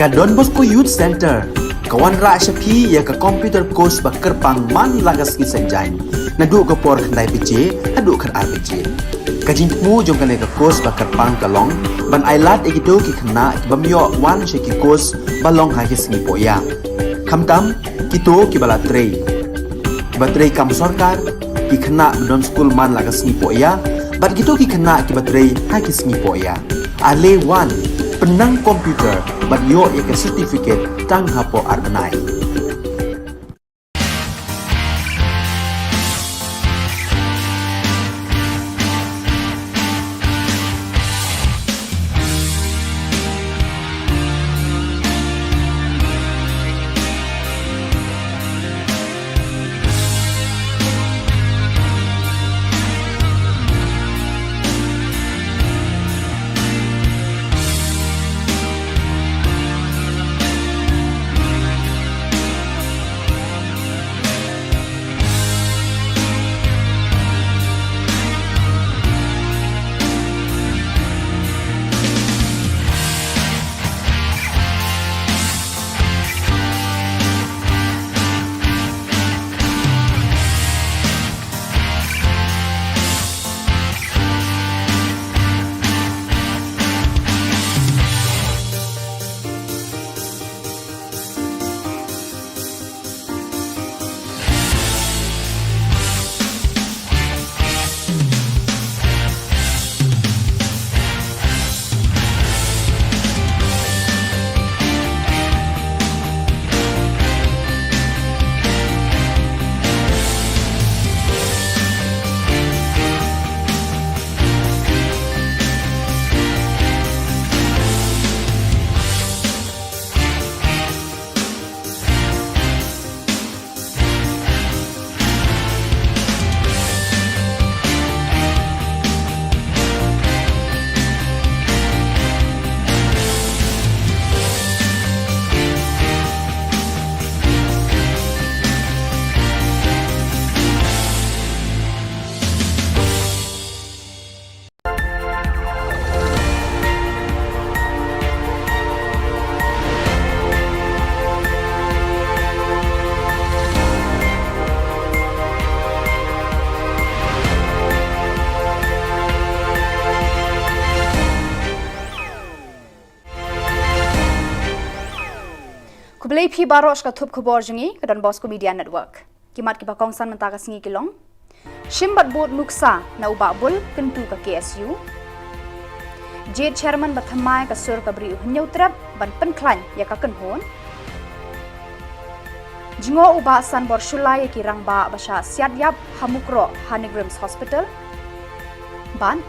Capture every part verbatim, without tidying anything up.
Ka Don Bosco Youth Centre ka wanrah sha phi ïa ka computer course ba kyrpang man la ka sngi Saitjaiñ, naduh ka por khyndai baje haduh khatar baje. Ka jingthmu jong kane ka course ba kyrpang ka long ban ailad ïa kito ki khynnah ki bym ïoh wan sha ki course ba long ha ki sngi pohïa, khamtam kito kiba la trei, kiba trei kam sorkar, ki khynnah ba don skul man la ka sngi pohïa bad kito ki khynnah kiba trei ha ki sngi pohïa. Ale wan, pynnang computer bad ïoh ïa ka certificate tang hapoh ar bnai. Khublei phi baroh sha ka thup khubor jong ngi ka Don Bosco Media Network. Ki mat kiba kongsan mynta ka sngi ki long: Shim bad bud nuksa na u Bah Bul kyntu ka K S U. Jied chairman ba thymmai ka sur ka Bri u Hynñiewtrep ban pynkhlaiñ ïa ka kynhun. Jngoh u Bah Sanbor Shullai ïa ki rangbah ba shah siat ïap ha Mukroh ha NEIGRIHMS Hospital. Bad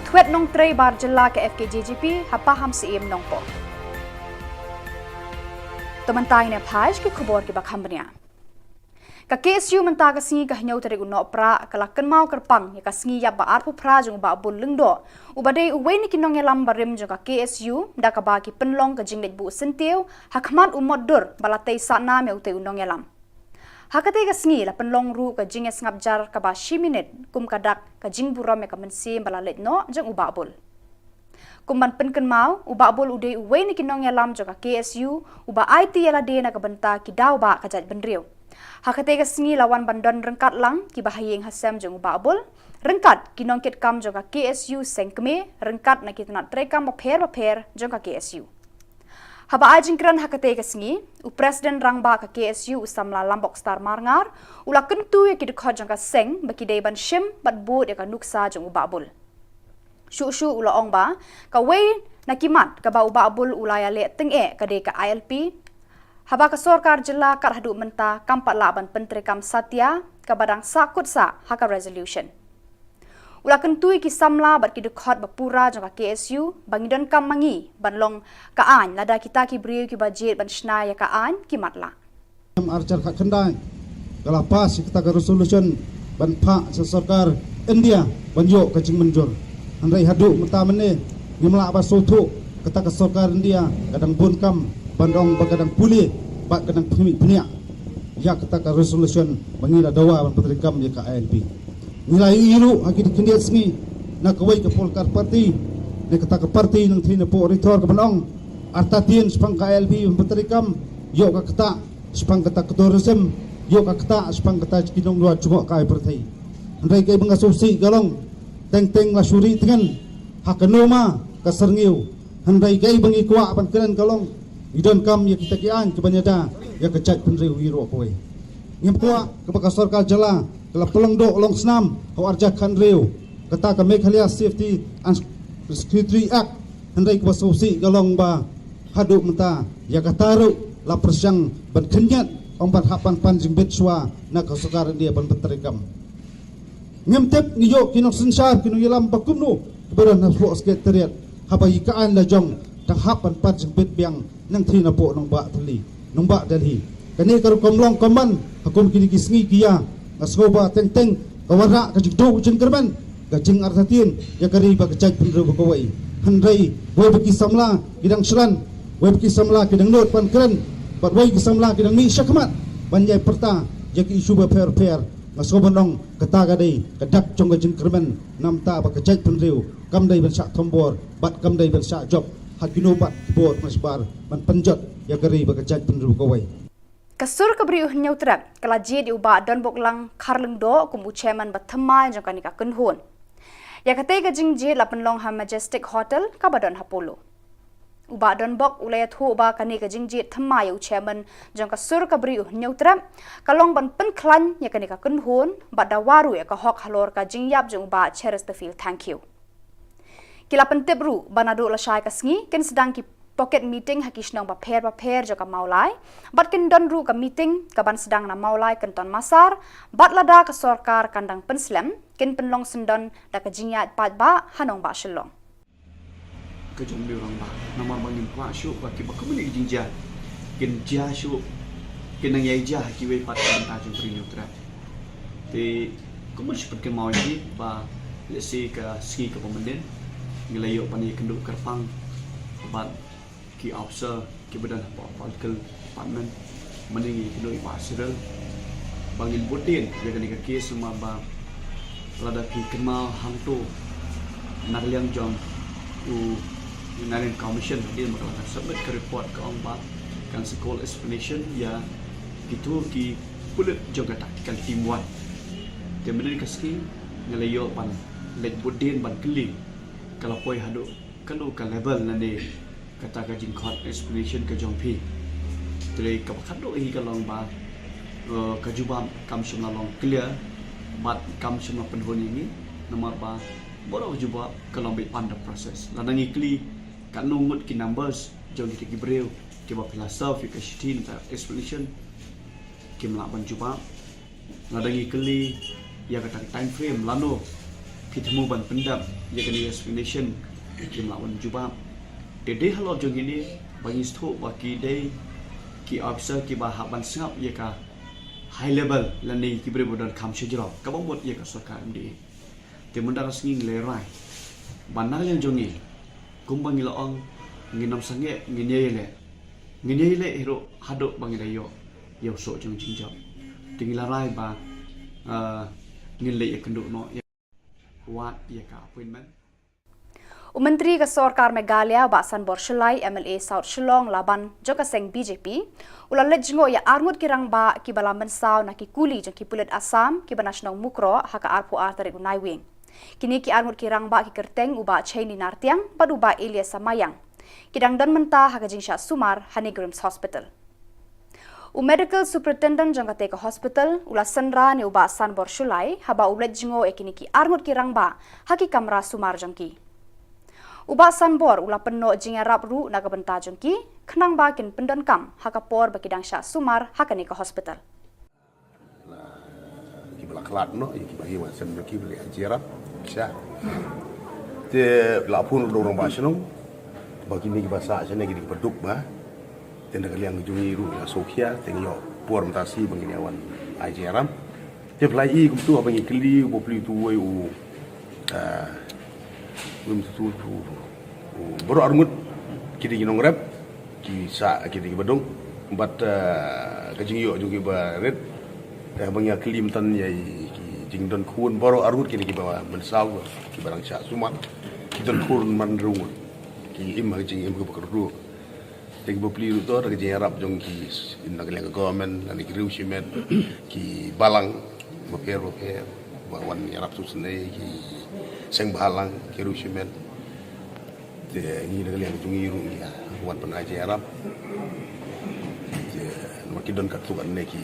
thwet nongtrei bar jylla ka F K J G P ha Pahamsyiem Nongpoh. To mynta ngin ïa phai sha ki khubor kiba kham bniah. Ka K S U mynta ka sngi ka hynñiew tarik u Nohprah ka la kynmaw kyrpang ïa ka sngi ïap ba arphew phra jong u Bah Bul Lyngdoh, uba dei uwei na ki nongïalam barim jong ka K S U, da kaba ki pynlong ka jingleit buh syntiew ha khmat u motdur ba la tei sahnam ïa utei u nongïalam. Ha katei ka sngi la pynlong ruh ka jingïasngap jar kaba shi minit kum ka dak ka jingburom ïa ka mynsiem ba la leit noh jong u Bah Bul. Kum ban pynkynmaw, u Bah Bul u dei uwei na ki nongïalam jong ka K S U uba aiti ïa lade na ka bynta ki daw ba ka jaitbynriew. Ha katei ka sngi la wan ban don ryngkat lang kiba ha ïing ha sem jong u Bah Bul, ryngkat ki nongkitkam jong ka K S U seng kmie, ryngkat na ki tnat treikam bapher bapher jong ka K S U. Haba ai jingkren ha katei ka sngi, u President Rangbah ka K S U u samla Lambokstar Marngar u la kyntu ïa ki dkhot jong ka seng ba ki dei ban shim bad bud ïa ka nuksa jong u Bah Bul. Shuh shuh u la ong ba kawei na ki mat kaba u Bah Bul u la ïaleh tyngeh ka dei ka I L P, haba ka sorkar jylla kat haduh mynta kam pat lah ban pyntreikam satia kaba dang sah kut sah ha ka resolution. U la kyntu ïa ki samla bad ki dkhot ba pura jong ka K S U ba ngi donkam ma ngi ban long ka aiñ lada kita ki briew kiba jied ban shna ïa ka aiñ ki matlah. Em, ar hajar khatkhyndai ka la pass ïa kata ka resolution ban phah sha sorkar India ban ïoh ka jingmynjur. Hynrei haduh mynta mynne ngim lah ban sngewthuh kata ka sorkar India ka dang bun kam ban ong ba ka dang pule bad ka dang phyrnai phyrnai ïa kata ka resolution ba ngi la dawa ban pyntreikam ïa ka I L P. Ngi la ïohi ruh ha ki khyndiat sngi na kawei ka political party, na kata ka party nongtrei na pdeng Ri Thor ka ban ong Artatien shaphang ka I L P ban pyntreikam, ïoh ka ktah shaphang kata ka tourism, ïoh ka ktah shaphang kata ki nongluat jngohkai pyrthei. Hynrei kaei ba nga sngewsih ka long, teng teng la shu ri tngen ha ka noma ka syrngiew. Hynrei kaei ba ngi kwah ban kren ka long, ngi donkam ïa kita ki aiñ kiban ïada ïa ka jaitbynriew hi ruh kawei. Ngim kwah kaba ka sorkar jylla ka la pynlong doh long snam ha u arhajar khathynriew, kata ka Meghalaya Safety and Security Act. Hynrei kaba sngewsih ka long ba haduh mynta ïa kata ruh la pyrshang ban khynñiat, ong ban hap ban pan jingbit shuwa na ka sorkar India ban pyntreikam. Ngim tip, ngi ïoh ki nongsynshar, ki nongïalam ba kumno kiba don hapoh Secretariat, haba ïa ka aiñ la jong dang hap ban pan jingbit biang nangthie napoh nongbah Delhi, nongbah Delhi. Kane ka rukom long kumban ha kum kine ki sngi ki ïa, nga sngew ba teng teng ka wanrah ka jingduh jingkyrmen, ka jingartatien ïa ka ri bad ka jaitbynriew ba kawei. Hynrei wei ba ki samla ki dang shlan, wei ba ki samla ki dang nud ban kren, bad wei ki samla ki dang mih shakhmat ban ïai pyrta ïa ki issue bapher bapher. Nga sngew ban ong kata ka dei ka dak jong ka jingkyrmen, namar ba ka jaitbynriew kam dei ban shah thombor bad kam dei ban shah jop ha kino pat ki bor mashbar ban pynjot ïa ka ri bad ka jaitbynriew kawei. Ka sur ka briew u Hynñiewtrep ka la jied ïa u Bah Donboklang Kharlyngdoh kum u chairman ba thymmai jong kane ka kynhun. Ïa katei ka jingjied la pynlong ha Majestic Hotel kaba don ha Polo. U Bah Donbok u la ïathuh ba kane ka jingjied thymmai ïa u chairman jong ka sur ka briew u Hynñiewtrep ka long ban pynkhlaiñ ïa kane ka kynhun bad dawa ruh ïa ka hok halor ka jingïap jong u Bah Chesterfield Thangkhiew. Ki la pyntip ruh ba naduh lashai ka sngi kin sdang ki pocket meeting ha ki shnong bapher bapher jong ka Mawlai, bad kin don ruh ka meeting kaban sdang na Mawlai Kynton Massar, bad lada ka sorkar kan dang pynslem, kin pynlong syndon da ka jingïaid paidbah ha nongbah Shillong. Ka jong u rangbah, namar ba ngim kwah shuh ba kiba kumne ki jingjia kin jia shuh, kin nang ïai jia ha kiwei pat ka bynta jong u briew u Hynñiewtrep. Te kumno shu pynkynmaw ïa ki ba lehse ka sngi kaba mynnin ngi la ïoh ban ïakynduh kyrpang bad ki officer kiba don hapoh political department, mynne ngi ïakynduh ïa i Bah Cyril ba ngin bud dien ïa kane ka case, namar ba lada phi kynmaw hangto na ka liang jong u Union Commission hadien ba ka la submit ka report ka ong ba kan sa call explanation ïa kito ki pulit jong ka tactical team one. Te mynne ka sngi ngi la ïoh ban leit bud dien ban kylli ka la poi haduh kano ka level lane kata ka jingkhot explanation ka jong phi. Te kaba khatduh hi ka long ba, eh, ka jubab kam shym la long clear bad kam shym la pynhun ïa ngi, namar ba baroh ka jubab ka long beit under process. Lada ngi kylli katno ngut ki numbers jong kita ki briew kiba phi la serve ïa ka shithi na ka explanation, kim lah ban jubab. Lada ngi kylli ïa kata ka time frame lano phi thmu ban pyndep ïa kane ka explanation, kim lah ban jubab. Te dei halor jong kine ba ngi sngewthuh ba ki dei ki officer kiba hap ban sngap ïa ka high level lane ki briew ba don kham shajrong kaba mut ïa ka sorkar M D A. Te mynta ka sngi ngi la rai ba na ka liang jong ngi, kumba ngi la ong, ngin ym sangeh, ngin ïai leh, ngin ïai leh hi ruh haduh ba ngi da ïoh ïa u soh jong jingjop. Te ngi la rai ba, ah, ngin leit ïakynduh noh ïa, wad ïa ka appointment. U Myntri ka Sorkar Meghalaya, Bah Sanbor Shullai, M L A South Shillong Laban jong ka seng B J P, u la leit jngoh ïa arngut ki rangbah kiba la mynsaw na ki kuli jong ki pulit Assam kiba na shnong Mukroh ha ka arphew ar tarik u Naiwieng. Kine ki arngut ki rangbah ki kyrteng u Bah Cheini Nartiang bad u Bah Elias Samayang. Ki dang don mynta ha ka jingshah sumar ha NEIGRIHMS Hospital. U Medical Superintendent jong katei ka hospital u la synran ïa u Bah Sanbor Shullai haba u leit jngoh ïa kine ki arngut ki rangbah ha ki kamra sumar jong ki. U Bah Sanbor u la pynnoh jingïarap ruh na ka bynta jong ki, khnang ba kin pyndonkam ha ka por ba ki dang shah sumar ha kane ka hospital. Kiba la khlad noh ïa kiba hi wan sem jong ki ba leh jingïarap sha. Te la phone ruh da u rangbah shnong ba kine kiba sah shane kine kiba duk ba. Te na ka liang jong ngi ruh la sngewkhia, te ngi ïoh por mynta shi ba ngin ïa wan ai jingïarap. Te phi la i kumtu haba ngi kylli u bapli utu uwei u, ah, u, u, u, u, baroh arngut ki dei ki nongrep, ki sah, ki dei kiba duk. Bad, ah, ka jingïoh jong ki ba rit, te haba ngi ïa kylli mynta ïa ki jingdon khun baroh arngut ki dei kiba mynsaw, kiba dang shah sumar, ki don khun man rung, ki im ha ka jingim kaba kyrduh. Te ki bapli ruh to da ka jingïarap jong ki, na ka liang ka government, lane ki riew shimet, ki balang bapher bapher ba wan ïarap sngewsynei, ki seng bhalang, ki riew shimet. Te ngi na ka liang jong ngi ruh ngi wan ban ai jingïarap. Te namar ki don katto katne ki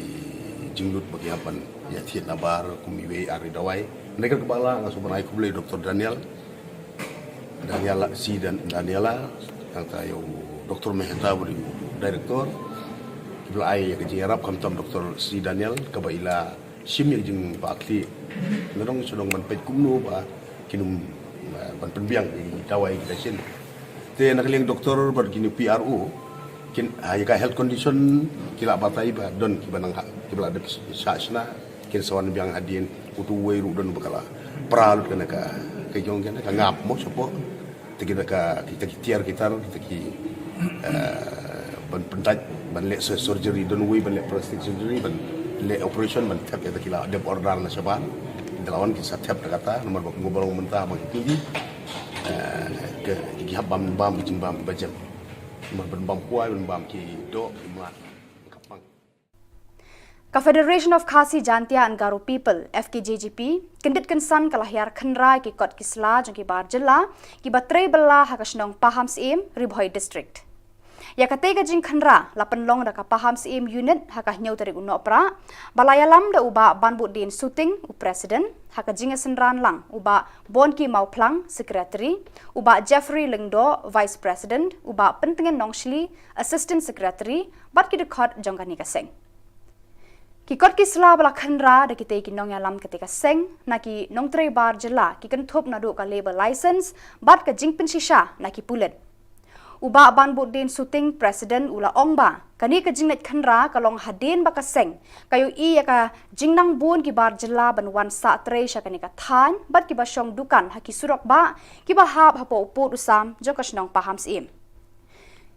jinglut ba ki hap ban ïa thied nabar kum iwei ar i dawai. Hynrei kaba lah nga sngewbha ban ai khublei Doctor Daniel, Daniela, C Dan-, Daniela, nangta ïa u Doctor Mehta ba dei u director. Kiba la ai ïa ka jingïarap, khamtam Doctor C Daniel kaba i la shim ïa ka jingbakla. Nga dang shu dang ban peit kumno ba kin ym, eh, ban pynbiang ïa ki dawai kita shisien. Te na ka liang doctor bad kine P R O, kin, ah, ïa ka health condition ki la batai ba don kiba nang ha, kiba la dep shah shna, kin sa wan biang hadien. Utu uwei ruh don ba ka la pra lut kane ka, ka jong kane ka ngap mo shapoh. Te kita ka, kita ki tiar ki tar, kita ki, eh, ban pyndait, ban leh sur-, surgery, don uwei ban leh plastic surgery, ban leh operation, ban thep ïa, te ki la dep order na shabar. Te la wan ki sa thep da kata, namar ba kumba long mynta ba ki, eh, ki, ki hap bam, bam, ki jingbam ba jem. Namar ban bam kwai, ban bam ki doh, ki mlak, ka pang. Ka Federation of Khasi Jaintia and Garo People, F K J G P, kyndit kynsan ka la hiar khynra ïa ki kot ki sla jong ki bar jylla kiba trei bylla ha ka shnong Pahamsyiem, Ri Bhoi District. Ïa katei ka jingkhynra la pynlong da ka Pahamsyiem Unit ha ka hynñiew tarik u Nohprah, ba la ïalam da u Bah Banbudin Suting, u President, ha ka jingïasynran lang u Bah Bonki Mawphlang, Secretary, u Bah Jeffrey Lyngdoh, Vice President, u Bah Pyntngen Nongshli, Assistant Secretary, bad ki dkhot jong kane ka seng. Ki kot ki sla ba la khynra da kitei ki nongïalam katei ka seng na ki nongtrei bar jylla ki kynthup naduh ka labour license bad ka jingpynshisha na ki pulit. U Bah Banbudin Suting, President, u la ong ba kane ka jingleit khynra ka long hadien ba ka seng ka ïohi ïa ka jingnang bun ki bar jylla ban wan sah trei sha kane ka thaiñ bad kiba shong dukan ha ki surok bah kiba hap hapoh u pud u sam jong ka shnong Pahamsyiem.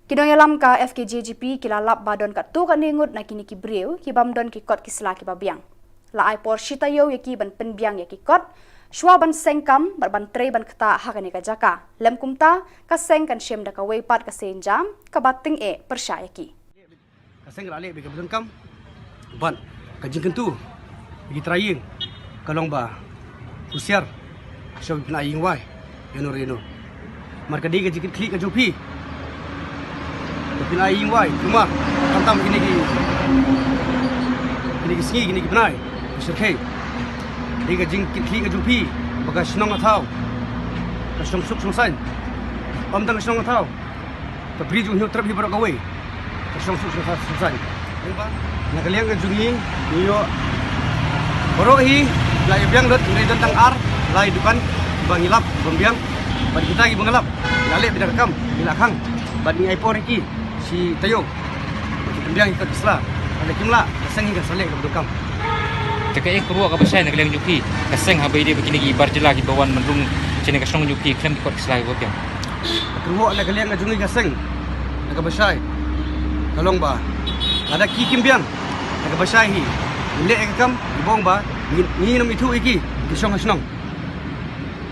Ki nongïalam ka F K J G P ki la lap ba don katto katne ngut na kine ki briew ki bym don ki kot ki sla kiba biang. La ai por shi taïew ïa ki ban pynbiang ïa ki kot shuwa ban seng kam bad ban trei ban ktah ha kane ka jaka. Lym kumta, ka seng kan shim da kawei pat ka seiñ jam kaba tyngeh pyrshah ïa ki. Ka seng ka la leh bad kaba donkam bad ka jingkyntu ïa ki trai ïing ka long ba husiar, shuwa phin ai ïing wai ïano re ïano. Namar ka dei ka jingkitkhlieh ka jong phi ba phin ai ïing wai, kumba khamtam kine ki, kine ki sngi, kine ki bnai, ki shyrkhei. Dei ka jingkitkhlieh ka jong phi ba ka shnong ka thaw ka shnong suk shnong saiñ. Ym tang ka shnong ka thaw, ka bri jong u Hynñiewtrep hi baroh kawei ka shnong suk shnong saiñ. Na ka liang ka jong ngi, ngi ïoh baroh hi la ïa biang lut, ngi don tang ar lai dukan ba ngi lap ban biang. Bad kita kiba ngi lap, ngi la leh beit da ka kam, ngi la khang bad ngi ai por ïa ki shi taïew. Ki pynbiang ïa ki kot ki sla. Lada kim lah, ka seng hi kan sa leh kaba donkam. Te kaei ka kyrwoh kaba shai na ka liang jong phi ka seng haba ïadei bad kine ki bar jylla kiba wan ban rung shane ka shnong jong phi khlem ki kot ki sla kiba biang? Ka kyrwoh na ka liang ka jong ngi ka seng, na kaba shai ka long ba lada ki kim biang, na kaba shai hi, ngin leh ïa ka kam, ngi bong ba ngi, ngin ym ithuh ïa ki, ki shong ha shnong.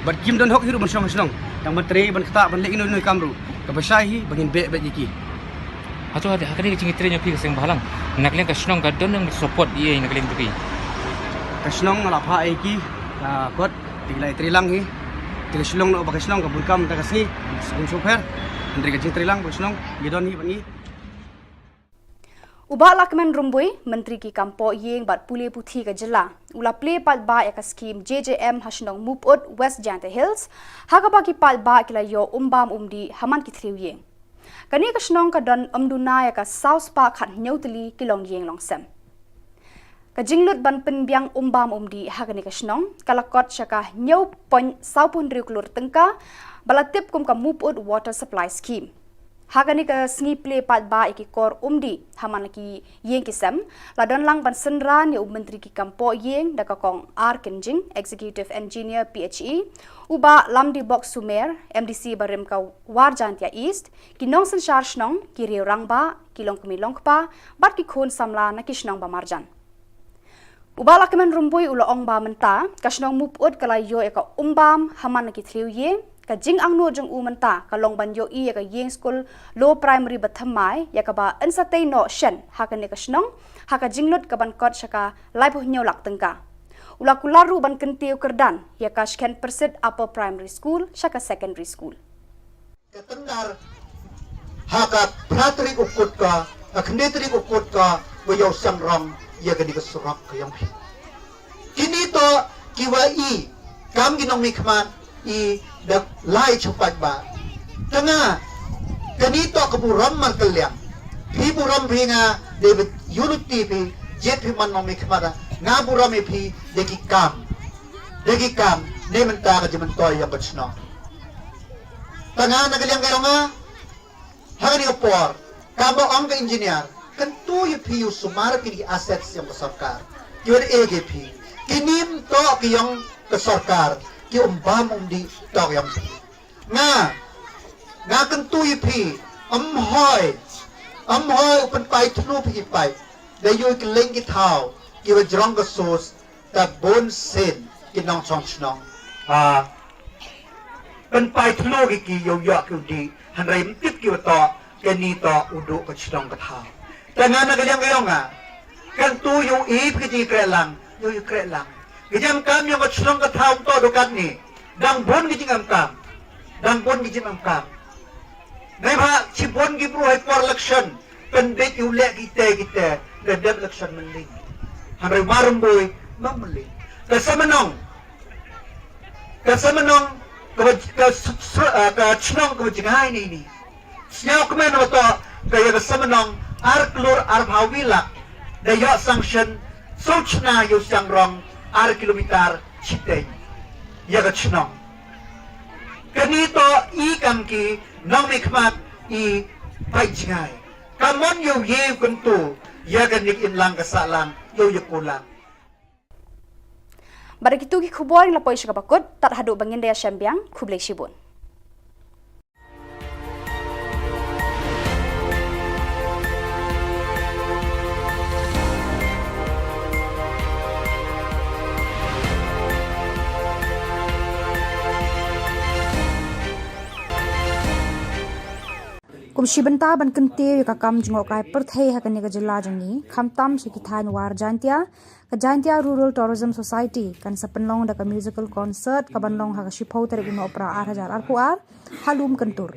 Bad kim don hok hi ruh ban shong ha shnong, tang ban trei, ban ktah, ban leh ino ino i kam ruh. Kaba shai hi ba ngin beh beit ïa ki. Hato ha, ha kane ka jingtrei jong phi ka seng bhalang, na ka liang ka shnong ka don nang support ïa na ka liang jong phi? Ka shnong la phah ïa ki, ah, kot, te ki la ïatrei lang hi. Te ka shnong noh ba ka shnong ka bun kam da ka sngi, sngi sngewpher. Hynrei ka jingtrei lang ba ka shnong ngi don hi bad ngi. U Bah Lahkmen Rymbui, Myntri ki kam poh ïing bad pule puthi ka jylla, u la plie paidbah ïa ka skhim J J M ha shnong Muput, West Jaintia Hills, ha kaba ki paidbah ki la ïoh umbam umdih ha man ki thliew ïing. Kane ka shnong ka don ym duna ïa ka saw spah khathynñiew tylli ki longïing longsem. Ka jinglut ban pynbiang umbam umdih ha kane ka shnong ka la kot sha ka hynñiew point saw phew hynriew klur tyngka, ba la tip kum ka Muput Water Supply Scheme. Ha kane ka sngi plie paidbah ïa ki kor umdih ha man la ki ïing ki sem, la don lang ban synran ïa u Myntri ki kam poh ïing da ka Kong R Kynjing, Executive Engineer P H E, u Bah Lamdibok Sumer, M D C barim ka War Jaintia East, ki nongsynshar shnong, ki riew rangbah, ki longkmie longkpa bad ki khun samla na ki shnong ba marjan. U Bah Lahkmen Rymbui u la ong ba mynta ka shnong Muput ka la ïoh ïa ka umbam ha man la ki thliew ïing, Ka jingangnud jong u mynta ka long ban ïohi ïa ka ïing skul Low Primary ba thymmai, ïa kaba yn sa tei noh shen ha kane ka shnong, ha ka jinglut ka ban kot sha ka laiphew hynñiew lak tyngka. U la kular ruh ban kyntiew kyrdan ïa ka Shken Pyrsit Upper Primary School sha ka secondary school. Ka tyndar ha ka phra tarik u Kut ka, ka khyndai tarik u Kut ka, ba ïoh seng rong ïa kane ka surok ka jong phi. Kine to kiwa i kam ki nongmihkhmat i da lai chumpat ba. Tang nga, kane to ka burom markylliang. Phi burom phi nga, dei ba ïulti phi, jied phi man nongmihkhmat, nga burom ïa phi, dei ki kam. Dei ki kam, ne mynta ka jingmyntoi jong ka chnong. Tang nga na ka liang ka jong nga, ha kane ka por, kaba ong ka engineer, kyntu ïa phi u sumar kine ki assets jong ka sorkar. Ki wan eh ïa phi. Kine ym toh ki jong ka sorkar, ki um bam um dih, toh ki jong phi. Nga, nga kyntu ïa phi, ym hoi, ym hoi u pynpai thlu phi ki paip. Da ïoh ki leng ki thaw, kiwa jrong ka source, ta bun sien ki nongchong chnong. Ha, pynpai thlu ki ki ïoh ïoh ki u dih, hynrei ym tip kiwa toh, kane toh u duh ka chnong ka thaw. Tang nga na ka liang ka jong nga, kyntu ïoh i phi ki jingkreh lang, ïoh i kreh lang. Ka jingkam jong ka chnong ka thaw ym toh duh katne. Dang bun ki jingkam. Dang bun ki jingkam. Neibhah shibun ki bru ha i por election, pynbeit ïa u leh kita kita, da dep election mynleit. Hynrei marumbui, ym mynleit. Ka Samnong, ka Samnong, ka ba, ka s-, s-, ah, ka chnong ka ba jngai ne ne. Sñiaw kmen wa toh, ka ïa ka Samnong, ar klur arphaw wi lak, da ïoh sanction, soo chna ïa u seng rong, ar kilometer, chiteng. Ïa ka chnong. Kane toh i kam ki nongmihkhmat i paid jngai. Ka mon ïa u ïe u kyntu, ïa kane ka imlang ka sahlang, ïa u ïa kulang. Bad da kitu ki khubor ngi la poi sha kaba kut, tad haduh ban ngin da ïashem biang, khublei shibun. Kum shi bynta ban kyntiew ïa ka kam jngohkai pyrthei ha kane ka jylla jong ngi, khamtam sha ki thaiñ War Jaintia, ka Jaintia Rural Tourism Society kan sa pynlong da ka musical concert ka ban long ha ka shiphew tarik u Nohprah ar hajar arphew ar, ha Lum Kyntur.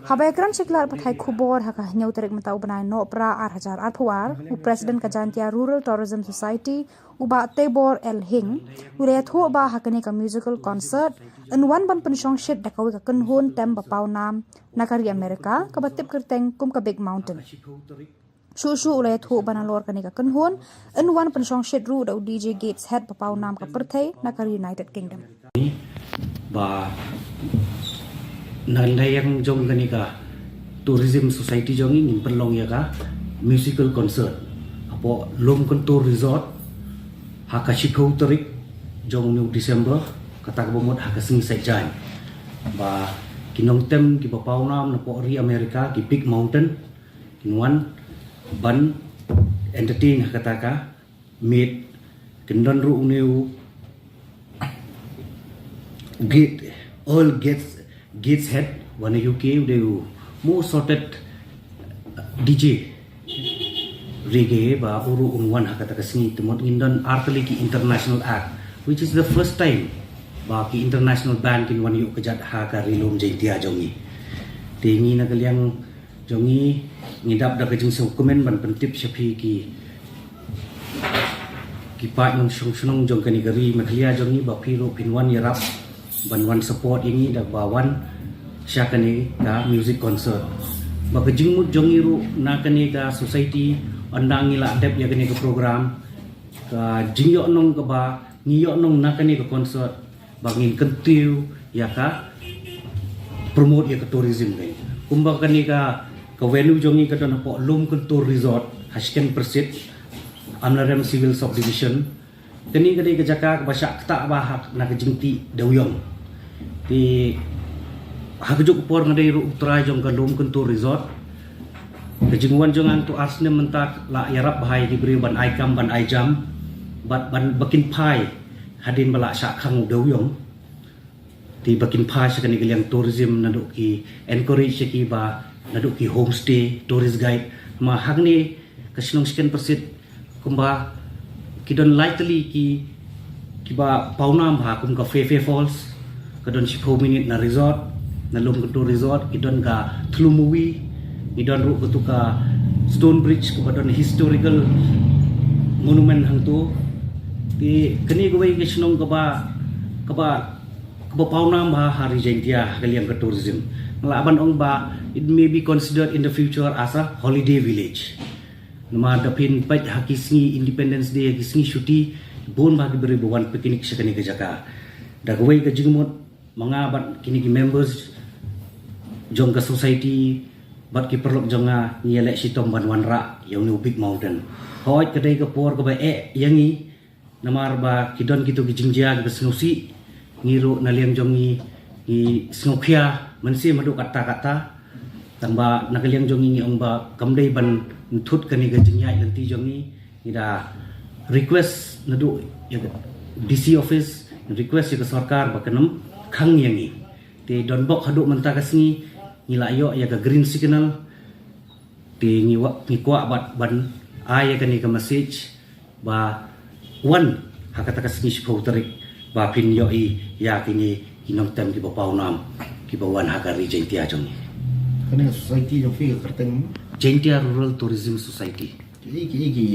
Haba ïakren sha ki lad pathai khubor ha ka hynñiew tarik mynta u bnai Nohprah ar hajar arphew ar, u President ka Jaintia Rural Tourism Society, u Bah Tebor L Hing, u la ïathuh ba ha kane ka musical concert, yn wan ban pynshong shit da kawei ka kynhun tem ba paw nam na ka ri Amerika, kaba tip kyrteng kum ka Big Mountain. Shuh shuh u la ïathuh ba nalor kane ka kynhun, yn wan pynshong shit ruh da u D J Gateshead ba paw nam ka pyrthei na ka ri United Kingdom. Ba na ka liang jong kane ka Tourism Society jong ngi ngin pynlong ïa ka musical concert hapoh Lum Kyntur Resort ha ka shiphew tarik jong une u December, kata kaba mut ha ka sngi Saitjaiñ. Ba ki nongtem kiba paw nam napoh ri Amerika, ki Big Mountain, kin wan ban entertain ha kata ka miet, kin don ruh une u Gate, Earl Gates, Gateshead, wan na U K, u dei u most sought D J reggae, ba u ruh un wan ha kata ka sngi. Te mut ngin don artylli ki international act, which is the first time ba ki international band kin wan ïuh kjat ha ka Ri Lum Jaintia jong ngi. Te ngi na ka liang jong ngi, ngi dap da ka jingsngewkmen ban pyntip sha phi ki, ki paid nongshong shnong jong kane ka ri Meghalaya jong ngi, ba phi ruh phin wan ïarap ban wan support ïa ngi da ba wan sha kane ka music concert. Ba ka jingmut jong ngi ruh na kane ka society, ynda ngi la dep ïa kane ka program, ka jingïohnong kaba ngi ïohnong na kane ka concert, ba ngin kyntiew ïa ka promote ïa ka tourism, kan. Kumba kane ka, ka venue jong ngi ka don hapoh Lum Kyntur Resort, ha Shken Pyrsit, Amlarem Civil Subdivision. Kane ka dei ka jaka kaba shah ktah bha ha, na ka jingtih dewiong. Te ha kajuh ka por nga dei ruh u trai jong ka Lum Kyntur Resort. Ka jingwan jong nga to ar snem mynta, la ïarap bha ïa ki briew ban ai kam ban ai jam, bad ban ba kin phai hadien ba la shah khang u dewiong. Te ba kin phai sha kane ka liang tourism naduh ki encourage ïa ki ba naduh ki homestay, tourist guide. Ma hangne ka shnong Skenpersit kumba ki don lai tylli ki, kiba pawnam ha, kum ka Phe Phe Falls, ka don shiphew minit na resort, na Lumkyntur Resort, ki don ka Thlumowi, ngi don ruh katu ka Stone Bridge kaba don historical monument hangto. Te kane kawei ka shnong kaba, kaba, kaba pawnam ha, ha ri Jaintia ha ka liang ka tourism. Nga lah ban ong ba it may be considered in the future as a holiday village. Namar da phin peit ha ki sngi Independence Day, ha ki sngi shuti, bun bha ki briew ba wan picnic sha kane ka jaka. Da kawei ka jingmut, ma nga bad kine ki members jong ka society bad ki paralok jong nga, ngi ïaleh shitom ban wanrah ïa une u Big Mountain. Hooid, ka dei ka por kaba eh ïa ngi, namar ba ki don kito ki jingjia kiba sngewsih. Ngi ruh na liang jong ngi, ngi sngewkhia mynsiem haduh katta katta. Tangba na ka liang jong ngi, ngi ong ba kam dei ban ntut kane ka jingïaid lynti jong ngi. Ngi da request naduh ïa ka D C office, request ïa ka sorkar ba kan ym khang ïa ngi. Te donbok haduh mynta ka sngi ngi la ïoh ïa ka green signal. Te ngi wa-, ngi kwah bad ban ai ïa kane ka message ba wan ha kata ka sngi shiphew tarik ba phin ïohi ïa kine ki nongtem kiba pawnam kiba wan ha ka ri Jaintia jong ngi. Kane ka society jong phi ka kyrteng? Jaintia Rural Tourism Society. Ki, ki, ki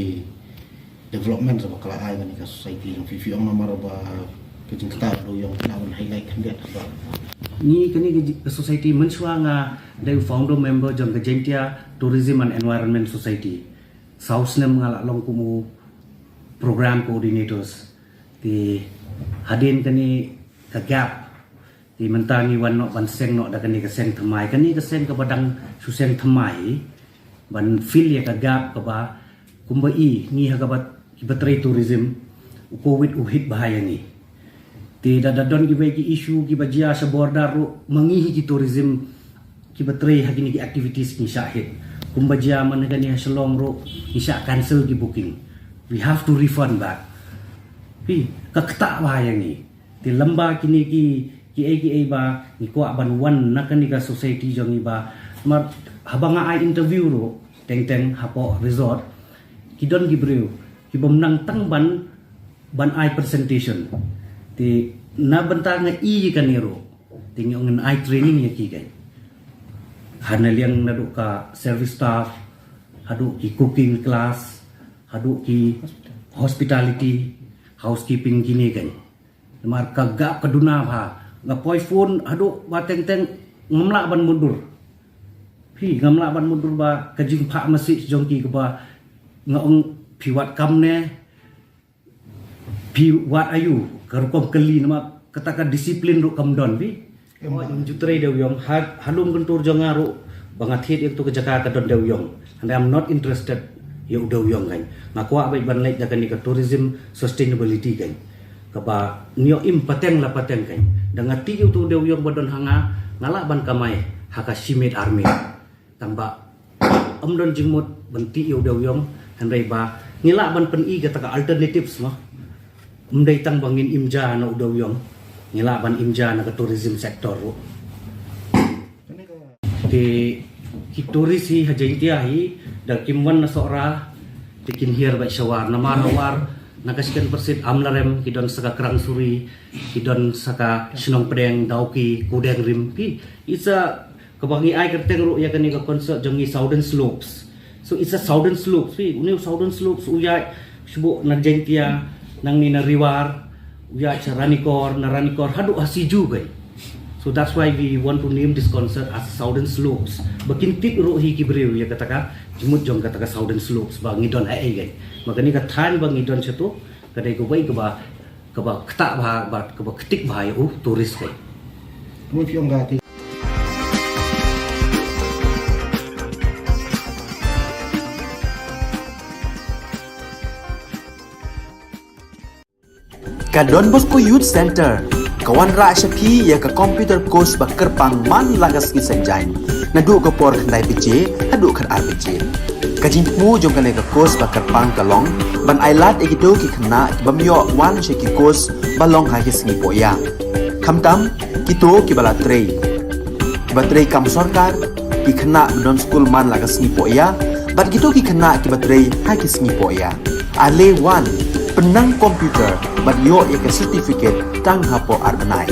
development sa ba ka la ai kane ka society jong phi, phi ong namar ba ka jingktah dewïong, phi lah ban highlight khyndiat ba. Ngi kane ka ji-, ka society, mynshuwa nga dei u founder member jong ka Jaintia Tourism and Environment Society. Saw snem nga la long kum u program coordinators. Te hadien kane ka gap, te mynta ngi wan noh ban seng noh da kane ka seng thymmai. Kane ka seng kaba dang shu seng thymmai, ban fill ïa ka gap kaba, kumba i ngi ha kaba, kiba trei tourism, u Covid u hit bha ïa ngi. Te da, da don kiwei ki issue kiba jia sha border ruh, ma ngi hi ki tourism kiba trei ha kine ki activities ngi shah hit. Kumba jia man kane ha Shillong ruh, ngi shah cancel ki booking. We have to refund back. Phi, ka ktah bha ïa ngi. Te lem bad kine ki, kiei kiei ba ngi kwah ban wan na kane ka society jong ngi ba. Namar haba nga ai interview ruh, teng teng hapoh resort, ki don ki briew kibym nang tang ban, ban ai presentation. Te na bynta nga i kane ruh, te ngi ong ngan ai training ïa ki, kan. Ha na liang naduh ka service staff, haduh ki cooking class, haduh ki hospitality, housekeeping, kine, kan. Namar ka gap ka duna bha. Nga poi phone haduh ba teng teng, ngam lah ban mutdur. Phi, ngam lah ban mutdur ba ka jingphah message jong ki kaba nga ong phi wad kam ne, phi wad aiu, ka rukom kylli, namar kata ka discipline ruh kam don, phi. Em, ym ju trei dewïong, ha, ha Lumkyntur jong nga ruh, ba nga thied ïa katu ka jaka ka don dewïong. And I'm not interested ïa u dewïong, kan. Nga kwah beit ban leit da kane ka tourism sustainability, kan. Kaba ngi ïoh im pateng la pateng, kan. Da nga tih ïa utu u dewïong ba don ha nga, nga lah ban kamai ha ka shimet armet. Tangba ym don jingmut ban tih ïa u dewïong, hynrei ba ngi lah ban pyni kata ka alternatives, mo. Ym dei tang ba ngin im ja na u dewïong, ngi lah ban im ja na ka tourism sector ruh. Te ki tourist hi ha Jaintia hi, da kim wan na Sohra, te kin hiar beit sha War. Namar ha War, na ka Skenpersit, Amlarem, ki don sa ka Krang Suri, ki don sa ka Shnong Pdeng, Dawki, Kudeng Rim, phi. It's a, kaba ngi ai kyrteng ruh ïa kane ka concert jong ngi Southern Slopes. So it's a Southern Slopes, phi. Une u Southern Slopes u ïaid shuh na Jaintia, nangne na Ri War, u ïaid sha Ranikor, na Ranikor haduh ha Siju, kai. So that's why we want to name this concert as Southern Slopes. Ba kin tip ruh hi ki briew ïa kata ka jingmut jong kata ka Southern Slopes ba ngi don haei, kai. Ba kane ka thaiñ ba ngi don shato, ka dei kawei kaba, kaba ktah bha, bad kaba ktik bha ïa u tourist, kai. Kumno phi ong, ka te? Ka Don Bosco Youth Center ka wanrah sha phi ïa ka computer course ba kyrpang man la ka sngi Saitjaiñ, naduh ka por khyndai baje haduh khatar baje. Ka jingthmu jong kane ka course ba kyrpang ka long ban ai lad ïa kito ki khynnah ki bym ïoh wan sha ki course ba long ha ki sngi pohïap. Khamtam, kito kiba la trei, kiba trei kam sorkar, ki khynnah ba don skul man la ka sngi poh ïa, bad kito ki khynnah kiba trei ha ki sngi poh ïa. Ale wan, pynnang computer, bad ïoh ïa ka certificate tang hapoh ar bnai.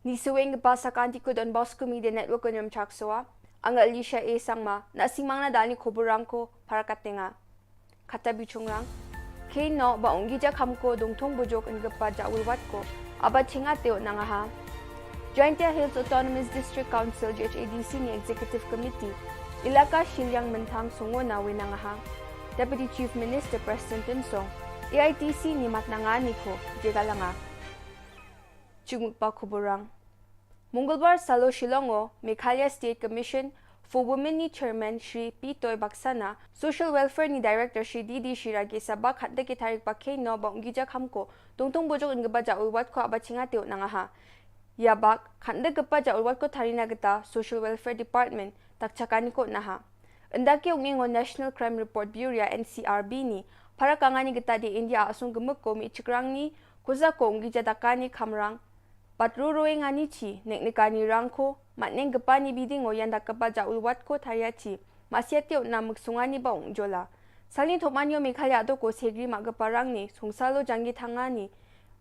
Ni shuwa ïa ka ba sa ka Anti Kudon Bosco Media Network ka nyam chak soa. Anga Alicia A Sangma, na sing mang na dal ni khubor rang ko para ka tenga. Kata bichung rang. Khein noh ba ong gija kham ko dongthong bujok ïa ka ba ja ulwat ko. Aba chinga teo nang aha. Jaintia Hills Autonomous District Council, J H A D C ni Executive Committee. Ilaka Shiliang Mynthang Songona we nang aha. Deputy Chief Minister Prestone Tynsong. A I T C ni mat nanga ni ko. Jega langa. Chungmukpa khubor rang. Mungulbar salo Shillong o, Meghalaya State Commission for Women ni Chairman Shri P Toy Baksana, Social Welfare ni Director Shri D D Shira ki sabak hat da ki tarik ba khein noh ba ong gija kham ko, dongthong bujok ïa ka ba ja ulwat ko aba chinga teo nang aha. Ïa bak, hat da ka ba ja ulwat ko tharina kata, Social Welfare Department, tak chakani ko naha. Ynda ki ong ïa ngo National Crime Report Bureau N C R B ni, para ka ngani kata di India asung ka muk ko mi chikrang ni, kusa ko ong gija da kani khamrang, Pat ruroi ngani chi, nek nekani rang ko, mat neng kepa ni biding o ïan da kepa ja ulwat ko tharia chi, masia tio na meksunga ni ba ung jola. Salin thok manyo Meghalaya to ko segri ma kepa rang ni, sungsalo janggi thanga ni,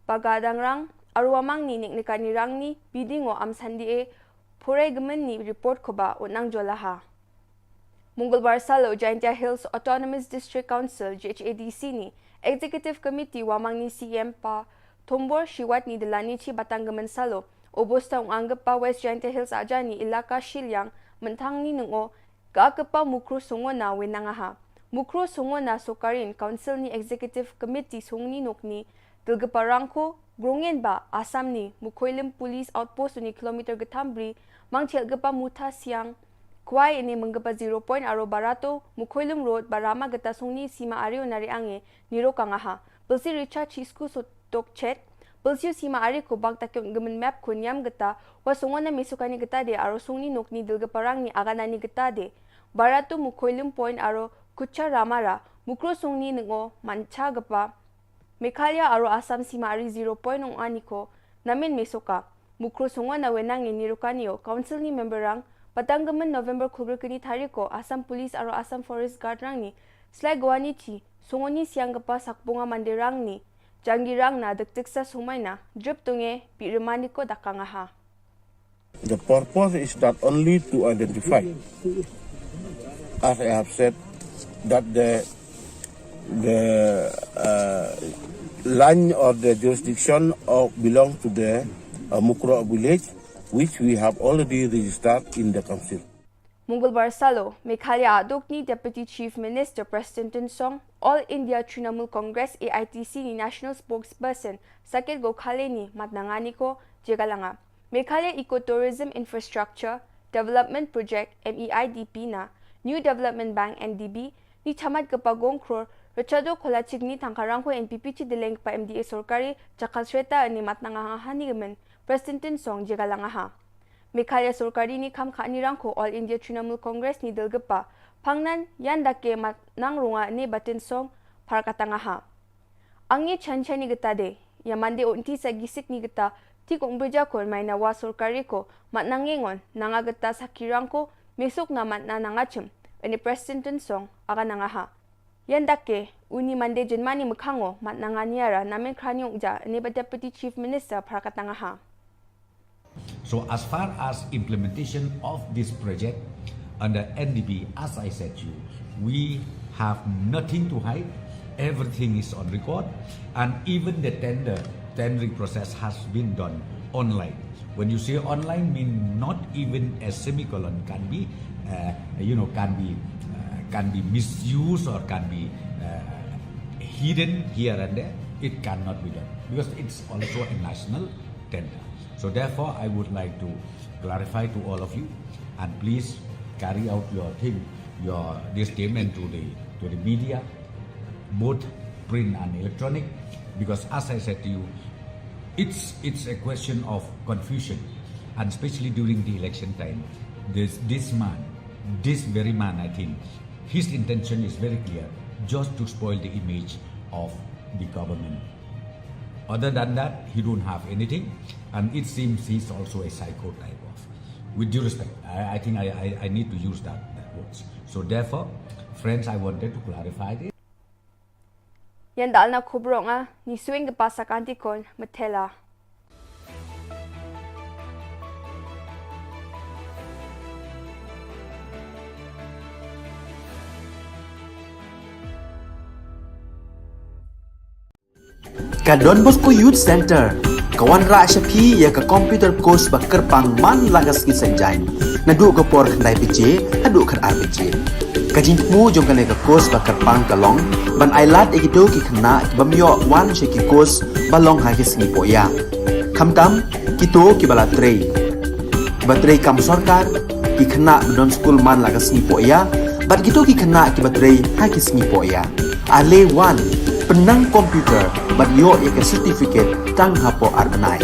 paga dang rang, arwa mang ni nek nekani rang ni, biding o am sandi e, pore gemen ni report ko ba, o nang jola ha. Mungulbar salo Jaintia Hills Autonomous District Council, J H A D C ni Executive Committee wamang ni C M pa Thombor Shiwat ni delani chi batang gemen salo. Obosta ung anggap pa West Jaintia Hills aja ni ilaka Shiliang, mentang ni nungo, ka kepa Mukru Songona wenang aha. Mukru Songona Sokarin Council ni Executive Committee song ni nok ni, Dulgepa rangko, grongin ba, Assam ni, Mukhoilim Police Outpost ni kilometer getham bri, mangchel gepa Mutha Siang, kwai ini menggepa zero point aro barato, Mukhoilim Road, barama geta sungni sima ario nari ange, niro kangaha. Pelsi Richard Chisku sotok chet, pelsiu sima ari ko bak takyong gemen map ko niam geta, wa sungona mesukani geta de aro sungni nokni Dulgepa rang ni aganani geta de. Barato Mukhoilim Point aro kucha ramara, Mukro sungni nengo mancha gepa, Meghalaya aro Assam sima ari zero point ong ani ko, namen mesoka. Mukru sungwa na wenang ini rukani o, Council ni member rang, patang gemen November khubru kini tariko, Assam Police aro Assam Forest Guard rang ni, slai gwani chi, sungoni siang gepa sakbunga mande rang ni, janggi rang na dekteksa sumai na, drip tunge, pi remani ko dakang aha. The purpose is not only to identify, as I have said, that the the uh, Line of the jurisdiction of belong to the uh, Mukroh village, which we have already registered in the council. Mongolbar salo, Meghalaya aduk ni Deputy Chief Minister Prestone Tynsong, All India Trinamool Congress A I T C ni National Spokesperson Saket Gokhale ni matnanga ni ko jyga langa. Meghalaya Ecotourism Infrastructure Development Project M E I D P na New Development Bank N D B ni thamat kepagong kror rachado kola chikni tangkarang ko N P P chi deleng pa M D A sorkari jakal sreta ni matnanga ha ni gemen Prestone Tynsong jyga langa ha. Meghalaya sorkari ni kham kha ni rangkho All India Trinamool Congress ni dal gepa phangnan yan dake mat nang runga ni ba Tynsong phar katanga ha. Angi chan chan ni geta de ya mande onti sa gisik ni geta ti kong berja ko mai na wa sorkari ko mat nang ngengon nanga geta sakirang ko mesuk na mat na nanga chem ini Prestone Tynsong aga nanga ha. Yan dake uni mande jenmani mekhango mat nanga niara namen kranyong ja ini ba Deputy Chief Minister phar katanga ha. So as far as implementation of this project under N D B, as I said to you, we have nothing to hide. Everything is on record, and even the tender, tendering process has been done online. When you say online, mean not even a semicolon can be, uh, you know, can be uh, can be misused or can be uh, hidden here and there. It cannot be done because it's also a national tender. So therefore, I would like to clarify to all of you, and please carry out your thing, your this statement to the to the media, both print and electronic, because as I said to you, it's it's a question of confusion, and especially during the election time, this this man, this very man, I think, his intention is very clear, just to spoil the image of the government. Other than that, he don't have anything, and it seems he's also a psycho type of. With due respect, I, I think I, I, I need to use that, that words. So therefore, friends, I wanted to clarify this. Yan dal na khubor nga ni swing ke pasa kanti kon metela. Ka Don Bosco Youth Center ka wanrah sha phi ïa ka computer course ba kyrpang man la ka sngi Saitjaiñ, naduh ka por khyndai baje haduh khatar baje. Ka jingthmu jong kane ka course ba kyrpang ka long ban ailad ïa kito ki khynnah ki bym ïoh wan sha ki course ba long ha ki sngi pohïa, khamtam kito kiba la trei, kiba trei kam sorkar, ki khynnah ba don skul man la ka sngi pohïa bad kito ki khynnah kiba trei ha ki sngi pohïa. Ale wan, pynnang computer bad ïoh ïa ka certificate tang hapoh ar bnai.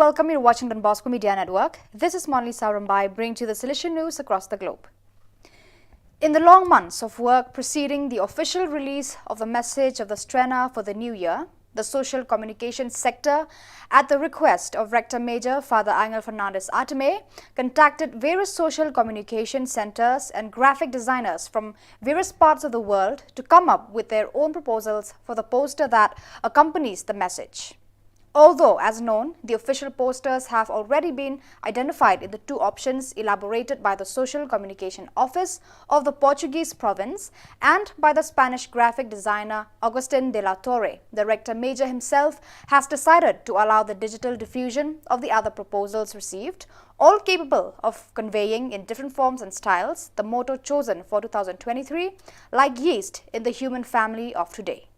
Welcome, you're watching Don Bosco Media Network. This is Monlisa Rambai, bringing to you the Salesian news across the globe. In the long months of work preceding the official release of the message of the Strenna for the new year, the social communication sector, at the request of Rector Major Father Angel Fernandez Atame, contacted various social communication centers and graphic designers from various parts of the world to come up with their own proposals for the poster that accompanies the message. Although, as known, the official posters have already been identified in the two options elaborated by the Social Communication Office of the Portuguese province and by the Spanish graphic designer Agustin de la Torre, the Rector Major himself has decided to allow the digital diffusion of the other proposals received, all capable of conveying in different forms and styles the motto chosen for two thousand twenty-three, like yeast in the human family of today.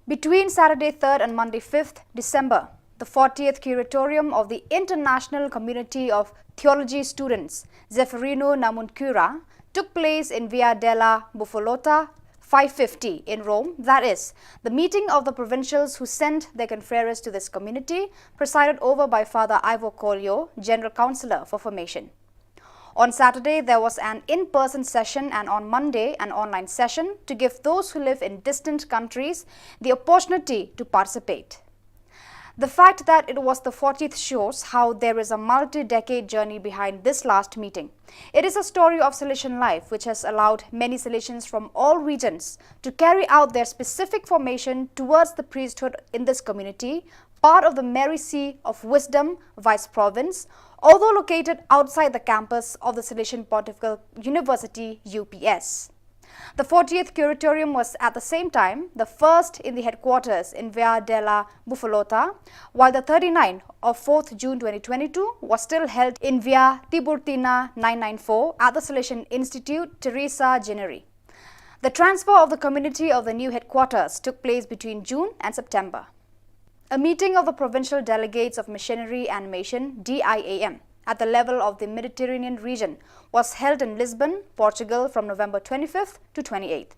Between Saturday third and Monday fifth December, the fortieth Curatorium of the International Community of Theology Students, Zeffirino Namuncurra, took place in Via della Bufolotta five fifty in Rome, that is, the meeting of the provincials who sent their confreres to this community, presided over by Father Ivor Collio, General Councillor for Formation. On Saturday, there was an in-person session, and on Monday, an online session to give those who live in distant countries the opportunity to participate. The fact that it was the fortieth shows how there is a multi-decade journey behind this last meeting. It is a story of Salesian life which has allowed many Salesians from all regions to carry out their specific formation towards the priesthood in this community, part of the Mary Seat of Wisdom Vice Province, although located outside the campus of the Salesian Pontifical University, U P S. The fortieth Curatorium was at the same time the first in the headquarters in Via della Bufolotta, while the thirty-ninth of fourth June twenty twenty-two was still held in Via Tiburtina nine nine four at the Salesian Institute Teresa Gennari. The transfer of the community of the new headquarters took place between June and September. A meeting of the provincial delegates of missionary animation, D I A M, at the level of the Mediterranean region was held in Lisbon, Portugal, from November twenty-fifth to twenty-eighth.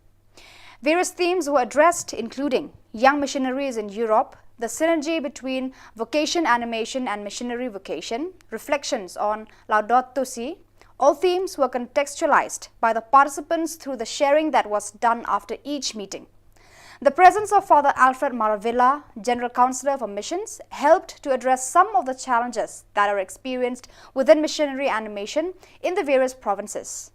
Various themes were addressed, including young missionaries in Europe, the synergy between vocation animation and missionary vocation, reflections on Laudato Si. All themes were contextualized by the participants through the sharing that was done after each meeting. The presence of Father Alfred Maravilla, General Councillor for Missions, helped to address some of the challenges that are experienced within missionary animation in the various provinces.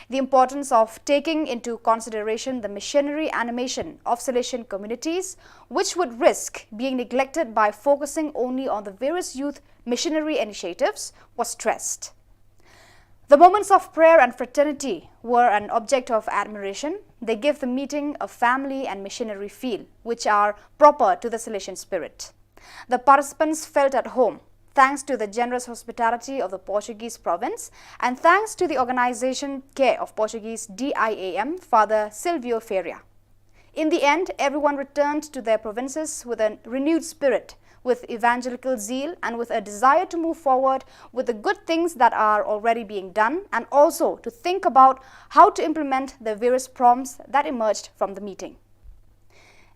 The importance of taking into consideration the missionary animation of Salesian communities, which would risk being neglected by focusing only on the various youth missionary initiatives, was stressed. The moments of prayer and fraternity were an object of admiration. They give the meeting a family and missionary feel, which are proper to the Salesian spirit. The participants felt at home, thanks to the generous hospitality of the Portuguese province and thanks to the organization care of Portuguese D I A M, Father Silvio Ferreira. In the end, everyone returned to their provinces with a renewed spirit, with evangelical zeal, and with a desire to move forward with the good things that are already being done, and also to think about how to implement the various prompts that emerged from the meeting.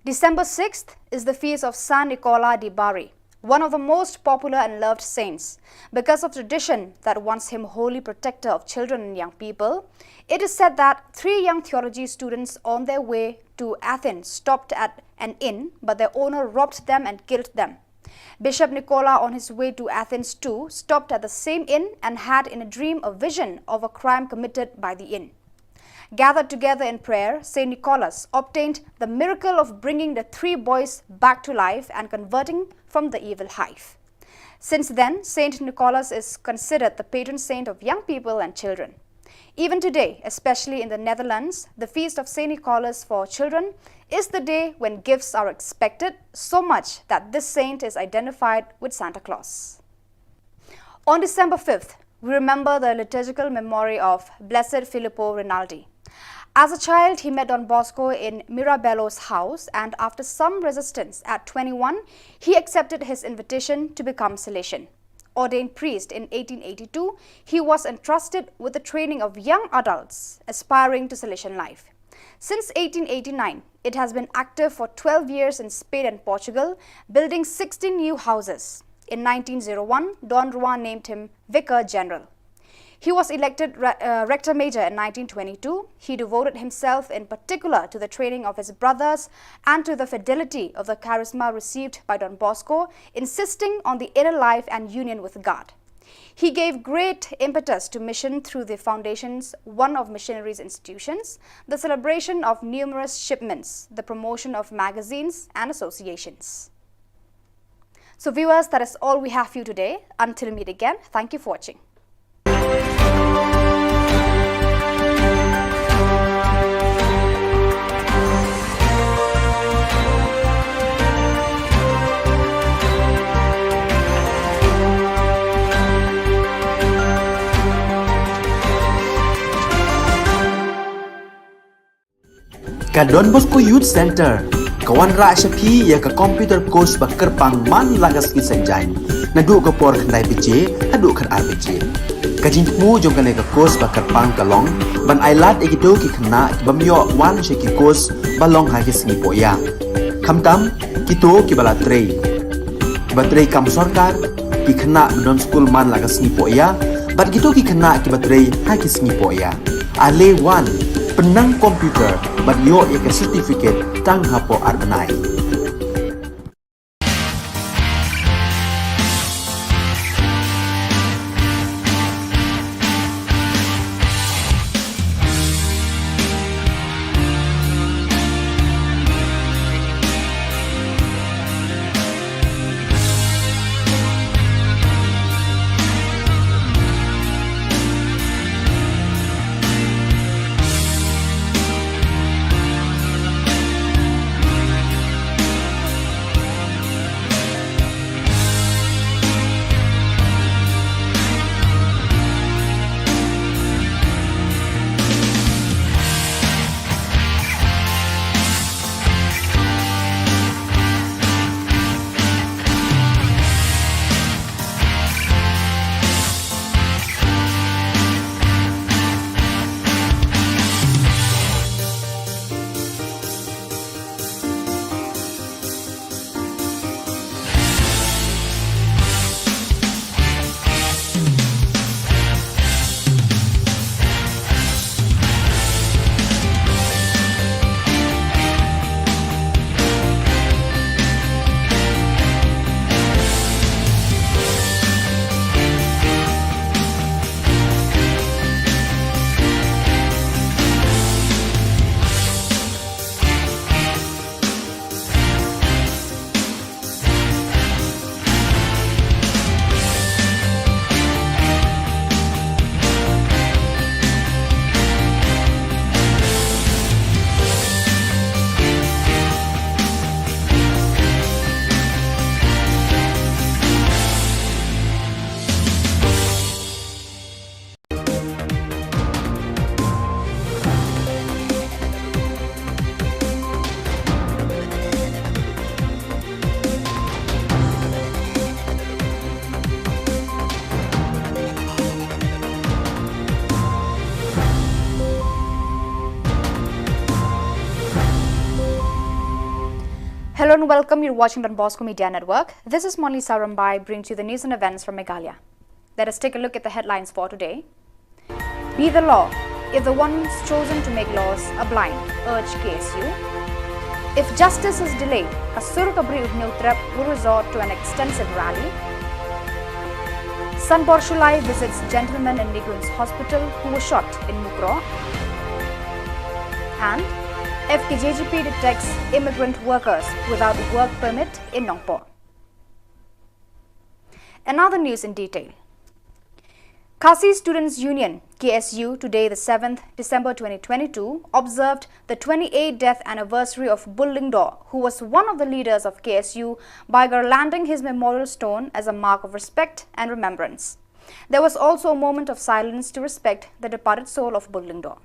December sixth is the feast of San Nicola di Bari, one of the most popular and loved saints. Because of tradition that wants him holy protector of children and young people, it is said that three young theology students on their way to Athens stopped at an inn, but their owner robbed them and killed them. Bishop Nicola, on his way to Athens too, stopped at the same inn and had in a dream a vision of a crime committed by the inn. Gathered together in prayer, Saint Nicholas obtained the miracle of bringing the three boys back to life and converting from the evil hive. Since then, Saint Nicholas is considered the patron saint of young people and children. Even today, especially in the Netherlands, the feast of Saint Nicholas for children is the day when gifts are expected, so much that this saint is identified with Santa Claus. On December fifth, we remember the liturgical memory of Blessed Filippo Rinaldi. As a child, he met Don Bosco in Mirabello's house, and after some resistance, at twenty-one, he accepted his invitation to become Salesian. Ordained priest in eighteen eighty-two, he was entrusted with the training of young adults aspiring to Salesian life. Since eighteen eighty-nine, it has been active for twelve years in Spain and Portugal, building sixteen new houses. In nineteen oh one, Don Rouen named him Vicar General. He was elected re- uh, Rector Major in nineteen twenty-two. He devoted himself in particular to the training of his brothers and to the fidelity of the charisma received by Don Bosco, insisting on the inner life and union with God. He gave great impetus to mission through the foundations, one of missionaries' institutions, the celebration of numerous shipments, the promotion of magazines and associations. So, viewers, that is all we have for you today. Until we meet again, thank you for watching. Ka Don Bosco Youth Centre ka wanrah sha phi ïa ka computer course ba kyrpang man la ka sngi Saitjaiñ, naduh ka por khyndai baje haduh khatar baje. Ka jingthmu jong kane ka course ba kyrpang ka long ban ailad ïa kito ki khynnah ki bym ïoh wan sha ki course ba long ha ki sngi pohïa. Khamtam kito kiba la trei, kiba trei kam sorkar, ki khynnah ba don skul man la ka sngi pohïa, bad kito ki khynnah kiba trei ha ki sngi pohïa. Ale wan, pynnang computer bad ïoh ïa ka certificate tang hapoh ar bnai. Hello and welcome. You're watching Don Bosco Media Network. This is Monlisa Rambai, bringing to you the news and events from Meghalaya. Let us take a look at the headlines for today. Be the law. If the ones chosen to make laws are blind, urge K S U. If justice is delayed, a Surkh Abri Hynñiewtrep will resort to an extensive rally. Sanbor Shullai visits gentleman in Nikoon's hospital who was shot in Mukroh. And F K J G P detects immigrant workers without work permit in Nongpoh. Another news in detail. Khasi Students Union, K S U, today, the seventh December twenty twenty-two, observed the twenty-eighth death anniversary of Bull Lyngdoh, who was one of the leaders of K S U, by garlanding his memorial stone as a mark of respect and remembrance. There was also a moment of silence to respect the departed soul of Bull Lyngdoh.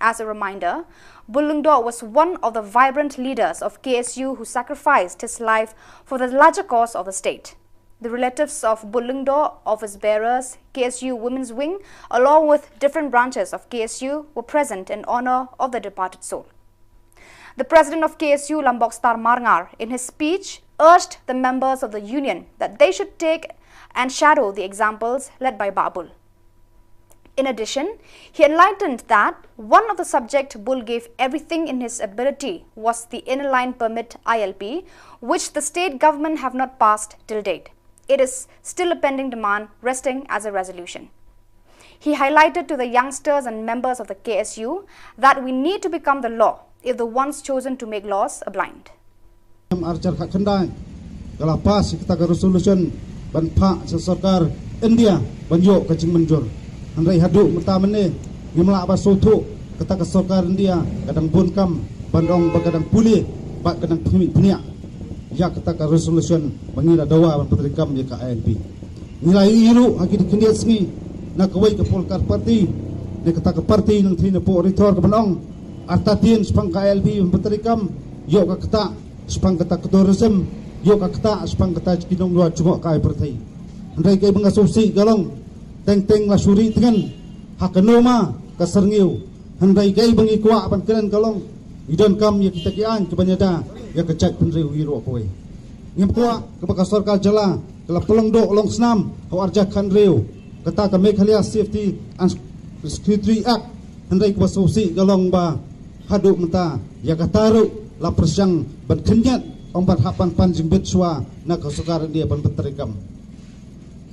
As a reminder, Bull Lyngdoh was one of the vibrant leaders of K S U who sacrificed his life for the larger cause of the state. The relatives of Bull Lyngdoh, office bearers, K S U Women's Wing, along with different branches of K S U, were present in honor of the departed soul. The president of K S U, Lambokstar Marngar, in his speech, urged the members of the union that they should take and shadow the examples led by Bah Bull. In addition, he enlightened that one of the subject Bull gave everything in his ability was the Inner Line Permit I L P, which the state government have not passed till date. It is still a pending demand resting as a resolution. He highlighted to the youngsters and members of the K S U that we need to become the law if the ones chosen to make laws are blind. Em archar khat khyndai ka la pass ïa kata ka resolution ban phah sha sorkar India ban ïoh ka jingmynjur. Hynrei haduh mynta mynne ngim lah ban sngewthuh kata ka sorkar India ka dang bun kam ban ong ba ka dang pule bad ka dang phniah phniah ïa kata ka resolution ba ngi la dawa ban pyntreikam ïa ka I L P. Ngi la ïohi ruh ha ki khyndiat sngi na kawei ka political party ne kata ka party nangtei napoh Ri Thor ka ban ong artatien shaphang ka I L P ban pyntreikam ïoh ka ktah shaphang kata ka tourism, ïoh ka ktah shaphang kata ki nongdwar jngohkai pyrthei. Hynrei kaei ba nga sngewsih ka long teng teng la shu ri tngen ha ka noma ka syrngiew. Hynrei kaei ba ngi kwah ban kren ka long ngi donkam ïa kita ki aiñ kiban ïada ïa ka jaitbynriew hi ruh kawei. Ngim kwah kaba ka sorkar jylla ka la pynlong doh long snam ha u arhajar khathynriew kata ka Meghalaya Safety and Security Act. Hynrei kaba sngewsih ka long ba haduh mynta ïa kata ruh la pyrshang ban khynñiat ong ban hap ban pan jingbit shuwa na ka sorkar India ban pyntreikam.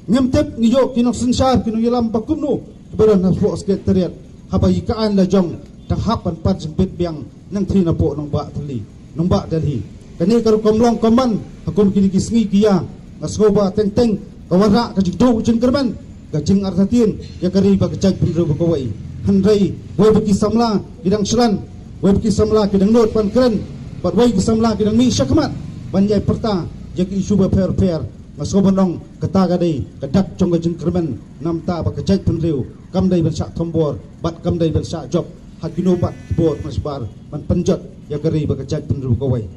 Ngim tip ngi ïoh ki nongsynshar ki nongïalam ba kumno kiba don hapoh Secretariat haba ïa ka aiñ la jong dang hap ban pan jingbit biang nangtei napoh nongbah Delhi, nongbah Delhi. Kane ka rukom long kumban ha kum kine ki sngi ki ïa nga sngew ba teng teng ka wanrah ka jingduh jingkyrmen ka jingartatien ïa ka ri bad ka jaitbynriew ba kawei. Hynrei wei ba ki samla ki dang shlan, wei ba ki samla ki dang nud ban kren bad wei ki samla ki dang mih shakhmat ban ïai pyrta ïa ki issue bapher bapher. Nga sngew ban ong kata ka dei ka dak jong ka jingkyrmen namar ba ka jaitbynriew kam dei ban shah thombor bad kam dei ban shah jop ha kino pat ki bor ban shbar ban pynjot ïa ka ri bad ka jaitbynriew kawei.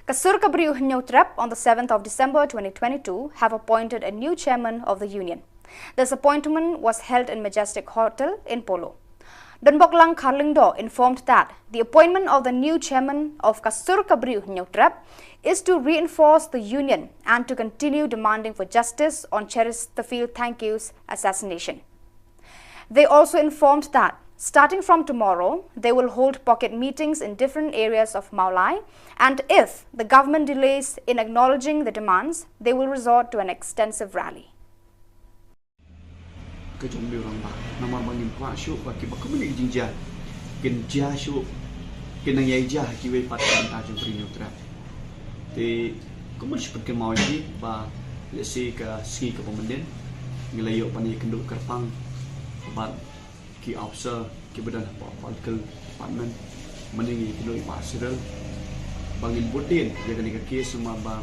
Ka Sur ka Briew Hynñiewtrep on the seventh of December twenty twenty-two have appointed a new chairman of the union. This appointment was held in Majestic Hotel in Polo. Donboklang Kharlyngdoh informed that the appointment of the new chairman of ka Sur ka Briew Hynñiewtrep is to reinforce the union and to continue demanding for justice on Chesterfield Thangkhiew assassination. They also informed that starting from tomorrow, they will hold pocket meetings in different areas of Mawlai, and if the government delays in acknowledging the demands, they will resort to an extensive rally. Ka jong u rangbah namar ba ngim kwah shuh ba kiba kumne ki jingjia kin jia shuh, kin nang ïai jia ha kiwei pat ka bynta jong ka Briew Hynñiewtrep. Te kumno shu pynkynmaw ïa phi ba lehse ka sngi kaba mynnin ngi la ïoh ban ïakynduh kyrpang bad ki officer kiba don hapoh political department, mynne ngi ïakynduh ïa Bah Cyril ba ngin bud dien ïa kane ka case namar ba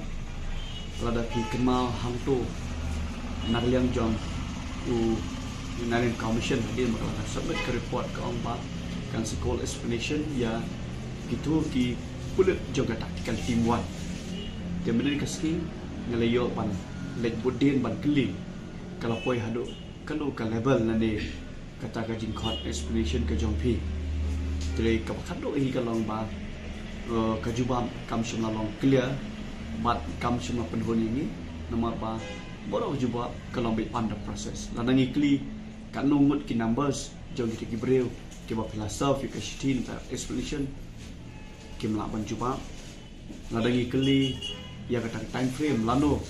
lada phi kynmaw hangto na ka liang jong u Inner Line Commission hadien ba ka la submit ka report ka ong ba kan sa call explanation ïa kito ki pulit jong ka tactical team one. Te mynne ka sngi nga la ïoh ban leit bud dien ban kylli ka la poi haduh kano ka level lane kata ka jingkhot explanation ka jong phi. Te kaba khatduh hi ka long ba, eh, ka jubab kam shym la long clear bad kam shym la pynhun ïa ngi namar ba baroh ka jubab ka long beit under process. Lada ngi kylli katno ngut ki numbers jong kita ki briew kiba phi la serve ïa ka shithi ne ka explanation, kim lah ban jubab. Lada ngi kylli ïa kata ka time frame lano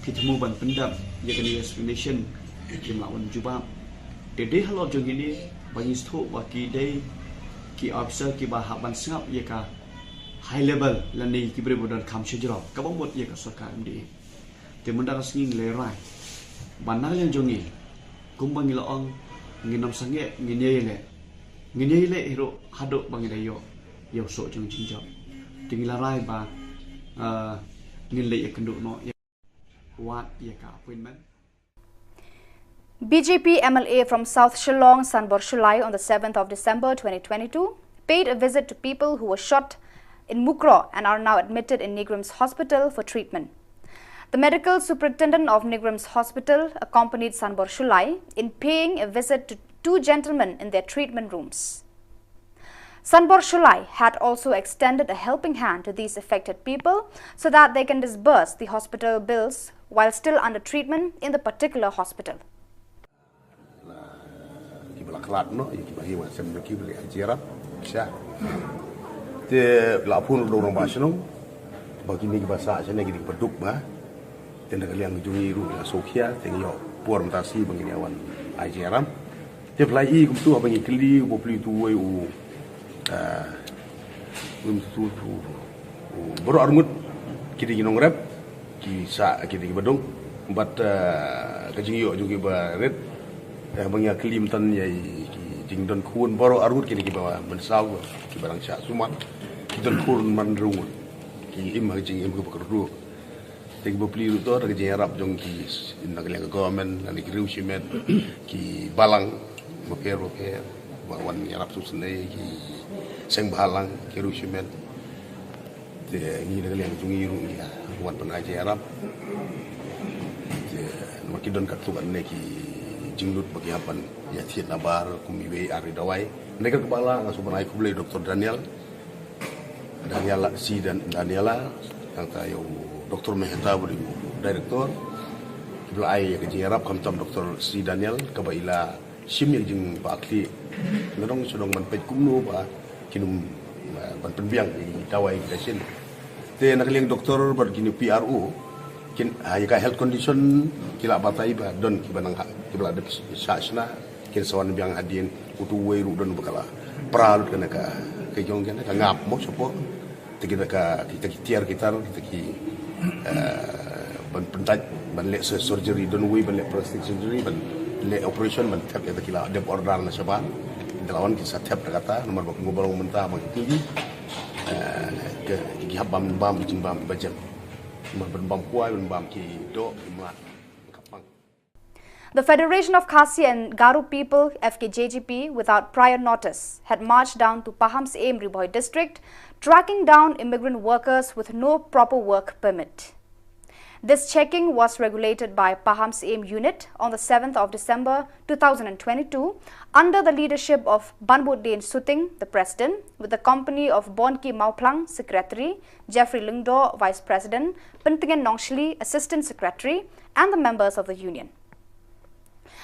phi thmu ban pyndep ïa kane ka explanation, kim lah ban jubab. Te dei halor jong kine ba ngi sngewthuh ba ki dei ki officer kiba hap ban sngap ïa ka high level lane ki briew ba don kam shajrong kaba mut ïa ka sorkar M D A. Te mynta ka sngi ngi la rai ba na ka liang jong ngi kumba ngi la ong, ngin ym sangeh, ngin ïai leh, ngin ïai leh hi ruh haduh ba ngi la ïoh ïa u soh jong jingjop. Te ngi la rai ba, ah, ngin leit ïakynduh noh ïa wad ïa ka appointment. B J P M L A from South Shillong, Sanbor Shullai, on the seventh of December twenty twenty-two, paid a visit to people who were shot in Mukroh and are now admitted in NEIGRIHMS Hospital for treatment. The medical superintendent of NEIGRIHMS Hospital accompanied Sanbor Shullai in paying a visit to two gentlemen in their treatment rooms. Sanbor Shullai had also extended a helping hand to these affected people so that they can disburse the hospital bills while still under treatment in the particular hospital. Kiba la khlad noh ïa kiba hi wan sem jong ki ba la ïa jyrap sha. Te la phone ruh da u rangbah shnong ba kine kiba sah shane kine kiba duk ba. Te na ka liang jong ngi ruh ngi la sngewkhia te ngi ïoh por mynta shi ba ngin ïa wan ai jyrap. Te phi la i kumtu haba ngi kylli u bapli utu uwei u Ah, ngim tu tu baroh arngut ki dei ki nongrep ki sah ki dei kiba duk bad ka jingïoh jong ki ba rit. Ba ngi ïa kylli mynta ïa ki jingdon khun baroh arngut ki dei kiba mynsaw kiba dang shah sumar ki don khun man rung ki im ha jingim kiba kyrduh. Te ki bapli ruh to da ka jingïarap jong ki na ka liang ka government lane ki riew shimet ki balang bapher bapher ba wan ïarap sngewsynei ki seng bhalang ki riew shimet. Te ngi na ka liang jong ngi ruh ngi wan ban ai jingïarap. Te namar ki don katto katne ki jinglut ba ki hap ban ïa thied nabar kum iwei ar i dawai. Hynrei kaba lah nga sngewbha ban ai khublei Doktor Daniel Daniela, si Dan, Daniela, nangta ïa u Doktor Mehta ba dei u director. Ki ba la ai ïa ka jingïarap khamtam Doktor si Daniel kaba i la shim ïa ka jingbakla. Nga dang shu dang ban peit kumno ba kin ym, eh, ban pynbiang ïa ki dawai ki da shin. Te na ka liang doktor bad kine P R O kin, ha, ïa ka health condition ki la batai ba don kiba nang ha, kiba la dep shah shna. Kin sa wan biang hadien utu uwei ruh don ba ka la pra lut kane ka, ka jong kane ka ngap mo shapoh. Te kita ka, kita ki tiar ki tar, kita ki, eh, ban pyntait, ban leh sur-, surgery, don uwei ban leh plastic surgery, ban leh operation, ban thep ïa kita ki la dep order na shabar. Kita la wan ki sa thep da kata, namar ba kumba ba long mynta ba ki, eh, ki, ki hap bam, bam, jingbam ba jem. Namar ban bam kwai, ban bam ki doh, ki mlak. Ka pang. The Federation of Khasi and Garo People, F K J G P, without prior notice, had marched down to Pahamsyiem, Ri Bhoi District, tracking down immigrant workers with no proper work permit. This checking was regulated by Pahamsyiem Unit on the seventh of December two thousand and twenty-two, under the leadership of Banbuddin Suting, the President, with the company of Bonki Mawphlang, Secretary, Jeffrey Lyngdoh, Vice President, Pyntngen Nongshli, Assistant Secretary, and the members of the union.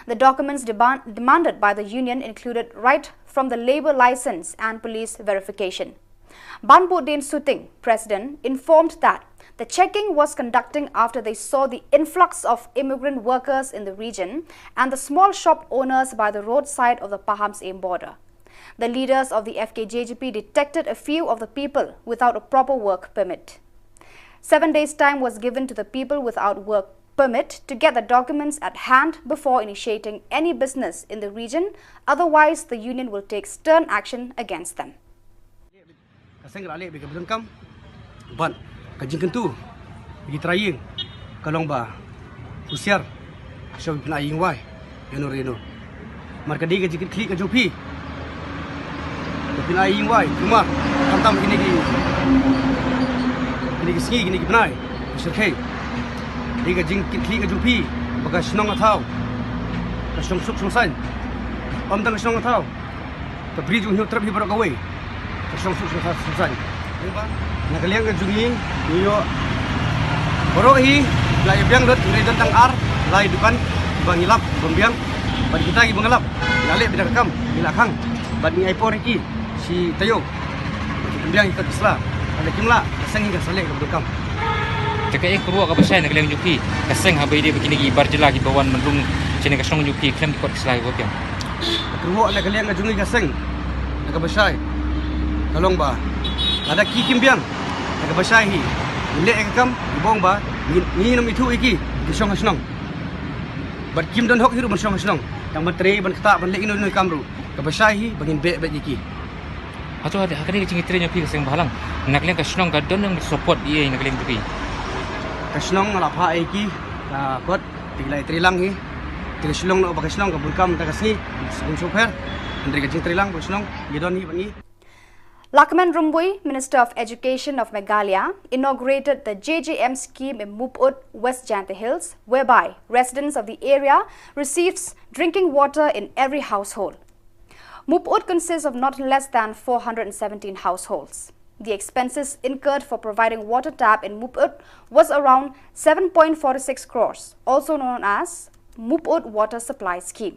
The documents deban-, demanded by the union included right from the labour licence and police verification. Banbuddin Suting, President, informed that the checking was conducting after they saw the influx of immigrant workers in the region and the small shop owners by the roadside of the Pahamsyiem border. The leaders of the F K J G P detected a few of the people without a proper work permit. Seven days' time was given to the people without work permit to get the documents at hand before initiating any business in the region, otherwise the union will take stern action against them. Ka seng ka la leh bad ka ba donkam bad ka jingkyntu bad ki trai ïing ka long ba husiar, shuwa ba phin ai ïing wai ïano re ïano. Namar ka dei ka jingkitkhlieh ka jong phi. Ba phin ai ïing wai kumar khamtam kine ki, kine ki sngi, kine ki bnai, shyrkhei. Dei ka jingkitkhlieh ka jong phi ba ka shnong ka thaw ka shnong suk shnong saiñ. Ym tang ka shnong ka thaw, ka bri jong u Hynñiewtrep hi baroh kawei ka shnong suk shnong saiñ. Na ka liang ka jong ngi, ngi ïoh baroh hi la ïa biang lut, ngi don tang ar lai dukan ba ngi lap ban biang. Bad kita kiba ngi lap ngi la leh beit da ka kam, ngi la khang bad ngi ai por ïa ki shi taïew. Ki pynbiang ïa ka sla, lada kim lah ka seng hi kan sa leh kaba donkam. Te kaei ka kyrwoh kaba shai na ka liang jong phi, ka seng haba ïadei bad kine ki bar jylla kiba wan ban rung shane ka shnong jong phi khlem ki kot ki sla kiba biang? Ka kyrwoh na ka liang ka jong ngi ka seng, na kaba shai ka long ba lada ki kim biang, na kaba shai hi ngin leh ïa ka kam, kiba ong ba ngi, ngin ym ithuh ïa ki, ki shong ha shnong. Bad kim don hok hi ruh ban shong ha shnong, tang ban trei, ban ktah, ban leh ino ino i kam ruh. Kaba shai hi ba ngin beh beit ïa ki. Hato ha kane ka jingïatreilang jong phi ka seng bhalang, na ka liang ka shnong ka don nang support ïa na ka liang jong phi? Ka shnong nga la phah ïa ki ka kot, te ki la ïatreilang hi. Te ka shnong noh ba ka shnong ka bun kam ta ka sngi, bun sngewpher. Hynrei ka jingtreilang ba ka shnong ngi don hi bad ngi. Lahkmen Rymbui, Minister of Education of Meghalaya, inaugurated the J J M scheme in Mopud, West Jaintia Hills, whereby residents of the area receives drinking water in every household. Mup'ut consists of not less than four hundred and seventeen households. The expenses incurred for providing water tap in Mup'ut was around seven point four six crores, also known as Mup'ut Water Supply Scheme.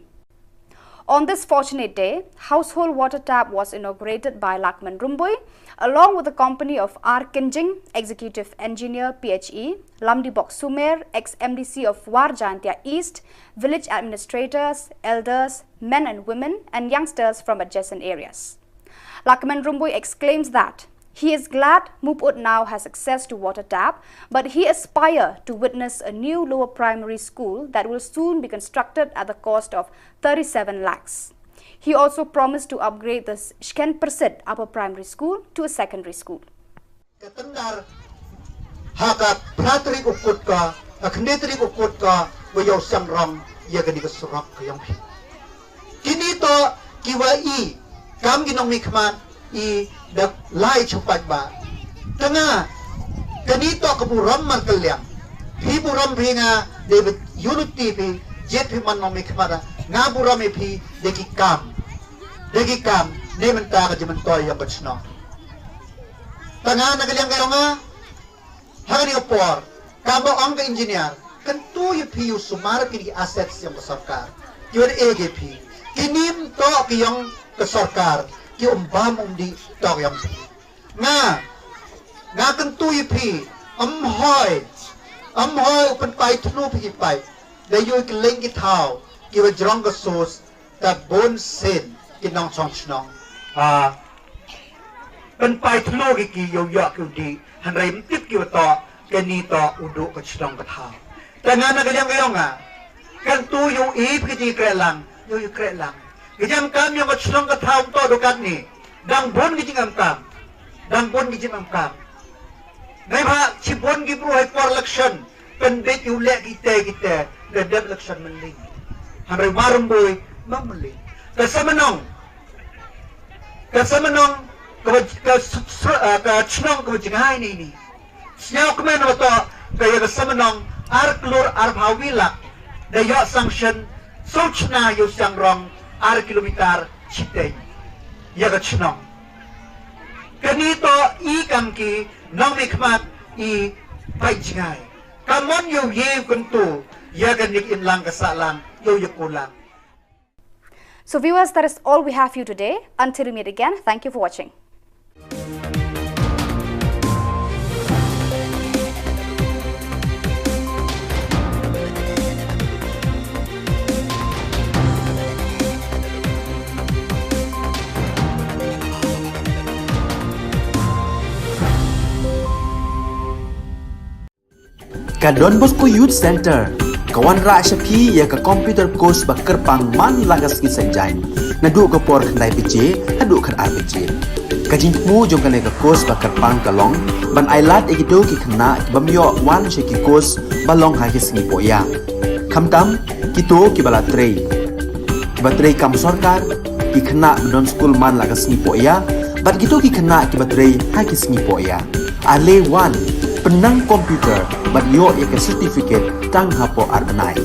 On this fortunate day, household water tap was inaugurated by Lakman Rymbui, along with the company of R Kynjing, Executive Engineer, P H E, Lamdibok Sumer, ex-M D C of War Jaintia East, village administrators, elders, men and women, and youngsters from adjacent areas. Lakman Rymbui exclaims that he is glad Mup'ut now has access to water tap, but he aspire to witness a new lower primary school that will soon be constructed at the cost of thirty-seven lakhs. He also promised to upgrade the Shken Persit Upper Primary School to a secondary school. Ka tendar ha ka phra tarik u Kut ka, ka khyndai tarik u Kut ka, wa ïoh siang rong ïa kane ka surok ka ïong phi. Kini to ki wa i kam ki nongmihkhmat i da lai chupat ba. Tanga kani to ka burom markylliang. Phi burom phi nga de unity phi, jet phi man nongmihkhmat, nga burom i phi de ki kam. De ki kam ne mynta ka jingmyntoi ïong ka chnong. Tanga na ka liang ka ïong nga ha kani ka por, kaba ong ka engineer, kyntu ïa phi u sumar ki assets ïong ka sorkar. Ïa da e ki phi. Kini to ki ïong ka sorkar, ki um bam um dih to ki ïong phi. Nga, nga kyntu ïa phi, um hoi, um hoi u pynpai thnu phi ki pai. Da ïoh ki leng ki thaw, ki wa jrong ka sos, ta bun sien ki nongchong chnong. Ah, pynpai thnu ki ki ïoh ïoh ki u dih, hynrei ym tip ki wa to, kani to u duh ka chnong ka thaw. Tanga na ka liang ka ïong nga. Kyntu ïoh i phi ki jingkhreh lang, ïoh ïoh khreh lang. Ki jingkam ïong ka chnong ka thaw to duh katni. Dang bun ki jingkam kam. Dang bun ki jingkam kam. Nai ba chi bun ki bru hai por election. Pynbit ïoh leh kita kita da dep election mynlei. Hynrei Rymbui ma mynlei. Ka Samanong. Ka Samanong ka ba, ka s-, s-, ah, ka chnong ka ba jngai ni ni. Sñiaw kmen wa to ka ïa ka Samanong ar klur ar phaw wi lak. Da ïoh sanction soo chna ïoh siang rong ar kilometer chiteng. Ïa ka chnong. Kani to i kam ki nongmihkhmat i pait jngai. Ka mon ïoh ïe kyntu ïa kani ka imlang ka sahlang ïoh ïa kulang. So viewers, that is all we have for you today. Until we meet again, thank you for watching. Ka Don Bosco Youth Center ka wanrah sha phi ïa ka computer course ba kyrpang man la ka sngi Saitjaiñ, naduh ka por khyndai baje haduh khatar baje. Ka jingthmu jong kane ka course ba kyrpang ka long ban ailad ïa kito ki khynnah ki bym ïoh wan sha ki course ba long ha ki sngi pohïa. Khamtam kito kiba la trei, kiba trei kam sorkar, ki khynnah ba don skul man la ka sngi pohïa, bad kito ki khynnah kiba trei ha ki sngi pohïa. Ale wan, pynnang computer bad ïoh ïa ka certificate tang hapoh ar bnai.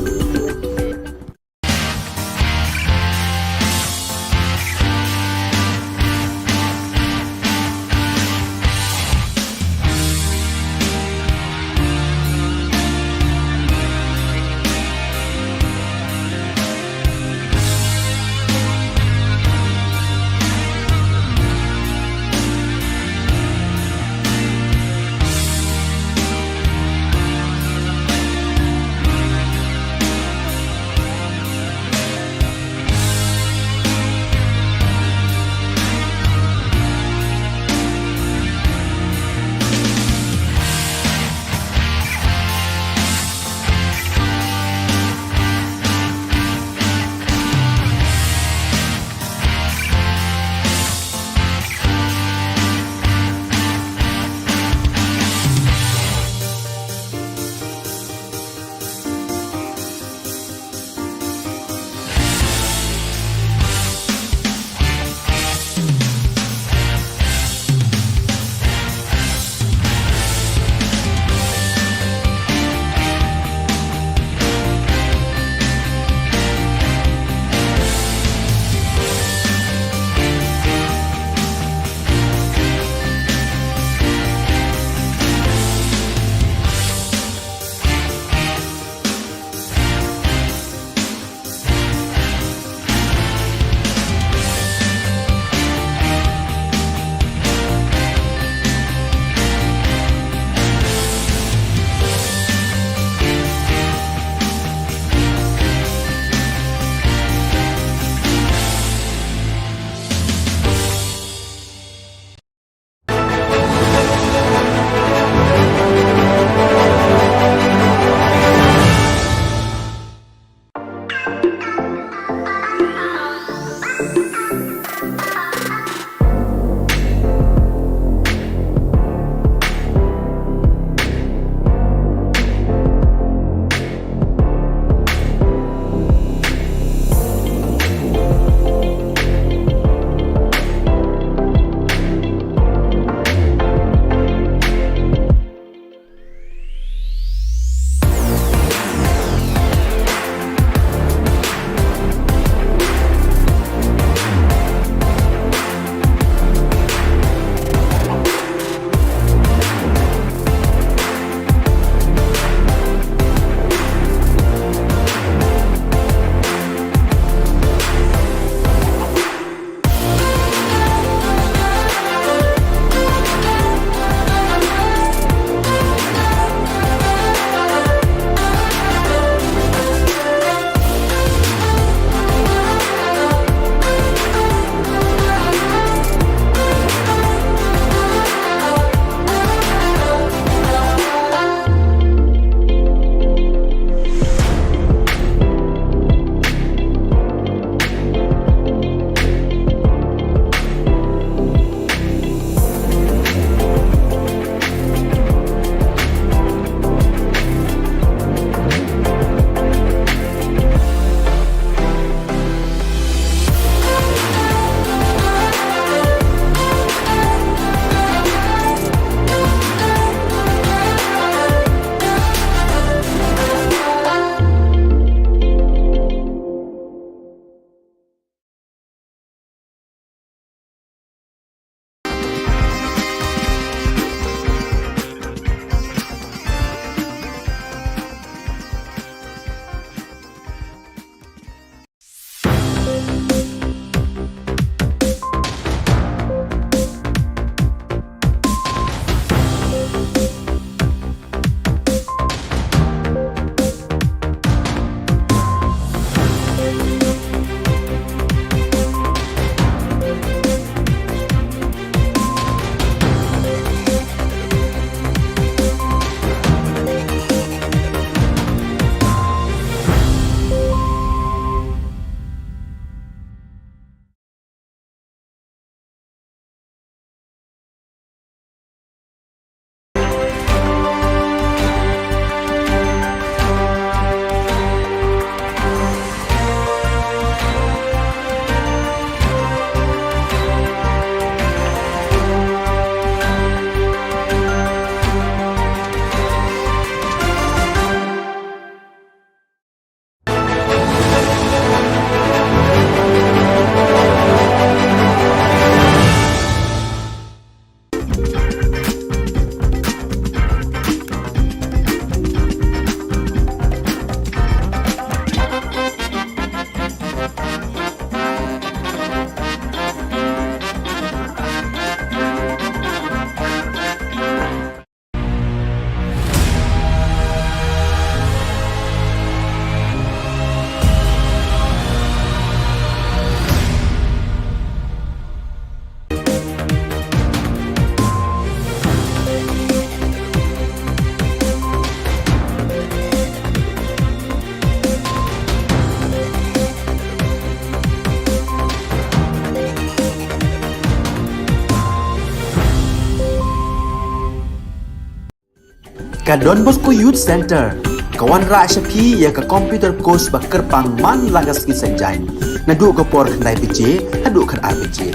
Ka Don Bosco Youth Centre ka wanrah sha phi ïa ka computer course ba kyrpang man la ka sngi Saitjaiñ, naduh ka por khyndai baje haduh khatar baje.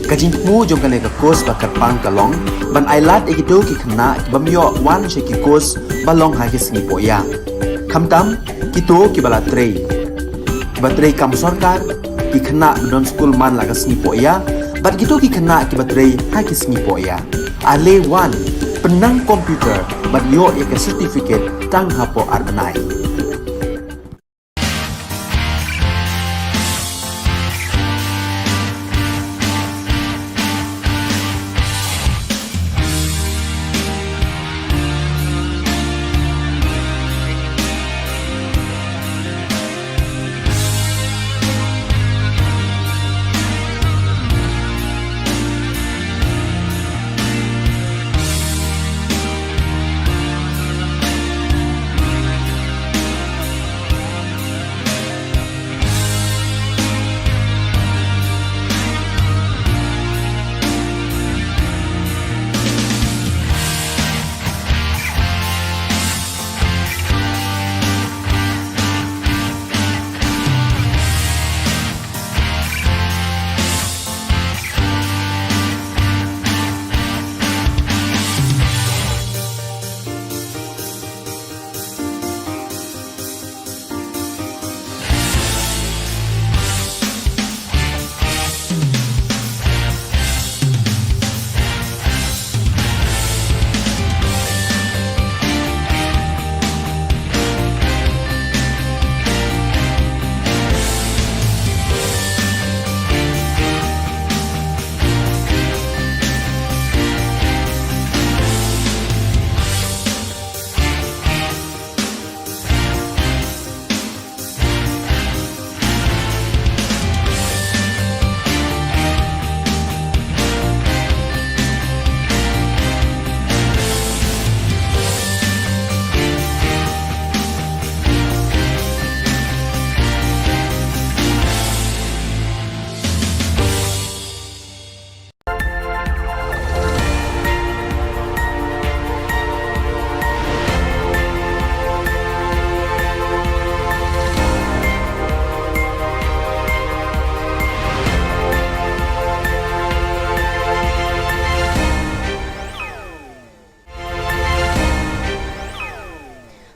Ka jingthmu jong kane ka course ba kyrpang ka long ban ailad ïa kito ki khynnah ki bym ïoh wan sha ki course ba long ha ki sngi poh ïa, khamtam kito kiba la trei, kiba trei kam sorkar, ki khynnah ba don skul man la ka sngi poh ïa, bad kito ki khynnah kiba trei ha ki sngi poh ïa. Ale wan, pynnang computer bad ïoh ïa ka certificate tang hapoh ar bnai.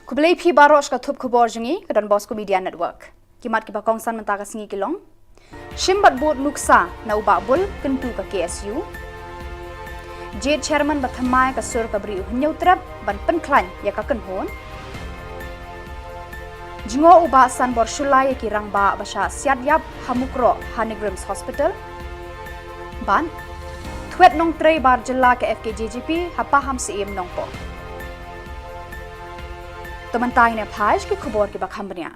Khublei phi baroh sha ka thup khubor jong ngi ka Don Bosco Media Network. Ki mat kiba kongsan mynta ka sngi ki long: Shim bad bud nuksa na u Bah Bul kyntu ka K S U. Jied chairman ba thymmai ka sur ka Bri u Hynñiewtrep ban pynkhlaiñ ïa ka kynhun. Jngoh u Bah Sanbor Shullai ïa ki rangbah ba shah siat ïap ha Mukroh ha NEIGRIHMS Hospital. Bad thwet nongtrei bar jylla ka F K J G P ha Pahamsyiem Nongpoh. To mynta ngin ïa phai sha ki khubor kiba kham bniah.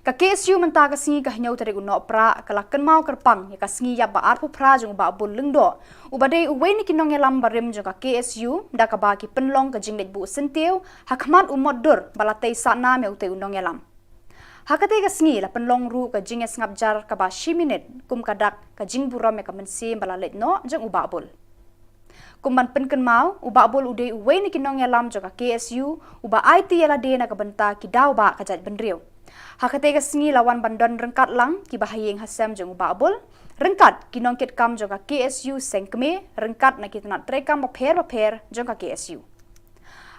Ka K S U mynta ka sngi ka hynñiew tarik u Nohprah ka la kynmaw kyrpang ïa ka sngi ïap ba arphew phra jong u Bah Bul Lyngdoh, uba dei uwei na ki nongïalam barim jong ka K S U, da kaba ki pynlong ka jingleit buh syntiew ha khmat u mot dur ba la tei sahnam ïa utei u nongïalam. Ha katei ka sngi la pynlong ruh ka jingïasngap jar kaba shi minit kum ka dak ka jingburom ïa ka mynsiem ba la leit noh jong u Bah Bul. Kum ban pynkynmaw, u Bah Bul u dei uwei na ki nongïalam jong ka K S U uba aiti ïa lade na ka bynta ki daw ba ka jaitbynriew. Ha katei ka sngi la wan ban don ryngkat lang kiba ha ïing ha sem jong u Bah Bul, ryngkat ki nongkitkam jong ka K S U seng kmie, ryngkat na ki tnat treikam bapher bapher jong ka K S U.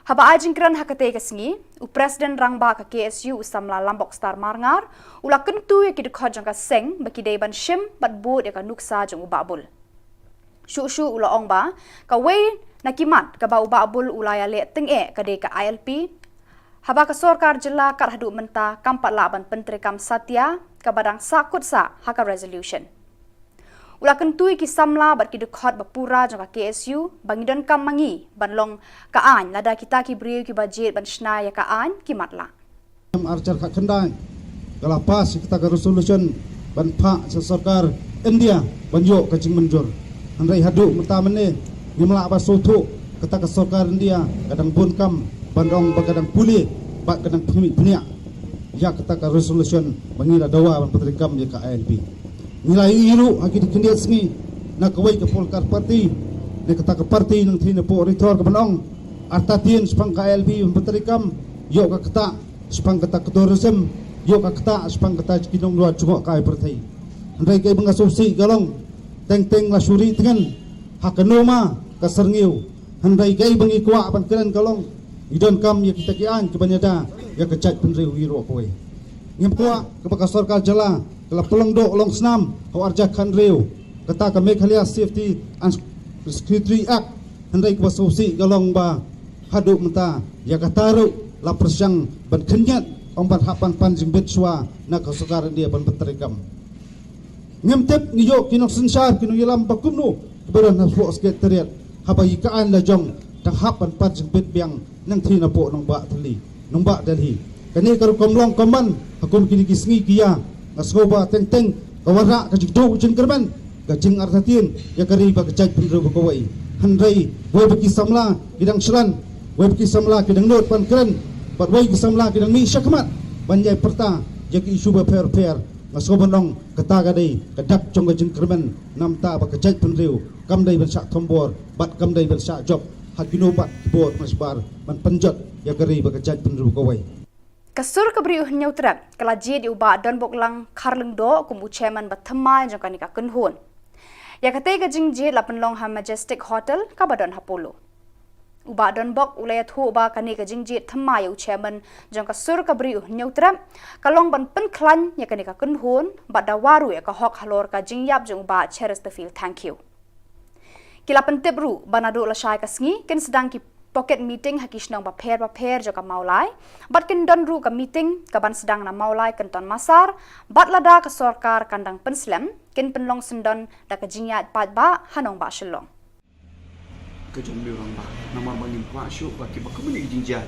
Haba ai jingkren ha katei ka sngi, u President Rangbah ka K S U u samla Lambokstar Marngar u la kyntu ïa ki dkhot jong ka seng ba ki dei ban shim bad bud ïa ka nuksa jong u Bah Bul. Shuh shuh u la ong ba kawei na ki mat kaba u Bah Bul u la ïaleh tyngeh ka dei ka I L P, haba ka sorkar jylla kat haduh mynta kam pat lah ban pyntreikam satia kaba dang sahkut sah ha ka resolution. U la kyntu ïa ki samla bad ki dkhot ba pura jong ka K S U ba ngi donkam ma ngi ban long ka aiñ lada kita ki briew kiba jied ban shna ïa ka aiñ ki matlah. Ar hajar khatkhyndai ka la pass ïa kata ka resolution ban phah sha sorkar India ban ïoh ka jingmynjur. Hynrei haduh mynta mynne ngim lah ba sngewthuh kata ka sorkar India ka dang bun kam ban ong ba ka dang pule bad ka dang pynmih bniah ïa kata ka resolution ba ngi la dawa ban pyntreikam ïa ka I L P. Ngi la ïohi ruh ha ki khyndiat sngi na kawei ka political party, na kata ka party nangthie na pdeng Ri Thor ka ban ong Artatien shaphang ka I L P ban pyntreikam, ïoh ka ktah shaphang kata ka tourism, ïoh ka ktah shaphang kata ki nonglwar jngohkai pyrthei. Hynrei kaei ba nga sngewsih ka long, teng teng la shu ri tngen ha ka noma ka syrngiew. Hynrei kaei ba ngi kwah ban kren ka long, ngi donkam ïa kita ki aiñ kiban ïada ïa ka jaitbynriew hi ruh kawei. Ngim kwah kaba ka sorkar jylla ka la pynlong doh long snam ha u arja khan riew, kata ka Meghalaya Safety and Security Act. Hynrei kaba sngewsih ka long ba haduh mynta ïa kata ruh la pyrshang ban khynñiat, ong ban hap ban pan jingbit shuwa na ka sorkar India ban pyntreikam. Ngim tip, ngi ïoh ki nongsynshar ki nongïalam ba kumno kiba don hapoh Secretariat, haba ïa ka aiñ la jong dang hap ban pan jingbit biang nangthie napoh nongbah Delhi, nongbah Delhi. Kane ka rukom long kumban ha kum kine ki sngi ki ïa, nga sngew ba teng teng ka wanrah ka jingduh jingkyrmen, ka jingartatien ïa ka ri bad ka jaitbynriew ba kawei. Hynrei wei ba ki samla ki dang shlan, wei ba ki samla ki dang nud ban kren, bad wei ki samla ki dang mih shakhmat ban ïai pyrta ïa ki issue bapher bapher. Nga sngew ban ong kata ka dei ka dak jong ka jingkyrmen namar ba ka jaitbynriew kam dei ban shah thombor bad kam dei ban shah jop ha kino pat ki bor mashbar ban pynjot ïa ka ri bad ka jaitbynriew kawei. Ka sur ka briew Hynñiewtrep ka la jied ïa u Bah Donboklang Kharlyngdoh kum u chairman ba thymmai jong kane ka kynhun. Ïa katei ka jingjied la pynlong ha Majestic Hotel kaba don ha Polo. U Bah Donbok u la ïathuh ba kane ka jingjied thymmai ïa u chairman jong ka sur ka briew Hynñiewtrep ka long ban pynkhlaiñ ïa kane ka kynhun bad dawa ruh ïa ka hok halor ka jingïap jong u Bah Chesterfield Thangkhiew. Ki la pyntip ruh ba naduh lashai ka sngi kin sdang ki pocket meeting ha ki shnong bapher bapher jong ka Mawlai, bad kin don ruh ka meeting kaban sdang na Mawlai Kynton Massar, bad lada ka sorkar kan dang pynslem, kin pynlong syndon da ka jingïaid paidbah ha nongbah Shillong. Ka jong u rangbah, namar ba ngim kwah shuh ba kiba kumne ki jingjia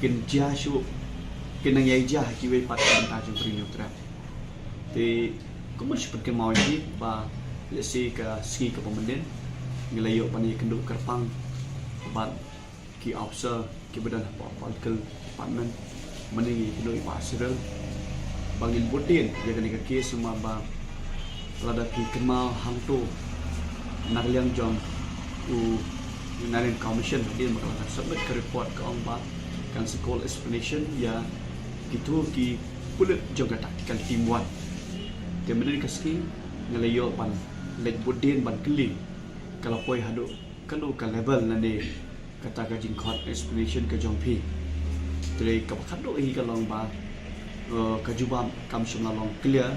kin jia shuh, kin nang ïai jia ha kiwei pat ka bynta jong ka ri Hynñiewtrep. Te kumno shu pynkynmaw ïa ki ba lehse ka sngi kaba mynnin ngi la ïoh ban ïakynduh kyrpang bad ki officer kiba don hapoh political department, mynne ngi ïakynduh ïa i Bah Cyril ba ngin bud dien ïa kane ka case, namar ba lada phi kynmaw hangto na ka liang jong u Union Commission hadien ba ka la submit ka report ka ong ba kan sa call explanation ïa kito ki pulit jong ka tactical team one. Te mynne ka sngi ngi la ïoh ban leit bud dien ban kylli ka la poi haduh kano ka level lane kata ka jingkhot explanation ka jong phi. Te kaba khatduh hi ka long ba, eh, ka jubab kam shym la long clear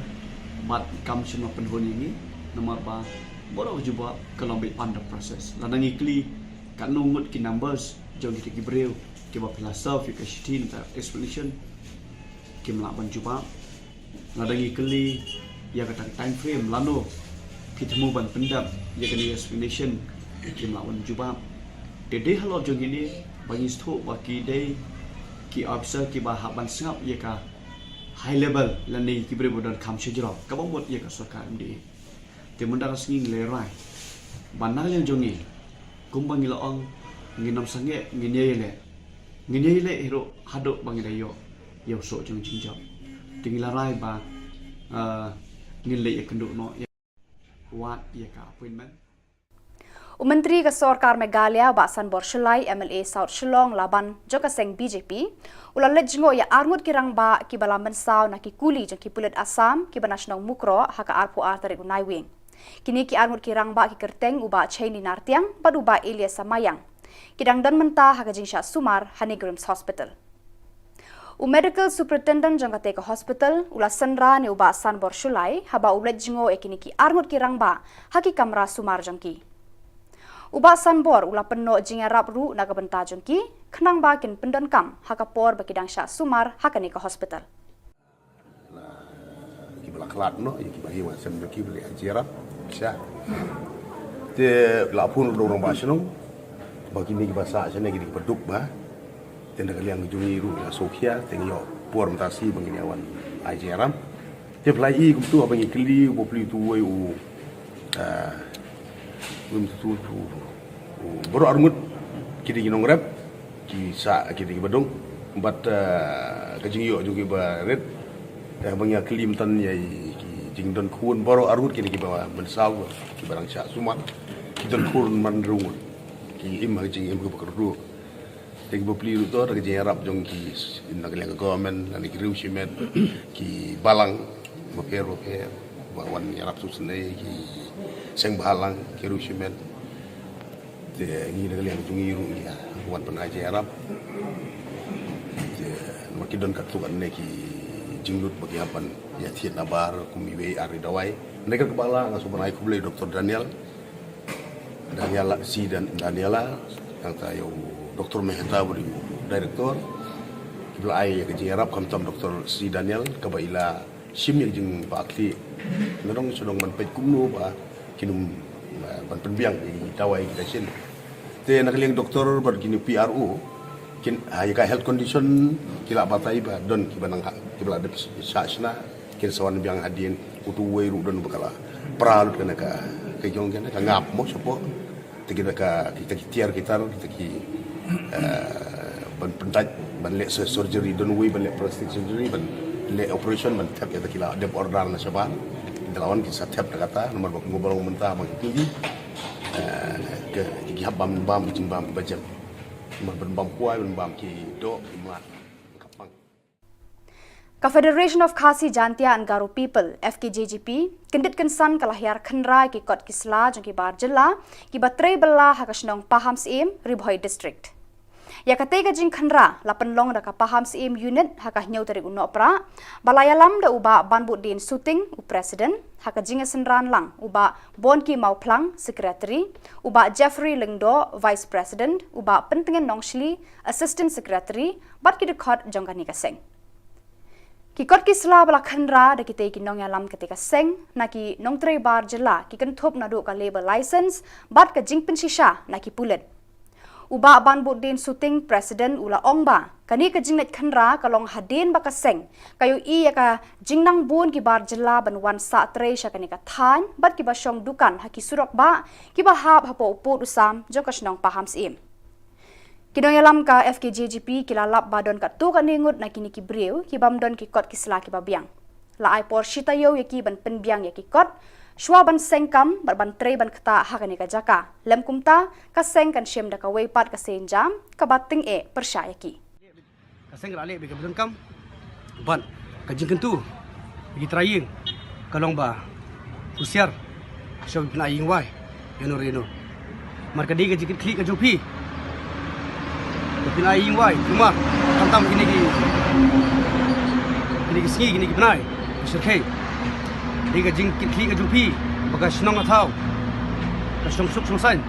bad kam shym la pynhun ïa ngi, namar ba baroh ka jubab ka long beit under process. Lada ngi kylli katno ngut ki numbers jong kita ki briew kiba phi la serve ïa ka shithi na ka explanation, kim lah ban jubab. Lada ngi kylli ïa kata ka time frame lano phi thmu ban pyndep ïa kane ka explanation, kim lah ban jubab. Te dei halor jong kine ba ngi sngewthuh ba ki dei ki officer kiba hap ban sngap ïa ka high level lane ki briew ba don kam shajrong kaba mut ïa ka sorkar M D A. Te mynta ka sngi ngi la rai ba na ka liang jong ngi, kumba ngi la ong, ngin ym sangeh, ngin ïai leh, ngin ïai leh hi ruh haduh ba ngi la ïoh ïa u soh jong jingjop. Te ngi la rai ba, ah, ngin leit ïakynduh noh ïa wad ïa ka appointment. U Myntri ka Sorkar Meghalaya, Bah Sanbor Shullai, M L A South Shillong Laban jong ka seng B J P, u la leit jngoh ïa arngut ki rangbah kiba la mynsaw na ki kuli jong ki pulit Assam kiba na shnong Mukroh ha ka arphew ar tarik u Naiwieng. Kine ki arngut ki rangbah ki kyrteng u Bah Cheini Nartiang bad u Bah Elias Samayang. Ki dang don mynta ha ka jingshah sumar ha NEIGRIHMS Hospital. U Medical Superintendent jong katei ka hospital u la synran ïa u Bah Sanbor Shullai haba u leit jngoh ïa kine ki arngut ki rangbah ha ki kamra sumar jong ki. U Bah Sanbor u la pynnoh jingïarap ruh na ka bynta jong ki, khnang ba kin pyndonkam ha ka por ba ki dang shah sumar ha kane ka hospital. Kiba la khlad noh, ïa kiba hi wa sem jong ki ba leh jingïarap sha. Te la phone ruh da u rangbah shnong ba kine kiba sah shane ki dei kiba duk ba. Te na ka liang jong ngi ruh la sngewkhia, te ngi ïoh por mynta shi ba ngin ïa wan ai jingïarap. Te phi la i kumtu haba ngi kylli u bapli utu uwei u, ah, uwei utu utu, u, baroh arngut ki dei ki nongrep, ki sah ki dei kiba duk. Bad, ah, ka jingïoh jong ki barit, eh, ba ngi ïa kylli mynta ïa ki jingdon khun baroh arngut ki dei kiba mynsaw, kiba dang shah sumar, ki don khun man rung, ki im ha ka jingim kaba kyrduh. Te ki bapli ruh to da ka jingïarap jong ki, na ka liang ka government, na ki riew shimet, ki balang bapher bapher ba wan ïarap sngewsynei, ki seng balang, ki riew shimet. Te ngi na ka liang jong ngi ruh ngi wan pynai jingïarap. Te namar ki don katto katne ki jinglut ba ki hap ban ïa thied nabar kum iwei ar ri dawai. Na ka liang ka balang nga sngewbha ban ai khublei Doctor Daniel, Daniela, si Dan, Daniela, nangta ïa u Doctor Mehta bad u Director. Kiba la ai ïa ka jingïarap khamtam Doctor si Daniel kaba i la shim ïa ka jingbakla. Nga dang shu dang ban peit kumno ba kin ym, eh, ban pynbiang ïa ki dawai ki dashin. Te na ka liang doctor bad kine P R O, kin, ah, ïa ka health condition ki la batai ba don kiba nang ha, kiba la dep shah shna, kin sa wan biang hadien, utu uwei ruh don ba ka la pra lut kane ka, ka jong kane ka ngap mo shapoh. Te kita ka, kita ki tiar ki tar, kita ki, eh, ban pyndait, ban leh sur-, surgery, don uwei ban leh plastic surgery, ban leh operation, ban thep ïa kita ki la dep order na shabar. Kita la wan ki sa thep da kata, namar ba kumba long mynta ba ki, eh, ki, ki hap bam, bam, ki jingbam, ki bajem. Namar ban bam kwai, ban bam ki doh, ki mlak, ka pang. Ka Federation of Khasi Jaintia and Garo People, F K J G P, kyndit kynsan ka la hiar khynra ïa ki kot ki sla jong ki bar jylla kiba trei bylla ha ka shnong Pahamsyiem, Ri Bhoi District. Ïa katei ka jingkhynra la pynlong da ka Pahamsyiem Unit ha ka hynñiew tarik u Nohprah, ba la ïalam da u Bah Banbudin Suting, u President, ha ka jingïasynran lang u Bah Bonki Mawphlang, Secretary, u Bah Jeffrey Lyngdoh, Vice President, u Bah Pyntngen Nongshli, Assistant Secretary, bad ki dkhot jong kane ka seng. Ki kot ki sla ba la khynra da kitei ki nongïalam katei ka seng, na ki nongtrei bar jylla ki kynthup naduh ka labour license bad ka jingpynshisha na ki pulit. U Bah Banbudin Suting, President, u la ong ba kane ka jingleit khynra ka long hadien ba ka seng ka ïohi ïa ka jingnang bun ki bar jylla ban wan sah trei sha kane ka thaiñ bad kiba shong dukan ha ki surok bah kiba hap hapoh u pud u sam jong ka shnong Pahamsyiem. Ki nongïalam ka F K J G P ki la lap ba don katto katne ngut na kine ki briew ki bym don ki kot ki sla kiba biang. La ai por shi taïew ïa ki ban pynbiang ïa ki kot, shuwa ban seng kam bad ban trei ban ktah ha kane ka jaka. Lym kumta, ka seng kan shim da kawei pat ka sienjam kaba tyngeh pyrshah ïa ki. Ka seng ka la leh bad kaba donkam bad ka jingkyntu ïa ki trai ïing ka long ba husiar, shuwa ba phin ai ïing wai ïano re ïano. Namar ka dei ka jingkitkhlieh ka jong phi ba phin ai ïing wai, namar khamtam kine ki, kine ki sngi, kine ki bnai, ka shyrkhei. Dei ka jingkitkhlieh ka jong phi ba ka shnong ka thaw ka shnong suk shnong saiñ.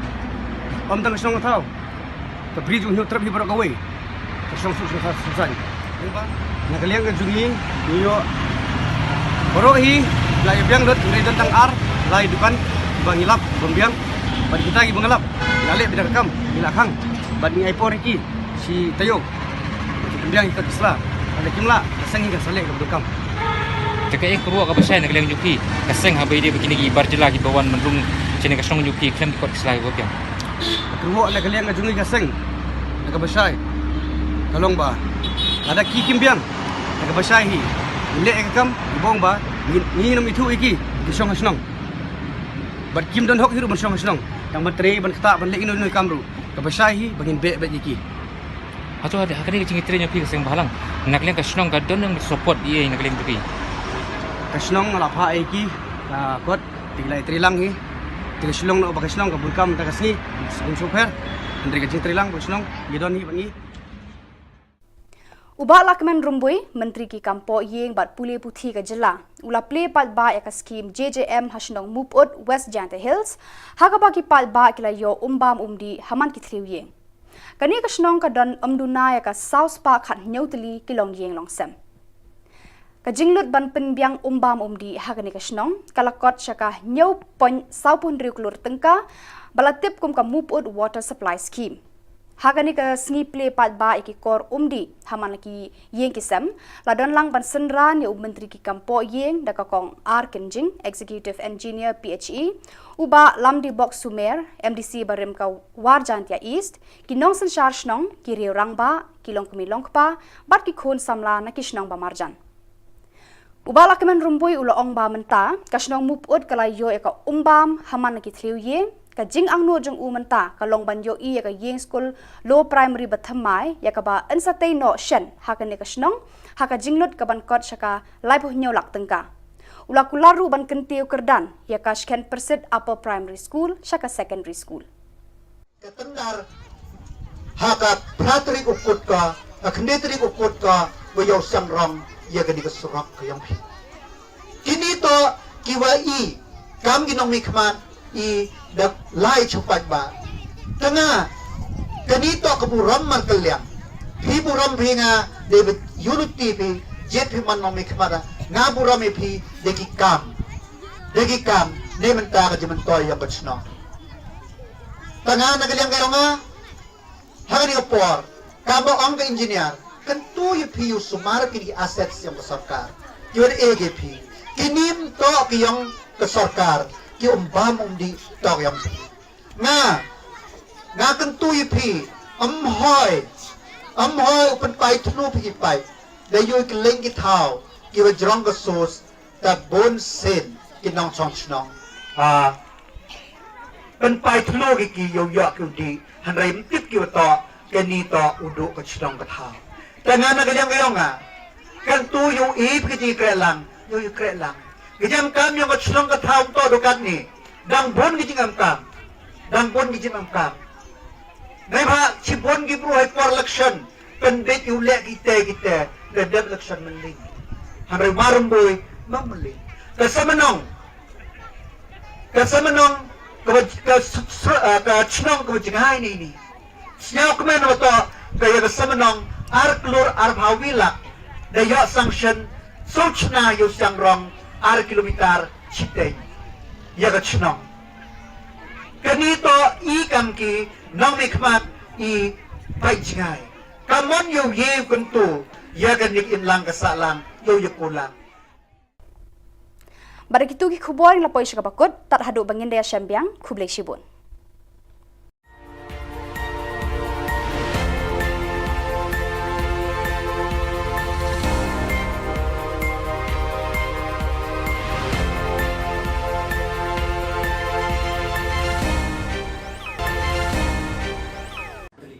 Ym tang ka shnong ka thaw, ka Bri jong Hynñiewtrep hi baroh kawei ka shnong suk shnong saiñ. Na ka liang ka jong ngi, ngi ïoh baroh hi la ïa biang lut, ngi don tang ar lai dukan ba ngi lap ban biang. Bad kita kiba ngi lap, ngi la leh beit da ka kam, ngi la khang bad ngi ai por ïa ki shi taïew. Pynbiang ïa ki kot ki sla. Lada kim lah, ka seng hi kan sa leh kaba donkam. Te kaei ka kyrwoh kaba shai na ka liang jong phi ka seng haba ïadei bad kine ki bar jylla kiba wan ban rung shane ka shnong jong phi khlem ki kot ki sla kiba biang? Ka kyrwoh na ka liang ka jong ngi ka seng, na kaba shai ka long ba lada ki kim biang, na kaba shai hi, ngi leh ïa ka kam, ngi ong ba ngi, ngin ym ithuh ïa ki, ki shong ha shnong. Bad kim don hok hi ruh ban shong ha shnong, tang ban trei, ban ktah, ban leh ino ino i kam ruh. Kaba shai hi ba ngin beh beit ïa ki. Hato ha, ha kane ka jingtrei jong phi ka seng Bhalang, na ka liang ka shnong ka don nang support ïa na ka liang jong phi? Ka shnong la phah ïa ki, ah, kot, te ki la ïatrei lang hi. Te ka shnong, na ba ka shnong ka bun kam ta ka sngi, sngewsih pher. Hynrei ka jingtrei lang ba ka shnong ïa don hi bad ngi. U Bah Lahkmen Rymbui, Myntri ki kam poh ïing bad pule puthi ka jylla, u la plie paidbah ïa ka skhim J J M ha shnong Mupud, West Jaintia Hills, ha kaba ki paidbah ki la ïoh um bam um dih ha man ki thliew ïing. Kane ka shnong ka don ym duna ïa ka saw spah khathynñiew tylli ki longïing longsem. Ka jinglut ban pynbiang um bam um dih ha kane ka shnong ka la kot sha ka hynñiew point saw phew hynriew klur tyngka, ba la tip kum ka Mupud Water Supply Scheme. Ha kane ka sngi plie paidbah ïa ki kor um dih ha man la ki ïing ki sem, la don lang ban synran ïa u Myntri ki kam poh ïing da ka Kong R Kynjing, Executive Engineer P H E, u Bah Lamdibok Sumer, M D C barim ka War Jaintia East, ki nongsynshar shnong, ki riew rangbah, ki longkmie longkpa bad ki khun samla na ki shnong ba marjan. U Bah Lahkmen Rymbui u la ong ba mynta ka shnong Mupud ka la ïoh ïa ka um bam ha man la ki thliew ïing, Ka jingangnud jong u mynta ka long ban ïohi ïa ka ïing skul Low Primary bathymmai ïa kaba yn sa tei noh shen ha kane ka shnong ha ka jinglut kaban kot sha ka laiphew lak tyngka. U la kular ruh ban kyntiew kyrdan ïa ka Shken Persit Upper Primary School sha ka Secondary School. Ka tyndar ha ka phra tarik u Kut ka, ka khyndai tarik u Kut ka, ba ïoh shangrong ïa kane ka surok ka ïong phi. Kine to ki wa i kam ki nongmihkhmat i da lai chupat ba. Tanga kane to ka burom markylliang. Phi burom phi nga dei ba ïulu ti phi, jet phi man nongmihkhmat, nga burom i phi dei ki kam. Dei ki kam ne mynta ka jingmyntoi ïong ka chnong. Tanga na ka liang ka ïong nga, ha kane ka por kaba ong ka engineer, kyntu ïa phi u sumar kine ki assets ïong ka sorkar. Ki wan e ke phi, kine ym to ki ïong ka sorkar, ki um bam um dih to ki ïong phi. Nga, nga kyntu ïa phi, ym hoi, ym hoi u pynpai thlu phi ki paip da ïoh ki leng ki thaw ki wa jrong ka sos. Ta bun sien ki nongchong chnong, ha, pynpai thlu ki ki ïoh ïoh ki u dih, hynrei ym tip ki wa to kane to u duh ka chnong ka thaw. Tanga na ka liang ka ïong nga, kyntu ïoh i phi ki jingkreh lang, ïoh i kreh lang. Ki jingkam ïong ka chnong ka thaw to duh katne, dang bun ki jingkam, dang bun ki jingkam. Ngai ba chi bun ki bru hai por election, pynbeit ïa u leh kite kite, da dep election mynlin. Hynrei marumbui ma mynlin. Ka Samnong, ka Samnong, ka ba, ka s- s- ah, ka chnong ka ba jngai ni ni. Sñiaw kmen wa to ka ïa ka Samnong ar klur ar phaw wi lak. Da ïa sanction so chna ïa u shangrong ar kilometer chiteng ïa ka chnong. Kane to i kam ki nongmihkhmat i pai jngai. Ka mon ïoh ïa u kyntu ïa kane ka imlang ka sahlang ïoh ïa kulang. Bad da kitu ki khubor ngi la poi sha kaba kut, tad haduh ba ngin da ïa shem biang, khublei shibun.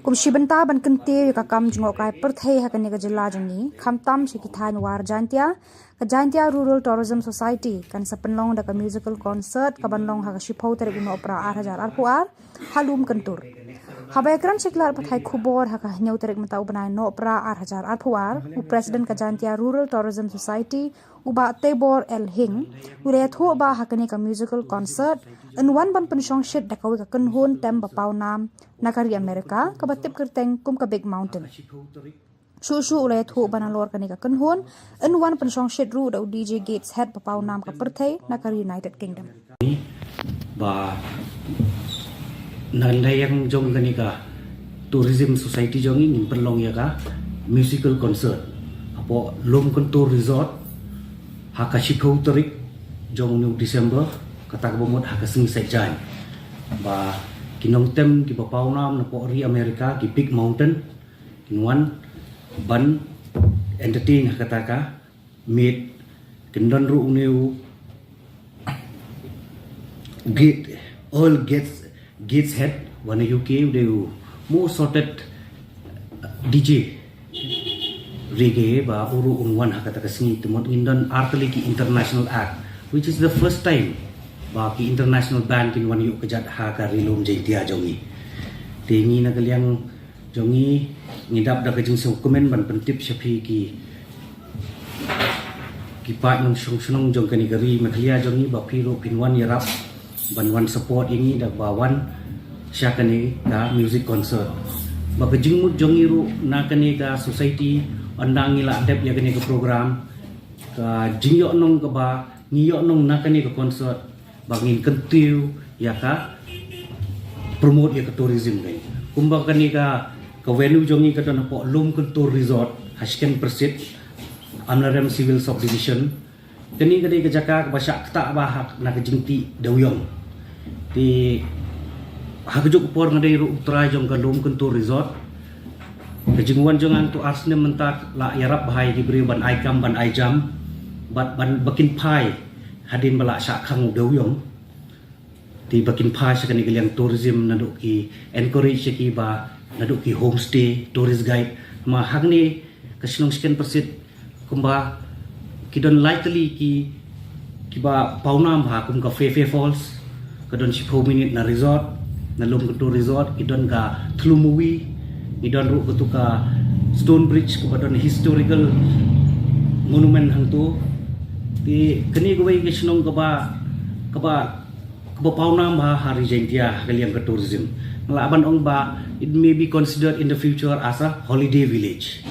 Kum shi bynta ban kyntiew ïa ka kam jngohkai pyrthei ha kane ka jylla jong ngi, khamtam sha ki thaiñ War Jaintia, ka Jaintia Rural Tourism Society kan sa pynlong da ka musical concert kaban long ha ka shiphew tarik u Nohprah ar hajar arphew ar ha Lum Kyntur. Haba ïakren sha ki lad pathai khubor ha ka hynñiew tarik mynta u bnai Nohprah ar hajar arphew ar, u President ka Jaintia Rural Tourism Society, u Bah Tebor L Hing, u la ïathuh ba ha kane ka musical concert yn wan ban pynshong shit da kawei ka kynhun tem ba paw nam na ka ri Amerika kaba tip kyrteng kum ka Big Mountain. Shuh shuh u la ïathuh ba nalor kane ka kynhun yn wan pynshong shit ruh da u D J Gateshead ba paw nam ka pyrthei na ka ri United Kingdom. Ba na ka liang jong kane ka Tourism Society jong ngi ngin pynlong ïa ka musical concert hapoh Lum Kyntur Resort ha ka shiphew tarik jong u December, kata ka ba mut ha ka sngi Saitjaiñ. Ba ki nongtem ki ba paw nam napoh ri Amerika, ki Big Mountain, kin wan ban entertain ha kata ka miet. Kin don ruh une u Gate, Earl Gates, Gateshead, wan na U K, u dei u most sought D J reggae, ba u ruh un wan ha kata ka sngi. Te mut ngin don artylli ki international act, which is the first time ba ki international band kin wan ïuh kjat ha ka ri lum Jaintia jong ngi. Te ngi na ka liang jong ngi, ngi dap da ka jingsngewkmen ban pyntip sha phi ki, ki paid nongshong shnong jong kane ka ri Meghalaya jong ngi ba phi ruh phin wan ïarap ban wan support ïa ngi da ba wan sha kane ka music concert. Ba ka jingmut jong ngi ruh na kane ka society, ynda ngi la dep ïa kane ka program, ka jingïohnong kaba ngi ïohnong na kane ka concert ba ngin kyntiew ïa ka promote ïa ka tourism ka. Kumba kane ka, ka venue jong ngi ka don hapoh Lum Kyntur Resort ha Shken Persit, Amlarem Civil Subdivision. Kane ka dei ka jaka kaba shah ktah bha ha na ka jingtih dewiong. Te ha kajuh ka por nga dei ruh u trai jong ka Lum Kyntur Resort. Ka jingwan jong nga to ar snem mynta la ïarap bha ïa ki briew ban ai kam ban ai jam bad ban ba kin phai hadien ba la shah khang u dewiong. Te ba kin phai sha kane ka liang tourism naduh ki encourage ïa ki ba naduh ki homestay, tourist guide. Ma hangne ka shnong Skenpersit kumba ki don lai tylli ki, kiba pawnam ha, kum ka Phe Phe Falls, ka don shiphew minit na resort, na Lumkyntur Resort, ki don ka Thlu Mowi, ki don ruh katu ka Stone Bridge kaba don historical monument hangtu. Te kane kawei ka shnong kaba, kaba, kaba pawnam ha, ha ri Jaintia ha ka liang ka tourism. Nga lah ban ong ba it may be considered in the future as a holiday village.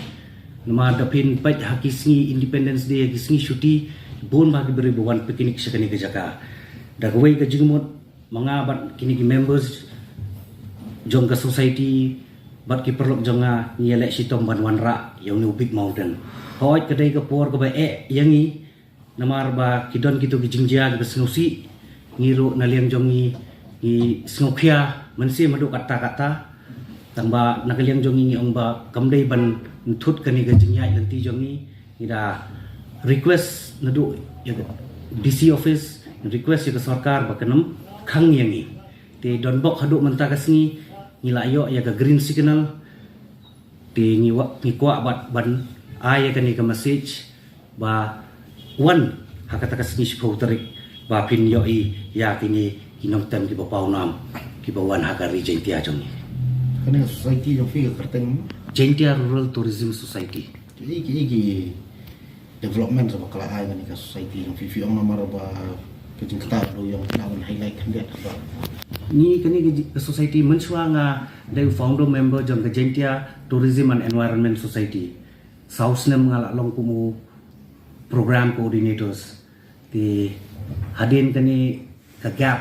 Namar da phin peit ha ki sngi Independence Day, ha ki sngi shuti, bun ba ki briew ba wan picnic sha kane ka jaka. Da kawei ka jingmut, ma nga bad kine ki members jong ka society bad ki paralok jong nga, ngi ïaleh shitom ban wanrah ïa une u Big Mountain. Hooid, ka dei ka por kaba eh ïa ngi, namar ba ki don kito ki jingjia kiba sngewsih. Ngi ruh na liang jong ngi, ngi sngewkhia mynsiem haduh katta katta. Tangba na ka liang jong ngi, ngi ong ba kam dei ban ntut kane ka jingïaid lynti jong ngi. Ngi da request naduh ïa ka D C office, request ïa ka sorkar ba kan ym khang ïa ngi. Te donbok haduh mynta ka sngi ngi la ïoh ïa ka green signal. Te ngi wa-, ngi kwah bad ban ai ïa kane ka message ba wan ha kata ka sngi shiphew tarik ba phin ïohi ïa kine ki nongtem kiba pawnam kiba wan ha ka ri Jaintia jong ngi. Kane ka society jong phi ka kyrteng? Jaintia Rural Tourism Society. Ki, ki, ki development sa ba ka la ai kane ka society jong phi, phi ong namar ba ka jingktah u dewiong, kane ban highlight khyndiat ba. Ngi kane ka ji-, ka society, mynshuwa nga dei u founder member jong ka Jaintia Tourism and Environment Society. Saw snem nga la long kum u program coordinators. Te hadien kane ka gap,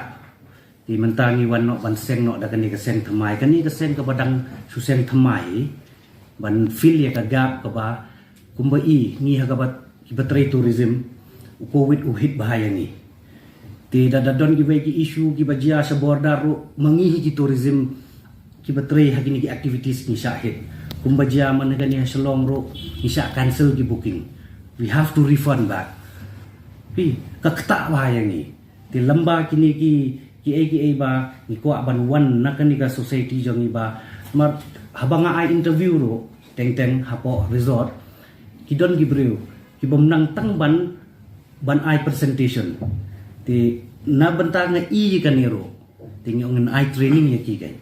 te mynta ngi wan noh ban seng noh da kane ka seng thymmai. Kane ka seng kaba dang shu seng thymmai ban fill ïa ka gap kaba kumba i ngi ha kaba, kiba trei tourism, u Covid u hit bha ïa ngi. Te da, da don kiwei ki issue kiba jia sha border ruh, ma ngi hi ki tourism kiba trei ha kine ki activities ngi shah hit. Kumba jia mynne kane ha Shillong ruh, ngi shah cancel ki booking. We have to refund back. Phi, ka ktah bha ïa ngi. Te lem bad kine ki, kiei kiei ba ngi kwah ban wan na kane ka society jong ngi ba. Namar haba nga ai interview ruh teng teng hapoh resort, ki don ki briew kibym nang tang ban, ban ai presentation. Te na bynta nga i kane ruh, te ngi ong ngan ai training ïa ki, kan.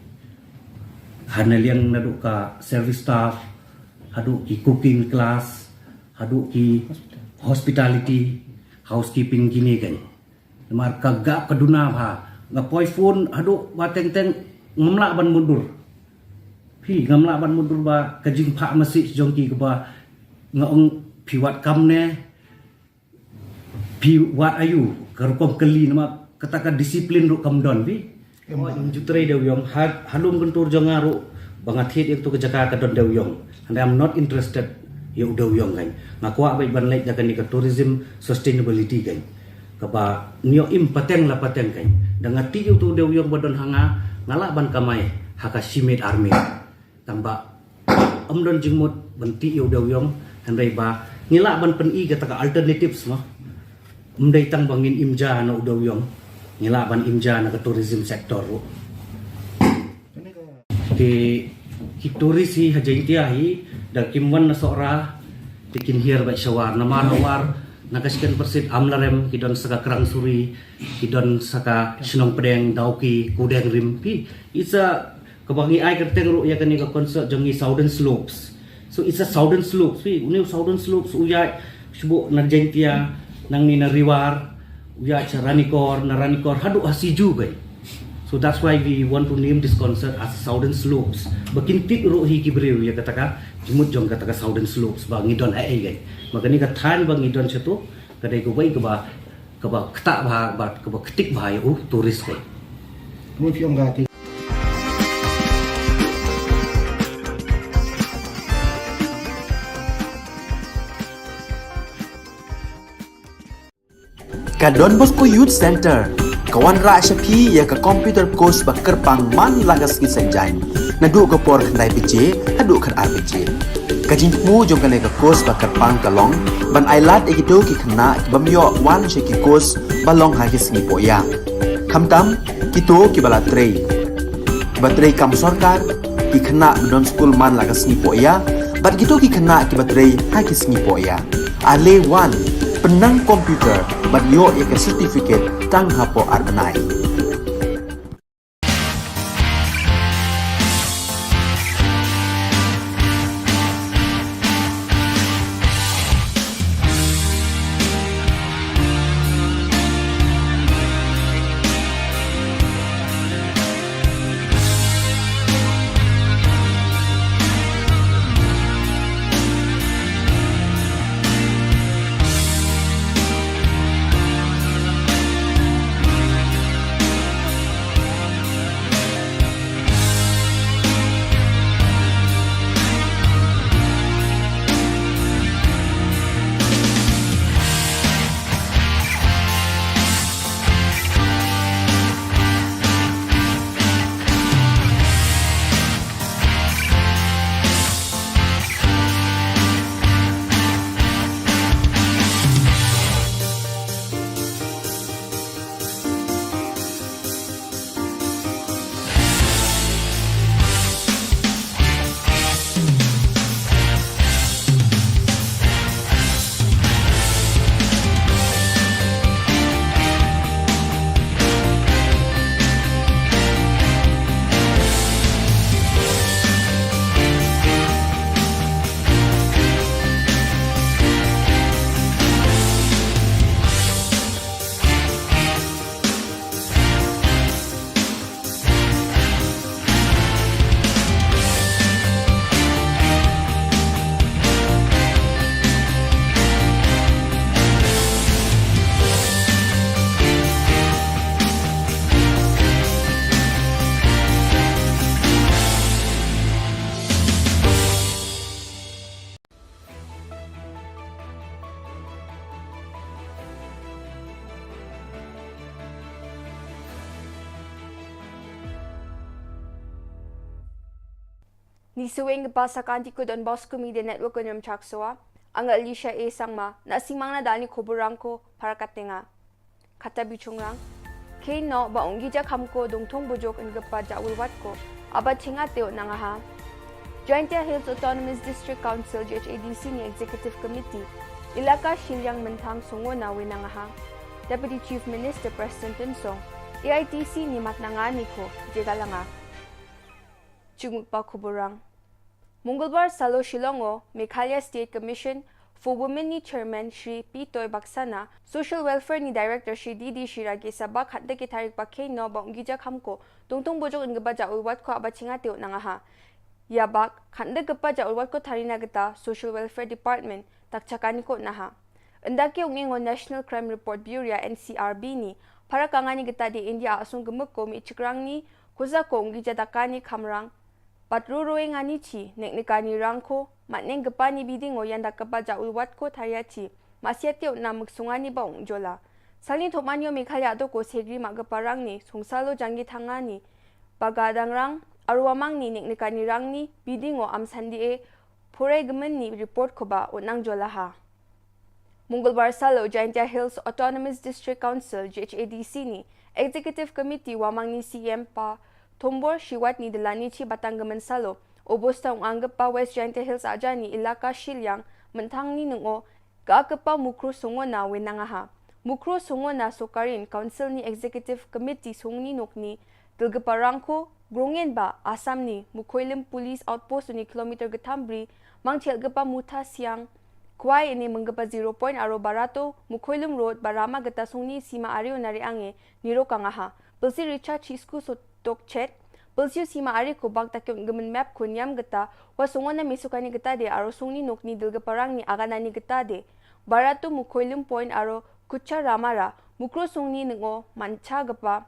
Ha na liang naduh ka service staff, haduh ki cooking class, haduh ki hospitality, housekeeping, kine, kan. Namar ka gap ka duna bha. Nga poi phone haduh ba teng teng, ngam lah ban mutdur. Phi, ngam lah ban mutdur ba ka jingphah message jong ki kaba nga ong phi wad kam ne, phi wad aïu, ka rukom kylli, namar kata ka discipline ruh kam don, phi. Em. Ym ju trei dewiong, ha, ha Lumkyntur jong nga ruh, ba nga thied ïa katu ka jaka ka don dewiong. And I'm not interested ïa u dewiong, kan. Nga kwah beit ban leit da kane ka tourism sustainability, kan. Kaba ngi ïoh im pateng la pateng, kan. Da nga tih ïa utu u dewiong ba don ha nga, nga lah ban kamai ha ka shimiet armiet. Tangba ym don jingmut ban tih ïa u dewiong, hynrei ba ngi lah ban pyni kata ka alternatives, mo. Ym dei tang ba ngin im ja na u dewiong, ngi lah ban im ja na ka tourism sector ruh. Te ki tourist hi ha Jaintia hi, da kim wan na Sohra, te kin hiar beit sha War. Namar na War, na ka Skenpersit, Amlarem, ki don sa ka Krang Suri, ki don sa ka Shnong Pdeng, Dawki, Kudeng Rim, phi. It's a, kaba ngi ai kyrteng ruh ïa kane ka concert jong ngi Southern Slopes. So it's a Southern Slopes, phi. Une u Southern Slopes u ïaid shuh na Jaintia, nangne na Ri War, u ïaid sha Ranikor, na Ranikor haduh ha Siju, kan. So that's why we want to name this concert as Southern Slopes. Ba kin tip ruh hi ki briew ïa kata ka jingmut jong kata ka Southern Slopes, ba ngi don haei, kan. Ba kane ka thaiñ ba ngi don shato, ka dei kawei kaba, kaba ktah bha, bad kaba ktik bha ïa u tourist, kan. Kumno phi ong ka te? Ka Don Bosco Youth Center ka wanrah sha phi ïa ka computer course ba kyrpang man la ka sngi Saitjaiñ, naduh ka por khyndai baje haduh khatar baje. Ka jingthmu jong kane ka course ba kyrpang ka long ban ai lad ïa kito ki khynnah ki bym ïoh wan sha ki course ba long ha ki sngi poh ïa. Khamtam, kito kiba la trei, kiba trei kam sorkar, ki khynnah ba don skul man la ka sngi poh ïa, bad kito ki khynnah kiba trei ha ki sngi poh ïa. Ale wan, pynnang computer, bad ïoh ïa ka certificate tang hapoh ar bnai. Ni saweng ka ba sa kan ti ku Don Bosco Media Network ko nyam chak soa. Anga Alicia A Sangma, na sing mang na dal ni khubur rang ko, para kat tenga. Kata bichung rang. Kei no ba ong gija kham ko dong thong bujok en gepa ja ul wat ko. Aba chinga teo nanga ha. Jaintia Hills Autonomous District Council, J H A D C ni Executive Committee. Ilaka Shiliang Menthang Songo na we nanga ha. Deputy Chief Minister Prestone Tynsong. A I T C ni mat nanga ni ko, jegalanga. Chungpa khubur rang. Mongolbar salo Shillong o, Meghalaya State Commission for Women ni Chairman Shri P Toy Baksana, Social Welfare ni Director Shri D D Shira ki sabak hat de ki tarik ba kei no ba ong gija kham ko, tong tong bojok en gepa ja ulwat ko aba chinga teo nanga ha. Ya bak, hat de gepa ja ulwat ko tharina geta Social Welfare Department, tak chakani ko naha. Enda ki ong ingo National Crime Report Bureau ya N C R B ni, para kangani geta di India asung gemuk ko mi chikrang ni, kusa ko ong gija dakani khamrang, Pat ru ruwe ngani chi, nek nekani rang ko, mat neng gepa ni biding o yan dak gepa ja ulwat ko tharia chi, ma sia teo na mek sungani ba ong jola. Sali thok man yo Meghalaya do ko segri ma gepa rang ni, sungsalo janggi thangani. Paga dang rang, arwa mang ni nek nekani rang ni, biding o am sandi e, pore gemen ni report ko ba, o nang jola ha. Mongolbar salo Jaintia Hills Autonomous District Council, J H A D C ni Executive Committee wamang ni C M pa Thombor Shiwat ni delani chi batang gemen salo. Obosta ung anggepa West Jaintia Hills aja ni ilaka Shiliang, Menthang ni nungo, ka kepa Mukro Songona wenanga ha. Mukro Songona Sokarin Council ni Executive Committee songni nokni, Dilgepa rangko, grongin ba, Assam ni, Mukhoilim Police Outpost ni kilometer getham bri, mangchel gepa Mutha Siang, kwai ini menggepa zero point aro Barato, Mukhoilim Road, Barama geta sungni sima ario nari ange, niro kangaha, pelsi Richard Chisku sotok chet, pelsiu sima ari ko bak takyong gemen map ko niam geta, wa sungona mesukani geta de aro sungni nokni Dilgepa rangni aganani geta de, Barato Mukhoilim Point aro Kucha Ramara, Mukro sungni nengo, mancha gepa,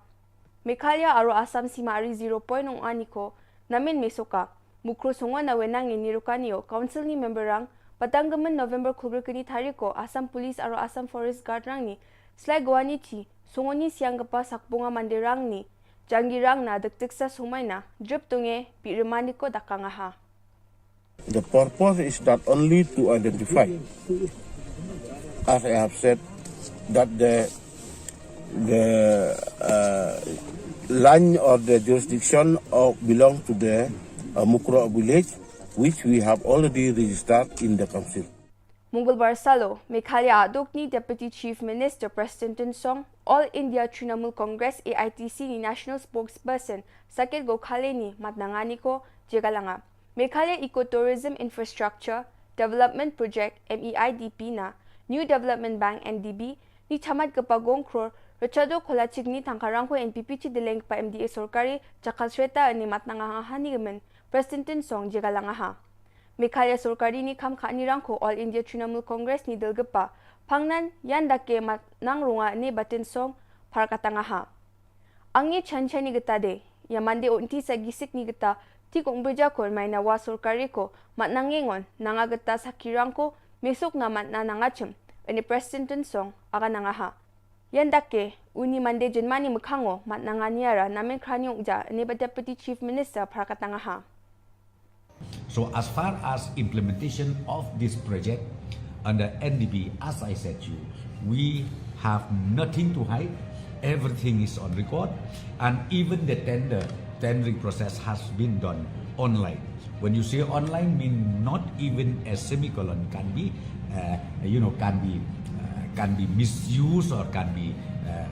Meghalaya aro Assam sima ari zero point ong ani ko, namin mesoka. Mukro songo na wenang ini rukani o, Council ni member rang, patang gemen November khubru kini tariko, Assam Police aro Assam Forest Guard rang ni, slai goani chi, songo ni siang gepa sakbunga mande rang ni, janggi rang na dekteksa sumai na, jep tunge, pi remani ko dakang aha. The purpose is not only to identify, as I have said, that the The uh, land or the jurisdiction of belong to the uh, Mukroh village, which we have already registered in the council. Mongolbar salo, Meghalaya adukni Deputy Chief Minister Prestone Tynsong, All India Trinamool Congress A I T C ni National Spokesperson Saket Gokhale ni matnanga ni ko jygalang a. Meghalaya Eco Tourism Infrastructure Development Project M E I D P na New Development Bank N D B ni chamat kpa gong kror, Richardo Kholachik ni tangkarang ko N P P chi deleng kpa M D A sorkari jakal shreta ni matnanga ha ni gemen Prestone Tynsong jygalang a ha. Meghalaya sorkari ni kham kha ni rangko All India Trinamool Congress ni dal kpa Phangnan Yandake matnang runga ni ba Tynsong phar katanga ha. Angi chan chan ni gata de, ya mande unti sa gisik ni gata, ti kong beja ko mai na wa sorkari ko, matnang ngengon, nanga gata sakirang ko, mesuk na matna nanga chem, ini Prestone Tynsong, aga nanga ha. Yandake, uni mande jenmani mekhango, matnanga niara, namen krani ungja, ini ba Deputy Chief Minister phar katanga ha. So as far as implementation of this project under N D B, as I said to you, we have nothing to hide. Everything is on record, and even the tender, tendering process has been done online. When you say online, mean not even a semicolon can be, uh, you know, can be, uh, can be misused or can be uh,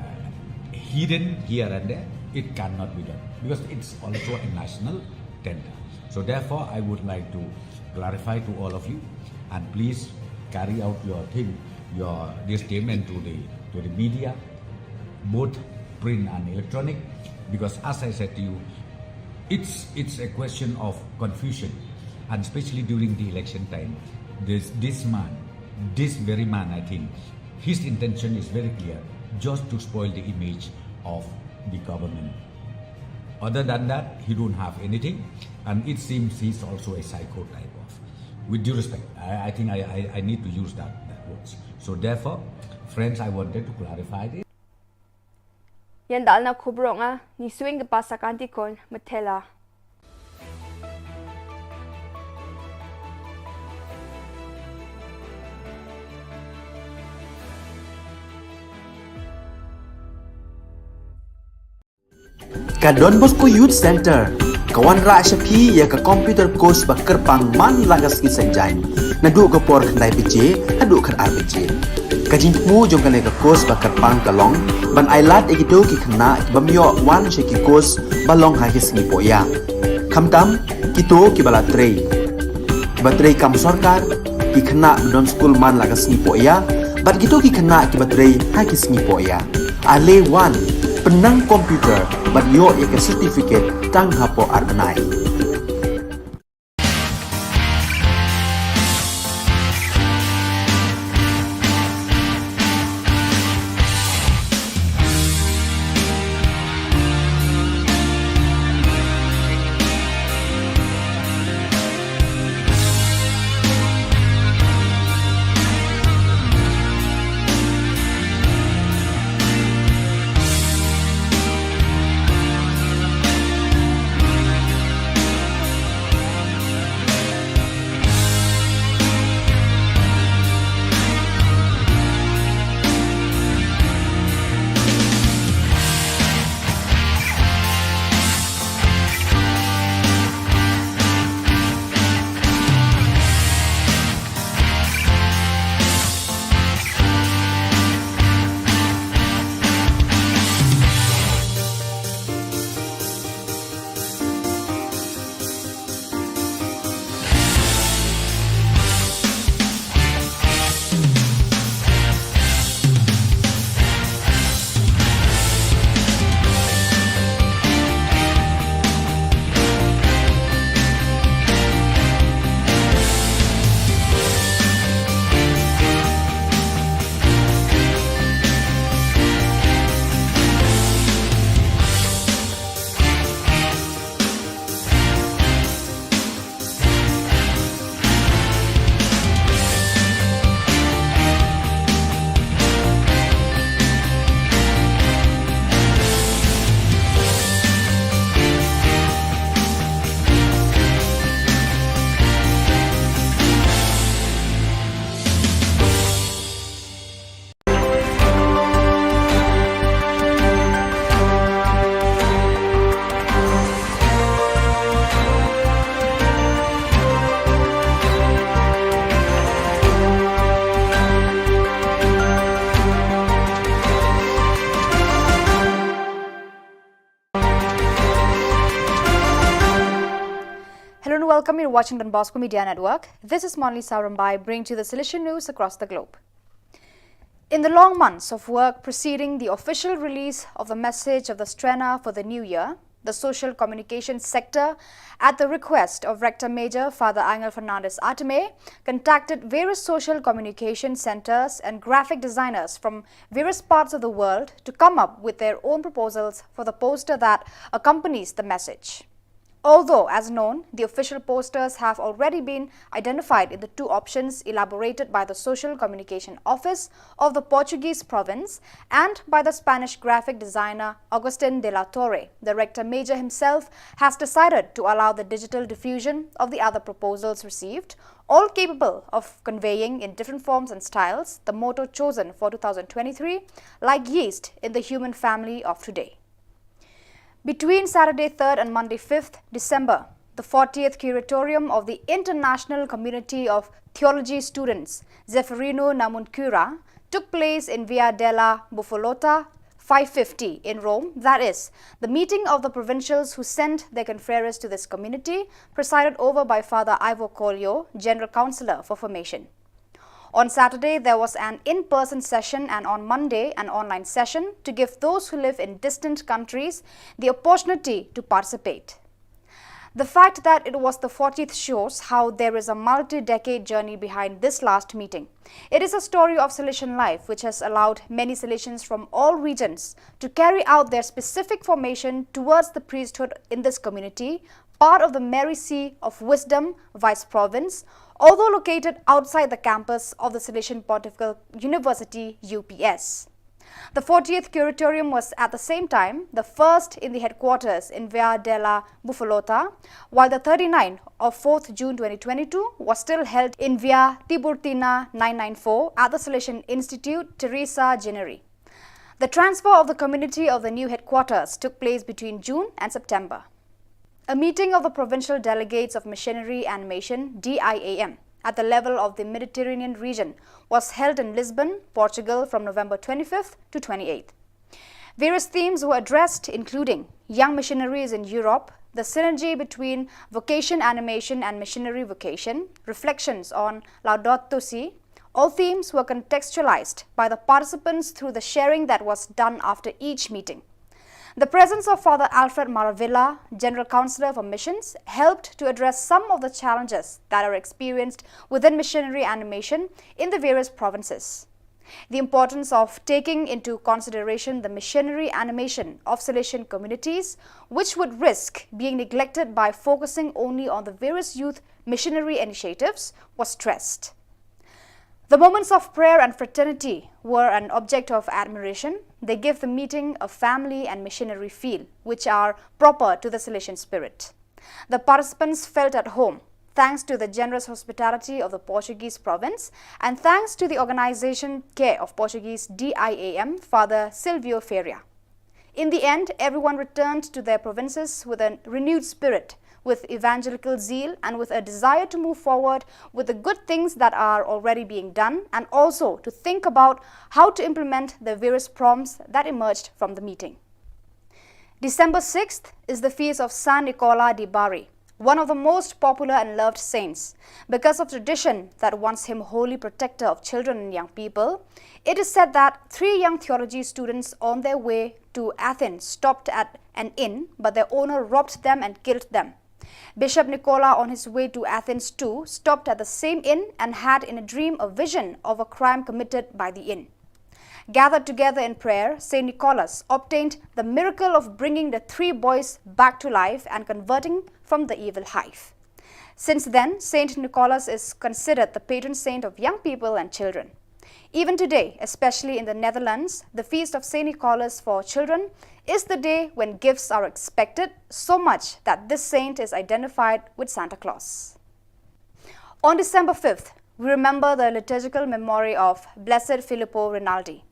hidden here and there. It cannot be done because it's also a national tender. So therefore, I would like to clarify to all of you, and please carry out your thing, your this statement to the to the media, both print and electronic, because as I said to you, it's it's a question of confusion, and especially during the election time, this this man, this very man, I think, his intention is very clear, just to spoil the image of the government. Other than that, he don't have anything, and it seems he's also a psycho type of. With due respect, I, I think I, I, I need to use that, that words. So therefore, friends, I wanted to clarify this. Yan dalna khubrok nga, ni swing ke pasa kanti kon, matela. Ka Don Bosco Youth Center ka wanrah sha phi ïa ka computer course ba kyrpang man la ka sngi Saitjaiñ, naduh ka por khyndai baje haduh khatar baje. Ka jingthmu jong kane ka course ba kyrpang ka long ban ailad ïa kito ki khynnah ki bym ïoh wan sha ki course ba long ha ki sngi pohïap. Khamtam kito kiba la trei, kiba trei kam sorkar, ki khynnah ba don skul man la ka sngi pohïap, bad kito ki khynnah kiba trei ha ki sngi pohïap. Ale wan, pynnang computer bad ïoh ïa ka certificate tang hapoh ar bnai. Welcome, you're watching Don Bosco Media Network. This is Monlisa Rombai, bringing to you the Salesian news across the globe. In the long months of work preceding the official release of the message of the Strenna for the new year, the social communication sector, at the request of Rector Major Father Angel Fernandez Atame, contacted various social communication centers and graphic designers from various parts of the world to come up with their own proposals for the poster that accompanies the message. Although, as known, the official posters have already been identified in the two options elaborated by the Social Communication Office of the Portuguese province and by the Spanish graphic designer Agustin de la Torre, the Rector Major himself has decided to allow the digital diffusion of the other proposals received, all capable of conveying in different forms and styles the motto chosen for two thousand twenty-three, like yeast in the human family of today. Between Saturday third and Monday fifth December, the fortieth Curatorium of the International Community of Theology Students, Zeffirino Namuncurra, took place in Via della Buffoletta five fifty in Rome, that is, the meeting of the provincials who sent their confreres to this community, presided over by Father Ivor Collio, General Councillor for Formation. On Saturday, there was an in-person session, and on Monday, an online session to give those who live in distant countries the opportunity to participate. The fact that it was the fortieth shows how there is a multi-decade journey behind this last meeting. It is a story of Salesian life which has allowed many Salesians from all regions to carry out their specific formation towards the priesthood in this community, part of the Mary Seat of Wisdom, Vice Province, although located outside the campus of the Salesian Pontifical University, U P S. The fortieth Curatorium was at the same time the first in the headquarters in Via della Buffoletta, while the thirty-ninth of fourth June twenty twenty-two was still held in Via Tiburtina nine nine four at the Salesian Institute Teresa Gennari. The transfer of the community of the new headquarters took place between June and September. A meeting of the provincial delegates of missionary animation, D I A M, at the level of the Mediterranean region was held in Lisbon, Portugal, from November twenty-fifth to twenty-eighth. Various themes were addressed, including young missionaries in Europe, the synergy between vocation animation and missionary vocation, reflections on Laudato Si. All themes were contextualized by the participants through the sharing that was done after each meeting. The presence of Father Alfred Maravilla, General Councillor for Missions, helped to address some of the challenges that are experienced within missionary animation in the various provinces. The importance of taking into consideration the missionary animation of Salesian communities, which would risk being neglected by focusing only on the various youth missionary initiatives, was stressed. The moments of prayer and fraternity were an object of admiration. They give the meeting a family and missionary feel, which are proper to the Salesian spirit. The participants felt at home, thanks to the generous hospitality of the Portuguese province and thanks to the organization care of Portuguese D I A M, Father Silvio Ferreira. In the end, everyone returned to their provinces with a renewed spirit, with evangelical zeal, and with a desire to move forward with the good things that are already being done, and also to think about how to implement the various prompts that emerged from the meeting. December sixth is the feast of San Nicola di Bari, one of the most popular and loved saints. Because of tradition that wants him holy protector of children and young people, it is said that three young theology students on their way to Athens stopped at an inn, but their owner robbed them and killed them. Bishop Nicola, on his way to Athens too, stopped at the same inn and had in a dream a vision of a crime committed by the inn. Gathered together in prayer, Saint Nicholas obtained the miracle of bringing the three boys back to life and converting from the evil hive. Since then, Saint Nicholas is considered the patron saint of young people and children. Even today, especially in the Netherlands, the feast of Saint Nicholas for children is the day when gifts are expected, so much that this saint is identified with Santa Claus. On December fifth, we remember the liturgical memory of Blessed Filippo Rinaldi.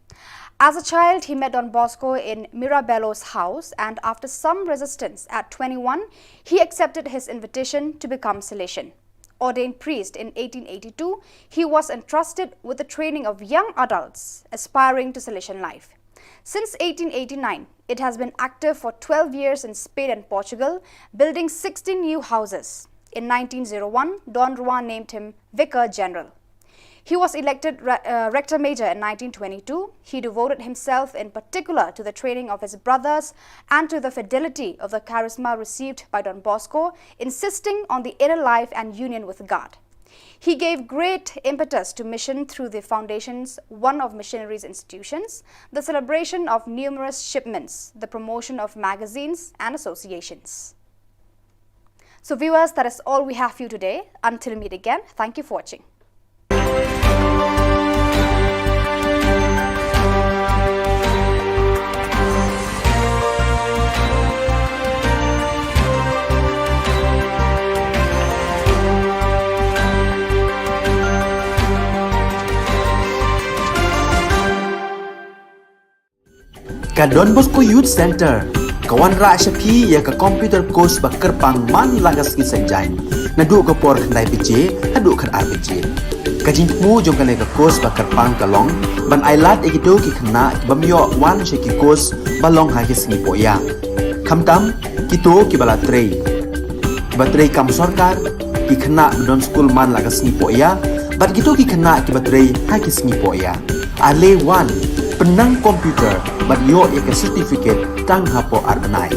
As a child, he met Don Bosco in Mirabello's house, and after some resistance, at twenty-one, he accepted his invitation to become Salesian. Ordained priest in eighteen eighty-two, he was entrusted with the training of young adults aspiring to Salesian life. Since eighteen eighty-nine, it has been active for twelve years in Spain and Portugal, building sixteen new houses. In nineteen oh one, Don Juan named him Vicar General. He was elected re- uh, Rector Major in nineteen twenty-two. He devoted himself in particular to the training of his brothers and to the fidelity of the charisma received by Don Bosco, insisting on the inner life and union with God. He gave great impetus to mission through the foundations, one of missionaries' institutions, the celebration of numerous shipments, the promotion of magazines and associations. So, viewers, that is all we have for you today. Until we meet again, thank you for watching. Ka Don Bosco Youth Center ka wanrah sha phi ïa ka computer course ba kyrpang man la ka sngi Saitjaiñ, naduh ka por khyndai baje haduh khatar baje. Ka jingthmu jong kane ka course ba kyrpang ka long ban ailad ïa kito ki khynnah ki bym ïoh wan sha ki course ba long ha ki sngi pohïa, khamtam kito kiba la trei, kiba trei kam sorkar, ki khynnah ba don skul man la ka sngi pohïa, bad kito ki khynnah kiba trei ha ki sngi pohïa. Ale wan, pynnang computer bad ïoh ïa ka certificate tang hapoh ar bnai.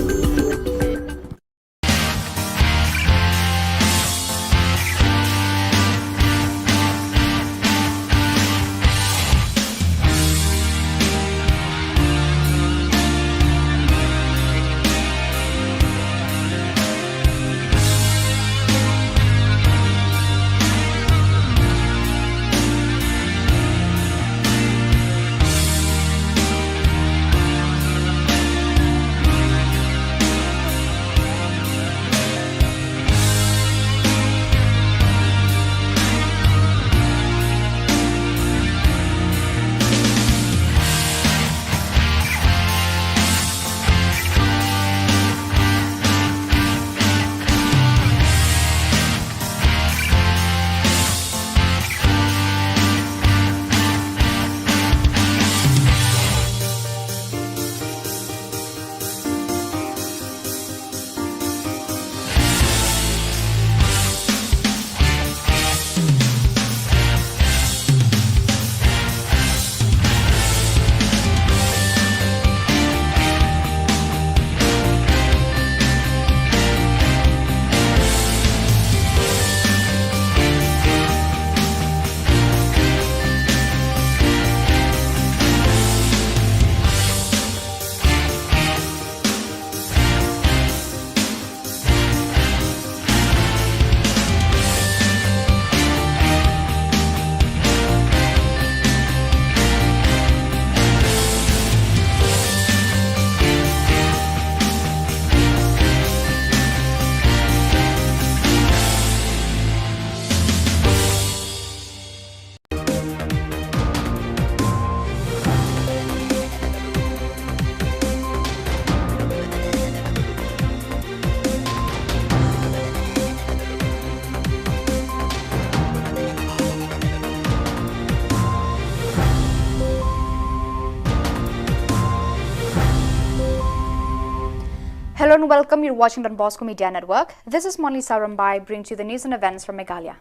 Hello and welcome. You're watching Don Bosco Media Network. This is Monlisa Rambai, bringing to you the news and events from Meghalaya.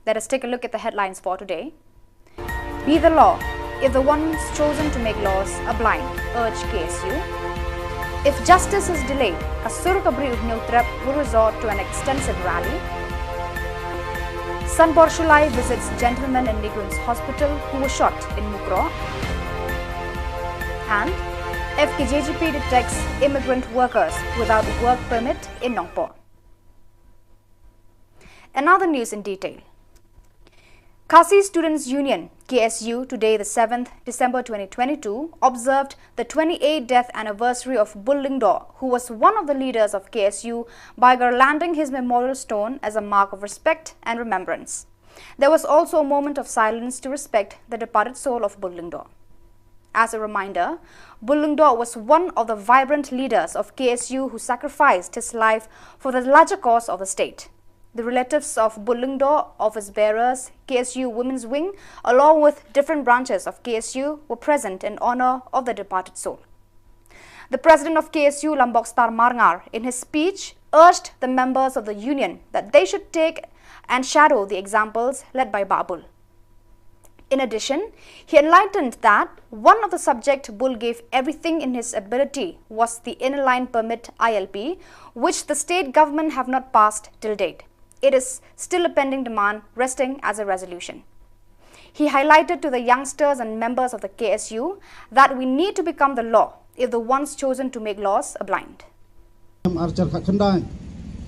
Let us take a look at the headlines for today. Be the law. If the ones chosen to make laws are blind, urge K S U. If justice is delayed, ka sur ka bri u Hynñiewtrep will resort to an extensive rally. Sanbor Shullai visits Gentlemen and Negroons Hospital who were shot in Mukroh. And F K J G P detects immigrant workers without work permit in Nongpoh. Another news in detail. Khasi Students Union, K S U, today, the seventh December twenty twenty-two, observed the twenty-eighth death anniversary of Bull Lyngdoh, who was one of the leaders of K S U, by garlanding his memorial stone as a mark of respect and remembrance. There was also a moment of silence to respect the departed soul of Bull Lyngdoh. As a reminder, Bull Lyngdoh was one of the vibrant leaders of K S U who sacrificed his life for the larger cause of the state. The relatives of Bull Lyngdoh, office bearers, K S U Women's Wing, along with different branches of K S U, were present in honor of the departed soul. The president of K S U, Lambokstar Marngar, in his speech, urged the members of the union that they should take and shadow the examples led by Babul. In addition, he enlightened that one of the subject Bull gave everything in his ability was the Inner Line Permit I L P, which the state government have not passed till date. It is still a pending demand resting as a resolution. He highlighted to the youngsters and members of the K S U that we need to become the law if the ones chosen to make laws are blind. Ar hajar khatkhyndai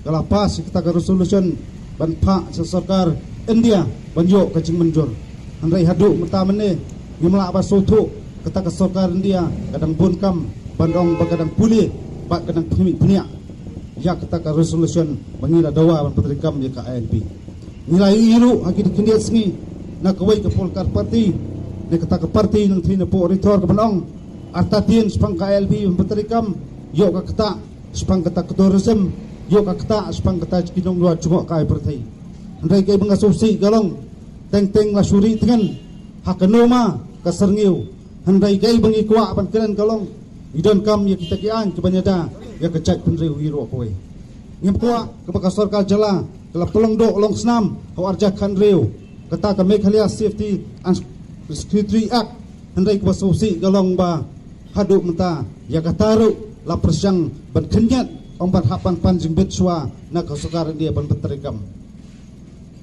ka la pass ïa kata ka resolution ban phah sha sorkar India ban ïoh ka jingmynjur. Hynrei haduh mynta mynne ngim lah ban sngewthuh kata ka sorkar India ka dang bun kam ban ong ba ka dang pule bad ka dang phniah phniah ïa kata ka resolution ba ngi la dawa ban pyntreikam ïa ka I L P. Ngi la ïohi ruh ha ki khyndiat sngi na kawei ka political party, na kata ka party nangthie napoh Ri Thor ka ban ong, artatien shaphang ka I L P ban pyntreikam, ïoh ka ktah shaphang kata ka tourism, ïoh ka ktah shaphang kata ki nongluat jngohkai pyrthei. Hynrei kaei ba nga sngewsih ka long, teng teng la shu ri tngen ha kano ma ka syrngiew. Hynrei kaei ba ngi kwah ban kren ka long, ngi donkam ïa kita ki aiñ kiban ïada ïa ka jaitbynriew hi ruh kawei. Ngim kwah kaba ka sorkar jylla ka la pynlong doh long snam ha u ar hajar khathynriew, kata ka Meghalaya Safety and Security Act. Hynrei kaba sngewsih ka long ba haduh mynta ïa kata ruh la pyrshang ban khynñiat, ong ban hap ban pan jingbit shuwa na ka sorkar India ban pyntreikam.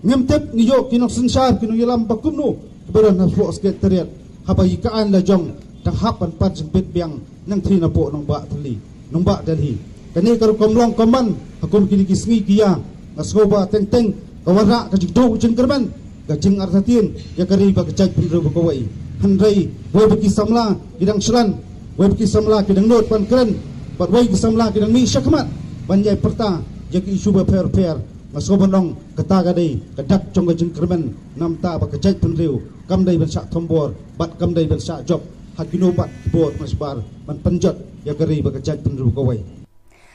Ngim tip ngi ïoh ki nongsynshar ki nongïalam ba kumno kiba don hapoh Secretariat haba ïa ka aiñ la jong dang hap ban pan jingbit biang nangthie napoh nongbah Delhi, nongbah Delhi. Kane ka rukom long kumban ha kum kine ki sngi ki ïa, nga sngew ba teng teng ka wanrah ka jingduh jingkyrmen, ka jingartatien ïa ka ri bad ka jaitbynriew ba kawei. Hynrei wei ba ki samla ki dang shlan, wei ba ki samla ki dang nud ban kren, bad wei ki samla ki dang mih shakhmat ban ïai pyrta ïa ki issue bapher bapher. Nga sngew ban ong kata ka dei ka dak jong ka jingkyrmen, namar ba ka jaitbynriew kam dei ban shah thombor bad kam dei ban shah jop ha kino pat ki bor ki mashbar ban pynjot ïa ka ri bad ka jaitbynriew kawei.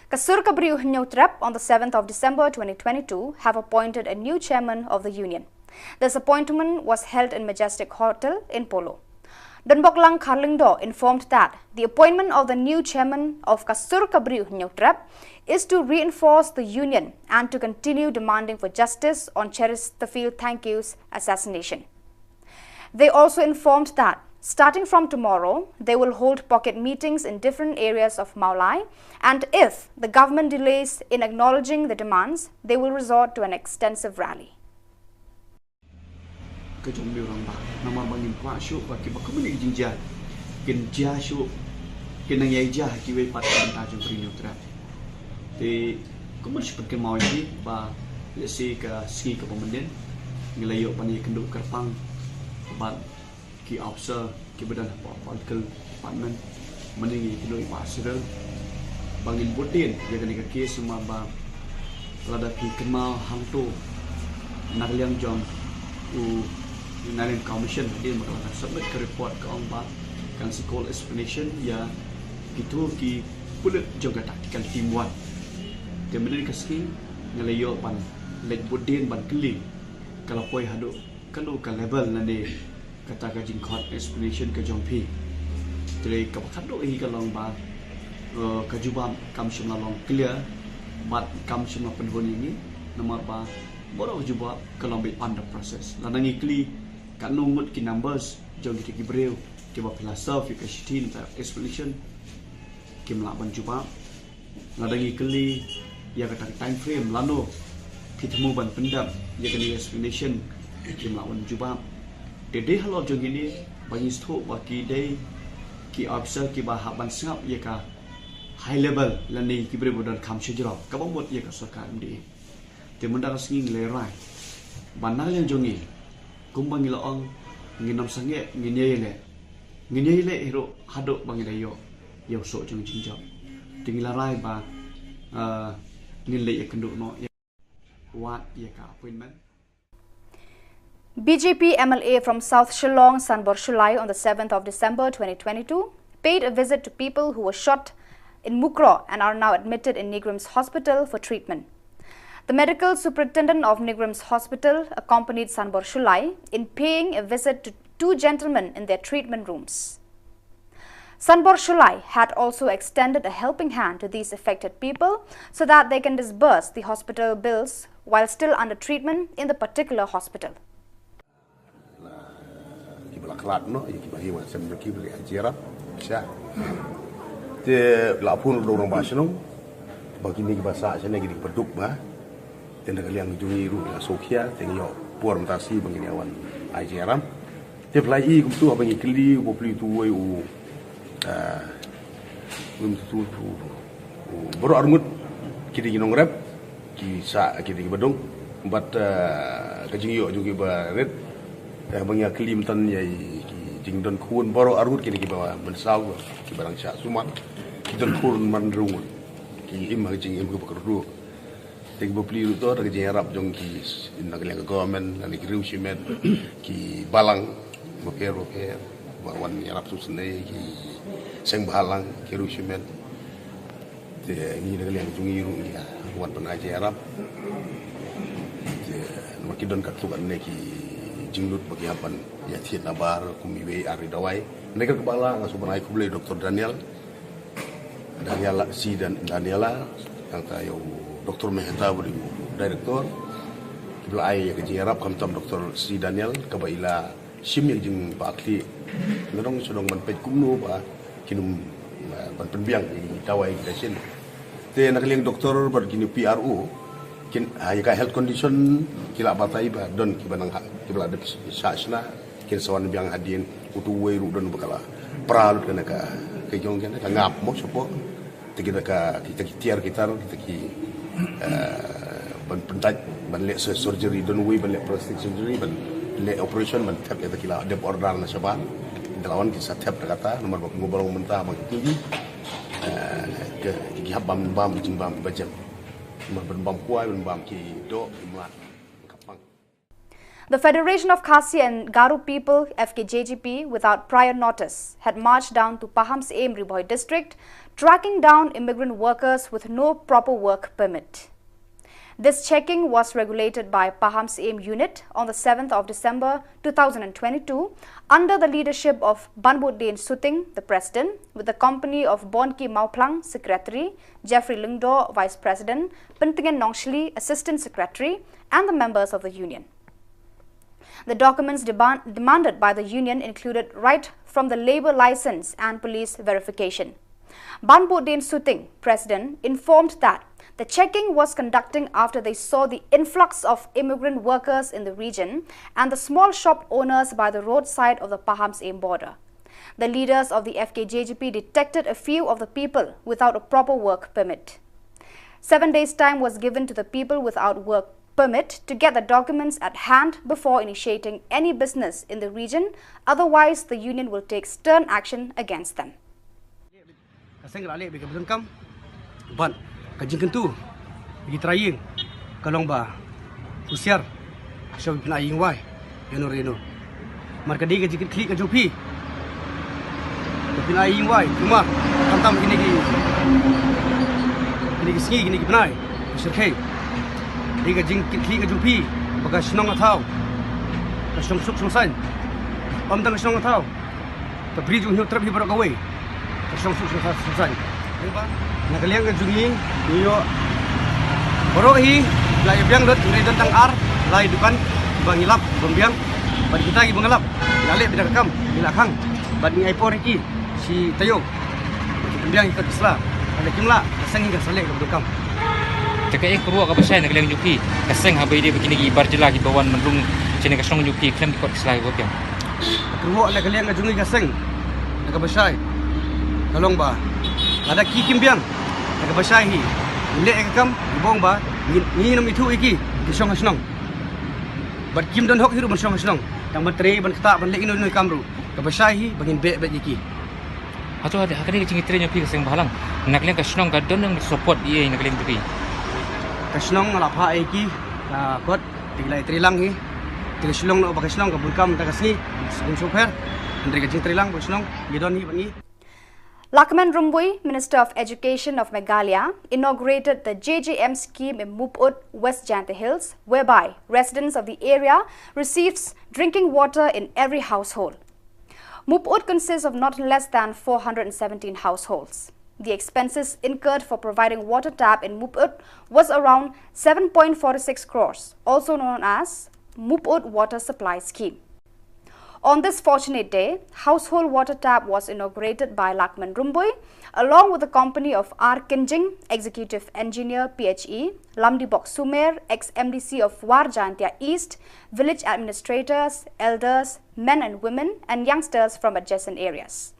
Ka Sur ka Briew Hynñiewtrep on the seventh of December twenty twenty-two have appointed a new chairman of the union. This appointment was held in Majestic Hotel in Polo. Donboklang Kharlyngdoh informed that the appointment of the new chairman of ka Sur ka Briew Hynñiewtrep is to reinforce the union and to continue demanding for justice on Cheristafil Thangkhew's assassination. They also informed that starting from tomorrow, they will hold pocket meetings in different areas of Mawlai, and if the government delays in acknowledging the demands, they will resort to an extensive rally. Ka jong u rangbah, namar ba ngim kwah shuh ba kiba kumne ki jingjia kin jia shuh, kin nang ïai jia ha kiwei pat ki bynta jong ka Ri Hynñiewtrep. Te kumno shu pynkynmaw ïa phi ba lehse ka sngi kaba mynnin ngi la ïoh ban ïakynduh kyrpang bad ki officer kiba don hapoh political department. Mynne ngi ïakynduh ïa i Bah Cyril ba ngin bud dien ïa kane ka case, namar ba lada phi kynmaw hangto na ka liang jong u Inner Line Commission hadien ba ka la submit ka report ka ong ba kan sa call explanation ïa kito ki pulit jong ka tactical team one. Te mynne ka sngi ngi la ïoh ban leit bud dien ban kylli ka la poi haduh kano ka level lane kata ka jingkhot explanation ka jong phi. Te kaba khatduh hi ka long ba, eh, ka jubab kam shym la long clear bad kam shym la pynhun ïa ngi, namar ba baroh ka jubab ka long beit under process. Lada ngi kylli katno ngut ki numbers jong kita ki briew kiba phi la serve ïa ka shithi ne ka explanation, kim lah ban jubab. Lada ngi kylli ïa kata ka time frame lano phi thmu ban pyndep ïa kane ka explanation, kim lah ban jubab. Te dei halor jong kine ba ngi sngewthuh ba ki dei ki officer kiba hap ban sngap ïa ka high level lane ki briew ba don kam shajrong kaba mut ïa ka sorkar M D A. Te mynta ka sngi ngi la rai ba na ka liang jong ngi, kumba ngi la ong, ngin ym sangeh, ngin ïai leh. Ngin ïai leh hi ruh haduh ba ngi la ïoh ïa u soh jong ka jingjop. Te ngi la rai ba, ah, ngin leit ïakynduh noh ïa, wad ïa ka appointment. B J P M L A from South Shillong, Sanbor Shullai, on the seventh of December twenty twenty-two, paid a visit to people who were shot in Mukroh and are now admitted in NEIGRIHMS Hospital for treatment. The medical superintendent of NEIGRIHMS Hospital accompanied Sanbor Shullai in paying a visit to two gentlemen in their treatment rooms. Sanbor Shullai had also extended a helping hand to these affected people so that they can disburse the hospital bills while still under treatment in the particular hospital. Kiba la khlad noh ïa kiba hi wan sem jong ki ba la ïa jia rap sha. Te la phone ruh da u rangbah shnong ba kine kiba sah shane ki dei kiba duk ba. Te na ka liang jong ngi ruh la sngewkhia te ngi ïoh por mynta shi ba ngin ïa wan ai jia rap. Te phi la i kumtu haba ngi kylli u bapli utu uwei u, ah, um, utu utu, u, baroh arngut ki dei ki nongrep, ki sah ki dei kiba duk. Bad, ah, ka jingïoh jong ki ba rit, eh, ba ngi ïa kylli mynta ïa ki jingdon khun baroh arngut ki dei kiba mynsaw, kiba dang shah sumar, ki don khun man rung, ki im ha ka jingim kiba kyrduh. Te ki bapli ruh to da ka jingïarap jong ki, na ka liang ka government, na ki riew shimet, ki balang bapher bapher ba wan ïarap sngewsynei, ki seng bhalang, ki riew shimet. Te ngi na ka liang jong ngi ruh ngi wan ban ai jingïarap. Te namar ki don katto katne ki jinglut ba ki hap ban ïa thied nabar kum iwei ar ri dawai. Na ka liang kaba la nga sngewbha ban ai khublei Doctor Daniel Daniela, si Dan-, Daniela, nangta ïa u Doctor Mehta ba dei u director. Kiba la ai ïa ka jingïarap khamtam Doctor si Daniel kaba i la shim ïa ka jingbakla. Nga dang shu dang ban peit kumno ba kin ym, eh, ban pynbiang ïa ki dawai ki dashin. Te na ka liang doctor bad kine P R O kin, ha, ïa ka health condition ki la batai ba don kiba nang ha, kiba la dep shah shna. Kin sa wan biang hadien, utu uwei ruh don ba ka la pra lut kane ka, ka jong kane ka ngap mo shapoh. Te kita ka, kita ki tiar ki tar, kita ki, eh, ban pyntait, ban leh sur-, surgery, don uwei ban leh plastic surgery, ban leh operation, ban thep ïa ta ki la dep order na shabar. Kita la wan ki sa thep da kata, namar ba ki ngop ba long mynta ba ki, eh, ki, ki hap bam, bam, ki jingbam, ki bajem. Namar ban bam kwai, ban bam ki doh, ki mlak, ka pang. The Federation of Khasi and Garo People, F K J G P, without prior notice, had marched down to Pahamsyiem, Ri Bhoi District, tracking down immigrant workers with no proper work permit. This checking was regulated by Pahamsyiem Unit on the seventh of December two thousand and twenty-two, under the leadership of Banbudin Suting, the president, with the company of Bonki Mawphlang, secretary, Jeffrey Lyngdoh, vice president, Pyntngen Nongshli, assistant secretary, and the members of the union. The documents deban-, demanded by the union included right from the labour licence and police verification. Banbudin Suting, president, informed that the checking was conducting after they saw the influx of immigrant workers in the region and the small shop owners by the roadside of the Pahamsyiem border. The leaders of the F K J G P detected a few of the people without a proper work permit. Seven days' time was given to the people without work permit to get the documents at hand before initiating any business in the region, otherwise the union will take stern action against them. Ka seng ka la leh bad ka bun kam bad ka jingkyntu bad ki trai ïing ka long ba husiar, shuwa ba phin ai ïing wai ïano re ïano. Namar ka dei ka jingkitkhlieh ka jong phi. Ba phin ai ïing wai, kumar, khamtam kine ki, kine ki sngi, kine ki bnai, ki shyrkhei. Dei ka jingkitkhlieh ka jong phi ba ka shnong ka thaw ka shong suk shong saiñ. Ym tang ka shnong ka thaw, ka Bri jong u Hynñiewtrep hi baroh kawei ka shong suk shong sa-, shong saiñ. Na ka liang ka jong ngi, ngi ïoh baroh hi la ïa biang lut, ngi don tang ar lai dukan ba ngi lap ban biang. Bad kita kiba ngi lap ngi la leh beit da ka kam, ngi la khang bad ngi ai por ïa ki shi taïew. Ki pynbiang ïa ka kot ka sla. Lada kim lah, ka seng hi kan sa leh kaba donkam. Te kaei ka kyrwoh kaba shai na ka liang jong phi, ka seng, haba ïadei bad kine ki bar jylla kiba wan ban rung shane ka shnong jong phi khlem ki kot ki sla kiba biang? Ka kyrwoh na ka liang ka jong ngi ka seng, na kaba shai ka long ba lada ki kim biang, na kaba shai hi, ngi leh ïa ka kam, ngi bong ba ngi, ngin ym ithuh ïa ki, ki shong ha shnong. Bad kim don hok hi ruh ban shong ha shnong, tang ban trei, ban ktah, ban leh ino ino i kam ruh. Kaba shai hi ba ngin beh beit ïa ki. Hato ha kane ka jingïatrei jong phi ka seng bhalang, na ka liang ka shnong ka don nang support ïa na ka liang jong phi? Ka shnong nga la phah ïa ki ka kot, te ki la ïatrei lang hi. Te ka shlong noh ba ka shnong ka bun kam mynta ka sngi, bun sngewpher. Hynrei ka jingtrei lang ba ka shnong ngi don hi bad ngi. Lahkmen Rymbui, Minister of Education of Meghalaya, inaugurated the J J M scheme in Mopud, West Jaintia Hills, whereby residents of the area receives drinking water in every household. Mup'ut consists of not less than four hundred and seventeen households. The expenses incurred for providing water tap in Mup'ut was around seven point four six crores, also known as Mup'ut Water Supply Scheme. On this fortunate day, household water tap was inaugurated by Lakman Rymbui, along with the company of R Kynjing, Executive Engineer P H E, Lamdibok Sumer, ex-M D C of War Jaintia East, village administrators, elders, men and women, and youngsters from adjacent areas.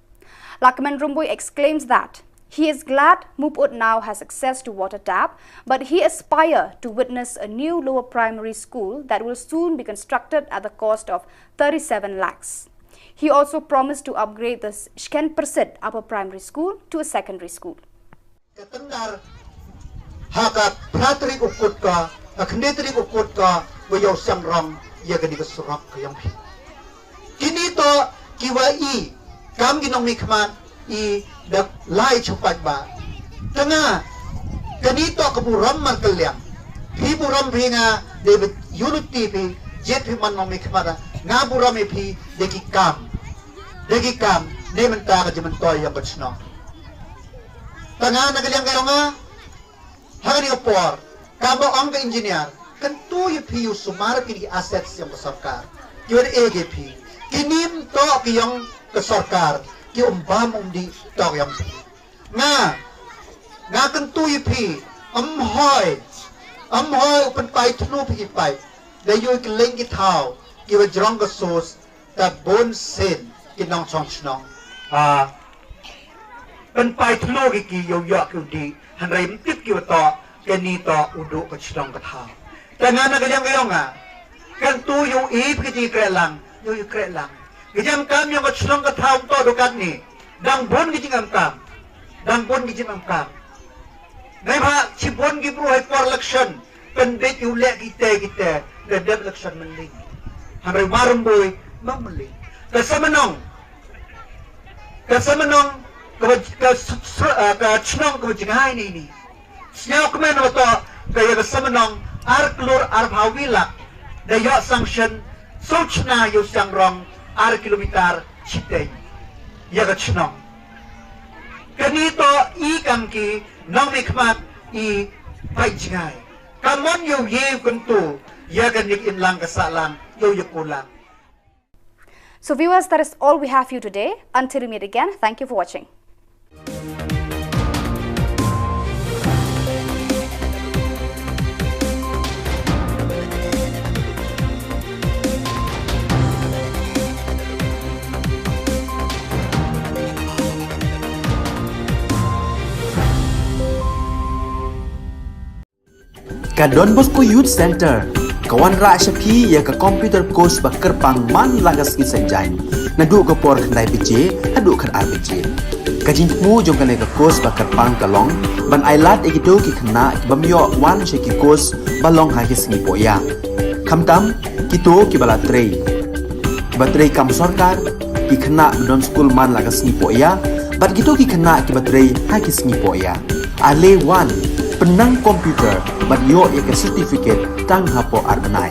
Lakman Rymbui exclaims that he is glad Mup'ut now has access to water tap, but he aspire to witness a new lower primary school that will soon be constructed at the cost of thirty-seven lakhs. He also promised to upgrade the Shken Persit Upper Primary School to a secondary school. Ka tendar ha ka phra tarik u kut ka, ka khyndai tarik u kut ka, wa yow siang rong ïa kani ka surok ka yong phi. Kini to ki wa i kam ki nongmihkhmat i da lai chupat ba. Tanga kani to ka burom markylliang. Phi burom phi nga David Unity phi jet phi man nongmihkhmat, nga burom ïa phi da ki kam. Da ki kam ne mynta ka jingmyntoi ïa ka chnong. Tanga na ka liang ka yong nga ha kani ka por, kaba ong ka engineer, kyntu ïa phi u sumar kini ki assets yong ka sorkar. Ki wan e ke phi. Kini to ki yong ka sorkar, ki um bam um dih to ki yong phi. Nga, nga kyntu ïa phi, ym hoi, ym hoi u pynpai thnu phi ki paip da ïoh ki leng ki thaw ki wa jrong ka sos, ta bun sien ki nongchong chnong. Ah, pynpai thnu ki ki ïoh ïoh ki u dih, hynrei ym tip ki wa to, kani to u duh ka chnong ka thaw. Tanga na ka liang ka yong nga, kyntu ïoh i phi ki kreh lang, ïoh i kreh lang. Ki jam kam yong ka chnong ka thaw to duh katni. Dang bun ki jingam kam. Dang bun ki jingam kam. Nai ba chi bun ki bru hai por election. Pynbeit ïoh leh kita kita da dep election mynlei. Hynrei wa Rymbui ma mynlei. Ka Samanong. Ka Samanong ka ba, ka s-, s-, ah, ka chnong ka ba jngai ni ni. Sñiaw kmen wa to ka ïa ka Samanong ar klur ar phaw wi lak da ïoh sanction, so chna ïoh siang rong ar kilometer chiteng ïa ka chnong. Kani to i kam ki nongmihkhmat i pai jngai. Ka mon ïoh ïoh kyntu ïa ka nik in lang ka sah lang ïoh ïa ku lang. So viewers, that is all we have for you today. Until we meet again, thank you for watching. Ka Don Bosco Youth Center ka wanrah sha phi ïa ka computer course ba kyrpang man la ka sngi Saitjaiñ, naduh ka por khyndai baje haduh khatar baje. Ka jingthmu jong kane ka course ba kyrpang ka long ban ailad ïa kito ki khynnah ki bym ïoh wan sha ki course ba long ha ki sngi pohïa. Khamtam kito ki ba la trei, ki ba trei kam sorkar, ki khynnah ba don skul man la ka sngi pohïa, bad kito ki khynnah ki ba trei ha ki sngi pohïa. Ale wan, pynnang computer bad ïoh ïa ka certificate tang hapoh ar bnai.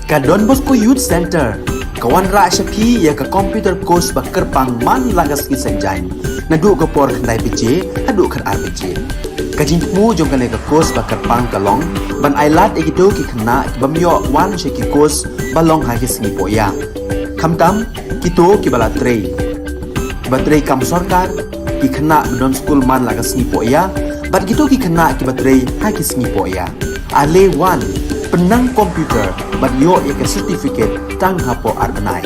Ka Don Bosco Youth Centre ka wanrah sha phi ïa ka computer course ba kyrpang man la ka sngi Saitjaiñ, naduh ka por khyndai baje haduh khatar baje. Ka jingthmu jong kane ka course ba kyrpang ka long ban ailad ïa kito ki khynnah ki bym ïoh wan sha ki course ba long ha ki sngi pohïa, khamtam kito kiba la trei, kiba trei kam sorkar, ki khynnah ba don skul man la ka sngi pohïa bad kito ki khynnah kiba trei ha ki sngi pohïa. Ale wan, pynnang computer bad ïoh ïa ka certificate tang hapoh ar bnai.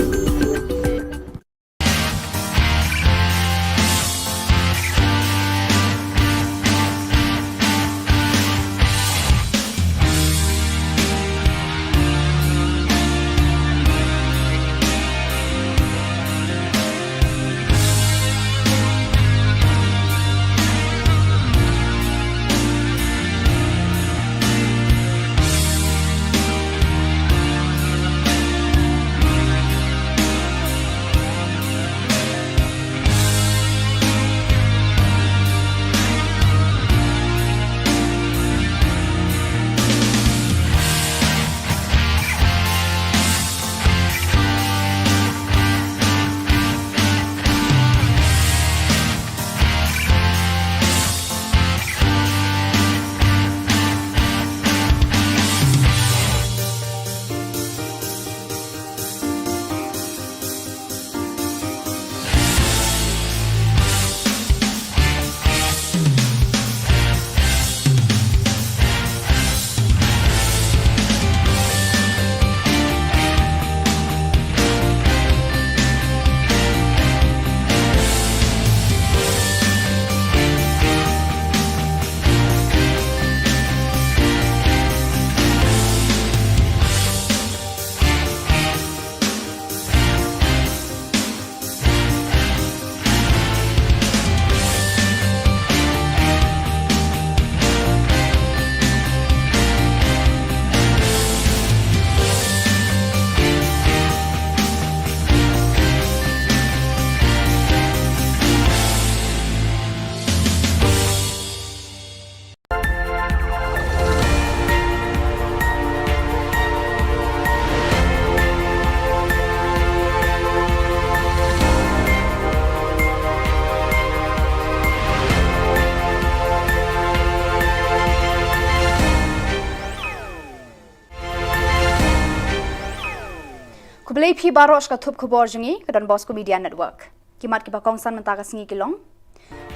Khublei phi baroh sha ka thup khubor jong ngi ka Don Bosco Media Network. Ki mat kiba kongsan mynta ka sngi ki long: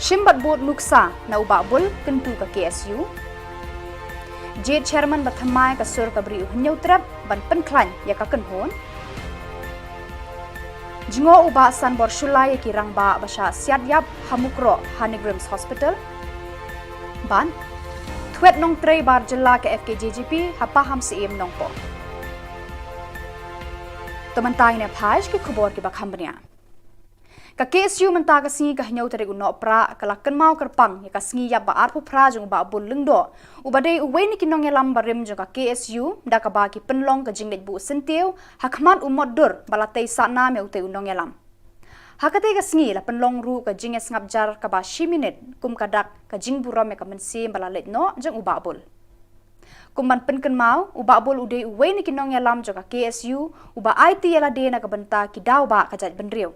Shim bad bud nuksa na u Bah Bul kyntu ka K S U. Jied chairman ba thymmai ka sur ka Bri u Hynñiewtrep ban pynkhlaiñ ïa ka kynhun. Jngoh u Bah Sanbor Shullai ïa ki rangbah ba shah siat ïap ha Mukroh ha NEIGRIHMS Hospital. Bad thwet nongtrei bar jylla ka F K J G P ha Pahamsyiem Nongpoh. To mynta ngin ïa phai sha ki khubor kiba kham bniah. Ka K S U mynta ka sngi ka hynñiew tarik u Nohprah ka la kynmaw kyrpang ïa ka sngi ïap ba arphew phra jong u Bah Bul Lyngdoh, uba dei uwei na ki nongïalam barim jong ka K S U, da kaba ki pynlong ka jingleit buh syntiew ha khmat u motdur ba la tei sahnam ïa utei u nongïalam. Ha katei ka sngi la pynlong ruh ka jingïasngap jar kaba shi minit kum ka dak ka jingburom ïa ka mynsiem ba la leit noh jong u Bah Bul. Kum ban pynkynmaw, u Bah Bul u dei uwei na ki nongïalam jong ka K S U uba aiti ïa lade na ka bynta ki daw bah ka jaitbynriew.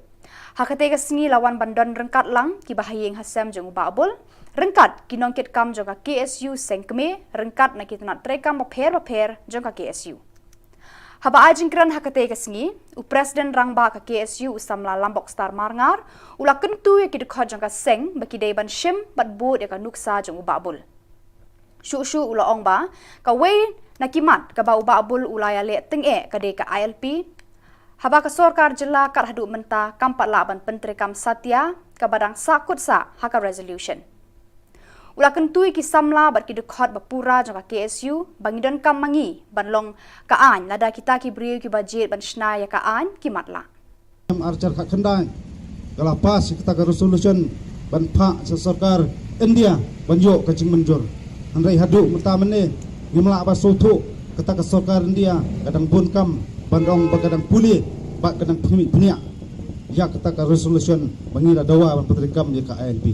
Ha katei ka sngi la wan ban don ryngkat lang kiba ha ïing ha sem jong u Bah Bul, ryngkat ki nongkitkam jong ka K S U seng kmie, ryngkat na ki tnat treikam bapher bapher jong ka K S U. Haba ai jingkren ha katei ka sngi, u President Rangbah ka K S U u samla Lambokstar Marngar u la kyntu ïa ki dkhot jong ka seng ba ki dei ban shim bad bud ïa ka nuksa jong u Bah Bul. Shuh shuh u la ong ba kawei na ki mat kaba u Bah Bul u la ïaleh tyngeh ka dei ka I L P, haba ka sorkar jylla kat haduh mynta kam pat lah ban pyntreikam satia kaba dang sahkut sah ha ka resolution. U la kyntu ïa ki samla bad ki dkhot ba pura jong ka K S U ba ngi donkam ma ngi ban long ka aiñ lada kita ki briew kiba jied ban shna ïa ka aiñ ki matlah. Em, ar hajar khatkhyndai ka la pass ïa kata ka resolution ban phah sha sorkar India ban ïoh ka jingmynjur. Hynrei haduh mynta mynne ngim lah ban sngewthuh kata ka sorkar India ka dang bun kam ban ong ba ka dang pule bad ka dang pynmih pynïap ïa kata ka resolution ba ngi la dawa ban pyntreikam ïa ka I L P.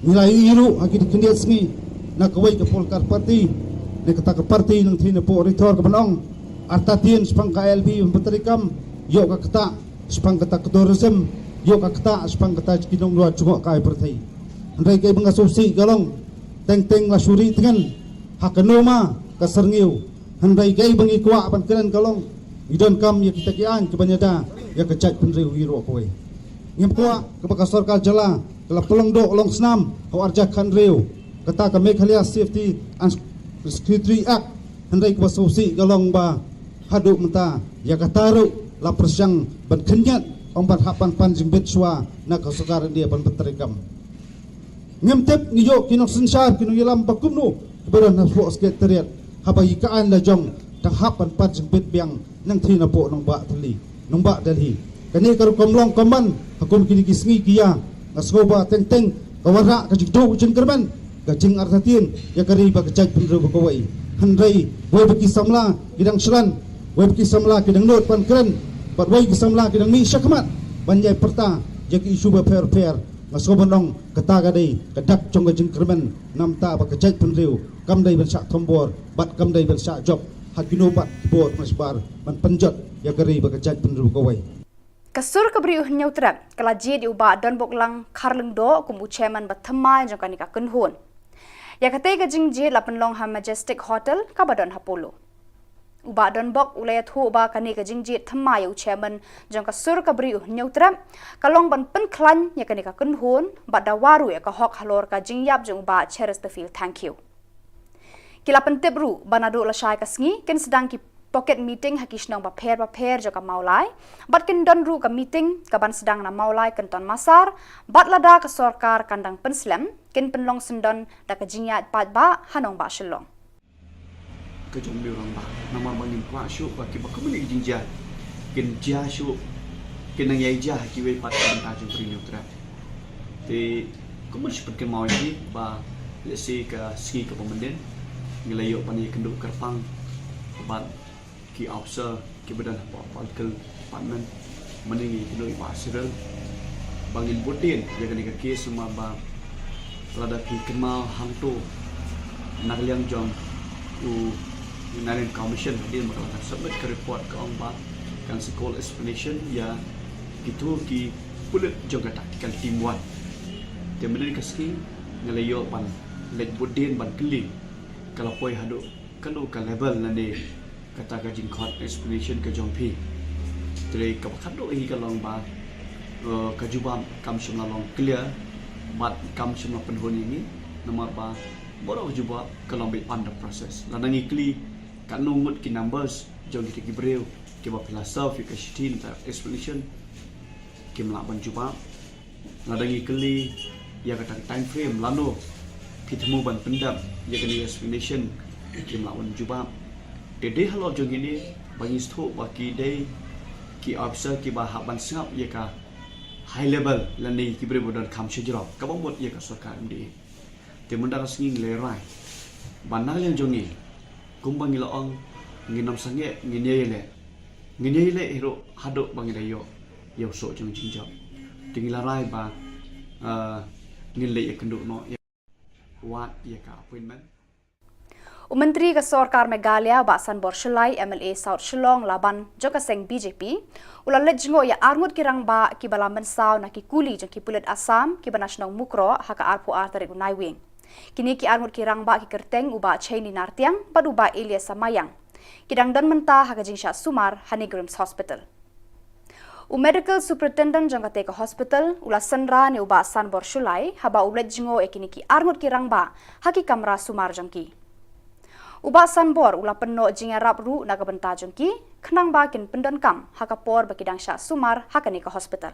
Ngi la ïohi ruh ha ki khyndiat sngi na kawei ka political party, na kata ka party nangtei na pdeng Ri Thor ka ban ong Artatien shaphang ka I L P ban pyntreikam, ïoh ka ktah shaphang kata ka tourism, ïoh ka ktah shaphang kata ki nonglwar jngohkai pyrthei. Hynrei kaei ba nga sngewsih ka long, teng teng la shu ri tngen ha ka noma ka syrngiew. Hynrei kaei ba ngi kwah ban kren ka long, ngi donkam ïa kita ki aiñ kiban ïada ïa ka jaitbynriew hi ruh kawei. Ngim kwah kaba ka sorkar jylla ka la pynlong doh long snam ha u arhajar khathynriew, kata ka Meghalaya Safety and Security Act. Hynrei kaba sngewsih ka long ba haduh mynta ïa kata ruh la pyrshang ban khynñiat, ym ban hap ban pan jingbit shuwa na ka sorkar India ban pyntreikam. Ngim tip ngi ïoh ki nongsynshar ki nongïalam ba kumno kiba don hapoh Secretariat, haba ïa ka aiñ la jong dang hap ban pan jingbit biang nangthie napoh nongbah Delhi, nongbah Delhi. Kane ka rukom long kumban ha kum kine ki sngi ki ïa, nga sngew ba teng teng ka wanrah ka jingduh jingkyrmen, ka jingartatien ïa ka ri bad ka jaitbynriew ba kawei. Hynrei wei ba ki samla ki dang shlan, wei ba ki samla ki dang nud ban kren, bad wei ki samla ki dang mih shakhmat ban ïai pyrta ïa ki issue bapher bapher. Nga sngew ban ong kata ka dei ka dak jong ka jingkyrmen, namar ba ka jaitbynriew kam dei ban shah thombor bad kam dei ban shah jop ha kino pat ki bor mashbar ban pynjot ïa ka ri bad ka jaitbynriew kawei. Ka sur ka Bri U Hynñiewtrep ka la jied ïa u Bah Donboklang Kharlyngdoh kum u chairman ba thymmai jong kane ka kynhun. Ïa katei ka jingjied la pynlong ha Majestic Hotel kaba don ha Polo. U Bah Donbok u la ïathuh ba kane ka jingjied thymmai ïa u chairman jong ka sur ka Bri U Hynñiewtrep ka long ban pynkhlaiñ ïa kane ka kynhun bad dawa ruh ïa ka hok halor ka jingïap jong u Bah Chesterfield Thangkhiew. Ki la pyntip ruh ba naduh lashai ka sngi kin sdang ki pocket meeting ha ki shnong bapher bapher jong ka Mawlai, bad kin don ruh ka meeting kaban sdang na Mawlai Kynton Massar, bad lada ka sorkar kan dang pynslem, kin pynlong syndon da ka jingïaid paidbah ha nongbah Shillong. Ka jong u rangbah, namar ba ngim kwah shuh ba kiba kumne ki jingjia kin jia shuh, kin nang ïai jia ha kiwei pat ka bynta jong ka Bri U Hynñiewtrep. Te kumno shu pynkynmaw ïa ki ba lehse ka sngi kaba mynnin ngi la ïoh ban ïakynduh kyrpang bad ki officer kiba don hapoh political department, mynne ngi ïakynduh ïa i Bah Cyril ba ngin bud dien ïa kane ka case, namar ba lada phi kynmaw hangto na ka liang jong u Nagaland Commission hadien ba ka la submit ka report ka ong ba kan sa call explanation ïa kito ki pulit jong ka tactical team one. Te mynne ka sngi ngi la ïoh ban leit bud dien ban kylli ka la poi haduh kano ka level lane kata ka jingkhot explanation ka jong phi. Te kaba khatduh hi ka long ba, eh, ka jubab kam shym la long clear bad kam shym la pynhun ïa ngi, namar ba baroh ka jubab ka long beit under process. Lada ngi kylli katno ngut ki numbers jong kita ki briew kiba phi la serve ïa ka shithi na ka explanation, kim lah ban jubab. Lada ngi kylli ïa kata ka time frame lano phi thmu ban pyndep ïa kane ka explanation, kim lah ban jubab. Te dei halor jong kine ba ngi sngewthuh ba ki dei ki officer kiba hap ban sngap ïa ka high level lane ki briew ba don kham shajrong kaba mut ïa ka sorkar M D A. Te mynta ka sngi ngi la rai ba na ka liang jong ngi, kumba ngi la ong, ngin ym sangeh, ngin ïai leh, ngin ïai leh hi ruh haduh ba ngi la ïoh ïa u soh jong ka jingjop. Te ngi la rai ba, ah, ngin leit ïakynduh noh ïa, wad ïa ka appointment. U Myntri ka Sorkar Meghalaya, Bah Sanbor Shullai, M L A South Shillong, Laban, jong ka seng B J P, u la leit jngoh ïa arngut ki rangbah kiba la mynsaw na ki kuli jong ki pulit Assam kiba na shnong Mukroh ha ka arphew ar tarik u Naiwieng. Kine ki arngut ki rangbah ki kyrteng u Bah Cheini Nartiang bad u Bah Elias Samayang. Ki dang don mynta ha ka jingshah sumar ha NEIGRIHMS Hospital. U Medical Superintendent jong katei ka hospital u la synran ïa u Bah Sanbor Shullai haba u leit jngoh ïa kine ki arngut ki rangbah ha ki kamra sumar jong ki. U Bah Sanbor u la pynnoh jingïarap ruh na ka bynta jong ki, khnang ba kin pyndonkam ha ka por ba ki dang shah sumar ha kane ka hospital.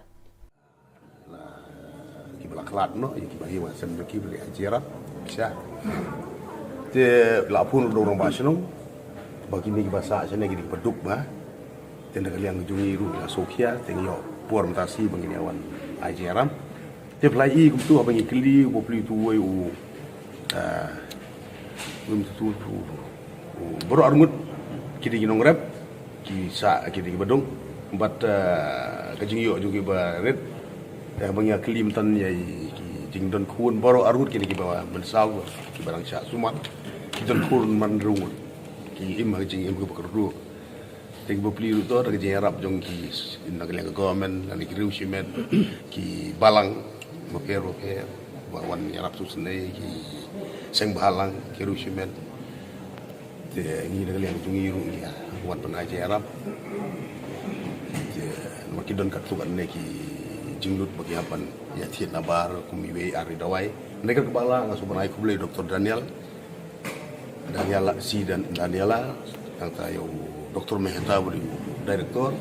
Kiba la khlad noh ïa kiba hi wa sem jong ki ba leh ha jingïarap sha. Te la phone u rangbah shnong ba kine kiba sah shane ki dei kiba duk ba. Te na ka liang jong ngi ruh la sngewkhia, te ngi ïoh por mynta shi ba ngin ïa wan ai jingïarap. Te phi la i kumtu haba ngi kylli u bapli utu uwei u, ah, u, u, u, u, baroh arngut ki dei ki nongrep, ki sah, ki dei kiba duk. Bad, ah, ka jingïoh jong ki ba rit. Te haba ngi ïa kylli mynta ïa ki jingdon khun baroh arngut ki dei kiba mynsaw, kiba dang shah sumar. Ki don khun man rung. Ki im ha ka jingim kaba kyrduh. Te ki bapli ruh to da ka jingïarap jong ki, na ka liang ka government, na ki riew shimet, ki balang bapher bapher ba wan ïarap sngewsynei, ki seng bhalang, ki riew shimet. Te ngi na ka liang jong ngi ruh ngi wan pynai jingïarap. Te namar ki don katto katne ki jinglut ba ki hap ban ïa thied nabar kum iwei ar ri dawai. Ngi ka bala nga sngewbha ban ai khublei Doctor Daniel, Daniela, si Dan, Daniela, nangta ïa u Doctor Mehta ba dei u director.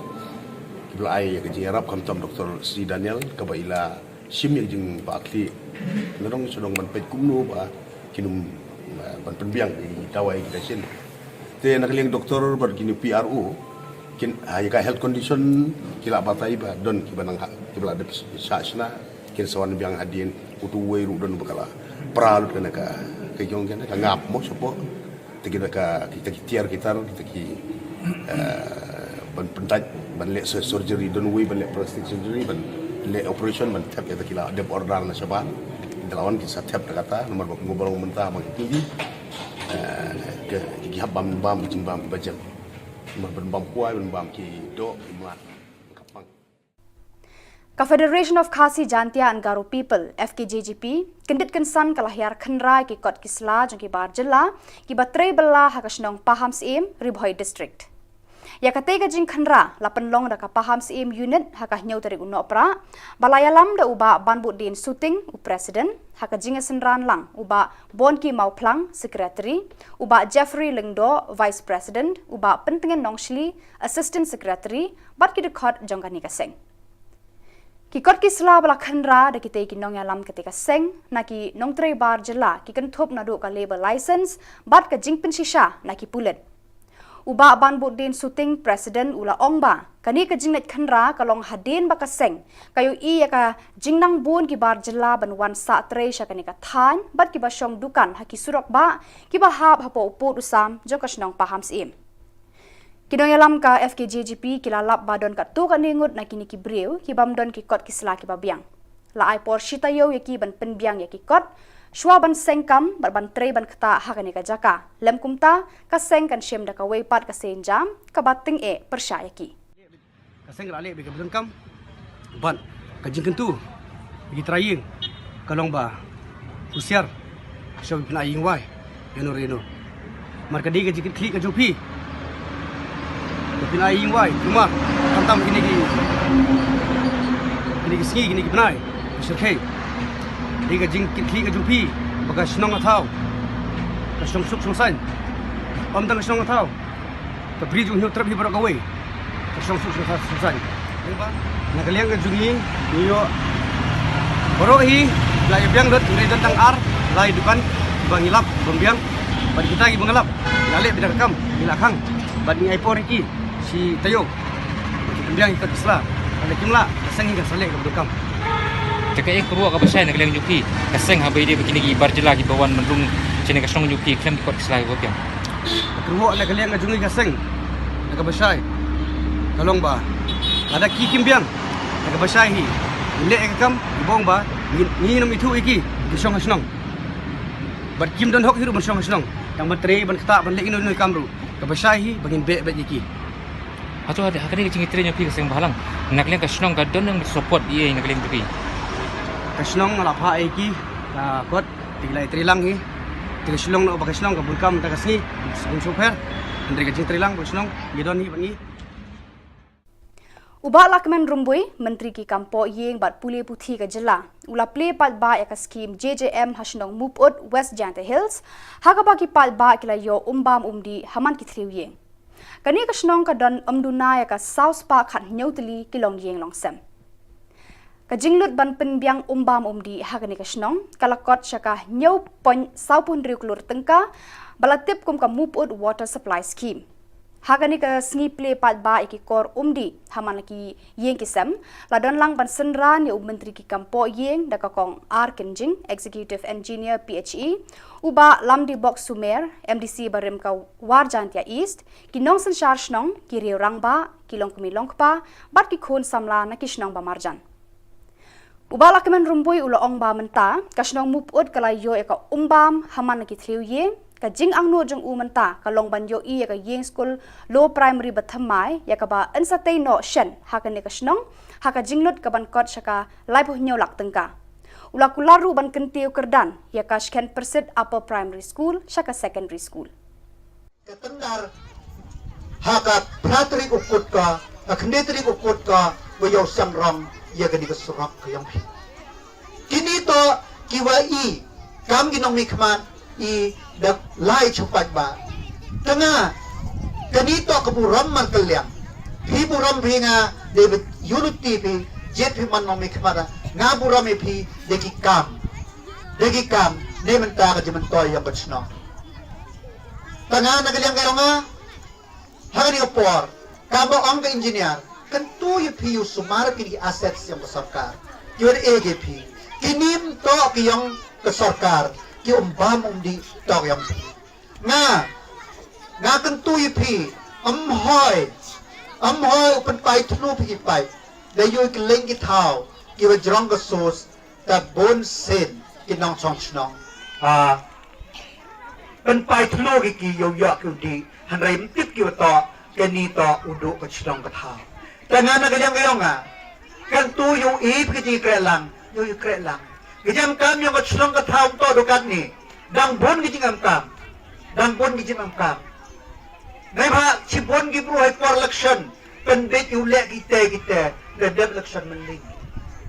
Ki ba la ai ïa ka jingïarap khamtam Doctor si Daniel kaba i la shim ïa ka jingbakla. Nga dang shu dang ban peit kumno ba kin ym, eh, ban pynbiang ïa ki dawai ki dashin. Te na ka liang doctor bad kine P R O, kin, ah, ïa ka health condition ki la batai ba don ki ba nang ha, ki ba la dep shah shna, kin sa wan biang hadien, utu uwei ruh don ba ka la pra lut kane ka, ka jong kane ka ngap mo shapoh. Te kita ka, kita ki tiar ki tar, kita ki, eh, ban pyndait, ban leh sur-, surgery, don uwei ban leh plastic surgery, ban leh operation, ban thep, kita ki la dep order na shabar. Kita la wan ki sa thep da kata, namar ba kumba long mynta ma ki kindi. Eh, ki, ki hap bam, bam, jingbam, bajem. Namar ban bam kwai, ban bam ki doh, ki mlak, ka pang. Ka Federation of Khasi Jaintia and Garo People, F K J G P, kyndit kynsan ka la hiar khynra ïa ki kot ki sla jong ki bar jylla, ki ba trei bylla ha ka shnong Pahamsyiem, Ri Bhoi District. Ïa katei ka jingkhynra la pynlong da ka Pahamsyiem Unit ha ka hynñiew tarik u Nohprah, ba la ïalam da u Bah Banbuddin Suting, u President, ha ka jingïasynran lang u Bah Bonki Mawphlang, Secretary, u Bah Jeffrey Lyngdoh, Vice President, u Bah Pyntngen Nongshli, Assistant Secretary, bad ki dkhot jong kane ka seng. Ki kot ki sla ba la khynra da kitei ki nongïalam katei ka seng, na ki nongtrei bar jylla, ki kynthup naduh ka labour license, bad ka jingpynshisha na ki pulit. U Bah Banbuddin Suting, President, u la ong ba kane ka jingleit khynra ka long hadien ba ka seng ka ïohi ïa ka jingnang bun ki bar jylla ban wan sah trei sha kane ka thaiñ, bad ki ba shong dukan ha ki surok bah, ki ba hap hapoh u pud u sam jong ka shnong Pahamsyiem. Ki nongïalam ka F K J G P ki la lap ba don katto katne ngut na kine ki briew ki bym don ki kot ki sla ki ba biang. La ai por shi taïew ïa ki ban pynbiang ïa ki kot, shuwa ban seng kam bad ban trei ban ktah ha kane ka jaka. Lym kumta, ka seng kan shim da kawei pat ka seiñ jam, kaba tyngeh pyrshah ïa ki. Ka seng ka la leh bad ka bym don kam, bad ka jingkyntu ïa ki trai ïing ka long ba husiar, shuwa phin ai ïing wai ïa no re no. Namar ka dei ka jingkitkhlieh ka jong phi. Phin ai ïing wai, kumba khamtam kine ki, kine ki sngi, kine ki bnai, ki shyrkhei. Dei ka jingkitkhlieh ka jong phi ba ka shnong ka thaw ka shnong suk shnong saiñ. Ym tang ka shnong ka thaw, ka bri jong u Hynñiewtrep hi baroh kawei ka shnong suk shnong saiñ. Na ka liang ka jong ngi, ngi ïoh baroh hi la ïa biang lut, ngi don tang ar lai dukan ba ngi lap ban biang. Bad kita ki ba ngi lap, la leh beit da ka kam, ngi la khang. Bad ngi ai por ïa ki shi taïew, ngi biang ïa ki kot ki sla. Lada kim lah, ka seng hi kan sa leh ka bym don kam. Te kaei ka kyrwoh kaba shai na ka liang jong phi ka seng, haba ïadei bad kine ki bar jylla ki ba wan ban rung shane ka shnong jong phi khlem ki kot ki sla ki ba biang? Ka kyrwoh na ka liang ka jong ngi ka seng, na kaba shai ka long ba lada ki kim biang, na kaba shai hi, ngin leh ïa ka kam, ngi bong ba ngi, ngin ym ithuh ïa ki, ki shong ha shnong. Bad kim don hok hi ruh ban shong ha shnong, tang ban trei ban ktah ban leh ino ino i kam ruh. Kaba shai hi ba ngin beh beit ïa ki. Hato ha kane ka jingtrei jong phi ka seng bhalang, na ka liang ka shnong ka don nang support ïa na ka liang jong phi? Ka shnong nga la phah ïa ki ka kot, te ki la ïa trei lang hi. Te ka shnong, na ba ka shnong ka bun kam mynta ka sngi, sngewsih pher. Hynrei ka jingtrei lang ba ka shnong ngi don hi bad ngi. U Bah Lahkmen Rymbui, Myntri ki kam poh ïing bad pule puthi ka jylla, u la plie paidbah ïa ka skhim J J M ha shnong Mupud, West Jaintia Hills, ha kaba ki paidbah ki la ïoh umbam umdih ha man ki thliew ïing. Kane ka shnong ka don ym duna ïa ka saw spah khathynñiew tylli ki longïing longsem. Ka jinglut ban pynbiang umbam umdih ha kane ka shnong ka la kot sha ka hynñiew point saw phew hynriew klur tyngka, ba la tip kum ka Mupud Water Supply Scheme. Ha kane ka sngi plie paidbah ïa ki kor umdih ha man la ki ïing ki sem, la don lang ban synran ïa u Myntri ki kam poh ïing da ka Kong R Kynjing, Executive Engineer P H E, u Bah Lamdibok Sumer, M D C barim ka War Jaintia East, ki nongsynshar shnong, ki riew rangbah, ki longkmie longkpa, bad ki khun samla na ki shnong ba marjan. U Bah Lahkmen Rymbui u la ong ba mynta ka shnong Mupud ka la ïoh ïa ka umbam ha man la ki thliew ïing, Ka jingangnud jong u mynta ka long ban ïohi ïa ka ïing skul Low Primary ba thymmai, ïa kaba yn sa tei noh shen ha kane ka shnong, ha ka jinglut ka ban kot sha ka laiphew hynñiew lak tyngka. U la kular ruh ban kyntiew kyrdan ïa ka Shken Pyrsit Upper Primary School sha ka secondary school. Ka tyndar ha ka phra tarik u Kut ka, ka khyndai tarik u Kut ka, ba ïoh seng rong ïa kane ka surok ka ïong phi. Kine to ki wa i kam ki nongmihkhmat i da lai chupat ba. Tanga kane to ka burom markylliang. Phi burom phi nga dei ba unity phi, jied phi man nongmihkhmat, nga burom ïa phi da ki kam. Da ki kam ne mynta ka jingmyntoi ïong ka shnong. Tanga na ka liang ka ïong nga, ha kane ka por, kaba ong ka engineer, kyntu ïa phi ïa u sumar kine ki assets ïong ka sorkar. Ïa u da e ki phi. Kine ym toh ki ïong ka sorkar, ki um bam um dih, toh ki ïong phi. Nga, nga kyntu ïa phi, ym hoi, ym hoi u pynpai thlu phi ki paip. Da ïoh ki leng ki thaw, ki wa jrong ka sos, ta bun sien ki nongchong shnong. Ha. Pynpai thlu ki ki ïoh ïoh ki u dih, hynrei ym tip ki wa toh, kane toh u duh ka shnong ka thaw. Tanga na ka liang ka ïong nga. Kyntu ïoh i phi ki jingkreh lang, ïoh i kreh lang. Ki jingkam ïong ka shnong ka thaw toh duh katne. Dang bun ki jingkam. Dang bun ki jingkam. Nai ba, chi bun ki bru hai por election. Pynbit ïa u leh kite kite, da dep election mynlin.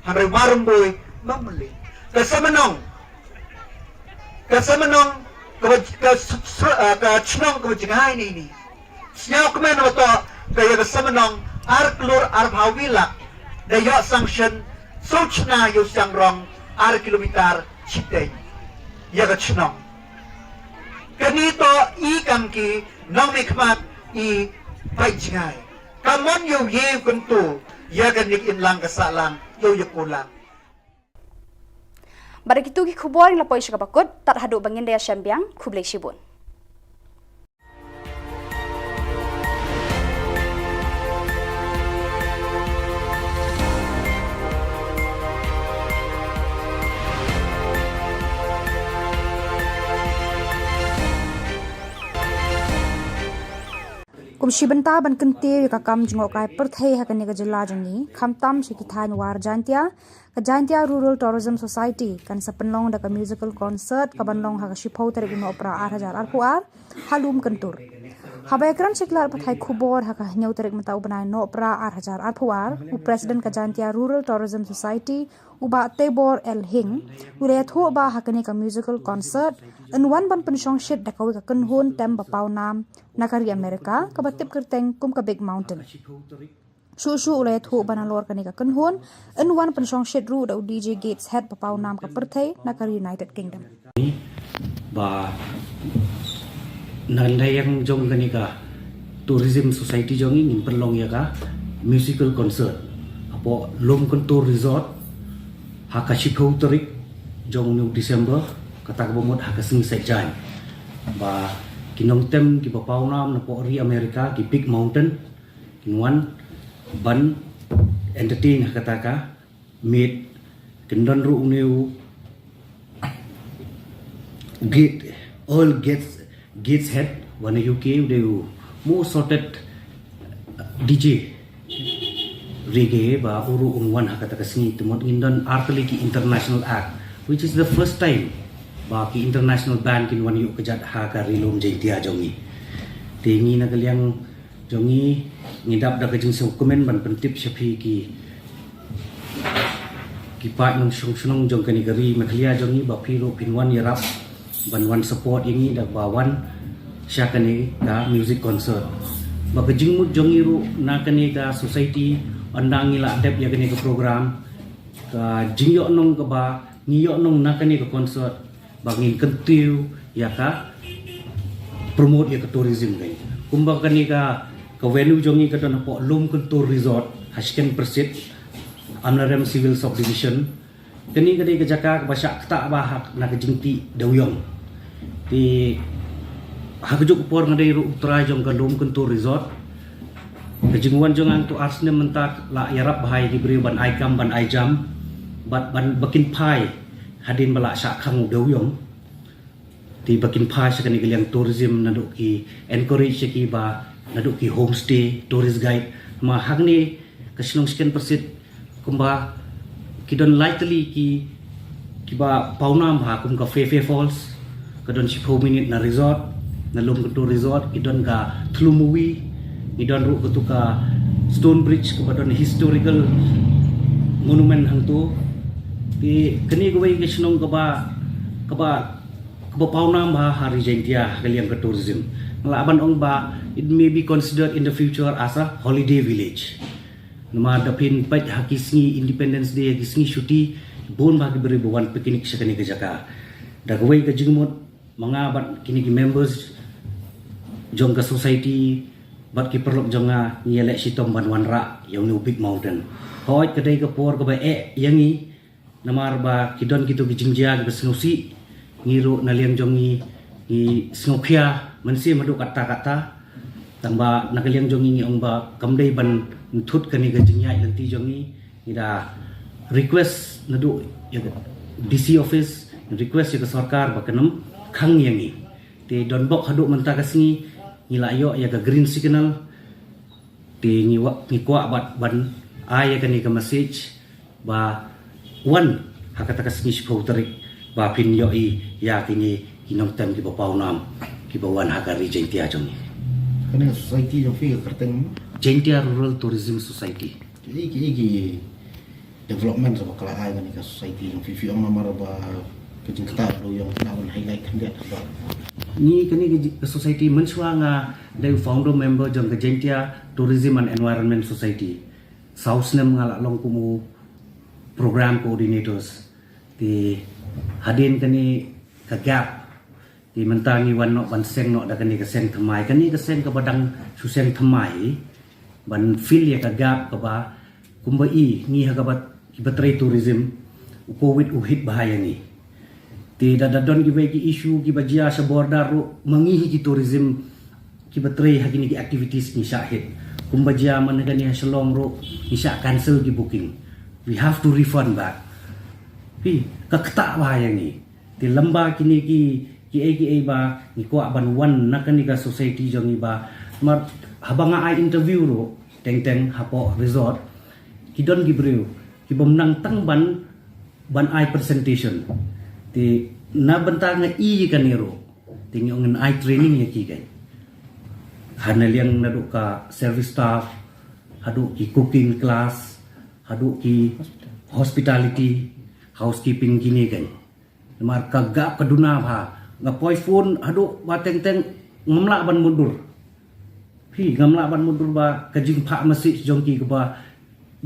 Hynrei Marymbui, ma mynlin. Ka Samanong. Ka Samanong, ka ba, ka s-, s-, ah, ka shnong ka ba jngai ni ni. Sñiaw kmen wa toh, ka ïa ka Samanong, ar klur ar phaw wi lak. Da ïoh sanction, so chna ïa u seng rong, ar kilometer, chiteng. Ïa ka shnong. Kane toh i kam ki nongmihkhmat i pait jngai. Ka mon ïa u ïe u kyntu, ïa ka nik im lang ka sah lang, ïa u ïa ku lang. Bad da kitu ki khubor ngi la poi sha kaba kut, tad haduh ba ngin da ïa shem biang, khublei shibun. Kum shi bynta ban kyntiew ïa ka kam jngohkai pyrthei ha kane ka jylla jong ngi, khamtam sha ki thaiñ War Jaintia, ka Jaintia Rural Tourism Society kan sa pynlong da ka musical concert ka ban long ha ka shiphew tarik u Nohprah ar hajar arphew ar, ha Lum Kyntur. Haba ïakren sha ki lad pathai khubor ha ka hynñiew tarik mynta u bnai Nohprah ar hajar arphew ar, u President ka Jaintia Rural Tourism Society, u Bah Tebor L Hing, u la ïathuh ba ha kane ka musical concert, yn wan ban pynshongshit da kawei ka kynhun tem ba paw nam na ka ri Amerika, kaba tip kyrteng kum ka Big Mountain. Shuh shuh u la ïathuh ba nalor kane ka kynhun, yn wan pynshongshit ruh da u D J Gateshead ba paw nam ka pyrthei na ka ri United Kingdom. Ba na ka liang jong kane ka Tourism Society jong ngi ngin pynlong ïa ka musical concert hapoh Lum Kyntur Resort ha ka shiphew tarik jong une u December, kata kaba mut ha ka sngi Saitjaiñ. Ba ki nongtem kiba paw nam napoh ri Amerika, ki Big Mountain, kin wan ban entertain ha kata ka miet, kin don ruh une u Gate, Earl Gates, Gateshead, wan na U K, u dei u most sought D J reggae, ba u ruh un wan ha kata ka sngi. Te mut ngin don ar tylli ki international act, which is the first time ba ki international band kin wan ïuh kjat ha ka Ri Lum Jaintia jong ngi. Te ngi na ka liang jong ngi, ngi dap da ka jingsngewkmen ban pyntip sha phi ki, ki paid nongshong shnong jong kane ka ri Meghalaya jong ngi, ba phi ruh phin wan ïarap ban wan support ïa ngi da ba wan sha kane ka music concert. Ba ka jingmut jong ngi ruh na kane ka society, ynda ngi la dep ïa kane ka program, ka jingïohnong kaba ngi ïohnong na kane ka concert, ba ngin kyntiew ïa ka promote ïa ka tourism ka. Kumba kane ka, ka venue jong ngi ka don hapoh Lum Kyntur Resort, ha Shken Pyrsit, Amlarem Civil Subdivision. Kane ka dei ka jaka kaba shah ktah bha ha na ka jingtih dewiong. Te ha kajuh ka por nga dei ruh u trai jong ka Lum Kyntur Resort. Ka jingwan jong nga to ar snem mynta, la ïarap bha ïa ki briew ban ai kam ban ai jam, bad ban ba kin phai hadien ba la shah khang u dewiong. Te ba kin phai sha kane ka liang tourism, naduh ki encourage ïa ki ba naduh ki homestay, tourist guide. Ma hangne ka shnong Skenpersit kumba ki don lai tylli ki, kiba pawnam ha, kum ka Phe Phe Falls, ka don shiphew minit na resort, na Lum Kyntur Resort. Ki don ka Thlu Mowi, ki don ruh katu ka Stone Bridge kaba don historical monument hangto. Te kane kawei ka shnong kaba, kaba kaba pawnam ha, ha ri Jaintia ha ka liang ka tourism. Nga lah ban ong ba it may be considered in the future as a holiday village. Namar da phin peit ha ki sngi Independence Day, ha ki sngi shuti, bun bha ki briew ba wan picnic sha kane ka jaka. Da kawei ka jingmut, ma nga bad kine ki members jong ka society bad ki paralok jong nga, ngi ïaleh shitom ban wanrah ïa une u Big Mountain. Hooid, ka dei ka por kaba eh ïa ngi, namar ba ki don kito ki jingjia kiba sngewsih. Ngi ruh na liang jong ngi, ngi sngewkhia mynsiem haduh katta katta. Tangba na ka liang jong ngi, ngi ong ba kam dei ban ntut kane ka jingïaid lynti jong ngi. Ngi da request naduh ïa ka D C office, request ïa ka sorkar ba kan ym khang ïa ngi. Te donbok haduh mynta ka sngi ngi la ïoh ïa ka green signal. Te ngi wa-, ngi kwah bad ban ai ïa kane ka message ba wan ha kata ka sngi shiphew tarik ba phin ïohi ïa kine ki nongtem kiba pawnam kiba wan ha ka ri Jaintia jong ngi. Kane ka society jong phi ka kyrteng? Jaintia Rural Tourism Society. Ki, ki, ki development sa ba ka la ai kane ka society jong phi, phi ong namar ba ka jingktah u dewiong, kane ban highlight khyndiat ba. Ngi kane ka ji-, ka society, mynshuwa nga dei u founder member jong ka Jaintia Tourism and Environment Society. Saw snem nga la long kum u program coordinators. Te hadien kane ka gap, te mynta ngi wan noh ban seng noh da kane ka seng thymmai. Kane ka seng kaba dang shu seng thymmai ban fill ïa ka gap kaba kumba i ngi ha kaba kiba trei tourism, u covid u hit bha ïa ngi. Te da, da don kiwei ki issue kiba jia sha border ruh, ma ngi hi ki tourism kiba trei ha kine ki activities ngi shah hit. Kumba jia man kane ha Shillong ruh, ngi shah cancel ki booking. We have to refund back. Phi, ka ktah bha ïa ngi. Te lem bad kine ki, kiei kiei ba ngi kwah ban wan na kane ka society jong ngi ba. Namar haba nga ai interview ruh, teng teng hapoh resort, ki don ki briew kibym nang tang ban, ban ai presentation. Te na bynta nga i kane ruh, te ngi ong ngin ai training ïa ki kan. Ha na liang naduh ka service staff, haduh ki cooking class, haduh ki hospitality, housekeeping kine kan. Namar ka gap ka duna bha. Nga poi phone haduh ba teng teng ngam lah ban mutdur. Phi, ngam lah ban mutdur ba ka jingphah message jong ki kaba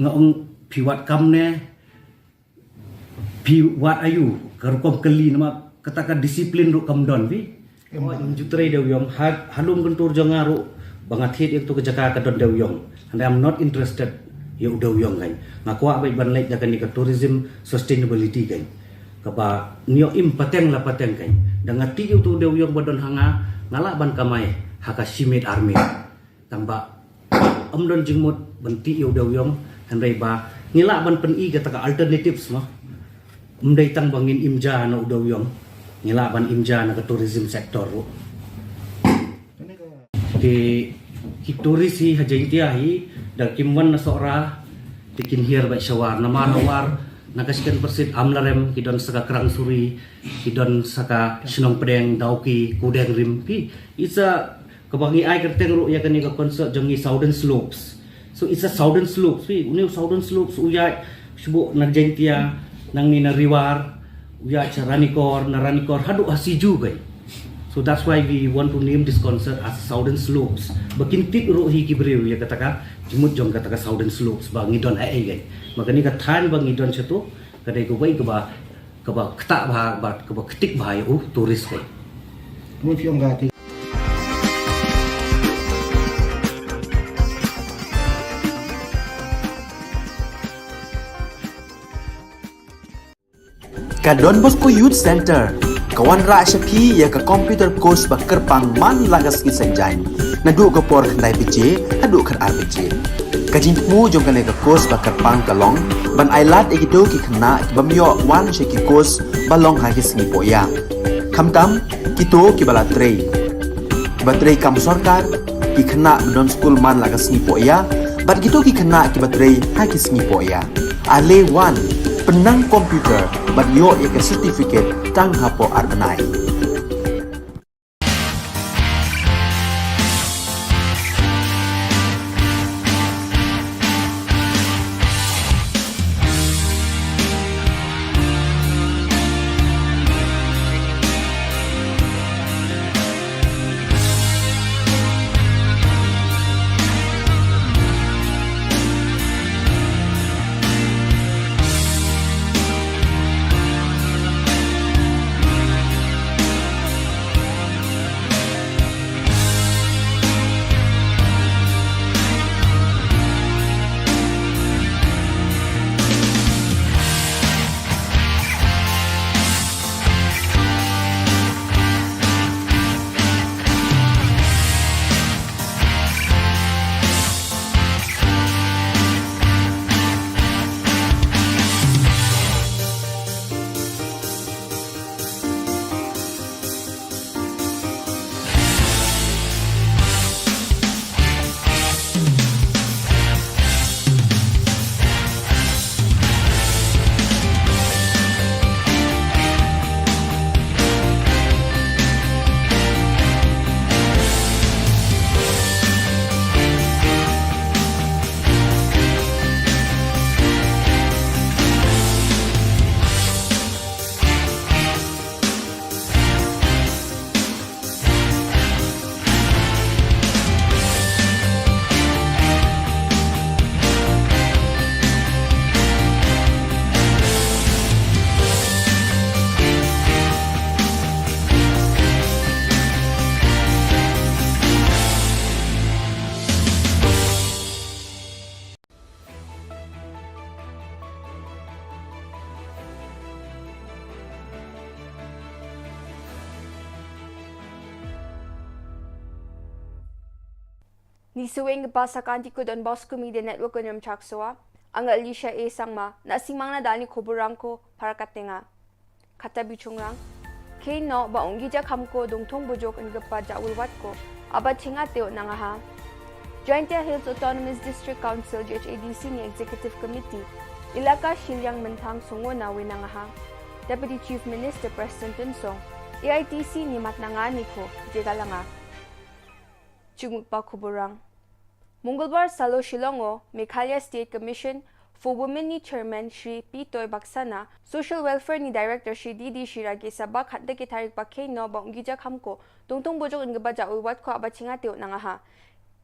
nga ong phi wad kam ne, phi wad aiu, ka rukom kylli namar kata ka discipline ruh kam don phi. Em. Oh, ngim ju trei dewiong, ha, ha Lum Kyntur jong nga ruh ba nga thied ïa katu ka jaka ka don dewiong. And I'm not interested ïa u dewiong kan. Nga kwah beit ban leit da kane ka tourism sustainability kan. Kaba ngi ïoh im pateng la pateng kan. Da nga tih ïa utu u dewiong ba don ha nga, nga lah ban kamai ha ka shi miet ar miet. Tangba ym don jingmut ban tih ïa u dewiong, hynrei ba ngi lah ban pyni kata ka alternatives mo. Ym dei tang ba ngin im ja na u dewiong, ngi lah ban im ja na ka tourism sector ruh. Te ki tourist hi ha Jaintia hi, da kim wan na Sohra, te kin hiar beit sha War. Namar ha War, na ka Skenpersit, Amlarem, ki don sa ka Krang Suri, ki don sa ka Shnong Pdeng, Dawki, Kudeng Rim. Phi, it's a, kaba ngi ai kyrteng ruh ïa kane ka concert jong ngi Southern Slopes. So it's a Southern Slopes. Phi, une u Southern Slopes u ïaid shuh na Jaintia, nangne na Ri War, u ïaid sha Ranikor, na Ranikor haduh ha Siju kai. So that's why we want to name this concert as Southern Slopes. Ba kin tip ruh hi ki briew ïa kata ka jingmut jong kata ka Southern Slopes ba ngi don haei kai. Ba kane ka thaiñ ba ngi don shato, ka dei kawei kaba, kaba ktah bha, bad kaba ktik bha ïa u tourist kai. Kumno phi ong ka te? Ka Don Bosco Youth Centre ka wanrah sha phi ïa ka computer course ba kyrpang man la ka sngi Saitjaiñ, naduh ka por khyndai baje haduh khatar baje. Ka jingthmu jong kane ka course ba kyrpang ka long ban ailad ïa kito ki khynnah kibym ïoh wan sha ki course ba long ha ki sngi pohïap. Khamtam, kito kiba la trei, kiba trei kam sorkar, ki khynnah ba don skul man la ka sngi poh ïa, bad kito ki khynnah kiba trei ha ki sngi poh ïa. Ale wan, pynnang computer, bad ïoh ïa ka certificate tang hapoh ar bnai. Ni shuwa ïa ka ba sa ka anti ko Don Bosco Media Network ko nyam chak soa. Anga Alicia A Sangma, na sing mang na dani khubur rang ko para katne nga. Kata bichung rang. Kei no ba ong gija kham ko dong thong bujok en ka pa ja ulwat ko. Aba chinga teo nanga ha. Jaintia Hills Autonomous District Council, J H A D C ni Executive Committee. Ilaka Shiliang Menthang sungo na we nanga ha. Deputy Chief Minister Prestone Tynsong. A I T C ni mat nanga ni ko, jega langa. Chungmukpa khubur rang. Mongolbar salo Shillong o, Meghalaya State Commission for Women ni Chairman Shri P Toy Baksana, Social Welfare ni Director Shri D D Shira ki sabak hat da ki tarik ba kei no ba ong gija kham ko, tong tong bujok en ka ba ja ulwat ko aba chinga teo nanga ha.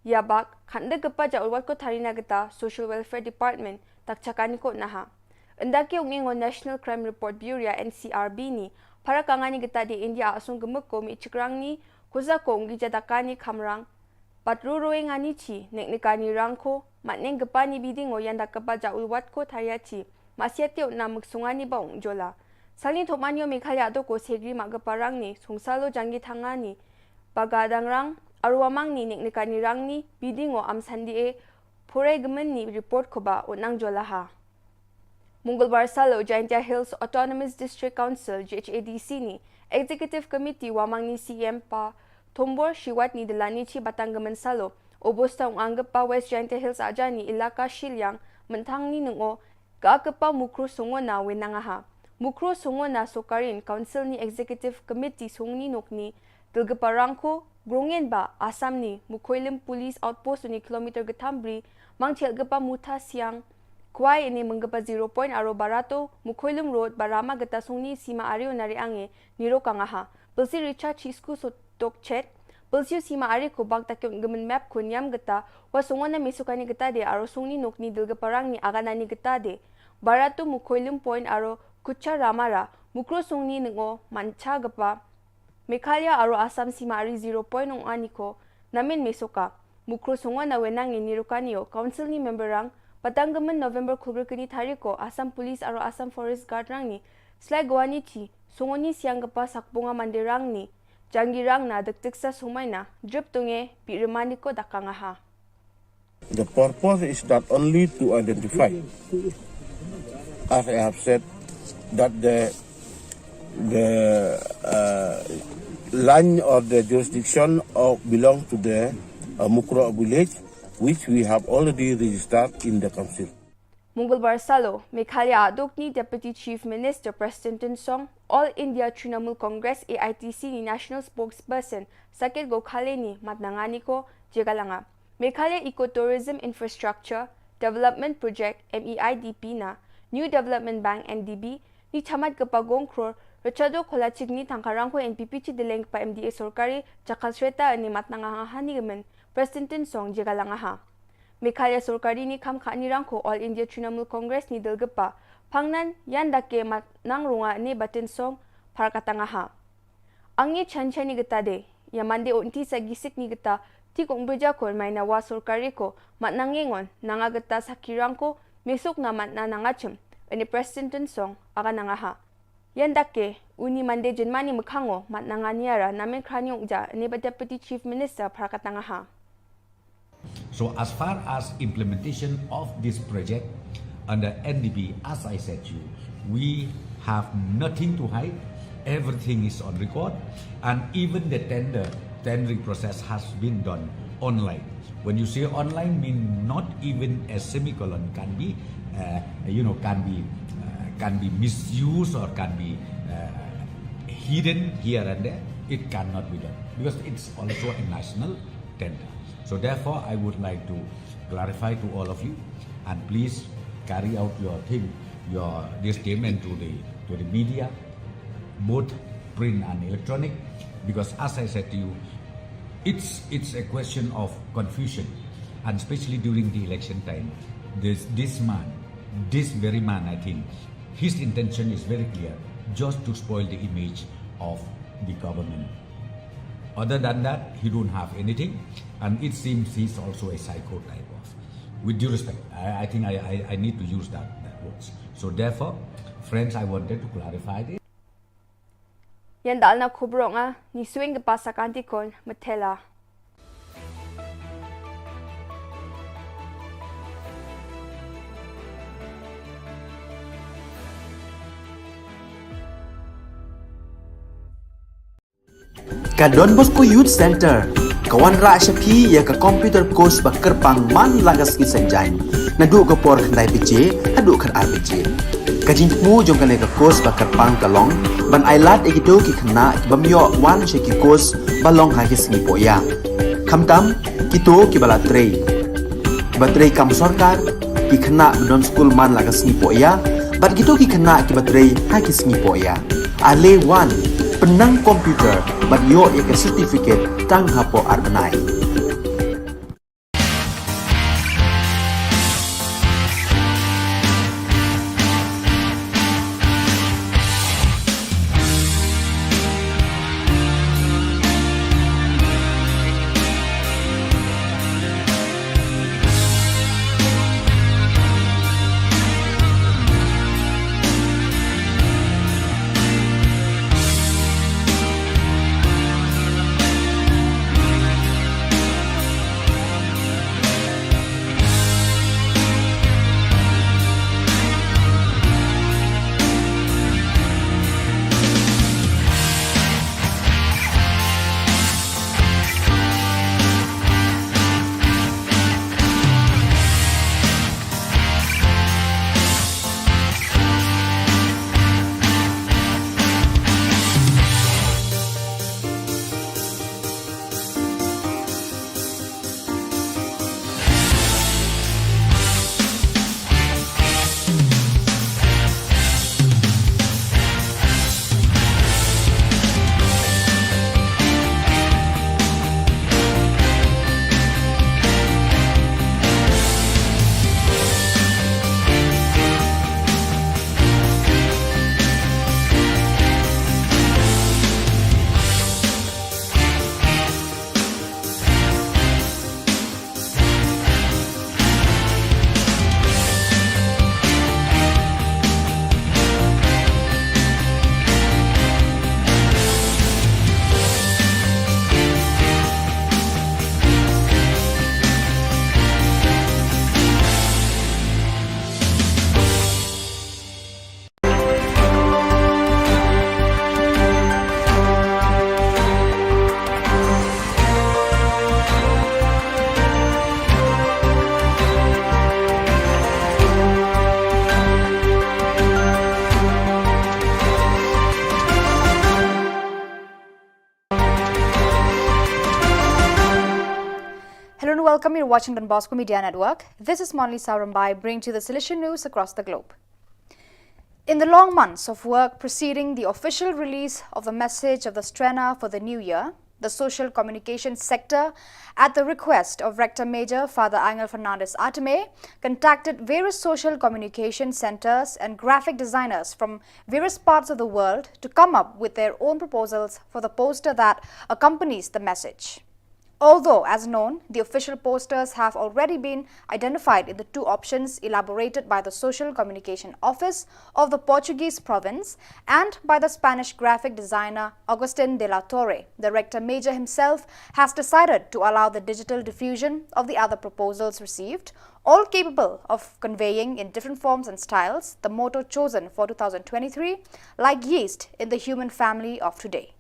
Ïa bak, hat da ka pa ja ulwat ko tharina kata, Social Welfare Department, tak chakani ko naha. Ynda ki ong ingo National Crime Report Bureau, N C R B ni, para kangani kata di India asung ka muk ko mi chikrang ni, kusa ko ong gija dakani khamrang, Pat ru ruwe ngani chi, nek nekani rang ko, mat neng kepa ni biding o yan da kepa ja ulwat ko tharia chi, ma sia teo na mek sungani ba ong jola. Sali thok manyo Meghalaya do ko segri ma kepa rang ni, sungsalo janggi thangani, pagadang rang, arwa mang ni nek nekani rang ni, biding o am sandi e, pore gemen ni report ko ba, o nang jola ha. Mongolbar salo Jaintia Hills Autonomous District Council, J H A D C ni Executive Committee wamang ni C M pa Thombor Shiwat ni delani chi batang gemen salo. Obosta ung anggepa West Jaintia Hills aja ni ilaka Shiliang Menthang ni nungo ka kepa Mukro Songona wenanga ha. Mukro Songona Sokarin Council ni Executive Committee songni nokni Dulgepa rangko, grongin ba, Assam ni, Mukhoilim Police Outpost ni kilometer gethambri, mangchel gepa Mutha Siang, kwai ini menggepa zero point aro Barato, Mukhoilim Road, Barama geta sungni sima ario nari ange, niro kangaha. Pelsi Richard Chisku sotok chet, pelsiu sima ari ko bak takyong gemen map ko niam geta, wa sungona mesukani geta de, aro sungni nokni Dulgepa rangni aganani geta de. Barato Mukhoilim Point aro Kucha Ramara, Mukro sungni nengo, mancha gepa, Meghalaya aro Assam sima ari zero point ong ani ko, namin mesoka. Mukro songwa na wenang ini rukani o, Council ni member rang, patang gemen November khulgri kini tariko, Assam Police aro Assam Forest Guard rang ni, slai goani chi, songoni siang gepa sakbunga mande rang ni, janggi rang na dekteksa sumai na, drip tunge, pi remani ko dakangaha. The purpose is not only to identify, as I have said, that the The uh, land or the jurisdiction of belong to the uh, Mukroh village, which we have already registered in the council. Mongolbar salo, Meghalaya adukni Deputy Chief Minister Prestone Tynsong, All India Trinamool Congress A I T C ni National Spokesperson Saket Gokhale ni matnanga ni ko jygalang a. Meghalaya Eco Tourism Infrastructure Development Project M E I D P na New Development Bank N D B ni chamat kpa gong kror, rachado khola chikni tangkarang ko N P P chi deleng kpa M D A sorkari jakal shreta ni matnanga ha ni gemen Prestone Tynsong jygalang a ha. Meghalaya sorkari ni kham kha ni rangkho All India Trinamool Congress ni dal kpa phangnan yan dake matnang runga ni ba Tynsong pharkatang a ha. Angi chan chan ni gata de, ya mande o nti sa gisik ni gata, ti kong beja kon mai na wa sorkari ko, matnang ngengon, nanga gata sakirang ko, mesuk na matna nanga chim, ini Prestone Tynsong, aga nanga ha. Yan dake, uni mande jenmani mekhango, matnanga niara, namen krani ungja, ini ba Deputy Chief Minister pharkatang a ha. So as far as implementation of this project under N D B, as I said to you, we have nothing to hide. Everything is on record, and even the tender, tendering process has been done online. When you say online, mean not even a semicolon can be, uh, you know, can be, uh, can be misused or can be uh, hidden here and there. It cannot be done because it's also a national tender. So therefore, I would like to clarify to all of you, and please carry out your thing, your this statement to the to the media, both print and electronic, because as I said to you, it's it's a question of confusion, and especially during the election time, this this man, this very man, I think, his intention is very clear, just to spoil the image of the government. Other than that, he don't have anything, and it seems he's also a psycho type of. With due respect, I, I think I, I, I need to use that, that words. So therefore, friends, I wanted to clarify this. Yan dalna khubrok nga, ni swing ke pasa kanti kon, metela. Ka Don Bosco Youth Center ka wanrah sha phi ïa ka computer course ba kyrpang man la ka sngi Saitjaiñ, naduh ka por khyndai baje haduh khatar baje. Ka jingthmu jong kane ka course ba kyrpang ka long ban ailad ïa kito ki khynnah ki bym ïoh wan sha ki course ba long ha ki sngi pohïap. Khamtam kito kiba la trei, kiba trei kam sorkar, ki khynnah ba don skul man la ka sngi pohïap, bad kito ki khynnah kiba trei ha ki sngi pohïap. Ale wan, pynnang computer bad ïoh ïa ka certificate tang hapoh ar bnai. Welcome, you're watching Don Bosco Media Network. This is Monali Sarumbai, bringing to you the Salesian news across the globe. In the long months of work preceding the official release of the message of the Strenna for the new year, the social communication sector, at the request of Rector Major Father Angel Fernandez Atame, contacted various social communication centers and graphic designers from various parts of the world to come up with their own proposals for the poster that accompanies the message. Although, as known, the official posters have already been identified in the two options elaborated by the Social Communication Office of the Portuguese province and by the Spanish graphic designer Agustin de la Torre, the Rector Major himself has decided to allow the digital diffusion of the other proposals received, all capable of conveying in different forms and styles the motto chosen for two thousand twenty-three, like yeast in the human family of today.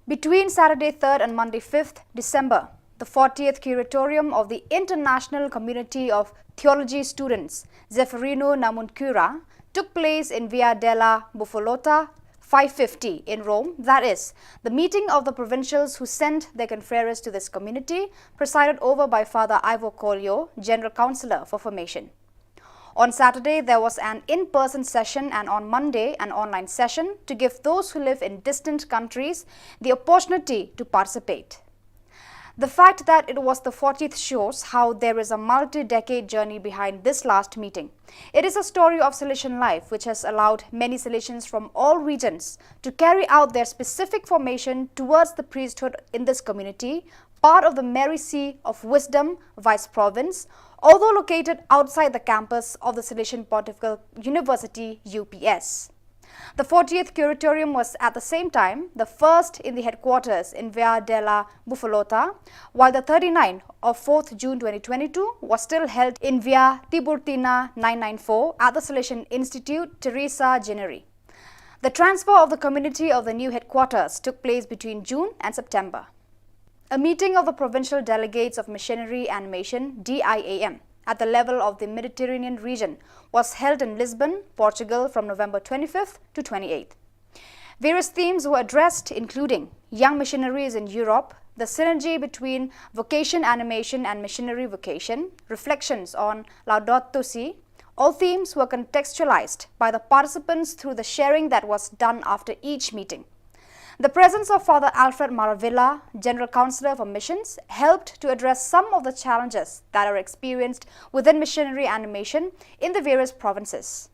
Between Saturday third and Monday fifth December, the fortieth Curatorium of the International Community of Theology Students, Zeffirino Namuncurra, took place in Via della Bufolotta five fifty in Rome, that is, the meeting of the provincials who sent their confreres to this community, presided over by Father Ivo Collio, General Councillor for Formation. On Saturday, there was an in-person session, and on Monday, an online session to give those who live in distant countries the opportunity to participate. The fact that it was the fortieth shows how there is a multi-decade journey behind this last meeting. It is a story of Salesian life which has allowed many Salesians from all regions to carry out their specific formation towards the priesthood in this community, part of the Mary Seat of Wisdom Vice Province, although located outside the campus of the Salesian Pontifical University, U P S. The fortieth Curatorium was at the same time the first in the headquarters in Via della Bufolotta, while the thirty-ninth of fourth June twenty twenty-two was still held in Via Tiburtina nine nine four at the Salesian Institute Teresa Gennari. The transfer of the community of the new headquarters took place between June and September. A meeting of the Provincial Delegates of Missionary Animation, D I A M, at the level of the Mediterranean region was held in Lisbon, Portugal, from November twenty-fifth to twenty-eighth. Various themes were addressed, including young missionaries in Europe, the synergy between vocation animation and missionary vocation, reflections on Laudato Si. All themes were contextualized by the participants through the sharing that was done after each meeting. The presence of Father Alfred Maravilla, General Councillor for Missions, helped to address some of the challenges that are experienced within missionary animation in the various provinces.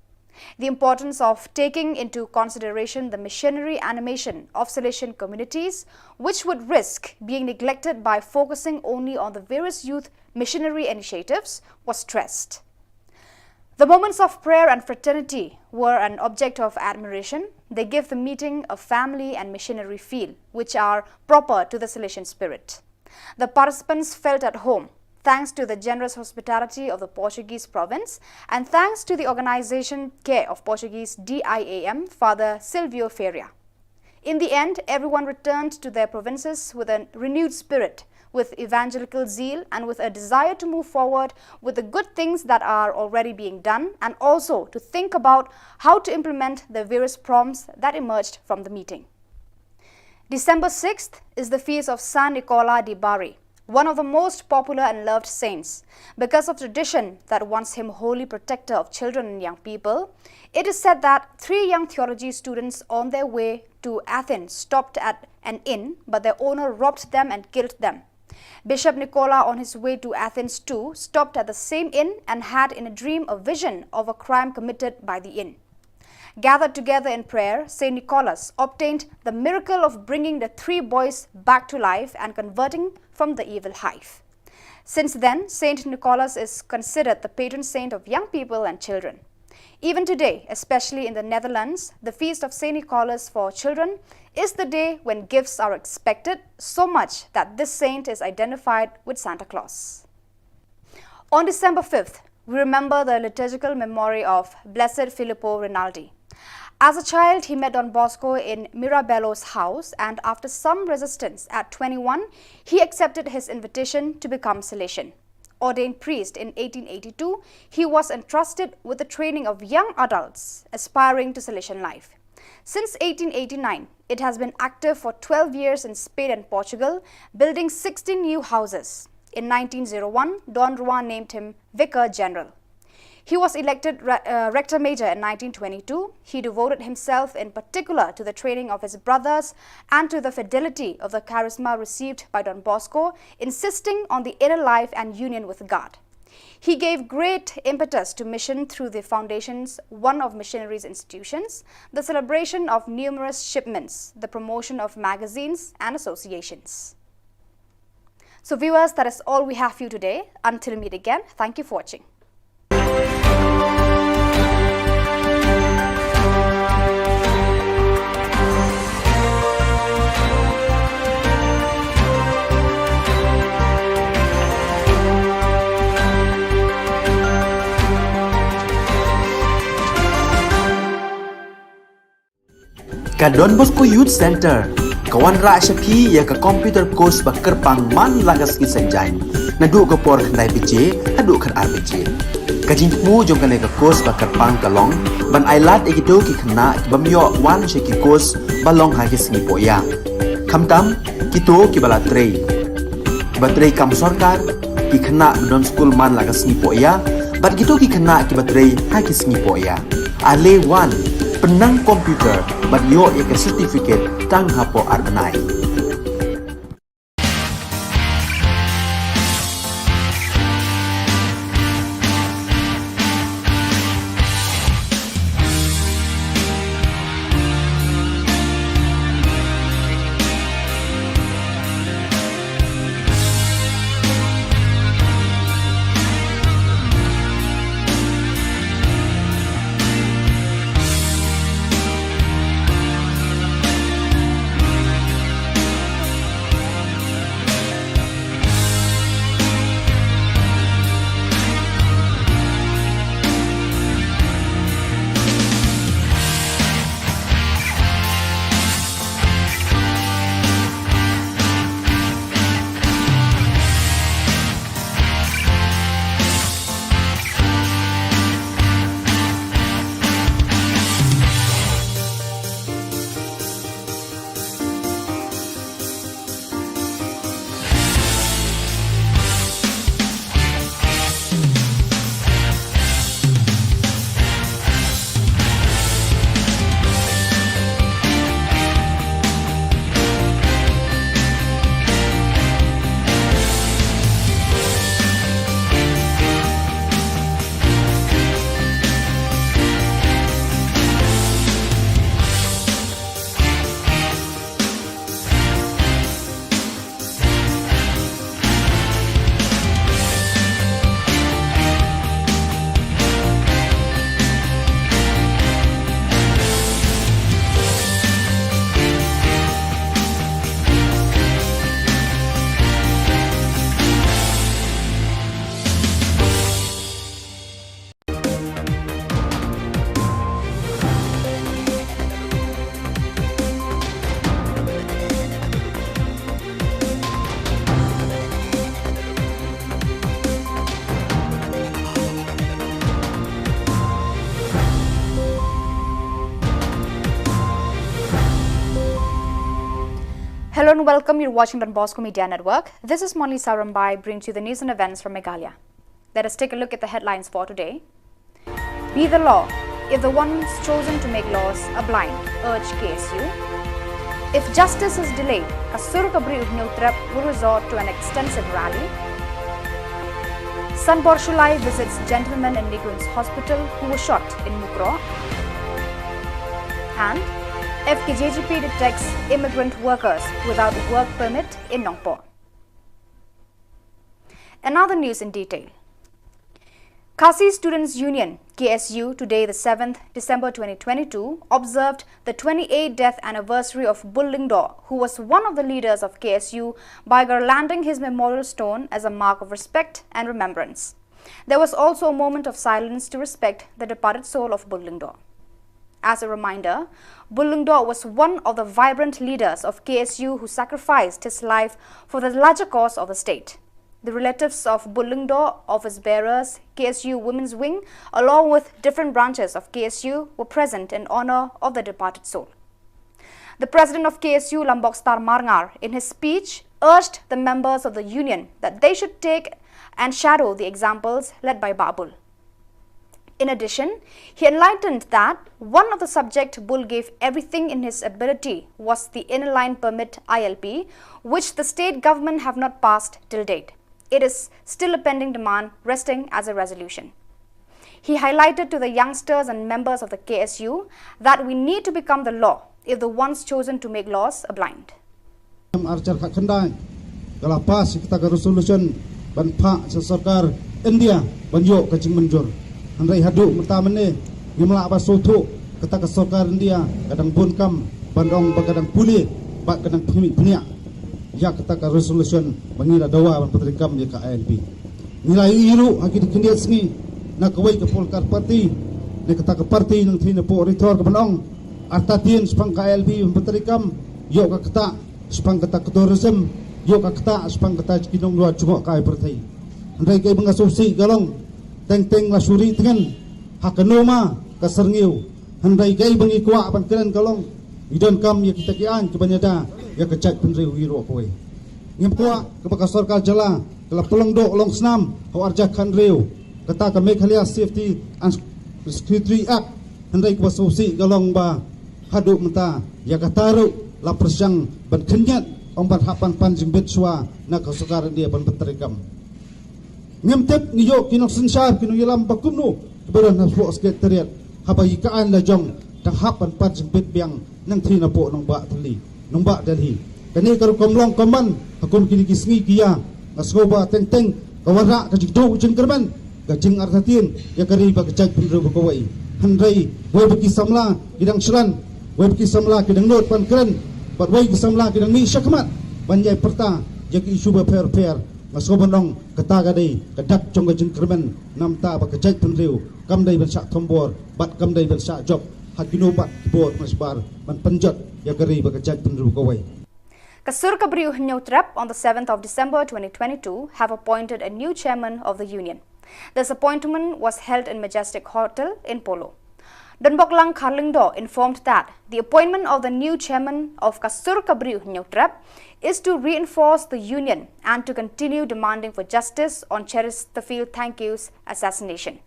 The importance of taking into consideration the missionary animation of Salesian communities, which would risk being neglected by focusing only on the various youth missionary initiatives, was stressed. The moments of prayer and fraternity were an object of admiration. They give the meeting a family and missionary feel, which are proper to the Salesian spirit. The participants felt at home, thanks to the generous hospitality of the Portuguese province and thanks to the organization care of Portuguese D I A M, Father Silvio Ferreira. In the end, everyone returned to their provinces with a renewed spirit, with evangelical zeal, and with a desire to move forward with the good things that are already being done, and also to think about how to implement the various prompts that emerged from the meeting. December sixth is the feast of San Nicola di Bari, one of the most popular and loved saints. Because of tradition that wants him holy protector of children and young people, it is said that three young theology students on their way to Athens stopped at an inn, but their owner robbed them and killed them. Bishop Nicola, on his way to Athens too, stopped at the same inn and had in a dream a vision of a crime committed by the inn. Gathered together in prayer, Saint Nicholas obtained the miracle of bringing the three boys back to life and converting from the evil hive. Since then, Saint Nicholas is considered the patron saint of young people and children. Even today, especially in the Netherlands, the feast of Saint Nicholas for children is the day when gifts are expected, so much that this saint is identified with Santa Claus. On December fifth, we remember the liturgical memory of Blessed Filippo Rinaldi. As a child, he met Don Bosco in Mirabello's house, and after some resistance, at twenty-one, he accepted his invitation to become Salesian. Ordained priest in eighteen eighty-two, he was entrusted with the training of young adults aspiring to Salesian life. Since eighteen eighty-nine, it has been active for twelve years in Spain and Portugal, building sixteen new houses. In nineteen oh one, Don Rouen named him Vicar General. He was elected re- uh, Rector Major in nineteen twenty-two. He devoted himself in particular to the training of his brothers and to the fidelity of the charisma received by Don Bosco, insisting on the inner life and union with God. He gave great impetus to mission through the foundations, one of missionaries' institutions, the celebration of numerous shipments, the promotion of magazines and associations. So, viewers, that is all we have for you today. Until we meet again, thank you for watching. Ka Don Bosco Youth Centre ka wanrah sha phi ïa ka computer course ba kyrpang man la ka sngi Saitjaiñ, naduh ka por khyndai baje haduh khatar baje. Ka jingthmu jong kane ka course ba kyrpang ka long ban ailad ïa kito ki khynnah ki bym ïoh wan sha ki course ba long ha ki sngi pohïa, khamtam kito kiba la trei, kiba trei kam sorkar, ki khynnah ba don skul man la ka sngi pohïa, bad kito ki khynnah kiba trei ha ki sngi pohïa. Ale wan, pynnang computer bad ïoh ïa ka certificate tang hapoh ar bnai. Hello and welcome. You're watching Don Bosco Media Network. This is Monlisa Rambai, bringing to you the news and events from Meghalaya. Let us take a look at the headlines for today. Be the law. If the ones chosen to make laws are blind, urge K S U. If justice is delayed, ka sur ka bri u Hynñiewtrep will resort to an extensive rally. Sanbor Shullai visits Gentlemen and Negroons Hospital who were shot in Mukroh. And F K J G P detects immigrant workers without work permit in Nongpoh. Another news in detail. Khasi Students Union, K S U, today, the seventh December twenty twenty-two, observed the twenty-eighth death anniversary of Bull Lyngdoh, who was one of the leaders of K S U, by garlanding his memorial stone as a mark of respect and remembrance. There was also a moment of silence to respect the departed soul of Bull Lyngdoh. As a reminder, Bull Lyngdoh was one of the vibrant leaders of K S U who sacrificed his life for the larger cause of the state. The relatives of Bull Lyngdoh, office bearers, K S U Women's Wing, along with different branches of K S U, were present in honor of the departed soul. The president of K S U, Lambokstar Marngar, in his speech, urged the members of the union that they should take and shadow the examples led by Babul. In addition, he enlightened that one of the subject Bull gave everything in his ability was the Inner Line Permit I L P, which the state government have not passed till date. It is still a pending demand resting as a resolution. He highlighted to the youngsters and members of the K S U that we need to become the law if the ones chosen to make laws are blind. Archar khat khyndai ka la pass kata ka resolution ban phah sha sorkar India ban ïoh ka jingmynjur. Hynrei haduh mynta mynne ngim lah ba sngewthuh kata ka sorkar India ka dang bun kam ban ong ba ka dang pule bad ka dang phniak phniak ïa kata ka resolution ba ngi la dawa ban pyntreikam ïa ka I L P. Ngi la ïohi ruh ha ki khyndiat sngi na kawei ka political party ne kata ka party nangthie napoh Ri Thor ka ban ong artatien shaphang ka I L P ban pyntreikam ïoh ka ktah shaphang kata ka tourism ïoh ka ktah shaphang kata ki nongluat jngohkai pyrthei. Hynrei kaei ba nga sngewsih ka long teng teng la shu ri tngen ha kano ma ka syrngiew. Hynrei kaei ba ngi kwah ban kren ka long ngi donkam ïa kita ki aiñ kiban ïada ïa ka jaitbynriew hi ruh kawei. Ngim kwah kaba ka sorkar jylla ka la pynlong doh long snam ha u arhajar khathynriew kata ka Meghalaya Safety and Security Act. Hynrei kaba sngewsih ka long ba haduh mynta ïa kata ruh la pyrshang ban khynñiat ong ban hap ban pan jingbit shuwa na ka sorkar India ban pyntreikam. Ngim tip ngi ïoh ki nongsynshar ki nongïalam ba kumno kiba don hapoh Secretariat haba ïa ka aiñ la jong dang hap ban pan jingbit biang nangthie napoh nongbah Delhi, nongbah Delhi. Kane ka rukom long kumban ha kum kine ki sngi ki ïa nga sngew ba teng teng ka wanrah ka jingduh jingkyrmen ka jingartatien ïa ka ri bad ka jaitbynriew ba kawei. Hynrei wei ba ki samla ki dang shlan, wei ba ki samla ki dang nud ban kren bad wei ki samla ki dang mih shakhmat ban ïai pyrta ïa ki issue bapher bapher. Nga sngew ban ong kata ka dei ka dak jong ka jingkyrmen namar ba ka jaitbynriew kam dei ban shah thombor bad kam dei ban shah jop ha kino pat ki bor ban shbar ban pynjot ïa ka ri bad ka jaitbynriew kawei. Ka sur ka briew Hynñiewtrep on the seventh of December twenty twenty-two have appointed a new chairman of the union. This appointment was held in Majestic Hotel in Polo. Donboklang Kharlyngdoh informed that the appointment of the new chairman of Ka sur ka briew Hynñiewtrep is to reinforce the union and to continue demanding for justice on Chesterfield Thangkhew's assassination.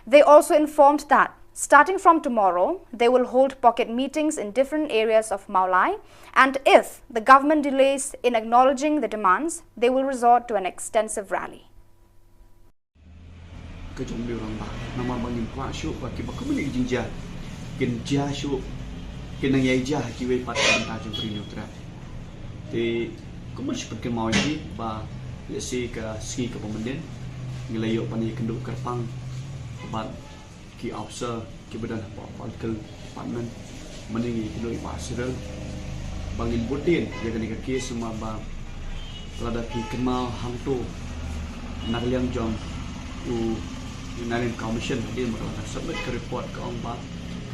They also informed that starting from tomorrow, they will hold pocket meetings in different areas of Mawlai, and if the government delays in acknowledging the demands, they will resort to an extensive rally. Ka jong u rangbah namar ba ngim kwah shuh ba kiba kumne ki jingjia kin jia shuh, kin nang ïai jia ha kiwei pat ka bynta jong ka Ri Hynñiewtrep. Te kumba shu pynkynmaw ïa phi ba lehse ka sngi kaba mynnin ngi la ïoh ban ïakynduh kyrpang bad ki officer kiba don hapoh political department, mynne ngi ïakynduh ïa i Bah Cyril ba ngin bud dien ïa kane ka case namar ba lada phi kynmaw hangto na ka liang jong u Inner Line Commission hadien ba ka la submit ka report ka ong ba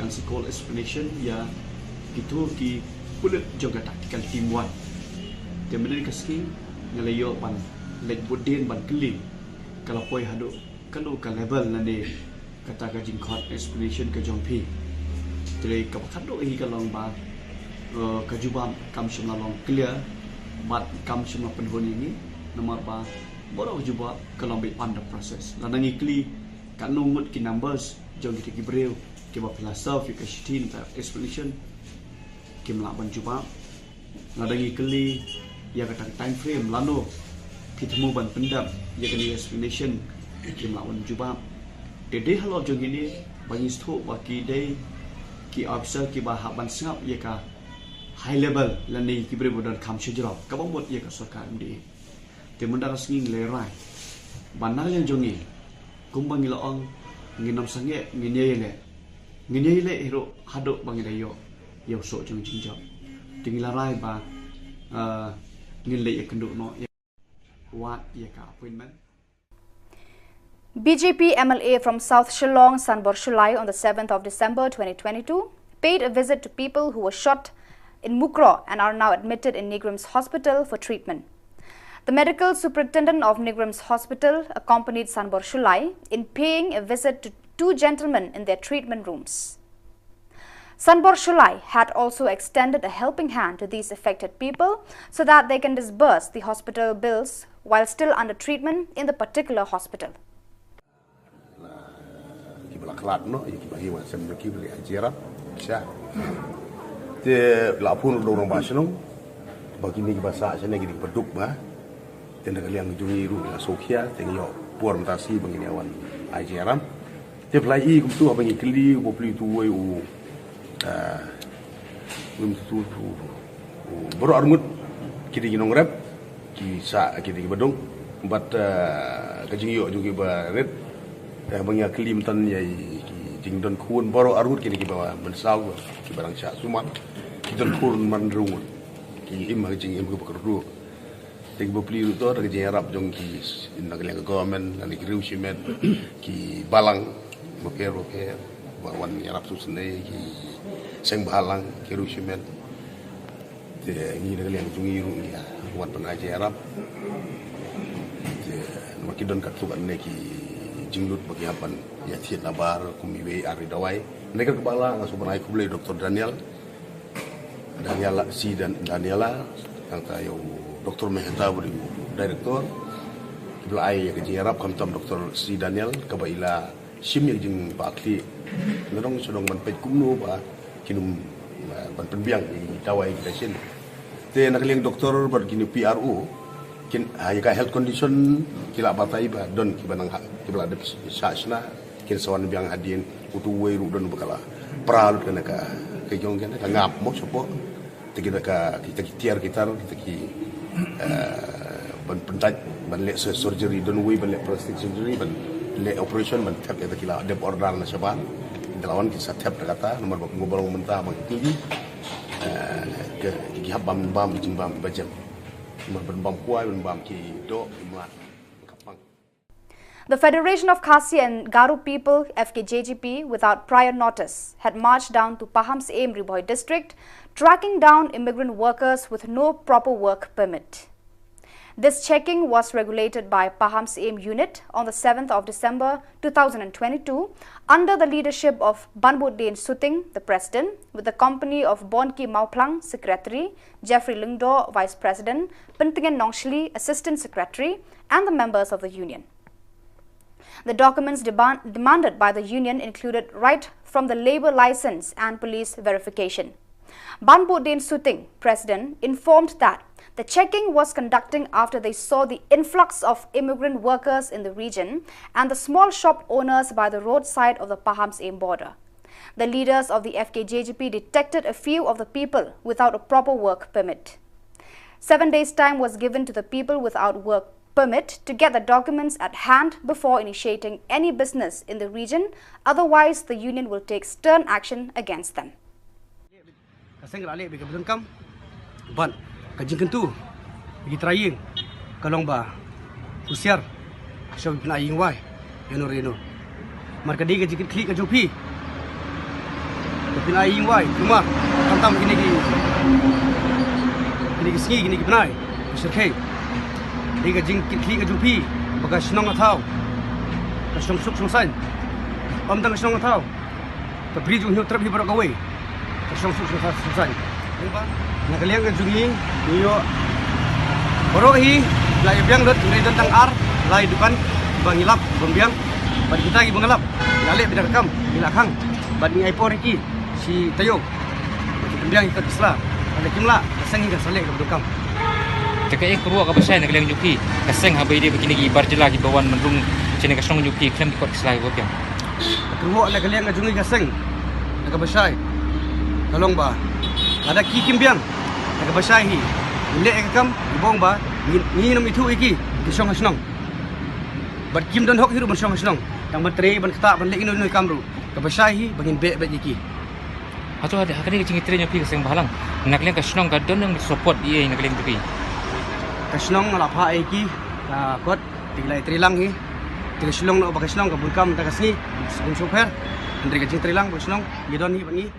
kan sa call explanation ïa kito ki pulit jong ka tactical team one. Te mynne ka sngi ngi la ïoh ban leit bud dien ban kylli ka la poi haduh kano ka level lane kata ka jingkhot explanation ka jong phi. Te kaba khatduh hi ka long ba, eh, ka jubab kam shym la long clear bad kam shym la pynhun ïa ngi namar ba baroh ka jubab ka long beit under process. Lada ngi kylli katno ngut ki numbers jong kita ki briew kiba phi la serve ïa ka shithi ne ka explanation, kim lah ban jubab. Lada ngi kylli ïa kata ka time frame lano phi thmu ban pyndep ïa kane ka explanation, kim lah ban jubab. Te dei halor jong kine ba ngi sngewthuh ba ki dei ki officer kiba hap ban sngap ïa ka high level lane ki briew ba don kam shajrong kaba mut ïa ka sorkar M D A. Te mynta ka sngi ngi la rai ba na ka liang jong ngi kumba ngi la ong, ngin ym sangeh, ngin ïai leh, ngin ïai leh hi ruh haduh ba ngi la ïoh ïa u soh jong ka jingjop. Te ngi la rai ba, ah, ngin leit ïakynduh noh ïa, wad ïa ka appointment. B J P M L A from South Shillong, Sanbor Shullai, on the seventh of December twenty twenty-two, paid a visit to people who were shot in Mukroh and are now admitted in NEIGRIHMS Hospital for treatment. The medical superintendent of NEIGRIHMS Hospital accompanied Sanbor Shullai in paying a visit to two gentlemen in their treatment rooms. Sanbor Shullai had also extended a helping hand to these affected people so that they can disburse the hospital bills while still under treatment in the particular hospital. Kiba la khlad noh ïa kiba hi wan sem jong ki ba la ïa jia rap sha. Te la phone ruh da u rangbah shnong ba kine kiba sah shane ki dei kiba duk ba. Te na ka liang jong ngi ruh ngi la sngewkhia te ngi ïoh por mynta shi ba ngin ïa wan ai jia rap. Te phi la i kumtu haba ngi kylli u bapli utu uwei u Ah, ngim tu tu baroh arngut ki dei ki nongrep, ki sah ki dei kiba duk. Bad ka jingïoh jong ki ba rit, eh, ba ngi ïa kylli mynta ïa ki jingdon khun baroh arngut ki dei kiba mynsaw, kiba dang shah sumar, ki don khun man rung, ki im ha ka jingim kiba kyrduh. Te ki bapli ruh to da ka jingïarap jong ki, na ka liang ka government, na ki riew shimet, ki balang bapher bapher ba wan ïarap sngewsynei, ki seng bhalang, ki riew shimet. Te ngi na ka liang jong ngi ruh ngi wan ban ai jingïarap. Te namar ki don katto katne ki jinglut ba ki hap ban ïa thied nabar kum iwei ar ri dawai. Na ka liang kaba la nga sngewbha ban ai khublei Doctor Daniel Daniela, C. Dan-, Daniela, nangta ïa u Doctor Mehta ba dei u director. Kiba la ai ïa ka jingïarap khamtam Doctor C. Daniel kaba i la shim ïa ka jingbakla. Nga dang shu dang ban peit kumno ba kin ym, eh, ban pynbiang ïa ki dawai kita shin. Te na ka liang doctor bad kine P R O kin, ha, ïa ka health condition ki la batai ba don kiba nang ha, kiba la dep shah shna. Kin sa wan biang hadien, utu uwei ruh don ba ka la pra lut kane ka, ka jong kane ka ngap mo shapoh. Te kita ka, kita ki tiar ki tar, kita ki, eh, ban pyntait, ban leh sur-, surgery, don uwei ban leh plastic surgery, ban leh operation, ban thep ïa kita ki la dep order na shabar. Kita la wan ki sa thep da kata, namar ba kumba long mynta ba ki, eh, ki, ki hap bam, bam jingbam ba jem. Namar ban bam kwai, ban bam ki doh, ki mlak. Ka pang. The Federation of Khasi and Garo People, F K J G P, without prior notice, had marched down to Pahamsyiem, Ri Bhoi District, tracking down immigrant workers with no proper work permit. This checking was regulated by Pahamsyiem Unit on the seventh of December two thousand and twenty-two, under the leadership of Banbudin Suting, the president, with the company of Bonki Mawphlang, secretary, Jeffrey Lyngdoh, vice president, Pyntngen Nongshli, assistant secretary, and the members of the union. The documents demand, demanded by the union included right from the labour licence and police verification. Banbudin Suting, president, informed that the checking was conducting after they saw the influx of immigrant workers in the region and the small shop owners by the roadside of the Pahamsyiem border. The leaders of the F K J G P detected a few of the people without a proper work permit. Seven days' time was given to the people without work permit to get the documents at hand before initiating any business in the region, otherwise the union will take stern action against them. Ka seng ka la leh bad kaba donkam bad ka jingkyntu bad ki trai ïing ka long ba husiar, shuwa phin ai ïing wai ïano re ïano. Namar ka dei ka jingkitkhlieh ka jong phi. Ba phin ai ïing wai, kumar, khamtam kine ki, kine ki sngi, kine ki bnai, ki shyrkhei. Dei ka jingkitkhlieh ka jong phi ba ka shnong ka thaw ka shong suk shong saiñ. Ym tang ka shnong ka thaw, ka Bri jong Hynñiewtrep hi baroh kawei ka shong suk shong saiñ. Na ka liang ka jong ngi, ngi ïoh baroh hi la ïa biang lut, ngi don tang ar lai dukan ba ngi lap ban biang. Bad kita kiba ngi lap ngi la leh beit da ka kam, ngi la khang bad ngi ai por ïa ki shi taïew. Ki pynbiang ïa ka kot ki sla. Lada kim lah, ka seng hi kan sa leh kaba donkam. Te kaei ka kyrwoh kaba shai na ka liang jong phi, ka seng haba ïadei bad kine ki bar jylla kiba wan ban rung shane ka shnong jong phi khlem ki kot ki sla kiba biang? Ka kyrwoh na ka liang ka jong ngi ka seng, na kaba shai ka long ba lada ki kim biang, na kaba shai hi, ngi leh ïa ka kam, ngi bong ba ngi, ngin ym ithuh ïa ki, ki shong ha shnong. Bad kim don hok hi ruh ban shong ha shnong, tang ban trei, ban ktah, ban leh ino ino i kam ruh. Kaba shai hi ba ngin beh beit ïa ki. Hato ha kane ka jingïatrei jong phi ka seng bhalang, na ka liang ka shnong ka don nang support ïa na ka liang jong phi? Ka shnong nga la phah ïa ki, ka kot, te ki la ïatrei lang hi. Te ka shlong noh ba ka shnong ka bun kam da ka sngi, bun shuh pher. Hynrei ka jingtrei lang ba ka shnong ngi don hi bad ngi.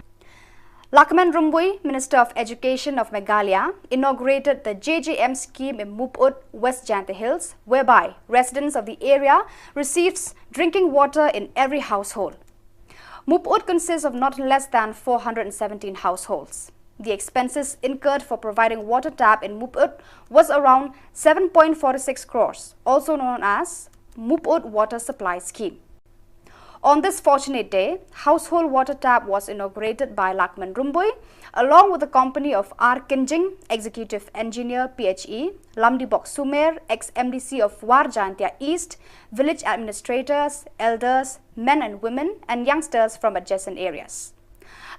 Lahkmen Rymbui, Minister of Education of Meghalaya, inaugurated the J J M scheme in Mopud, West Jaintia Hills, whereby residents of the area receives drinking water in every household. Mup'ut consists of not less than four hundred and seventeen households. The expenses incurred for providing water tap in Mup'ut was around seven point four six crores, also known as Mup'ut Water Supply Scheme. On this fortunate day, household water tap was inaugurated by Lakman Rymbui, along with the company of R Kynjing, Executive Engineer P H E, Lamdibok Sumer, ex-M D C of War Jaintia East, village administrators, elders, men and women, and youngsters from adjacent areas.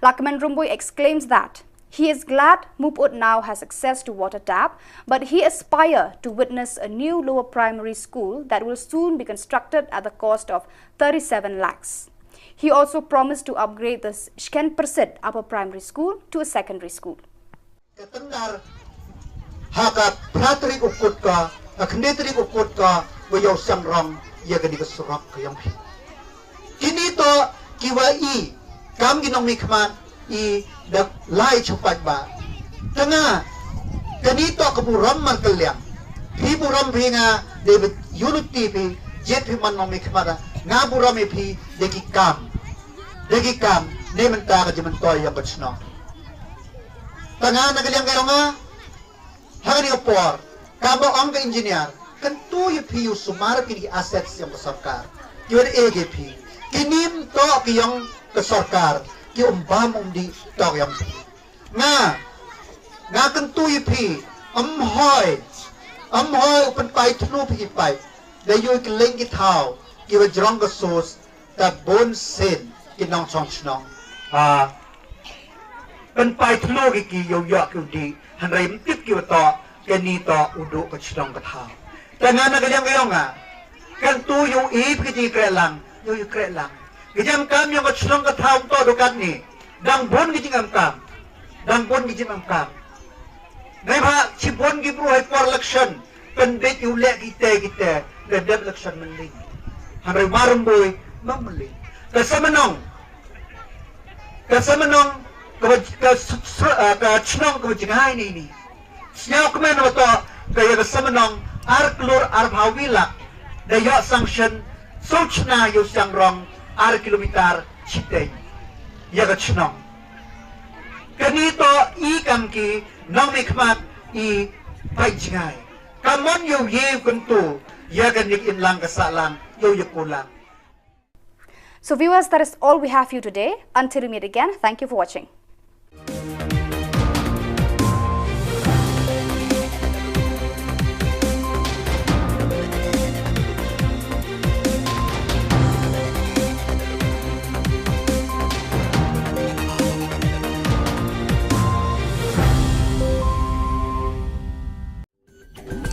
Lakman Rymbui exclaims that he is glad Mup'ut now has access to water tap, but he aspire to witness a new lower primary school that will soon be constructed at the cost of thirty-seven lakhs. He also promised to upgrade the Shken Persit Upper Primary School to a secondary school. Ka tendar ha ka phra tarik u Kut ka, ka khyndai tarik u Kut ka, wa ïoh seng rong ïa kane ka surok ka ïong phi. Kini to ki wa i kam ki nongmihkhmat i da lai chupat ba. Tanga kani to ka burom markylliang. Phi burom phi nga David Unity phi jet phi man nongmihkhmat, nga burom i phi da ki kam. Da ki kam ne mynta ka jingmyntoi ïong ka chnong. Tanga na ka liang ka ïong nga ha kani ka por, kaba ong ka engineer, kyntu ïa phi u sumar kini ki assets ïong ka sorkar. Ki wan e ke phi. Kini mto ki ïong ka sorkar, ki um bam um dih to ki ïong phi. Nga, nga kyntu ïa phi, um hoi, um hoi u pynpai thlu phi ki pai. Da ïoh ki leng ki thaw, ki wa jrong ka sos, ta bun sien ki nongchong chnong. Ha. Pynpai thlu ki ki ïoh ïoh ki u dih, hynrei ym tip ki wa to, kani to u duh ka chnong ka thaw. Tanga na ka liang ka ïong nga. Kyntu ïoh i phi ki kreh lang, ïoh i kreh lang. Ki jam kam ïong ka chnong ka thaw to duh katni. Dang bun ki jingam kam. Dang bun ki jingam kam. Nai ba chi bun ki bru hai por election. Pynbeit ïoh leh kite kite da dep election mynlin. Hynrei Rymbui ma mynlin. Ka Samanong. Ka Samanong ka ba, ka s-, s-, ah, ka chnong ka ba jngai ni ni. Sñiaw kmen wa to ka ïa ka Samanong ar klur ar phaw wi lak. Da ïoh sanction so chna ïoh siang rong ar kilometer chiteng. Ïa ka chnong. Kani to i kam ki nongmihkhmat i pai jngai. Ka mon ïoh ïe kyntu ïa ka nik in lang ka sah lang ïoh ïa ko lang. So viewers, that is all we have for you today. Until we meet again, thank you for watching.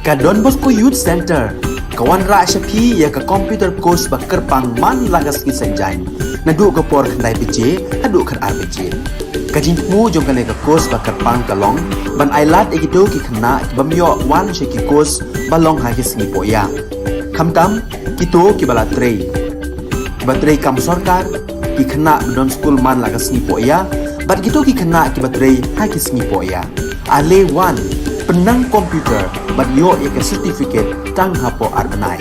Ka Don Bosco Youth Center ka wanrah sha phi ïa ka computer course ba kyrpang man la ka sngi Saitjaiñ, naduh ka por khyndai baje haduh khatar baje. Ka jingthmu jong kane ka course ba kyrpang ka long ban ailad ïa kito ki khynnah ki bym ïoh wan sha ki course ba long ha ki sngi pohïa. Khamtam kito ki ba la trei, ki ba trei kam sorkar, ki khynnah ba don skul man la ka sngi pohïa, bad kito ki khynnah ki ba trei ha ki sngi pohïa. Ale wan, pynnang computer bad ïoh ïa ka certificate tang hapoh ar bnai.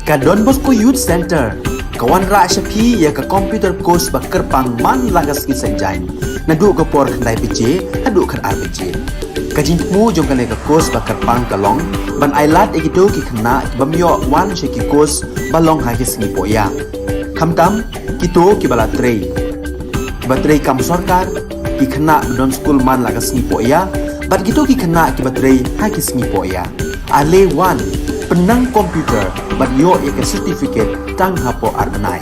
Ka Don Bosco Youth Centre ka wanrah sha phi ïa ka computer course ba kyrpang man la ka sngi Saitjaiñ, naduh ka por khyndai baje haduh khatar baje. Ka jingthmu jong kane ka course ba kyrpang ka long ban ailad ïa kito ki khynnah ki bym ïoh wan sha ki course ba long ha ki sngi pohïa, khamtam kito kiba la trei, kiba trei kam sorkar, ki khynnah ba don skul man la ka sngi pohïa bad kito ki khynnah kiba trei ha ki sngi pohïa. Ale wan, pynnang computer bad ïoh ïa ka certificate tang hapoh ar bnai.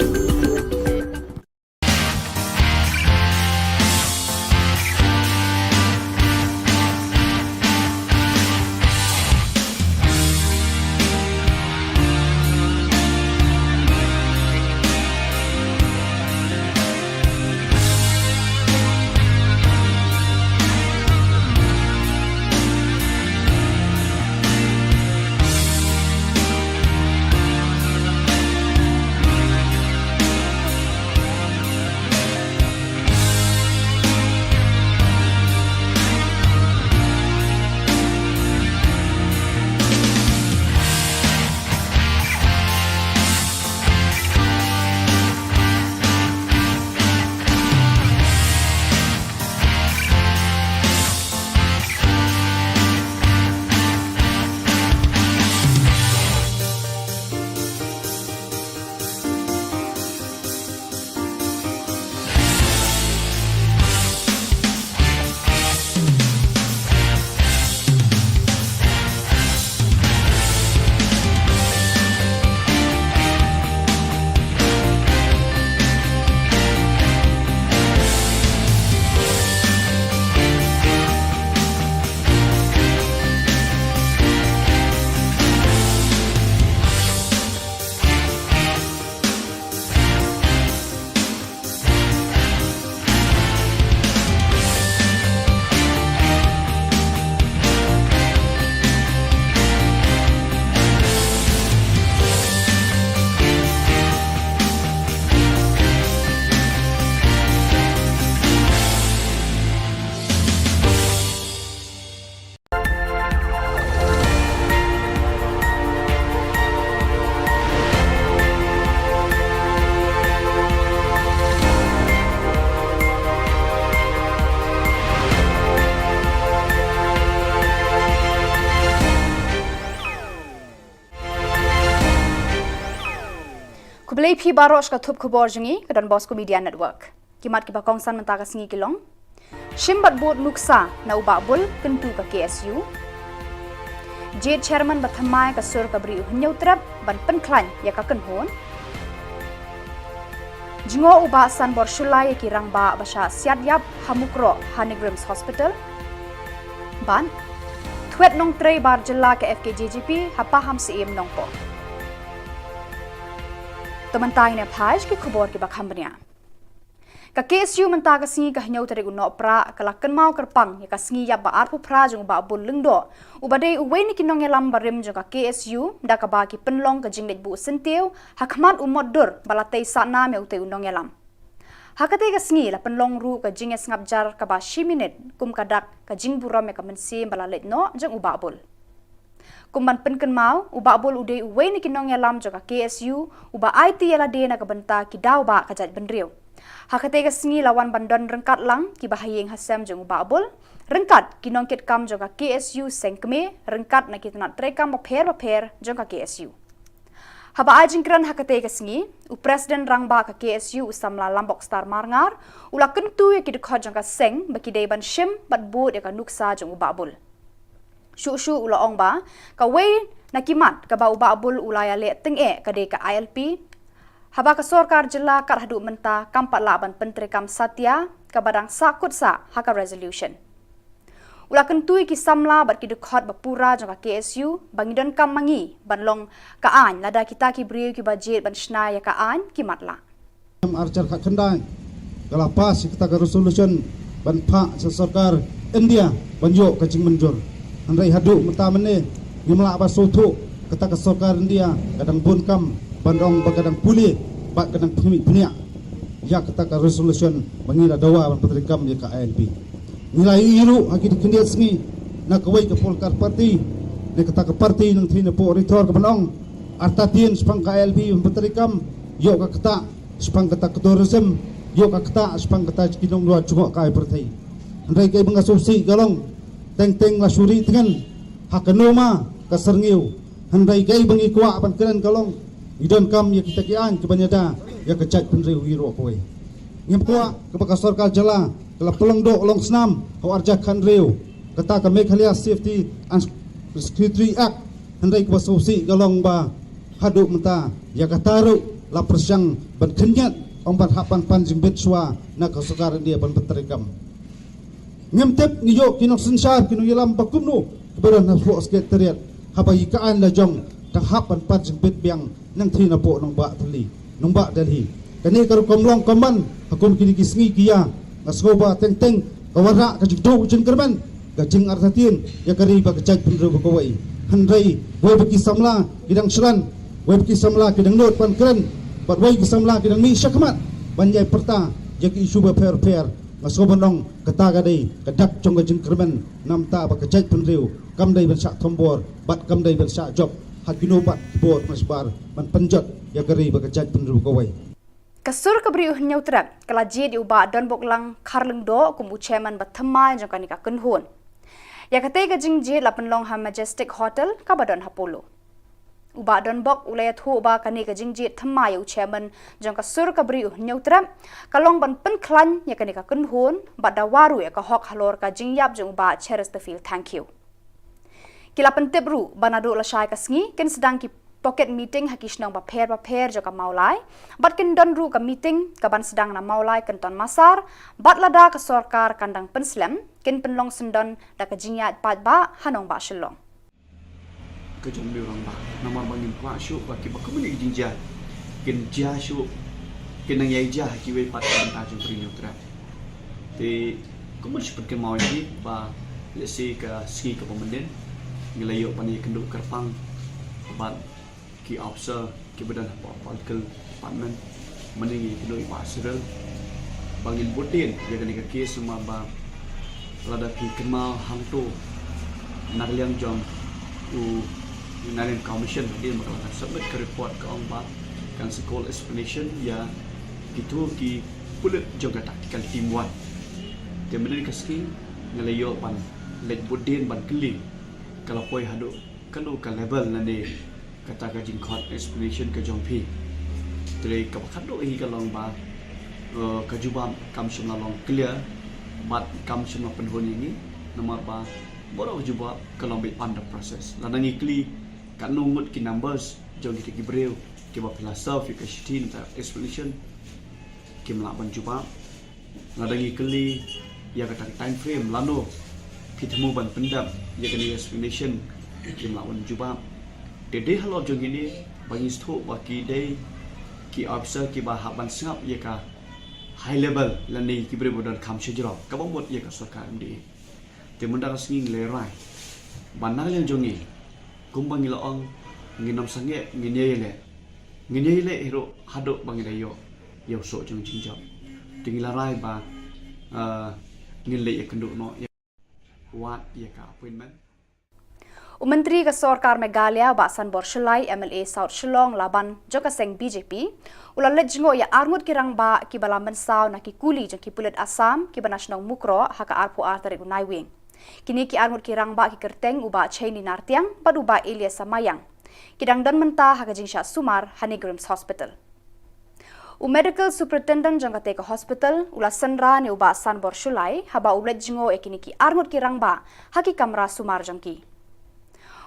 Khublei phi baroh sha ka thup khubor jong ngi ka Don Bosco Media Network. Ki mat kiba kongsan mynta ka sngi ki long: Shim bad bud nuksa na u Bah Bul kyntu ka K S U. Jied chairman ba thymmai ka sur ka Bri u Hynñiewtrep ban pynkhlaiñ ïa ka kynhun. Jngoh u Bah Sanbor Shullai ïa ki rangbah ba shah siat ïap ha Mukroh ha NEIGRIHMS Hospital. Bad thwet nongtrei bar jylla ka F K J G P ha Pahamsyiem Nongpoh. To mynta ngin ïa phai sha ki khubor kiba kham bniah. Ka K S U mynta ka sngi ka hynñiew tarik u Nohprah ka la kynmaw kyrpang ïa ka sngi ïap ba arphew phra jong u Bah Bul Lyngdoh, uba dei uwei na ki nongïalam barim jong ka K S U, da kaba ki pynlong ka jingleit buh syntiew ha khmat u mot dur ba la tei sahnam ïa utei u nongïalam. Ha katei ka sngi la pynlong ruh ka jingïasngap jar kaba shi minit kum ka dak ka jingburom ïa ka mynsiem ba la leit noh jong u Bah Bul. Kum ban pynkynmaw, u Bah Bul u dei uwei na ki nongïalam jong ka K S U uba aiti ïa lade na ka bynta ki daw ba ka jaitbynriew. Ha katei ka sngi la wan ban don ryngkat lang kiba ha ïing ha sem jong u Bah Bul, ryngkat ki nongkitkam jong ka K S U seng kmie, ryngkat na ki tnat treikam bapher bapher jong ka K S U. Haba ai jingkren ha katei ka sngi, u President Rangbah ka K S U u samla Lambokstar Marngar u la kyntu ïa ki dkhot jong ka seng ba ki dei ban shim bad bud ïa ka nuksa jong u Bah Bul. Shuh shuh u la ong ba kawei na ki mat kaba u Bah Bul u la ïaleh tyngeh ka dei ka I L P, haba ka sorkar jylla kat haduh mynta kam pat lah ban pyntreikam satia kaba dang sahkut sah ha ka resolution. U la kyntu ïa ki samla bad ki dkhot ba pura jong ka K S U ba ngi donkam ma ngi ban long ka aiñ lada kita ki briew kiba jied ban shna ïa ka aiñ ki matlah. Ar hajar khatkhyndai ka la pass ïa kata ka resolution ban phah sha sorkar India ban ïoh ka jingmynjur. Hynrei haduh mynta mynne ngim lah ban sngewthuh kata ka sorkar India ka dang bun kam ban ong ba ka dang pule bad ka dang pynmih bniah ïa kata ka resolution ba ngi la dawa ban pyntreikam ïa ka I L P. Ngi la ïohi ruh ha ki khyndiat sngi na kawei ka political party, na kata ka party nangthie na pdeng Ri Thor ka ban ong Artatien shaphang ka I L P ban pyntreikam, ïoh ka ktah shaphang kata ka tourism, ïoh ka ktah shaphang kata ki nongluat jngohkai pyrthei. Hynrei kaei ba nga sngewsih ka long, teng teng la shu ri tngen ha ka noma ka syrngiew. Hynrei kaei ba ngi kwah ban kren ka long, ngi donkam ïa kita ki aiñ kiban ïada ïa ka jaitbynriew hi ruh kawei. Ngim kwah kaba ka sorkar jylla ka la pynlong doh long snam ha u arhajar khathynriew, kata ka Meghalaya Safety and Security Act. Hynrei kaba sngewsih ka long ba haduh mynta ïa kata ruh la pyrshang ban khynñiat, ym ban hap ban pan jingbit shuwa na ka sorkar India ban pyntreikam. Ngim tip, ngi ïoh ki nongsynshar, ki nongïalam ba kumno kiba don hapoh Secretariat, haba ïa ka aiñ la jong dang hap ban pan jingbit biang nangthie napoh nongbah Delhi, nongbah Delhi. Kane ka rukom long kumban ha kum kine ki sngi ki ïa, nga sngew ba teng teng ka wanrah ka jingduh jingkyrmen, ka jingartatien ïa ka ri bad ka jaitbynriew ba kawei. Hynrei wei ba ki samla ki dang shlan, wei ba ki samla ki dang nud ban kren, bad wei ki samla ki dang mih shakhmat ban ïai pyrta ïa ki issue bapher bapher. Nga sngew ban ong kata ka dei ka dak jong ka jingkyrmen namar ba ka jaitbynriew kam dei ban shah thombor bad kam dei ban shah jop ha kino pat ki bor mashbar ban pynjot ïa ka ri bad ka jaitbynriew kawei. Ka sur ka briew Hynñiewtrep ka la jied ïa u Bah Donboklang Kharlyngdoh kum u chairman ba thymmai jong kane ka kynhun. Ïa katei ka jingjied la pynlong ha Majestic Hotel kaba don ha Polo. U Bah Donbok u la ïathuh ba kane ka jingjied thymmai ïa u chairman jong ka sur ka briew Hynñiewtrep ka long ban pynkhlaiñ ïa kane ka kynhun bad dawa ruh ïa ka hok halor ka jingïap jong u Bah Chesterfield Thangkhiew. Ki la pyntip ruh ba naduh lashai ka sngi kin sdang ki pocket meeting ha ki shnong bapher bapher jong ka Mawlai, bad kin don ruh ka meeting kaban sdang na Mawlai Kynton Massar, bad lada ka sorkar kan dang pynslem, kin pynlong syndon da ka jingïaid paidbah ha nongbah Shillong. Ka jong u rangbah, namar ba ngim kwah shuh ba kiba kumne ki jingjia kin jia shuh, kin nang ïai jia ha kiwei pat ka bynta jong ka ri Hynñiewtrep. Te kumno shu pynkynmaw ïa phi ba lehse ka sngi kaba mynnin ngi la ïoh ban ïakynduh kyrpang bad ki officer kiba don hapoh political department, mynne ngi ïakynduh ïa i Bah Cyril ba ngin bud dien ïa kane ka case, namar ba lada phi kynmaw hangto na ka liang jong u Inland Commission hadien ba ka la submit ka report ka ong ba kan sa call explanation ïa kito ki pulit jong ka tactical team one. Te mynne ka sngi ngi la ïoh ban leit bud dien ban kylli ka la poi haduh kano ka level lane kata ka jingkhot explanation ka jong phi. Te kaba khatduh hi ka long ba, eh, ka jubab kam shym la long clear bad kam shym la pynhun ïa ngi, namar ba baroh ka jubab ka long beit under process. Lada ngi kylli katno ngut ki numbers jong kita ki briew kiba phi la serve ïa ka shithi na ka explanation, kim lah ban jubab. Lada ngi kylli ïa kata ka time frame lano phi thmu ban pyndep ïa kane ka explanation, kim lah ban jubab. Te dei halor jong kine ba ngi sngewthuh ba ki dei ki officer kiba hap ban sngap ïa ka high level lane ki briew ba don kham shajrong kaba mut ïa ka sorkar M D A. Te mynta ka sngi ngi la rai ba na ka liang jong ngi, kumba ngi la ong, ngin ym sangeh, ngin ïai leh, ngin ïai leh hi ruh haduh ba ngi la ïoh ïa u soh jong jingjop. Te ngi la rai ba, ah, ngin leit ïakynduh noh ïa wad ïa ka appointment. U Myntri ka Sorkar Meghalaya, Bah Sanbor Shullai, M L A South Shillong Laban jong ka seng B J P, u la leit jngoh ïa arngut ki rangbah kiba la mynsaw na ki kuli jong ki pulit Assam kiba na shnong Mukroh ha ka arphew ar tarik u Naiwieng. Kine ki arngut ki rangbah ki kyrteng u Bah Cheini Nartiang bad u Bah Elias Samayang. Ki dang don mynta ha ka jingshah sumar ha NEIGRIHMS Hospital. U Medical Superintendent jong katei ka hospital u la synran ïa u Bah Sanbor Shullai haba u leit jngoh ïa kine ki arngut ki rangbah ha ki kamra sumar jong ki.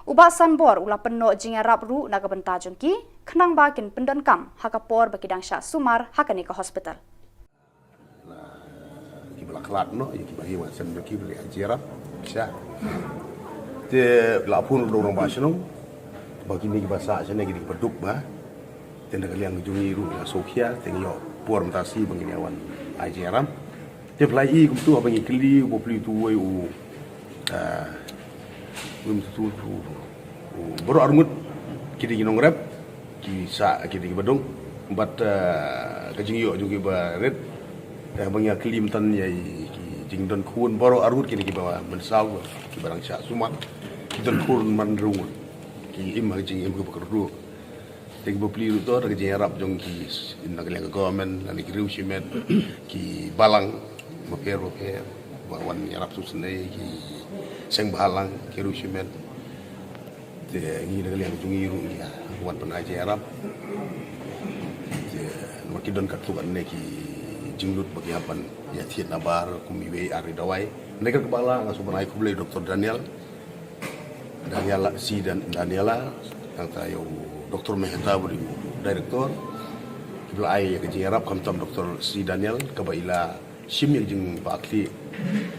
U Bah Sanbor u la pynnoh jingïarap ruh na ka bynta jong ki, khnang ba kin pyndonkam ha ka por ba ki dang shah sumar ha kane ka hospital. Na kiba la khlad noh, ïa kiba ïa wan sem jong ki ba la ïa jia rap sha. Te la phone ruh da u rangbah shnong ba kine kiba sah shane ki dei kiba duk ba. Te na ka liang jong ngi ruh ngi la sngewkhia, te ngi ïoh por mynta shi ba ngin ïa wan ai jingïarap. Te phi la i kumtu haba ngi kylli u bapli utu uwei u, ah, uwei utu utu, u, baroh arngut ki dei ki nongrep, ki sah ki dei kiba duk. Bad, ah, ka jingïoh jong ki ba rit, eh, ba ngi ïa kylli mynta ïa ki jingdon khun baroh arngut ki dei kiba mynsaw, kiba dang shah sumar, ki don khun man hynriew ngut. Ki im ha ka jingim kaba kyrduh. Te ki bapli ruh to da ka jingïarap jong ki, na ka liang ka government, na ki riew shimet, ki balang bapher bapher ba wan ïarap sngewsynei, ki seng balang, ki riew shimet. Te ngi na ka liang jong ngi ruh ngi wan pynai jingïarap. Te namar ki don katto katne ki jinglut ba ki hap ban ïa thied nabar kum iwei ar i dawai. Na ka liang ka balang nga sngewbha ban ai khublei Doctor Daniel, Daniela, si Dan, Daniela, nangta ïa u Doctor Mehta ba dei u director. Ki ba la ai ïa ka jingïarap khamtam Doctor si Daniel kaba i la shim ïa ka jingbakla.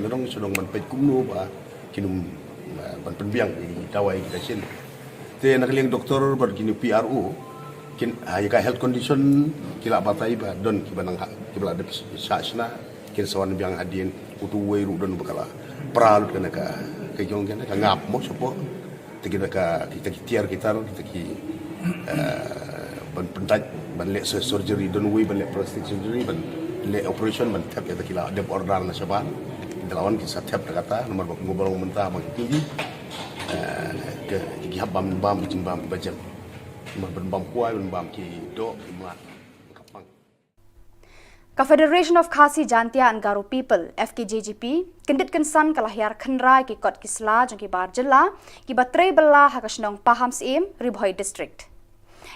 Nga dang shu dang ban peit kumno ba kin ym, eh, ban pynbiang ïa ki dawai ki dashin. Te na ka liang doctor bad kine P R O kin, ah, ïa ka health condition ki la batai ba don ki ba nang ha, ki ba la dep shah shna, kin sa wan biang hadien. Utu uwei ruh don ba ka la pra lut kane ka, ka jong kane ka ngap mo shapoh. Te kita ka, kita ki tiar ki tar, kita ki, eh, ban pyndait, ban leh sur-, surgery, don uwei ban leh plastic surgery, ban leh operation, ban thep ïa kita ki la dep order na shabar. Kita la wan ki sa thep da kata, namar ba kumba long mynta ba ki, eh, ki, ki hap bam, bam, ki jingbam, ki bajem. Namar ban bam kwai, ban bam ki doh, ki mlak, ka pang. Ka Federation of Khasi Jaintia and Garo People, F K J G P, kyndit kynsan ka la hiar khynra ïa ki kot ki sla jong ki bar jylla, ki ba trei bylla ha ka shnong Pahamsyiem, Ri Bhoi District.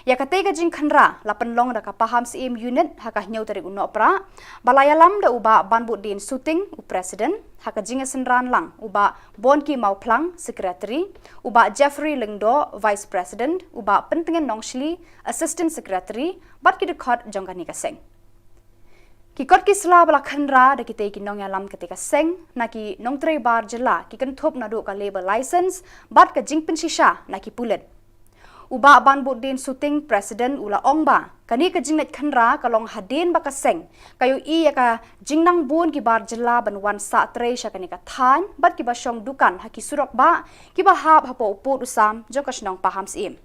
Ïa katei ka jingkhynra la pynlong da ka Pahamsyiem Unit ha ka hynñiew tarik u Nohprah, ba la ïalam da u Bah Banbudin Suting, u President, ha ka jingïasynran lang u Bah Bonki Mawphlang, Secretary, u Bah Jeffrey Lyngdoh, Vice President, u Bah Pyntngen Nongshli, Assistant Secretary, bad ki dkhot jong kane ka seng. Ki kot ki sla ba la khynra da kitei ki nongïalam katei ka seng, na ki nongtrei bar jylla, ki kynthup naduh ka labour license bad ka jingpynshisha na ki pulit. U Bah Banbudin Suting, President, u la ong ba kane ka jingleit khynra ka long hadien ba ka seng ka ïohi ïa ka jingnang bun ki bar jylla ban wan sah trei sha kane ka thaiñ bad ki ba shong dukan ha ki surok bah ki ba hap hapoh u pud u sam jong ka shnong Pahamsyiem.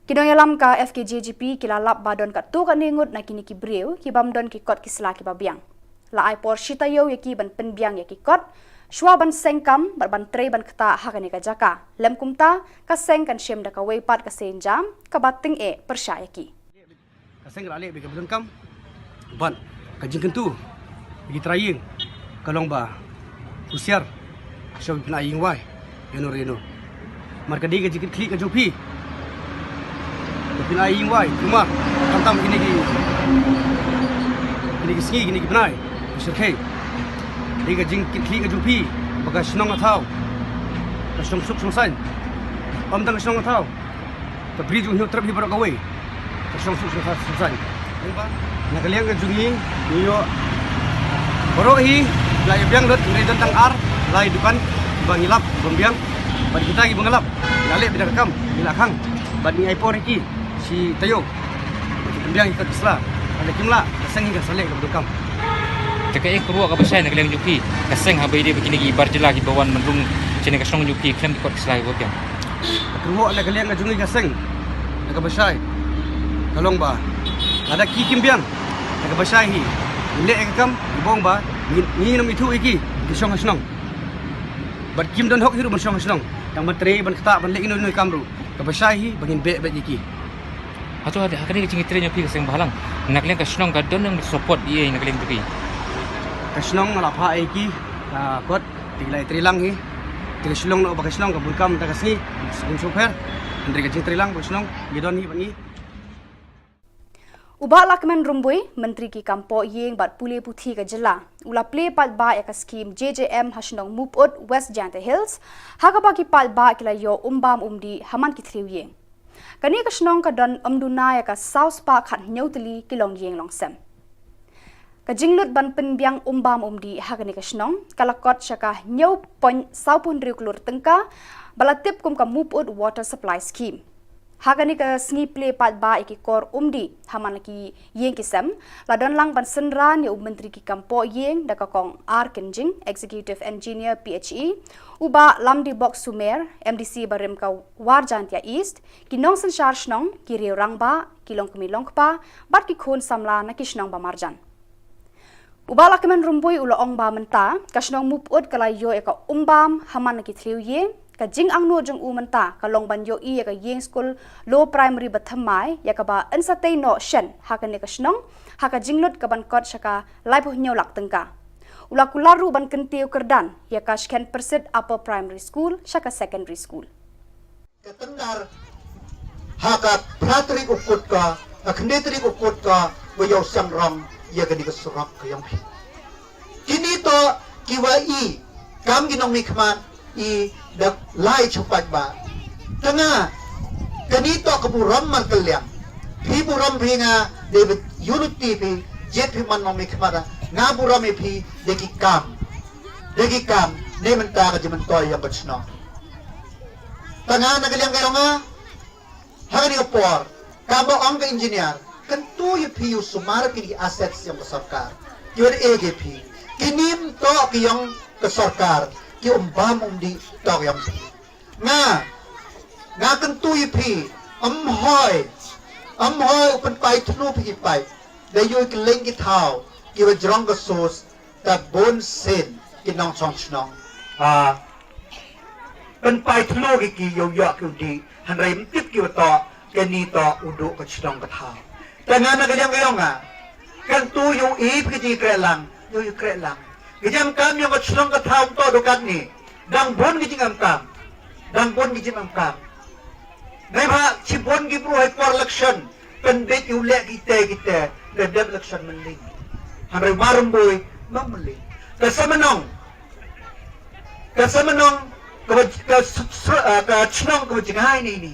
Ki nongïalam ka F K J G P ki la lap ba don katto katne ngut na kine ki briew ki bym don ki kot ki sla ki ba biang. La ai por shi taïew ïa ki ban pynbiang ïa ki kot, shuwa ban seng kam bad ban trei ban ktah ha kane ka jaka. Lym kumta, ka seng kan shim da kawei pat ka sienjam kaba tyngeh pyrshah ïa ki. Ka seng ka la leh bad ka ba donkam bad ka jingkyntu ïa ki trai ïing ka long ba husiar, shuwa ba phin ai ïing wai ïano re ïano. Namar ka dei ka jingkitkhlieh ka jong phi ba phin ai ïing wai, namar khamtam kine ki, kine ki sngi, kine ki bnai, ki shyrkhei. Dei ka jingkitkhlieh ka jong phi ba ka shnong ka thaw ka shnong suk shnong saiñ. Ym tang ka shnong ka thaw, ka Bri jong Hynñiewtrep hi baroh kawei ka shnong suk shnong saiñ. Na ka liang ka jong ngi, ngi ïoh baroh hi la ïa biang lut, ngi don tang ar lai dukan ba ngi lap ban biang. Bad kita kiba ngi lap, ngi la leh beit da ka kam, ngi la khang bad ngi ai por ïa ki shi taïew. Pynbiang ïa ki kot ki sla. Lada kim lah, ka seng hi kan sa leh kaba donkam. Te kaei ka kyrwoh kaba shai na ka liang jong phi ka seng haba ïadei bad kine ki bar jylla kiba wan ban rung shane ka shnong jong phi khlem ki kot ki sla kiba biang? Ka kyrwoh na ka liang ka jong ngi ka seng, na kaba shai ka long ba lada ki kim biang, na kaba shai hi, ngi leh ïa ka kam, ngi ong ba ngi, ngin ym ithuh ïa ki, ki shong ha shnong. Bad kim don hok hi ruh ban shong ha shnong, tang ban trei, ban ktah, ban leh ino ino i kam ruh. Kaba shai hi ba ngin beh beit ïa ki. Hato ha, ha kane ka jingtrei jong phi ka seng Bhalang, na ka liang ka shnong ka don nang support ïa na ka liang jong phi? Ka shnong nga la phah ïa ki, ah, kot, te ki la ïatrei lang hi. Te ka shnong, na ba ka shnong ka bun kam ta ka sngi, sngewsih pher. Hynrei ka jingtrei lang ba ka shnong ngi don hi bad ngi. U Bah Lahkmen Rymbui, Myntri ki kam poh ïing bad pule puthi ka jylla, u la plie paidbah ïa ka skhim J J M ha shnong Mupud, West Jaintia Hills, ha kaba ki paidbah ki la ïoh um bam um dih ha man ki thliew ïing. Kane ka shnong ka don ym duna ïa ka saw spah khathynñiew tylli ki longïing longsem. Ka jinglut ban pynbiang um bam um dih ha kane ka shnong ka la kot sha ka hynñiew point saw phew hynriew klur tyngka, ba la tip kum ka Mupud Water Supply Scheme. Ha kane ka sngi plie paidbah ïa ki kor um dih ha man ki ïing ki sem, la don lang ban synran ïa u Myntri ki kam poh ïing da ka Kong R Kynjing, Executive Engineer P H E, u Bah Lamdibok Sumer, M D C barim ka War Jaintia East, ki nongsynshar shnong, ki riew rangbah, ki longkmie longkpa bad ki khun samla na ki shnong ba marjan. U Bah Lahkmen Rymbui u la ong ba mynta ka shnong Mupud ka la ïoh ïa ka um bam ha man ki thliew ïing, Ka jingangnud jong u mynta ka long ban ïohi ïa ka ïing skul Low Primary bathymmai ïa kaba yn sa tei noh shen ha kane ka shnong ha ka jinglut kaban kot sha ka laiphew hynñiew lak tyngka. U la kular ruh ban kyntiew kyrdan ïa ka Shken Pyrsit Upper Primary School sha ka Secondary School. Ka tyndar ha ka phra tarik u Kut ka, ka khyndai tarik u Kut ka, wa ïoh shangrong ïa kane ka surok ka ïong phi. Kine to ki wa i kam ki nongmihkhmat i da lai chupat ba. Tanga kane to ka burom markylliang. Phi burom phi nga dei ba ïulu ti phi, jet phi man nongmihkhmat, nga burom i phi dei ki kam. Dei ki kam ne mynta ka jingmyntoi ïong ka chnong. Tanga na ka liang ka ïong nga, ha kane ka por kaba ong ka engineer, kyntu ïa phi u sumar kine ki assets ïong ka sorkar. Ki wan e ke phi. Kine ym to ki ïong ka sorkar, ki um bam um dih to ki ïong phi. Nga, nga kyntu ïa phi, ym hoi, ym hoi u pynpai thlu phi ki paip. Da ïoh ki leng ki thaw ki wa jrong ka sos, ta bun sien ki nongchong chnong. Ha pynpai thlu ki ki ïoh ïoh ki u dih, hynrei ym tip ki wa to, kane to u duh ka chnong ka thaw. Tanga na ka liang ka ïong nga, kyntu ïoh i phi ki jingkreh lang, ïoh i kreh lang. Ki jingkam ïong ka chnong ka thaw to duh katne. Dang bun ki jingkam, dang bun ki jingkam. Nai ba chi bun ki bru hai por election, pynbit ïa u leh kite kite, da dep election mynlin. Hynrei marumbui ma mynlin. Ka Samnong, ka Samnong, ka ba, ka s-, s-, ah, ka chnong ka ba jngai ni ni.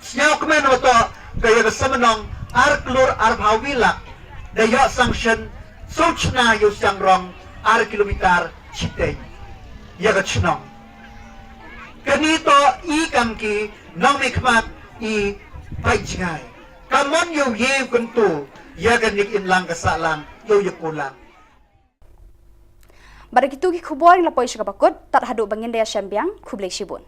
Sñiaw kmen wa to ka ïa ka Samnong ar klur ar phaw wi lak. Da ïa sanction so chna ïa u shangrong ar kilometer chiteng ïa ka chnong. Kane to i kam ki nongmihkhmat i pai jngai. Ka mon ïa u ïe u kyntu ïa kane ka imlang ka sahlang ïa u ïa kulang. Bad da kitu ki khubor ngi la poi sha kaba kut, tad haduh ba ngin da ïa shem biang, khublei shibun.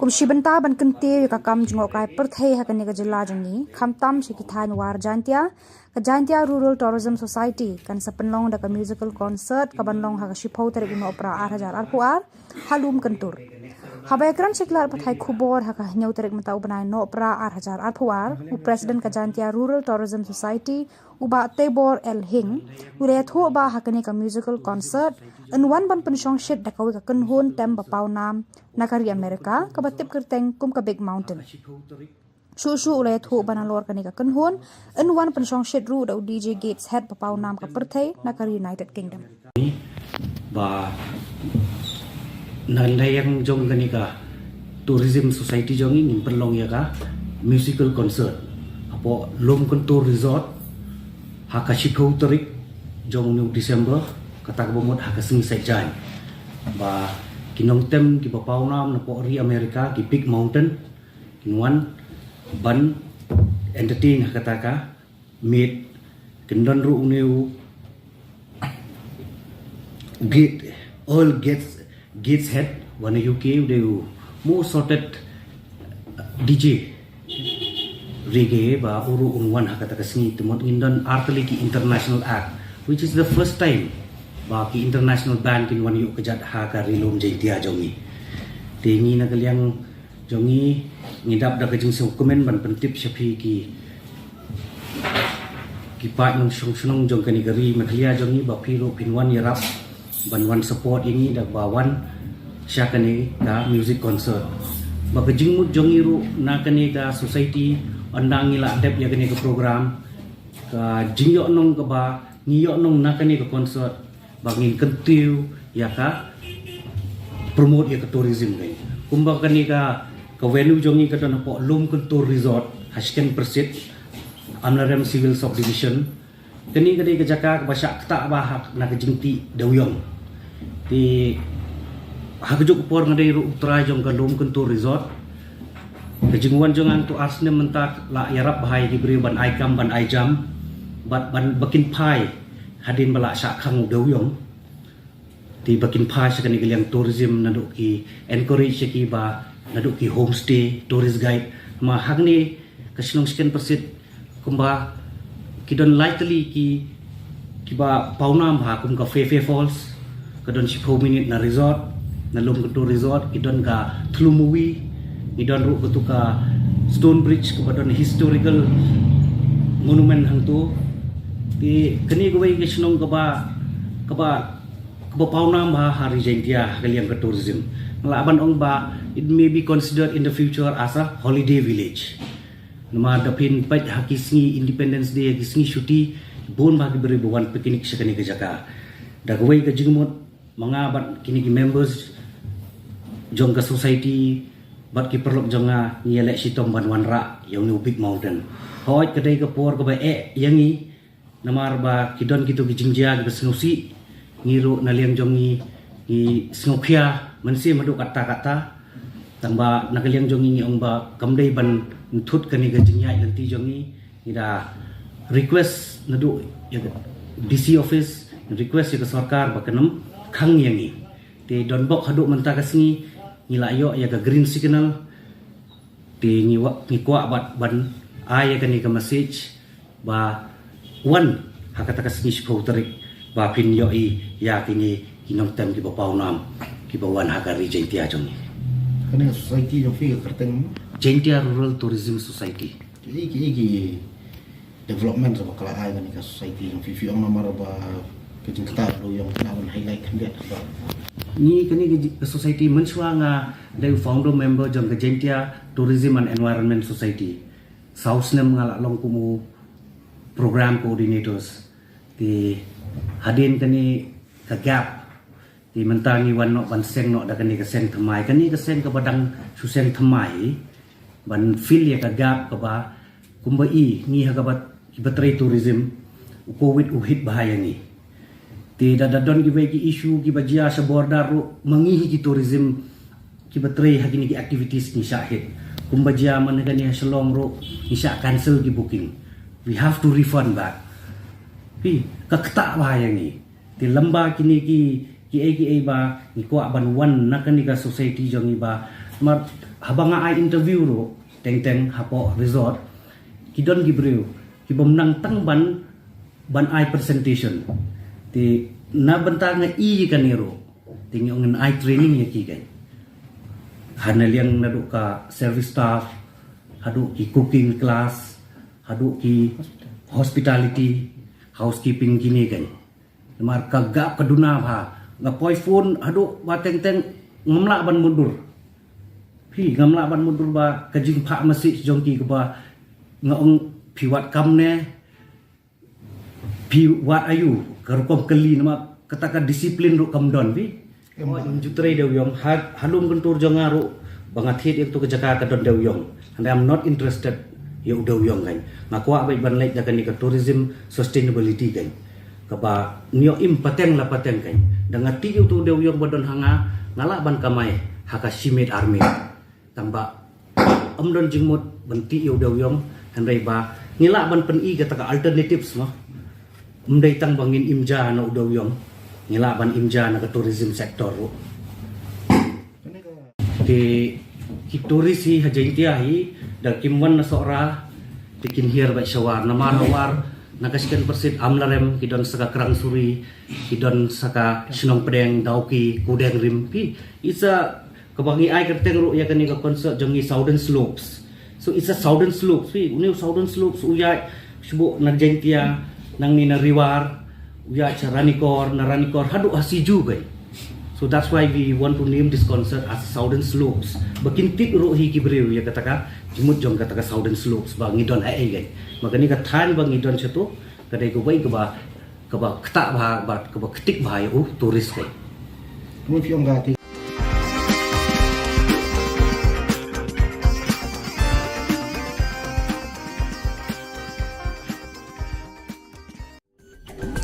Kum shi bynta ban kyntiew ïa ka kam jngohkai pyrthei ha kane ka jylla jong ngi, khamtam sha ki thaiñ War Jaintia, ka Jaintia Rural Tourism Society kan sa pynlong da ka musical concert kaban long ha ka shiphew tarik u Nohprah ar hajar arphew ar ha Lum Kyntur. Haba ïakren sha ki lad pathai khubor ha ka hynñiew tarik mynta u bnai Nohprah ar hajar arphew ar, u President ka Jaintia Rural Tourism Society, u Bah Tebor L Hing, u la ïathuh ba ha kane ka musical concert yn wan ban pynshong shit da kawei ka kynhun tem ba paw nam na ka ri Amerika kaba tip kyrteng kum ka Big Mountain. Shuh shuh u la ïathuh ba nalor kane ka kynhun yn wan pynshong shit ruh da u D J Gateshead ba paw nam ka pyrthei na ka ri United Kingdom. Ba na liang jong kane ka Tourism Society jong ngi ngin pynlong ïa ka musical concert hapoh Lum Kyntur Resort ha ka shiphew tarik jong u December, kata ka ba mut ha ka sngi Saitjaiñ. Ba ki nongtem ki ba paw nam napoh ri Amerika, ki Big Mountain, kin wan ban entertain ha kata ka miet. Kin don ruh une u Gate, Earl Gates, Gateshead, wan na U K, u dei u most sought D J reggae, ba u ruh un wan ha kata ka sngi. Te mut ngin don artylli ki international act, which is the first time ba ki international band kin wan ïuh kjat ha ka ri lum Jaintia jong ngi. Te ngi na ka liang jong ngi, ngi dap da ka jingsngewkmen ban pyntip sha phi ki, ki paid nongshong shnong jong kane ka ri Meghalaya jong ngi, ba phi ruh phin wan ïarap ban wan support ïa ngi da ba wan sha kane ka music concert. Ba ka jingmut jong ngi ruh na kane ka society, ynda ngi la dep ïa kane ka program, ka jingïohnong kaba ngi ïohnong na kane ka concert, ba ngin kyntiew ïa ka promote ïa ka tourism ka. Kumba kane ka, ka venue jong ngi ka don hapoh Lum Kyntur Resort, ha Shken Pyrsit, Amlarem Civil Subdivision. Kane ka dei ka jaka kaba shah ktah bha ha na ka jingtih dewiong. Te ha kajuh ka por nga dei ruh u trai jong ka Lum Kyntur Resort. Ka jingwan jong nga to ar snem mynta la ïarap bha ïa ki briew ban ai kam ban ai jam, bad ban ba kin phai hadien ba la shah khang u dewiong. Te ba kin phai sha kane ka liang tourism, naduh ki encourage ïa ki ba naduh ki homestay, tourist guide. Ma hangne ka shnong Skenpersit kumba ki don lai tylli ki, kiba pawnam ha, kum ka Phe Phe Falls, ka don shiphew minit na resort, na Lumkyntur Resort. Ki don ka Thlu Mowi, ki don ruh katu ka Stone Bridge kaba don historical monument hangtu. Te kane kawei ka shnong kaba, kaba, kaba pawnam ha, ha ri Jaintia ha ka liang ka tourism. Nga lah ban ong ba it may be considered in the future as a holiday village. Namar da phin peit ha ki sngi Independence Day, ha ki sngi shuti, bun bha ki briew ba wan picnic sha kane ka jaka. Da kawei ka jingmut, ma nga bad kine ki members jong ka society bad ki paralok jong nga, ngi ïaleh shitom ban wanrah ïa une u Big Mountain. Hooid, ka dei ka por kaba eh ïa ngi, namar ba ki don kito ki jingjia kiba sngewsih. Ngi ruh na liang jong ngi, ngi sngewkhia mynsiem haduh katta katta. Tangba na ka liang jong ngi, ngi ong ba kam dei ban ntut kane ka jingïaid lynti jong ngi. Ngi da request naduh ïa ka D C office, request ïa ka sorkar ba kan ym khang ïa ngi. Te donbok haduh mynta ka sngi ngi la ïoh ïa ka green signal. Te ngi wa-, ngi kwah bad ban ai ïa kane ka message ba wan ha kata ka sngi shiphew tarik ba phin ïohi ïa kine ki nongtem kiba pawnam kiba wan ha ka ri Jaintia jong ngi. Kane ka society jong phi ka kyrteng? Jaintia Rural Tourism Society. Ki, ki, ki development sa ba ka la ai kane ka society jong phi, phi ong namar ba ka jingktah u dewïong, kane ban highlight khyndiat ba. Ngi kane ka ji-, ka society, mynshuwa nga dei u founder member jong ka Jaintia Tourism and Environment Society. Saw snem nga la long kum u program coordinators. Te hadien kane ka gap, te mynta ngi wan noh ban seng noh da kane ka seng thymmai. Kane ka seng kaba dang shu seng thymmai ban fill ïa ka gap kaba kumba i ngi ha kaba, kiba trei tourism, u Covid u hit bha ïa ngi. Te da, da don kiwei ki issue kiba jia sha border ruh, ma ngi hi ki tourism kiba trei ha kine ki activities ngi shah hit. Kumba jia mynne kane ha Shillong ruh, ngi shah cancel ki booking. We have to refund back. Phi, ka ktah bha ïa ngi. Te lem bad kine ki, kiei kiei ba ngi kwah ban wan na kane ka society jong ngi ba. Namar haba nga ai interview ruh teng teng hapoh resort, ki don ki briew kibym nang tang ban, ban ai presentation. Te na bynta nga i kane ruh, te ngi ong ngan ai training ïa ki, kan. Ha na liang naduh ka service staff, haduh ki cooking class, haduh ki hospitality, housekeeping, kine, kan. Namar ka gap ka duna bha. Nga poi phone haduh ba teng teng, ngam lah ban mutdur. Phi, ngam lah ban mutdur ba ka jingphah message jong ki kaba nga ong phi wad kam ne, phi wad aiu, ka rukom kylli, namar kata ka discipline ruh kam don, phi. Em. Ym ju trei dewïong, ha, ha Lumkyntur jong nga ruh, ba nga thied ïa katu ka jaka ka don dewïong. And I'm not interested ïa u dewïong, kan. Nga kwah beit ban leit da kane ka tourism sustainability, kan. Kaba ngi ïoh im pateng la pateng, kan. Da nga tih ïa utu u dewïong ba don ha nga, nga lah ban kamai ha ka shi miet ar miet. Tangba ym don jingmut ban tih ïa u dewïong, hynrei ba ngi lah ban pyni kata ka alternatives, mo. Ym dei tang ba ngin im ja na u dewïong, ngi lah ban im ja na ka tourism sector ruh. Te ki tourist hi ha Jaintia hi, da kim wan na Sohra, te kin hiar beit sha War. Namar na War, na ka Skenpersit, Amlarem, ki don sa ka Krang Suri, ki don sa ka Shnong Pdeng, Dawki, Kudeng Rim, phi. It's a, kaba ngi ai kyrteng ruh ïa kane ka concert jong ngi Southern Slopes. So it's a Southern Slopes, phi. Une u Southern Slopes u ïaid shuh na Jaintia, nangne na Ri War, u ïaid sha Ranikor, na Ranikor haduh ha Siju, kan. So that's why we want to name this concert as Southern Slopes. Ba kin tip ruh hi ki briew ïa kata ka jingmut jong kata ka Southern Slopes ba ngi don haei, kan. Ba kane ka thaiñ ba ngi don shato, ka dei kawei kaba, kaba ktah bha, ba kaba ktik bha ïa u tourist, kan. Kumno phi ong ka te?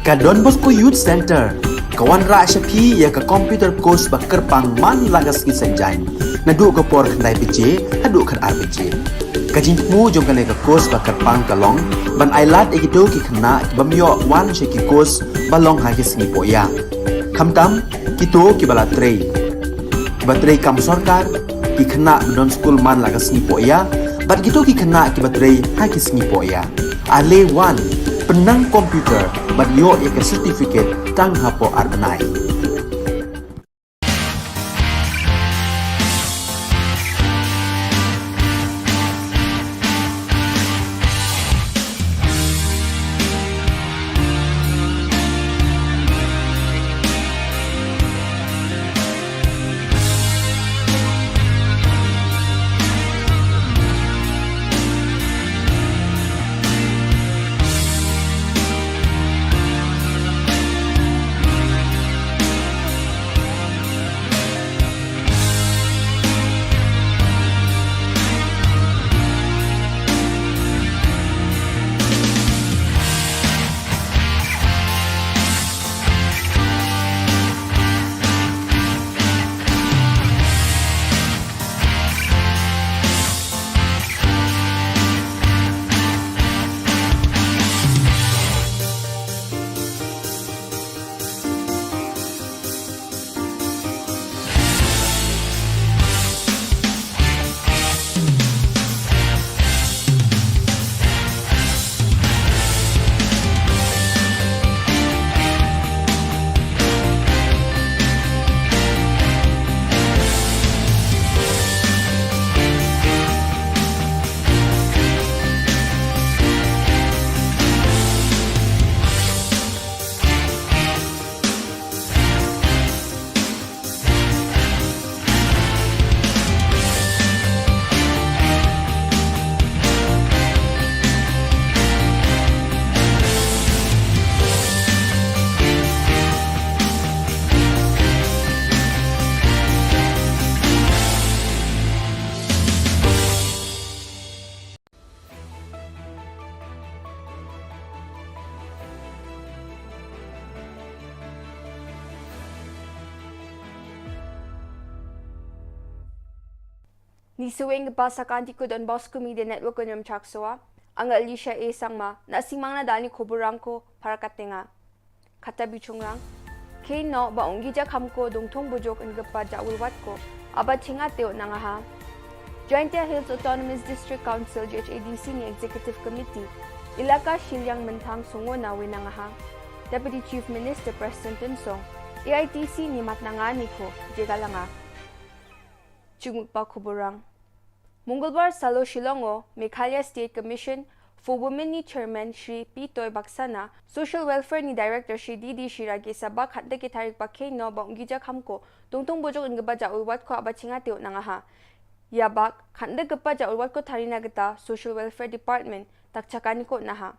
Ka Don Bosco Youth Center ka wanrah sha phi ïa ka computer course ba kyrpang man la ka sngi Saitjaiñ, naduh ka por khyndai baje haduh khatar baje. Ka jingthmu jong kane ka course ba kyrpang ka long ban ai lad ïa kito ki khynnah ki bym ïoh wan sha ki course ba long ha ki sngi pohïap. Khamtam, kito kiba la trei, kiba trei kam sorkar, ki khynnah ba don skul man la ka sngi poh ïa, bad kito ki khynnah kiba trei ha ki sngi poh ïa. Ale wan, pynnang computer, bad ïoh ïa ka certificate tang hapoh ar bnai. Ni shuwa ïa ka ba sa ka anti ko Don Bosco Media Network ko Nyam Chak Soa, anga Alicia A Sangma, na sing mang na dal ni khubor rang ko para ka tenga. Kata bichung rang. Khein noh ba ong ki ja kham ko dong thong bujok yn ka pa ja ul wat ko, aba chinga teo nang aha. Jaintia Hills Autonomous District Council, J H A D C ni Executive Committee, Ilaka Shiliang Mynthang Sungona we nang aha. Deputy Chief Minister Prestone Tynsong, A I T C ni mat nanga ni ko, je ka langa. Chungmukpa khubor rang. Mungulbar salo Shillong o, Meghalaya State Commission for Women ni Chairman Shri P Toy Baksana, Social Welfare ni Director Shri D D Shira ki sabak hat da ki tarik ba khein noh ba ong ki ja kham ko, dong thong bujok yn ka pa ja ul wat ko aba chinga teo nang aha. Ïa bak, hat da ka pa ja ul wat ko tharina kata, Social Welfare Department, tak chakani ko naha.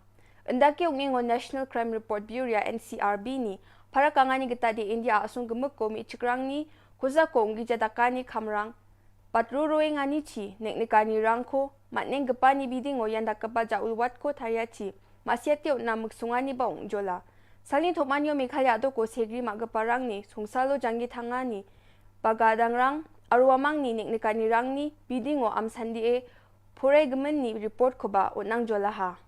Ynda ki ong ing o National Crime Report Bureau, N C R B ni, para ka ngani kata di India asung ka muk ko mi chikrang ni, kusa ko ong ki ja takani khamrang, Pat ruroi ngani chi, nek nekani rang ko, mat neng kepa ni biding o ïan da kepa ja ulwat ko tharia chi, ma sia teo na meksunga ni ba ung jola. Salni thok man ïo Meghalaya to ko segri ma kepa rang ni, sungsalo janggi thanga ni, ba gadang rang, arwa mang ni nek nekani rang ni, biding o am sandi e, phurai gemen ni report ko ba, o nang jola ha.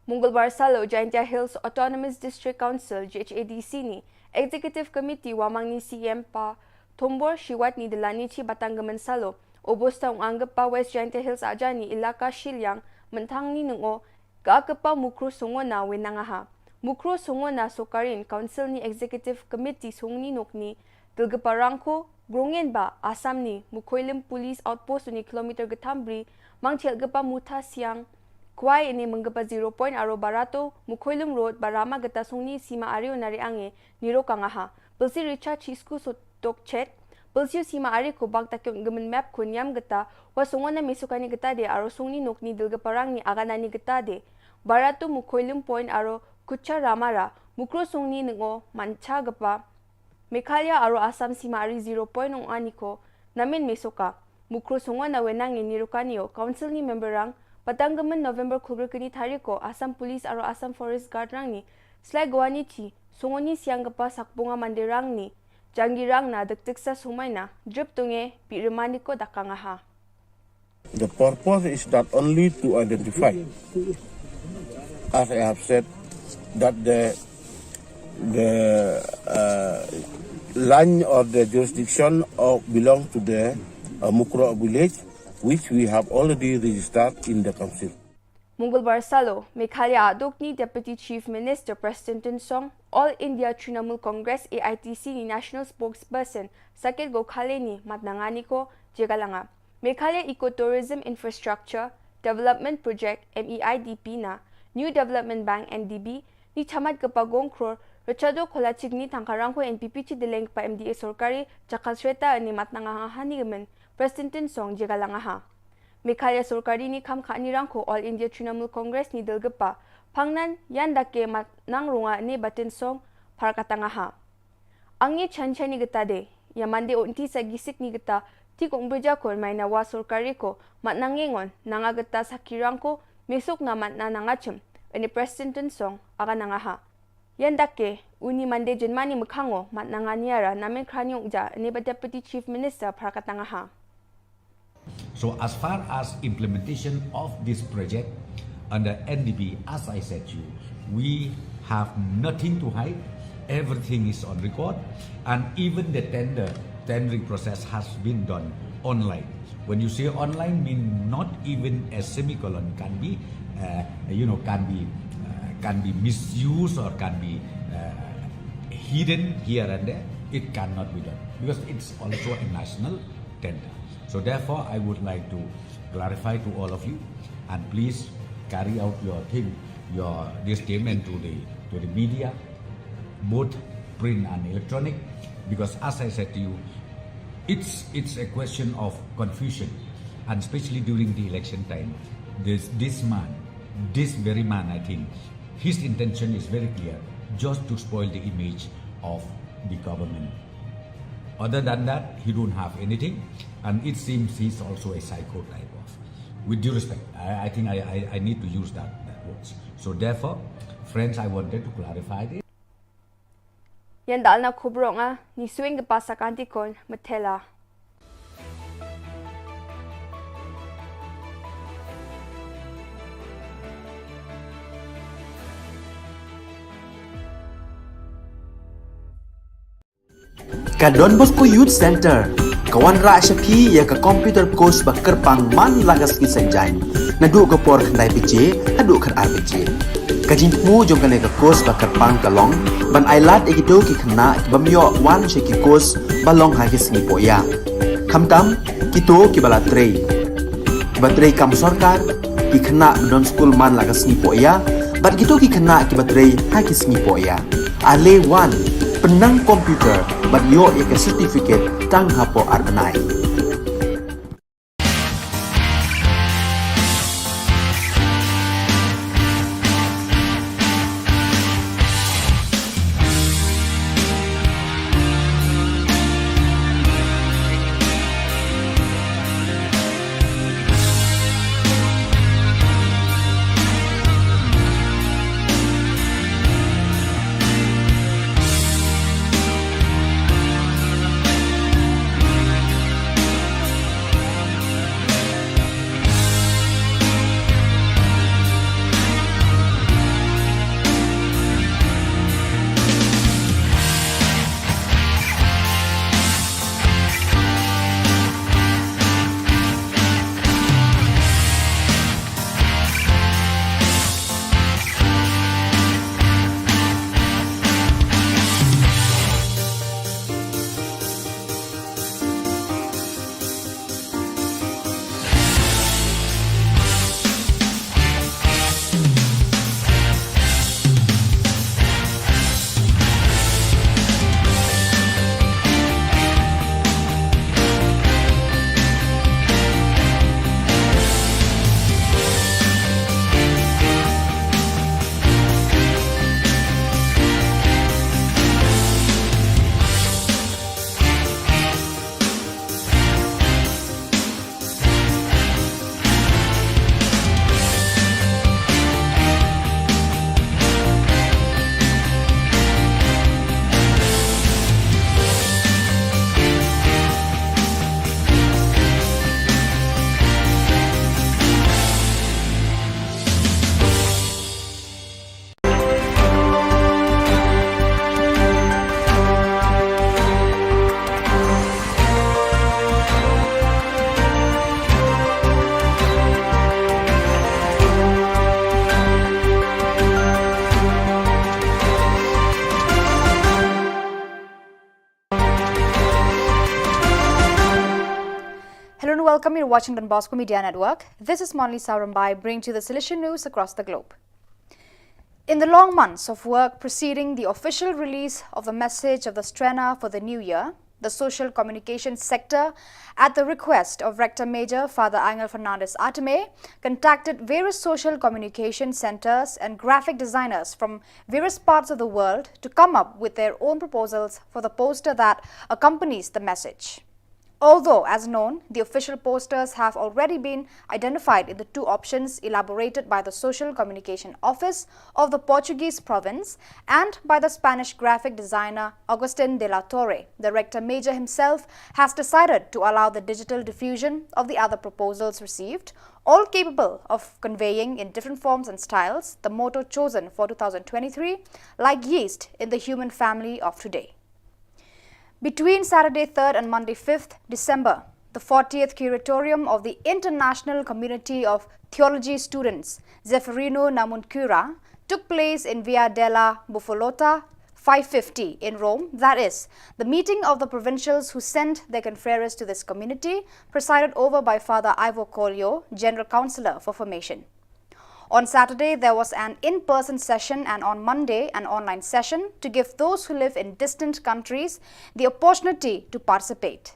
Mungulbar salo Jaintia Hills Autonomous District Council, J H A D C ni Executive Committee wamang ni C M pa Thombor Shiwat ni delani chi batang gemen salo, obosta ung anggap pa West Jaintia Hills aja ni ilaka Shiliang, mentang ni nungo, ka kepa Mukru Sungona wenang aha. Mukru Sungona Sokarin Council ni Executive Committee sungni nokni, Dulgepa rangko, grungen ba, Assam ni, Mukhoilim Police Outpost ni kilometer gethambri, mangchel gepa Mutha Siang, kwai ini menggepa zero point aro barato, Mukhoilim Road, barama geta sungni sima ario nari ange, niro kangaha. Pelsi Richard Chisku sotok chet, pelsiu sima ari ko bak takyong gemen map ko niam geta, wa sungona mesukani geta de aro sungni nokni dulgepa rang ni aganani geta de. Barato Mukhoilim Point aro kucha ramara, Mukro sungni nengo mancha gepa. Meghalaya aro Assam sima ari zero point ong ani ko, namen mesoka. Mukru sungwa na wenang ini rukani o, Council ni member rang, patang gemen November khulgri kini thariko, Assam Police aro Assam Forest Guard rang ni, slai gwani chi, sungoni siang gepa sakbunga mande rang ni, janggi rang na dekteksa sumai na, drip tunge, pi remani ko dakang aha. The purpose is not only to identify, as I have said, that the The uh, line or the jurisdiction of belong to the uh, Mukroh village, which we have already registered in the council. Mongolbar salo, Meghalaya Adokni Deputy Chief Minister Prestone Tynsong, All India Trinamool Congress A I T C ni National Spokesperson Saket Gokhale ni matnanga ni ko jylla nga. Meghalaya Eco Tourism Infrastructure Development Project M E I D P na New Development Bank N D B ni thamat kpa gong kror, Rachado Kholachik ni tangka rangko N P P chi deleng kpa M D A sorkari, Jakal Shreta ni matnanga ha ni gemen, Prestone Tynsong jylla nga ha. Meghalaya sorkari ni kham kha ni rangko All India Trinamool Congress ni dal kpa, phangnan yan dake matnang runga ni ba Tynsong phar katanga ha. Ang ngi chan chan ni gata de, ya mande onti sa gisik ni gata, ti kong berja kon mai na wa sorkari ko, matnang ngengon, nanga gata sakirang ko, mesuk na matna nanga chem, ini Prestone Tynsong, aga nanga ha. Yan dake, uni mande jenmani mekhango, matnanga niara, namen kranyong ja, ini ba Deputy Chief Minister, phar katanga ha. So as far as implementation of this project under N D B, as I said to you, we have nothing to hide. Everything is on record, and even the tender, tendering process has been done online. When you say online, mean not even a semicolon can be, uh, you know, can be, uh, can be misused or can be uh, hidden here and there. It cannot be done because it's also a national tender. So therefore, I would like to clarify to all of you, and please carry out your thing, your this statement to the to the media, both print and electronic, because as I said to you, it's it's a question of confusion, and especially during the election time, this this man, this very man, I think, his intention is very clear, just to spoil the image of the government. Other than that, he don't have anything, and it seems he's also a psycho type of. With due respect, I, I think I, I, I need to use that, that words. So therefore, friends, I wanted to clarify this. Yan dal na khubor nga, ni swing ke pasa kanti kon, metela. Ka Don Bosco Youth Center ka wanrah sha phi ïa ka computer course ba kyrpang man la ka sngi Saitjaiñ, naduh ka por khyndai baje haduh khatar baje. Ka jingthmu jong kane ka course ba kyrpang ka long ban ailad ïa kito ki khynnah ki bym ïoh wan sha ki course ba long ha ki sngi pohïa. Khamtam kito kiba la trei, kiba trei kam sorkar, ki khynnah ba don skul man la ka sngi pohïa, bad kito ki khynnah kiba trei ha ki sngi pohïa. Ale wan, pynnang computer bad ïoh ïa ka certificate tang hapoh ar bnai. Welcome, you're watching Don Bosco Media Network. This is Monli Sarumbai, bringing to you the Salesian news across the globe. In the long months of work preceding the official release of the message of the Strenna for the new year, the social communication sector, at the request of Rector Major Father Angel Fernandez Atame, contacted various social communication centers and graphic designers from various parts of the world to come up with their own proposals for the poster that accompanies the message. Although, as known, the official posters have already been identified in the two options elaborated by the Social Communication Office of the Portuguese province and by the Spanish graphic designer Augustin de la Torre, the Rector Major himself has decided to allow the digital diffusion of the other proposals received, all capable of conveying in different forms and styles the motto chosen for two thousand twenty-three, like yeast in the human family of today. Between Saturday third and Monday fifth December, the fortieth Curatorium of the International Community of Theology Students, Zeffirino Namuncurra, took place in Via della Buffolata five fifty in Rome, that is, the meeting of the provincials who sent their confreres to this community, presided over by Father Ivo Collio, General Councillor for Formation. On Saturday, there was an in person session, and on Monday, an online session to give those who live in distant countries the opportunity to participate.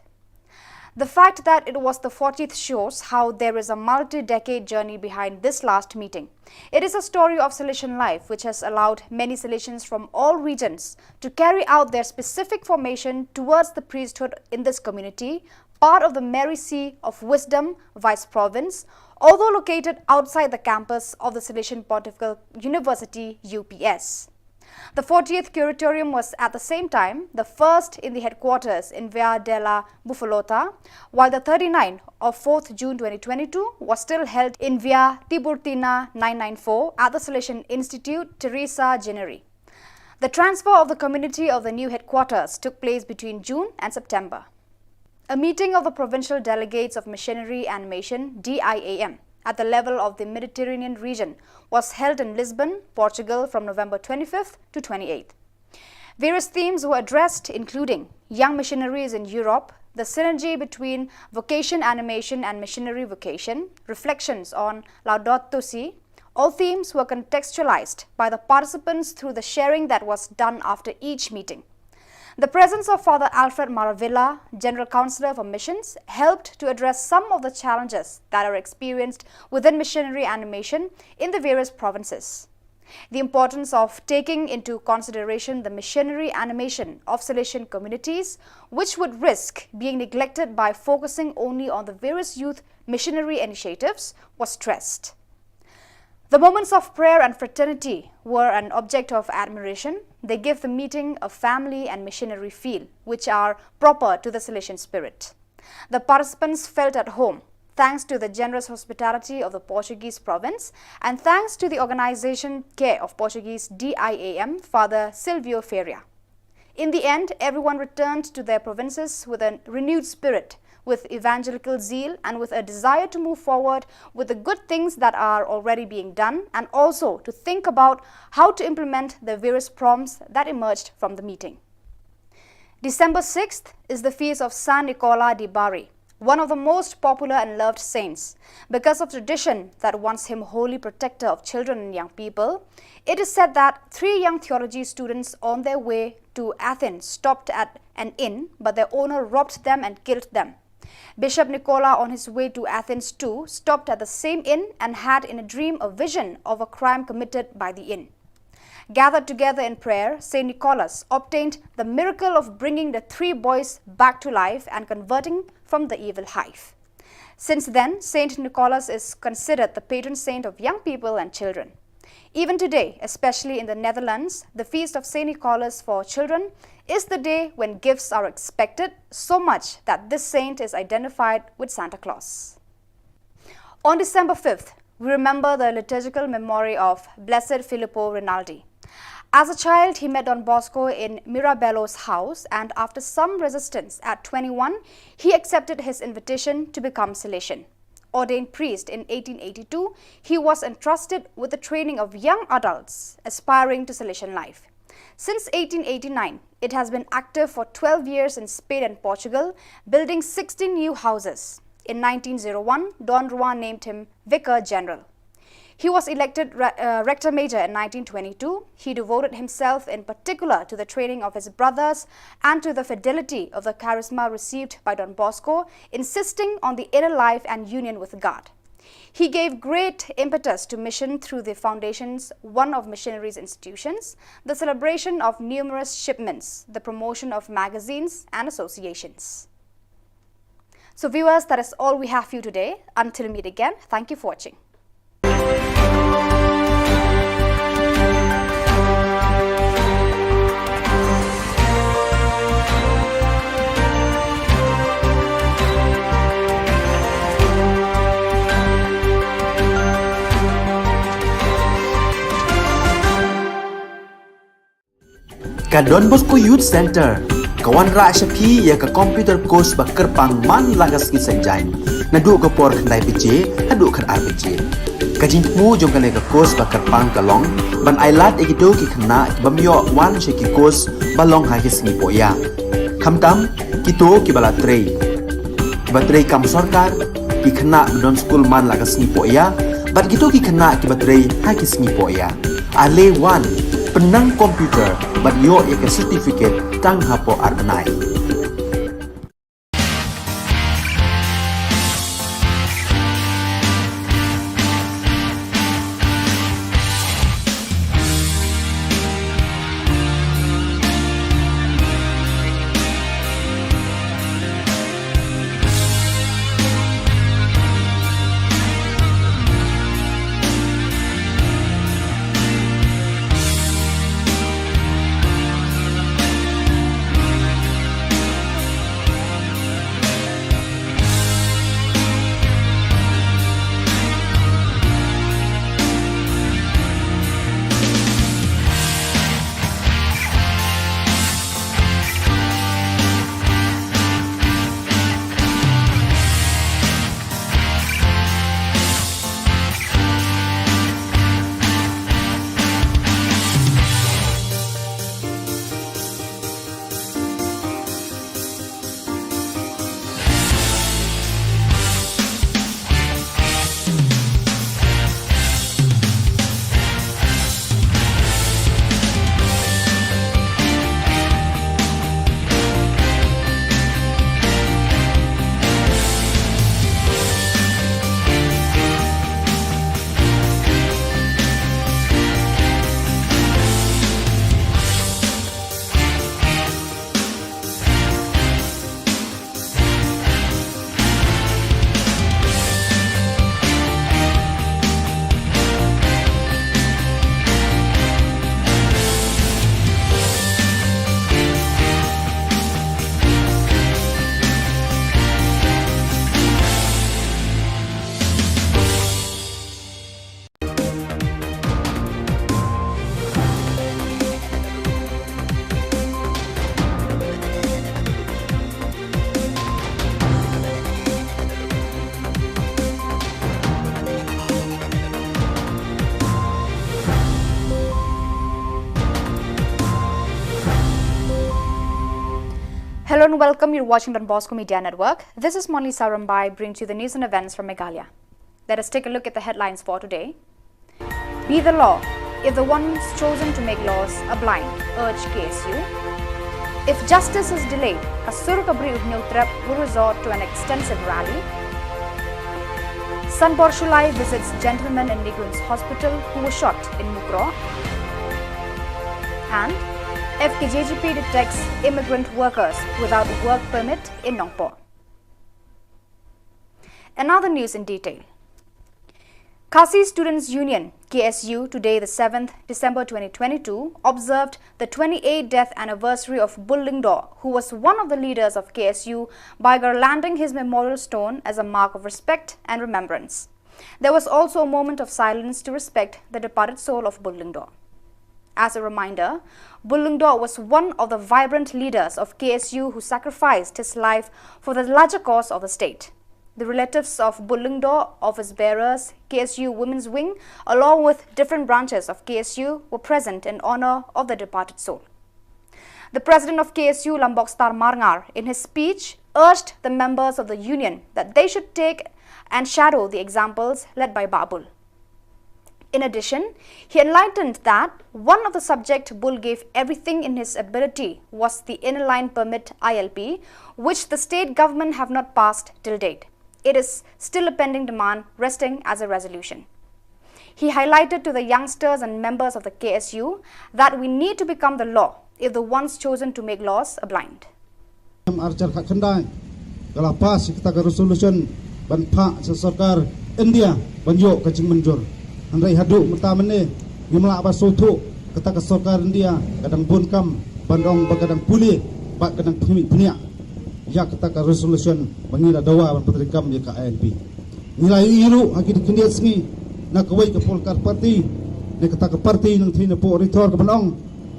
The fact that it was the fortieth shows how there is a multi decade journey behind this last meeting. It is a story of Salesian life which has allowed many Salesians from all regions to carry out their specific formation towards the priesthood in this community, part of the Mary Seat of Wisdom, Vice Province, although located outside the campus of the Salesian Pontifical University, U P S. The fortieth Curatorium was at the same time the first in the headquarters in Via della Buffolata, while the thirty-ninth of fourth June twenty twenty-two was still held in Via Tiburtina nine nine four at the Salesian Institute Teresa Gennari. The transfer of the community of the new headquarters took place between June and September. A meeting of the Provincial Delegates of Missionary Animation, D I A M, at the level of the Mediterranean region was held in Lisbon, Portugal, from November twenty-fifth to twenty-eighth. Various themes were addressed, including young missionaries in Europe, the synergy between vocation animation and missionary vocation, reflections on Laudato Si. All themes were contextualized by the participants through the sharing that was done after each meeting. The presence of Father Alfred Maravilla, General Councillor for Missions, helped to address some of the challenges that are experienced within missionary animation in the various provinces. The importance of taking into consideration the missionary animation of Salesian communities, which would risk being neglected by focusing only on the various youth missionary initiatives, was stressed. The moments of prayer and fraternity were an object of admiration. They give the meeting a family and missionary feel, which are proper to the Salesian spirit. The participants felt at home, thanks to the generous hospitality of the Portuguese province and thanks to the organization care of Portuguese D I A M, Father Silvio Ferreira. In the end, everyone returned to their provinces with a renewed spirit, with evangelical zeal, and with a desire to move forward with the good things that are already being done, and also to think about how to implement the various prompts that emerged from the meeting. December sixth is the feast of San Nicola di Bari, one of the most popular and loved saints. Because of tradition that wants him holy protector of children and young people, it is said that three young theology students on their way to Athens stopped at an inn, but their owner robbed them and killed them. Bishop Nicola, on his way to Athens too, stopped at the same inn and had in a dream a vision of a crime committed by the inn. Gathered together in prayer, Saint Nicholas obtained the miracle of bringing the three boys back to life and converting from the evil hive. Since then, Saint Nicholas is considered the patron saint of young people and children. Even today, especially in the Netherlands, the feast of Saint Nicholas for children is the day when gifts are expected, so much that this saint is identified with Santa Claus. On December fifth, we remember the liturgical memory of Blessed Filippo Rinaldi. As a child, he met Don Bosco in Mirabello's house, and after some resistance, at twenty-one, he accepted his invitation to become Salesian. Ordained priest in eighteen eighty-two, he was entrusted with the training of young adults aspiring to Salesian life. Since eighteen eighty-nine, it has been active for twelve years in Spain and Portugal, building sixteen new houses. In nineteen oh one, Don Roi named him Vicar General. He was elected re- uh, Rector Major in nineteen twenty-two. He devoted himself in particular to the training of his brothers and to the fidelity of the charisma received by Don Bosco, insisting on the inner life and union with God. He gave great impetus to mission through the foundations one of missionaries' institutions, the celebration of numerous shipments, the promotion of magazines and associations. So, viewers, that is all we have for you today. Until we meet again, thank you for watching. Ka Don Bosco Youth Centre ka wanrah sha phi ïa ka computer course ba kyrpang man la ka sngi Saitjaiñ, naduh ka por khyndai baje haduh khatar baje. Ka jingthmu jong kane ka course ba kyrpang ka long ban ai lad ïa kito ki khynnah ki bym ïoh wan sha ki course ba long ha ki sngi pohïa, khamtam kito kiba la trei, kiba trei kam sorkar, ki khynnah ba don skul man la ka sngi pohïa, bad kito ki khynnah kiba trei ha ki sngi pohïa. Ale wan, pynnang computer bad ïoh ïa ka certificate tang hapoh ar bnai. Hello and welcome. You're watching Don Bosco Media Network. This is Monlisa Rymbai, bringing to you the news and events from Meghalaya. Let us take a look at the headlines for today. Be the law. If the ones chosen to make laws are blind, urge K S U. If justice is delayed, ka sur ka bri u Hynñiewtrep will resort to an extensive rally. Sanbor Shullai visits gentleman in Newgrounds Hospital who was shot in Mukroh. And F K J G P detects immigrant workers without work permit in Nongpoh. And now the news in detail. Khasi Students Union, K S U, today, the seventh December twenty twenty-two, observed the twenty-eighth death anniversary of Bull Lyngdoh, who was one of the leaders of K S U, by garlanding his memorial stone as a mark of respect and remembrance. There was also a moment of silence to respect the departed soul of Bull Lyngdoh. As a reminder, Bull Lyngdoh was one of the vibrant leaders of K S U who sacrificed his life for the larger cause of the state. The relatives of Bull Lyngdoh, office bearers, K S U Women's Wing, along with different branches of K S U, were present in honor of the departed soul. The president of K S U, Lambokstar Marngar, in his speech, urged the members of the union that they should take and shadow the examples led by Bah Bull. In addition, he enlightened that one of the subject Bull gave everything in his ability was the Inner Line Permit I L P, which the state government have not passed till date. It is still a pending demand resting as a resolution. He highlighted to the youngsters and members of the K S U that we need to become the law if the ones chosen to make laws are blind. Em archar khat khyndai ka la pass ïa kata ka resolution ban phah sha sorkar India ban ïoh ka jingmynjur. Hynrei haduh mynta mynne ngim lah ban sngewthuh kata ka sorkar India ka dang bun kam ban ong ba ka dang pule bad ka dang pynmih pynïap ïa kata ka resolution ba ngi la dawa ban pyntreikam ïa ka I L P. Ngi la ïohi ruh ha ki khyndiat sngi na kawei ka political party ne kata ka party nangthie napoh Ri Thor ka ban ong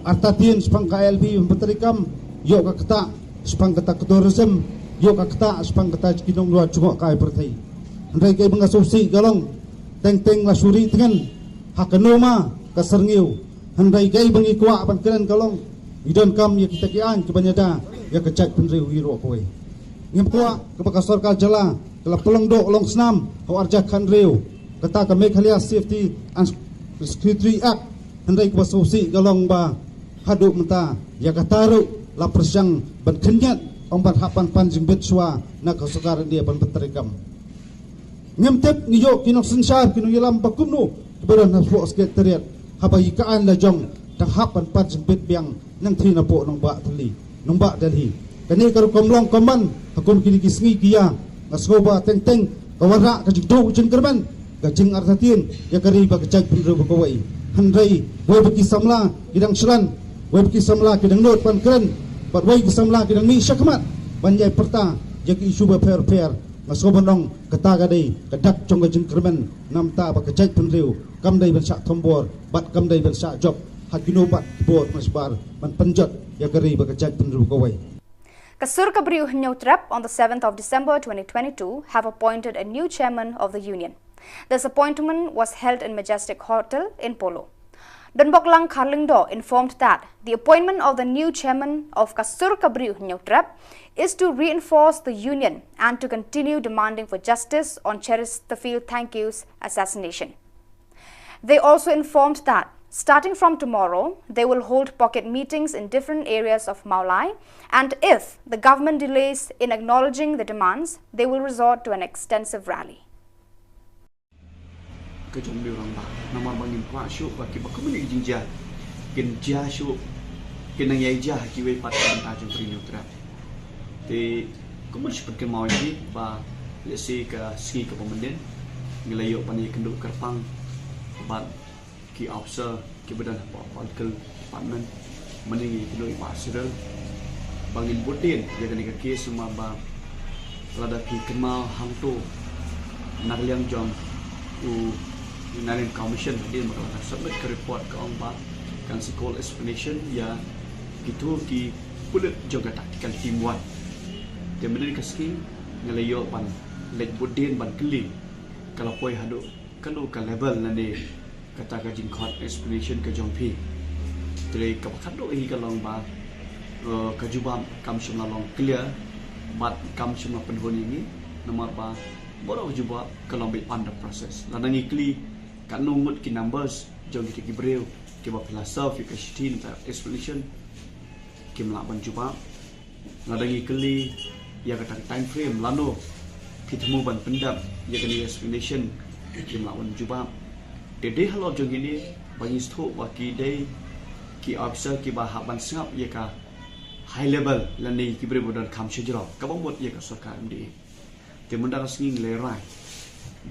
artatien shaphang ka I L P ban pyntreikam ïoh ka ktah shaphang kata ka tourism ïoh ka ktah shaphang kata ki nongïalam jngohkai pyrthei. Hynrei kaei ba nga sngewsih ka long teng teng la shu ri tngen ha kano ma ka syrngiew. Hynrei kaei ba ngi kwah ban kren ka long ngi donkam ïa kita ki aiñ kiban ïada ïa ka jaitbynriew hi ruh kawei. Ngim kwah kaba ka sorkar jylla ka la pynlong doh long snam ha u arhajar khathynriew kata ka Meghalaya Safety and Security Act. Hynrei kaba sngewsih ka long ba haduh mynta ïa kata ruh la pyrshang ban khynñiat ym ban hap ban pan jingbit shuwa na ka sorkar India ban pyntreikam. Ngim tip ngi ïoh ki nongsynshar ki nongïalam ba kumno kiba don hapoh Secretariat haba ïa ka aiñ la jong dang hap ban pan jingbit biang nangthie napoh nongbah Delhi, nongbah Delhi. Kane ka rukom long kumban ha kum kine ki sngi ki ïa nga sngew ba teng teng ka wanrah ka jingduh jingkyrmen ka jingartatien ïa ka ri bad ka jaitbynriew ba kawei. Hynrei wei ba ki samla ki dang shlan, wei ba ki samla ki dang nud ban kren bad wei ki samla ki dang mih shakhmat ban ïai pyrta ïa ki issue bapher bapher. Nga sngew ban ong kata ka dei ka dak jong ka jingkyrmen namar ba ka jaitbynriew kam dei ban shah thombor bad kam dei ban shah jop ha kino pat ki bor mashbar ban pynjot ïa ka ri bad ka jaitbynriew kawei. Ka Sur ka Briew Hynñiewtrep on the seventh of December twenty twenty-two have appointed a new chairman of the union. This appointment was held in Majestic Hotel in Polo. Donboklang Kharlyngdoh informed that the appointment of the new chairman of ka Sur ka Briew Hynñiewtrep is to reinforce the union and to continue demanding for justice on Cheryl Thangkhiew Thangkhew's assassination. They also informed that starting from tomorrow, they will hold pocket meetings in different areas of Mawlai, and if the government delays in acknowledging the demands, they will resort to an extensive rally. Ka jong u rangbah namar ba ngim kwah shuh ba kiba kumne ki jingjia kin jia shuh, kin nang ïai jia ha kiwei pat ka bynta jong ka Ri Hynñiewtrep. Te kumno shu pynkynmaw ïa phi ba lehse ka sngi kaba mynnin ngi la ïoh ban ïakynduh kyrpang bad ki officer kiba don hapoh political department. Mynne ngi ïakynduh ïa i Bah Cyril ba ngin bud dien ïa kane ka case namar ba lada phi kynmaw hangto na ka liang jong u Inner Line Commission hadien ba ka la submit ka report ka ong ba kan sa call explanation ïa kito ki pulit jong ka tactical team one. Te mynne ka sngi nga la ïoh ban leit bud dien ban kylli ka la poi haduh kano ka level lane kata ka jingkhot explanation ka jong phi. Te ka ba khatduh hi ka long ba, eh, ka jubab kam shym la long clear bad kam shym la pynhun ïa ngi namar ba baroh ka jubab ka long beit under process. Lada ngi kylli katno ngut ki numbers jong kita ki briew kiba phi la serve ïa ka shithi ne ka explanation, kim lah ban jubab. Lada ngi kylli ïa kata ka time frame lano phi thmu ban pyndep ïa kane ka explanation, kim lah ban jubab. Te dei halor jong kine ba ngi sngewthuh ba ki dei ki officer kiba hap ban sngap ïa ka high level lane ki briew ba don kam shajrong kaba mut ïa ka sorkar M D A. Te mynta ka sngi ngi la rai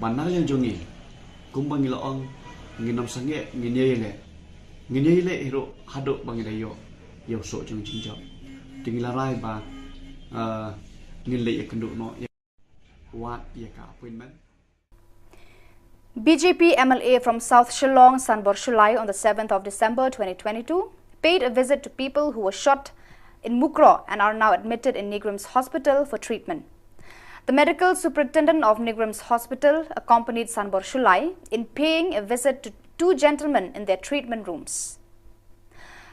ba na ka liang jong ngi kumba ngi la ong, ngin ym sangeh, ngin ïai leh, ngin ïai leh hi ruh haduh ba ngi la ïoh ïa u soh jong jingjop. Te ngi la rai ba, ah, ngin leit ïakynduh noh ïa, wad ïa ka appointment. B J P M L A from South Shillong, Sanbor Shullai, on the seventh of December twenty twenty-two, paid a visit to people who were shot in Mukroh and are now admitted in NEIGRIHMS Hospital for treatment. The medical superintendent of NEIGRIHMS Hospital accompanied Sanbor Shullai in paying a visit to two gentlemen in their treatment rooms.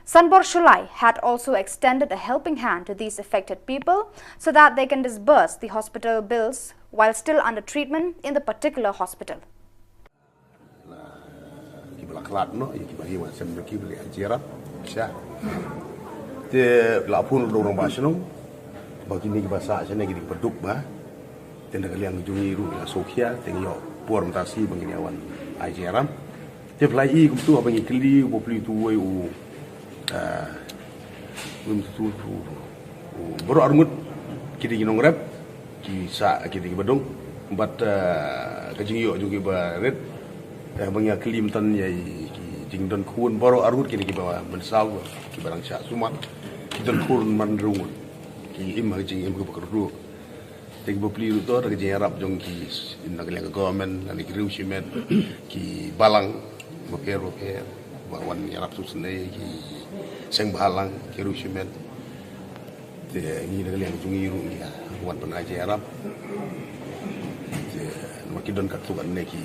Sanbor Shullai had also extended a helping hand to these affected people so that they can disburse the hospital bills while still under treatment in the particular hospital. Kiba la khlad noh ïa kiba hi wan sem jong ki ba la ïa jia rap sha. Te la phone da u rangbah shnong ba kine kiba sah shane ki dei kiba duk ba. Te na ka liang jong ngi ruh ngi la sngewkhia te ngi ïoh por mynta shi ba ngin ïa wan ai jia rap. Te phi la i kumtu haba ngi kylli u bapli utu uwei u Wim tu tu baroh arngut ki dei ki nongrep ki sah ki dei kiba duk bad ka jingïoh jong ki ba rit. Ba ngi ïa kylli mynta ïa ki jingdon khun baroh arngut ki dei kiba mynsaw kiba dang shah sumar ki don khun man rung ki im ha ka jingim kiba kyrduh. Te ki bapli ruh to da ka jingïarap jong ki na ka liang ka government lane ki riew shimet ki balang bapher bapher ba wan ïarap sngewsynei ki seng bhalang ki riew shimet. Te ngi na ka liang jong ngi ruh ngi wan pynai jingïarap. Te namar ki don katto katne ki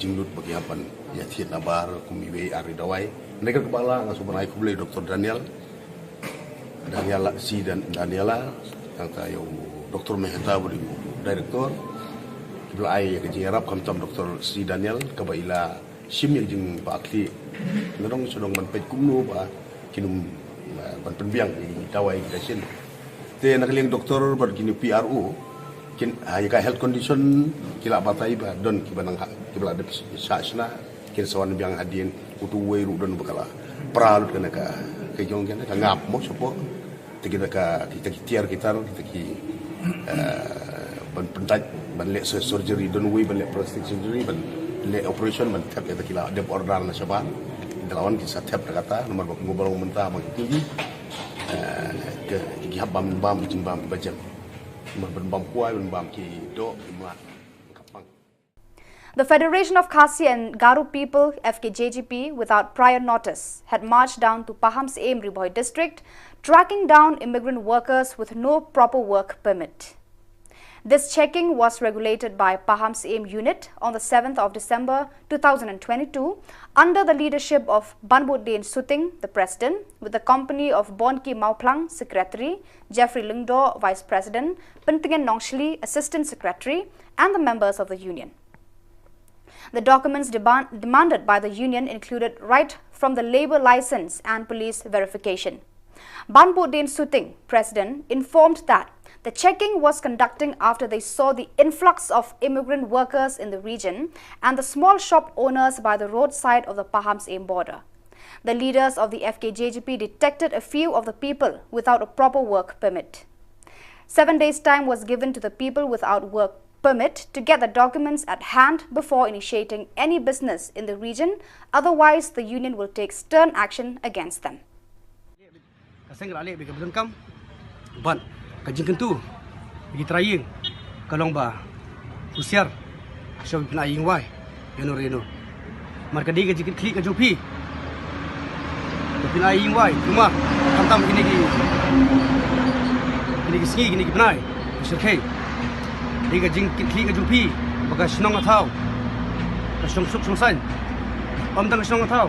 jinglut ba ki hap ban ïa thied nabar kum iwei ar ri dawai. Ngi ka bala nga sngewbha ban ai khublei Doktor Daniel Daniela, si Dan, Daniela, nangta ïa u Doktor Mehta ba dei u director. Ki ba la ai ïa ka jingïarap khamtam Doktor si Daniel kaba i la shim ïa ka jingbakla. Nga dang shu dang ban peit kumno ba kin ym, eh, ban pynbiang ïa ki dawai ki dashin. Te na ka liang doktor bad kine P R O kin, ah, ïa ka health condition ki la batai ba don kiba nang ha, kiba la dep shah shna. Kin sa wan biang hadien utu uwei ruh don ba ka la pra lut kane ka, ka jong kane ka ngap mo shapoh. Te kita ka, kita ki tiar ki tar, kita ki, eh, ban pyntait, ban leh sur-, surgery, don uwei ban leh plastic surgery, ban leh operation, ban thep, kita ki la dep order na shabar. Te la wan ki sa thep da kata namar ba kumba long mynta ba ki, eh, ki, ki hap bam, bam jingbam ba jem. Namar ban bam kwai, ban bam ki doh, ki mlak. The Federation of Khasi and Garo People, F K J G P, without prior notice, had marched down to Pahamsyiem, Ri Bhoi District, tracking down immigrant workers with no proper work permit. This checking was regulated by Pahamsyiem Unit on the seventh of December two thousand and twenty-two, under the leadership of Banbuddin Suting, the president, with the company of Bonki Mawphlang, secretary, Jeffrey Lyngdoh, vice president, Pyntngen Nongshli, assistant secretary, and the members of the union. The documents deban-, demanded by the union included right from the labour licence and police verification. Banbuddin Suting, president, informed that the checking was conducting after they saw the influx of immigrant workers in the region and the small shop owners by the roadside of the Pahamsyiem border. The leaders of the F K J G P detected a few of the people without a proper work permit. Seven days' time was given to the people without work permit to get the documents at hand before initiating any business in the region, otherwise the union will take stern action against them. Ka seng ka la leh bad ka bun kam bad ka jingkyntu bad ki trai ïing ka long ba husiar shuwa ba phin ai ïing wai ïano re ïano. Namar ka dei ka jingkitkhlieh ka jong phi ba phin ai ïing wai kumba khamtam kine ki, kine ki sngi kine ki bnai ki shyrkhei. Dei ka jingkitkhlieh ka jong phi ba ka shnong ka thaw ka shong suk shong saiñ. Ym tang ka shnong ka thaw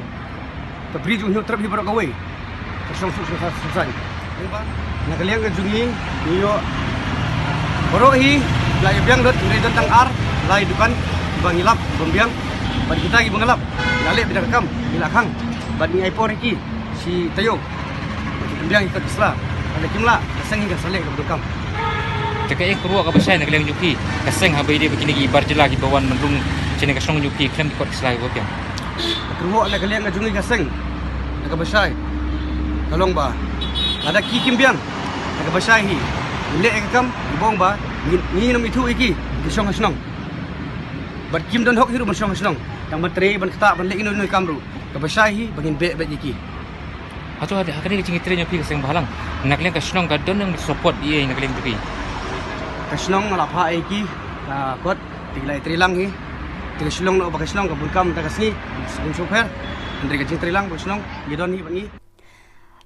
ka bri jong u Hynñiewtrep hi baroh kawei ka shong suk shong saiñ. Na ka liang ka jong ngi ngi ïoh baroh hi la ïa biang lut, ngi don tang ar lai dukan ba ngi lap ban biang. Bad kita kiba ngi lap ngi la leh beit da ka kam, ngi la khang bad ngi ai por ïa ki shi taïew ban biang ïa ka sla. Lada kim lah ka seng hi kan sa leh kaba donkam. Te kaei ka kyrwoh kaba shai na ka liang jong phi ka seng haba ïadei bad kine ki bar jylla kiba wan ban rung shane ka shnong jong phi khlem ki kot ki sla kiba biang? Ka kyrwoh na ka liang ka jong ngi ka seng na kaba shai ka long ba lada ki kim biang na kaba shai hi, ngi leh ïa ka kam, ngi ong ba ngi, ngin ym ithuh ïa ki, ki shong ha shnong. Bad kim don hok hi ruh ban shong ha shnong, tang ban trei, ban ktah, ban leh ino ino i kam ruh. Kaba shai hi ba ngin beh beit ïa ki. Hato ha kane ka jingïatreilang jong phi ka seng bhalang, na ka liang ka shnong ka don nang support ïa na ka liang jong phi? Ka shnong la phah ïa ki ka kot, te ki la ïatreilang hi. Te ka shnong noh ba ka shnong ka bun kam ta ka sngi, sngewpher. Hynrei ka jingtreilang ba ka shnong ngi don hi bad ngi.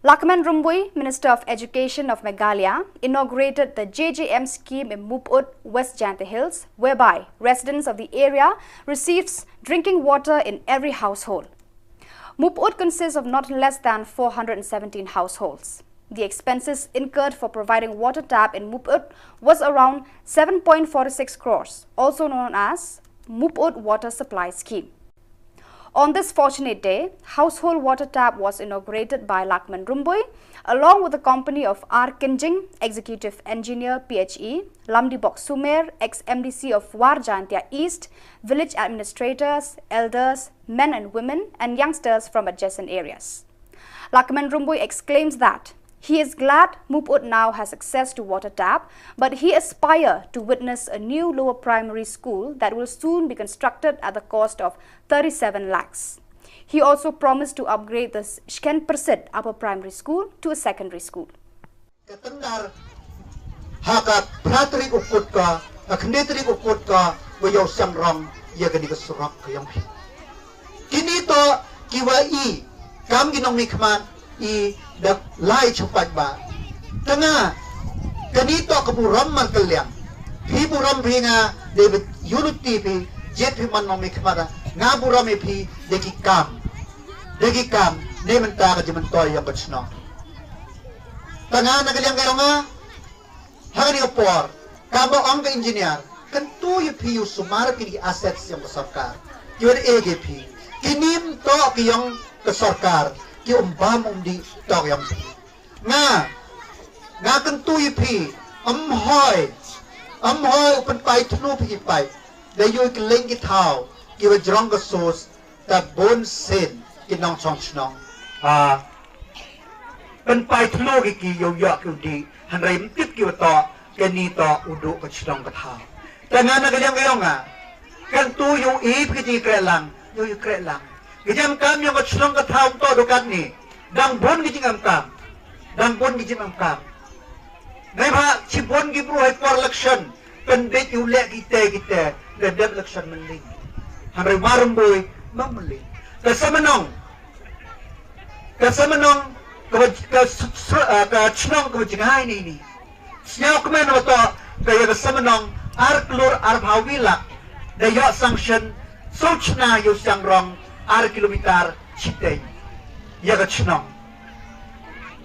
Lahkmen Rymbui, Minister of Education of Meghalaya, inaugurated the J J M scheme in Mopud, West Jaintia Hills, whereby residents of the area receives drinking water in every household. Mup'ut consists of not less than four hundred and seventeen households. The expenses incurred for providing water tap in Mup'ut was around seven point four six crores, also known as Mup'ut Water Supply Scheme. On this fortunate day, household water tap was inaugurated by Lakman Rymbui, along with the company of R Kynjing, Executive Engineer P H E, Lamdibok Sumer, ex-M D C of War Jaintia East, village administrators, elders, men and women, and youngsters from adjacent areas. Lakman Rymbui exclaims that he is glad Mup'ut now has access to water tap, but he aspire to witness a new lower primary school that will soon be constructed at the cost of thirty-seven lakhs. He also promised to upgrade the Shken Persit Upper Primary School to a secondary school. Ka tendar ha ka phra tarik u Kut ka, ka khyndai tarik u Kut ka, wa ïoh siang rong ïa kane ka surok ka ïong hi. Kini to ki wa i kam ki nongmihkhmat i da lai chupat ba. Tanga kani to ka burom mar kaliang. Phi burom phi nga dei ba unity phi, jet phi man nongmihkhmat, nga burom ïa phi da ki kam. Da ki kam ne mynta ka jingmyntoi ïong ka chnong. Tanga na ka liang ka ïong nga ha kani ka por, kaba ong ka engineer, kyntu ïa phi ïa u sumar kini ki assets ïong ka sorkar. Ïa u da e ki phi. Kini ym to ki ïong ka sorkar, ki um bam um dih to ki ïong phi. Nga, nga kyntu ïa phi, ym hoi, ym hoi u pynpai thnu phi ki paip. Da ïoh ki leng ki thaw, ki wa jrong ka sos, ta bun sien ki nongchong chnong. Ha. Pynpai thnu ki ki ïoh ïoh ki u dih, hynrei ym tip ki wa to, kani to u duh ka chnong ka thaw. Tanga na ka liang ka ïong nga. Kyntu ïoh i phi ki jingkhreh lang, ïoh ïoh khreh lang. Ki jingkam ïong ka chnong ka thaw to duh katni. Dang bun ki jingkam kam. Dang bun ki jingkam kam. Nai ba chi bun ki bru hai por election. Pynbit ïoh leh kite kite. Da dep election mynlin. Hynrei mar mbui, ma mynlin. Ka Samanong. Ka Samanong, ka ba, ka s-, s-, ah, ka chnong ka ba jngai ni ni. Sñiaw kmen wa to, ka ïa ka Samanong, ar klur ar phaw wi lak. Da ïoh sanction, so chna ïoh siang rong, ar kilometer, chiteng. Ïa ka chnong.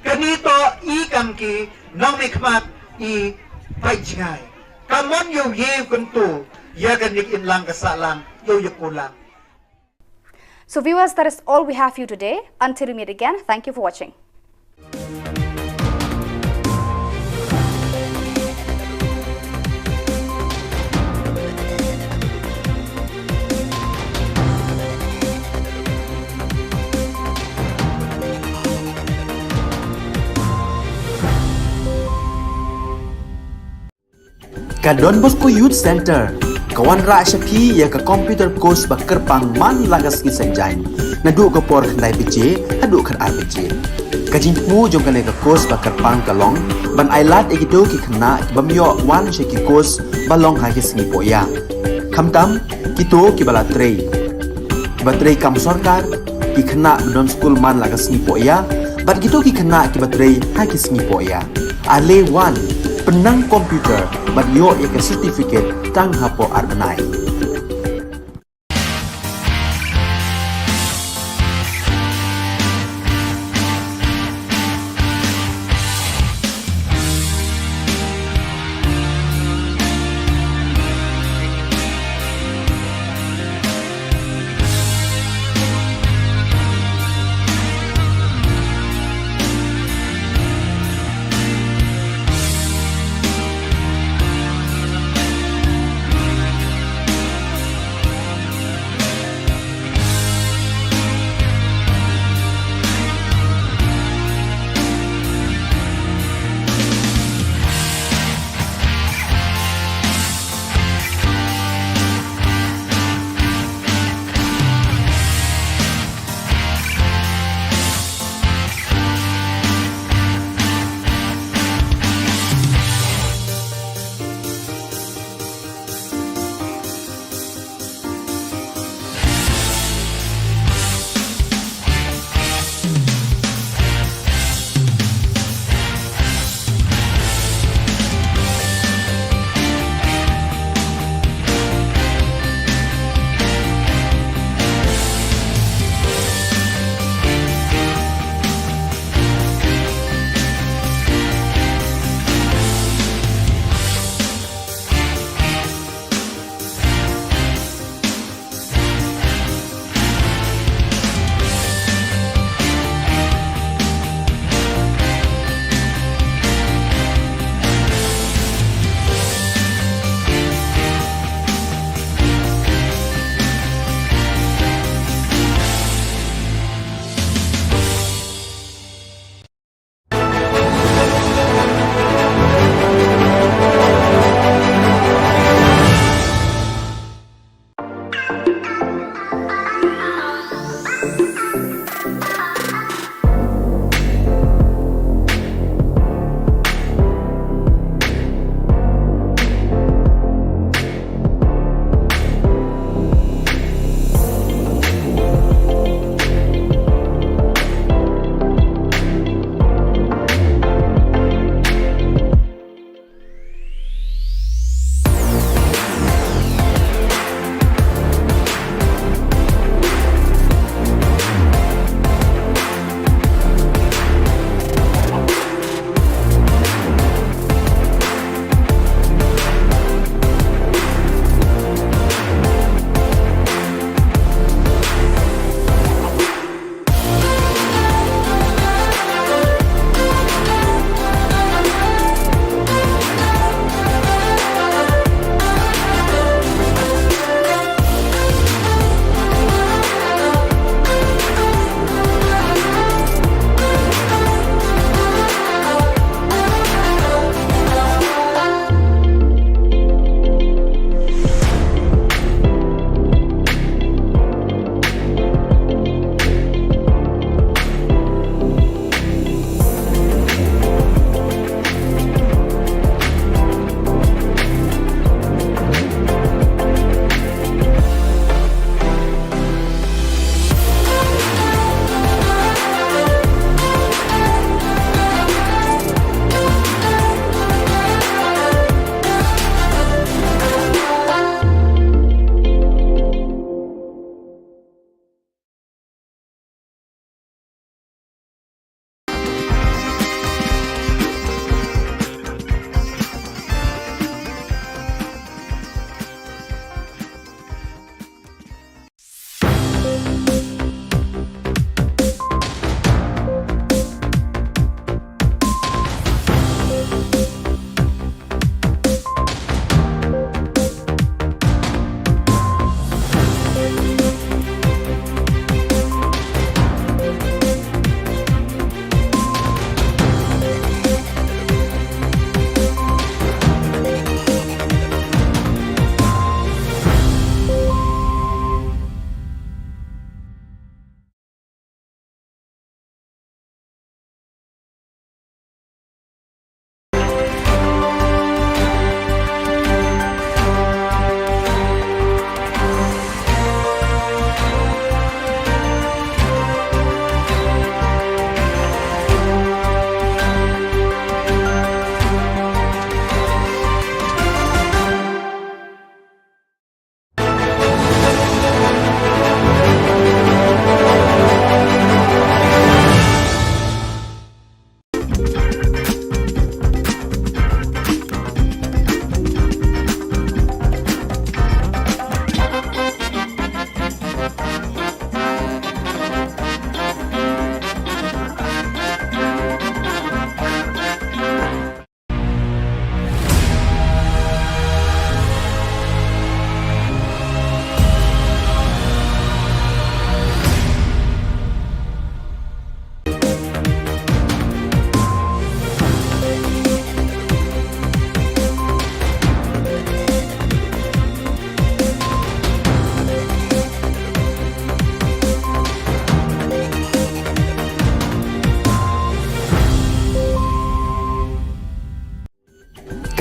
Kani to i kam ki, nongmihkhmat i pait jngai. Ka mon ïoh ïe kyntu, ïa kani ka imlang ka sahlang, ïoh ïa kulang. So viewers, that is all we have for you today. Until we meet again, thank you for watching. Ka Don Bosco Youth Center ka wanrah sha phi ïa ka computer course ba kyrpang man la ka sngi Saitjaiñ, naduh ka por khyndai baje haduh khatar baje. Ka jingthmu jong kane ka course ba kyrpang ka long ban ailad ïa kito ki khynnah ki bym ïoh wan sha ki course ba long ha ki sngi pohïa. Khamtam kito kiba la trei, kiba trei kam sorkar, ki khynnah ba don skul man la ka sngi pohïa, bad kito ki khynnah kiba trei ha ki sngi pohïa. Ale wan, pynnang computer, bad ïoh ïa ka certificate tang hapoh ar bnai.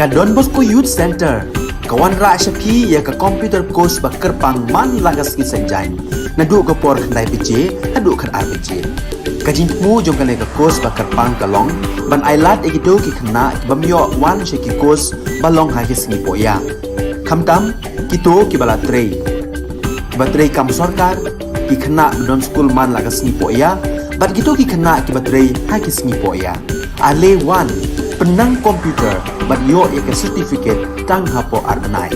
Ka Don Bosco Youth Centre ka wanrah sha phi ïa ka computer course ba kyrpang man la ka sngi Saitjaiñ, naduh ka por khyndai baje haduh khatar baje. Ka jingthmu jong kane ka course ba kyrpang ka long ban ailad ïa kito ki khynnah ki bym ïoh wan sha ki course ba long ha ki sngi pohïa, khamtam kito kiba la trei, kiba trei kam sorkar, ki khynnah ba don skul man la ka sngi pohïa, bad kito ki khynnah kiba trei ha ki sngi pohïa. Ale wan, pynnang computer bad ïoh ïa ka certificate tang hapoh ar bnai.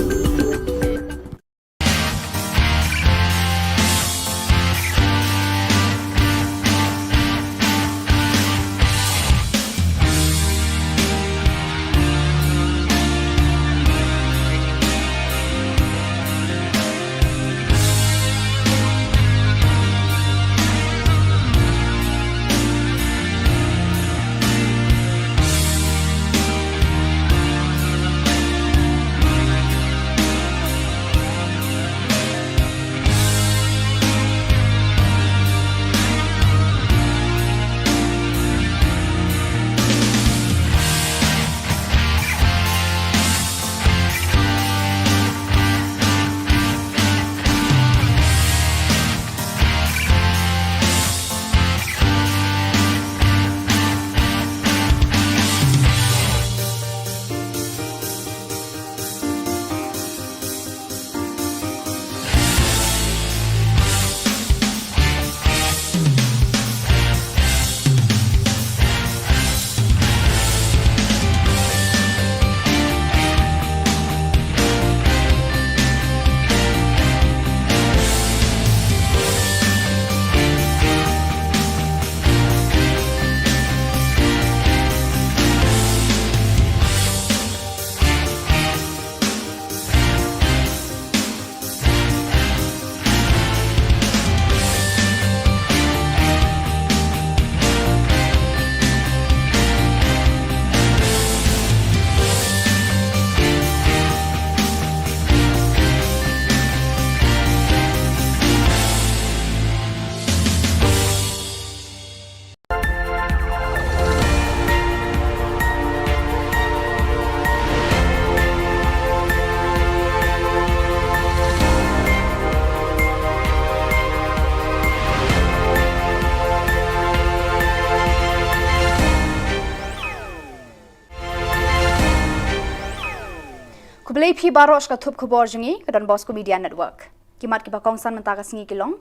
Khublei phi baroh sha ka thup khubor jong ngi ka Don Bosco Media Network. Ki mat kiba kongsan mynta ka sngi ki long: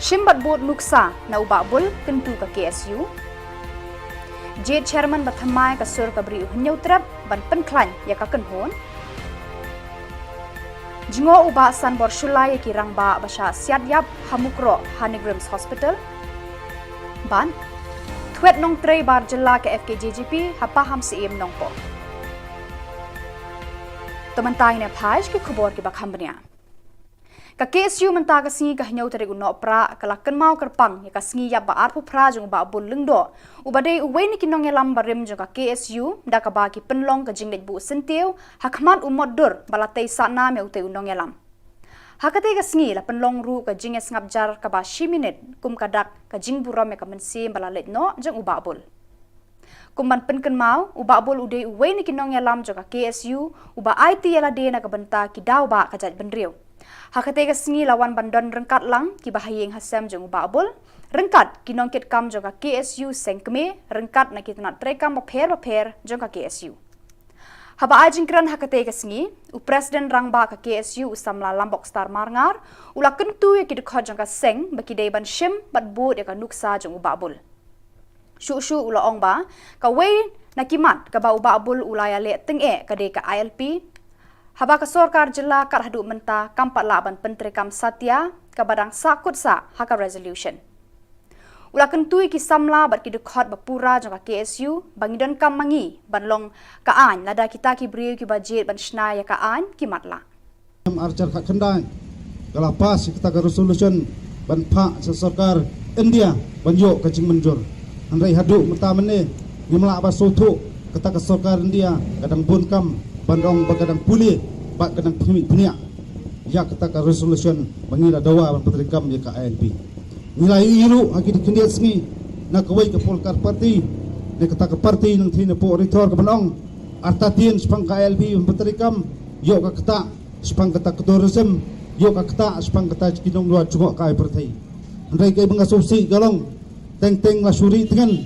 Shim bad bud nuksa na u Bah Bul kyntu ka K S U. Jied chairman ba thymmai ka sur ka Bri u Hynñiewtrep ban pynkhlaiñ ïa ka kynhun. Jngoh u Bah Sanbor Shullai ïa ki rangbah ba shah siat ïap ha Mukroh ha NEIGRIHMS Hospital. Bad thwet nongtrei bar jylla ka F K J G P ha Pahamsyiem Nongpoh. To mynta ngin ïa phai sha ki khubor kiba kham bniah. Ka K S U mynta ka sngi ka hynñiew tarik u Nohprah ka la kynmaw kyrpang ïa ka sngi ïap ba arphew phra jong u Bah Bul Lyngdoh, uba dei uwei na ki nongïalam barim jong ka K S U, da kaba ki pynlong ka jingleit buh syntiew ha khmat u mot dur ba la tei sahnam ïa utei u nongïalam. Ha katei ka sngi la pynlong ruh ka jingïasngap jar kaba shi minit kum ka dak ka jingburom ïa ka mynsiem ba la leit noh jong u Bah Bul. Kum ban pynkynmaw, u Bah Bul u dei uwei na ki nongïalam jong ka K S U uba aiti ïa lade na ka bynta ki daw ba ka jaitbynriew. Ha katei ka sngi la wan ban don ryngkat lang kiba ha ïing ha sem jong u Bah Bul, ryngkat ki nongkitkam jong ka K S U seng kmie, ryngkat na ki tnat treikam bapher bapher jong ka K S U. Haba ai jingkren ha katei ka sngi, u President Rangbah ka K S U u samla Lambokstar Marngar u la kyntu ïa ki dkhot jong ka seng ba ki dei ban shim bad bud ïa ka nuksa jong u Bah Bul. Shuh shuh u la ong ba kawei na ki mat kaba u Bah Bul u la ïaleh tyngeh ka dei ka I L P, haba ka sorkar jylla kat haduh mynta kam pat lah ban pyntreikam satia kaba dang sah kut sah ha ka resolution. U la kyntu ïa ki samla bad ki dkhot ba pura jong ka K S U ba ngi donkam ma ngi ban long ka aiñ lada kita ki briew kiba jied ban shna ïa ka aiñ ki matlah. Ar hajar khatkhyndai ka la pass ïa kata ka resolution ban phah sha sorkar India ban ïoh ka jingmynjur. Hynrei haduh mynta mynne ngim lah ban sngewthuh kata ka sorkar India ka dang bun kam ban ong ba ka dang pule bad ka dang phniah ïa kata ka resolution ba ngi la dawa ban pyntreikam ïa ka I L P. Ngi la ïohi ruh ha ki khyndiat sngi na kawei ka political party, na kata ka party nangthie na pdeng Ri Thor ka ban ong Artatien shaphang ka I L P ban pyntreikam, ïoh ka ktah shaphang kata ka tourism, ïoh ka ktah shaphang kata ki nongluat jngohkai pyrthei. Hynrei kaei ba nga sngewsih ka long, teng teng la shu ri tngen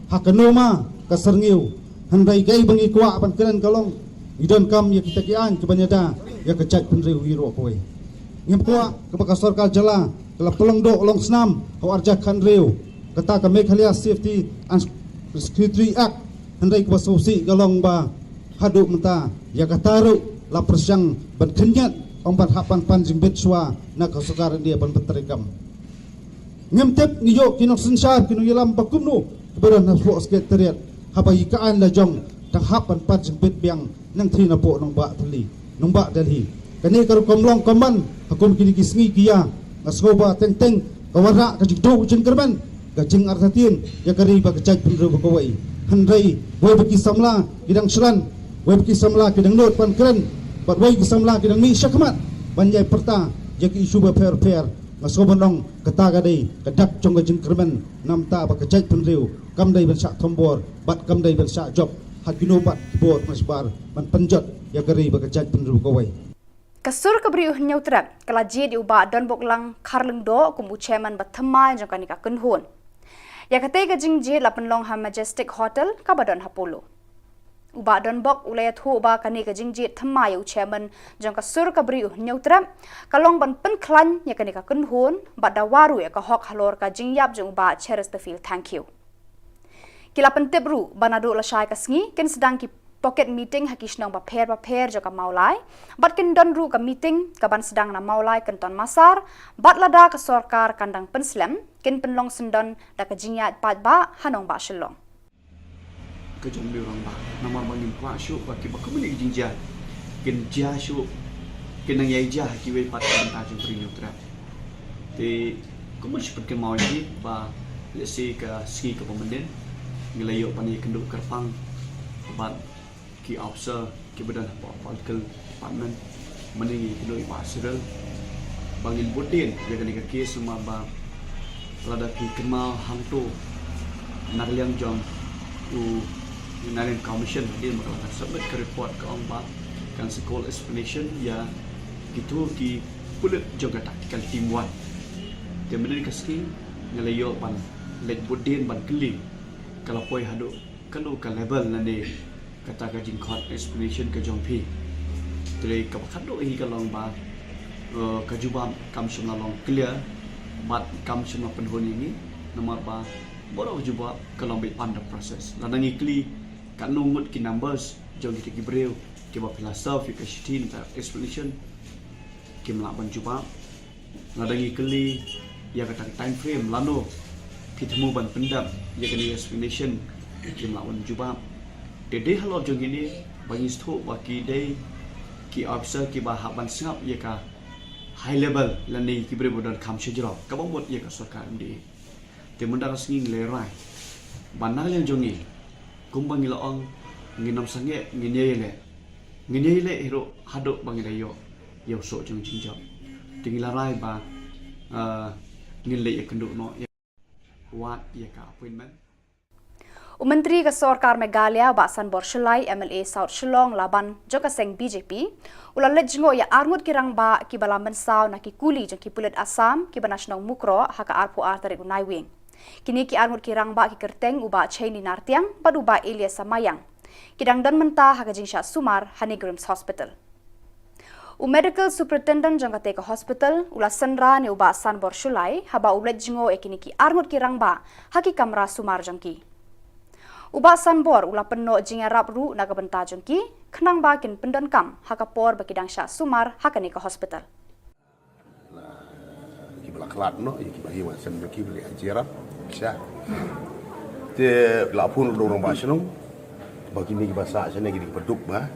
ha ka noma ka syrngiew. Hynrei kaei ba ngi kwah ban kren ka long, ngi donkam ïa kita ki aiñ kiban ïada ïa ka jaitbynriew hi ruh kawei. Ngim kwah kaba ka sorkar jylla ka la pynlong doh long snam ha u arja khan riew, kata ka Meghalaya Safety and Security Act. Hynrei kaba sngewsih ka long ba haduh mynta ïa kata ruh la pyrshang ban khynñiat, ong ban hap ban pan jingbit shuwa na ka sorkar India ban pyntreikam. Ngim tip ngi ïoh ki nongsynshar ki nongïalam ba kumno kiba don hapoh Secretariat, haba ïa ka aiñ la jong dang hap ban pan jingbit biang nangthie napoh nongbah Delhi, nongbah Delhi. Kane ka rukom long kumban ha kum kine ki sngi ki ïa, nga sngew ba teng teng ka wanrah ka jingduh jingkyrmen, ka jingartatien ïa ka ri bad ka jaitbynriew ba kawei. Hynrei wei ba ki samla ki dang shlan, wei ba ki samla ki dang nud ban kren, bad wei ki samla ki dang mih shakhmat ban ïai pyrta ïa ki issue bapher bapher. Nga sngew ban ong kata ka dei ka dak jong ka jingkyrmen, namar ba ka jaitbynriew kam dei ban shah thombor bad kam dei ban shah jop ha kino pat ki bor mashbar ban pynjot ïa ka ri bad ka jaitbynriew kawei. Ka sur ka briew u Hynñiewtrep ka la jied ïa u Bah Donboklang Kharlyngdoh kum u chairman ba thymmai jong kane ka kynhun. Ïa katei ka jingjied la pynlong ha Majestic Hotel kaba don ha Polo. U Bah Donbok u la ïathuh ba kane ka jingjied thymmai ïa u chairman jong ka sur ka briew u Hynñiewtrep ka long ban pynkhlaiñ ïa kane ka kynhun bad dawa ruh ïa ka hok halor ka jingïap jong u Bah Chesterfield Thangkhiew. Ki la pyntip ruh ba naduh lashai ka sngi kin sdang ki pocket meeting ha ki shnong bapher bapher jong ka Mawlai, bad kin don ruh ka meeting kaban sdang na Mawlai Kynton Massar, bad lada ka sorkar kan dang pynslem, kin pynlong syndon da ka jingïaid paidbah ha nongbah Shillong. Ka jong u rangbah, namar ba ngim kwah shuh ba kiba kumne ki jingjia kin jia shuh, kin nang ïai jia ha kiwei pat ka bynta jong u briew u Hynñiewtrep. Te kumno shu pynkynmaw ïa ki ba lehse ka sngi kaba mynnin ngi la ïoh ban ïakynduh kyrpang bad ki officer kiba don hapoh political department, mynne ngi ïakynduh ïa i Bah Cyril ba ngin bud dien ïa kane ka case, namar ba lada phi kynmaw hangto na ka liang jong u Inner Line Commission hadien ba ka la submit ka report ka ong ba kan sa call explanation ïa kito ki pulit jong ka tactical team one. Te mynne ka sngi ngi la ïoh ban leit bud dien ban kylli ka la poi haduh kano ka level lane kata ka jingkhot explanation ka jong phi. Te kaba khatduh hi ka long ba, eh, ka jubab kam shym la long clear bad kam shym la pynhun ïa ngi, namar ba baroh ka jubab ka long beit under process. Lada ngi kylli katno ngut ki numbers jong kita ki briew kiba phi la serve ïa ka shithi ne ka explanation, kim lah ban jubab. Lada ngi kylli ïa kata ka time frame lano phi thmu ban pyndep ïa kane ka explanation, kim lah ban jubab. Te dei halor jong kine ba ngi sngewthuh ba ki dei ki officer kiba hap ban sngap ïa ka high level lane ki briew ba don kham shajrong kaba mut ïa ka sorkar M D A. Te mynta ka sngi ngi la rai ba na ka liang jong ngi, kumba ngi la ong, ngin ym sangeh, ngin ïai leh, ngin ïai leh hi ruh haduh ba ngi la ïoh ïa u soh jong jingjop. Te ngi la rai ba, ah, ngin leit ïakynduh noh ïa, wad ïa ka appointment. U Myntri ka Sorkar Meghalaya, Bah Sanbor Shullai, M L A South Shillong Laban jong ka seng B J P, u la leit jngoh ïa arngut ki rangbah kiba la mynsaw na ki kuli jong ki pulit Assam kiba na shnong Mukroh ha ka arphew ar tarik u Naiwieng. Kine ki arngut ki rangbah ki kyrteng u Bah Cheini Nartiang bad u Bah Elias Samayang. Ki dang don mynta ha ka jingshah sumar ha NEIGRIHMS Hospital. U Medical Superintendent jong katei ka hospital u la synran ïa u Bah Sanbor Shullai haba u leit jngoh ïa kine ki arngut ki rangbah ha ki kamra sumar jong ki. U Bah Sanbor u la pynnoh jingïarap ruh na ka bynta jong ki, khnang ba kin pyndonkam ha ka por ba ki dang shah sumar ha kane ka hospital. Kiba la khlad noh ïa kiba hi wan sem jong ki ba la ïa jyrap sha. Te la phone ruh da u rangbah shnong ba kine kiba sah shane kine kiba duk ba.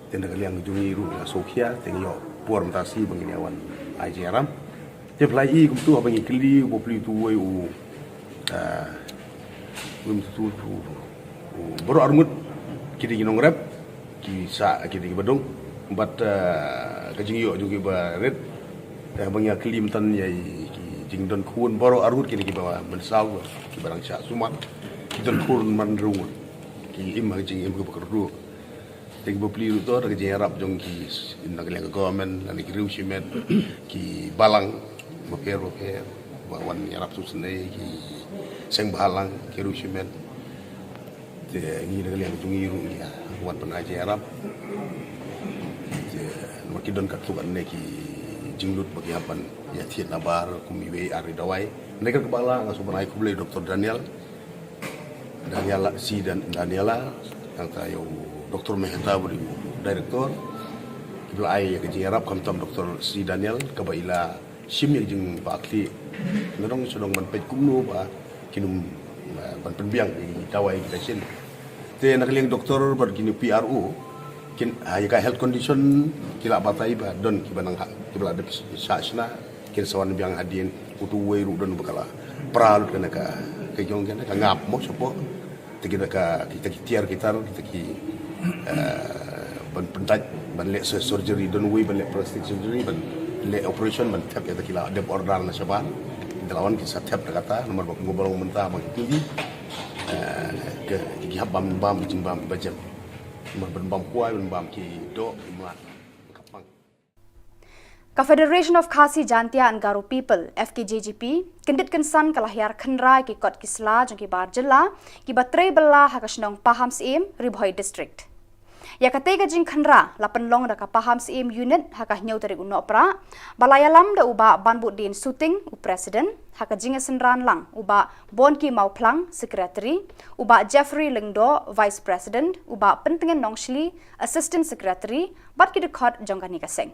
Te na ka liang jong ngi ruh la sngewkhia, te ngi ïoh por mynta shi ba ngin ïa wan ai jingïarap. Te phi la i kumtu haba ngi kylli u bapli utu uwei u, ah, u, u, u, u, baroh arngut ki dei ki nongrep, ki sah, ki dei kiba duk. Bad, ah, ka jingïoh jong ki ba rit, te haba ngi ïa kylli mynta ïa ki jingdon khun baroh arngut ki dei kiba mynsaw, kiba dang shah sumar, ki don khun man rung, ki im ha ka jingim kaba kyrduh. Te ki bapli ruh to da ka jingïarap jong ki, na ka liang ka government, lane ki riew shimet, ki balang bapher bapher ba wan ïarap sngewsynei, ki seng bhalang, ki riew shimet. Te ngi na ka liang jong ngi ruh ngi wan ban ai jingïarap. Te namar ki don katto katne ki jinglut ba ki hap ban ïa thied nabar kum iwei ar i dawai. Hynrei kaba lah nga sngewbha ban ai khublei Doctor Daniel, Daniela, C Dan-, Daniela, nangta ïa u Doctor Mehta ba dei u director. Kiba la ai ïa ka jingïarap khamtam Doctor C Daniel kaba i la shim ïa ka jingbakla. Nga dang shu dang ban peit kumno ba kin ym, eh, ban pynbiang ïa ki dawai kita shisien. Te na ka liang doctor bad kine P R O, kin, ha ïa ka health condition ki la batai ba don kiba nang ha, kiba la dep shah shna, kin sa wan biang hadien. Utu uwei ruh don ba ka la pra lut kane ka, ka jong kane ka ngap mo shapoh. Te kita ka, kita ki tiar ki tar, kita ki, eh, ban pyntait, ban leh sur-, surgery, don uwei ban leh plastic surgery, ban leh operation, ban thep ïa, te ki la dep order na shabar. Te la wan ki sa thep da kata, namar ba kumba long mynta ba ki, eh, ki, ki hap bam, bam, jingbam ba jem. Namar ban bam kwai, ban bam ki doh, ki mlak. Ka Federation of Khasi Jaintia and Garo People, F K J G P, kyndit kynsan ka la hiar khynra ïa ki kot ki sla jong ki bar jylla kiba trei bylla ha ka shnong Pahamsyiem, Ri Bhoi District. Ïa katei ka jingkhynra la pynlong da ka Pahamsyiem Unit ha ka hynñiew tarik u Nohprah, ba la ïalam da u Bah Banbudin Suting, u President, ha ka jingïasynran lang u Bah Bonki Mawphlang, Secretary, u Bah Jeffrey Lyngdoh, Vice President, u Bah Pyntngen Nongshli, Assistant Secretary, bad ki dkhot jong kane ka seng.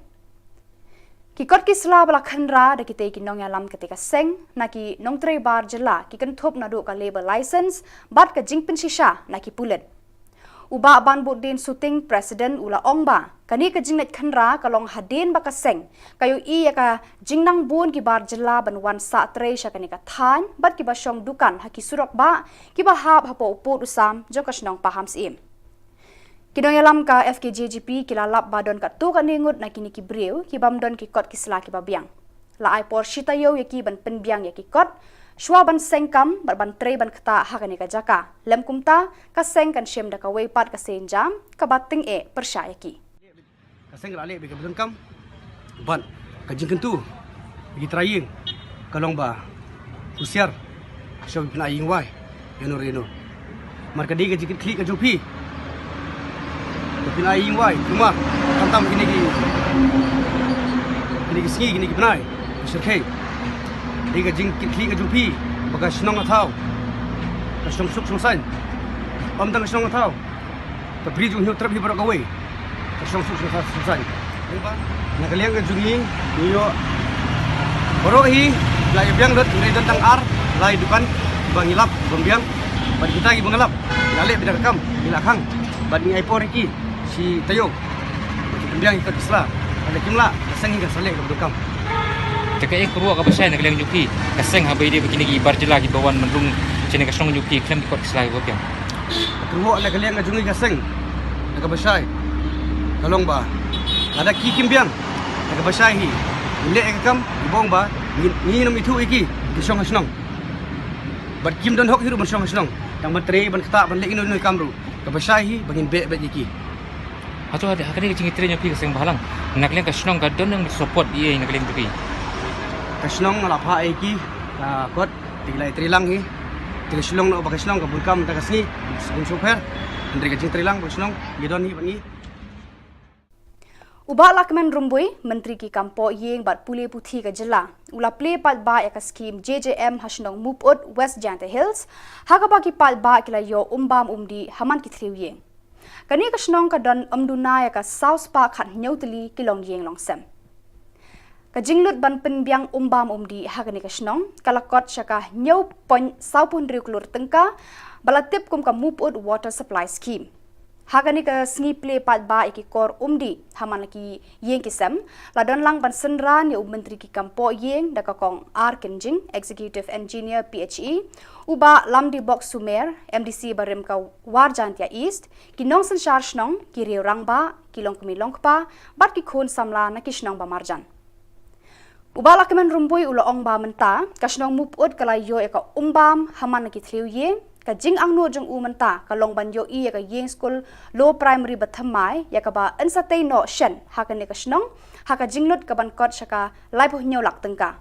Ki kot ki sla ba la khynra da kitei ki nongïalam katei ka seng na ki nongtrei bar jylla ki kynthup naduh ka labour license bad ka jingpynshisha na ki pulit. U Bah Banbudin Suting, President, u la ong ba kane ka jingleit khynra ka long hadien ba ka seng ka ïohi ïa ka jingnang bun ki bar jylla ban wan sah trei sha kane ka thaiñ bad kiba shong dukan ha ki surok bah kiba hap hapoh u pud u sam jong ka shnong Pahamsyiem. Ki nongïalam ka F K J G P ki la lap ba don katto katne ngut na kine ki briew ki bym don ki kot ki sla kiba biang. La ai por shi taïew ïa ki ban pynbiang ïa ki kot shuwa ban seng kam bad ban trei ban ktah ha kane ka jaka. Lym kumta, ka seng kan shim da kawei pat ka seiñ jam kaba tyngeh pyrshah ïa ki. Ka seng ka la leh bad ka bun kam. Bad ka jingkyntu ïa ki trai ïing ka long ba husiar, shuwa phin ai ïing wai ïano re ïano. Namar ka dei ka jingkitkhlieh ka jong phi ba phin ai ïing wai, kumba khamtam kine ki, kine ki sngi, kine ki bnai, ki shyrkhei. Dei ka jingkitkhlieh ka jong phi ba ka shnong ka thaw ka shnong suk shnong saiñ. Ym tang ka shnong ka thaw, ka bri jong u Hynñiewtrep hi baroh kawei ka shnong suk shnong saiñ. Na ka liang ka jong ngi, ngi ïoh baroh hi la ïa biang lut, ngi don tang ar lai dukan ba ngi lap ban biang. Bad kita kiba ngi lap, ngi la leh beit da ka kam, ngi la khang bad ngi ai por ïa ki shi taïew. Pynbiang ïa ki kot ki sla. Lada kim lah, ka seng hi kan sa leh kaba donkam. Te kaei ka kyrwoh kaba shai na ka liang jong phi ka seng haba ïadei bad kine ki bar jylla kiba wan ban rung shane ka shnong jong phi khlem ki kot ki sla kiba biang? Ka kyrwoh na ka liang ka jong ngi ka seng, na kaba shai ka long ba lada ki kim biang, na kaba shai hi, ngin leh ïa ka kam, ngi bong ba ngin, ngin ym ithuh ïa ki, ki shong ha shnong. Bad kim don hok hi ruh ban shong ha shnong, tang ban trei, ban ktah, ban leh ino ino i kam ruh. Kaba shai hi ba ngin beh beit ïa ki. Hato ha, ha kane ka jingtrei jong phi ka seng bhalang, na ka liang ka shnong ka don nang support ïa na ka liang jong phi? Ka shnong la phah ïa ki ka kot, te ki la ïatrei lang hi. Te ka shnong, na ba ka shnong ka bun kam da ka sngi, sngewsih pher. Hynrei ka jingtrei lang ba ka shnong ngi don hi bad ngi. U Bah Lahkmen Rymbui, Myntri ki kam poh ïing bad pule puthi ka jylla, u la plie paidbah ïa ka skhim J J M ha shnong Mupyut, West Jaintia Hills, ha kaba ki paidbah ki la ïoh um bam um dih ha man ki thliew ïing. Kane ka shnong ka don ym duna ïa ka saw spah khathynñiew tylli ki longïing longsem. Ka jinglut ban pynbiang um bam um dih ha kane ka shnong ka la kot sha ka hynñiew point saw phew hynriew klur tyngka, ba la tip kum ka Mupyut Water Supply Scheme. Ha kane ka sngi plie paidbah ïa ki kor um dih ha man la ki ïing ki sem, la don lang ban synran ïa u Myntri ki kam poh ïing da ka Kong R Kynjing, Executive Engineer P H E, u Bah Lamdibok Sumer, M D C barim ka War Jaintia East, ki nongsynshar shnong, ki riew rangbah, ki longkmie longkpa bad ki khun samla na ki shnong ba marjan. U Bah Lahkmen Rymbui u la ong ba mynta ka shnong Mupyut ka la ïoh ïa ka um bam ha man la ki thliew ïing, Ka jingangnud jong u mynta ka long ban ïohi ïa ka ïing skul Low Primary ba thymmai, ïa kaba yn sa tei noh shen ha kane ka shnong, ha ka jinglut kaban kot sha ka laiphew hynñiew lak tyngka.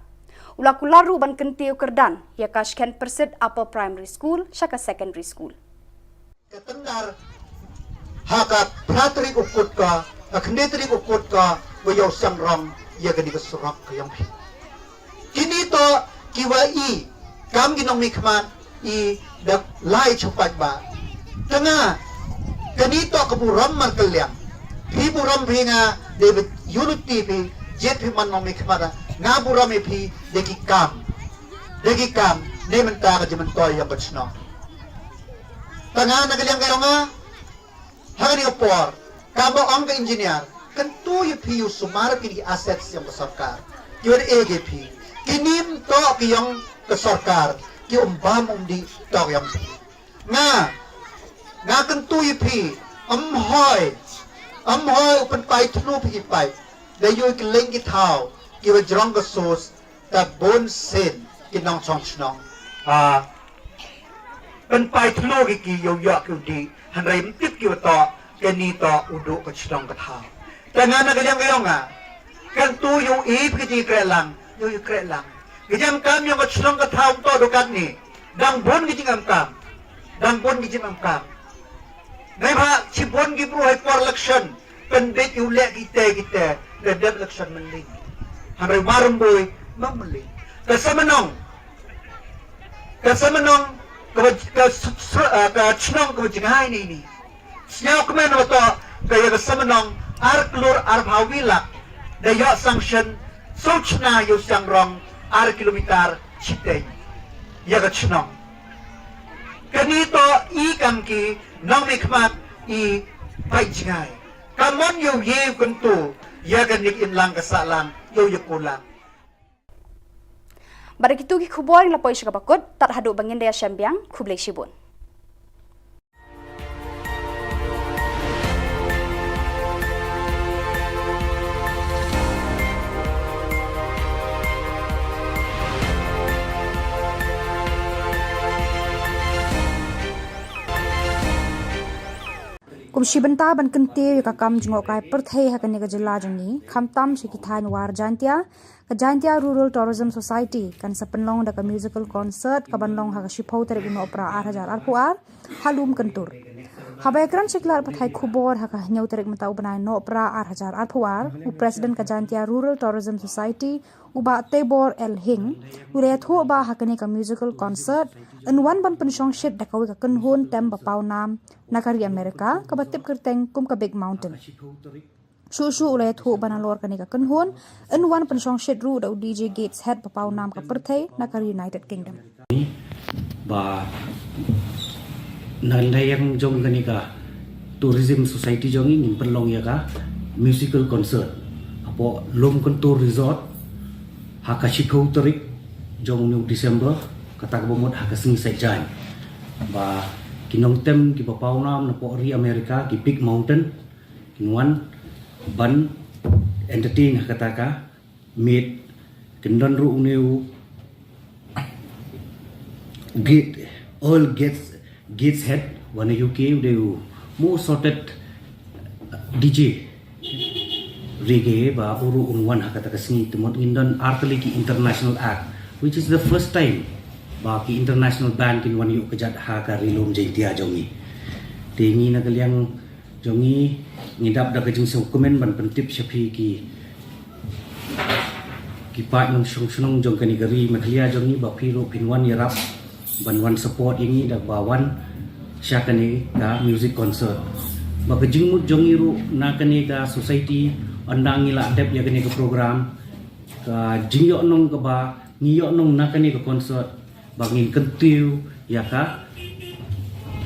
U la kular ruh ban kyntiew kyrdan ïa ka Shken Pyrsit Upper Primary School sha ka secondary school. Ka tyndar ha ka phra tarik u Kut ka, ka khyndai tarik u Kut ka, ba ïoh sdang rong ïa kane ka surok ka jong phi. Kine to kiwa i kam ki nongmihkhmat i da lai chopaj ba. Tang nga, kane to ka burom markylliang. Phi burom phi nga, dei ba unity phi, jied phi man nongmihkhmat, nga burom ïa phi, dei ki kam. Dei ki kam, ne mynta ka jingmyntoi jong ka chnong. Tang nga na ka liang ka jong nga, ha kane ka por, kaba ong ka engineer, kyntu ïa phi u sumar kine ki assets jong ka sorkar. Ki wan eh ïa phi. Kine ym toh ki jong ka sorkar, ki um bam um dih, toh ki jong phi. Nga, nga kyntu ïa phi, ym hoi, ym hoi u pynpai thlu phi ki paip. Da ïoh ki leng ki thaw, kiwa jrong ka source, ta bun sien ki nongchong chnong. Ah, pynpai thlu ki ki ïoh ïoh ki u dih, hynrei ym tip kiwa toh, kane toh u duh ka chnong ka thaw. Tang nga na ka liang ka jong nga, kyntu ïoh i phi ki jingkreh lang, ïoh i kreh lang. Ka jingkam jong ka chnong ka thaw ym toh du katne, dang bun ki jingkam, dang bun ki jingkam. Neibhah shibun ki bru ha i por election, pynbeit ïa u leh kitei kitei, da dep election mynleit. Hynrei Marymbui, ym mynleit. Ka Samnong, ka Samnong, ka ba, ka s-, s-, ah, ka chnong ka ba jngai ne ne. Sñiaw kmen wa toh, ka ïa ka Samnong, ar klur arphaw wi lak, da ïoh sanction, soo chna ïoh sdang rong, ar kilometer, chiteng. Ïa ka chnong. Kane toh i kam ki nongmihkhmat i paid jngai. Ka mon ïoh ïa u kyntu, ïa ka nik in lang ka sah lang, ïoh ïa ko lang. Bad da kitu ki khubor ngi la poi sha kaba kut, tad haduh ba ngin da ïashem biang, khublei shibun. Kum shi bynta ban kyntiew ïa ka kam jngohkai pyrthei ha kane ka jylla jong ngi, khamtam sha ki thaiñ War Jaintia, ka Jaintia Rural Tourism Society kan sa pynlong da ka musical concert kaban long ha ka shiphew tarik u Nohprah ar hajar arphew ar, ha Lum Kyntur. Haba ïakren sha ki lad pathai khubor ha ka hynñiew tarik mynta u bnai Nohprah ar hajar arphew ar, u President ka Jaintia Rural Tourism Society, u Bah Tebor L Hing, u la ïathuh ba ha kane ka musical concert, yn wan ban pynshongshit da kawei ka kynhun tem ba paw nam na ka ri Amerika, kaba tip kyrteng kum ka Big Mountain. Shuh shuh u la ïathuh ba nalor kane ka kynhun, yn wan pynshongshit ruh da u D J Gateshead ba paw nam ka pyrthei na ka ri United Kingdom. Ba na liang jong kane ka Tourism Society jong ngi ngin pynlong ïa ka musical concert hapoh Lum Kyntur Resort ha ka shiphew tarik jong une u December, kata kaba mut ha ka sngi Saitjaiñ. Ba ki nongtem kiba paw nam napoh ri Amerika, ki Big Mountain, kin wan ban entertain ha kata ka miet, kin don ruh une u Gate, Earl Gates, Gateshead, wan na U K, u dei u most sought D J reggae, ba u ruh un wan ha kata ka sngi. Te mut ngin don artylli ki international act, which is the first time ba ki international band kin wan ïuh kjat ha ka Ri Lum Jaintia jong ngi. Te ngi na ka liang jong ngi, ngi dap da ka jingsngewkmen ban pyntip sha phi ki, ki paid nongshong shnong jong kane ka ri Meghalaya jong ngi, ba phi ruh phin wan ïarap ban wan support ïa ngi da ba wan sha kane ka music concert. Ba ka jingmut jong ngi ruh na kane ka society, ynda ngi la dep ïa kane ka program, ka jingïohnong kaba ngi ïohnong na kane ka concert, ba ngin kyntiew ïa ka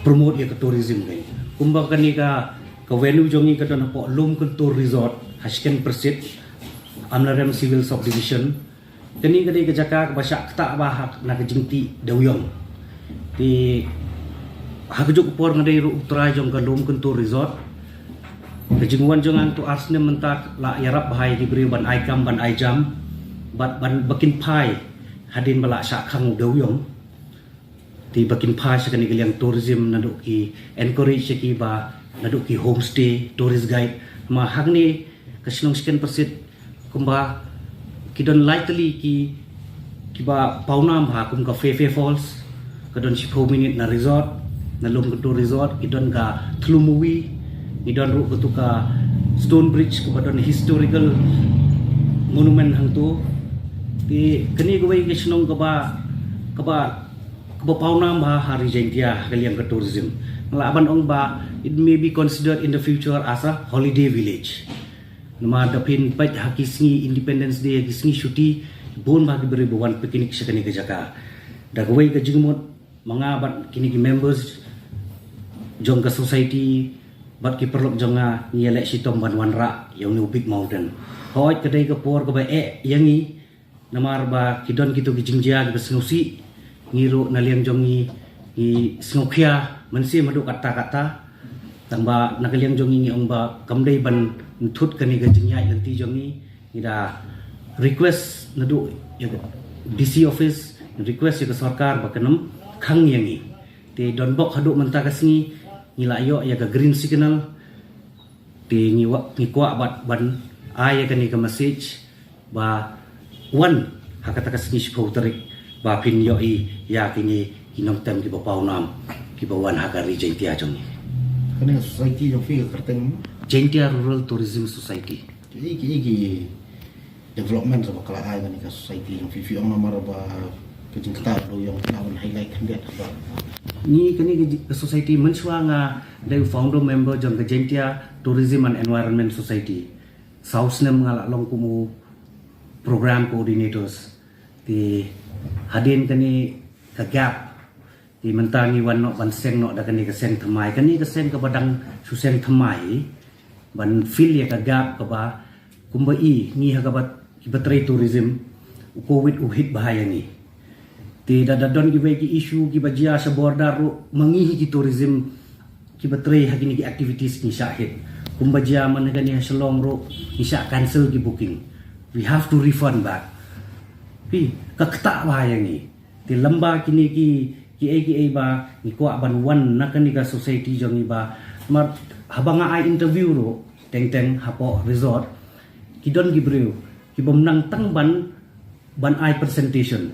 promote ïa ka tourism ka. Kumba kane ka, ka venue jong ngi ka don hapoh Lum Kyntur Resort, ha Shken Pyrsit, Amlarem Civil Subdivision. Kane ka dei ka jaka kaba shah ktah bha ha, na ka jingtih dewiong. Te ha kajuh ka por nga dei ruh u trai jong ka Lum Kyntur Resort. Ka jingwan jong nga to ar snem mynta, la ïarap bha ïa ki briew ban ai kam ban ai jam, bad ban ba kin phai hadien ba la shah khang u dewiong. Te ba kin phai sha kane ka liang tourism naduh ki encourage ïa ki ba naduh ki homestay, tourist guide. Ma hangne ka shnong Skenpersit kumba ki don lai tylli ki, kiba pawnam ha, kum ka Phe Phe Falls, ka don shiphew minit na resort, na Lumkyntur Resort, ki don ka Thlumawi, ngi don ruh katu ka Stone Bridge kaba don historical monument hangto. Te kane kawei ka shnong kaba, kaba, kaba pawnam ha, ha ri Jaintia ha ka liang ka tourism. Nga lah ban ong ba it may be considered in the future as a holiday village. Namar da phin peit ha ki sngi Independence Day, ha ki sngi shuti, bun bha ki briew ba wan picnic sha kane ka jaka. Da kawei ka jingmut, ma nga bad kine ki members jong ka society bad ki paralok jong nga, ngi ïaleh shitom ban wanrah ïa une u Big Mountain. Hooid, ka dei ka por kaba eh ïa ngi, namar ba ki don kito ki jingjia kiba sngewsih. Ngi ruh na liang jong ngi, ngi sngewkhia mynsiem haduh katta katta. Tangba na ka liang jong ngi, ngi ong ba kam dei ban ntut kane ka jingïaid lynti jong ngi. Ngi da request naduh ïa ka D C office, request ïa ka sorkar ba kan ym khang ïa ngi. Te donbok haduh mynta ka sngi ngi la ïoh ïa ka green signal. Te ngi wa-, ngi kwah bad ban ai ïa kane ka message ba wan ha kata ka sngi shiphew tarik ba phin ïohi ïa kine ki nongtem kiba pawnam kiba wan ha ka ri Jaintia jong ngi. Kane ka society jong phi ka kyrteng? Jaintia Rural Tourism Society. Ki, ki, ki development ba ka la ai kane ka society jong phi, phi ong namar ba ka jingktah dewïong, phi lah ban highlight khyndiat ba. Ngi kane ka ji-, ka society, mynshuwa nga dei u founder member jong ka Jaintia Tourism and Environment Society. Saw snem nga la long kum u program coordinators. Te hadien kane ka gap, te mynta ngi wan noh ban seng noh da kane ka seng thymmai. Kane ka seng kaba dang shu seng thymmai, ban fill ïa ka gap kaba, kumba i ngi ha kaba, kiba trei tourism, u Covid u hit bha ïa ngi. Te da, da don kiwei ki issue kiba jia sha border ruh, ma ngi hi ki tourism kiba trei ha kine ki activities ngi shah hit. Kumba jia man kane ha Shillong ruh, ngi shah cancel ki booking. We have to refund back. Phi, ka ktah bha ïa ngi. Te lem bad kine ki, kiei kiei ba ngi kwah ban wan na kane ka society jong ngi ba. Namar haba nga ai interview ruh, teng teng hapoh resort, ki don ki briew kibym nang tang ban, ban ai presentation.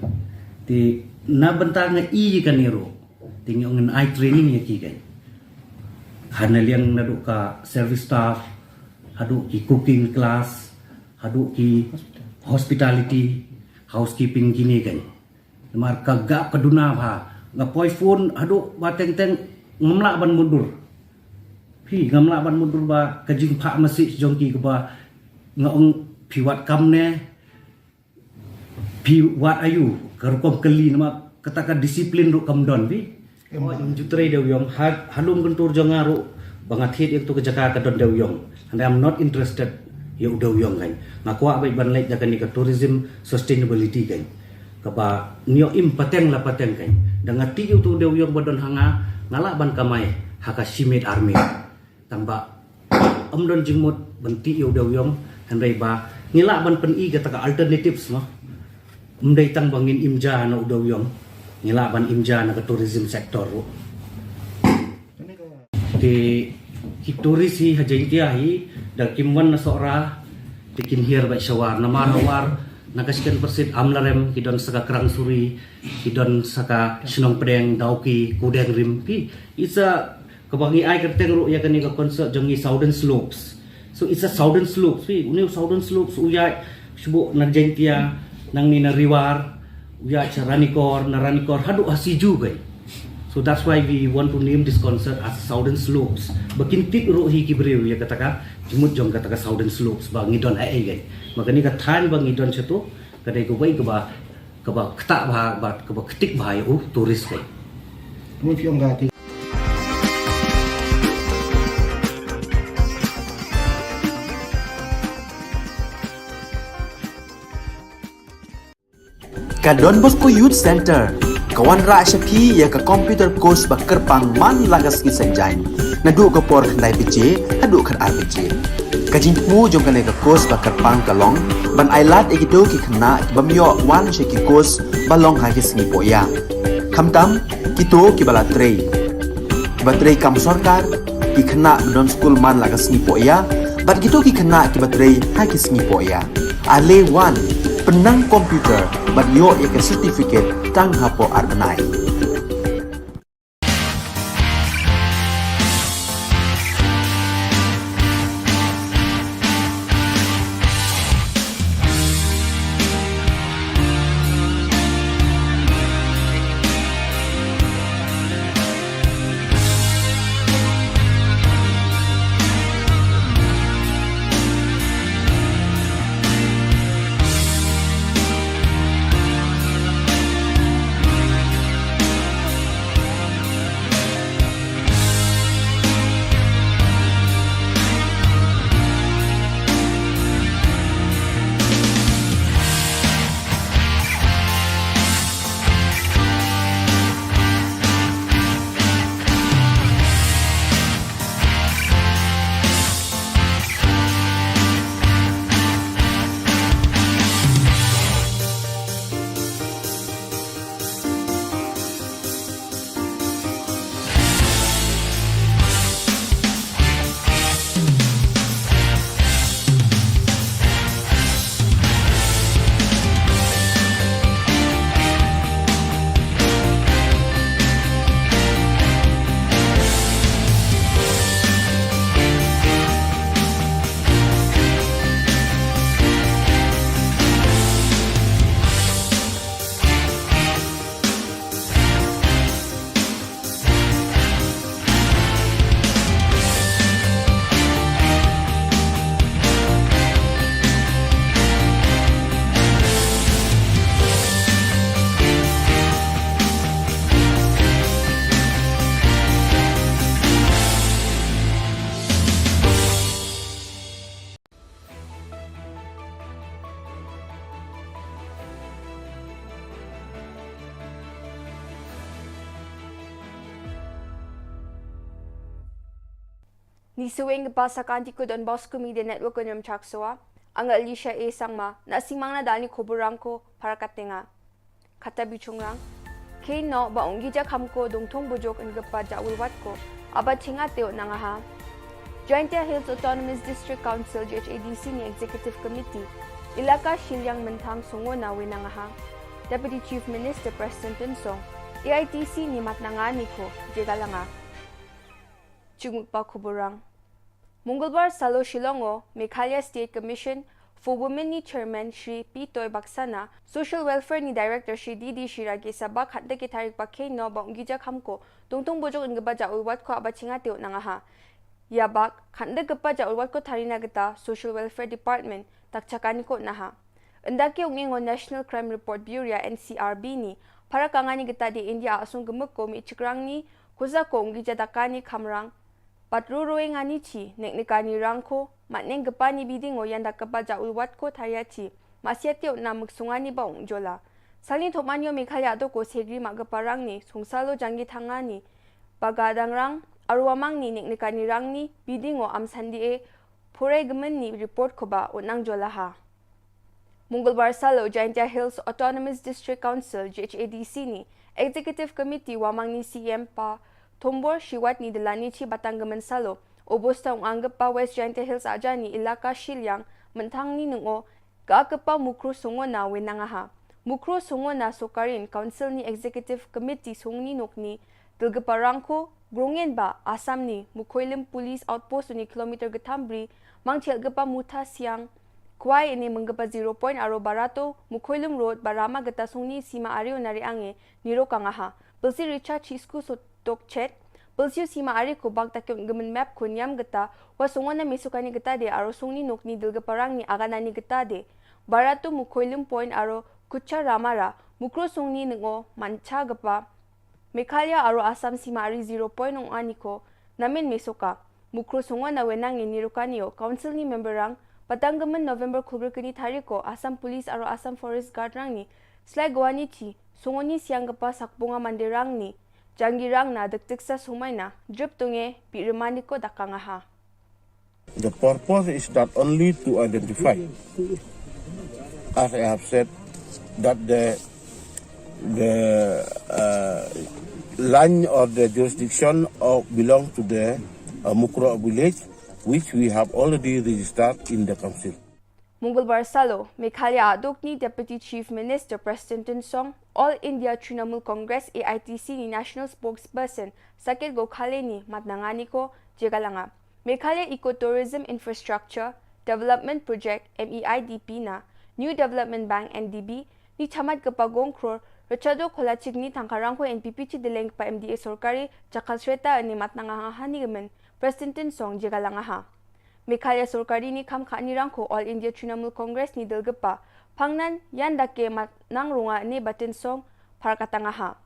Te na bynta nga i kane ruh, te ngi ong ngan ai training ïa ki, kan. Ha na liang naduh ka service staff, haduh ki cooking class, haduh ki hospitality, housekeeping, kine, kan. Namar ka gap ka duna bha. Nga poi phone haduh ba teng teng, ngam lah ban mutdur. Phi, ngam lah ban mutdur ba ka jingphah message jong ki kaba nga ong phi wad kam ne, phi wad aiu, ka rukom kylli, namar kata ka discipline ruh kam don, phi. Em. Ym ju trei dewïong, ha, ha Lumkyntur jong nga ruh, ba nga thied ïa katu ka jaka ka don dewïong. And I'm not interested ïa u dewïong, kan. Nga kwah beit ban leit da kane ka tourism sustainability, kan. Kaba ngi ïoh im pateng la pateng, kan. Da nga tih ïa utu u dewïong ba don ha nga, nga lah ban kamai ha ka shimet armet. Tangba ym don jingmut ban tih ïa u dewïong, hynrei ba ngi lah ban pyni kata ka alternatives, mo. Ym dei tang ba ngin im ja na u dewïong, ngi lah ban im ja na ka tourism sector ruh. Te ki tourist hi ha Jaintia hi, da kim wan na Sohra, te kin hiar beit sha War. Namar ha War, na ka Skenpersit, Amlarem, ki don sa ka Krang Suri, ki don sa ka Shnong Pdeng, Dawki, Kudeng Rim, phi. It's a, kaba ngi ai kyrteng ruh ïa kane ka concert jong ngi Southern Slopes. So it's a Southern Slopes, phi. Une u Southern Slopes u ïaid shuh na Jaintia, nangne na Ri War, u ïaid sha Ranikor, na Ranikor haduh ha Siju, kai. So that's why we want to name this concert as Southern Slopes. Ba kin tip ruh hi ki briew ïa kata ka jingmut jong kata ka Southern Slopes ba ngi don haei, kai. Ba kane ka thaiñ ba ngi don shato, ka dei kawei kaba, kaba ktah bha, bad kaba ktik bha ïa u tourist, kai. Kumno phi ong ka, te? Ka Don Bosco Youth Center ka wanrah sha phi ïa ka computer course ba kyrpang man la ka sngi Saitjaiñ, naduh ka por khyndai baje haduh khatar baje. Ka jingthmu jong kane ka course ba kyrpang ka long ban ai lad ïa kito ki khynnah ki bym ïoh wan sha ki course ba long ha ki sngi pohïap. Khamtam kito kiba la trei, kiba trei kam sorkar, ki khynnah ba don skul man la ka sngi pohïa, bad kito ki khynnah kiba trei ha ki sngi pohïa. Ale wan, pynnang computer bad ïoh ïa ka certificate tang hapoh ar bnai. Ni shuwa ngin ïa pasa ka Anti Kudon Bosco Media Network, Nongrim Chaksoa, nga Alicia A Sangma, na sngewbha na dal ni khubor rangko para ka tnga. Kata bishungrang. Khein noh ba Ungija Khamko Dongthong Bujok Ngin Kpa Jahwul Wat ko, aba chinga teo nang aha. Jaintia Hills Autonomous District Council, J H A D C ni Executive Committee, Ilaka Shilliang Mynthang Songona we nang aha. Deputy Chief Minister Prestone Tynsong, A I T C ni mat nanga ni ko, jega langa. Chunguk pa khubor rang. Mungulbar salo Shillong o, Meghalaya State Commission for Women ni Chairman Shri P Toy Baksana, Social Welfare ni Director Shri D D Shira ki sabak khat da ki tarik ba khein noh ba Ungija Khamko Dongthong Bujok Ngin Kpa Jahwul Wat ko aba chinga teo nang aha. Ïa bak khat da kpa jahwul wat ko tharina kita Social Welfare Department tak chakani ko naha. Ynda ki ong ing o National Crime Report Bureau, N C R B ni, para kangani kita de India asung gemuk ko mi chikrang ni, kusa ko Ungija dakani khamrang. Pat ruroi ngani chi, nek nekani rang ko, mat neng kpa ni biding o ïa nda kpa jahwul wat ko tharia chi, masia teo na muk sungani ba ung jola. Salni thopman ïo Meghalaya do ko segri ma kpa rang ni, sungsalo janggi thangani, ba gadang rang, arwamang ni nek nekani rang ni, biding o am sandi e, phurai gemen ni report ko ba, unang jola ha. Mungulbar salo Jaintia Hills Autonomous District Council, J H A D C ni Executive Committee wamang ni C M pa Thombor Shiwat ni delani chi batang gemen salo. Obosta ung anggap pa West Jaintia Hills aja ni Ilaka Shilliang Mynthang ni nung o ka kpa Mukru Songona we nang aha. Mukru Songona Sokarin Council ni Executive Committee sungni nokni Dulgapa rangko, grungen ba, Assam ni, Mukhoilim Police Outpost ni kilometer getham bri, mangchel gapa Mutha Siang, kwai ini menggapa zero point aro Barato, Mukhoilim Road, Barama geta sungni sima ari o nari ange, niro kangaha. Pelsi Richard Chisku so tok chet, pelsiu sima ari ko bak takyong gemen map ko niam geta, wa sungona mesukani geta de aro sungni nokni Dulgapa rangni aganani geta de. Barato Mukhoilim Point aro Kucha Ramara, Mukro sungni nengo mancha gapa, Meghalaya aro Assam sima ari zero point ong ani ko, namen mesoka. Mukru sungwa na wenang ini rukani o, Council ni member rang, patang gemen November khubru kini tariko, Assam Police aro Assam Forest Guard rang ni, slai gwani chi, sungoni siang gepa sakbunga mande rang ni, janggi rang na dekteksa sumai na, drip tunge, pi remani ko dakang aha. The purpose is not only to identify, as I have said, that the the uh, Line of the jurisdiction of belong to the uh, Mukroh village, which we have already registered in the council. Mungulbar Salo, Meghalaya Adukni Deputy Chief Minister President Tynsong, All India Trinamool Congress A I T C ni National Spokesperson Saket Gokhale ni Matnanga Niko Jegalanga. Meghalaya Eco Tourism Infrastructure Development Project M E I D P na New Development Bank N D B ni chamat kepagong kror rechado kola chikni tangkarang ko N P P chi deleng pa M D A sorkari jakal sreta ni Matnanga hani gemen President Tynsong Jegalanga ha. Meghalaya sorkari ni kam kani rangko All India Trinamool Congress ni delgepa pangnan yan dake mat nang runga ni Batin Song par katanga ha.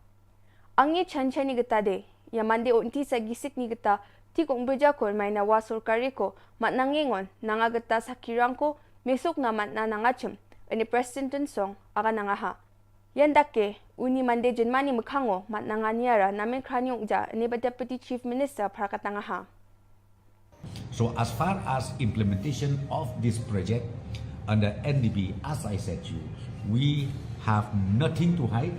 Angi chan chan ni geta de ya mande onti sa gisik ni geta ti kong beja ko mai na wa sorkari ko mat nang ngengon nanga geta sakirang ko mesuk na mat na nanga chem ini President Tynsong aga nanga ha. Yan dake uni mande jenmani mekhango mat nanga niara namen kranyong ja ini ba Deputy Chief Minister par katanga ha. So as far as implementation of this project under N D B, as I said to you, we have nothing to hide.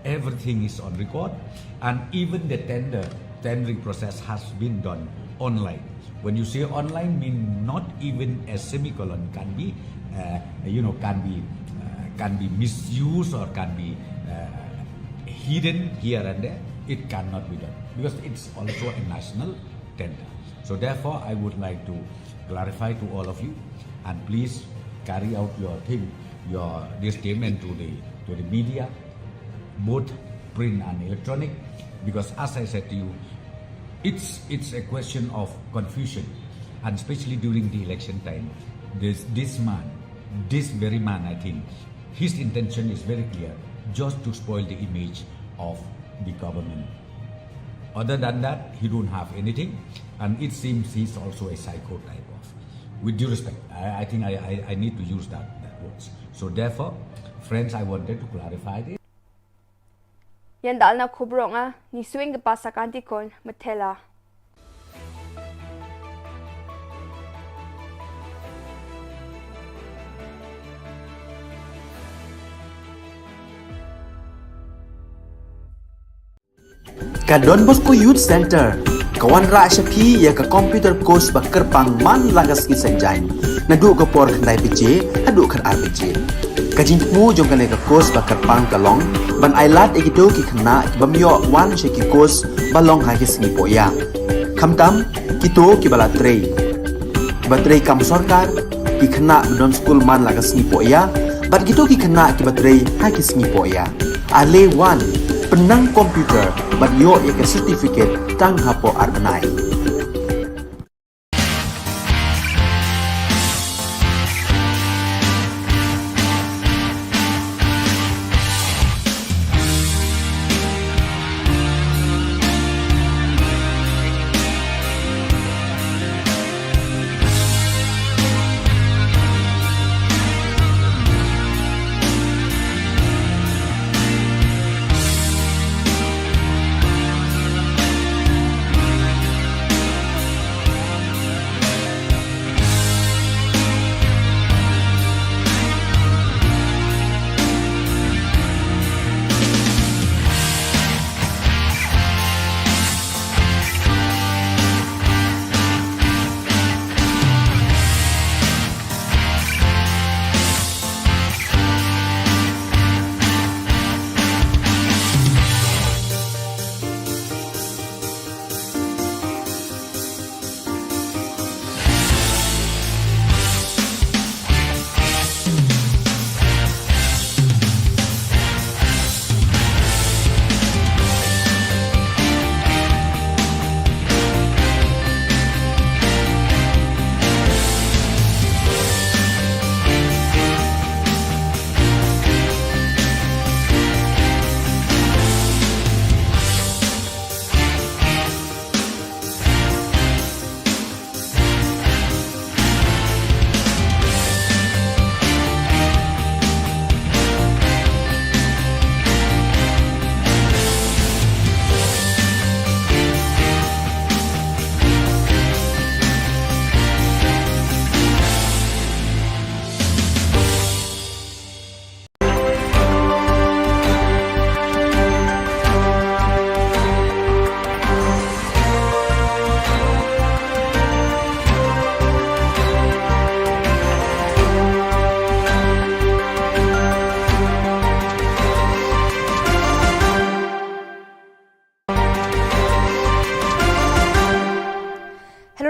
Everything is on record, and even the tender, tendering process has been done online. When you say online, mean not even a semicolon can be, uh, you know, can be uh, can be misused or can be uh, hidden here and there. It cannot be done because it's also a national tender. So therefore, I would like to clarify to all of you, and please carry out your thing, your this statement to the to the media, both print and electronic, because as I said to you, it's it's a question of confusion, and especially during the election time, this this man, this very man, I think, his intention is very clear, just to spoil the image of the government. Other than that, he don't have anything, and it seems he's also a psycho type of. With due respect, I, I think I, I, I need to use that, that words. So therefore, friends, I wanted to clarify this. Yan dalna khubro nga ni swing ke pasa kanti kon matela. Ka Don Bosco Youth Center ka wanrah sha phi ïa ka computer course ba kyrpang man la ka sngi Saitjaiñ naduh ka por khyndai baje haduh khatar baje. Ka jingthmu jong kane ka course ba kyrpang ka long ban ailad ïa kito ki khynnah ki bym ïoh wan sha ki course ba long ha ki sngi pohïa. Khamtam kito ki ba la trei, ki ba trei kam sorkar, ki khynnah ba don skul man la ka sngi pohïa bad kito ki khynnah ki ba trei ha ki sngi pohïa. Ale wan, pynnang computer bad ïoh ïa ka certificate tang hapoh ar bnai.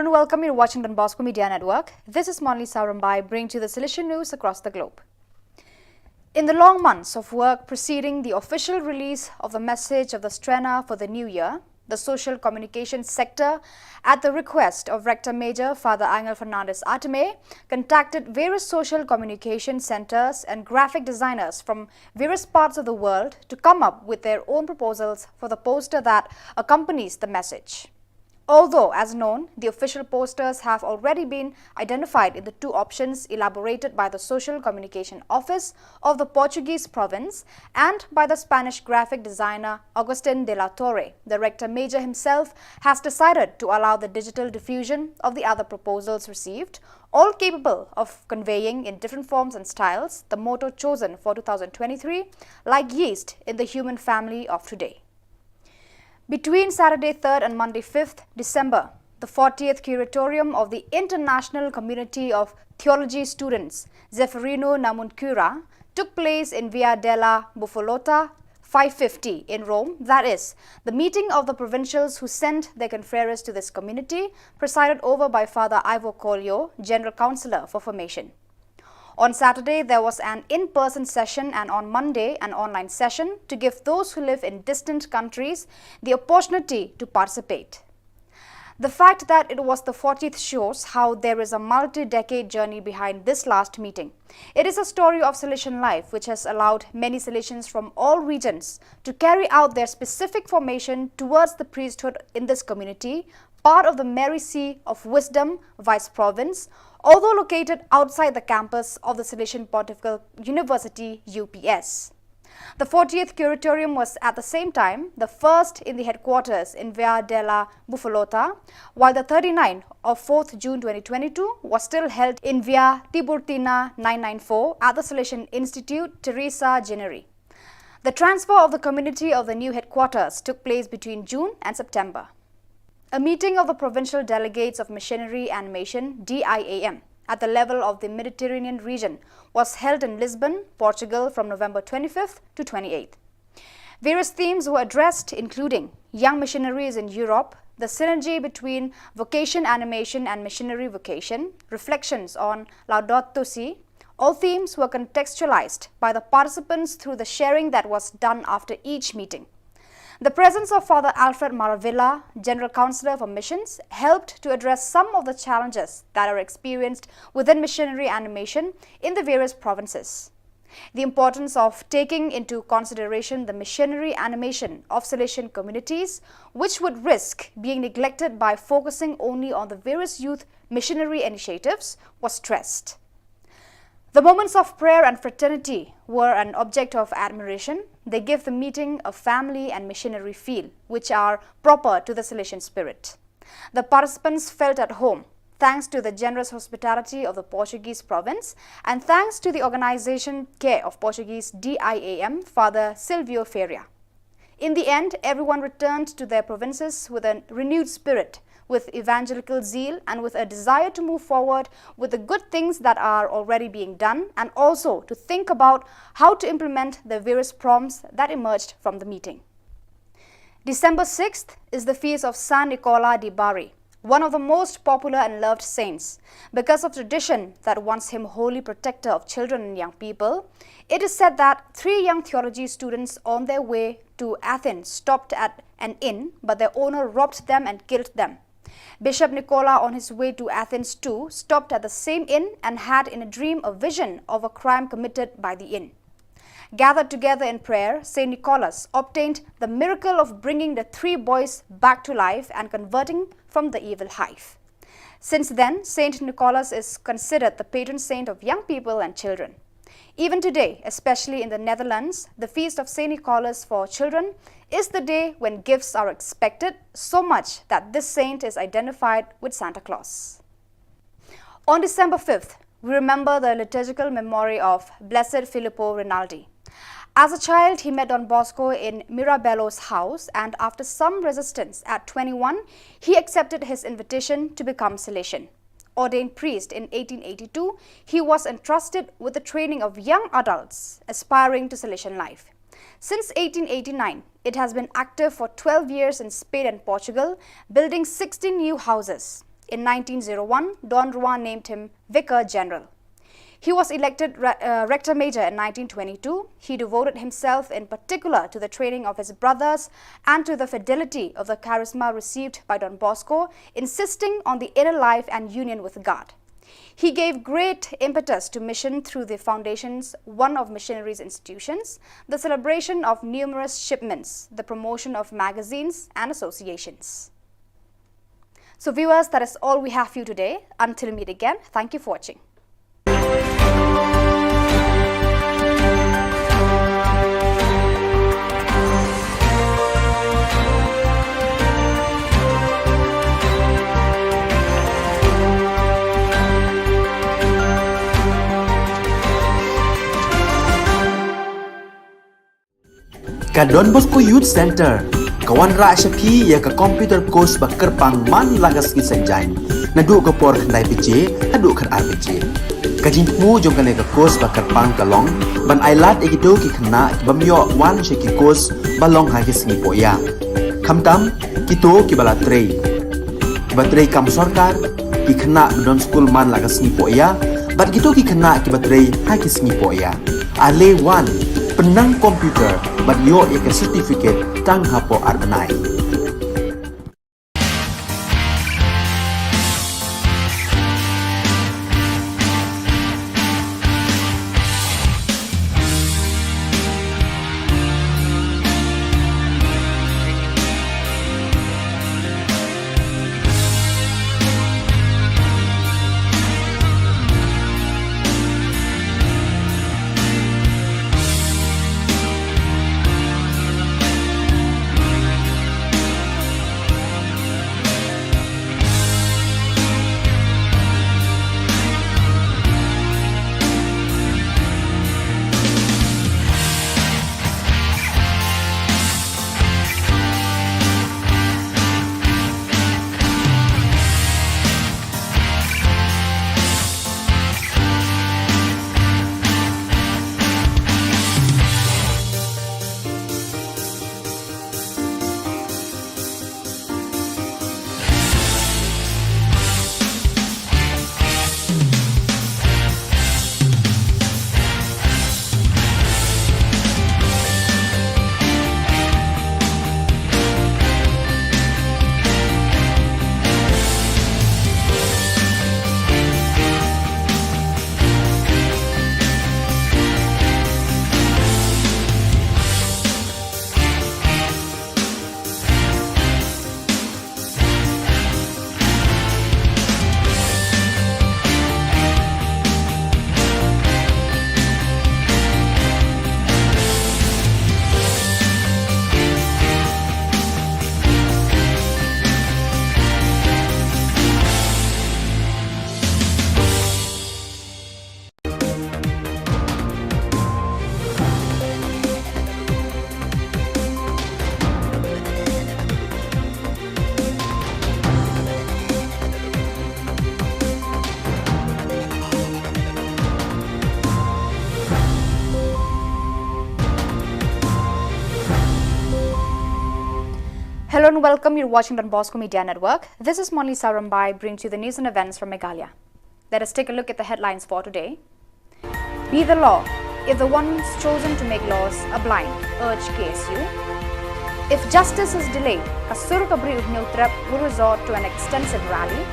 And welcome, you're watching Don Bosco Media Network. This is Monlisa Rambai, bringing to you the Salesian news across the globe. In the long months of work preceding the official release of the message of the Strenna for the new year, the social communication sector, at the request of Rector Major Father Angel Fernandez Atame, contacted various social communication centers and graphic designers from various parts of the world to come up with their own proposals for the poster that accompanies the message. Although, as known, the official posters have already been identified in the two options elaborated by the Social Communication Office of the Portuguese province and by the Spanish graphic designer Agustin de la Torre, the Rector Major himself has decided to allow the digital diffusion of the other proposals received, all capable of conveying in different forms and styles the motto chosen for two thousand twenty-three, like yeast in the human family of today. Between Saturday third and Monday fifth December, the fortieth Curatorium of the International Community of Theology Students, Zeffirino Namuncurá, took place in Via della Buffoletta five fifty in Rome, that is, the meeting of the provincials who sent their confreres to this community, presided over by Father Ivo Coelho, General Councillor for Formation. On Saturday, there was an in-person session, and on Monday, an online session to give those who live in distant countries the opportunity to participate. The fact that it was the fortieth shows how there is a multi-decade journey behind this last meeting. It is a story of Salesian life which has allowed many Salesians from all regions to carry out their specific formation towards the priesthood in this community, part of the Mary Seat of Wisdom Vice Province, although located outside the campus of the Salesian Pontifical University, U P S. The fortieth Curatorium was at the same time the first in the headquarters in Via della Buffoletta, while the thirty-ninth of fourth June twenty twenty-two was still held in Via Tiburtina nine nine four at the Salesian Institute Teresa Gennari. The transfer of the community of the new headquarters took place between June and September. A meeting of the Provincial Delegates of Missionary Animation, D I A M, at the level of the Mediterranean region was held in Lisbon, Portugal, from November twenty-fifth to twenty-eighth. Various themes were addressed, including young missionaries in Europe, the synergy between vocation animation and missionary vocation, reflections on Laudato Si. All themes were contextualized by the participants through the sharing that was done after each meeting. The presence of Father Alfred Maravilla, General Councillor for Missions, helped to address some of the challenges that are experienced within missionary animation in the various provinces. The importance of taking into consideration the missionary animation of Salesian communities, which would risk being neglected by focusing only on the various youth missionary initiatives, was stressed. The moments of prayer and fraternity were an object of admiration. They give the meeting a family and missionary feel, which are proper to the Salesian spirit. The participants felt at home, thanks to the generous hospitality of the Portuguese province and thanks to the organization care of Portuguese D I A M, Father Silvio Ferreira. In the end, everyone returned to their provinces with a renewed spirit, with evangelical zeal, and with a desire to move forward with the good things that are already being done, and also to think about how to implement the various prompts that emerged from the meeting. December sixth is the feast of San Nicola di Bari, one of the most popular and loved saints. Because of tradition that wants him holy protector of children and young people, it is said that three young theology students on their way to Athens stopped at an inn, but their owner robbed them and killed them. Bishop Nicola, on his way to Athens too, stopped at the same inn and had in a dream a vision of a crime committed by the inn. Gathered together in prayer, Saint Nicholas obtained the miracle of bringing the three boys back to life and converting from the evil hive. Since then, Saint Nicholas is considered the patron saint of young people and children. Even today, especially in the Netherlands, the feast of Saint Nicholas for children is the day when gifts are expected, so much that this saint is identified with Santa Claus. On December fifth, we remember the liturgical memory of Blessed Filippo Rinaldi. As a child, he met Don Bosco in Mirabello's house, and after some resistance, at twenty-one, he accepted his invitation to become Salesian. Ordained priest in eighteen eighty-two, he was entrusted with the training of young adults aspiring to Salesian life. Since eighteen eighty-nine, it has been active for twelve years in Spain and Portugal, building sixteen new houses. In nineteen oh one, Don Roy named him Vicar General. He was elected re- uh, Rector Major in nineteen twenty-two. He devoted himself in particular to the training of his brothers and to the fidelity of the charisma received by Don Bosco, insisting on the inner life and union with God. He gave great impetus to mission through the foundations one of missionaries' institutions, the celebration of numerous shipments, the promotion of magazines and associations. So, viewers, that is all we have for you today. Until we meet again, thank you for watching. Ka Don Bosco Youth Centre ka wanrah sha phi ïa ka computer course ba kyrpang man la ka sngi Saitjaiñ, naduh ka por khyndai baje haduh khatar baje. Ka jingthmu jong kane ka course ba kyrpang ka long ban ailad ïa kito ki khynnah ki bym ïoh wan sha ki course ba long ha ki sngi pohïa, khamtam kito kiba la trei, kiba trei kam sorkar, ki khynnah ba don skul man la ka sngi pohïa, bad kito ki khynnah kiba trei ha ki sngi pohïa. Ale wan, pynnang computer bad ïoh ïa ka certificate tang hapoh ar bnai. Hello and welcome. You're watching Don Bosco Media Network. This is Monlisa Rymbai, bringing to you the news and events from Meghalaya. Let us take a look at the headlines for today. Be the law. If the ones chosen to make laws are blind, urge K S U. If justice is delayed, ka sur ka Bri u Hynñiewtrep will resort to an extensive rally.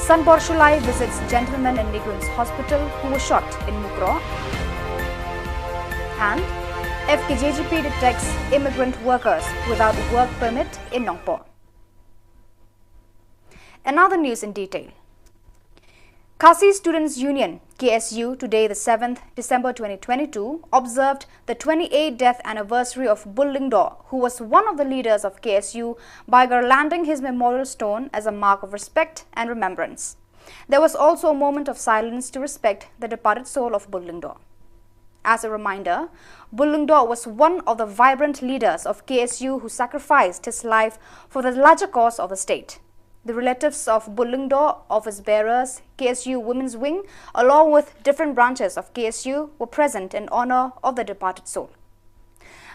Sanbor Shullai visits gentleman in Negron's hospital who was shot in Mukroh. And F K J G P detects immigrant workers without work permit in Nongpoh. Another news in detail. Khasi Students Union, K S U, today, the seventh December twenty twenty-two, observed the twenty-eighth death anniversary of Bull Lyngdoh, who was one of the leaders of K S U, by garlanding his memorial stone as a mark of respect and remembrance. There was also a moment of silence to respect the departed soul of Bull Lyngdoh. As a reminder, Bull Lyngdoh was one of the vibrant leaders of K S U who sacrificed his life for the larger cause of the state. The relatives of Bull Lyngdoh, office bearers, K S U Women's Wing, along with different branches of K S U, were present in honor of the departed soul.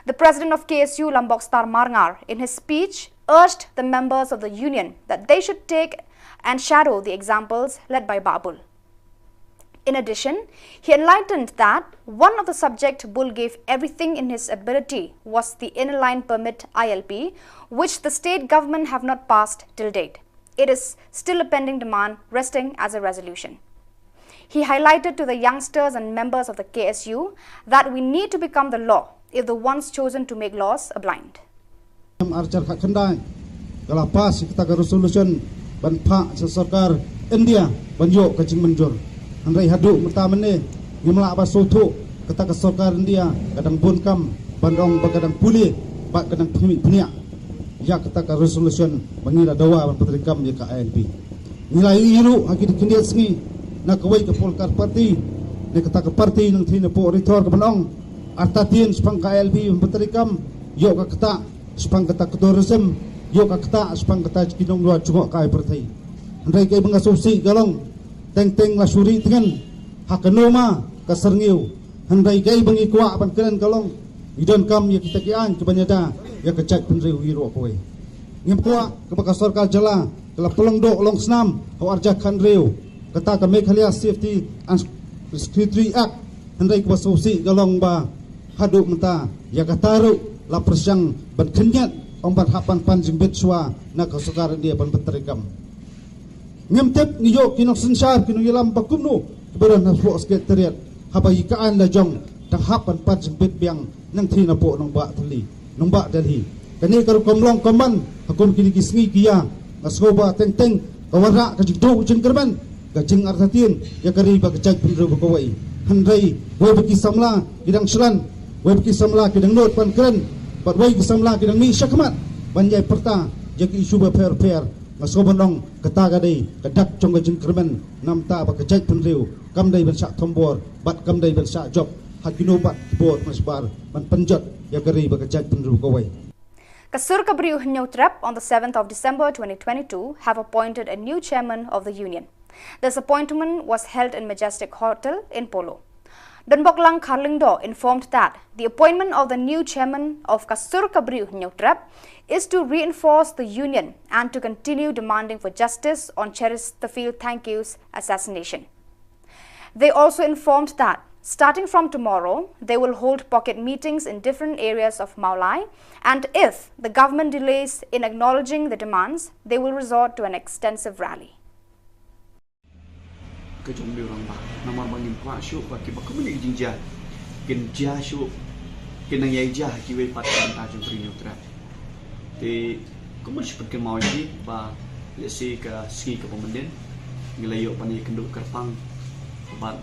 The president of K S U, Lambokstar Marngar, in his speech, urged the members of the union that they should take and shadow the examples led by Babul. In addition, he enlightened that one of the subject Bull gave everything in his ability was the Inner Line Permit I L P, which the state government have not passed till date. It is still a pending demand resting as a resolution. He highlighted to the youngsters and members of the K S U that we need to become the law if the ones chosen to make laws are blind. Ar hajar khatkhyndai ka la pass ïa kata ka resolution ban phah sha sorkar India ban ïoh ka jingmynjur. Hynrei haduh mynta mynne ngim lah ban sngewthuh kata ka sorkar India ka dang bun kam ban ong ba ka dang pule bad ka dang pynmih pynïap ïa kata ka resolution ba ngi la dawa ban pyntreikam ïa ka I L P. Ngi la ïohi ruh ha ki khyndiat sngi na kawei ka political party ne kata ka party nangtei napoh Ri Thor ka ban ong artatien shaphang ka I L P ban pyntreikam ïoh ka ktah shaphang kata ka tourism, ïoh ka ktah shaphang kata ki nongïalam jngohkai pyrthei. Hynrei kaei ba nga sngewsih ka long teng teng la shu ri tngen ha kano ma ka syrngiew. Hynrei kaei ba ngi kwah ban kren ka long ngi donkam ïa kita ki aiñ kiban ïada ïa ka jaitbynriew hi ruh kawei. Ngim kwah kaba ka sorkar jylla ka la pynlong doh long snam ha u ar hajar khathynriew kata ka Meghalaya Safety and Security Act. Hynrei kaba sngewsih ka long ba haduh mynta ïa kata ruh la pyrshang ban khyndiat ong ban hap ban pan jingbit shuwa na ka sorkar India ban pyntreikam. Ngim tip ngi ïoh ki nongsynshar ki nongïalam ba kumno kiba don hapoh Secretariat haba ïa ka aiñ la jong dang hap ban pan jingbit biang nangtei napoh nongbah Delhi, nongbah Delhi. Kane ka rukom long kumban ha kum kine ki sngi ki ïa nga sngew ba teng teng ka wanrah ka jingduh jingkyrmen ka jingartatien ïa ka ri bad ka jaitbynriew ba kawei. Hynrei wei ba ki samla ki dang shlan, wei ba ki samla ki dang nud ban kren bad wei ki samla ki dang mih shakhmat ban ïai pyrta ïa ki issue bapher bapher. Nga sngew ban ong kata ka dei ka dak jong ka jingkyrmen namar ba ka jaitbynriew kam dei ban shah thombor bad kam dei ban shah jop ha kino pat ki bor mashbar ban pynjot ïa ka ri bad ka jaitbynriew kawei. Ka Sur ka Briew Hynñiewtrep on the seventh of December twenty twenty-two have appointed a new chairman of the union. This appointment was held in Majestic Hotel in Polo. Donboklang Kharlyngdoh informed that the appointment of the new chairman of ka Sur ka Briew Hynñiewtrep is to reinforce the union and to continue demanding for justice on Chesterfield Thangkhew's assassination. They also informed that starting from tomorrow, they will hold pocket meetings in different areas of Mawlai, and if the government delays in acknowledging the demands, they will resort to an extensive rally. Ka jong u rangbah namar ba ngim kwah shuh ba kiba kumne ki jingjia kin jia shuh, kin nang ïai jia ha kiwei pat ki bynta jong ka Ri Hynñiewtrep. Te kumno shu pynkynmaw ïa ki ba lehse ka sngi kaba mynnin ngi la ïoh ban ïakynduh kyrpang bad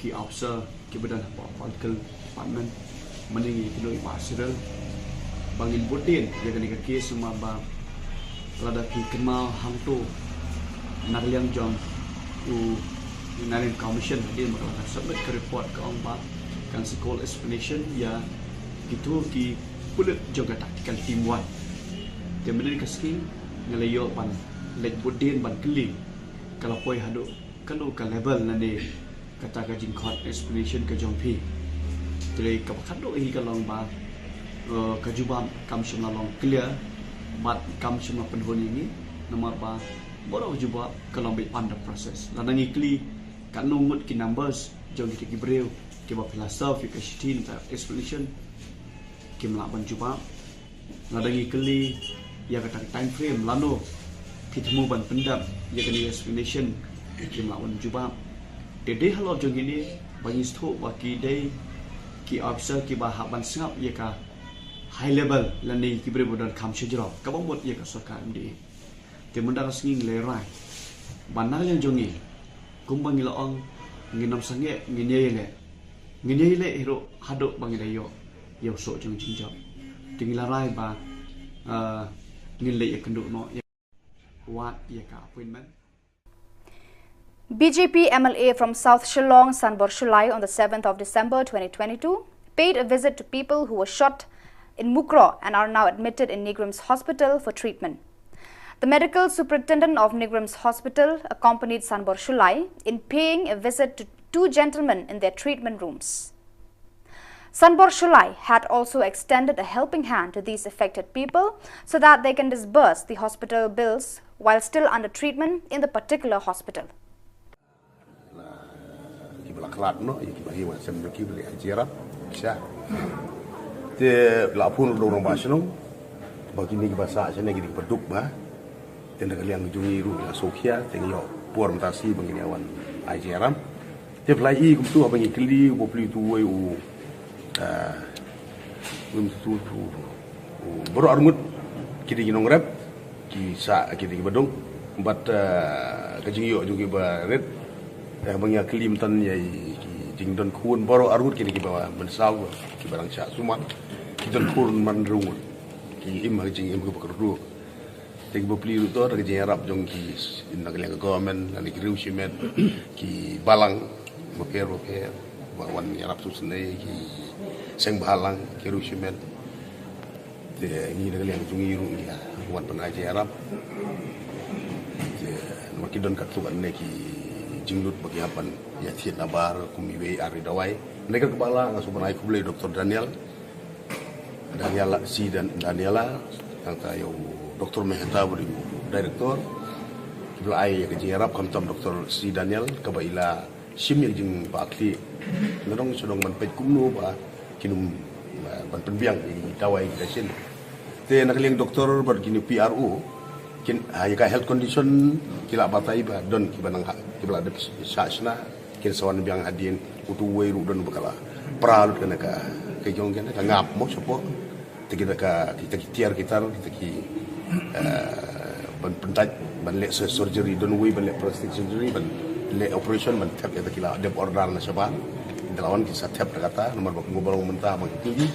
ki officer kiba don hapoh political department. Mynne ngi ïakynduh ïa i Bah Cyril ba ngin bud dien ïa kane ka case namar ba lada phi kynmaw hangto na ka liang jong u Inner Line Commission hadien ba ka la submit ka report ka ong ba kan sa call explanation ïa kito ki pulit jong ka tactical team one. Te mynne ka sngi nga la ïoh ban leit bud dien ban kylli ka la poi haduh kano ka level lane kata ka jingkhot explanation ka jong phi. Te kaba khatduh hi ka long ba, eh, ka jubab kam shym la long clear bad kam shym la pynhun ïa ngi namar ba baroh ka jubab ka long beit under process. Lada ngi kylli katno ngut ki numbers jong kita ki briew kiba phi la serve ïa ka shithi na ka explanation, kim lah ban jubab. Lada ngi kylli ïa kata ka time frame lano phi thmu ban pyndep ïa kane ka explanation, kim lah ban jubab. Te dei halor jong kine ba ngi sngewthuh ba ki dei ki officer kiba hap ban sngap ïa ka high level lane ki briew ba don kham shajrong kaba mut ïa ka sorkar M D A. Te mynta ka sngi ngi la rai ba na ka liang jong ngi kumba ngi la ong, ngin ym sangeh, ngin ïai leh, ngin ïai leh hi ruh haduh ba ngi la ïoh ïa u soh jong jingjop. Te ngi la rai ba, ah, ngin leit ïakynduh noh ïa, wad ïa ka appointment. B J P M L A from South Shillong, Sanbor Shullai, on the seventh of December twenty twenty-two, paid a visit to people who were shot in Mukroh and are now admitted in NEIGRIHMS Hospital for treatment. The medical superintendent of NEIGRIHMS Hospital accompanied Sanbor Shullai in paying a visit to two gentlemen in their treatment rooms. Sanbor Shullai had also extended a helping hand to these affected people so that they can disburse the hospital bills while still under treatment in the particular hospital. Kiba la khlad noh ïa kiba hi wan sem jong ki ba leh ha jingïarap sha. Te la phone ruh da u rangbah shnong ba kine kiba sah shane ki dei kiba duk bha. Te na ka liang jong ngi ruh ngi la sngewkhia te ngi ïoh por mynta shi ba ngin ïa wan ai jingïarap. Te phi la i kumtu haba ngi kylli u bapli utu uwei u Ah, ngim tu tu baroh arngut ki dei ki nongrep, ki sah ki dei kiba duk. Bad ka jingïoh jong ki ba rit, eh, ba ngi ïa kylli mynta ïa ki jingdon khun, baroh arngut ki dei kiba mynsaw, kiba dang shah sumar, ki don khun man rung, ki im ha ka jingim kaba kyrduh. Te ki bapli ruh to da ka jingïarap jong ki, na ka liang ka government, lane ki riew shimet, ki balang bapher bapher ba wan ïarap sngewsynei, ki seng bhalang, ki riew shimet. Te ngi na ka liang jong ngi ruh ngi wan pynai jingïarap. Te namar ki don katto katne ki jinglut ba ki hap ban ïa thied nabar kum iwei ar ri dawai. Hynrei kaba lah nga sngewbha ban ai khublei Doktor Daniel, Daniela, C Dan-, Daniela, nangta ïa u Doktor Mehta ba dei u director. Kiba la ai ïa ka jingïarap khamtam Doktor C Daniel kaba i la shim ïa ka jingbakla. Nga dang shu dang ban peit kumno ba kin ym, eh, ban pynbiang ïa ki dawai ki dashin. Te na ka liang doktor bad kine P R O kin, ah, ïa ka health condition ki la batai ba don kiba nang ha, kiba la dep shah shna. Kin sa wan biang hadien, utu uwei ruh don ba ka la pra lut kane ka, ka jong kane ka ngap mo shapoh. Te kita ka, kita ki tiar ki tar, kita ki, eh, ban pyndait, ban leh sur-, surgery, don uwei ban leh plastic surgery, ban leh operation, ban thep, kita ki la dep order na shabar. Kita la wan ki sa thep da kata, namar ba kumba long mynta ba ki,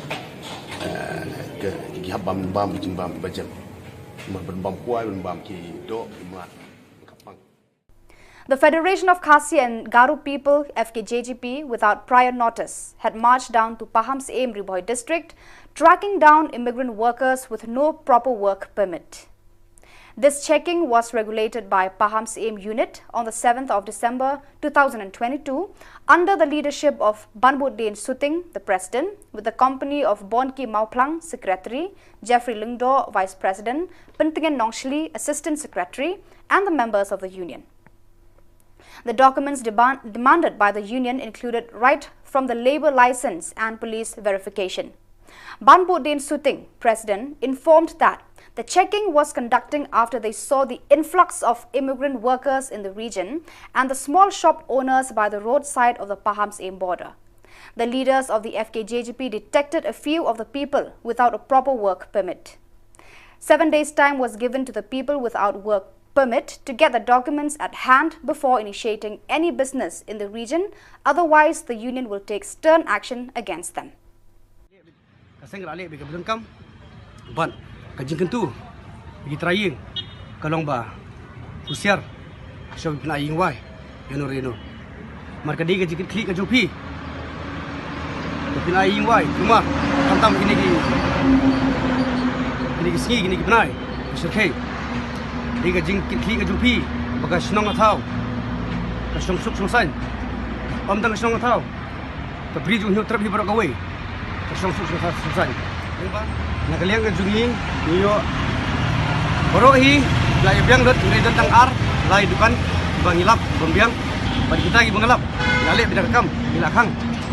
eh, ki, ki hap bam, bam, ki jingbam, ki bajem. Namar ban bam kwai, ban bam ki doh, ki mlak, ka pang. The Federation of Khasi and Garo People, F K J G P, without prior notice, had marched down to Pahamsyiem, Ri Bhoi District, tracking down immigrant workers with no proper work permit. This checking was regulated by Pahamsyiem Unit on the seventh of December two thousand and twenty-two, under the leadership of Banbuddin Suting, the president, with the company of Bonki Mawphlang, secretary, Jeffrey Lyngdoh, vice president, Pyntngen Nongshli, assistant secretary, and the members of the union. The documents demand, demanded by the union included right from the labour licence and police verification. Banbuddin Suting, president, informed that the checking was conducting after they saw the influx of immigrant workers in the region and the small shop owners by the roadside of the Pahamsyiem border. The leaders of the F K J G P detected a few of the people without a proper work permit. Seven days' time was given to the people without work permit to get the documents at hand before initiating any business in the region, otherwise the union will take stern action against them. Ka seng ka la leh bad ka ba donkam bad ka jingkyntu ki trai ïing ka long ba husiar, shuwa phin ai ïing wai ïano re ïano. Namar ka dei ka jingkitkhlieh ka jong phi. Ba phin ai ïing wai, kumba khamtam kine ki, kine ki sngi, kine ki bnai, ki shyrkhei. Dei ka jingkitkhlieh ka jong phi ba ka shnong ka thaw ka shong suk shong saiñ. Ym tang ka shnong ka thaw, ka bri jong u Hynñiewtrep hi baroh kawei ka shong suk shong saiñ. Na ka liang ka jong ngi, ngi ïoh baroh hi la ïa biang lut, ngi don tang ar lai dukan ba ngi lap ban biang. Bad kita kiba ngi lap ngi la leh beit da ka kam, ngi la khang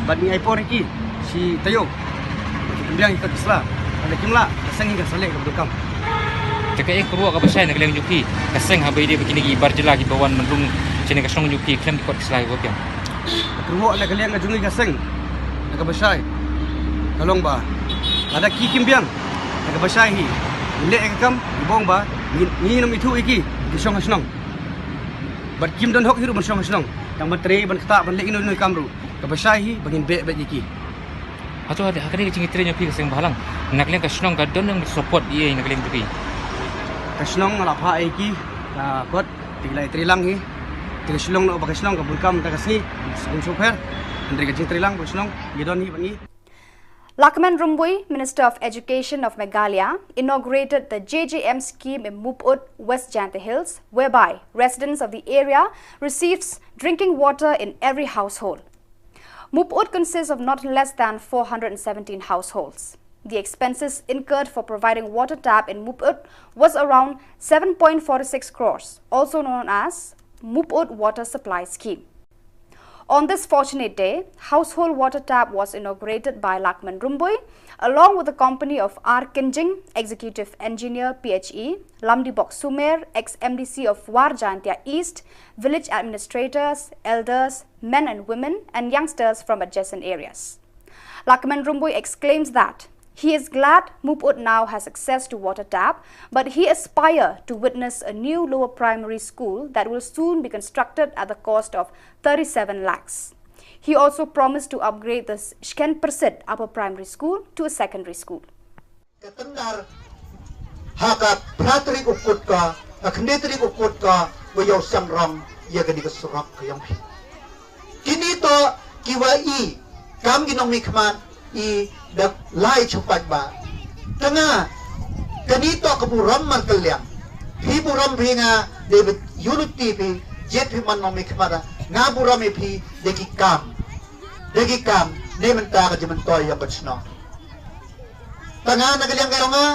bad ngi ai por ïa ki shi taïew. Ki pynbiang ïa kita ki sla. Lada kim lah, ka seng hi kan sa leh kaba donkam. Te kaei ka kyrwoh kaba shai na ka liang jong phi, ka seng haba ïadei bad kine ki bar jylla kiba wan ban rung shane ka shnong jong phi khlem ki kot ki sla kiba biang? Ka kyrwoh na ka liang ka jong ngi ka seng, na kaba shai ka long ba lada ki kim biang, na kaba shai hi, ngin leh ïa ka kam, ngi ong ba ngi, ngin ym ithuh ïa ki, ki shong ha shnong. Bad kim don hok hi ruh ban shong ha shnong, tang ban trei, ban ktah, ban leh ino ino i kam ruh. Kaba shai hi ba ngin beh beit ïa ki. Hato ha kane ka jingtrei jong phi ka seng bhalang, na ka liang ka shnong ka don nang support ïa na ka liang jong phi? Ka shnong la phah ïa ki, ka kot, te ki la ïatrei lang hi. Te ka shnong noh ba ka shnong ka bun kam da ka sngi, sngewpher. Hynrei ka jingtrei lang ba ka shnong ngi don hi bad ngi. Lahkmen Rymbui, Minister of Education of Meghalaya, inaugurated the J J M scheme in Mupud, West Jaintia Hills, whereby residents of the area receives drinking water in every household. Mup'ut consists of not less than four hundred and seventeen households. The expenses incurred for providing water tap in Mup'ut was around seven point four six crores, also known as Mup'ut Water Supply Scheme. On this fortunate day, household water tap was inaugurated by Lakman Rymbui, along with the company of R Kynjing, Executive Engineer P H E, Lamdibok Sumer, ex-M D C of War Jaintia East, village administrators, elders, men and women, and youngsters from adjacent areas. Lakman Rymbui exclaims that he is glad Mup'ut now has access to water tap, but he aspire to witness a new lower primary school that will soon be constructed at the cost of thirty-seven lakhs. He also promised to upgrade the Shken Persit Upper Primary School to a secondary school. Ka tendar ha ka phra tarik u Kut ka, ka khyndai tarik u Kut ka, ba ïoh sdang rong ïa kane ka surok ka ïong phi. Kine to kiwa i kam ki nongmihkhmat i da lai chupat ba. Tanga kane to ka burom markylliang. Phi burom phi nga dei ba ïuh luti phi, jied phi man nongmihkhmat, nga burom ïa phi da ki kam. Da ki kam ne mynta ka jingmyntoi ïong ka chnong. Tanga na ka liang ka ïong nga,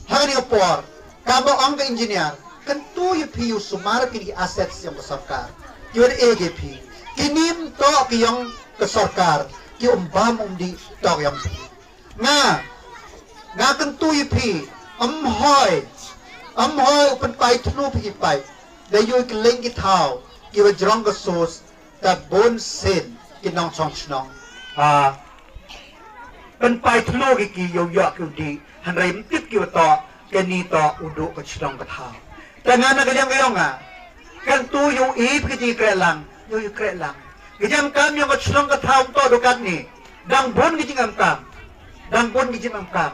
ha kane ka por, kaba ong ka engineer, kyntu ïa phi ïa u sumar kine ki assets ïong ka sorkar. Ïa u da e ke phi. Kine ym toh ki ïong ka sorkar, ki um bam um dih, toh ki ïong phi. Nga, nga kyntu ïa phi, ym hoi, ym hoi u pynpai thlu phi ki paip, da ïoh ki leng ki thaw, kiwa jrong ka sos, ta bun sien ki nongchong chnong. Ha. Pynpai thlu ki ki ïoh ïoh ki u dih, hynrei ym tip kiwa toh, kane toh u duh ka chnong ka thaw. Tanga na ka liang ka ïong nga. Kyntu ïoh i phi ki jingkrehlang, ïoh ïoh krehlang. Ki jingkam ïong ka chnong ka thaw ym toh du katne. Dang bun ki jingkam. Dang bun ki jingkam.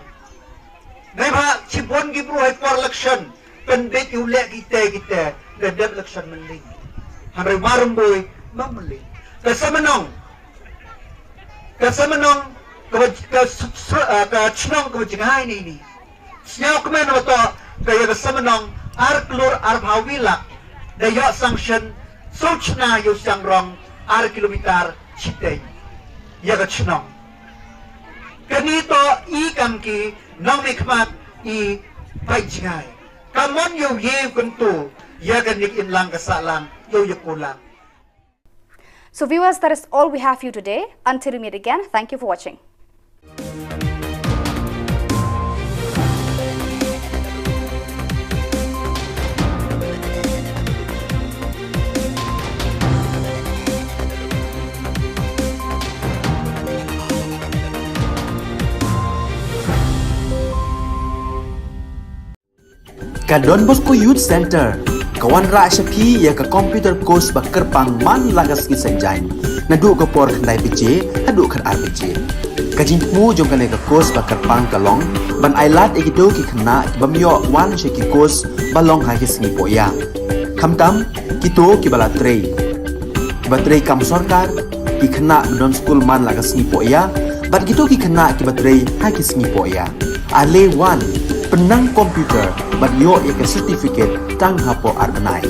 Neibhah shibun ki bru ha i por election. Pynbeit ïa u leh kitei kitei, da dep election mynleit. Hynrei Rymbui, ym mynleit. Ka Samnong. Ka Samnong, ka ba, ka s-, s-, ah, ka chnong ka ba jngai ni ni. Sñiaw kmen wa toh, ka ïa ka Samnong, ar klur arphaw wi lak. Da ïoh sanction, soo chna ïa u sdang rong, ar kilometer chiteng. Ïa ka chnong. Kane toh i kam ki nongmihkhmat i pait jngai. Ka mon ïa u ye u kyntu, ïa kane ka imlang ka sahlang, ïa u ïa kulang. So viewers, that is all we have for you today. Until we meet again, thank you for watching. Ka Don Bosco Youth Center ka wanrah sha phi ïa ka computer course ba kyrpang man la ka sngi Saitjaiñ, naduh ka por khyndai baje haduh khatar baje. Ka jingthmu jong kane ka course ba kyrpang ka long ban ailad ïa kito ki khynnah ki bym ïoh wan sha ki course ba long ha ki sngi pohïa. Khamtam kito kiba la trei, kiba trei kam sorkar, ki khynnah ba don skul man la ka sngi pohïa, bad kito ki khynnah kiba trei ha ki sngi pohïa. Ale wan, pynnang computer, bad ïoh ïa ka certificate tang hapoh ar bnai.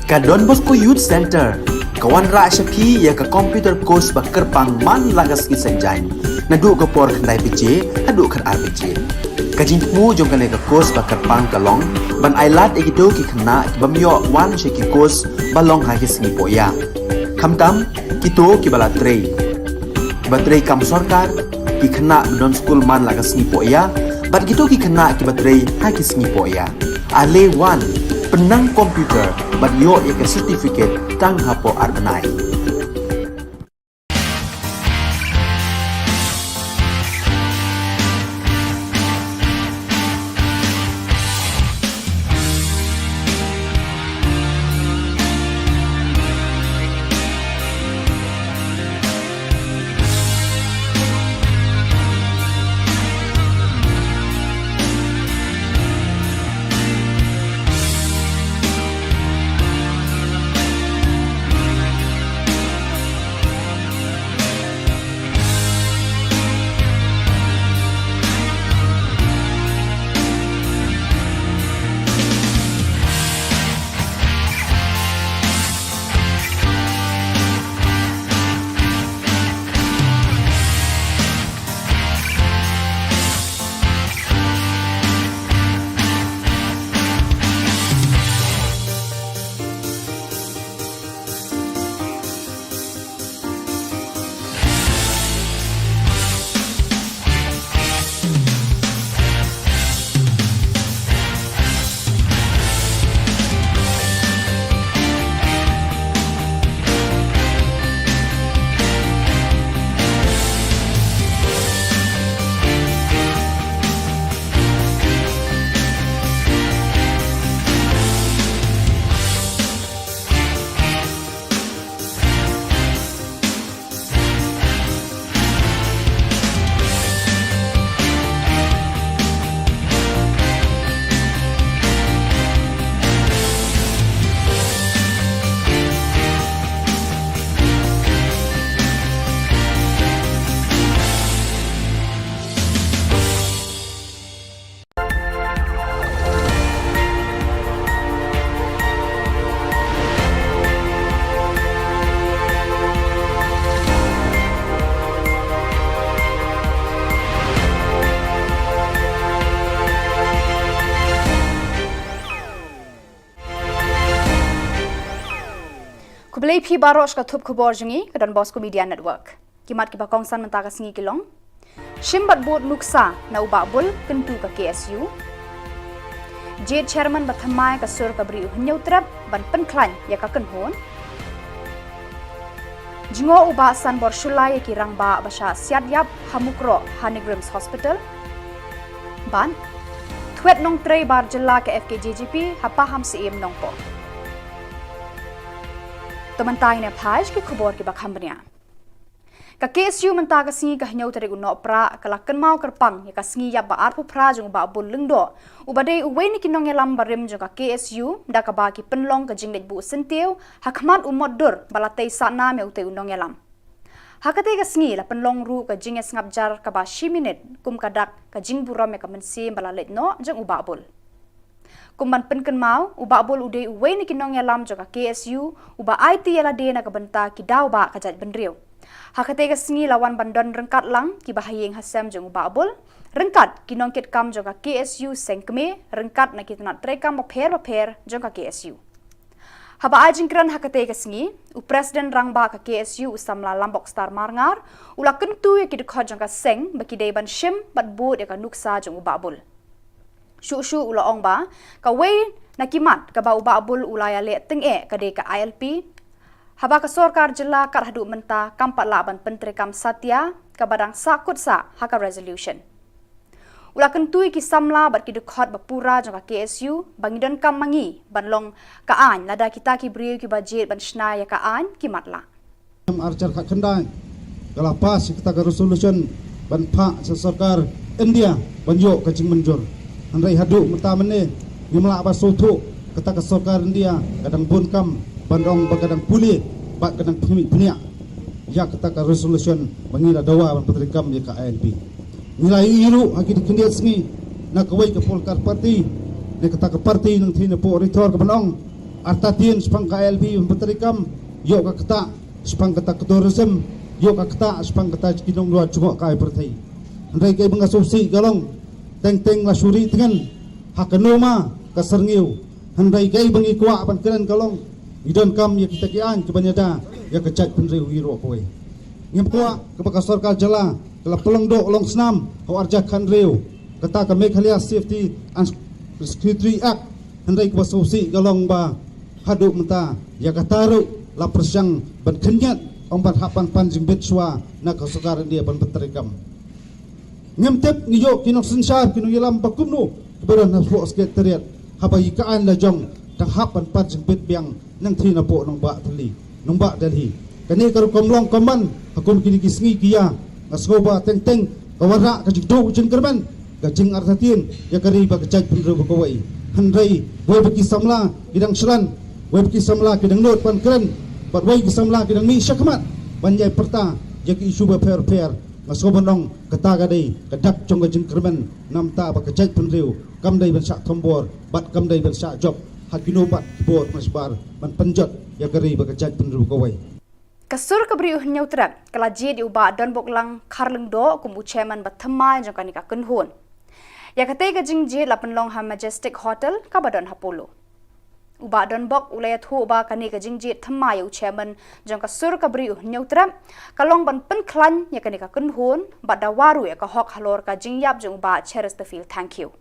Ka Don Bosco Youth Centre ka wanrah sha phi ïa ka computer course ba kyrpang man la ka sngi Saitjaiñ, naduh ka por khyndai baje haduh khatar baje. Ka jingthmu jong kane ka course ba kyrpang ka long ban ailad ïa kito ki khynnah ki bym ïoh wan sha ki course ba long ha ki sngi pohïa, khamtam kito kiba la trei, kiba trei kam sorkar, ki khynnah ba don skul man la ka sngi pohïa bad kito ki khynnah kiba trei ha ki sngi pohïa. Ale wan, pynnang computer bad ïoh ïa ka certificate tang hapoh ar bnai. Khublei phi baroh sha ka thup khubor jong ngi ka Don Bosco Media Network. Ki mat kiba kongsan mynta ka sngi ki long: Shim bad bud nuksa na u Bah Bul kyntu ka K S U. Jied chairman ba thymmai ka sur ka Bri u Hynñiewtrep ban pynkhlaiñ ïa ka kynhun. Jngoh u Bah Sanbor Shullai ïa ki rangbah ba shah siat ïap ha Mukroh ha NEIGRIHMS Hospital. Bad thwet nongtrei bar jylla ka F K J G P ha Pahamsyiem Nongpoh. To mynta ngin ïa phai sha ki khubor kiba kham bniah. Ka K S U mynta ka sngi ka hynñiew tarik u Nohprah ka la kynmaw kyrpang ïa ka sngi ïap ba arphew phra jong u Bah Bul Lyngdoh, uba dei uwei na ki nongïalam barim jong ka K S U, da kaba ki pynlong ka jingleit buh syntiew ha khmat u mot dur ba la tei sahnam ïa utei u nongïalam. Ha katei ka sngi la pynlong ruh ka jingïasngap jar kaba shi minit kum ka dak ka jingburom ïa ka mynsiem ba la leit noh jong u Bah Bul. Kum ban pynkynmaw, u Bah Bul u dei uwei na ki nongïalam jong ka K S U uba aiti ïa lade na ka bynta ki daw ba ka jaitbynriew. Ha katei ka sngi la wan ban don ryngkat lang kiba ha ïing ha sem jong u Bah Bul, ryngkat ki nongkitkam jong ka K S U seng kmie, ryngkat na ki tnat treikam bapher bapher jong ka K S U. Haba ai jingkren ha katei ka sngi, u President Rangbah ka K S U u samla Lambokstar Marngar u la kyntu ïa ki dkhot jong ka seng ba ki dei ban shim bad bud ïa ka nuksa jong u Bah Bul. Shuh shuh u la ong ba kawei na ki mat kaba u Bah Bul u la ïaleh tyngeh ka dei ka I L P, haba ka sorkar jylla kat haduh mynta kam pat lah ban pyntreikam satia kaba dang sah kut sah ha ka resolution. U la kyntu ïa ki samla bad ki dkhot ba pura jong ka K S U ba ngi donkam ma ngi ban long ka aiñ lada kita ki briew kiba jied ban shna ïa ka aiñ ki matlah. Em, arhajar khatkhyndai ka la pass ïa kata ka resolution ban phah sha sorkar India ban ïoh ka jingmynjur. Hynrei haduh mynta mynne ngim lah ban sngewthuh kata ka sorkar India ka dang bun kam ban ong ba ka dang pule bad ka dang phniah phniah ïa kata ka resolution ba ngi la dawa ban pyntreikam ïa ka I L P. Ngi la ïohi ruh ha ki khyndiat sngi na kawei ka political party, na kata ka party nangthie na pdeng Ri Thor ka ban ong Artatien shaphang ka I L P ban pyntreikam, ïoh ka ktah shaphang kata ka tourism, ïoh ka ktah shaphang kata ki nongluar jngoh ka pyrthei. Hynrei kaei ba nga sngewsih ka long, teng teng la shu ri tngen ha ka noma ka syrngiew. Hynrei kaei ba ngi kwah ban kren ka long, ngi donkam ïa kita ki aiñ kiban ïada ïa ka jaitbynriew hi ruh kawei. Ngim kwah kaba ka sorkar jylla ka la pynlong doh long snam ha u arhajar khathynriew, kata ka Meghalaya Safety and Security Act. Hynrei kaba sngewsih ka long ba haduh mynta ïa kata ruh la pyrshang ban khynñiat, ong ban hap ban pan jingbit shuwa na ka sorkar India ban pyntreikam. Ngim tip, ngi ïoh ki nongsynshar, ki nongïalam ba kumno kiba don hapoh Secretariat, haba ïa ka aiñ la jong dang hap ban pan jingbit biang nangthie napoh nongbah Delhi, nongbah Delhi. Kane ka rukom long kumban ha kum kine ki sngi ki ïa, nga sngew ba teng teng ka wanrah ka jingduh jingkyrmen, ka jingartatien ïa ka ri bad ka jaitbynriew ba kawei. Hynrei wei ba ki samla ki dang shlan, wei ba ki samla ki dang nud ban kren, bad wei ki samla ki dang mih shakhmat ban ïai pyrta ïa ki issue bapher bapher. Nga sngew ban ong kata ka dei ka dak jong ka jingkyrmen namar ba ka jaitbynriew kam dei ban shah thombor bad kam dei ban shah jop ha kino pat ki bor mashbar ban pynjot ïa ka ri bad ka jaitbynriew kawei. Ka sur ka briew u Hynñiewtrep ka la jied ïa u Bah Donboklang Kharlyngdoh kum u chairman ba thymmai jong kane ka kynhun. Ïa katei ka jingjied la pynlong ha Majestic Hotel kaba don ha Polo. U Bah Donbok u la ïathuh ba kane ka jingjied thymmai ïa u chairman jong ka sur ka briew u Hynñiewtrep ka long ban pynkhlaiñ ïa kane ka kynhun bad dawa ruh ïa ka hok halor ka jingïap jong u Bah Chesterfield Thangkhiew.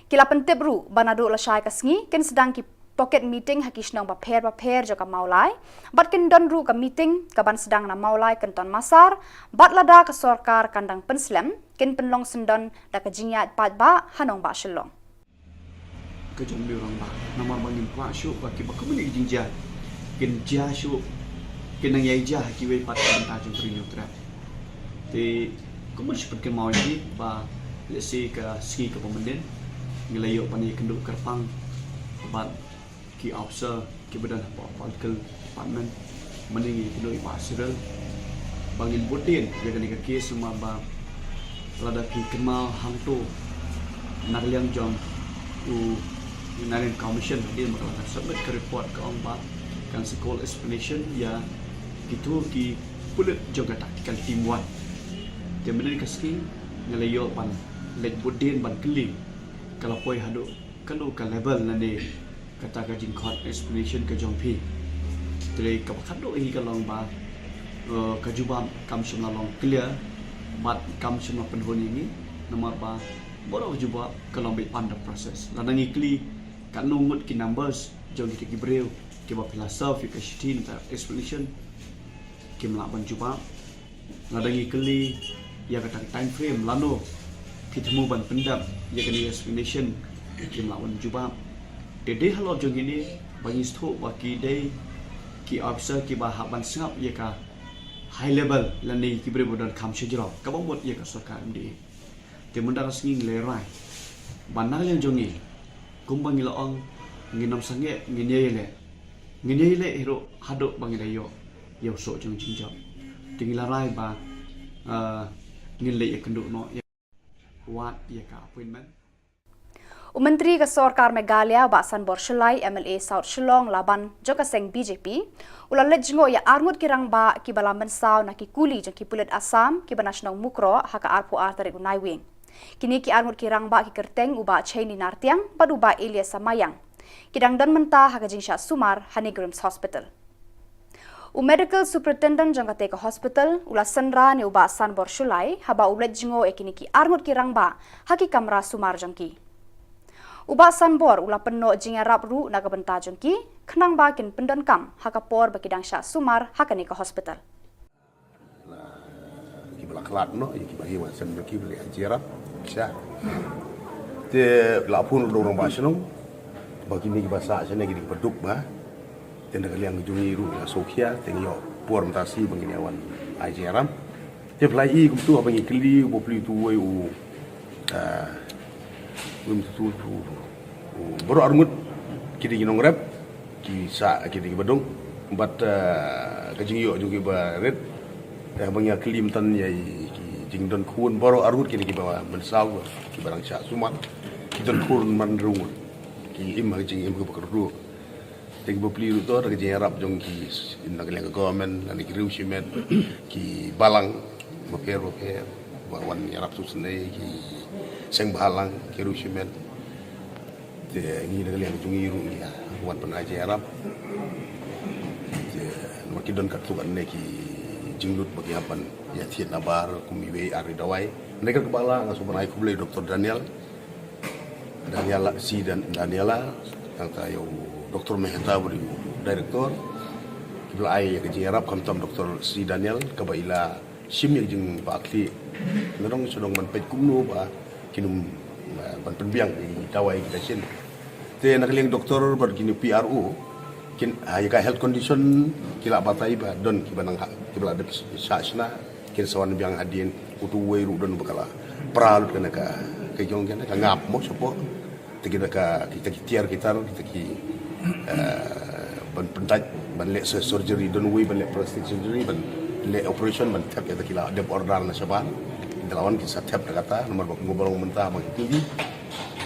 Ki la pyntip ruh ba naduh lashai ka sngi kin sdang ki pocket meeting ha ki shnong bapher bapher jong ka Mawlai, bad kin don ruh ka meeting kaban sdang na Mawlai Kynton Massar, bad lada ka sorkar kan dang pynslem, kin pynlong syndon da ka jingïaid paidbah ha nongbah Shillong. Ka jong u rangbah, namar ba ngim kwah shuh ba kiba kumne ki jingjia kin jia shuh, kin nang ïai jia ha kiwei pat ka bynta jong ka ri Hynñiewtrep. Te kumno shu pynkynmaw ïa ki ba lehse ka sngi kaba mynnin ngi la ïoh ban ïakynduh kyrpang bad ki officer kiba don hapoh political department, mynne ngi ïakynduh ïa i Bah Cyril ba ngin bud dien ïa kane ka case, namar ba lada phi kynmaw hangto na ka liang jong u Union Commission hadien ba ka la submit ka report ka ong ba kan sa call explanation ïa kito ki pulit jong ka tactical team one. Te mynne ka sngi ngi la ïoh ban leit bud dien ban kylli ka la poi haduh kano ka level lane kata ka jingkhot explanation ka jong phi. Te kaba khatduh hi ka long ba, eh, ka jubab kam shym la long clear bad kam shym la pynhun ïa ngi, namar ba baroh ka jubab ka long beit under process. Lada ngi kylli katno ngut ki numbers jong kita ki briew kiba phi la serve ïa ka shithi ne ka explanation, kim lah ban jubab. Lada ngi kylli ïa kata ka time frame lano phi thmu ban pyndep ïa kane ka explanation, kim lah ban jubab. Te dei halor jong kine ba ngi sngewthuh ba ki dei ki officer kiba hap ban sngap ïa ka high level lane ki briew ba don kham shajrong kaba mut ïa ka sorkar M D A. Te mynta ka sngi ngi la rai ba na ka liang jong ngi, kumba ngi la ong, ngin ym sangeh, ngin ïai leh, ngin ïai leh hi ruh haduh ba ngi la ïoh ïa u soh jong jingjop. Te ngi la rai ba, ah, ngin leit ïakynduh noh ïa, wad ïa ka appointment. U Myntri ka Sorkar Meghalaya, Bah Sanbor Shullai, M L A South Shillong Laban jong ka seng B J P, u la leit jngoh ïa arngut ki rangbah kiba la mynsaw na ki kuli jong ki pulit Assam kiba na shnong Mukroh ha ka arphew ar tarik u Naiwieng. Kine ki arngut ki rangbah ki kyrteng u Bah Cheini Nartiang bad u Bah Elias Samayang. Ki dang don mynta ha ka jingshah sumar ha NEIGRIHMS Hospital. U Medical Superintendent jong katei ka hospital u la synran ïa u Bah Sanbor Shullai haba u leit jngoh ïa kine ki arngut ki rangbah ha ki kamra sumar jong ki. U Bah Sanbor u la pynnoh jingïarap ruh na ka bynta jong ki, khnang ba kin pyndonkam ha ka por ba ki dang shah sumar ha kane ka hospital. Kiba la khlad noh ïa kiba hi wan sem jong ki ba la ïa jia rap sha. Te la phone ruh da u rangbah shnong ba kine kiba sah shane kine kiba duk ba. Te na ka liang jong ngi ruh la sngewkhia te ngi ïoh por mynta shi ba ngin ïa wan ai jia rap. Te phi la i kumtu haba ngi kylli u bapli utu uwei u, ah, um tu tu tu, u baroh arngut ki dei ki nongrep, ki sah ki dei kiba duk. Bad, ah, ka jingïoh jong kiba rit, eh, haba ngi ïa kylli mynta ïa ki jingdon khun baroh arngut ki dei kiba mynsaw kiba dang shah sumar, ki don khun man rung, ki im ha ka jingim kaba kyrduh. Te ki bapli ruh to da ka jingïarap jong ki, na ka liang ka government, na ki riew shimet, ki balang bapher bapher ba wan ïarap sngewsynei, ki seng bhalang, ki riew shimet. Te ngi na ka liang jong ngi ruh ngi ïa wan pynai jingïarap. Te namar ki don katto katne ki jinglut ba ki hap ban ïa thied nabar kum iwei ar i dawai. Hynrei kaba lah nga sngewbha ban ai khublei Doctor Daniel, Daniela, C Dan-, Daniela, nangta ïa u Doctor Mehta ba dei u director. Kiba la ai ïa ka jingïarap khamtam Doctor C Daniel kaba i la shim ïa ka jingbakla. Nga dang shu dang ban peit kumno ba kin ym, eh, ban pynbiang ïa ki dawai kita shin. Te na ka liang doctor bad kine P R O, kin, ah, ïa ka health condition ki la batai ba don kiba nang ha, kiba la dep shah shna, kin sa wan biang hadien, utu uwei ruh don ba ka la pra lut kane ka, ka jong kane ka ngap mo shapoh. Te kita ka, kita ki tiar ki tar, kita ki, eh, ban pyntait, ban leh sur-, surgery, don uwei ban leh plastic surgery, ban leh operation, ban thep ïa kita ki la dep order na shabar. Kita la wan ki sa thep da kata, namar ba kumba long mynta ba ki,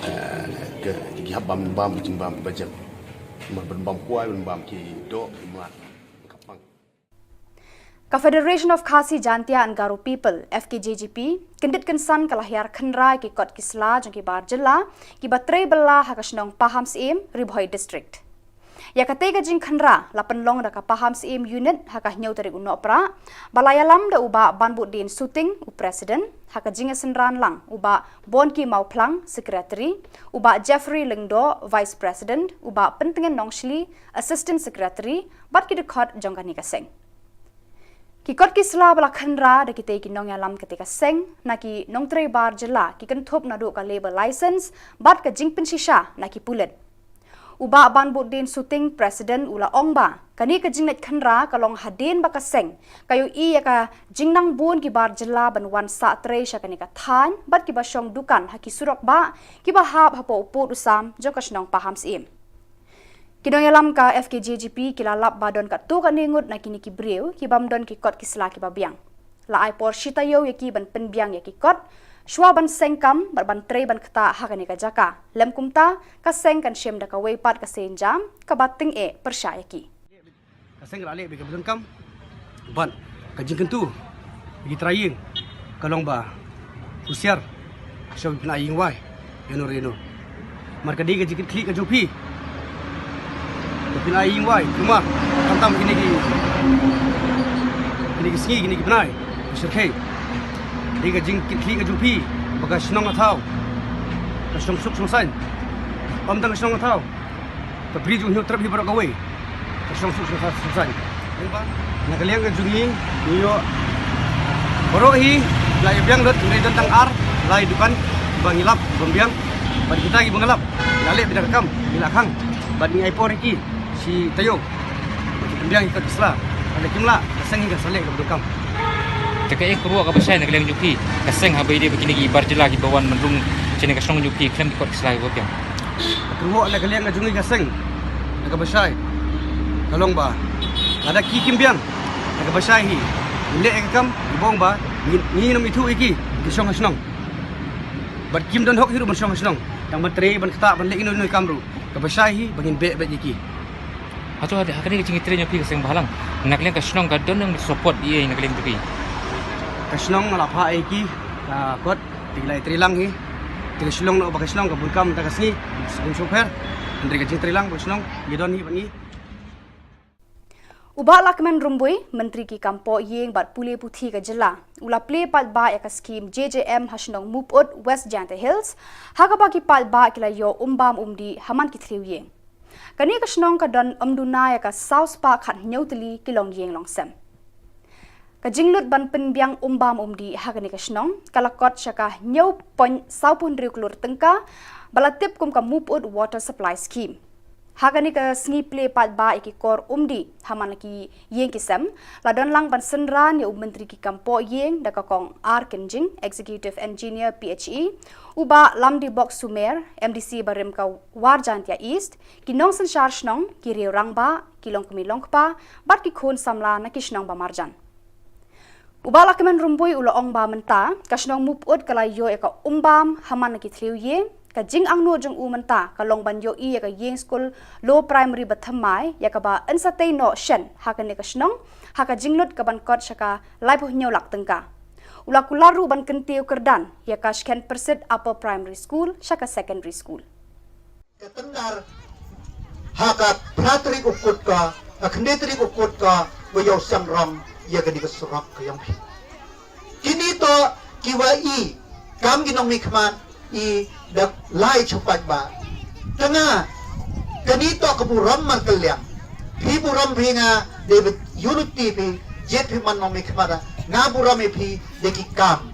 eh, ki, ki hap bam, bam, jingbam budget. Namar ban bam kwai, ban bam ki doh, ki mlak. Ka Federation of Khasi Jaintia and Garo People, F K J G P, kyndit kynsan ka la hiar khynra ïa ki kot ki sla jong ki bar jylla, kiba trei bylla ha ka shnong Pahamsyiem, Ri Bhoi District. Ïa katei ka jingkhynra la pynlong da ka Pahamsyiem Unit ha ka hynñiew tarik u Nohprah, ba la ïalam da u Bah Banbudin Suting, u President, ha ka jingïasynran lang u Bah Bonki Mawphlang, Secretary, u Bah Jeffrey Lyngdoh, Vice President, u Bah Pyntngen Nongshli, Assistant Secretary, bad ki dkhot jong kane ka seng. Ki kot ki sla ba la khynra da kitei ki nongïalam katei ka seng, na ki nongtrei bar jylla, ki kynthup naduh ka labour license bad ka jingpynshisha na ki pulit. U Bah Banbudin Suting, President, u la ong ba kane ka jingleit khynra ka long hadien ba ka seng ka ïohi ïa ka jingnang bun ki bar jylla ban wan sah trei sha kane ka thaiñ bad kiba shong dukan ha ki surok bah kiba hap hapoh u pud u sam jong ka shnong Pahamsyiem. Ki nongïalam ka F K J G P ki la lap ba don katto katne ngut na kine ki briew ki bym don ki kot ki sla kiba biang. La ai por shi taïew ïa ki ban pynbiang ïa ki kot, shuwa ban seng kam bad ban trei ban ktah ha kane ka jaka. Lym kumta, ka seng kan shim da kawei pat ka seiñ jam kaba tyngeh pyrshah ïa ki. Ka seng ka la leh bad ka bun kam. Bad ka jingkyntu ïa ki trai ïing ka long ba husiar, shwa ban pynai ïing wai ïano re ïano. Namar ka dei ka jingkitkhlieh ka jong phi ban pynai ïing wai, kumba khamtam kine ki, kine ki sngi, kine ki bnai, ki shyrkhei. Dei ka jingkitkhlieh ka jong phi ba ka shnong ka thaw ka shong suk shong saiñ. Ym tang ka shnong ka thaw, ka Bri jong u Hynñiewtrep hi baroh kawei ka shong suk shong saiñ. Na ka liang ka jong ngi, ngi ïoh baroh hi la ïa biang lut, ngi don tang ar lai dukan ba ngi lap ban biang. Bad kita kiba ngi lap, la leh beit da ka kam, ngi la khang bad ngi ai por ïa ki shi taïew. Pynbiang ïa ki kot ki sla. Lada kim lah, ka seng hi kan sa leh kaba donkam. Te kaei ka kyrwoh kaba shai na ka liang jong phi ka seng haba ïadei bad kine ki bar jylla kiba wan ban rung shane ka shnong jong phi khlem ki kot ki sla kiba biang? Ka kyrwoh na ka liang ka jong ngi ka seng, na kaba shai ka long ba lada ki kim biang, na kaba shai hi, ngin leh ïa ka kam, ngi bong ba ngin, ngin ym ithuh ïa ki, ki shong ha shnong. Bad kim don hok hi ruh ban shong ha shnong, tang ban trei, ban ktah, ban leh ino ino i kam ruh. Kaba shai hi ba ngin beh beit ïa ki. Hato ha, ha kane ka jingtrei jong phi ka seng bhalang, na ka liang ka shnong ka don nang support ïa na ka liang jong phi? Ka shnong la phah ïa ki ka kot, te ki la ïatrei lang hi. Te ka shnong noh ba ka shnong ka bun kam ta ka sngi, sngewsih pher. Hynrei ka jingtrei lang ba ka shnong ngi don hi bad ngi. U Bah Lahkmen Rymbui, Myntri ki kam poh ïing bad pule puthi ka jylla, u la plie paidbah ïa ka skhim J J M ha shnong Muput, West Jaintia Hills, ha kaba ki paidbah ki la ïoh um bam um dih ha man ki thliew ïing. Kane ka shnong ka don ym duna ïa ka saw spah khathynñiew tylli ki long ïing long sem. Ka jinglut ban pynbiang um bam um dih ha kane ka shnong ka la kot sha ka hynñiew point saw phew hynriew klur tyngka, ba la tip kum ka Muput Water Supply Scheme. Ha kane ka sngi plie paidbah ïa ki kor um dih ha man la ki ïing ki sem, la don lang ban synran ïa u Myntri ki kam poh ïing da ka Kong R Kynjing, Executive Engineer P H E, u Bah Lamdibok Sumer, M D C barim ka War Jaintia East, ki nongsynshar shnong, ki riew rangbah, ki longkmie longkpa bad ki khun samla na ki shnong ba marjan. U Bah Lahkmen Rymbui u la ong ba mynta ka shnong Muput ka la ïoh ïa ka um bam ha man la ki thliew ïing, Ka jingangnud jong u mynta ka long ban ïohi ïa ka ïing skul Low Primary ba thymmai, ïa kaba yn sa tei noh shen ha kane ka shnong, ha ka jinglut kaban kot sha ka laiphew hynñiew lak tyngka. U la kular ruh ban kyntiew kyrdan ïa ka Shken Pyrsit Upper Primary School sha ka Secondary School. Ka tyndar ha ka phra tarik u Kut ka, ka khyndai tarik u Kut ka, wa ïoh seng rong ïa kane ka surok ka ïong phi. Kine to kiwa i kam ki nongmihkhmat i da lai chupat ba. Tanga kane to ka burom markylliang. Phi burom phi nga, dei ba ïulut ti phi, jied phi man nongmihkhmat, nga burom i phi, dei ki kam.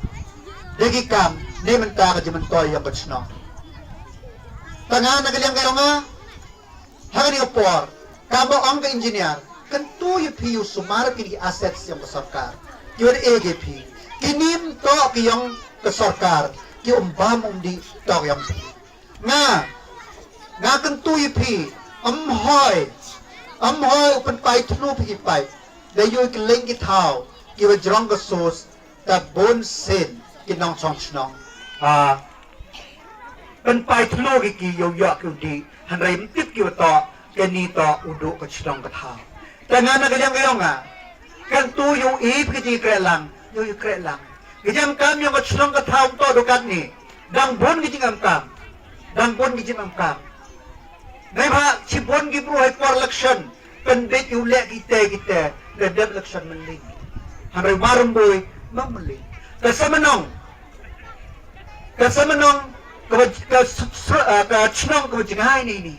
Dei ki kam, ne mynta ka jingmyntoi ïong ka chnong. Tanga na ka liang ka ïong nga, ha kane ka por, kaba ong ka engineer, kyntu ïa phi u sumar kine ki assets ïong ka sorkar. Ki wan e ke phi. Kine ym toh ki ïong ka sorkar, ki um bam um dih toh ïong phi. Nga, nga kyntu ïa phi, ym hoi, ym hoi u pynpai thlu phi ki paip. Da ïoh ki leng ki thaw, kiwa jrong ka sos, ta bun sien ki nongchong chnong. Ha, pynpai thlu ki ki ïoh ïoh ki u dih, hynrei ym tip kiwa toh, kane toh u duh ka chnong ka thaw. Tanga na ka liang ka ïong nga, kyntu ïoh i phi ki jingkrehlang, ïoh i krehlang. Ka jingkam ïong ka chnong ka thaw ym toh duh katne. Dang bun ki jingkam. Dang bun ki jingkam. Neibhah shibun ki bru ha i por election, pynbeit ïa u leh kite kite, da dep election mynlei. Hynrei marumbui, ma mynlei. Ka Samnong, ka Samnong, ka ba, ka s-, s-, ah, ka chnong ka ba jngai ni ni.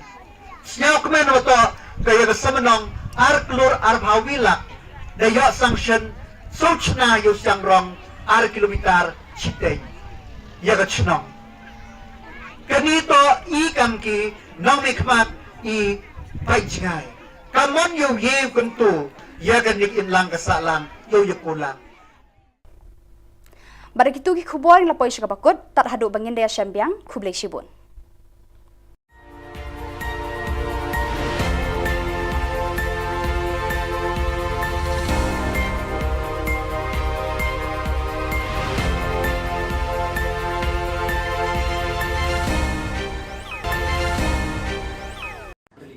Sñiaw kmen wa toh, ka ïa ka Samnong, ar klur ar phaw wi lak, da ïoh sanction, soo chna ïa u seng rong, ar kilometer, chiteng. Ïa ka chnong. Kane toh i kam ki nongmihkhmat i pait jngai. Ka mon ïa u ye u kyntu ïa ka nik in lang ka sah lang ïa u ïa ku lang. Bad da kitu ki khubor ngi la poi sha kaba kut, tad haduh ba ngin da ïashem biang, khublei shibun.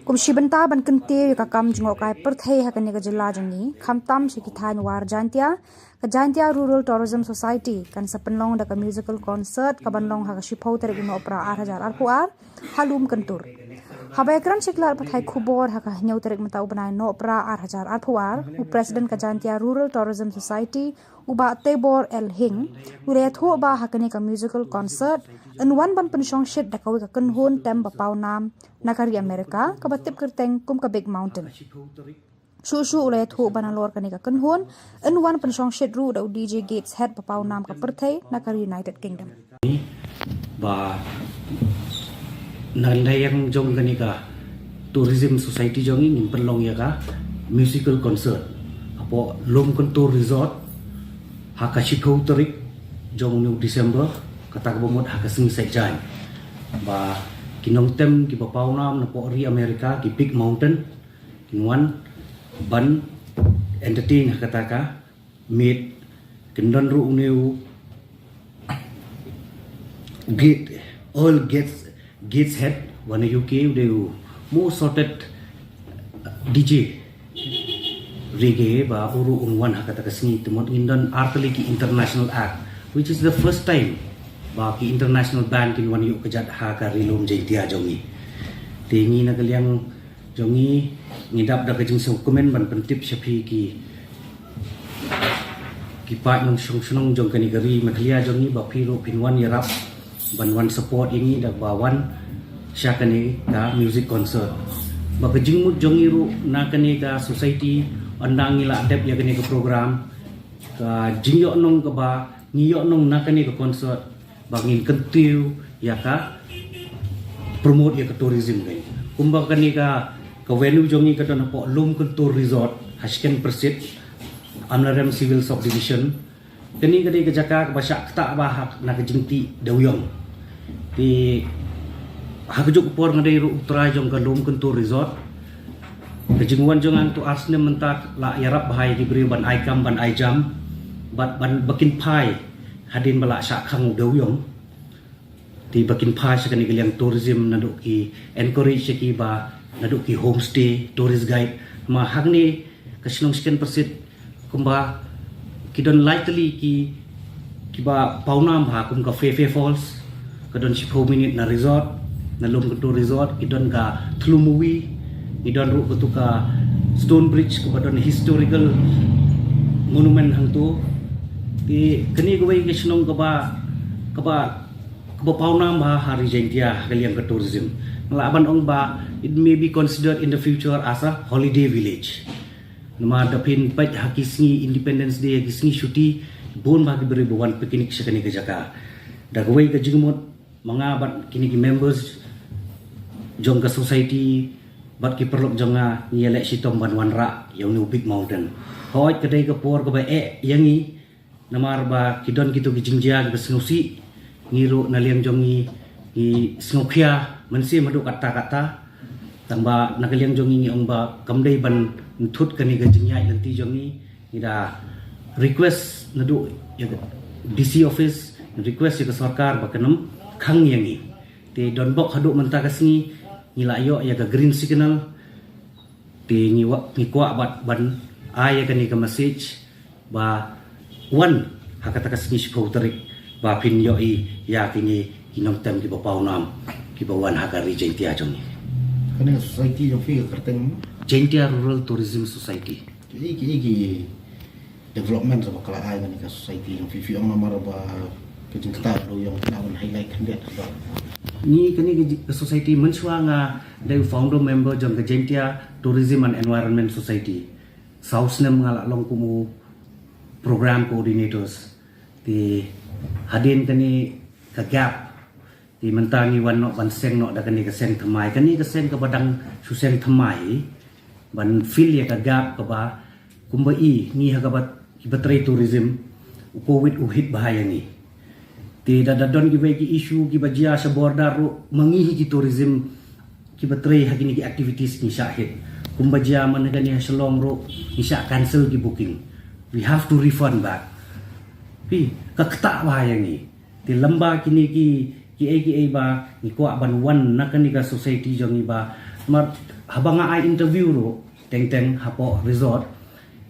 Kum shi bynta ban kyntiew ïa ka kam jngohkai pyrthei ha kane ka jylla jong ngi, khamtam sha ki thaiñ War Jaintia, ka Jaintia Rural Tourism Society kan sa pynlong da ka musical concert kaban long ha ka shiphew tarik u Nohprah ar hajar arphew ar, ha Lum Kyntur. Haba ïakren sha ki lad pathai khubor ha ka hynñiew tarik mynta u bnai Nohprah ar hajar arphew ar, u President ka Jaintia Rural Tourism Society, u Bah Tebor L Hing, u la ïathuh ba ha kane ka musical concert, yn wan ban pynshongshit da kawei ka kynhun tem ba paw nam na ka ri Amerika, kaba tip kyrteng kum ka Big Mountain. Shuh shuh u la ïathuh ba nalor kane ka kynhun, yn wan pynshongshit ruh da u D J Gateshead ba paw nam ka pyrthei na ka ri United Kingdom. Ba na ka liang jong kane ka Tourism Society jong ngi ngin pynlong ïa ka musical concert hapoh Lum Kyntur Resort ha ka shiphew tarik jong u December, kata ka ba mut ha ka sngi Saitjaiñ. Ba ki nongtem ki ba paw nam napoh ri Amerika, ki Big Mountain, kin wan ban entertain ha kata ka miet, kin don ruh une u Gate, Earl Gates, Gateshead, wan na U K, u dei u most sought D J reggae, ba u ruh un wan ha kata ka sngi. Te mut ngin don artylli ki international act, which is the first time ba ki international band kin wan ïuh kjat ha ka ri lum Jaintia jong ngi. Te ngi na ka liang jong ngi, ngi dap da ka jingsngewkmen ban pyntip sha phi ki, ki paid nongshong shnong jong kane ka ri Meghalaya jong ngi, ba phi ruh phin wan ïarap ban wan support ïa ngi da ba wan sha kane ka music concert. Ba ka jingmut jong ngi ruh na kane ka society, ynda ngi la dep ïa kane ka program, ka jingïohnong kaba ngi ïohnong na kane ka concert, ba ngin kyntiew ïa ka, promote ïa ka tourism ka. Kumba kane ka, ka venue jong ngi ka don hapoh Lum Kyntur Resort, ha Shken Pyrsit, Amlarem Civil Subdivision. Kane ka dei ka jaka kaba shah ktah bha ha na ka jingtih dewïong. Te ha kajuh ka por nga dei ruh u trai jong ka Lum Kyntur Resort. Ka jingwan jong nga to ar snem mynta, la ïarap bha ïa ki briew ban ai kam ban ai jam, bad ban ba kin phai hadien ba la shah khang u dewïong. Te ba kin phai sha kane ka liang tourism naduh ki encourage ïa ki ba naduh ki homestay, tourist guide. Ma hangne ka shnong Skenpersit kumba ki don lai tylli ki, kiba pawnam ha kum ka Phe Phe Falls, ka don shiphew minit na resort, na Lumkyntur Resort, ki don ka Thlu Mowi, ki don ruh katu ka Stone Bridge kaba don historical monument hangtu. Te kane kawei ka shnong kaba, kaba, kaba pawnam ha, ha ri Jaintia ha ka liang ka tourism. Nga lah ban ong ba it may be considered in the future as a holiday village. Namar da phin peit ha ki sngi Independence Day, ha ki sngi shuti, bun bha ki briew ba wan picnic sha kane ka jaka. Da kawei ka jingmut, ma nga bad kine ki members jong ka society bad ki paralok jong nga, ngi ïaleh shitom ban wanrah ïa une u Big Mountain. Hooid, ka dei ka por kaba eh ïa ngi, namar ba ki don kito ki jingjia kiba sngewsih. Ngi ruh na liang jong ngi, ngi sngewkhia mynsiem haduh katta katta. Tangba na ka liang jong ngi, ngi ong ba kam dei ban ntut kane ka jingïaid lynti jong ngi. Ngi da request naduh ïa ka D C office, request ïa ka sorkar ba kan ym khang ïa ngi. Te donbok haduh mynta ka sngi ngi la ïoh ïa ka green signal. Te ngi wa-, ngi kwah bad ban ai ïa kane ka message ba wan ha kata ka sngi shiphew tarik ba phin ïohi ïa kine ki nongtem kiba pawnam kiba wan ha ka ri Jaintia jong ngi. Kane ka society jong phi ka kyrteng? Jaintia Rural Tourism Society. Ki, ki, ki development sa ba ka la ai kane ka society jong phi, phi ong namar ba ka jingktah u dewïong, phi lah ban highlight khyndiat ba. Ngi kane ka ji-, ka society, mynshuwa nga dei u founder member jong ka Jaintia Tourism and Environment Society. Saw snem nga la long kum u program coordinators. Te hadien kane ka gap, te mynta ngi wan noh ban seng noh da kane ka seng thymmai. Kane ka seng kaba dang shu seng thymmai ban fill ïa ka gap kaba kumba i ngi ha kaba kiba trei tourism, u Covid u hit bha ïa ngi. Te da, da don kiwei ki issue kiba jia sha border ruh, ma ngi hi ki tourism kiba trei ha kine ki activities ngi shah hit. Kumba jia mynne kane ha Shillong ruh, ngi shah cancel ki booking. We have to refund back. Phi, ka ktah bha ïa ngi. Te lem bad kine ki, kiei kiei ba ngi kwah ban wan na kane ka society jong ngi ba. Namar haba nga ai interview ruh teng teng hapoh resort,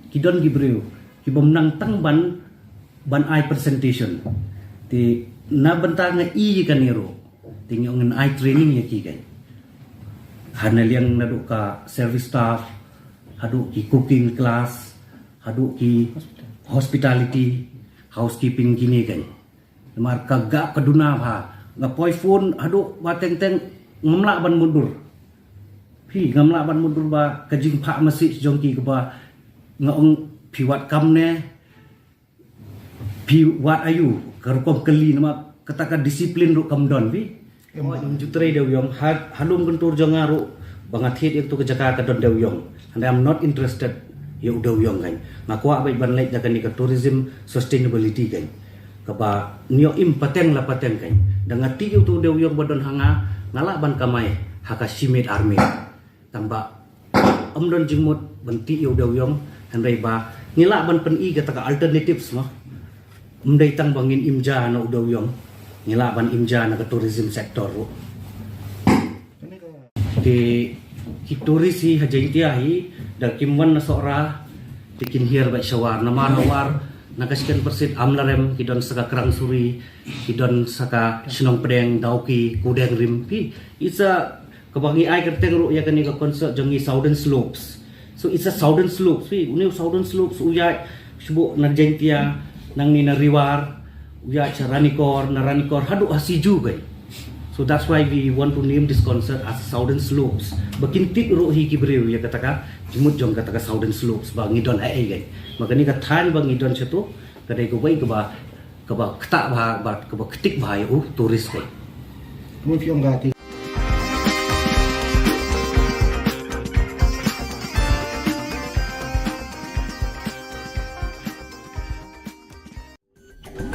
ki don ki briew kibym nang tang ban, ban ai presentation. Te na bynta nga i kane ruh, te ngi ong ngan ai training ïa ki, kan. Ha na liang naduh ka service staff, haduh ki cooking class, haduh ki hospitality, housekeeping, kine, kan. Namar ka gap ka duna bha. Nga poi phone haduh ba teng teng, ngam lah ban mutdur. Phi, ngam lah ban mutdur ba ka jingphah message jong ki kaba nga ong phi wad kam ne, phi wad aiu, ka rukom kali, namar kata ka discipline ruh kam don, phi. Em. Ym ju trei dewïong, ha, ha Lumkyntur jong nga ruh, ba nga thied ïa katu ka jaka ka don dewïong. And I'm not interested ïa u dewïong, kan. Nga kwah beit ban leit da kane ka tourism sustainability, kan. Kaba ngi ïoh im pateng la pateng, kan. Da nga tih ïa utu u dewïong ba don ha nga, nga lah ban kamai ha ka shi miet ar miet. Tangba ym don jingmut ban tih ïa u dewïong, hynrei ba ngi lah ban pyni kata ka alternatives, mo. Ym dei tang ba ngin im ja na u dewïong, ngi lah ban im ja na ka tourism sector ruh. Te ki tourist hi ha Jaintia hi, da kim wan na Sohra, te kin hiar beit sha War. Namar na War, na ka Skenpersit, Amlarem, ki don sa ka Krang Suri, ki don sa ka Shnong Pdeng, Dawki, Kudeng Rim, phi. It's a, kaba ngi ai kyrteng ruh ïa kane ka concert jong ngi Southern Slopes. So it's a Southern Slopes, phi. Une u Southern Slopes u ïaid shuh na Jaintia, nangne na Ri War, u ïaid sha Ranikor, na Ranikor haduh ha Siju, kan. So that's why we want to name this concert as Southern Slopes. Ba kin tip ruh hi ki briew ïa kata ka jingmut jong kata ka Southern Slopes ba ngi don haei, kan. Ba kane ka thaiñ ba ngi don shatu, ka dei kawei kaba, kaba ktah bha, ba kaba ktik bha ïa u tourist, kan. Kumno phi ong ka ti?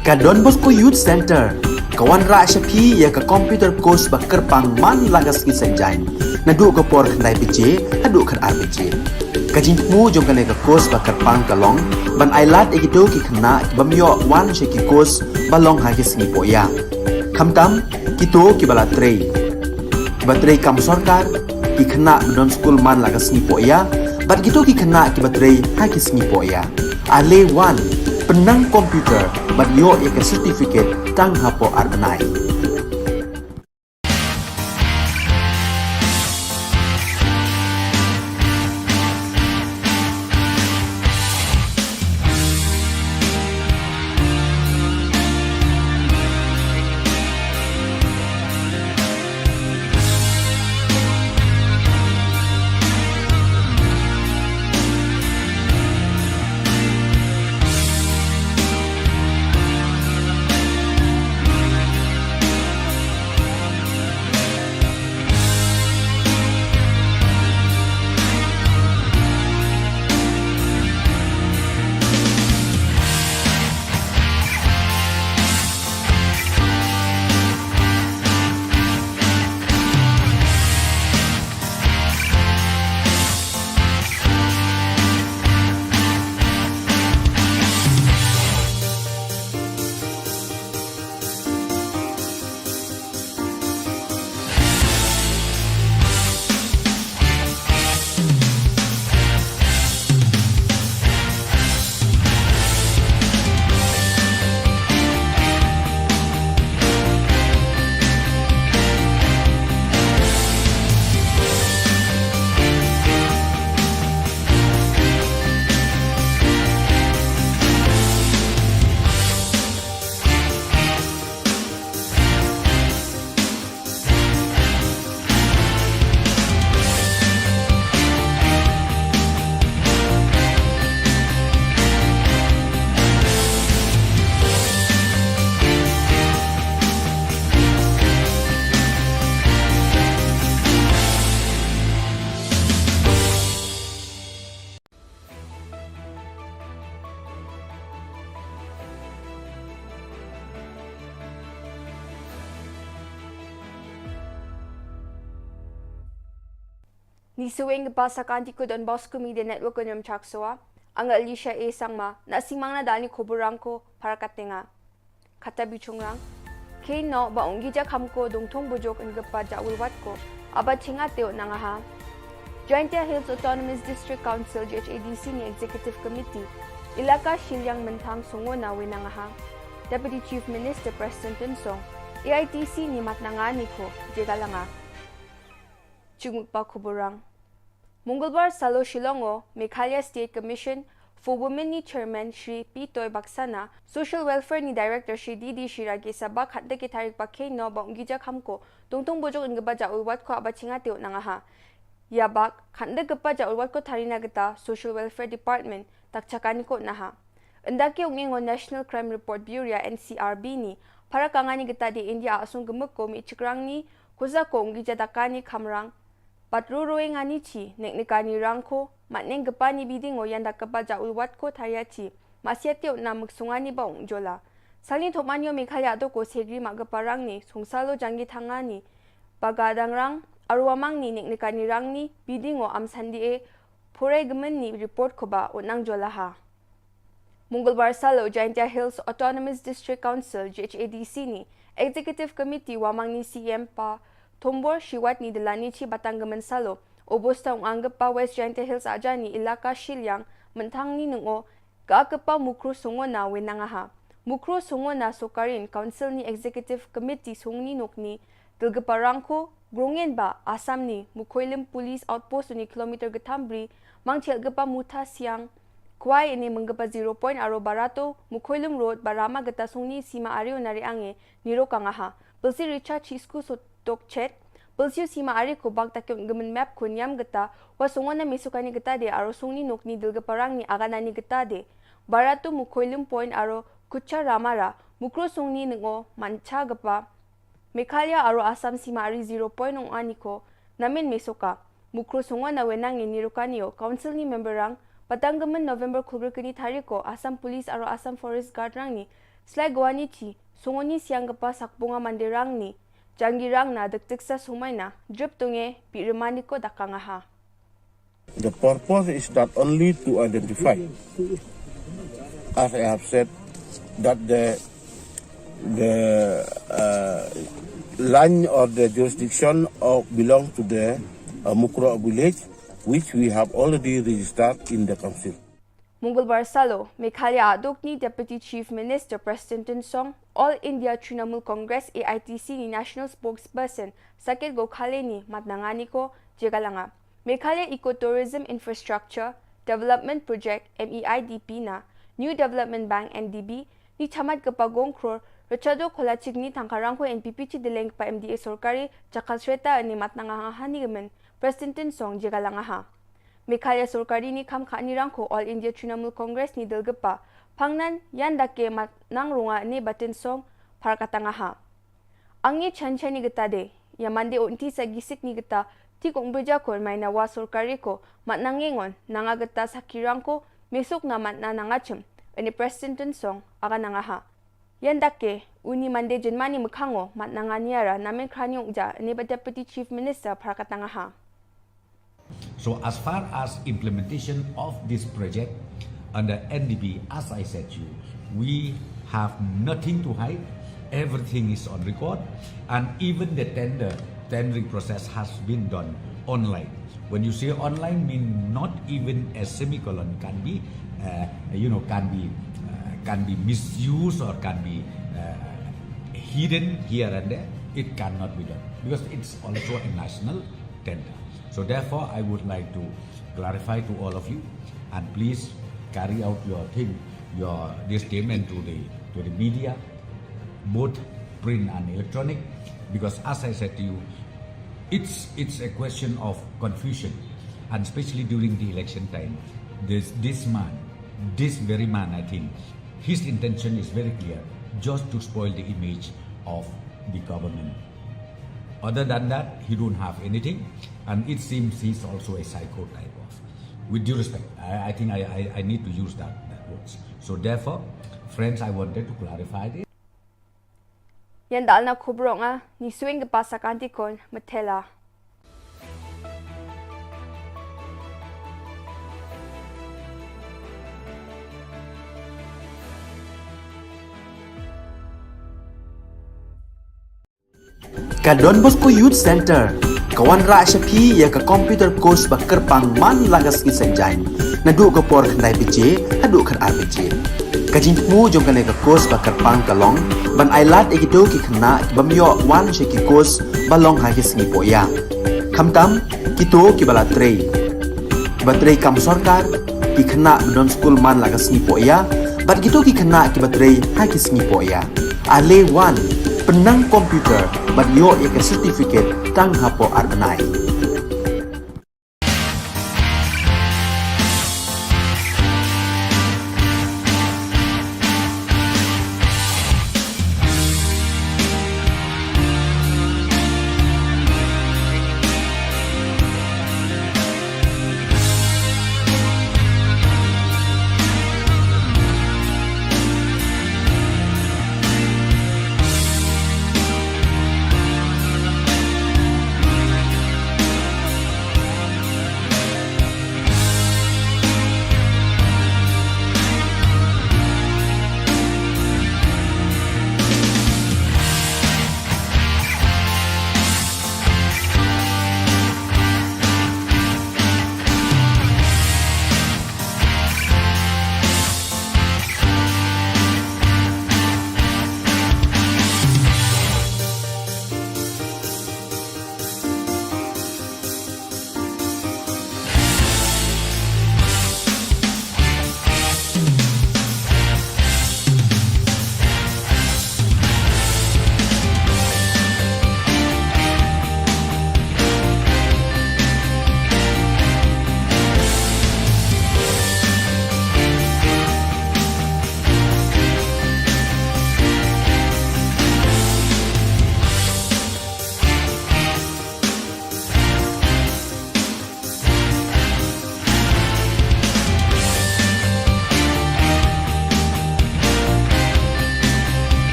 Ka Don Bosco Youth Center ka wanrah sha phi ïa ka computer course ba kyrpang man la ka sngi Saitjaiñ, naduh ka por khyndai baje haduh khatar baje. Ka jingthmu jong kane ka course ba kyrpang ka long ban ai lad ïa kito ki khynnah ki bym ïoh wan sha ki course ba long ha ki sngi pohïap. Khamtam, Kito kiba la trei, kiba trei kam sorkar, ki khynnah ba don skul man la ka sngi poh ïa, bad kito ki khynnah kiba trei ha ki sngi poh ïa. Ale wan, pynnang computer bad ïoh ïa ka certificate tang hapoh ar bnai. Ni shuwa ïa ka ba sa ka anti ko Don Bosco Media Network ko nyam chak soa. Anga Alicia A Sangma, na sing mang na dal ni khubur rang ko para ka tenga. Kata bichung rang. Kei no ba ong gija kham ko dong thong bujok in ka pa ja ul wat ko. Aba chinga teo nang aha. Jaintia Hills Autonomous District Council, J H A D C ni Executive Committee. Ilaka Shiliang Menthang Sungona we nang aha. Deputy Chief Minister Prestone Tynsong. A I T C ni mat nanga ni ko, je galanga. Chungmukpa khubur rang. Mungulbar salo Shillong o, Meghalaya State Commission for Women ni Chairman Shri P Toy Baksana, Social Welfare ni Director Shri D D Shira ki sabak hat da ki tarik ba kei no ba ong gija kham ko, tong tong bujok in ka ba ja ul wat ko aba chinga teo nang aha. Ïa bak, hat da ka pa ja ul wat ko tharina kata, Social Welfare Department, tak chakani ko naha. Ynda ki ong ïa ngo National Crime Report Bureau, N C R B ni, para ka ngani kata de India a sung ka muk ko mi chikrang ni, kusa ko ong gija da kani kham rang, Pat ru ruwe ngani chi, nek nek ani rang ko, mat neng kepa ni biding o ïan da kepa ja ul wat ko tharia chi, ma sia teo na mek sungani ba ung jola. Sali thok man ïo Meghalaya to ko segri ma kepa rang ni, sungsalo janggi thangani. Paga dang rang, arwa mang ni nek nek ani rang ni, biding o am sandi e, pore gemen ni report ko ba, o nang jola ha. Mungulbar salo Jaintia Hills Autonomous District Council, J H A D C ni Executive Committee wamang ni C M pa Thombor Shiwat ni delani chi batang gemen salo. Obosta ung anggap pa West Jaintia Hills aja ni ilaka Shiliang, mentang ni nungo, ka kepa Mukru Sungona wenang aha. Mukru Sungona sokarin Council ni Executive Committee sungni nukni, Dulgepa rangko, grungen ba, Assam ni, Mukhoilim Police Outpost ni kilometer gethambri, mangchel gepa Mutha Siang, kwai ini menggepa zero point aro barato, Mukhoilim Road, barama geta sungni sima ario nari ange, niro kangaha. Pelsi Richard Chisku sotok chet, pelsiu sima ari ko bak takyong gemen map ko niam geta, wa sungona mesukani geta de, aro sungni nokni dulgepa rangni aganani geta de. Barato Mukhoilim Point aro kucha ramara, Mukro sungni nengo mancha gepa, Meghalaya aro Assam sima ari zero point ong ani ko, namen mesoka. Mukru sungwa na wenang ini rukani o, Council ni member rang, patang gemen November khulgri kini tari ko, Assam Police aro Assam Forest Guard rang ni, slai gwani chi, sungoni siang gepa sakbunga mande rang ni, janggi rang na dekteksa sumai na, drip tunge, pi remani ko dakang aha. The purpose is not only to identify, as I have said, that the the uh, line or the jurisdiction of belong to the uh, Mukroh village, which we have already registered in the council. Mongolbar salo, Meghalaya aduk ni Deputy Chief Minister Prestone Tynsong, All India Trinamool Congress A I T C ni National Spokesperson Saket Gokhale ni matnanga ni ko jyga langa. Meghalaya Ecotourism Infrastructure Development Project M E I D P na New Development Bank N D B ni thamat kpa gong kror, rachado khola chikni tangkarang ko N P P chi deleng kpa M D A sorkari jakal sreta ni matnanga ha ni gemen Prestone Tynsong jyga langa ha. Meghalaya sorkari ni kham kha ni rang ko All India Trinamool Congress ni dal kpa phangnan yan dake matnang runga ni ba Tynsong phar katanga ha. Angi chan chan ni gata de, ya mande onti sa gisik ni gata, ti kong beja ko mai na wa sorkari ko, matnang ngengon, nanga gata sakirang ko, mesuk na matna nanga chem, ene Prestone Tynsong, aga nanga ha. Yan dake, uni mande jenmani mekhango, matnanga niara, namen krani ongja, ene ba Deputy Chief Minister, phar katanga ha. So as far as implementation of this project under N D B, as I said to you, we have nothing to hide. Everything is on record, and even the tender, tendering process has been done online. When you say online, mean not even a semicolon can be, uh, you know, can be, uh, can be misused or can be, uh, hidden here and there. It cannot be done because it's also a national tender. So therefore, I would like to clarify to all of you, and please carry out your thing, your, this statement to the, to the media, both print and electronic, because as I said to you, it's, it's a question of confusion, and especially during the election time, this, this man, this very man, I think, his intention is very clear, just to spoil the image of the government. Other than that, he don't have anything, and it seems he's also a psycho type of. With due respect, I, I think I, I, I need to use that, that words. So therefore, friends, I wanted to clarify this. Yan dal na khubor nga, ni swing ke pasa kanti kon, metela. Ka Don Bosco Youth Center ka wanrah sha phi ïa ka computer course ba kyrpang man la ka sngi Saitjaiñ, naduh ka por khyndai baje haduh khatar baje. Ka jingthmu jong kane ka course ba kyrpang ka long ban ailad ïa kito ki khynnah ki bym ïoh wan sha ki course ba long ha ki sngi pohïa, khamtam kito kiba la trei, kiba trei kam sorkar, ki khynnah ba don skul man la ka sngi pohïa, bad kito ki khynnah kiba trei ha ki sngi pohïa. Ale wan, pynnang computer bad ïoh ïa ka certificate tang hapoh ar bnai.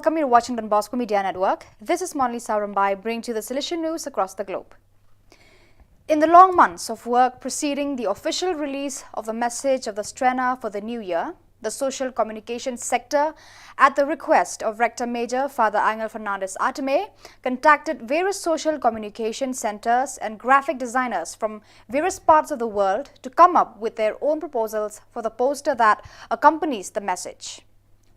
Welcome, you're watching Don Bosco Media Network. This is Monlisa Rambai, bringing to you the Salesian news across the globe. In the long months of work preceding the official release of the message of the Strenna for the new year, the social communication sector, at the request of Rector Major Father Angel Fernandez Atame, contacted various social communication centers and graphic designers from various parts of the world to come up with their own proposals for the poster that accompanies the message.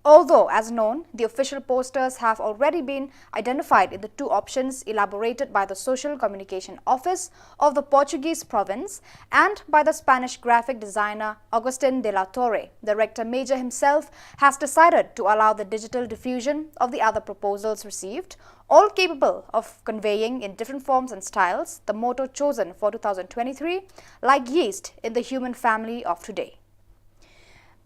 Although, as known, the official posters have already been identified in the two options elaborated by the Social Communication Office of the Portuguese province and by the Spanish graphic designer Agustin de la Torre, the Rector Major himself has decided to allow the digital diffusion of the other proposals received, all capable of conveying in different forms and styles the motto chosen for two thousand twenty-three, like yeast in the human family of today.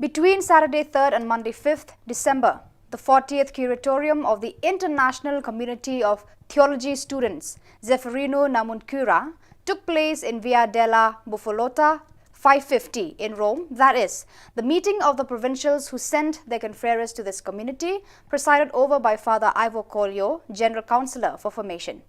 Between Saturday third and Monday fifth December, the fortieth Curatorium of the International Community of Theology Students, Zeffirino Namuncurra, took place in Via della Buffoletta five fifty in Rome, that is, the meeting of the provincials who sent their confreres to this community, presided over by Father Ivor Collio, General Councillor for Formation.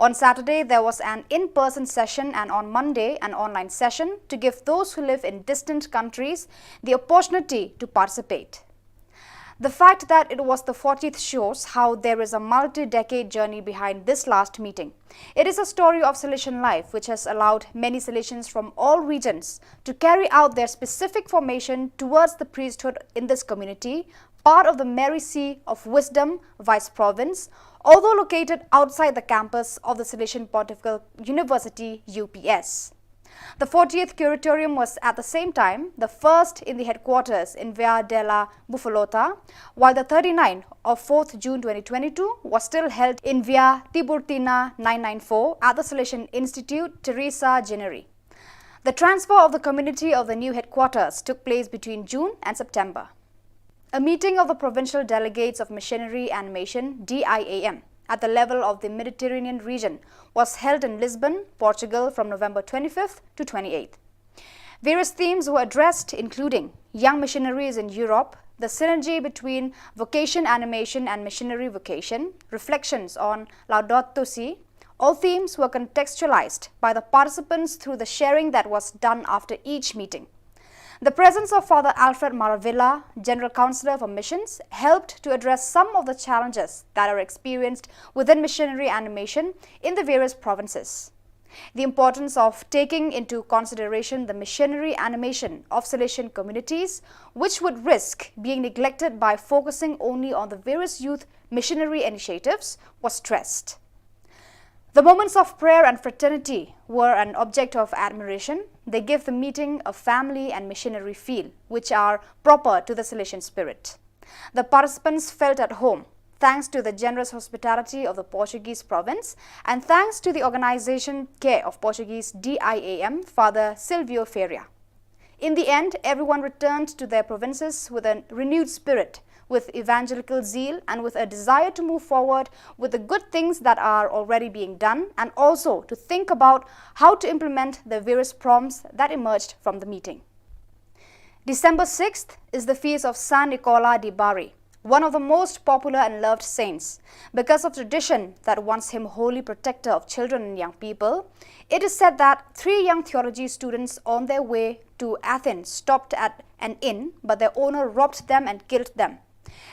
On Saturday, there was an in-person session, and on Monday, an online session to give those who live in distant countries the opportunity to participate. The fact that it was the fortieth shows how there is a multi-decade journey behind this last meeting. It is a story of Salesian life which has allowed many Salesians from all regions to carry out their specific formation towards the priesthood in this community, part of the Mary Seat of Wisdom Vice Province, although located outside the campus of the Salesian Pontifical University, U P S. The fortieth Curatorium was at the same time the first in the headquarters in Via della Buffoletta, while the thirty-ninth of fourth June twenty twenty-two was still held in Via Tiburtina nine nine four at the Salesian Institute Teresa Gennari. The transfer of the community of the new headquarters took place between June and September. A meeting of the provincial delegates of missionary animation, D I A M, at the level of the Mediterranean region was held in Lisbon, Portugal, from November twenty-fifth to twenty-eighth. Various themes were addressed, including young missionaries in Europe, the synergy between vocation animation and missionary vocation, reflections on Laudato Si. All themes were contextualized by the participants through the sharing that was done after each meeting. The presence of Father Alfred Maravilla, General Councillor for Missions, helped to address some of the challenges that are experienced within missionary animation in the various provinces. The importance of taking into consideration the missionary animation of Salesian communities, which would risk being neglected by focusing only on the various youth missionary initiatives, was stressed. The moments of prayer and fraternity were an object of admiration. They give the meeting a family and missionary feel, which are proper to the Salesian spirit. The participants felt at home, thanks to the generous hospitality of the Portuguese province and thanks to the organization care of Portuguese D I A M, Father Silvio Ferreira. In the end, everyone returned to their provinces with a renewed spirit, with evangelical zeal, and with a desire to move forward with the good things that are already being done, and also to think about how to implement the various prompts that emerged from the meeting. December sixth is the feast of San Nicola di Bari, one of the most popular and loved saints. Because of tradition that wants him holy protector of children and young people, it is said that three young theology students on their way to Athens stopped at an inn, but their owner robbed them and killed them.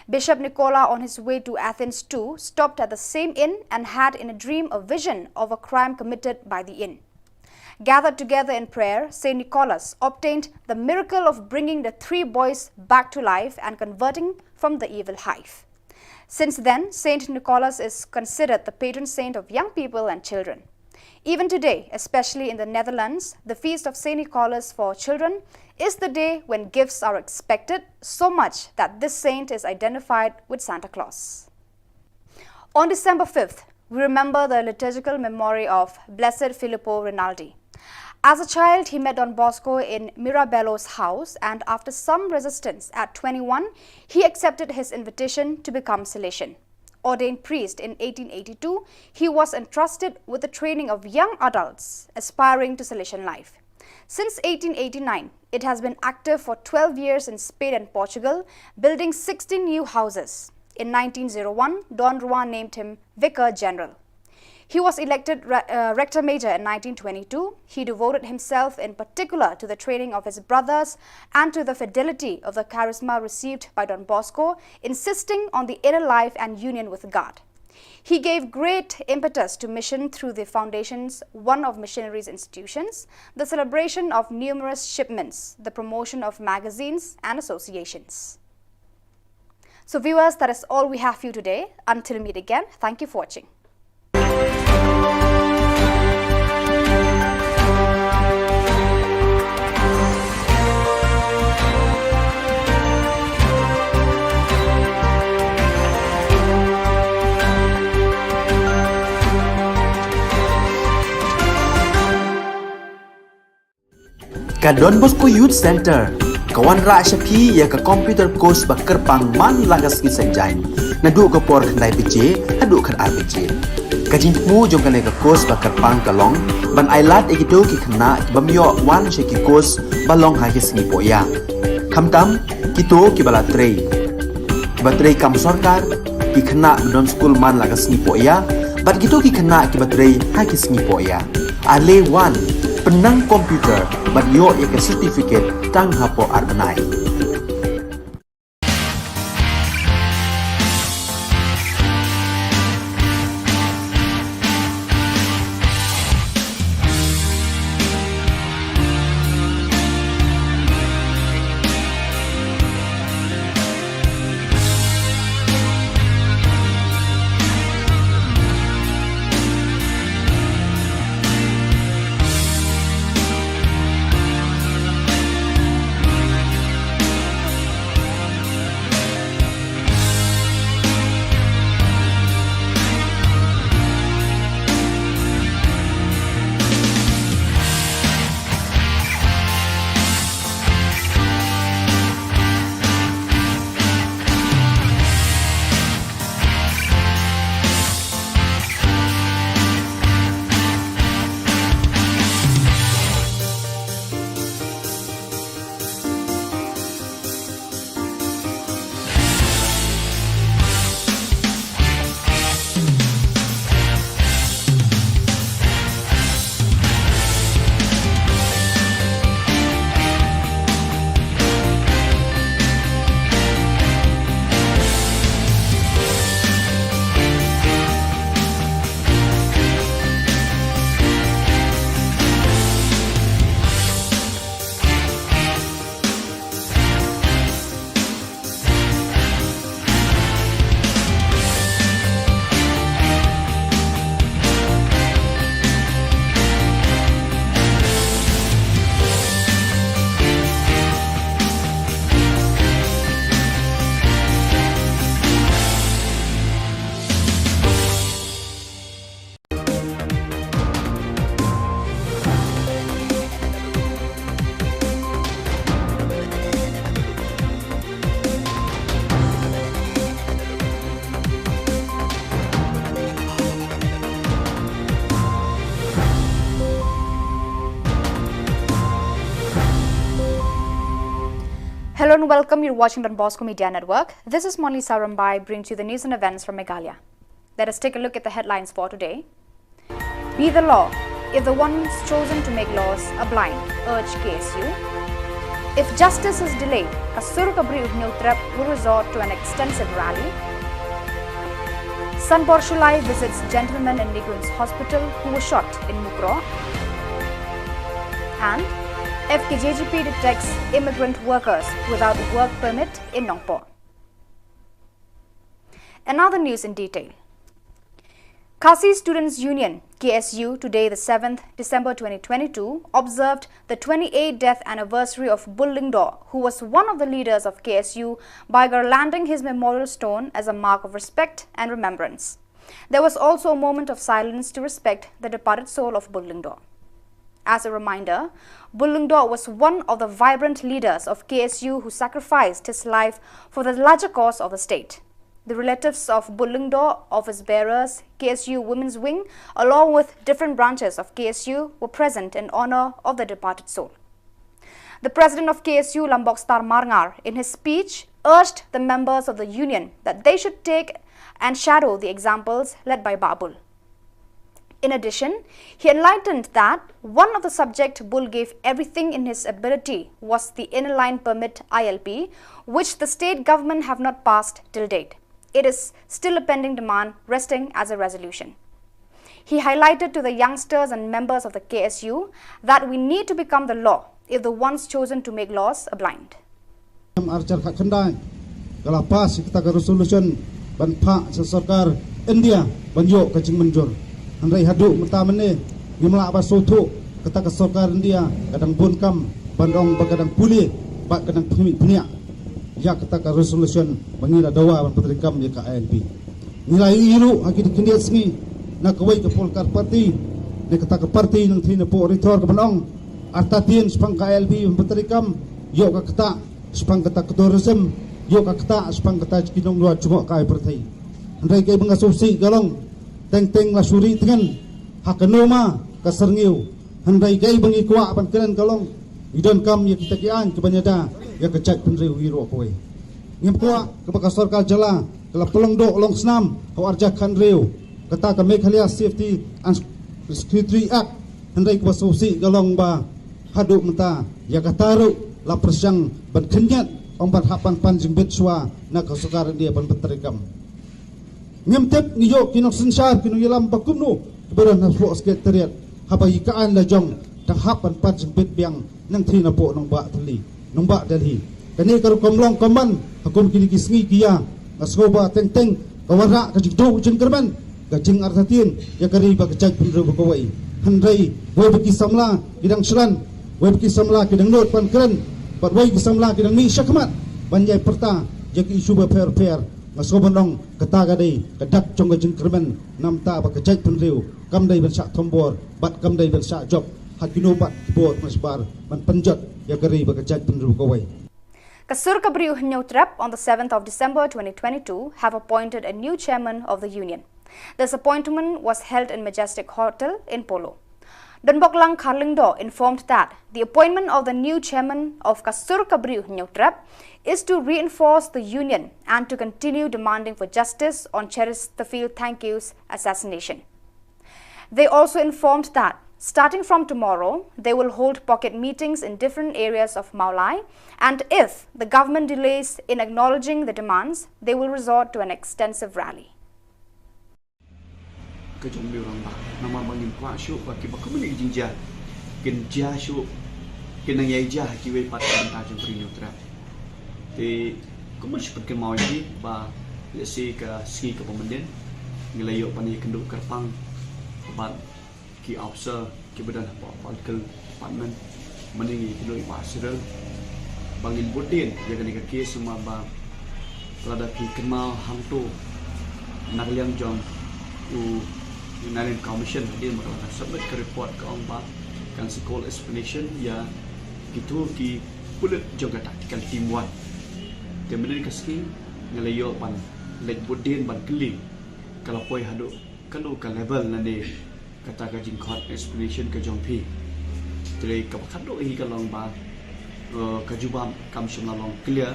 Bishop Nicola, on his way to Athens too, stopped at the same inn and had in a dream a vision of a crime committed by the inn. Gathered together in prayer, Saint Nicholas obtained the miracle of bringing the three boys back to life and converting from the evil hive. Since then, Saint Nicholas is considered the patron saint of young people and children. Even today, especially in the Netherlands, the feast of Saint Nicholas for children is the day when gifts are expected, so much that this saint is identified with Santa Claus. On December fifth, we remember the liturgical memory of Blessed Filippo Rinaldi. As a child, he met Don Bosco in Mirabello's house, and after some resistance, at twenty-one, he accepted his invitation to become Salesian. Ordained priest in eighteen eighty-two, he was entrusted with the training of young adults aspiring to Salesian life. Since eighteen eighty-nine, it has been active for twelve years in Spain and Portugal, building sixteen new houses. In nineteen oh one, Don Juan named him Vicar General. He was elected re- uh, Rector Major in nineteen twenty-two. He devoted himself in particular to the training of his brothers and to the fidelity of the charisma received by Don Bosco, insisting on the inner life and union with God. He gave great impetus to mission through the foundations, one of missionaries' institutions, the celebration of numerous shipments, the promotion of magazines and associations. So, viewers, that is all we have for you today. Until we meet again, thank you for watching. Ka Don Bosco Youth Center ka wanrah sha phi ïa ka computer course ba kyrpang man la ka sngi Saitjaiñ, naduh ka por khyndai baje haduh khatar baje. Ka jingthmu jong kane ka course ba kyrpang ka long ban ai lad ïa kito ki khynnah ki bym ïoh wan sha ki course ba long ha ki sngi pohïa, khamtam kito kiba la trei, kiba trei kam sorkar, ki khynnah ba don skul man la ka sngi pohïa, bad kito ki khynnah kiba trei ha ki sngi pohïa. Ale wan, pynnang computer bad ïoh ïa ka certificate tang hapoh ar bnai. Hello and welcome. You're watching Don Bosco Media Network. This is Monlisa Rambai, bringing to you the news and events from Meghalaya. Let us take a look at the headlines for today. Be the law. If the ones chosen to make laws are blind, urge K S U. If justice is delayed, ka sur ka bri u Hynñiewtrep will resort to an extensive rally. Sanbor Shullai visits gentleman in Nikuen's hospital who was shot in Mukroh. And F K J G P detects immigrant workers without work permit in Nongpoh. Another news in detail. Khasi Students Union, K S U, today, the seventh December twenty twenty-two, observed the twenty-eighth death anniversary of Bull Lyngdoh, who was one of the leaders of K S U, by garlanding his memorial stone as a mark of respect and remembrance. There was also a moment of silence to respect the departed soul of Bull Lyngdoh. As a reminder, Bull Lyngdoh was one of the vibrant leaders of K S U who sacrificed his life for the larger cause of the state. The relatives of Bull Lyngdoh, office bearers, K S U Women's Wing, along with different branches of K S U, were present in honor of the departed soul. The president of K S U, Lambokstar Marngar, in his speech, urged the members of the union that they should take and shadow the examples led by Bah Bull. In addition, he enlightened that one of the subject Bull gave everything in his ability was the Inner Line Permit I L P, which the state government have not passed till date. It is still a pending demand resting as a resolution. He highlighted to the youngsters and members of the K S U that we need to become the law if the ones chosen to make laws are blind. Em archar khat khyndai ka la pass ïa kata ka resolution ban phah sha sorkar India ban ïoh ka jingmynjur. Hynrei haduh mynta mynne ngim lah ban sngewthuh kata ka sorkar India ka dang bun kam ban ong ba ka dang pule bad ka dang phniah phniah ïa kata ka resolution ba ngi la dawa ban pyntreikam ïa ka I L P. Ngi la ïohi ruh ha ki khyndiat sngi na kawei ka political party ne kata ka party nangthie napoh Ri Thor ka ban ong artatien shaphang ka I L P ban pyntreikam ïoh ka ktah shaphang kata ka tourism, ïoh ka ktah shaphang kata ki nonglwar jngohkai pyrthei. Hynrei kaei ba nga sngewsih ka long teng teng la shu ri tngen ha kano ma ka syrngiew. Hynrei kaei ba ngi kwah ban kren ka long ngi donkam ïa kita ki aiñ kiban ïada ïa ka jaitbynriew hi ruh kawei. Ngim kwah kaba ka sorkar jylla ka la pynlong doh long snam ha u arhajar khathynriew kata ka Meghalaya Safety and Security Act. Hynrei kaba sngewsih ka long ba haduh mynta ïa kata ruh la pyrshang ban khynñiat ong ban hap ban pan jingbit shuwa na ka sorkar India ban pyntreikam. Ngim tip ngi ïoh ki nongsynshar ki nongïalam ba kumno kiba don hapoh Secretariat haba ïa ka aiñ la jong dang hap ban pan jingbit biang nangthie napoh nongbah Delhi, nongbah Delhi. Kane ka rukom long kumban ha kum kine ki sngi ki ïa nga sngew ba teng teng ka wanrah ka jingduh jingkyrmen ka jingartatien ïa ka ri bad ka jaitbynriew ba kawei. Hynrei wei ba ki samla ki dang shlan, wei ba ki samla ki dang nud ban kren bad wei ki samla ki dang mih shakhmat ban ïai pyrta ïa ki issue bapher bapher. Nga sngew ban ong kata ka dei ka dak jong ka jingkyrmen namar ba ka jaitbynriew kam dei ban shah thombor bad kam dei ban shah jop ha kino pat ki bor ba shabar ban pynjot ïa ka ri bad ka jaitbynriew kawei. Ka Sur ka Briew Hynñiewtrep on the seventh of December twenty twenty-two have appointed a new chairman of the union. This appointment was held in Majestic Hotel in Polo. Donboklang Kharlyngdoh informed that the appointment of the new chairman of ka Sur ka Briew Hynñiewtrep is to reinforce the union and to continue demanding for justice on Cheristerfield Thangkhiew assassination. They also informed that starting from tomorrow, they will hold pocket meetings in different areas of Mawlai, and if the government delays in acknowledging the demands, they will resort to an extensive rally. Ka jong u rangbah namar ba ngim kwah shuh ba kiba kumne ki jingjia kin jia shuh, kin nang ïai jia ha kiwei pat ka bynta jong ka Ri Hynñiewtrep. Te kumno shu pynkynmaw ïa phi ba lehse ka sngi kaba mynnin ngi la ïoh ban ïakynduh kyrpang bad ki officer kiba don hapoh political department. Mynne ngi ïakynduh ïa Bah Cyril ba ngin bud dien ïa kane ka case namar ba lada phi kynmaw hangto na ka liang jong u Inner Line Commission hadien ba ka la submit ka report ka ong ba kan sa call explanation ïa kito ki pulit jong ka tactical team one. Te mynne ka sngi ngi la ïoh ban leit bud dien ban kylli ka la poi haduh kano ka level lane kata ka jingkhot explanation ka jong phi. Te kaba khatduh hi ka long ba, eh, ka jubab kam shym la long clear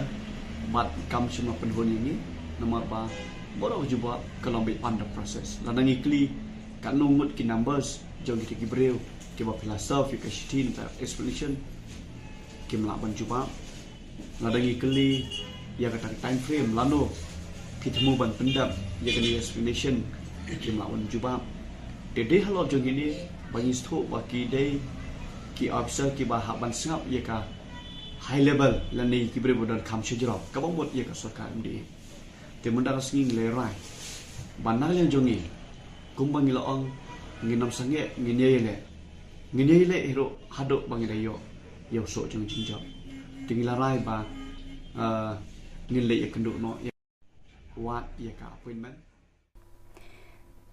bad kam shym la pynhun ïa ngi namar ba baroh ka jubab ka long beit under process. Lada ngi kylli katno ngut ki numbers jong kita ki briew kiba phi la serve ïa ka shithi ne ka explanation, kim lah ban jubab. Lada ngi kylli ïa kata ka time frame lano phi thmu ban pyndep ïa kane ka explanation, kim lah ban jubab. Te dei halor jong kine ba ngi sngewthuh ba ki dei ki officer kiba hap ban sngap ïa ka high level lane ki briew ba don kam shajrong kaba mut ïa ka sorkar M D A. Te mynta ka sngi ngi la rai ba na ka liang jong ngi kumba ngi la ong, ngin ym sangeh, ngin ïai leh, ngin ïai leh hi ruh haduh ba ngi la ïoh ïa u soh jong jingjop. Te ngi la rai ba, ah, ngin leh ïakynduh noh ïa wad ïa ka appointment.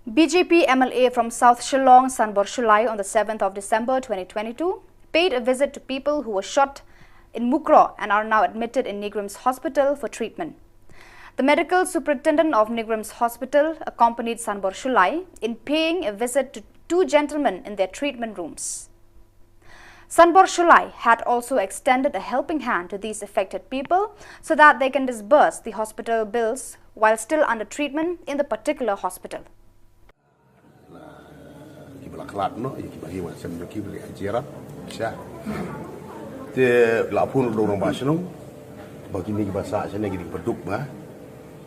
B J P M L A from South Shillong, Sanbor Shullai, on the seventh of December twenty twenty-two, paid a visit to people who were shot in Mukroh and are now admitted in NEIGRIHMS Hospital for treatment. The medical superintendent of NEIGRIHMS Hospital accompanied Sanbor Shullai in paying a visit to two gentlemen in their treatment rooms. Sanbor Shullai had also extended a helping hand to these affected people so that they can disburse the hospital bills while still under treatment in the particular hospital. Kiba la khlad noh ïa kiba hi wan sem jong ki ba la ïa jia rap sha. Te la phone ruh da u rangbah shnong ba kine kiba sah shane kine kiba duk ba.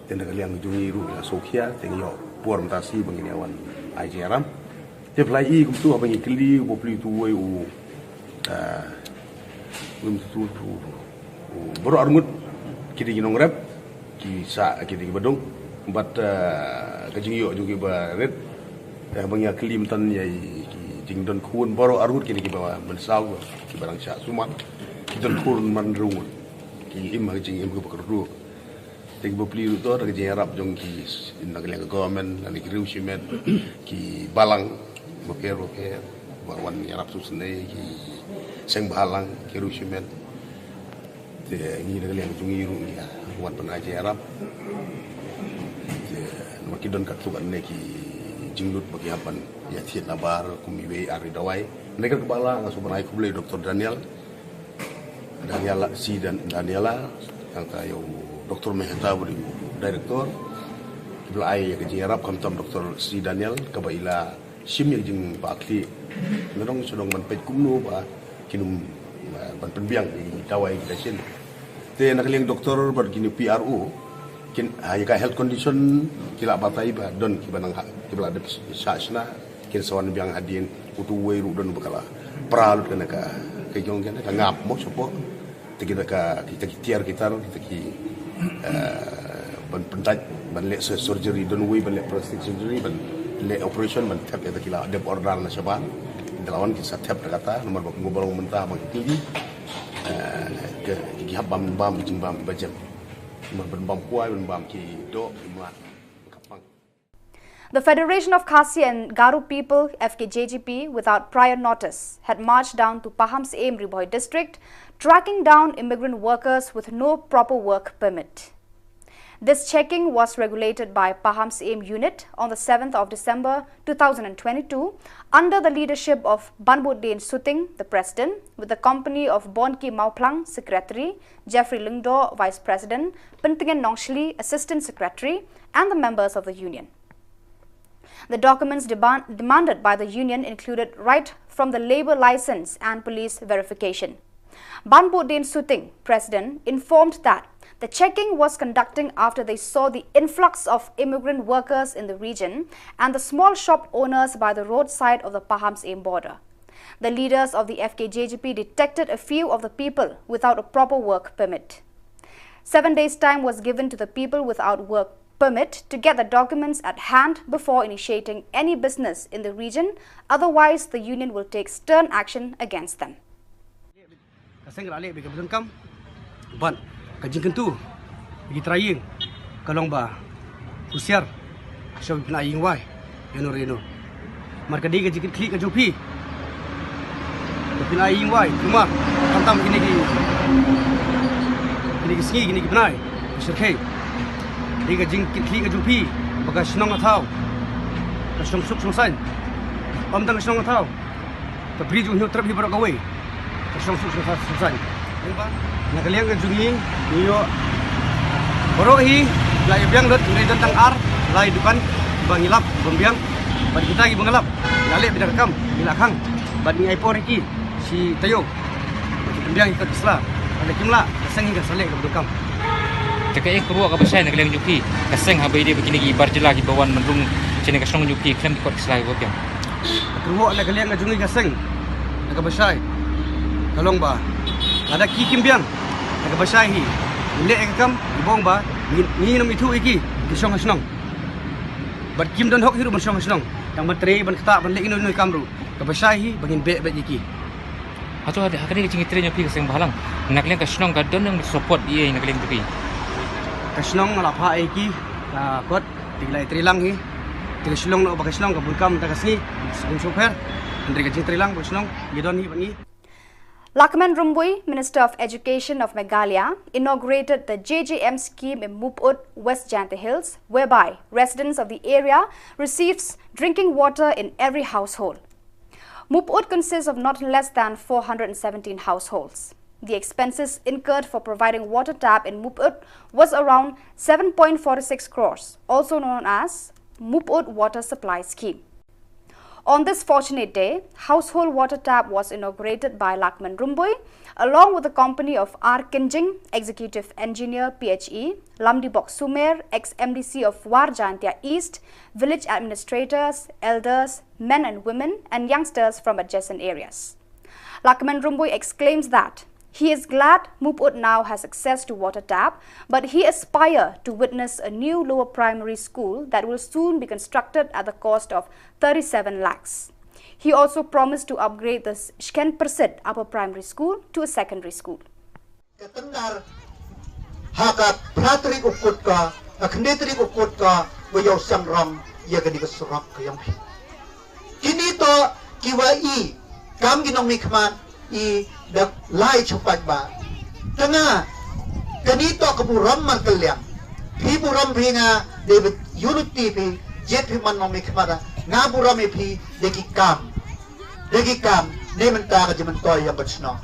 Te na ka liang jong ngi ruh ngi la sngewkhia te ngi ïoh por mynta shi ba ngin ïa wan ai jingïarap. Te phi la i kumtu haba ngi kylli u bapli utu uwei u Ah, ngim tu tu tu. Baroh arngut ki dei ki nongrep, ki sah ki dei kiba duk. Bad ah, ka jingïoh jong ki ba rit. Te haba ngi ïa kylli mynta ïa ki jingdon khun baroh arngut ki dei kiba mynsaw kiba dang shah sumar. Ki don khun man rung. Ki im ha ka jingim kiba kyrduh. Te ki bapli ruh to da ka jingïarap jong ki, na ka liang ka government, lane ki riew shimet, ki balang bapher bapher ba wan ïarap sngewsynei, ki seng bhalang, ki riew shimet. Te ngi na ka liang jong ngi ruh ngi wan ban ai jingïarap. Te namar ki don katto katne ki jinglut ba ki hap ban ïa thied nabar kum iwei ar i dawai. Na ka liang kaba la nga sngewbha ban ai khublei Doctor Daniel Daniela, C. Dan-, Daniela, nangta ïa u Doctor Mehta ba dei u director. Ki ba la ai ïa ka jingïarap khamtam Doctor C. Daniel kaba i la shim ïa ka jingbakla. Nga dang shu dang ban peit kumno ba kin ym, eh, ban pynbiang ïa ki dawai kita shin. Te na ka liang doctor bad kine P R O kin, ha, ïa ka health condition ki la batai ba don kiba nang ha, kiba la dep shah shna. Kin sa wan biang hadien utu uwei ruh don ba ka la pra lut kane ka, ka jong kane ka ngap mo shapoh. Te kita ka, kita ki tiar ki tar, kita ki, eh, ban pyntait, ban leh sur-, surgery, don uwei ban leh plastic surgery, ban leh operation, ban thep ïa ta ki la dep order na shabar. Te la wan ki sa thep da kata, namar ba kumba long mynta ba ki, eh, ki, ki hap bam, bam jingbam ba jem. Namar ban bam kwai, ban bam ki doh, ki mlak. Ka pang. The Federation of Khasi and Garo People, F K J G P, without prior notice, had marched down to Pahamsyiem, Ri Bhoi District, tracking down immigrant workers with no proper work permit. This checking was regulated by Pahamsyiem Unit on the seventh of December two thousand and twenty-two, under the leadership of Banbuddin Suting, the president, with the company of Bonki Mawphlang, secretary, Jeffrey Lyngdoh, vice president, Pyntngen Nongshli, assistant secretary, and the members of the union. The documents demand, demanded by the union included right from the labour licence and police verification. Banbuddin Suting, president, informed that the checking was conducting after they saw the influx of immigrant workers in the region and the small shop owners by the roadside of the Pahamsyiem border. The leaders of the F K J G P detected a few of the people without a proper work permit. Seven days' time was given to the people without work permit to get the documents at hand before initiating any business in the region, otherwise the union will take stern action against them. Ka seng ka la leh bad ka bun kam bad ka jingkyntu bad ki trai ïing ka long ba husiar, shuwa ba phin ai ïing wai ïano re ïano. Namar ka dei ka jingkitkhlieh ka jong phi. Ba phin ai ïing wai, kumar, khamtam kine ki, kine ki sngi, kine ki bnai, ki shyrkhei. Dei ka jingkitkhlieh ka jong phi ba ka shnong ka thaw ka shnong suk shnong saiñ. Ym tang ka shnong ka thaw, ka bri jong u Hynñiewtrep hi baroh kawei ka shnong suk shnong saiñ. Na ka liang ka jong ngi, ngi ïoh baroh hi la ïa biang lut, ngi don tang ar lai dukan ba ngi lap ban biang. Bad kita kiba ngi lap, ngi la leh beit da ka kam, ngi la khang bad ngi ai por ïa ki shi taïew. Ki pynbiang ïa ka sla, lada kim lah, ka seng hi kan sa leh kaba donkam. Te kaei ka ruh kaba shai na ka liang jong phi, ka seng haba ïadei bad kine ki bar jylla kiba wan ban rung shane ka shnong jong phi khlem ki kot ki sla kiba biang? Ka ruh na ka liang ka jong ngi ka seng, na kaba shai ka long ba lada ki kim biang, na kaba shai hi, ngi leh ïa ka kam, ngi ong ba ngi, ngin ym ithuh ïa ki, ki shong ha shnong. Bad kim don hok hi ruh ban shong ha shnong, tang ban trei, ban ktah, ban leh ino ino i kam ruh. Kaba shai hi ba ngin beh beit ïa ki. Hato ha kane ka jingïatreilang jong phi ka seng bhalang, na ka liang ka shnong ka don nang support ïa na ka liang jong phi? Ka shnong nga la phah ïa ki, ka kot, te ki la ïatreilang hi. Te ka shnong noh ba ka shnong ka bun kam ta ka sngi, sngewsih pher. Hynrei ka jingtreilang ba ka shnong ngi don hi bad ngi. Lahkmen Rymbui, Minister of Education of Meghalaya, inaugurated the J J M scheme in Mopud, West Jaintia Hills, whereby residents of the area receives drinking water in every household. Muput consists of not less than four hundred and seventeen households. The expenses incurred for providing water tap in Muput was around seven point four six crores, also known as Muput Water Supply Scheme. On this fortunate day, household water tap was inaugurated by Lakman Rymbui, along with the company of R Kynjing, Executive Engineer, P H E, Lamdibok Sumer, ex-M D C of War Jaintia East, village administrators, elders, men and women, and youngsters from adjacent areas. Lakman Rymbui exclaims that he is glad Muput now has access to water tap, but he aspire to witness a new lower primary school that will soon be constructed at the cost of thirty-seven lakhs. He also promised to upgrade the Shken Persit Upper Primary School to a secondary school. Ka tendar ha ka phra tarik u Kut ka, ka khyndai tarik u Kut ka, wa ïoh shangrong ïa kane ka surok ka ïong phi. Kine to kiwa i kam ki nongmihkhmat i da lai chupat ba. Tanga kane to ka burom markylliang. Phi burom phi nga dei ba unity phi, jied phi man nongmihkhmat, nga burom ïa phi da ki kam. Da ki kam ne mynta ka jingmyntoi ïong ka chnong.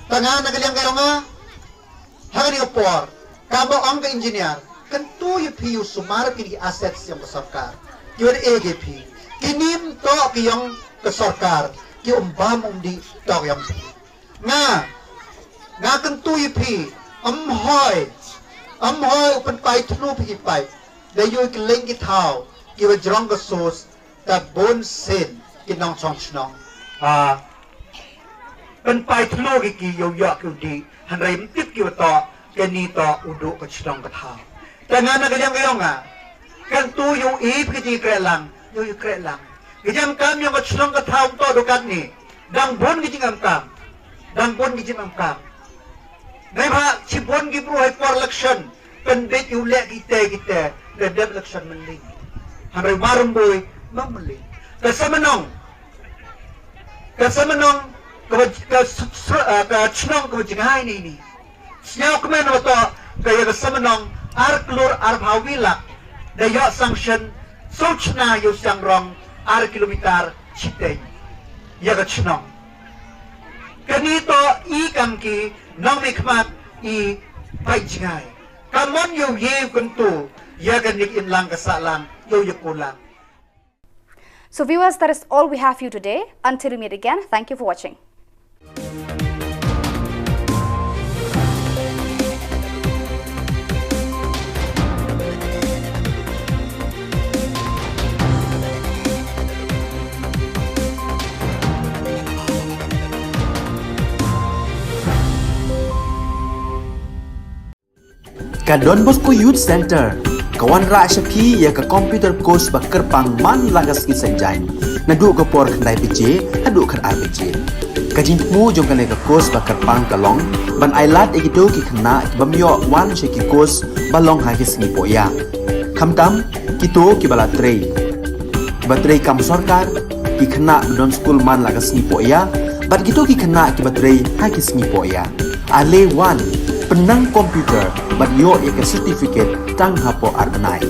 Tanga na ka liang ka ïong nga ha kane ka por, kaba ong ka engineer, kyntu ïa phi u sumar ki assets ïong ka sorkar. Ki wan e ki phi. Ki nim to ki ïong ka sorkar, ki um bam um dih to ki ïong phi. Nga, nga kyntu ïa phi, ym hoi, ym hoi u pynpai thlu phi ki pai. Da ïoh ki leng ki thaw, ki wa jrong ka sos, ta bun sien ki nongchong chnong. Ah, pynpai thlu ki ki ïoh ïoh ki u dih, hynrei ym tip ki wa to, kane to u duh ka chnong ka thaw. Tanga na ka liang ka ïong nga. Kyntu ïoh i phi ki jingkrehlang, ïoh i krehlang. Ki jingkam ïong ka chnong ka thaw to duh katne. Dang bun ki jingkam kam. Dang bun ki jingkam kam. Nai ba chi bun ki bru hai por election. Pynbit ïoh leh kite kite. Da dep election mynlei. Hynrei mar Rymbui, ma mynlei. Ka Samanong. Ka Samanong, ka ba, ka s-, s-, ah, ka chnong ka ba jngai ni ni. Sñiaw kmen wa to, ka ïa ka Samanong, ar klur ar phaw wi lak. Da ïoh sanction, so chna ïoh shangrong, ar kilometer, chiteng. Ïa ka chnong. Kane to i kam ki nongmihkhmat i pait jngai. Ka mon ïoh ïe kyntu, ïa kane ka imlang ka sahlang, ïoh ïa kulang. So viewers, that is all we have for you today. Until we meet again, thank you for watching. Ka Don Bosco Youth Center ka wanrah sha phi ïa ka computer course ba kyrpang man la ka sngi Saitjaiñ, naduh ka por khyndai baje haduh khatar baje. Ka jingthmu jong kane ka course ba kyrpang ka long ban ailad ïa kito ki khynnah ki bym ïoh wan sha ki course ba long ha ki sngi pohïa. Khamtam kito kiba la trei, kiba trei kam sorkar, ki khynnah ba don skul man la ka sngi pohïa, bad kito ki khynnah kiba trei ha ki sngi pohïa. Ale wan, pynnang computer bad ïoh ïa ka certificate tang hapoh ar bnai.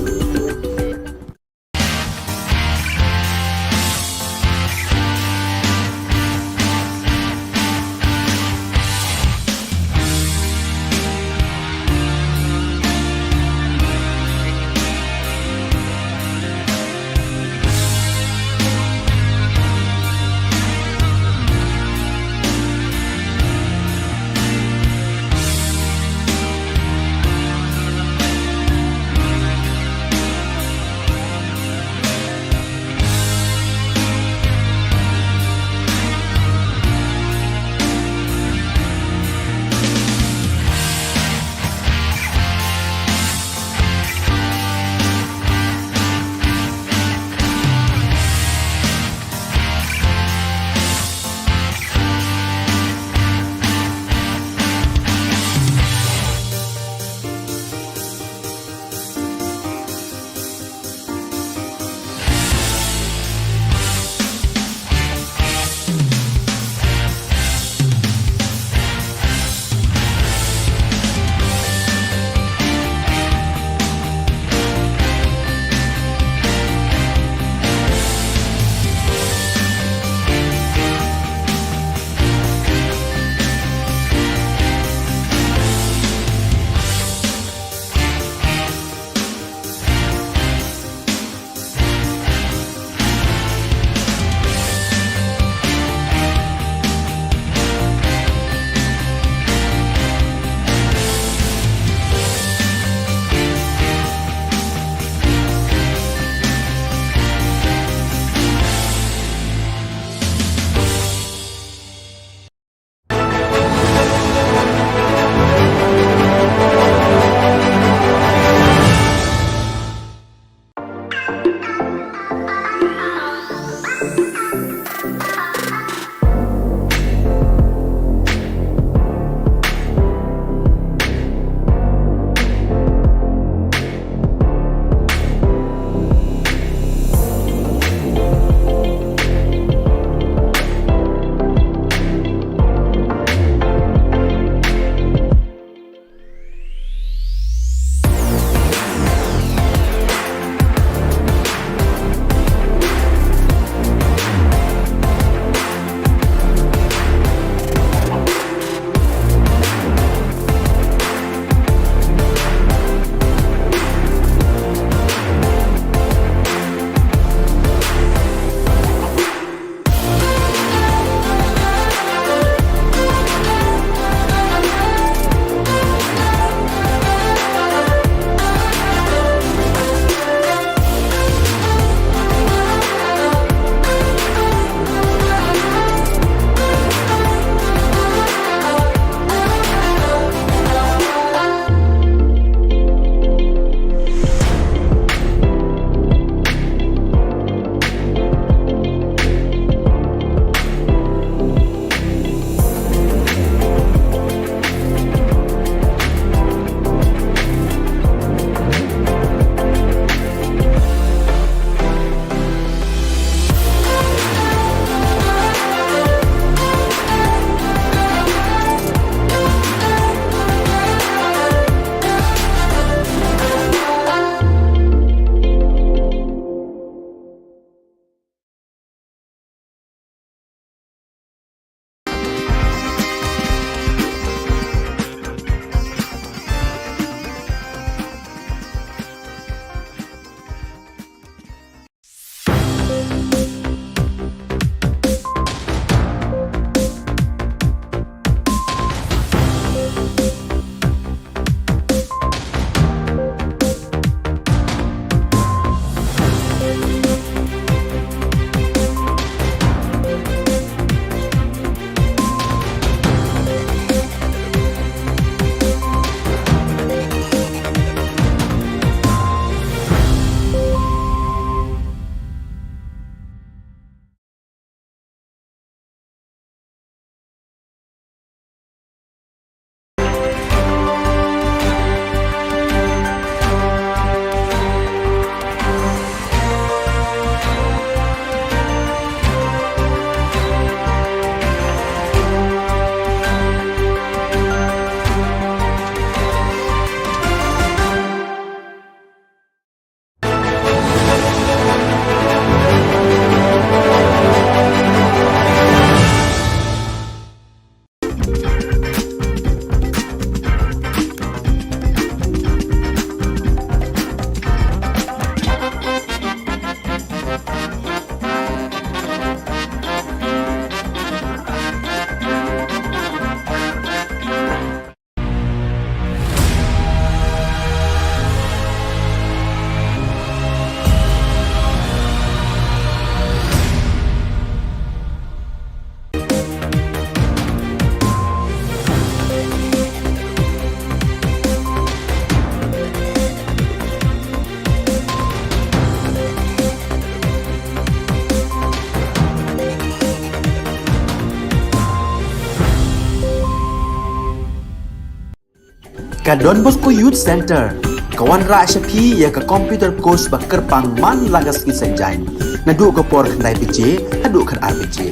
Ka Don Bosco Youth Centre ka wanrah sha phi ïa ka computer course ba kyrpang man la ka sngi Saitjaiñ, naduh ka por khyndai baje haduh khatar baje.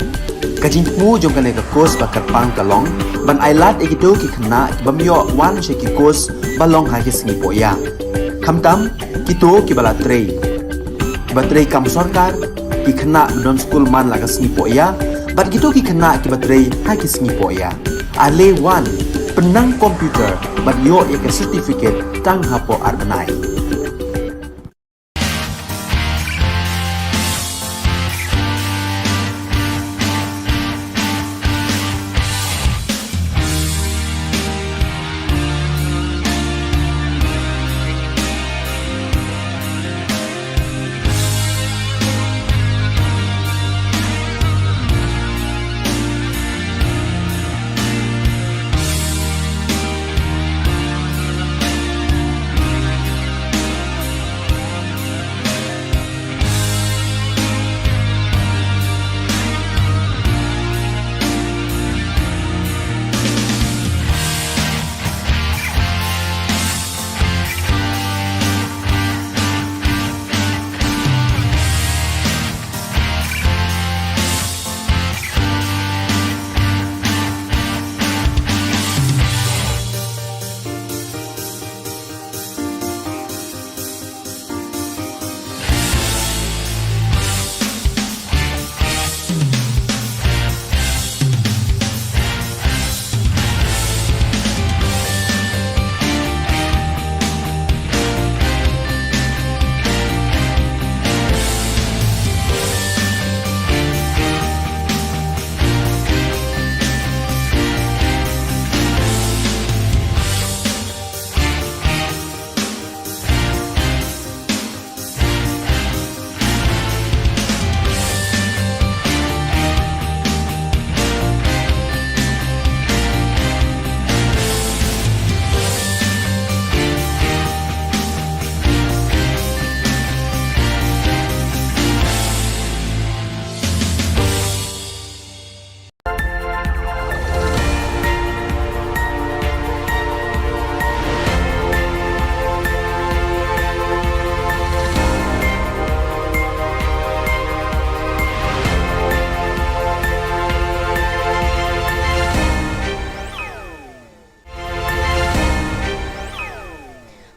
Ka jingthmu jong kane ka course ba kyrpang ka long ban ailad ïa kito ki khynnah ki bym ïoh wan sha ki course ba long ha ki sngi pohïa, khamtam kito kiba la trei, kiba trei kam sorkar, ki khynnah ba don skul man la ka sngi pohïa, bad kito ki khynnah kiba trei ha ki sngi pohïa. Ale wan, pynnang computer bad ïoh ïa ka certificate tang hapoh ar bnai.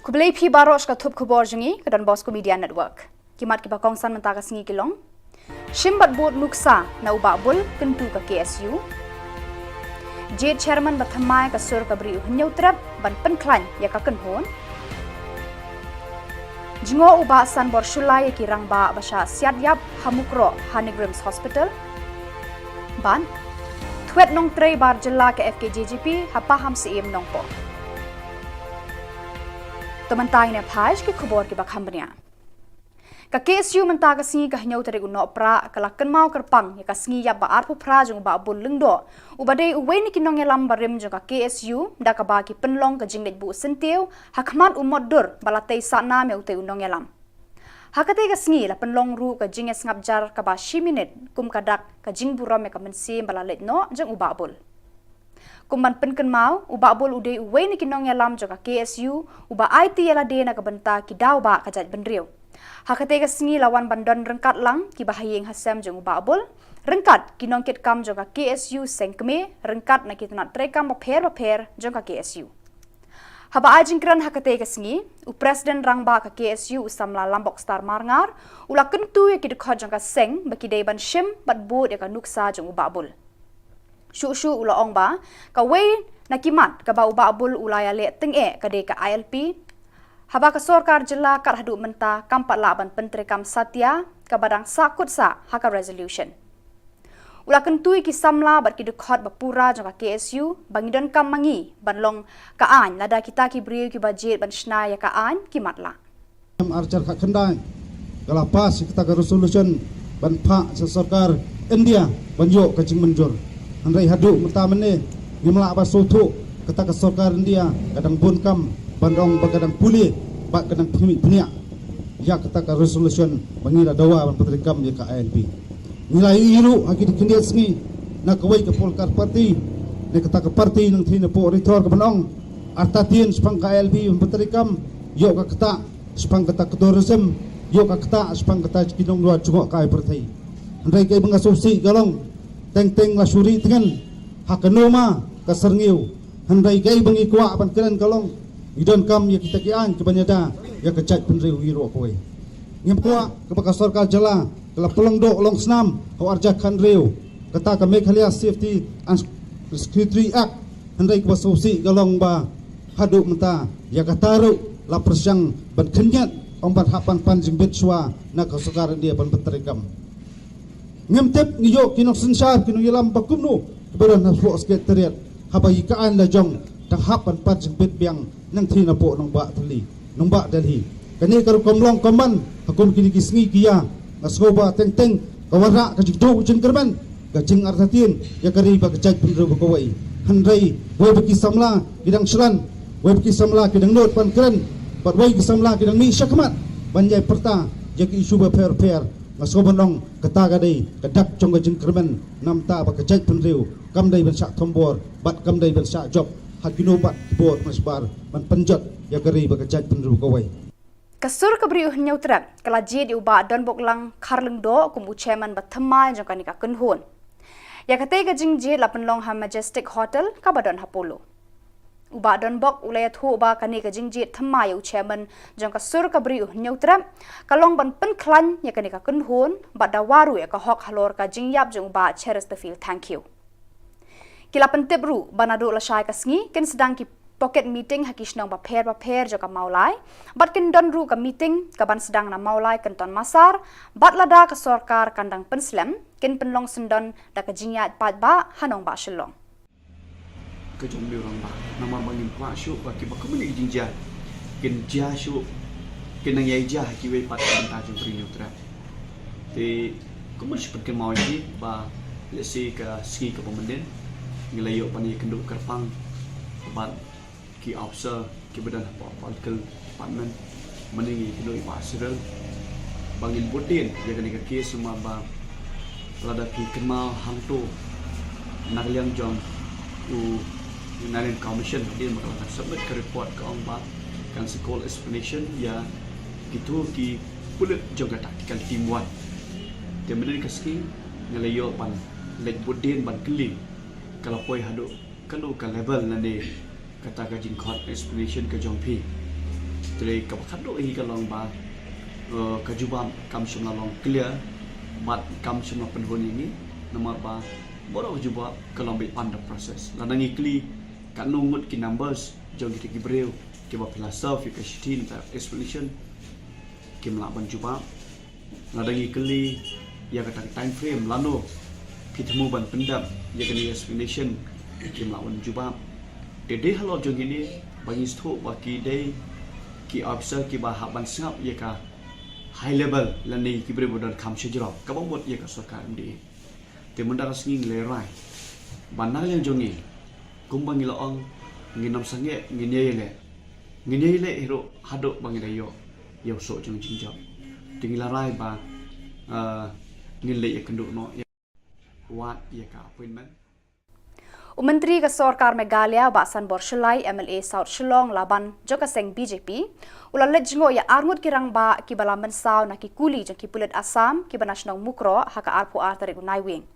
Khublei phi baroh sha ka thup khubor jong ngi ka Don Bosco Media Network. Ki mat kiba kongsan mynta ka sngi ki long: Shim bad bud nuksa na u Bah Bul kyntu ka K S U. Jied chairman ba thymmai ka sur ka Bri u Hynñiewtrep ban pynkhlaiñ ïa ka kynhun. Jngoh u Bah Sanbor Shullai ïa ki rangbah ba shah siat ïap ha Mukroh ha NEIGRIHMS Hospital. Bad thwet nongtrei bar jylla ka F K J G P ha Pahamsyiem Nongpoh. To mynta ngin ïa phai sha ki khubor kiba kham bniah. Ka K S U mynta ka sngi ka hynñiew tarik u Nohprah ka la kynmaw kyrpang ïa ka sngi ïap ba arphew phra jong u Bah Bul Lyngdoh, uba dei uwei na ki nongïalam barim jong ka K S U, da kaba ki pynlong ka jingleit buh syntiew ha khmat u motdur ba la tei sahnam ïa utei u nongïalam. Ha katei ka sngi la pynlong ruh ka jingïasngap jar kaba shi minit kum ka dak ka jingburom ïa ka mynsiem ba la leit noh jong u Bah Bul. Kum ban pynkynmaw, u Bah Bul u dei uwei na ki nongïalam jong ka K S U uba aiti ïa lade na ka bynta ki daw ba ka jaitbynriew. Ha katei ka sngi la wan ban don ryngkat lang kiba ha ïing ha sem jong u Bah Bul, ryngkat ki nongkitkam jong ka K S U seng kmie, ryngkat na ki tnat treikam bapher bapher jong ka K S U. Haba ai jingkren ha katei ka sngi, u President Rangbah ka K S U u samla Lambokstar Marngar u la kyntu ïa ki dkhot jong ka seng ba ki dei ban shim bad bud ïa ka nuksa jong u Bah Bul. Shuh shuh u la ong ba kawei na ki mat kaba u Bah Bul u la ïaleh tyngeh ka dei ka I L P, haba ka sorkar jylla kat haduh mynta kam pat lah ban pyntreikam satia kaba dang sahkut sah ha ka resolution. U la kyntu ïa ki samla bad ki dkhot ba pura jong ka K S U ba ngi donkam ma ngi ban long ka aiñ lada kita ki briew kiba jied ban shna ïa ka aiñ ki matlah. Em, ar hajar khatkhyndai ka la pass ïa kata ka resolution ban phah sha sorkar India ban ïoh ka jingmynjur. Hynrei haduh mynta mynne ngim lah ban sngewthuh kata ka sorkar India ka dang bun kam ban ong ba ka dang pule bad ka dang phyrnai phyrnai ïa kata ka resolution ba ngi la dawa ban pyntreikam ïa ka I L P. Ngi la ïohi ruh ha ki khyndiat sngi na kawei ka political party, na kata ka party nangtei na pdeng Ri Thor ka ban ong Artatien shaphang ka I L P ban pyntreikam, ïoh ka ktah shaphang kata ka tourism, ïoh ka ktah shaphang kata ki nonglwar jngohkai pyrthei. Hynrei kaei ba nga sngewsih ka long, teng teng la shu ri tngen ha kano ma ka syrngiew. Hynrei kaei ba ngi kwah ban kren ka long, ngi donkam ïa kita ki aiñ kiban ïada ïa ka jaitbynriew hi ruh kawei. Ngim kwah kaba ka sorkar jylla ka la pynlong doh long snam ha u arhajar khathynriew, kata ka Meghalaya Safety and Security Act. Hynrei kaba sngewsih ka long ba haduh mynta ïa kata ruh la pyrshang ban khynñiat, ym ban hap ban pan jingbit shuwa na ka sorkar India ban pyntreikam. Ngim tip ngi ïoh ki nongsynshar ki nongïalam ba kumno kiba don hapoh Secretariat, haba ïa ka aiñ la jong dang hap ban pan jingbit biang nangthie napoh nongbah Delhi, nongbah Delhi. Kane ka rukom long kumban ha kum kine ki sngi ki ïa, nga sngew ba teng teng ka wanrah ka jingduh jingkyrmen, ka jingartatien ïa ka ri bad ka jaitbynriew ba kawei. Hynrei wei ba ki samla ki dang shlan, wei ba ki samla ki dang nud ban kren, bad wei ki samla ki dang mih shakhmat ban ïai pyrta ïa ki issue bapher bapher. Nga sngew ban ong kata ka dei ka dak jong ka jingkyrmen namar ba ka jaitbynriew kam dei ban shah thombor bad kam dei ban shah jop ha kino pat ki bor ban shah ban pynjot ïa ka ri bad ka jaitbynriew kawei. Ka sur ka Bri U Hynñiewtrep ka la jied ïa u Bah Donboklang Kharlyngdoh kum u chairman ba thymmai jong kane ka kynhun. Ïa katei ka jingjied la pynlong ha Majestic Hotel kaba don ha Polo. U Bah Donbok u la ïathuh ba kane ka jingjied thymmai ïa u chairman jong ka sur ka Bri U Hynñiewtrep ka long ban pynkhlaiñ ïa kane ka kynhun bad dawa ruh ïa ka hok halor ka jingïap jong u Bah Chesterfield Thangkhiew. Ki la pyntip ruh ba naduh lashai ka sngi kin sdang ki pocket meeting ha ki shnong bapher bapher jong ka Mawlai, bad kin don ruh ka meeting kaban sdang na Mawlai Kynton Massar, bad lada ka sorkar kan dang pynslem, kin pynlong syndon da ka jingïaid paidbah ha nongbah Shillong. Ka jong u rangbah, namar ba ngim kwah shuh ba kiba kumne ki jingjia kin jia shuh, kin nang ïai jia ha kiwei pat ka bynta jong ka Bri U Hynñiewtrep. Te kumno shu pynkynmaw ïa ki ba lehse ka sngi kaba mynnin ngi la ïoh ban ïakynduh kyrpang bad ki officer kiba don hapoh political department, mynne ngi ïakynduh ïa i Bah Cyril ba ngin bud dien ïa kane ka case, namar ba lada phi kynmaw hangto na ka liang jong u Nagaland Commission hadien ba ka la submit ka report ka ong ba kan sa call explanation ïa kito ki pulit jong ka tactical team one. Te mynne ka sngi ngi la ïoh ban leit bud dien ban kylli ka la poi haduh kano ka level lane kata ka jingkhot explanation ka jong phi. Te kaba khatduh hi ka long ba, eh, ka jubab kam shym la long clear bad kam shym la pynhun ïa ngi, namar ba baroh ka jubab ka long beit under process. Lada ngi kylli katno ngut ki numbers jong kita ki briew kiba phi la serve ïa ka shithi na ka explanation, kim lah ban jubab. Lada ngi kylli ïa kata ka time frame lano phi thmu ban pyndep ïa kane ka explanation, kim lah ban jubab. Te dei halor jong kine ba ngi sngewthuh ba ki dei ki officer kiba hap ban sngap ïa ka high level lane ki briew ba don kham shajrong kaba mut ïa ka sorkar M D A. Te mynta ka sngi ngi la rai ba na ka liang jong ngi, kumba ngi la ong, ngin ym sangeh, ngin ïai leh, ngin ïai leh hi ruh haduh ba ngi da ïoh ïa u soh jong jingjop. Te ngi la rai ba, ah, ngin leit ïakynduh noh ïa wad ïa ka appointment. U Myntri ka Sorkar Meghalaya, Bah Sanbor Shullai, M L A South Shillong, Laban, jong ka seng B J P, u la leit jngoh ïa arngut ki rangbah kiba la mynsaw na ki kuli jong ki pulit Assam kiba na shnong Mukroh ha ka arphew ar tarik u Naiwieng.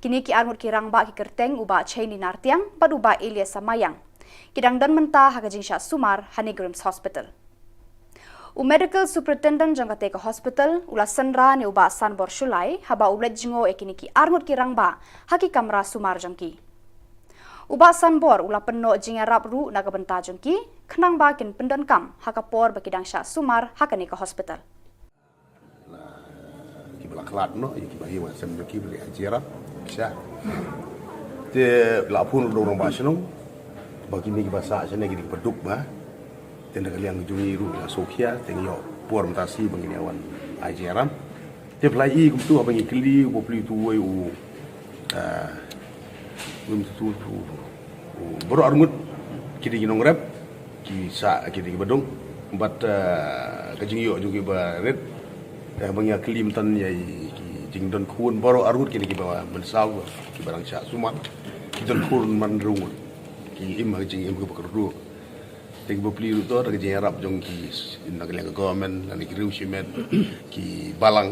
Kine ki arngut ki rangbah ki kyrteng u Bah Cheini Nartiang bad u Bah Elias Samayang. Ki dang don mynta ha ka jingshah sumar ha NEIGRIHMS Hospital. U Medical Superintendent jong katei ka hospital u la synran ïa u Bah Sanbor Shullai haba u leit jngoh ïa kine ki arngut ki rangbah ha ki kamra sumar jong ki. U Bah Sanbor u la pynnoh jingïarap ruh na ka bynta jong ki, khnang ba kin pyndonkam ha ka por ba ki dang shah sumar ha kane ka hospital. Kiba la khlad noh ïa kiba hi wa sem jong ki ba la jiarap sha. Te la phone u rangbah shnong ba kine kiba sah shane ki dei kiba duk ba. Te na ka liang jong ngi ruh la sngewkhia, te ngi ïoh por mynta shi ba ngin ïa wan ai jingïarap. Te phi la i kumtu haba ngi kylli u bapli utu uwei u, ah, u bapli utu u, u baroh arngut ki dei ki nongrep, ki sah ki dei kiba duk. Bad, ah, ka jingïoh jong ki ba rit, eh, haba ngi ïa kylli mynta ïa ki jingdon khun baroh arngut ki dei kiba mynsaw kiba dang shah sumar, ki don khun man rung, ki im ha ka jingim kaba kyrduh. Te ki bapli ruh to da ka jingïarap jong ki, na ka liang ka government, na ki riew shimet, ki balang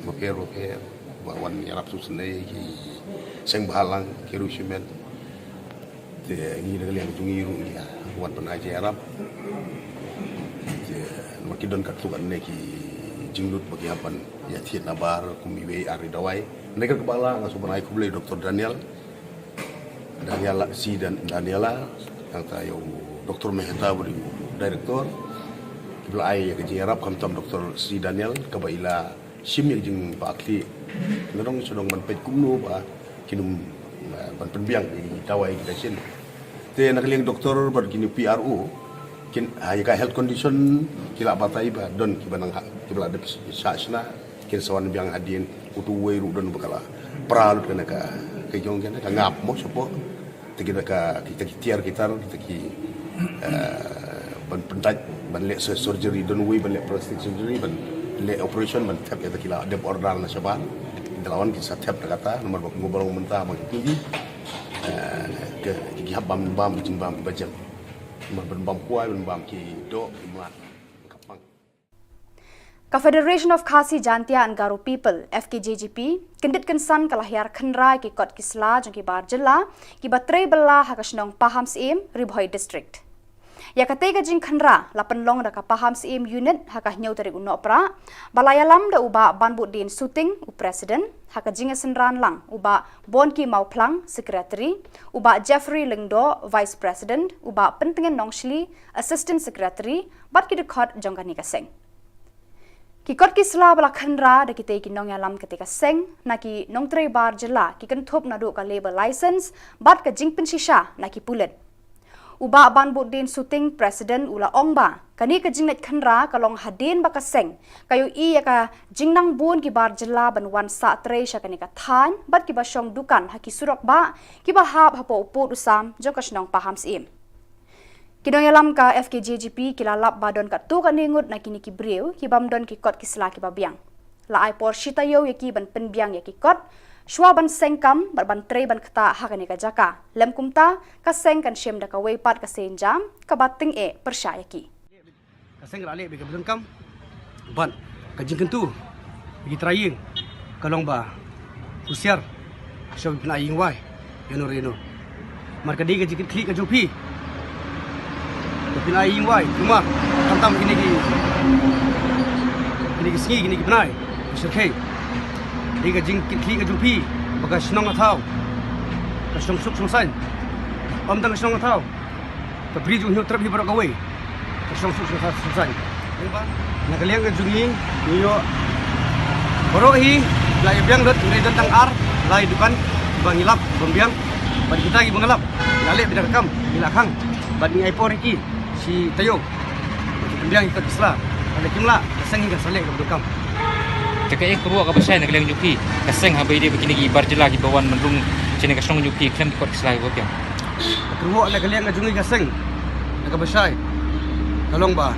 bapher bapher ba wan ïarap sngewsynei, ki seng bhalang, ki riew shimet. Te ngi na ka liang jong ngi ruh ngi wan ban ai jingïarap. Te namar ki don katto katne ki jinglut ba ki hap ban ïa thied nabar kum iwei ar i dawai. Ngi ka bala nga sngewbha ban ai khublei Doctor Daniel, Daniela, si Dan, Daniela, nangta ïa u Doctor Mehta ba dei u director. Ki ba la ai ïa ka jingïarap khamtam Doctor si Daniel kaba i la shim ïa ka jingpakti. Nga dang shu dang ban peit kumno ba kin ym, eh, ban pynbiang ïa ki dawai ki dashin. Te na ka liang doctor bad kine P R O kin, ah, ïa ka health condition ki la batai ba don ki ba nang ha, ki ba la dep shah shna. Kin sa wan biang hadien, utu uwei ruh don ba ka la pra lut kane ka, ka jong kane ka ngap mo shapoh. Te kita ka, kita ki tiar kitar, kita ki, eh, ban pyndait, ban leh sur-, surgery, don uwei ban leh plastic surgery, ban leh operation, ban thep ïa kita ki la dep order na shabar. Te la wan ki sa thep na kata, namar ba kumba long mynta ma ki kindi. Eh, ki, ki hap bam, bam, jingbam, bajam. Namar ban bam kwai, ban bam ki doh, ki mlak. Ka Federation of Khasi Jaintia and Garo People, F K J G P, kyndit kynsan ka la hiar khynra ïa ki kot ki sla jong ki bar jylla, ki ba trei bylla ha ka shnong Pahamsyiem, Ri Bhoi District. Ïa katei ka jingkhynra la pynlong da ka Pahamsyiem Unit ha ka hynñiew tarik u Nohprah, ba la ïalam da u Bah Banbuddin Suting, u President, ha ka jingïasynran lang u Bah Bonki Mawphlang, Secretary, u Bah Jeffrey Lyngdoh, Vice President, u Bah Pyntngen Nongshli, Assistant Secretary, bad ki dkhot jong kane ka seng. Ki kot ki sla ba la khynra da kitei ki nongïalam katei ka seng, na ki nongtrei bar jylla, ki kynthup naduh ka labour license bad ka jingpynshisha na ki pulit. U Bah Banbuddin Suting, President, u la ong ba kane ka jingleit khynra ka long hadien ba ka seng ka ïohi ïa ka jingnang bun ki bar jylla ban wan sah trei sha kane ka thaiñ bad ki ba shong dukan ha ki surok bah ki ba hap hapoh u pud u sam jong ka shnong Pahamsyiem. Ki nongïalam ka F K J G P ki la lap ba don katto katne ngut na kine ki briew ki bym don ki kot ki sla ki ba biang. La ai por shi taïew ïa ki ban pynbiang ïa ki kot, shuwa ban seng kam bad ban trei ban ktah ha kane ka jaka. Lym kumta, ka seng kan shim da kawei pat ka seiñ jam, kaba tyngeh pyrshah ïa ki. Ka seng ka la leh bad ka bun kam. Bad ka jingkyntu ïa ki trai ïing ka long ba husiar, shuwa phin ai ïing wai ïano re ïano. Namar ka dei ka jingkitkhlieh ka jong phi ba phin ai ïing wai, kumba khamtam kine ki, kine ki sngi, kine ki bnai, ki shyrkhei. Dei ka jingkitkhlieh ka jong phi ba ka shnong ka thaw ka shong suk shong saiñ. Ym tang ka shnong ka thaw, ka bri jong u Hynñiewtrep hi baroh kawei ka shong suk shong saiñ. Na ka liang ka jong ngi, ngi ïoh baroh hi la ïa biang lut, ngi don tang ar lai dukan ba ngi lap ban biang. Bad kita ki ba ngi lap, ngi la leh beit da ka kam, ngi la khang bad ngi ai por ïa ki shi taïew. Ki pynbiang ïa ki kot ki sla. Lada kim lah, ka seng hi kan sa leh kaba donkam. Te kaei ka kyrwoh kaba shai na ka liang jong phi ka seng haba ïadei bad kine ki bar jylla kiba wan ban rung shane ka shnong jong phi khlem ki kot ki sla kiba biang? Ka kyrwoh na ka liang ka jong ngi ka seng, na kaba shai ka long ba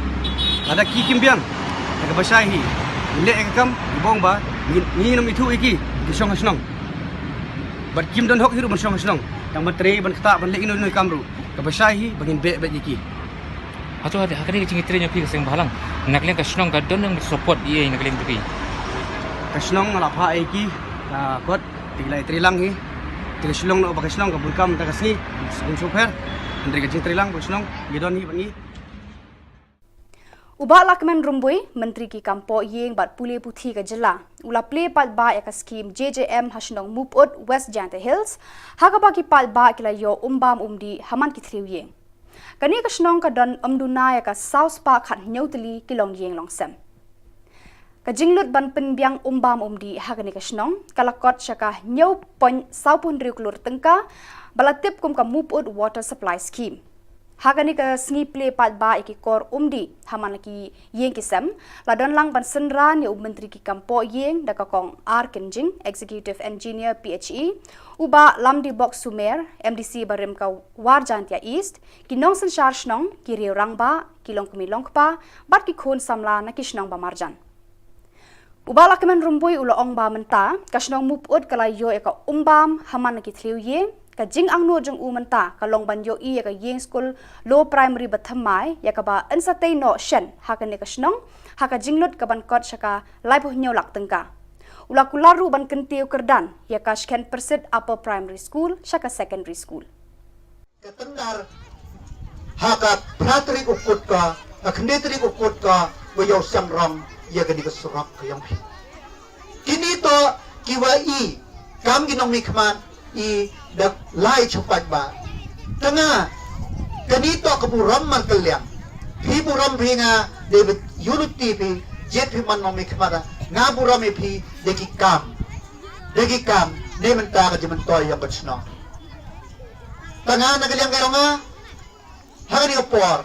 lada ki kim biang, na kaba shai hi, ngin leh ïa ka kam, kiba ong ba ngin, ngin ym ithuh ïa ki, ki shong ha shnong. Bad kim don hok hi ruh ban shong ha shnong, tang ban trei, ban ktah, ban leh ino ino i kam ruh. Kaba shai hi ba ngin beh beit ïa ki. Hato ha, ha kane ka jingïatrei jong phi ka seng bhalang, na ka liang ka shnong ka don nang support ïa na ka liang jong phi? Ka shnong nga la phah ïa ki, ka kot, te ki la ïatrei lang hi. Te ka shnong, na ba ka shnong ka bun kam mynta ka sngi, sngewsih pher. Hynrei ka jingtrei lang ba ka shnong, ngi don hi bad ngi. U Bah Lahkmen Rymbui, Myntri ki kam poh ïing bad pule puthi ka jylla, u la plie paidbah ïa ka skhim J J M ha shnong Mupud, West Jaintia Hills, ha kaba ki paidbah ki la ïoh umbam umdih ha man ki thliew ïing. Kane ka shnong ka don ym duna ïa ka saw spah khathynñiew tylli ki longïing longsem. Ka jinglut ban pynbiang umbam umdih ha kane ka shnong ka la kot sha ka hynñiew point saw phew hynriew klur tyngka, ba la tip kum ka Mupud Water Supply Scheme. Ha kane ka sngi plie paidbah ïa ki kor umdih ha man la ki ïing ki sem, la don lang ban synran ïa u Myntri ki kam poh ïing da ka Kong R Kynjing, Executive Engineer P H E, u Bah Lamdibok Sumer, M D C barim ka War Jaintia East, ki nongsynshar shnong, ki riew rangbah, ki longkmie longkpa bad ki khun samla na ki shnong ba marjan. U Bah Lahkmen Rymbui u la ong ba mynta ka shnong Mupud ka la ïoh ïa ka umbam ha man la ki thliew ïing, Ka jingangnud jong u mynta ka long ban ïohi ïa ka ïing skul Lower Primary ba thymmai, ïa kaba yn sa tei noh shen ha kane ka shnong, ha ka jinglut kaban kot sha ka laiphew hynñiew lak tyngka. U la kular ruh ban kyntiew kyrdan ïa ka Shken Pyrsit Upper Primary School sha ka Secondary School. Ka tyndar ha ka phra tarik u Kut ka, ka khyndai tarik u Kut ka, ba ïoh seng rong ïa kane ka surok ka ïong phi. Kine to kiwa i kam ki nongmihkhmat i da lai chupat ba. Tanga kane to ka burom markylliang. Phi burom phi nga, David Unity phi, jet phi man nongmihkhmat, nga burom i phi da ki kam. Da ki kam ne mynta ka jingmyntoi ïong ka chnong. Tanga na ka liang ka ïong nga, ha kane ka por,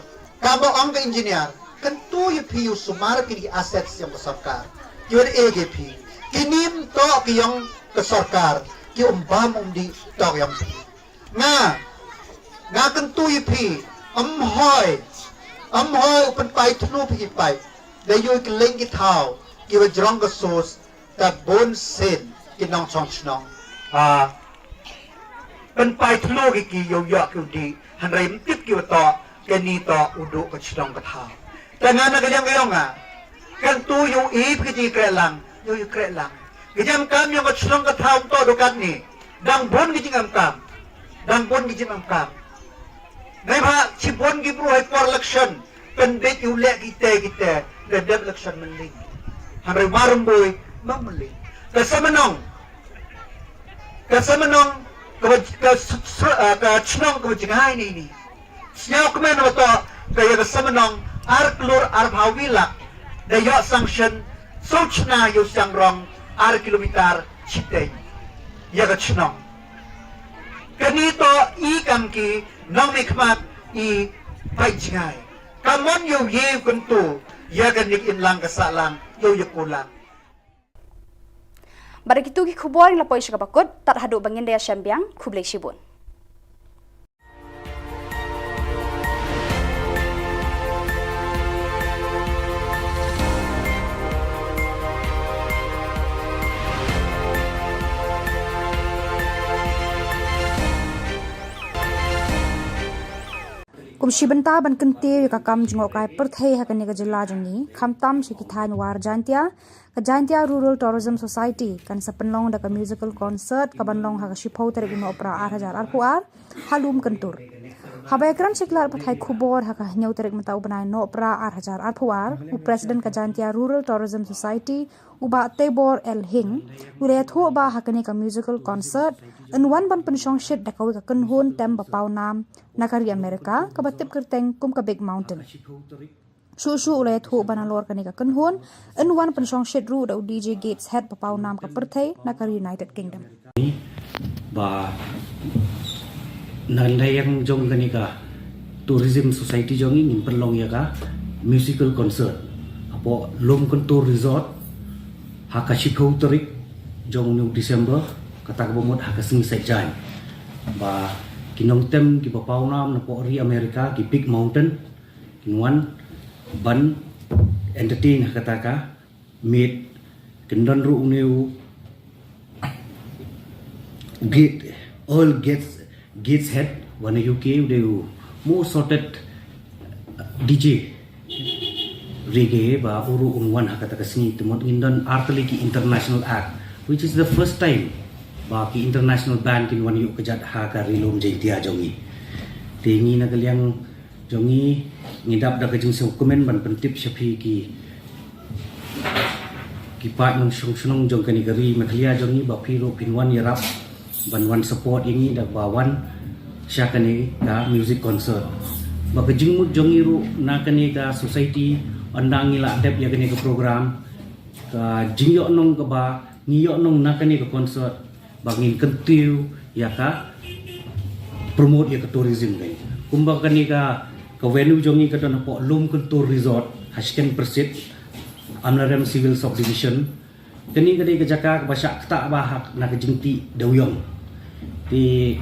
kaba ong ka engineer, kyntu ïa phi ïa u sumar kine ki assets ïong ka sorkar. Ïa u e ïa phi. Kine ym toh ki ïong ka sorkar, ki um bam um dih, toh ki ïong phi. Nga, nga kyntu ïa phi, ym hoi, ym hoi u pynpai thnu phi ki paip. Da ïoh ki leng ki thaw, kiwa jrong ka source, ta bun sien ki nongchong chnong. Ah, pynpai thnu ki ki ïoh ïoh ki u dih, hynrei ym tip kiwa toh, kane toh u duh ka chnong ka thaw. Tanga na ka liang ka ïong nga, kyntu ïa u i phi ki jingkrehlang, ïa u krehlang. Ki jingkam ïong ka chnong ka thaw ym toh duh katne. Dang bun ki jingkam. Dang bun ki jingkam. Neibhah shibun ki bru ha i por election, pynbeit ïa u leh kita kita, da dep election mynleit. Hynrei mar rumbui, mar mynleit. Ka Samynnong, ka Samynnong, ka, ka, ka chnong kaba jngai ne ine. Sñiawkmen wa toh, ka ïa ka Samynnong, ar klur arphaw wi lak, da ïoh sanction, soo chna ïa u seng rong, ar kilometer, chiteng. Ïa ka chnong. Kane toh i kam ki nongmihkhmat i paid jngai. Ka mon ïa u ïa u kyntu ïa ka nik imlang ka sahlang ïa u ïa kulang. Bad da kitu ki khubor ngi la poi sha kaba kut, tad haduh ba ngin da ïashem biang, khublei shibun. Kum shi bynta ban kyntiew ïa ka kam jngohkai pyrthei ha kane ka jylla jong ngi, khamtam sha ki thaiñ War Jaintia, ka Jaintia Rural Tourism Society kan sa pynlong da ka musical concert kaban long ha ka shiphew tarik u Nohprah ar hajar arphew ar, ha Lum Kyntur. Haba ïakren sha ki lad pathai khubor ha ka hynñiew tarik mynta u bnai Nohprah ar hajar arphew ar, u President ka Jaintia Rural Tourism Society, u Bah Teibor L Hing, u la ïathuh ba ha kane ka musical concert, yn wan ban pynshongshit da kawei ka kynhun tem ba paw nam na ka ri Amerika, kaba tip kyrteng kum ka Big Mountain. Shuh shuh u la ïathuh ba nalor kane ka kynhun, yn wan pynshongshit ruh da u D J Gateshead ba paw nam ka pyrthei na ka ri United Kingdom. Ba na liang jong kane ka Tourism Society jong ngi ngin pynlong ïa ka musical concert hapoh Lum Kyntur Resort ha ka shiphew tarik jong une u December, kata kaba mut ha ka sngi Saitjaiñ. Ba ki nongtem kiba paw nam napoh ri Amerika, ki Big Mountain, kin wan ban entertain ha kata ka miet, kin don ruh une u Gate, Earl Gates, Gateshead, wa na U K, u dei u most sought D J reggae, ba u ruh un wan ha kata ka sngi. Te mut ngin don ar tylli ki international act, which is the first time ba ki international band kin wan ïuh kjat ha ka Ri Lum Jaintia jong ngi. Te ngi na ka liang jong ngi, ngi dap da ka jingsngewkmen ban pyntip sha phi ki, ki paid nongshong shnong jong kane ka ri Meghalaya jong ngi, ba phi ruh phin wan ïarap ban wan support ïa ngi da ba wan sha kane ka music concert. Ba ka jingmut jong ngi ruh na kane ka society, ynda ngi la dep ïa kane ka program, ka jingïohnong kaba ngi ïohnong na kane ka concert, ba ngin kyntiew ïa ka promote ïa ka tourism, kan. Kumba kane ka, ka venue jong ngi ka don hapoh Lum Kyntur Resort, ha Shken Pyrsit, Amlarem Civil Subdivision. Kane ka dei ka jaka kaba shah ktah bha ha, na ka jingtih dewiong. Te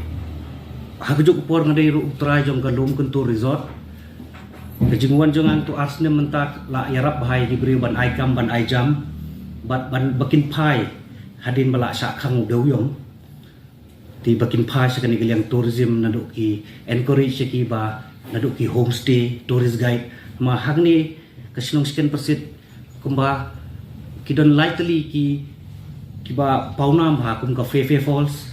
ha kajuh ka por nga dei ruh u trai jong ka Lum Kyntur Resort. Ka jingwan jong nga to ar snem mynta, la ïarap bha ïa ki briew ban ai kam ban ai jam, bad ban ba kin phai hadien ba la shah khang u dewiong. Te ba kin phai sha kane ka liang tourism, naduh ki encourage ïa ki ba naduh ki homestay, tourist guide. Ma hangne ka shnong Skenpersit kumba ki don lai tylli ki, kiba pawnam ha, kum ka Phe Phe Falls,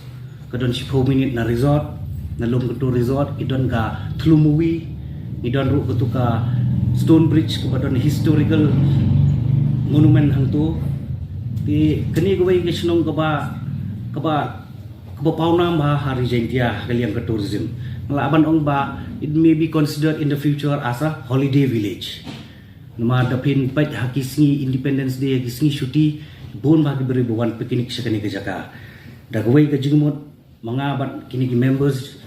ka don shiphew minit na resort, na Lum Kyntur Resort. Ki don ka Thlu Mowi, ngi don ruh katu ka Stone Bridge kaba don historical monument hangto. Te kane kawei ka shnong kaba, kaba, kaba pawnam ha, ha Ri Jaintia ha ka liang ka tourism. Nga lah ban ong ba it may be considered in the future as a holiday village. Namar da phin peit ha ki sngi Independence Day, ha ki sngi shuti, bun bha ki briew ba wan picnic sha kane ka jaka. Da kawei ka jingmut, ma nga bad kine ki members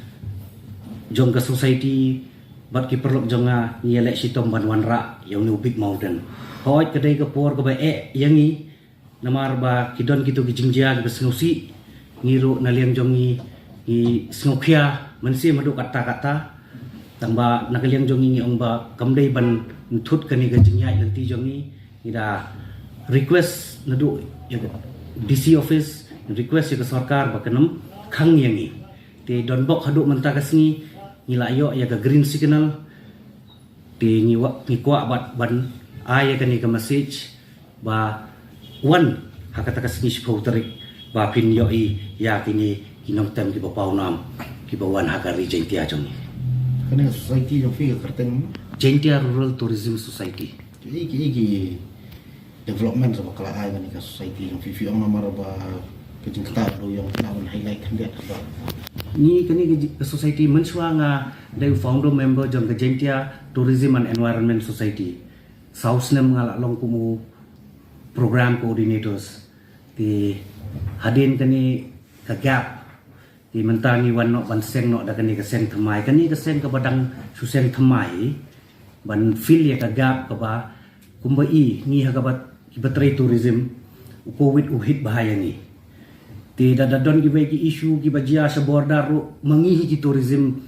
jong ka society bad ki paralok jong nga, ngi ïaleh shitom ban wanrah ïa une u Big Mountain. Hooid, ka dei ka por kaba eh ïa ngi, namar ba ki don kito ki jingjia kiba sngewsih. Ngi ruh na liang jong ngi, ngi sngewkhia mynsiem haduh katta katta. Tangba na ka liang jong ngi, ngi ong ba kam dei ban ntut kane ka jingïaid lynti jong ngi. Ngi da request naduh ïa ka D C office, request ïa ka sorkar ba kan ym khang ïa ngi. Te donbok haduh mynta ka sngi ngi la ïoh ïa ka green signal. Te ngi wa-, ngi kwah bad ban ai ïa kane ka message ba wan ha kata ka sngi shiphew tarik ba phin ïohi ïa kine ki nongtem kiba pawnam kiba wan ha ka Ri Jaintia jong ngi. Kane ka society jong phi ka kyrteng? Jaintia Rural Tourism Society. Ki, ki, ki development sa ba ka la ai kane ka society jong phi, phi ong namar ba ka jingktah dewïong, kane ban highlight khyndiat ba. Ngi kane ka ji-, ka society, mynshuwa nga dei u founder member jong ka Jaintia Tourism and Environment Society. Saw snem nga la long kum u program coordinators. Te hadien kane ka gap, te mynta ngi wan noh ban seng noh da kane ka seng thymmai. Kane ka seng kaba dang shu seng thymmai ban fill ïa ka gap kaba kumba i ngi ha kaba kiba trei tourism, u Covid u hit bha ïa ngi. Te da, da don kiwei ki issue kiba jia sha border ruh, ma ngi hi ki tourism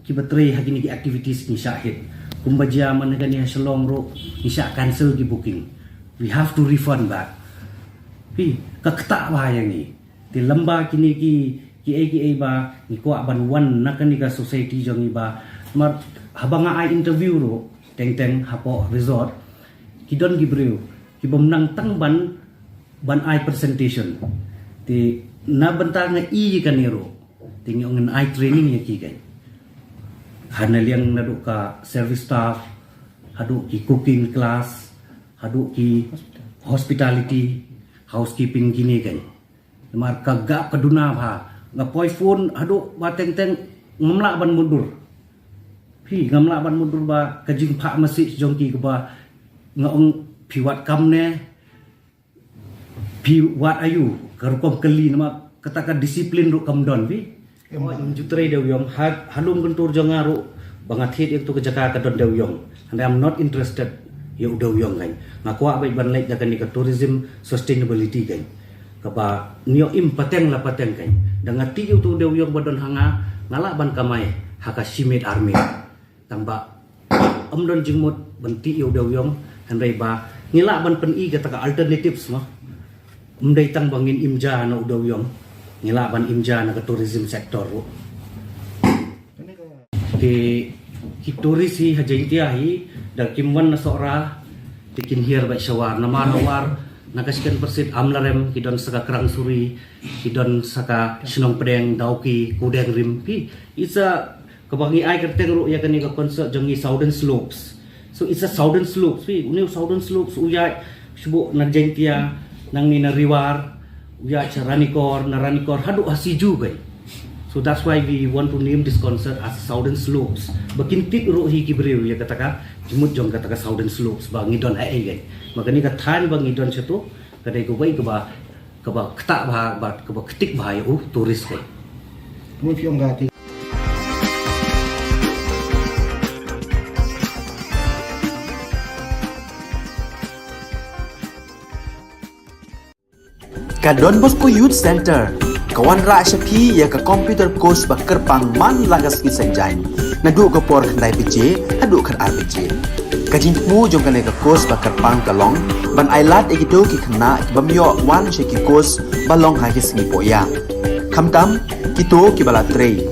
kiba trei ha kine ki activities ngi shah hit. Kumba jia man kane ha Shillong ruh, ngi shah cancel ki booking. We have to refund back. Phi, ka ktah bha ïa ngi. Te lem bad kine ki, kiei kiei ba ngi kwah ban wan na kane ka society jong ngi ba. Namar haba nga ai interview ruh, teng teng hapoh resort, ki don ki briew ki bym nang tang ban, ban ai presentation. Te na bynta nga i kane ruh, te ngi ong ngin ai training ïa ki kan. Ha na liang naduh ka service staff, haduh ki cooking class, haduh ki hospitality, housekeeping kine kan. Namar ka gap ka duna bha. Nga poi phone haduh ba teng teng ngam lah ban mutdur. Phi, ngam lah ban mutdur ba ka jingphah message jong ki kaba nga ong phi wad kam ne, phi wad aiu, ka rukom kylli namar kata ka discipline ruh kam don phi. Em. Ym ju trei dewïong, ha, ha Lum Kyntur jong nga ruh ba nga thied ïa katu ka jaka ka don dewïong. And I'm not interested ïa u dewïong kan. Nga kwah beit ban leit da kane ka tourism sustainability kan. Kaba ngi ïoh im pateng la pateng kan. Da nga tih ïa utu u dewïong ba don ha nga, nga lah ban kamai ha ka shi miet ar miet. Tangba ym don jingmut ban tih ïa u dewïong, hynrei ba ngi lah ban pyni kata ka alternatives mo. Ym dei tang ba ngin im ja na u dewïong, ngi lah ban im ja na ka tourism sector ruh. Te ki tourist hi ha Jaintia hi, da kim wan na Sohra, te kin hiar beit sha War. Namar ha War, na ka Skenpersit, Amlarem, ki don sa ka Krang Suri, ki don sa ka Shnong Pdeng, Dawki, Kudeng Rim. Phi, it's a, kaba ngi ai kyrteng ruh ïa kane ka concert jong ngi Southern Slopes. So it's a Southern Slopes, phi, une u Southern Slopes u ïaid shuh na Jaintia, nangne na Ri War, u ïaid sha Ranikor, na Ranikor haduh ha Siju kai. So that's why we want to name this concert as Southern Slopes. Ba kin tip ruh hi ki briew ïa kata ka jingmut jong kata ka Southern Slopes ba ngi don haei kai. Ba kane ka thaiñ ba ngi don shato, ka dei kawei kaba, kaba ktah bha, bad kaba ktik bha ïa u tourist kai. Kumno phi ong ka te? Ka Don Bosco Youth Center ka wanrah sha phi ïa ka computer course ba kyrpang man la ka sngi Saitjaiñ, naduh ka por khyndai baje haduh khatar baje. Ka jingthmu jong kane ka course ba kyrpang ka long ban ailad ïa kito ki khynnah ki bym ïoh wan sha ki course ba long ha ki sngi pohïap. Khamtam, kito kiba la trei,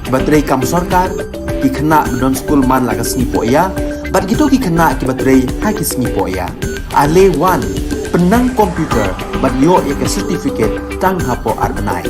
kiba trei kam sorkar, ki khynnah ba don skul man la ka sngi poh ïa, bad kito ki khynnah kiba trei ha ki sngi poh ïa. Ale wan, pynnang computer bad ïoh ïa ka certificate tang hapoh ar bnai.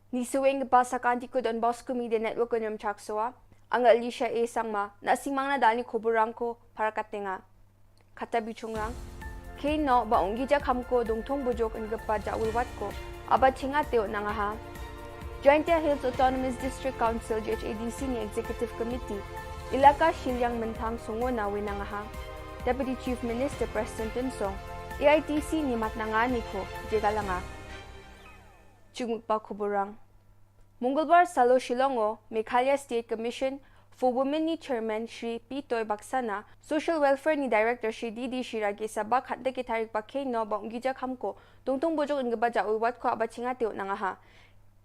Ngi sngewbha ba sa ka Anti Don Bosco Media Network, Nongchakswa, nga Alicia A Sangma, na sngewbha na dal ni khubor rangko para katne nga. Kata bishungrang. Khein noh ba ong ki ja kham ko dongthung bujok yn kpa ja ulwat ko, aba chinga teo nang aha. Jaintia Hills Autonomous District Council, J H A D C ni Executive Committee, Ilaka Shilliang Mynthang sngewna we nang aha. Deputy Chief Minister Prestone Tynsong, A I T C ni mat nang ani ko, je galanga. Chungpa khubor rang. Mongolbar salo Shillong o, Meghalaya State Commission for Women ni Chairman Shri P Toy Baksana, Social Welfare ni Director Shri D D Shira ki sabak hat de ki tarik ba khein noh ba ong ki ja kham ko dongthung bujok yn kpa ja ulwat ko aba chinga teo nang aha.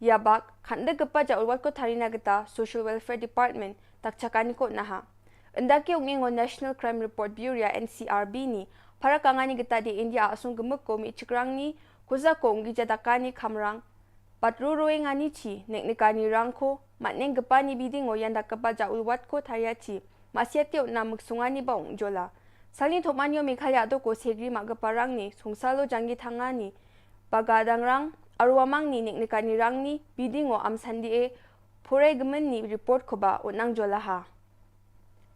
Ïa bak, khande kpa ja ulwat ko tharina kita Social Welfare Department, tak chakani ko naha. Ynda ki ong ing o National Crime Report Bureau, N C R B ni, para kangani kita de India asung kemuk ko mi chikrang ni, kusa ko ong ki ja dakani khamrang. Pat ru rueng ani chi, nek nekani rang ko, mat neng kpa ni biding o ïa nda kpa ja ulwat ko tharia chi, ma sia teo na muk sungani ba ong jola. Sali thok man ïo Meghalaya to ko segri ma kpa rang ni, sungsalo janggi thangani. Pagadang rang, arwamang ni nek nekani rang ni, biding o am sandi e, pore gemen ni report ko ba, o nang jola ha.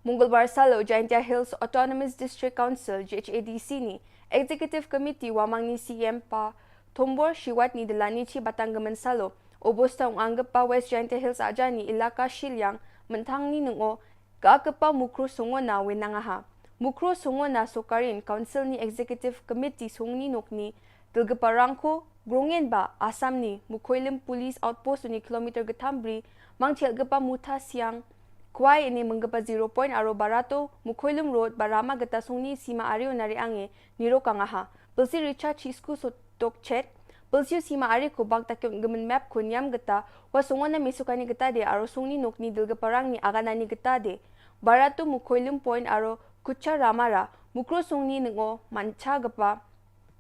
Mongolbar salo Jaintia Hills Autonomous District Council, J H A D C ni Executive Committee wamang ni C M pa Thombor Shiwat ni delani chi batang gemen salo. Obosta ong ang pa West Jaintia Hills aja ni Ilaka Shilliang Mynthang ni nung o ka kpa Mukro sngewna we nang aha. Mukro sngewna sokarin Council ni Executive Committee sungni nokni dulgepa rangko, grongin ba, Assam ni, Mukhoilim Police Outpost ni kilometer getham bri, mangchel gepa Mutha Siang, kwai ini menggepa zero point aro barato, Mukhoilim Road, barama geta sungni sima ario nari ange, niro kangaha. Pelsi Richard Chisku sotok chet, pelsiu sima ari ko bak takyong gemen map ko niam geta, wa sungona misukani geta de aro sungni nokni dulgepa rangni aganani geta de. Barato Mukhoilim Point aro Kucha Ramara, Mukro sungni nengo mancha gepa.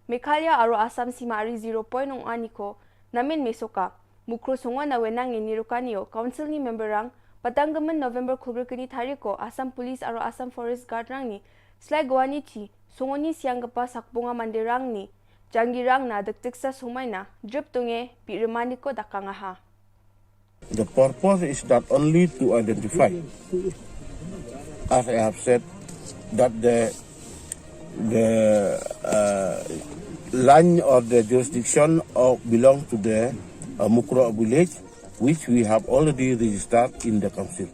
Meghalaya aro Assam sima ari zero point ong ani ko, namin mesoka. Mukro sungwa na wenang ini rukani o, Council ni member rang, patang gemen November khubru kini tariko, Assam Police aro Assam Forest Guard rang ni, slai gwani chi, sungoni siang gepa sakbunga mande rang ni, janggi rang na dekteksa sumai na, drip tunge, pi remani ko dakang aha. The purpose is not only to identify, as I have said, that the the uh, Land or the jurisdiction of belong to the uh, Mukroh village, which we have already registered in the council.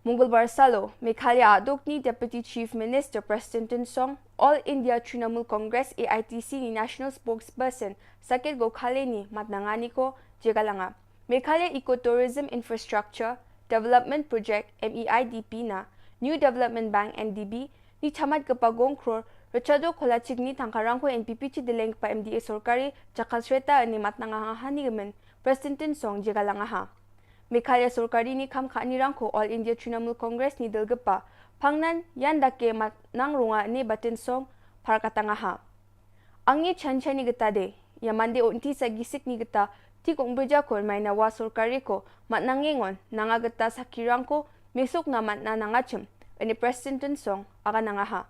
Mongolbar salo, Meghalaya adukni Deputy Chief Minister Prestone Tynsong, All India Trinamool Congress A I T C ni National Spokesperson Saket Gokhale ni matnanga niko jega langa. Meghalaya Ecotourism Infrastructure Development Project M E I D P na New Development Bank N D B ni chamat kapa gong kror rachado khola chikni tangkarang ko N P P chi deleng kapa M D A sorkari jakal sreta ni matnanga ha ni gemen Prestone Tynsong jega langa ha. Meghalaya sorkari ni kham khani rangkho All India Trinamool Congress ni dal gepa phangnan yan dake mat nang runga ni ba Tynsong phar katanga ha. Angi chan chan ni geta de, ya mande unti sa gisik ni geta ti kong beja ko mai na wa sorkari ko mat nang ngon nanga geta sakirang ko mesuk na mat na nanga chem, ini Prestone Tynsong aga nanga ha.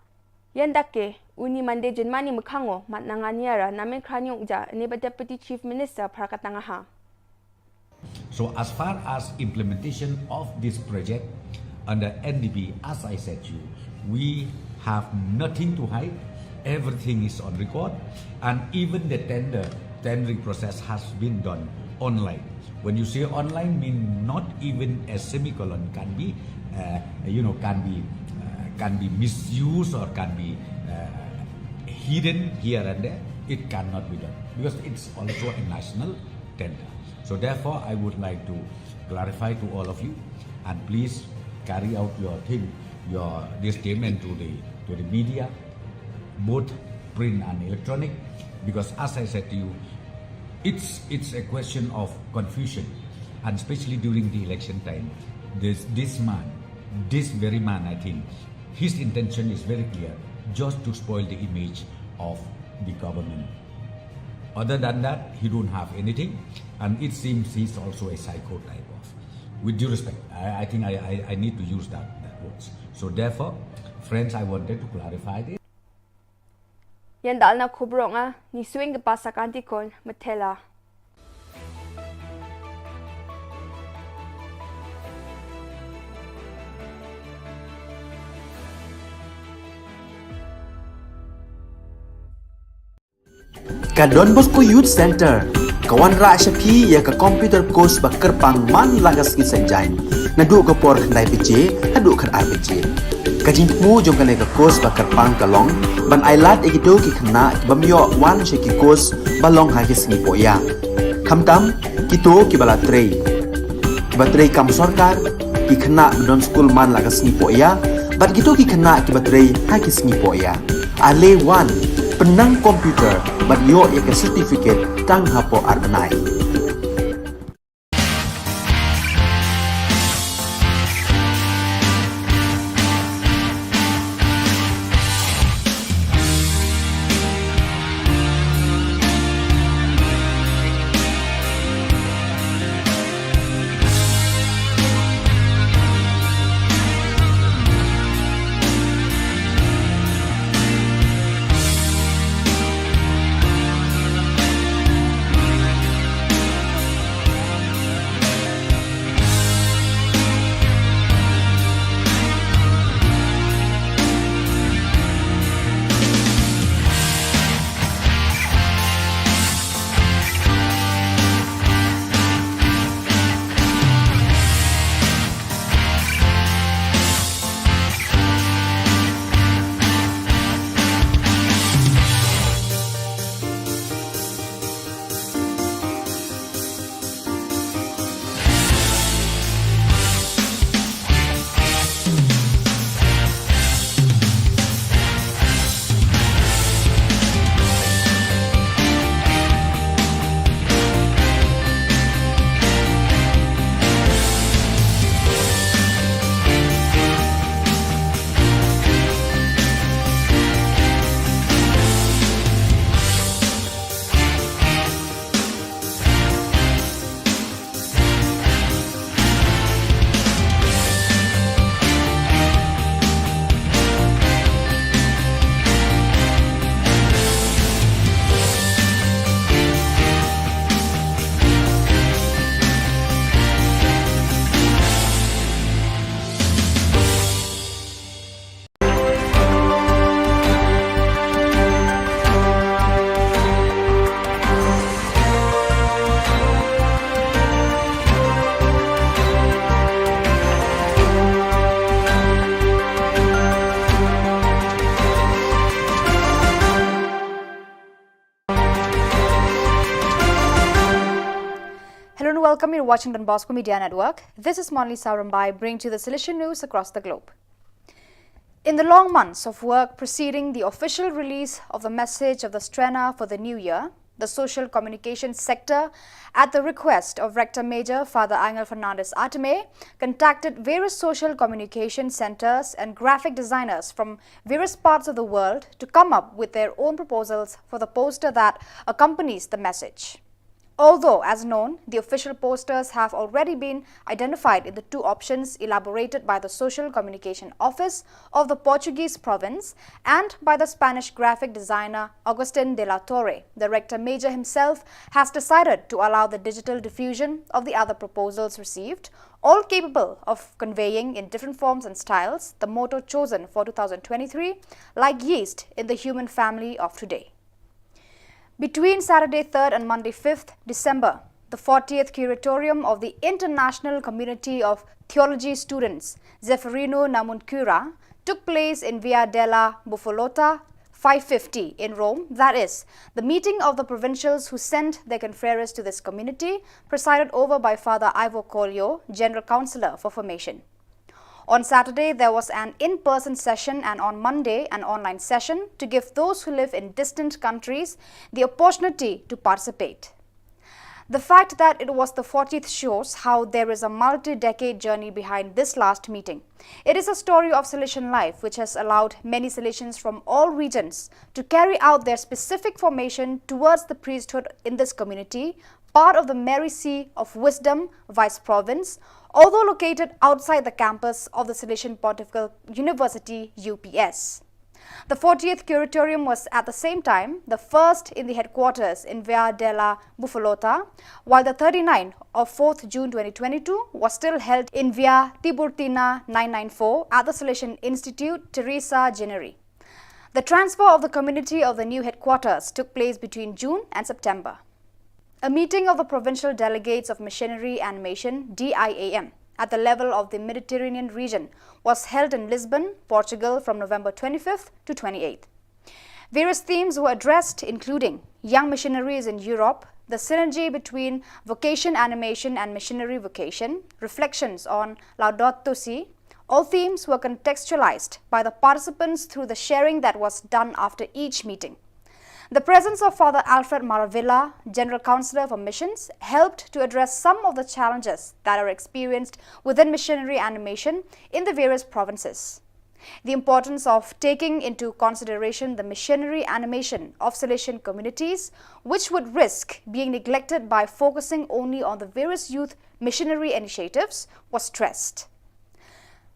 Yan dake, uni mande jenmani mekhango mat nanga niara namen krani ungja ini ba Deputy Chief Minister phar katanga ha. So as far as implementation of this project under N D B, as I said to you, we have nothing to hide. Everything is on record, and even the tender, tendering process has been done online. When you say online, mean not even a semicolon can be, uh, you know, can be uh, can be misused or can be uh, hidden here and there. It cannot be done because it's also a national tender. So therefore, I would like to clarify to all of you, and please carry out your thing, your this statement to the to the media, both print and electronic, because as I said to you, it's it's a question of confusion, and especially during the election time, this this man, this very man, I think, his intention is very clear, just to spoil the image of the government. Other than that, he don't have anything, and it seems he's also a psycho type of. With due respect, I, I think I, I, I need to use that, that words. So therefore, friends, I wanted to clarify this. Yan dalna khubronga ni swing ke pasa kantikon metela. Ka Don Bosco Youth Center ka wanrah sha phi ïa ka computer course ba kyrpang man la ka sngi Saitjaiñ, naduh ka por khyndai baje haduh khatar baje. Ka jingthmu jong kane ka course ba kyrpang ka long ban ailad ïa kito ki khynnah ki bym ïoh wan sha ki course ba long ha ki sngi pohïa, khamtam kito kiba la trei, kiba trei kam sorkar, ki khynnah ba don skul man la ka sngi pohïa bad kito ki khynnah kiba trei ha ki sngi pohïa. Ale wan, pynnang computer bad ïoh ïa ka certificate tang hapoh ar bnai. Hello and welcome. You're watching Don Bosco Media Network. This is Monlisa Rambai, bringing to you the Salesian news across the globe. In the long months of work preceding the official release of the message of the Strenna for the new year, the social communication sector, at the request of Rector Major Father Angel Fernandez Atame, contacted various social communication centers and graphic designers from various parts of the world to come up with their own proposals for the poster that accompanies the message. Although, as known, the official posters have already been identified in the two options elaborated by the Social Communication Office of the Portuguese province and by the Spanish graphic designer Agustin de la Torre, the Rector Major himself has decided to allow the digital diffusion of the other proposals received, all capable of conveying in different forms and styles the motto chosen for two thousand twenty-three, like yeast in the human family of today. Between Saturday third and Monday fifth December, the fortieth Curatorium of the International Community of Theology Students, Zeffirino Namuncurra, took place in Via della Bufolotta five fifty in Rome, that is, the meeting of the provincials who sent their confreres to this community, presided over by Father Ivo Collio, General Councillor for Formation. On Saturday, there was an in-person session, and on Monday, an online session to give those who live in distant countries the opportunity to participate. The fact that it was the fortieth shows how there is a multi-decade journey behind this last meeting. It is a story of Salesian life which has allowed many Salesians from all regions to carry out their specific formation towards the priesthood in this community, part of the Mary Seat of Wisdom Vice Province, although located outside the campus of the Salesian Pontifical University, U P S. The fortieth Curatorium was at the same time the first in the headquarters in Via della Bufolotta, while the thirty-ninth of fourth June twenty twenty-two was still held in Via Tiburtina nine nine four at the Salesian Institute Teresa Gennari. The transfer of the community of the new headquarters took place between June and September. A meeting of the provincial delegates of missionary animation, D I A M, at the level of the Mediterranean region was held in Lisbon, Portugal, from November twenty-fifth to twenty-eighth. Various themes were addressed, including young missionaries in Europe, the synergy between vocation animation and missionary vocation, reflections on Laudato Si. All themes were contextualized by the participants through the sharing that was done after each meeting. The presence of Father Alfred Maravilla, General Councillor for Missions, helped to address some of the challenges that are experienced within missionary animation in the various provinces. The importance of taking into consideration the missionary animation of Salesian communities, which would risk being neglected by focusing only on the various youth missionary initiatives, was stressed.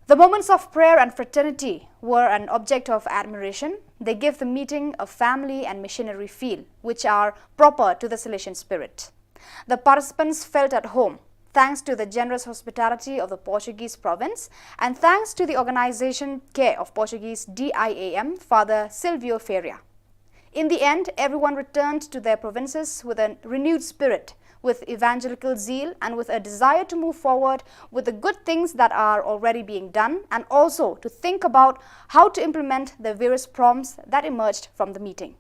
The moments of prayer and fraternity were an object of admiration. They give the meeting a family and missionary feel, which are proper to the Salesian spirit. The participants felt at home, thanks to the generous hospitality of the Portuguese province and thanks to the organization care of Portuguese D I A M, Father Silvio Ferreira. In the end, everyone returned to their provinces with a renewed spirit, with evangelical zeal, and with a desire to move forward with the good things that are already being done, and also to think about how to implement the various prompts that emerged from the meeting.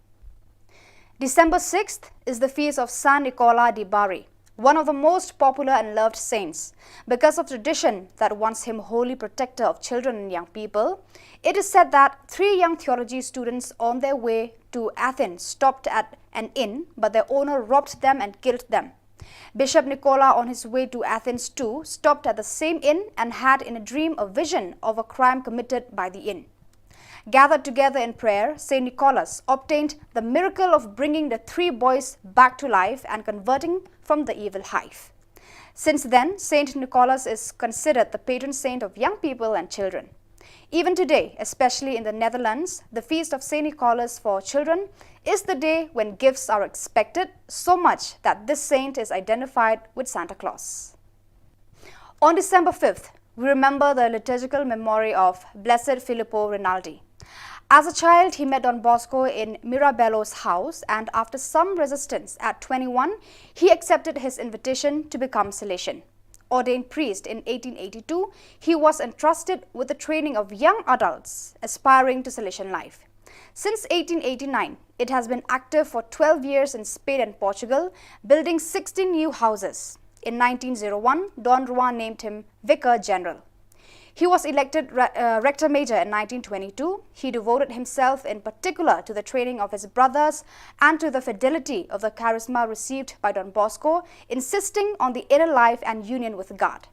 December sixth is the feast of San Nicola di Bari, one of the most popular and loved saints. Because of tradition that wants him holy protector of children and young people, it is said that three young theology students on their way to Athens stopped at an inn, but their owner robbed them and killed them. Bishop Nicola, on his way to Athens too, stopped at the same inn and had in a dream a vision of a crime committed by the inn. Gathered together in prayer, Saint Nicholas obtained the miracle of bringing the three boys back to life and converting from the evil hive. Since then, Saint Nicholas is considered the patron saint of young people and children. Even today, especially in the Netherlands, the feast of Saint Nicholas for children is the day when gifts are expected, so much that this saint is identified with Santa Claus. On December fifth, we remember the liturgical memory of Blessed Filippo Rinaldi. As a child, he met Don Bosco in Mirabello's house, and after some resistance, at twenty-one, he accepted his invitation to become Salesian. Ordained priest in eighteen eighty-two, he was entrusted with the training of young adults aspiring to Salesian life. Since eighteen eighty-nine, it has been active for twelve years in Spain and Portugal, building sixteen new houses. In nineteen oh one, Don Rouen named him Vicar General. He was elected re- uh, Rector Major in nineteen twenty-two. He devoted himself in particular to the training of his brothers and to the fidelity of the charisma received by Don Bosco, insisting on the inner life and union with God.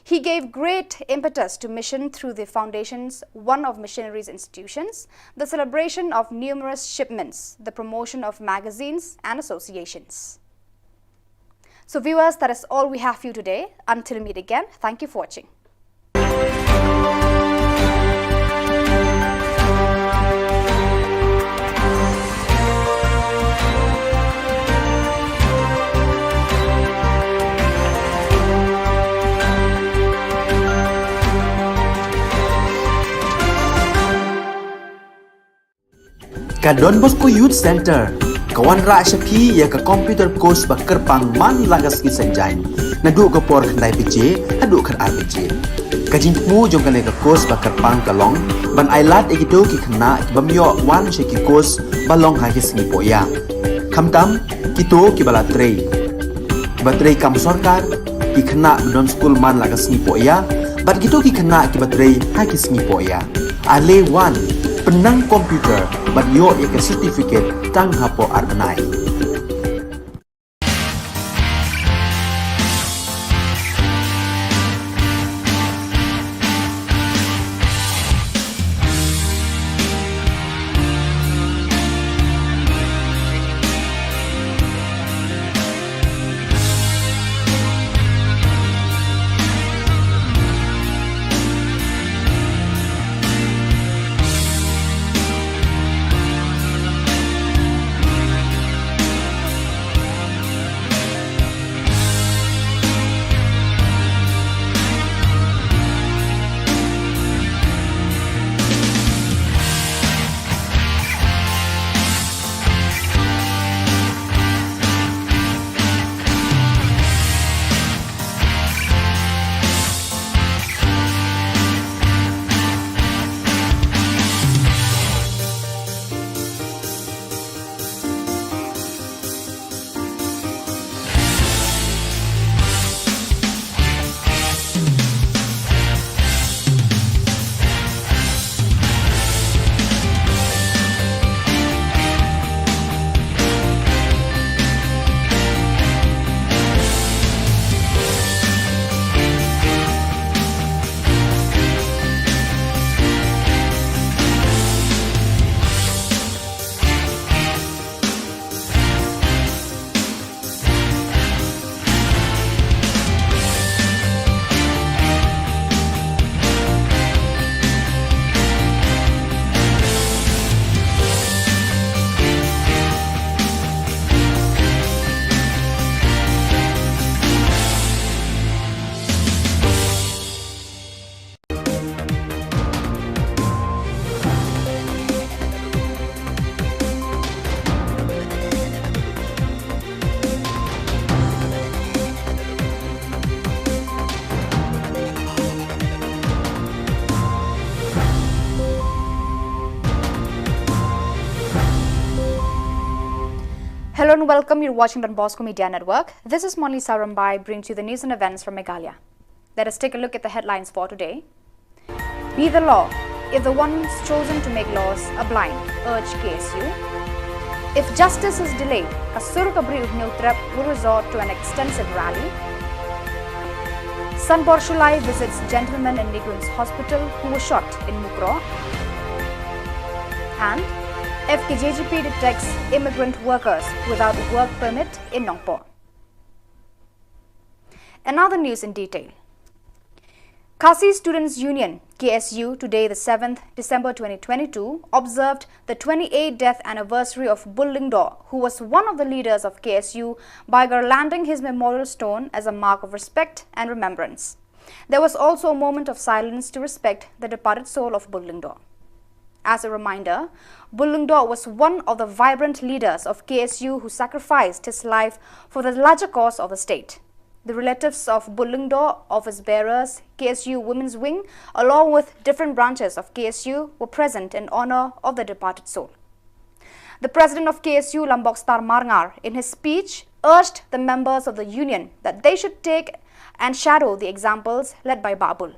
He gave great impetus to mission through the foundations, one of missionaries' institutions, the celebration of numerous shipments, the promotion of magazines and associations. So, viewers, that is all we have for you today. Until we meet again, thank you for watching. Ka Don Bosco Youth Centre ka wanrah sha phi ïa ka computer course ba kyrpang man la ka sngi Saitjaiñ, naduh ka por khyndai baje haduh khatar baje. Ka jingthmu jong kane ka course ba kyrpang ka long ban ailad ïa kito ki khynnah ki bym ïoh wan sha ki course ba long ha ki sngi pohïa, khamtam kito kiba la trei, kiba trei kam sorkar, ki khynnah ba don skul man la ka sngi pohïa, bad kito ki khynnah kiba trei ha ki sngi pohïa. Ale wan, pynnang computer bad ïoh ïa ka certificate tang hapoh ar bnai. Hello and welcome. You're watching Don Bosco Media Network. This is Monlisa Rymbai, bringing to you the news and events from Meghalaya. Let us take a look at the headlines for today. Be the law. If the ones chosen to make laws are blind, urge K S U. If justice is delayed, ka sur ka bri u Hynñiewtrep will resort to an extensive rally. Sanbor Shullai visits gentleman in Nikoon's hospital who was shot in Mukroh. And F K J G P detects immigrant workers without work permit in Nongpoh. Another news in detail. Khasi Students Union, K S U, today, the seventh December twenty twenty-two, observed the twenty-eighth death anniversary of Bull Lyngdoh, who was one of the leaders of K S U, by garlanding his memorial stone as a mark of respect and remembrance. There was also a moment of silence to respect the departed soul of Bull Lyngdoh. As a reminder, Bull Lyngdoh was one of the vibrant leaders of K S U who sacrificed his life for the larger cause of the state. The relatives of Bull Lyngdoh, office bearers, K S U Women's Wing, along with different branches of K S U, were present in honor of the departed soul. The president of K S U, Lambokstar Marngar, in his speech, urged the members of the union that they should take and shadow the examples led by Babul.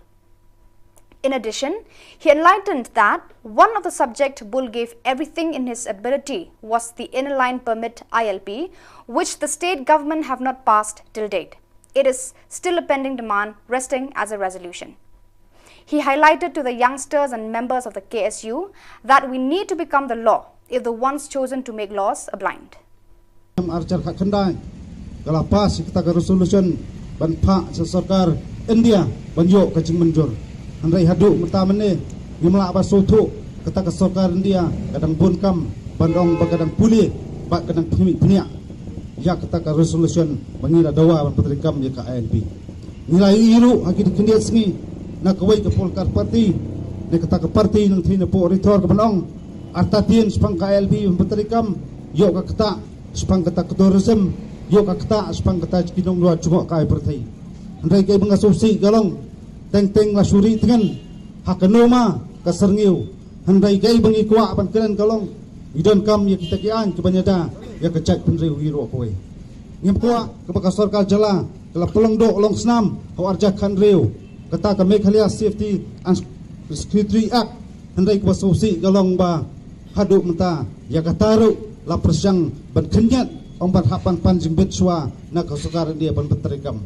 In addition, he enlightened that one of the subject Bull gave everything in his ability was the Inner Line Permit I L P, which the state government have not passed till date. It is still a pending demand resting as a resolution. He highlighted to the youngsters and members of the K S U that we need to become the law if the ones chosen to make laws are blind. Ar hajar khatkhyndai ka la pass ïa kata ka resolution ban phah sha sorkar India ban ïoh ka jingmynjur. Hynrei haduh mynta mynne ngim lah ban sngewthuh kata ka sorkar India ka dang bun kam ban ong ba ka dang pule bad ka dang phniah phniah ïa kata ka resolution ba ngi la dawa ban pyntreikam ïa ka I L P. Ngi la ïohi ruh ha ki khyndiat sngi na kawei ka political party ne kata ka party nangthie napoh Ri Thor ka ban ong artatien shaphang ka I L P ban pyntreikam ïoh ka ktah shaphang kata ka tourism ïoh ka ktah shaphang kata ki nongluat jngohkai pyrthei. Hynrei kaei ba nga sngewsih ka long teng teng la shu ri tngen ha kano ma ka syrngiew. Hynrei kaei ba ngi kwah ban kren ka long ngi donkam ïa kita ki aiñ kiban ïada ïa ka jaitbynriew hi ruh kawei. Ngim kwah kaba ka sorkar jylla ka la pynlong doh long snam ha u ar hajar khathynriew kata ka Meghalaya Safety and Security Act. Hynrei kaba sngewsih ka long ba haduh mynta ïa kata ruh la pyrshang ban khynñiat ong ban hap ban pan jingbit shuwa na ka sorkar India ban pyntreikam.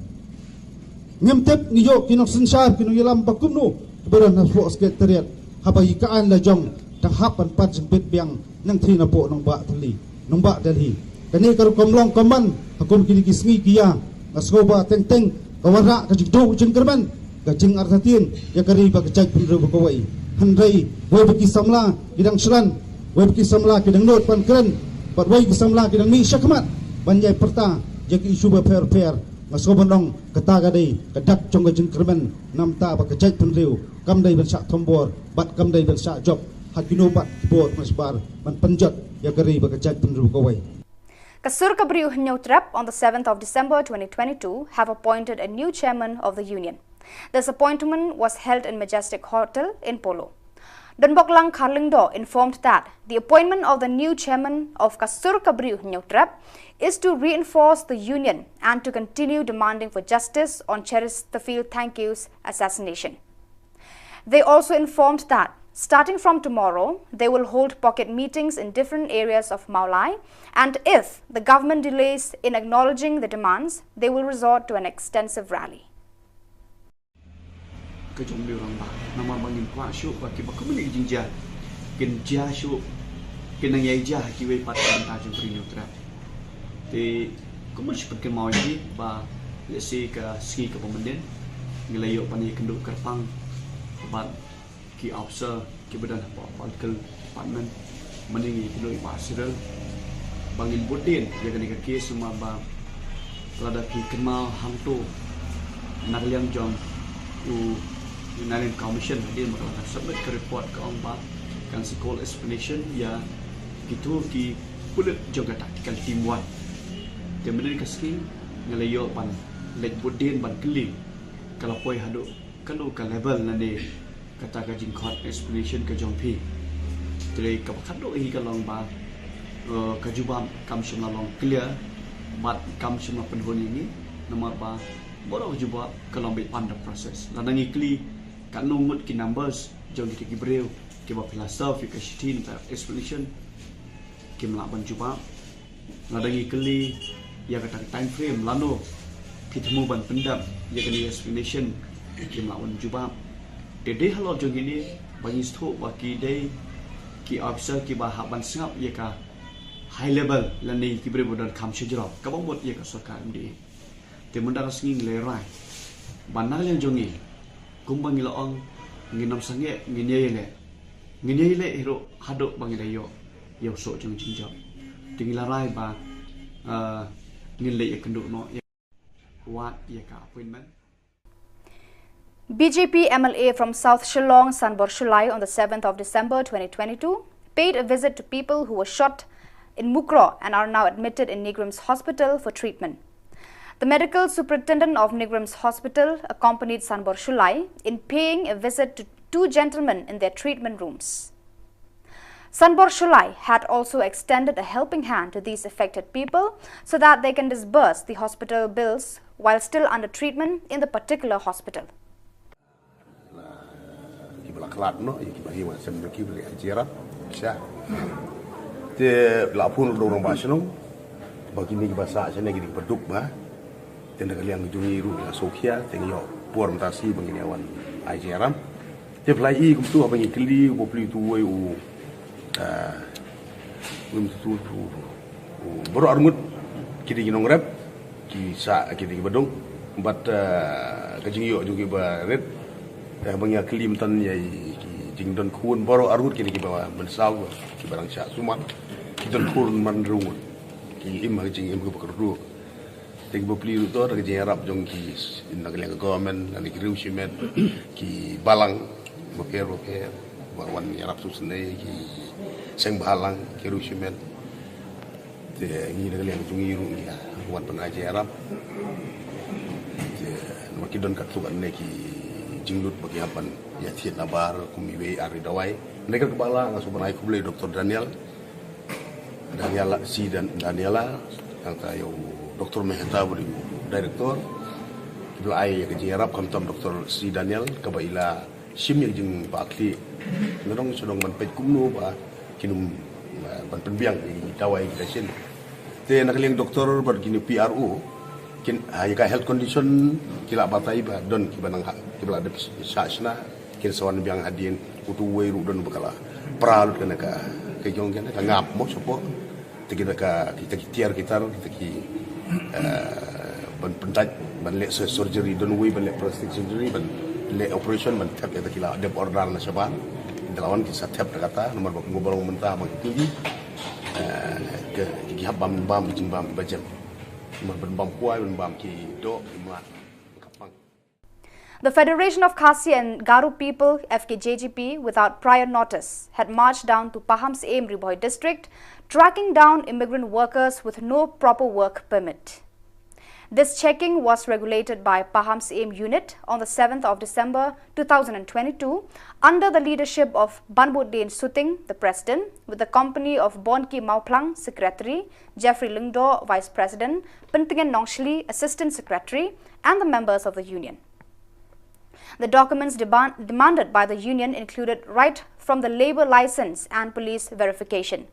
Ngim tip ngi ïoh ki nongsynshar ki nongïalam ba kumno kiba don hapoh Secretariat haba ïa ka aiñ la jong dang hap ban pan jingbit biang nangthie napoh nongbah Delhi, nongbah Delhi. Kane ka rukom long kumban ha kum kine ki sngi ki ïa nga sngew ba teng teng ka wanrah ka jingduh jingkyrmen ka jingartatien ïa ka ri bad ka jaitbynriew ba kawei. Hynrei wei ba ki samla ki dang shlan, wei ba ki samla ki dang nud ban kren bad wei ki samla ki dang mih shakhmat ban ïai pyrta ïa ki issue bapher bapher. Nga sngew ban ong kata ka dei ka dak jong ka jingkyrmen namar ba ka jaitbynriew kam dei ban shah thombor bad kam dei ban shah jop ha kino pat ki bor ki mashbar ban pynjot ïa ka ri bad ka jaitbynriew kawei. Ka Sur ka Briew Hynñiewtrep on the seventh of December twenty twenty-two have appointed a new chairman of the union. This appointment was held in Majestic Hotel in Polo. Donboklang Kharlyngdoh informed that the appointment of the new chairman of ka Sur ka Briew Hynñiewtrep is to reinforce the union and to continue demanding for justice on Cheryl Thangkhiew Thangkhew's assassination. They also informed that starting from tomorrow, they will hold pocket meetings in different areas of Mawlai, and if the government delays in acknowledging the demands, they will resort to an extensive rally. Ka jong u rangbah namar ba ngin kwah shuh ba kiba kumne ki jingjia kin jia shuh, kin nang ïai jia ha kiwei pat ka bynta jong ka Ri Hynñiewtrep. Te kumno shu pynkynmaw ïa phi ba lehse ka sngi kaba mynnin ngi la ïoh ban ïakynduh kyrpang bad ki officer kiba don hapoh political department. Mynne ngi ïakynduh ïa i Bah Cyril ba ngin bud dien ïa kane ka case namar ba lada phi kynmaw hangto na ka liang jong u Inner Line Commission hadien ba ka la submit ka report ka ong ba kan sa call explanation ïa kito ki pulit jong ka tactical team one. Te mynne ka sngi nga la ïoh ban leit bud dien ban kylli ka la poi haduh kano ka level lane kata ka jingkhot explanation ka jong phi. Te ka ba khatduh hi ka long ba, eh, ka jubab kam shym la long clear bad kam shym la pynhun ïa ngi namar ba baroh ka jubab ka long beit under process. Lada ngi kylli katno ngut ki numbers jong kita ki briew kiba phi la serve ïa ka shithi nangta explanation, kim lah ban jubab. Lada ngi kylli ïa kata ka time frame lano phi thmu ban pyndep ïa kane explanation, kim lah ban jubab. Te dei halor jong kine ba ngi sngewthuh ba ki dei ki officer kiba hap ban sngap ïa ka high level lane ki briew ba don kam shajrong kaba mut ïa ka sorkar M D A. Te mynta ka sngi ngi la rai ba na ka liang jong ngi kumba ngi la ong ngin ym sangeh, ngin ïai leh, ngin ïai leh hi ruh haduh ba ngi la ïoh ïa u soh jong jingjop. Te ngi la rai ba, ah, ngin leit ïakynduh noh ïa wad ïa ka appointment. B J P M L A from South Shillong, Sanbor Shullai, on the seventh of December twenty twenty-two, paid a visit to people who were shot in Mukroh and are now admitted in NEIGRIHMS Hospital for treatment. The medical superintendent of NEIGRIHMS Hospital accompanied Sanbor Shullai in paying a visit to two gentlemen in their treatment rooms. Sanbor Shullai had also extended a helping hand to these affected people so that they can disburse the hospital bills while still under treatment in the particular hospital. Ki ba la khlad noh ïa ki ba hi wan sem ki ba la jia rap sha. Te la phone ruh da u rangbah shnong ba kine ki ba sah shane ki dei ki ba duk ba. Te na ka liang jong ngi ruh ngi la sngewkhia te ngi ïoh por mynta shi ba ngin ïa wan ai jingïarap. Te phi la i kumtu haba ngi kylli u bapli utu uwei u Ah, ngim tu tu tu. Baroh arngut ki dei ki nongrep, ki sah ki dei ki baduk. Bad ah, ka jingïoh jong ki barit. Te haba ngi ïa kylli mynta ïa ki jingdon khun baroh arngut ki dei ki ba mynsaw ki ba dang shah sumar. Ki don khun man rngut. Ki im ha ka jingim ki ba kyrduh. Te ki bapli ruh to da ka jingïarap jong ki, na ka liang ka government, na ki riew shimet, ki balang bapher bapher ba wan ïarap sngewsynei, ki seng bhalang, ki riew shimet. Te ngi na ka liang jong ngi ruh ngi wan ban ai jingïarap. Te namar ki don katto katne ki jinglut ba ki hap ban ïa thied nabar kum iwei ar i dawai. Hynrei kaba lah nga sngewbha ban ai khublei Doctor Daniel Daniela, C. Dan-, Daniela, nangta ïa u Doctor Mehta ba dei u director. Ki ba la ai ïa ka jingïarap khamtam Doctor C. Daniel kaba i la shim ïa ka jingbakla. Nga dang shu dang ban peit kumno ba kin ym, eh, ban pynbiang ïa ki dawai ki dashin. Te na ka liang doctor bad kine P R O kin, ah, ïa ka health condition ki la batai ba don ki ba nang ha, ki ba la dep shah shna. Kin sa wan biang hadien utu uwei ruh don ba ka la pra lut kane ka, ka jong kane ka ngap mo shapoh. Te kita ka, kita ki tiar ki tar, kita ki, eh, ban pyntait, ban leh sur-, surgery, don uwei ban leh plastic surgery, ban leh operation, ban thep, kita ki la dep order na shabar. Kita la wan ki sa thep da kata, namar ba kumba long mynta ba ki, eh, ki, ki hap bam, bam, jingbam ba jem. Namar ban bam kwai, ban bam ki doh, ki mlak. Ka pang. The Federation of Khasi and Garo People, F K J G P, without prior notice, had marched down to Pahamsyiem, Ri Bhoi District, tracking down immigrant workers with no proper work permit. This checking was regulated by Pahamsyiem Unit on the seventh of December two thousand and twenty-two, under the leadership of Banbuddin Suting, the president, with the company of Bonki Mawphlang, secretary, Jeffrey Lyngdoh, vice president, Pyntngen Nongshli, assistant secretary, and the members of the union. The documents demand, demanded by the union included right from the labour licence and police verification.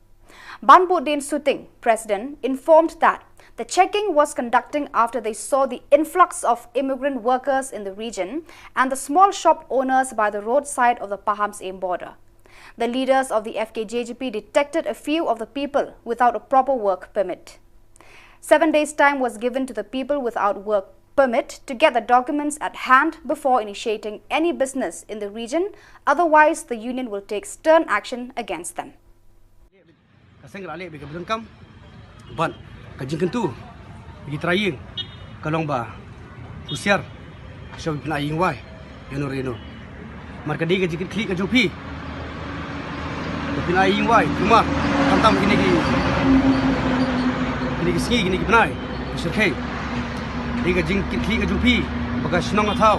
Banbuddin Suting, president, informed that the checking was conducting after they saw the influx of immigrant workers in the region and the small shop owners by the roadside of the Pahamsyiem border. The leaders of the F K J G P detected a few of the people without a proper work permit. Seven days' time was given to the people without work permit to get the documents at hand before initiating any business in the region, otherwise the union will take stern action against them. Ka seng ka la leh bad ka ba donkam bad ka jingkyntu ba ki trai ïing ka long ba husiar, shuwa ba phin ai ïing wai ïano re ïano. Namar ka dei ka jingkitkhlieh ka jong phi. Ba phin ai ïing wai, namar khamtam kine ki, kine ki sngi, kine ki bnai ba shyrkhei. Dei ka jingkitkhlieh ka jong phi ba ka shnong ka thaw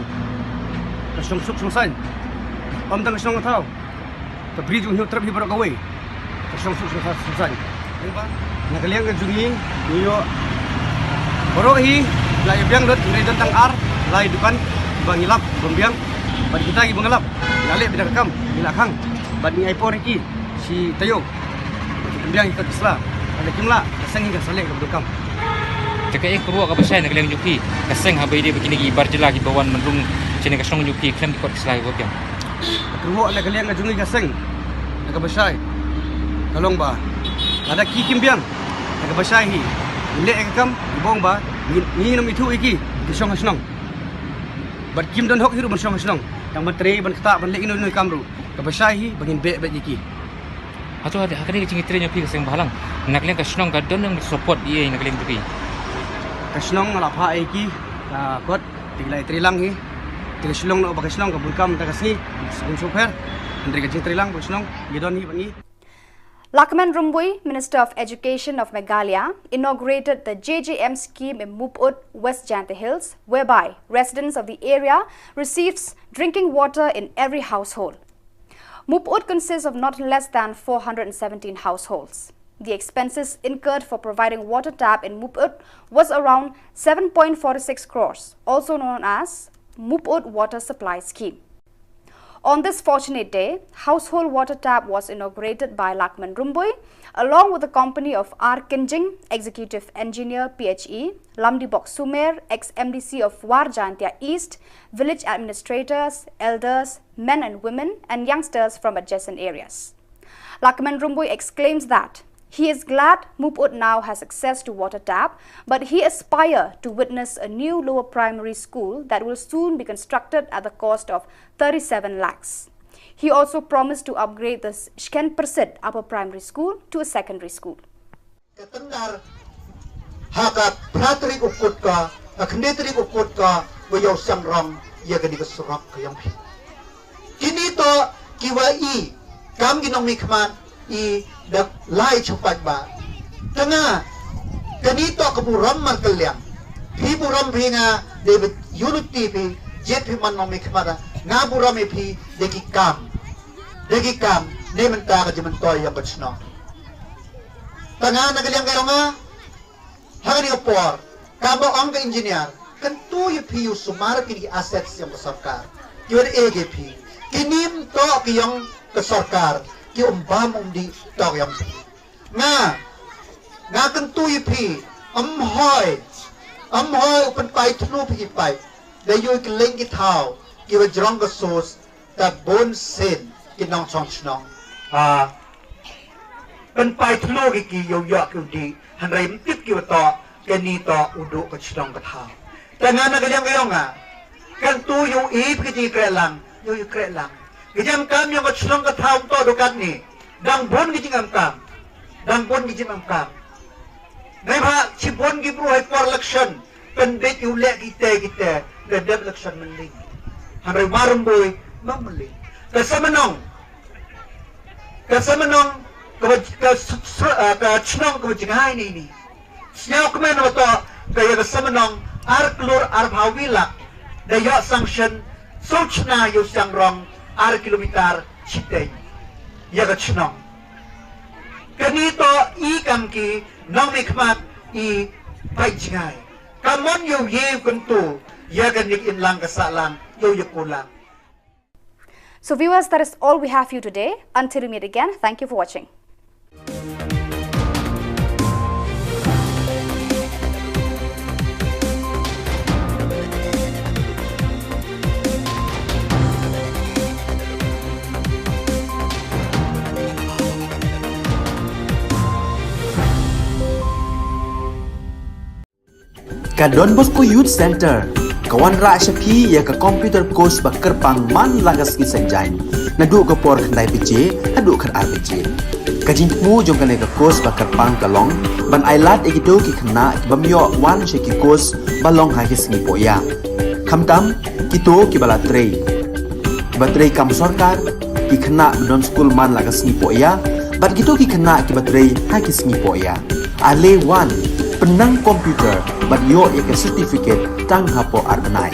ka shnong suk shnong saiñ. Ym tang ka shnong ka thaw, ka bri jong u Hynñiewtrep hi baroh kawei ka shnong suk shnong saiñ. Na ka liang ka jong ngi, ngi ïoh baroh hi la ïa biang lut, ngi don tang ar lai dukan ba ngi lap ban biang. Bad kita kiba ngi lap ngi la leh beit da ka kam, ngi la khang bad ngi ai por ïa ki shi taïew ban biang ïa ki kot ki sla. Lada kim lah, ka seng hi kan sa leh kaba donkam. Te kaei ka kyrwoh kaba shai na ka liang jong phi, ka seng, haba ïadei bad kine ki bar jylla kiba wan ban rung shane ka shnong jong phi khlem ki kot ki sla kiba biang? Ka kyrwoh na ka liang ka jong ngi ka seng, na kaba shai ka long ba lada ki kim biang, na kaba shai hi, ngi leh ïa ka kam, ngi ong ba ngi, ngin ym ithuh ïa ki, ki shong ha shnong. Bad kim don hok hi ruh ban shong ha shnong, tang ban trei, ban ktah, ban leh ino ino i kam ruh. Kaba shai hi ba ngin beh beit ïa ki. Hato ha kane ka jingïatreilang jong phi ka seng bhalang, na ka liang ka shnong ka don nang support ïa na ka liang jong phi? Ka shnong nga la phah ïa ki ka kot, te ki la ïatreilang hi. Te ka shnong noh ba ka shnong ka bun kam ta ka sngi, bun sngewpher. Hynrei ka jingtreilang ba ka shnong ngi don hi bad ngi. Lahkmen Rymbui, Minister of Education of Meghalaya, inaugurated the J J M scheme in Mopud, West Jaintia Hills, whereby residents of the area receives drinking water in every household. Mup'ut consists of not less than four hundred and seventeen households. The expenses incurred for providing water tap in Mup'ut was around seven point four six crores, also known as Mup'ut Water Supply Scheme. On this fortunate day, household water tap was inaugurated by Lakman Rymbui, along with the company of R Kynjing, Executive Engineer P H E, Lamdibok Sumer, ex-M D C of War Jaintia East, village administrators, elders, men and women, and youngsters from adjacent areas. Lakman Rymbui exclaims that he is glad Mup'ut now has access to water tap, but he aspire to witness a new lower primary school that will soon be constructed at the cost of thirty-seven lakhs. He also promised to upgrade the Shken Persit Upper Primary School to a secondary school. Ka tendar ha ka phra tarik u kut ka, ka khyndai tarik u kut ka, wa ïoh seng rong ïa kane ka surok ka ïong phi. Kini to ki wa i kam ki nongmihkhmat i da lai chupat ba. Tanga kani to ka burom markylliang. Phi burom phi nga dei ba unity phi, jied phi man nongmihkhmat, nga burom ïa phi da ki kam. Da ki kam ne mynta ka jingmyntoi ïong ka chnong. Tanga na ka liang ka ïong nga ha kani ka por, kaba ong ka engineer, kyntu ïa phi u sumar ki assets ïong ka sorkar. Ïa da e ki phi. Kini to ki ïong ka sorkar, ki um bam um dih to ki ïong phi. Nga, nga kyntu ïa phi, ym hoi, ym hoi u pynpai thlu phi ki pai. Da ïoh ki leng ki thaw, ki wa jrong ka sos, ta bun sien ki nongchong chnong. Ah, pynpai thlu ki ki ïoh ïoh ki u dih, hynrei ym tip ki wa to, kani to u duh ka chnong ka thaw. Tanga na ka liang ka ïong nga. Kyntu ïoh i phi ki jingkrehlang, ïoh i krehlang. Ki jingkam ïong ka chnong ka thaw to duh katni. Dang bun ki jingkam. Dang bun ki jingkam. Nai ba chi bun ki bru hai por election. Pynbit ïoh leh ki te ki te. Da dep election mynlin. Hynrei wa Rymbui ma mynlin. Ka Samanong. Ka Samanong ka ba, ka s-, s-, ah, ka chnong ka ba jngai ni ni. Sñiaw kmen wa to ka ïa ka Samanong ar klur ar phaw wi lak. Da ïoh sanction sou chna ïoh siang rong ar kilometer chiteng. Ïa ka chnong. Kani to i kam ki nongmihkhmat i pait jngai. Ka mon ïoh ïe kyntu ïa kani ka imlang ka sahlang ïoh ïa kulang. So viewers, that is all we have for you today. Until we meet again, thank you for watching. Ka Don Bosco Youth Center ka wanrah sha phi ïa ka computer course ba kyrpang man la ka sngi Saitjaiñ, naduh ka por khyndai baje haduh khatar baje. Ka jingthmu jong kane ka course ba kyrpang ka long ban ailad ïa kito ki khynnah ki bym ïoh wan sha ki course ba long ha ki sngi pohïap. Khamtam kito ki ba la trei, ki ba trei kam sorkar, ki khynnah ba don skul man la ka sngi pohïap, bad kito ki khynnah ki ba trei ha ki sngi pohïap. Ale wan, pynnang computer bad ïoh ïa ka certificate tang hapoh ar bnai.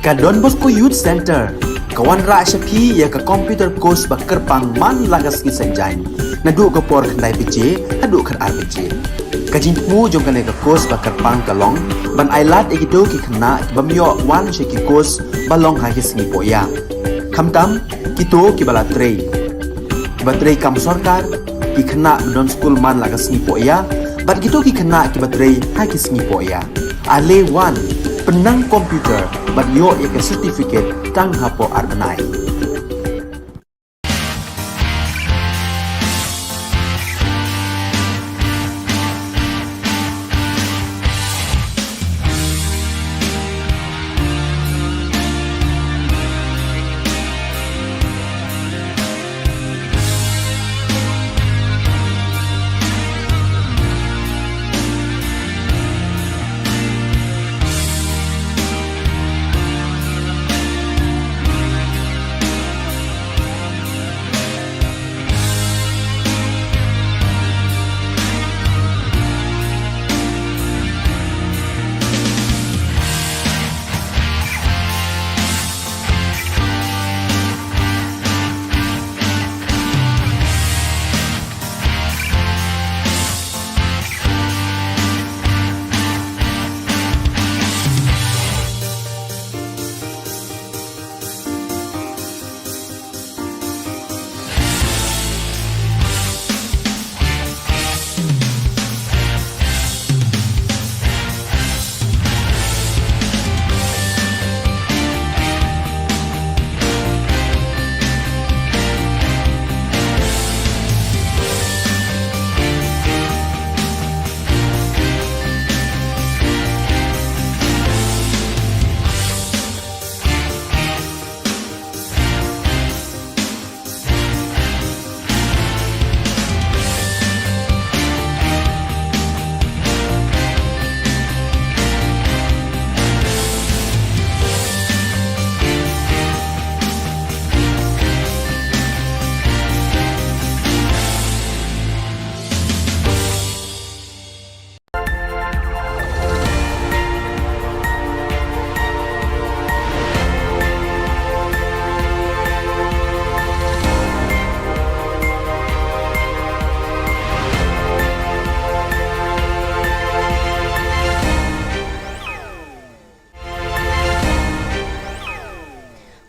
Ka Don Bosco Youth Centre ka wanrah sha phi ïa ka computer course ba kyrpang man la ka sngi Saitjaiñ, naduh ka por khyndai baje haduh khatar baje. Ka jingthmu jong kane ka course ba kyrpang ka long ban ailad ïa kito ki khynnah ki bym ïoh wan sha ki course ba long ha ki sngi pohïa, khamtam kito kiba la trei, kiba trei kam sorkar, ki khynnah ba don skul man la ka sngi pohïa bad kito ki khynnah kiba trei ha ki sngi pohïa. Ale wan, pynnang computer bad ïoh ïa ka certificate tang hapoh ar bnai.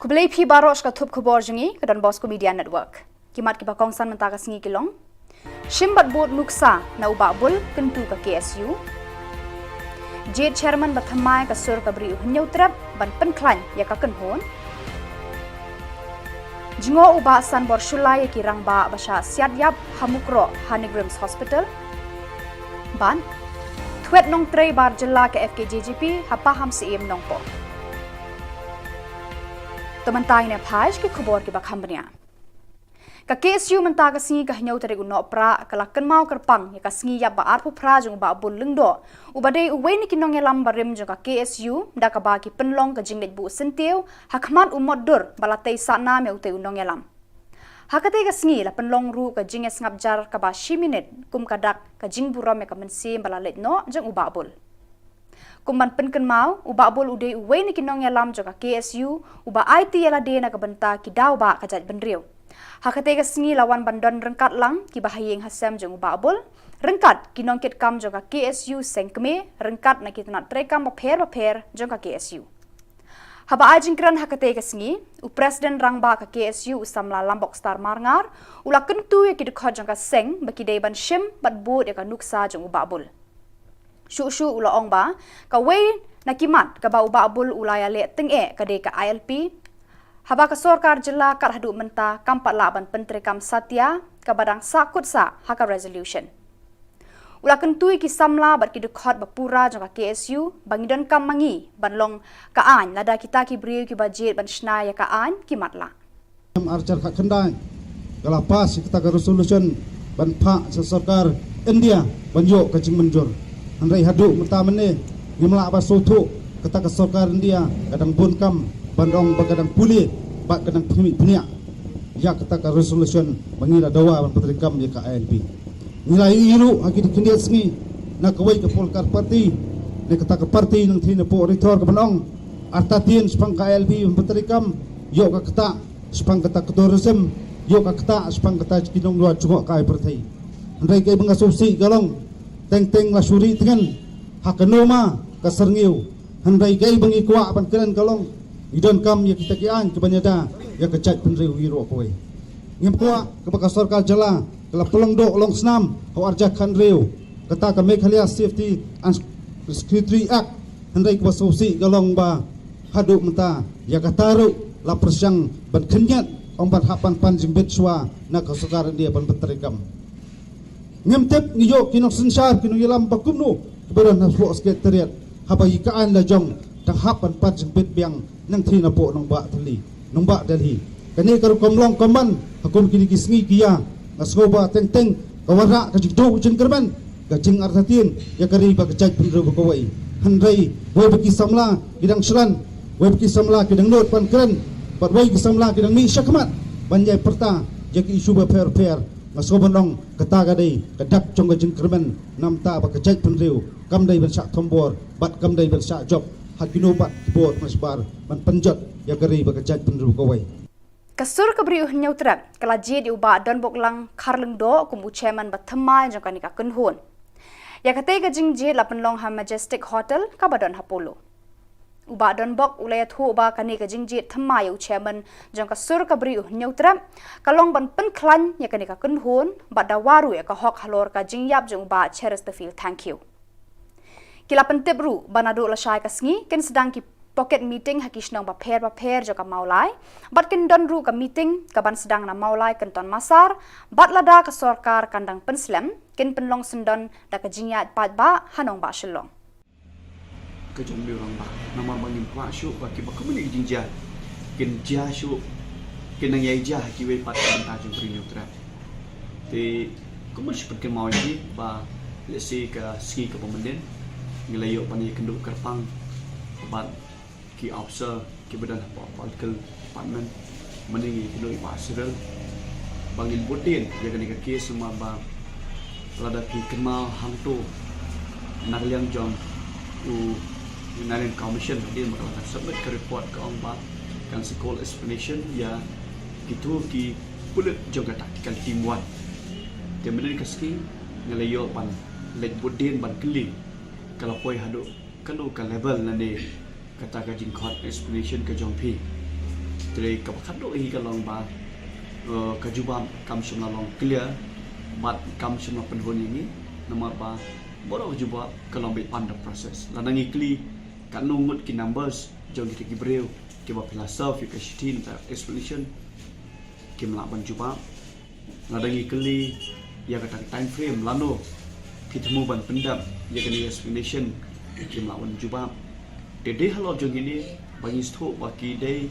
Khublei phi baroh sha ka thup khubor jong ngi ka Don Bosco Media Network. Ki mat kiba kongsan mynta ka sngi ki long: Shim bad bud nuksa na u Bah Bul kyntu ka K S U. Jied chairman ba thymmai ka sur ka Bri u Hynñiewtrep ban pynkhlaiñ ïa ka kynhun. Jngoh u Bah Sanbor Shullai ïa ki rangbah ba shah siat ïap ha Mukroh ha NEIGRIHMS Hospital. Bad thwet nongtrei bar jylla ka F K J G P ha Pahamsyiem Nongpoh. To mynta ngin ïa phai sha ki khubor kiba kham bniah. Ka K S U mynta ka sngi ka hynñiew tarik u Nohprah ka la kynmaw kyrpang ïa ka sngi ïap ba arphew phra jong u Bah Bul Lyngdoh, uba dei uwei na ki nongïalam barim jong ka K S U, da kaba ki pynlong ka jingleit buh syntiew ha khmat u mot dur ba la tei sahnam ïa utei u nongïalam. Ha katei ka sngi la pynlong ruh ka jingïasngap jar kaba shi minit kum ka dak ka jingburom ïa ka mynsiem ba la leit noh jong u Bah Bul. Kum ban pynkynmaw, u Bah Bul u dei uwei na ki nongïalam jong ka K S U uba aiti ïa lade na ka bynta ki daw ba ka jaitbynriew. Ha katei ka sngi la wan ban don ryngkat lang kiba ha ïing ha sem jong u Bah Bul, ryngkat ki nongkitkam jong ka K S U seng kmie, ryngkat na ki tnat treikam bapher bapher jong ka K S U. Haba ai jingkren ha katei ka sngi, u President Rangbah ka K S U u samla Lambokstar Marngar u la kyntu ïa ki dkhot jong ka seng ba ki dei ban shim bad bud ïa ka nuksa jong u Bah Bul. Shuh shuh u la ong ba kawei na ki mat kaba u Bah Bul u la ïaleh tyngeh ka dei ka I L P, haba ka sorkar jylla kat haduh mynta kam pat lah ban pyntreikam satia kaba dang sahkut sah ha ka resolution. U la kyntu ïa ki samla bad ki dkhot ba pura jong ka K S U ba ngi donkam ma ngi ban long ka aiñ lada kita ki briew kiba jied ban shna ïa ka aiñ ki matlah. Em, arhajar khatkhyndai ka la pass ïa kata ka resolution ban phah sha sorkar India ban ïoh ka jingmynjur. Hynrei haduh mynta mynne ngim lah ban sngewthuh, kata ka sorkar India ka dang bun kam ban ong ba ka dang pule bad ka dang phyrnai phyrnai ïa kata ka resolution ba ngi la dawa ban pyntreikam ïa ka I L P. Ngi la ïohi ruh ha ki khyndiat sngi na kawei ka political party, na kata ka party nangtei na pdeng Ri Thor ka ban ong Artatien shaphang ka I L P ban pyntreikam, ïoh ka ktah shaphang kata ka tourism, ïoh ka ktah shaphang kata ki nongïalam jngohkai pyrthei. Hynrei kaei ba nga sngewsih ka long, teng teng la shu ri tngen ha ka noma ka syrngiew. Hynrei kaei ba ngi kwah ban kren ka long, ngi donkam ïa kita ki aiñ kiban ïada ïa ka jaitbynriew hi ruh kawei. Ngim kwah kaba ka sorkar jylla ka la pynlong doh long snam ha u arja khan riew, kata ka Meghalaya Safety and Security Act. Hynrei kaba sngewsih ka long ba haduh mynta ïa kata ruh la pyrshang ban khynñiat, ong ban hap ban pan jingbit shuwa na ka sorkar India ban pyntreikam. Ngim tip, ngi ïoh ki nongsynshar ki nongïalam ba kumno kiba don hapoh Secretariat, haba ïa ka aiñ la jong dang hap ban pan jingbit biang nangthie napoh nongbah Delhi, nongbah Delhi. Kane ka rukom long kumban ha kum kine ki sngi ki ïa, nga sngew ba teng teng ka wanrah ka jingduh jingkyrmen, ka jingartatien ïa ka ri bad ka jaitbynriew ba kawei. Hynrei wei ba ki samla ki dang shlan, wei ba ki samla ki dang nud ban kren, bad wei ki samla ki dang mih shakhmat ban ïai pyrta ïa ki issue bapher bapher. Nga sngew ban ong kata ka dei ka dak jong ka jingkyrmen, namar ba ka jaitbynriew kam dei ban shah thombor bad kam dei ban shah jop ha kino pat ki bor mashbar ban pynjot ïa ka ri bad ka jaitbynriew kawei. Ka sur ka briew u Hynñiewtrep ka la jied ïa u Bah Donboklang Kharlyngdoh kum u chairman ba thymmai jong kane ka kynhun. Ïa katei ka jingjied la pynlong ha Majestic Hotel kaba don ha Polo. U Bah Donbok u la ïathuh ba kane ka jingjied thymmai ïa u chairman jong ka sur ka briew u Hynñiewtrep ka long ban pynkhlaiñ ïa kane ka kynhun bad dawa ruh ïa ka hok halor ka jingïap jong u Bah Chesterfield Thangkhiew. Ki la pyntip ruh ba naduh lashai ka sngi kin sdang ki pocket meeting ha ki shnong bapher bapher jong ka Mawlai, bad kin don ruh ka meeting kaban sdang na Mawlai Kynton Massar, bad lada ka sorkar kan dang pynslem, kin pynlong syndon da ka jingïaid paidbah ha nongbah Shillong. Ka jong u rangbah, namar ba ngim kwah shuh ba kiba kumne ki jingjia kin jia shuh, kin nang ïai jia ha kiwei pat ka bynta jong ka ri Hynñiewtrep. Te kumno shu pynkynmaw ïa ki ba lehse ka sngi kaba mynnin ngi la ïoh ban ïakynduh kyrpang bad ki officer kiba don hapoh political department, mynne ngi ïakynduh ïa i Bah Cyril ba ngin bud dien ïa kane ka case, namar ba lada phi kynmaw hangto na ka liang jong u Union Commission hadien ba ka la submit ka report ka ong ba kan sa call explanation ïa kito ki pulit jong ka tactical team one. Te mynne ka sngi ngi la ïoh ban leit bud dien ban kylli ka la poi haduh kano ka level lane kata ka jingkhot explanation ka jong phi. Te kaba khatduh hi ka long ba, eh, ka jubab kam shym la long clear bad kam shym la pynhun ïa ngi, namar ba baroh ka jubab ka long beit under process. Lada ngi kylli katno ngut ki numbers jong kita ki briew kiba phi la serve ïa ka shithi na ka explanation, kim lah ban jubab. Lada ngi kylli ïa kata ka time frame lano phi thmu ban pyndep ïa kane ka explanation, kim lah ban jubab. Te dei halor jong kine ba ngi sngewthuh ba ki dei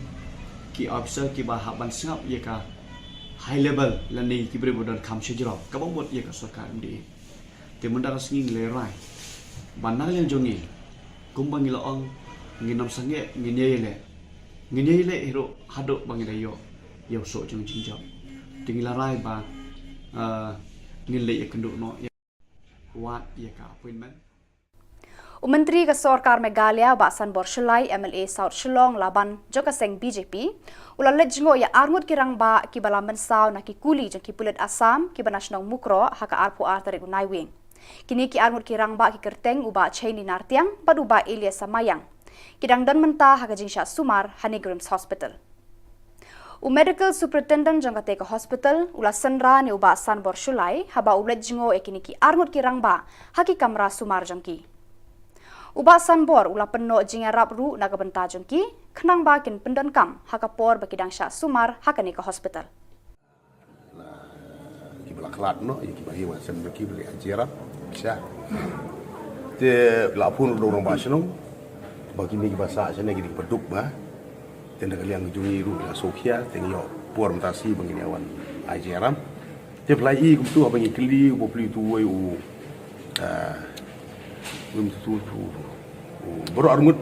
ki officer kiba hap ban sngap ïa ka high level lane ki briew ba don kham shajrong kaba mut ïa ka sorkar M D A. Te mynta ka sngi ngi la rai ba na ka liang jong ngi, kumba ngi la ong, ngin ym sangeh, ngin ïai leh, ngin ïai leh hi ruh haduh ba ngi la ïoh ïa u soh jong jingjop. Te ngi la rai ba, ah, ngin leit ïakynduh noh ïa, wad ïa ka appointment. U Myntri ka Sorkar Meghalaya, Bah Sanbor Shullai, M L A South Shillong Laban jong ka seng B J P, u la leit jngoh ïa arngut ki rangbah kiba la mynsaw na ki kuli jong ki pulit Assam kiba na shnong Mukroh ha ka arphew ar tarik u Naiwieng. Kine ki arngut ki rangbah ki kyrteng u Bah Cheini Nartiang bad u Bah Elias Samayang. Ki dang don mynta ha ka jingshah sumar ha NEIGRIHMS Hospital. U Medical Superintendent jong katei ka hospital u la synran ïa u Bah Sanbor Shullai haba u leit jngoh ïa kine ki arngut ki rangbah ha ki kamra sumar jong ki. U Bah Sanbor u la pynnoh jingïarap ruh na ka bynta jong ki, khnang ba kin pyndonkam ha ka por ba ki dang shah sumar ha kane ka hospital. Kiba la khlad noh, ïa kiba hi wa sem ki ba la jiarap sha. Te la phone ruh da u rangbah shnong ba kine kiba sah shane kine kiba duk ba. Te na ka liang jong ngi ruh la sngewkhia, te ngi ïoh por mynta shi ba ngin ïa wan ai jingïarap. Te phi la i kumtu haba ngi kylli u bapli utu uwei u, ah, um, tu, tu, tu, u baroh arngut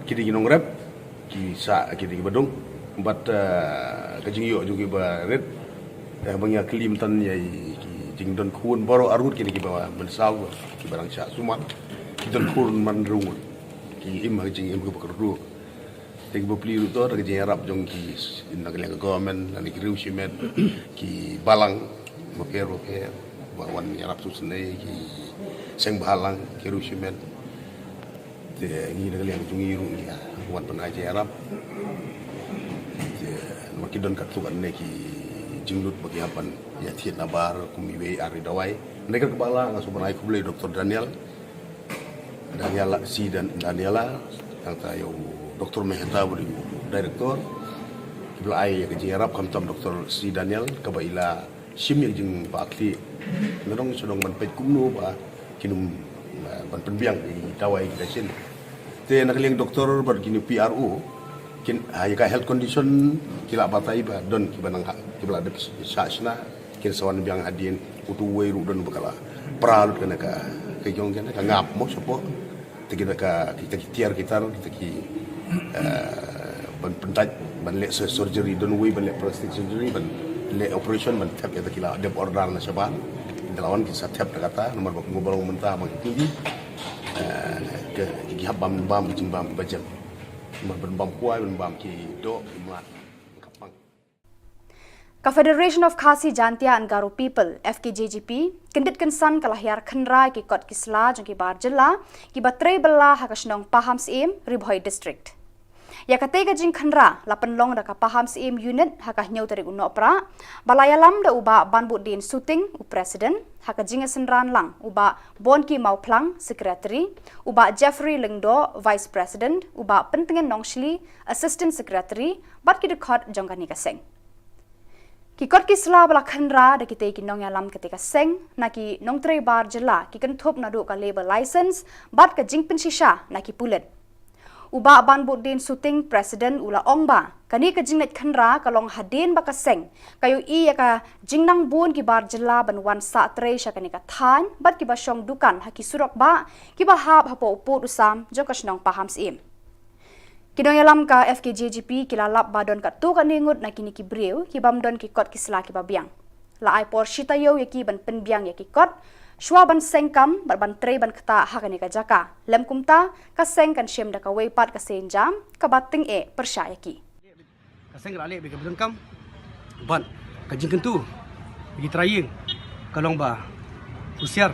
ki dei ki nongrep, ki sah ki dei kiba duk. Bad, ah, ka jingïoh jong ki ba rit, eh, ba ngi ïa kylli mynta ïa ki jingdon khun baroh arngut ki dei kiba mynsaw, kiba dang shah sumar, ki don khun man rung, ki im ha ka jingim kiba kyrduh. Te ki bapli ruh to da ka jingïarap jong ki, na ka liang ka government, na ki riew shimet, ki balang bapher bapher ba wan ïarap sngewsynei, ki seng bhalang, ki riew shimet. Te ngi na ka liang jong ngi ruh ngi ïa wan pynai jingïarap. Te namar ki don katto katne ki jinglut ba ki hap ban ïa thied nabar kum iwei ar ri dawai. Ngi kyrpad ba la nga sngewbha ban ai khublei Doctor Daniel, Daniela, C Dan-, Daniela, nangta ïa u Doctor Mehta ba dei u director. Ki ba la ai ïa ka jingïarap khamtam Doctor C Daniel kaba i la shim ïa ka jingbakla. Nga dang shu dang ban peit kumno ba kin ym, eh, ban pynbiang ïa ki dawai ki dashin. Te na ka liang doctor bad kine P R O, kin, ha, ïa ka health condition ki la batai ba don ki ba nang ha, ki ba la dep shah shna, kin sa wan biang hadien, utu uwei ruh don ba ka la pra lut kane ka, ka jong kane ka ngap mo shapoh. Te kita ka, kita ki tiar ki tar, kita ki, eh, ban pyntait, ban leh sur-, surgery, don uwei ban leh plastic surgery, ban leh operation, ban thep ïa ta ki la dep order na shabar. Te la wan ki sa thep da kata, namar ba kumba long mynta ba ki, eh, ki, ki hap bam, bam, ki jingbam, ki bajem. Namar ban bam kwai, ban bam ki doh, ki mlak. Ka Federation of Khasi Jaintia and Garo People, F K J G P, kyndit kynsan ka la hiar khynra ïa ki kot ki sla jong ki bar jylla, ki ba trei bylla ha ka shnong Pahamsyiem, Ri Bhoi District. Ïa katei ka jingkhynra la pynlong da ka Pahamsyiem Unit ha ka hynñiew tarik u Nohprah, ba la ïalam da u Bah Banbudin Suting, u President, ha ka jingïasynran lang u Bah Bonki Mawphlang, Secretary, u Bah Jeffrey Lyngdoh, Vice President, u Bah Pyntngen Nongshli, Assistant Secretary, bad ki dkhot jong kane ka seng. Ki kot ki sla ba la khynra da kitei ki nongïalam katei ka seng, na ki nongtrei bar jylla, ki kynthup naduh ka labour license, bad ka jingpynshisha na ki pulit. U Bah Banbudin Suting, President, u la ong ba kane ka jingleit khynra ka long hadien ba ka seng ka ïohi ïa ka jingnang bun ki bar jylla ban wan sah trei sha kane ka thaiñ, bad ki ba shong dukan ha ki surok bah, ki ba hap hapoh u pud u sam jong ka shnong Pahamsyiem. Ki nongïalam ka F K J G P ki la lap ba don katto katne ngut na kine ki briew ki bym don ki kot ki sla ki ba biang. La ai por shi taïew ïa ki ban pynbiang ïa ki kot, shuwa ban seng kam bad ban trei ban ktah ha kane ka jaka. Lym kumta, ka seng kan shim da kawei pat ka sienjam kaba tyngeh pyrshah ïa ki. Ka seng ka la leh bad ka ba donkam, bad ka jingkyntu ïa ki trai ïing ka long ba husiar,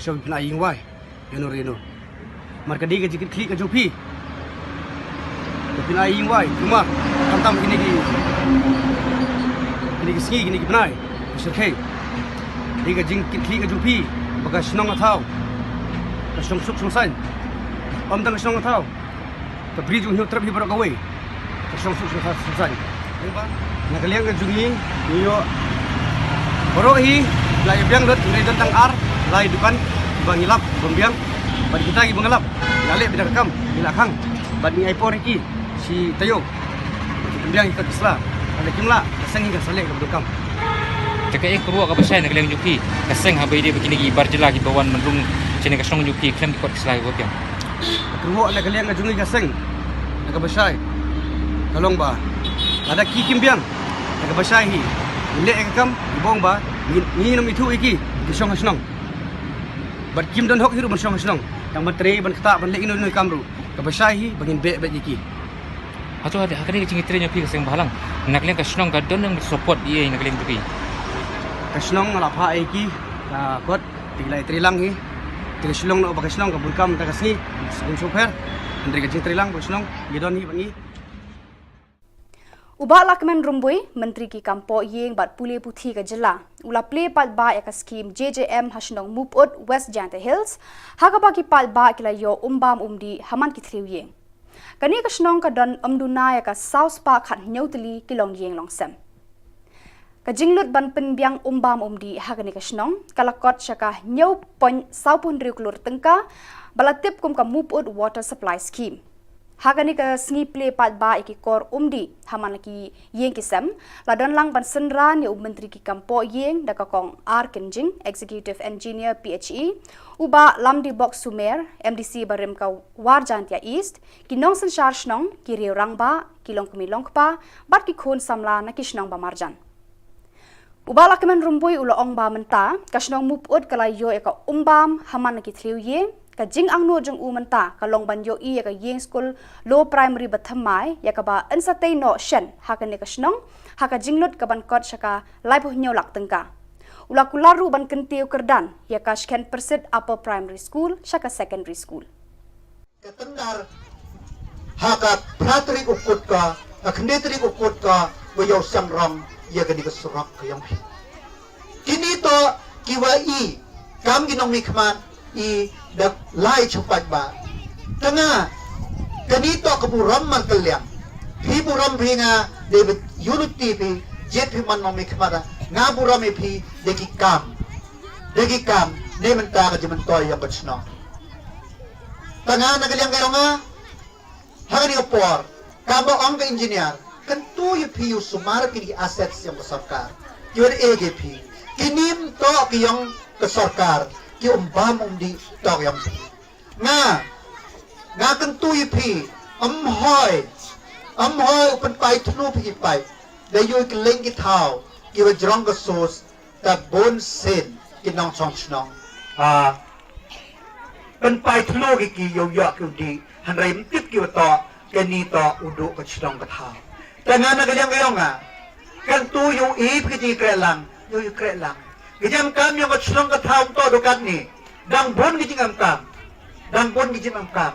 shuwa ba pynai ïing wai ïano re ïano. Namar ka dei ka jingkitkhlieh ka jong phi ba pynai ïing wai, kumba khamtam kine ki, kine ki sngi, kine ki bnai, ki shyrkhei. Dei ka jingkitkhlieh ka jong phi ba ka shnong ka thaw ka shong suk shong saiñ. Ym tang ka shnong ka thaw, ka Bri jong u Hynñiewtrep hi baroh kawei ka shong suk shong saiñ. Na ka liang ka jong ngi, ngi ïoh baroh hi la ïa biang lut, ngi don tang ar lai dukan ba ngi lap ban biang. Bad kita kiba ngi lap, ngi la leh beit da ka kam, ngi la khang, bad ngi ai por ïa ki shi taïew. Ki pynbiang ïa ki kot ki sla. Lada kim lah, ka seng hi kan sa leh kaba donkam. Te kaei ka kyrwoh kaba shai na ka liang jong phi ka seng haba ïadei bad kine ki bar jylla kiba wan ban rung shane ka shnong jong phi khlem ki kot ki sla kiba biang? Ka kyrwoh na ka liang ka jong ngi ka seng, na kaba shai ka long ba lada ki kim biang, na kaba shai hi ngin leh ïa ka kam, kiba ong ba ngi, ngin ym ithuh ïa ki, ki shong ha shnong. Bad kim don hok hi ruh ban shong ha shnong, tang ban trei ban ktah ban leh ino ino i kam ruh. Kaba shai hi ba ngin beh beit ïa ki. Hato ha, ha kane ka jingtrei jong phi ka seng bhalang, na ka liang ka shnong ka don nang support ïa na ka liang jong phi? Ka shnong la phah ïa ki ka kot, te ki la ïatrei lang hi. Te ka shnong, na ba ka shnong ka bun kam ta ka sngi, sngewsih pher. Hynrei ka jingtrei lang ba ka shnong ngi don hi bad ngi. U Bah Lahkmen Rymbui, Myntri ki kam poh ïing bad pule puthi ka jylla, u la plie paidbah ïa ka skhim J J M ha shnong Muput, West Jaintia Hills, ha kaba ki paidbah ki la ïoh um bam um dih ha man ki thliew ïing. Kane ka shnong ka don ym duna ïa ka saw spah khathynñiew tylli ki longïing longsem. Ka jinglut ban pynbiang um bam um dih ha kane ka shnong ka la kot sha ka hynñiew point saw phew hynriew klur tyngka, ba la tip kum ka Muput Water Supply Scheme. Ha kane ka sngi plie paidbah ïa ki kor um dih ha man la ki ïing ki sem, la don lang ban synran ïa u Myntri ki kam poh ïing da ka Kong R Kynjing, Executive Engineer P H E, u Bah Lamdibok Sumer, M D C barim ka War Jaintia East, ki nongsynshar shnong, ki riew rangbah, ki longkmie longkpa, bad ki khun samla na ki shnong ba marjan. U Bah Lahkmen Rymbui u la ong ba mynta ka shnong Muput ka la ïoh ïa ka um bam ha man la ki thliew ïing, Ka jingangnud jong u mynta ka long ban ïohi ïa ka ïing skul Low Primary ba thymmai, ïa kaba yn sa tei noh shen ha kane ka shnong, ha ka jinglut kaban kot sha ka laiphew hynñiew lak tyngka. U la kular ruh ban kyntiew kyrdan ïa ka Shken Pyrsit Upper Primary School sha ka Secondary School. Ka tyndar ha ka phra tarik u Kut ka, ka khyndai tarik u Kut ka, wa ïoh seng rong ïa kane ka surok ka ïong phi. Kine to ki wa i kam ki nongmihkhmat i da lai chupat ba. Tanga kane to ka burom markylliang. Phi burom phi nga dei ba unity phi, jied phi man nongmihkhmat, nga burom ïa phi da ki kam. Da ki kam ne mynta ka jingmyntoi ïong ka chnong. Tanga na ka liang ka ïong nga, ha kane ka por, kaba ong ka engineer, kyntu ïa phi u sumar kine ki assets ïong ka sorkar. Ki wan eh ki phi. Kine ym toh ki ïong ka sorkar, ki um bam um dih, toh ki ïong phi. Nga, nga kyntu ïa phi, ym hoi, ym hoi u pynpai thlu phi ki paip. Da ïoh ki leng ki thaw, ki wa jrong ka sos, ta bun sien ki nongchong chnong. Ha. Pynpai thlu ki ki ïoh ïoh ki u dih, hynrei ym tip ki wa toh, kane toh u duh ka chnong ka thaw. Tanga na ka liang ka ïong nga. Kyntu ïoh i phi ki jingkreh lang, ïoh i kreh lang. Ki jingkam ïong ka chnong ka thaw ym toh duh katne. Dang bun ki jingkam. Dang bun ki jingkam.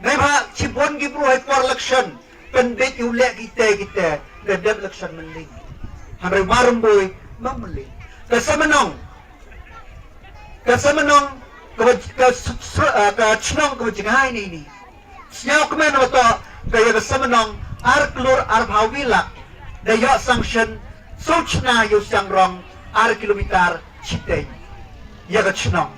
Ngai ba, chi bun ki bru hai por election. Pynbit ïa u leh kita kita, da dep election mynlin. Hynrei ba rymbui, ba mynlin. Ka Samnong. Ka Samnong, ka ba, ka s-, s-, ah, ka chnong ka ba jngai ni ni. Sñiaw kmen ba toh, ka ïa ka Samnong, ar klur arphaw wi lak. Da ïa sanction, so chna ïa u seng rong, ar kilometer, chiteng. Ïa ka chnong.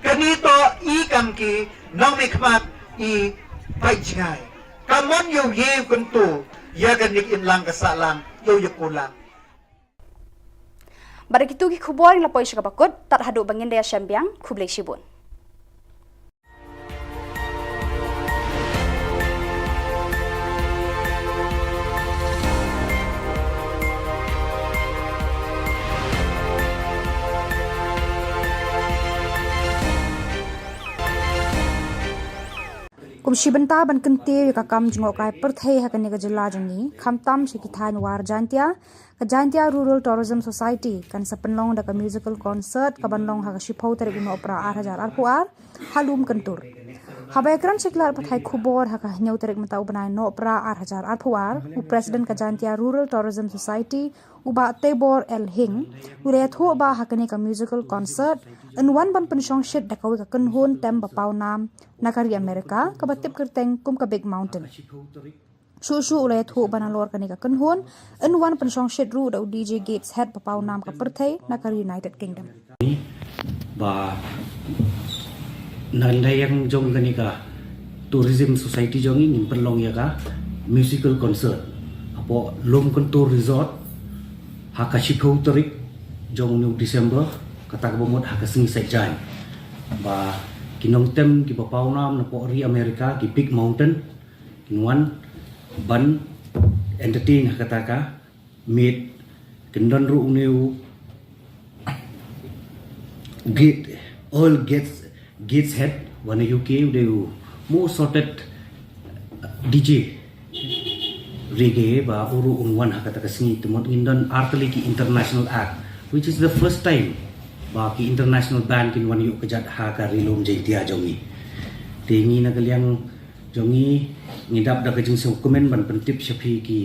Kane toh, i kam ki, nongmihkhmat, i, pai jngai. Ka mon ïoh ïa u kyntu, ïa ka nik in lang ka sah lang, ïoh ïa ku lang. Bad da kitu ki khubor ngi la poi sha kaba kut, tad haduh ba ngin da ïa shem biang, khublei shibun. Kum shi bynta ban kyntiew ïa ka kam jngohkai pyrthei ha kane ka jylla jong ngi, khamtam sha ki thaiñ War Jaintia, ka Jaintia Rural Tourism Society kan sa pynlong da ka musical concert kaban long ha ka shiphew tarik u Nohprah ar hajar arphew ar, ha Lum Kyntur. Haba ïakren sha ki lad pathai khubor ha ka hynñiew tarik mynta u bnai Nohprah ar hajar arphew ar, u President ka Jaintia Rural Tourism Society, u Bah Tebor L Hing, u la ïathuh ba ha kane ka musical concert, yn wan ban pynshongshit da kawei ka kynhun tem ba paw nam na ka ri America, kaba tip kyrteng kum ka Big Mountain. Shuh shuh u la ïathuh ba nalor kane ka kynhun, yn wan pynshongshit ruh da u D J Gateshead ba paw nam ka pyrthei na ka ri United Kingdom. Ba na liang jong kane ka Tourism Society jong ngi ngin pynlong ïa ka musical concert hapoh Lum Kyntur Resort ha ka shiphew tarik jong u December, kata kaba mut ha ka sngi Saitjaiñ. Ba ki nongtem kiba paw nam napoh ri America, ki Big Mountain, kin wan ban entertain ha kata ka miet, kin don ruh une u Gate, Earl Gates, Gateshead, wa na U K, u dei u most sought D J reggae, ba u ruh un wan ha kata ka sngi. Te mut ngin don artylli ki international act, which is the first time ba ki international band kin wan ïuh kjat ha ka Ri Lum Jaintia jong ngi. Te ngi na ka liang jong ngi, ngi dap da ka jingsngewkmen ban pyntip sha phi ki,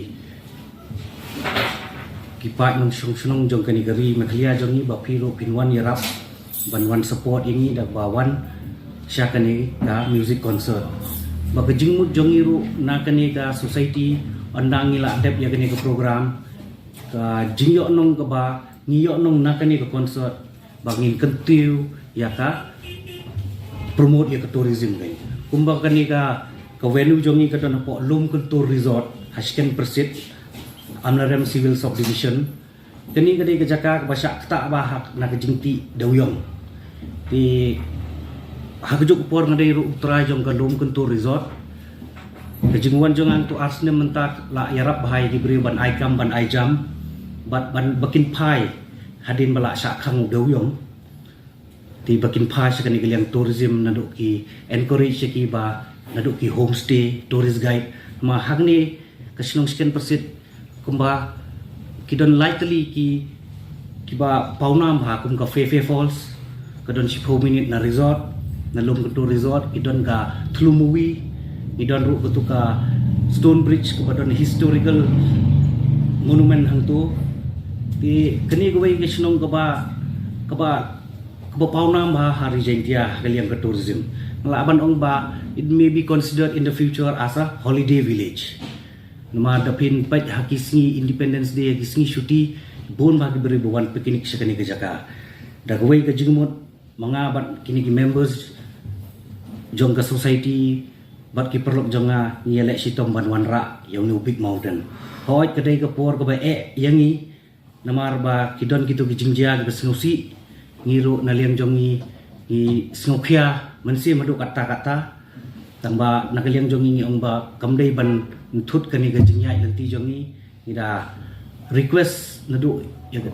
ki paid nongshong shnong jong kane ka ri Meghalaya jong ngi, ba phi ruh phin wan ïarap ban wan support ïa ngi da ba wan sha kane ka music concert. Ba ka jingmut jong ngi ruh na kane ka society, ynda ngi la dep ïa kane ka program, ka jingïohnong kaba ngi ïohnong na kane ka concert, ba ngin kyntiew ïa ka promote ïa ka tourism ka. Kumba kane ka, ka venue jong ngi ka don hapoh Lum Kyntur Resort, ha Shken Pyrsit, Amlarem Civil Subdivision. Kane ka dei ka jaka kaba shah ktah bha ha na ka jingtih dewiong. Te ha kajuh ka por nga dei ruh u trai jong ka Lum Kyntur Resort. Ka jingwan jong nga to ar snem mynta, la ïarap bha ïa ki briew ban ai kam ban ai jam, bad ban ba kin phai hadien ba la shah khang u dewiong. Te ba kin phai sha kane ka liang tourism naduh ki encourage ïa ki ba naduh ki homestay, tourist guide. Ma hangne ka shnong Skenpersit kumba ki don lai tylli ki, kiba pawnam ha, kum ka Phe Phe Falls, ka don shiphew minit na resort, na Lumkyntur Resort, ki don ka Thlu Mowi, ki don ruh katu ka Stone Bridge, kaba don historical monument hangtu. Te kane kawei ka shnong kaba, kaba, kaba pawnam ha, ha ri Jaintia, ha ka liang ka tourism. Nga lah ban ong ba it may be considered in the future as a holiday village. Namar da phin peit ha ki sngi Independence Day, ha ki sngi shuti, bun bha ki briew ba wan picnic sha kane ka jaka. Da kawei ka jingmut, ma nga bad kine ki members jong ka society bad ki paralok jong nga, ngi ïaleh shitom ban wanrah ïa une u Big Mountain. Hooid, ka dei ka por kaba eh ïa ngi, namar ba ki don kito ki jingjia kiba sngewsih. Ngi ruh na liang jong ngi, ngi sngewkhia mynsiem haduh katta katta. Tangba na ka liang jong ngi, ngi ong ba kam dei ban ntut kane ka jingïaid lynti jong ngi. Ngi da request naduh ïa ka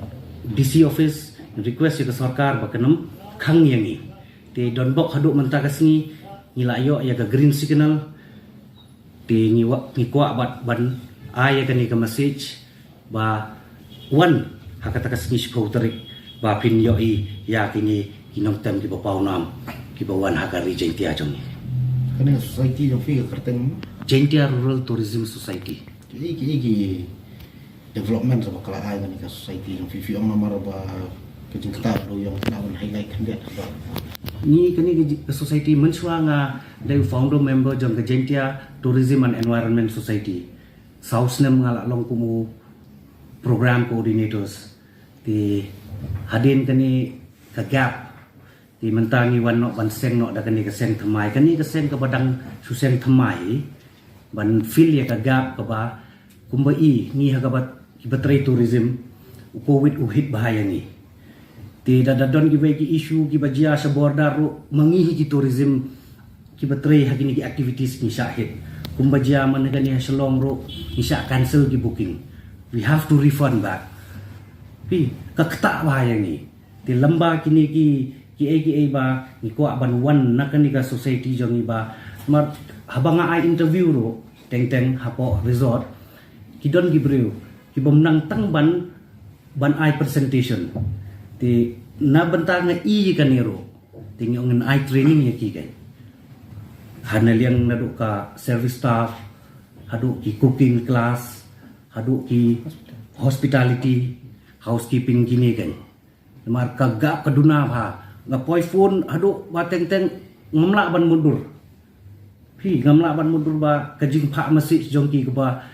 D C office, request ïa ka sorkar ba kan ym khang ïa ngi. Te donbok haduh mynta ka sngi ngi la ïoh ïa ka green signal. Te ngi wa-, ngi kwah bad ban ai ïa kane ka message ba wan ha kata ka sngi shiphew tarik ba phin ïohi ïa kine ki nongtem kiba pawnam kiba wan ha ka ri Jaintia jong ngi. Kane ka society jong phi ka kyrteng? Jaintia Rural Tourism Society. Ki, ki, ki development sa ba ka la ai kane ka society jong phi, phi ong namar ba ka jingktah dewïong, kane ban highlight khyndiat ba. Ngi kane ka ji-, ka society, mynshuwa nga dei u founder member jong ka Jaintia Tourism and Environment Society. Saw snem nga la long kum u program coordinators. Te hadien kane ka gap, te mynta ngi wan noh ban seng noh da kane ka seng thymmai. Kane ka seng kaba dang shu seng thymmai ban fill ïa ka gap kaba kumba i ngi ha kaba, kiba trei tourism, u Covid u hit bha ïa ngi. Te da, da don kiwei ki issue kiba jia sha border ruh, ma ngi hi ki tourism kiba trei ha kine ki activities ngi shah hit. Kumba jia man kane ha Shillong ruh, ngi shah cancel ki booking. We have to refund back. Phi, ka ktah bha ïa ngi. Te lem bad kine ki, kiei kiei ba ngi kwah ban wan na kane ka society jong ngi ba. Namar haba nga ai interview ruh, teng teng hapoh resort, ki don ki briew kibym nang tang ban, ban ai presentation. Te na bynta nga i kane ruh, te ngi ong ngan ai training ïa ki, kan. Ha na liang naduh ka service staff, haduh ki cooking class, haduh ki hospitality, housekeeping, kine, kan. Namar ka gap ka duna bha. Nga poi phone haduh ba teng teng ngam lah ban mutdur. Phi, ngam lah ban mutdur ba ka jingphah message jong ki kaba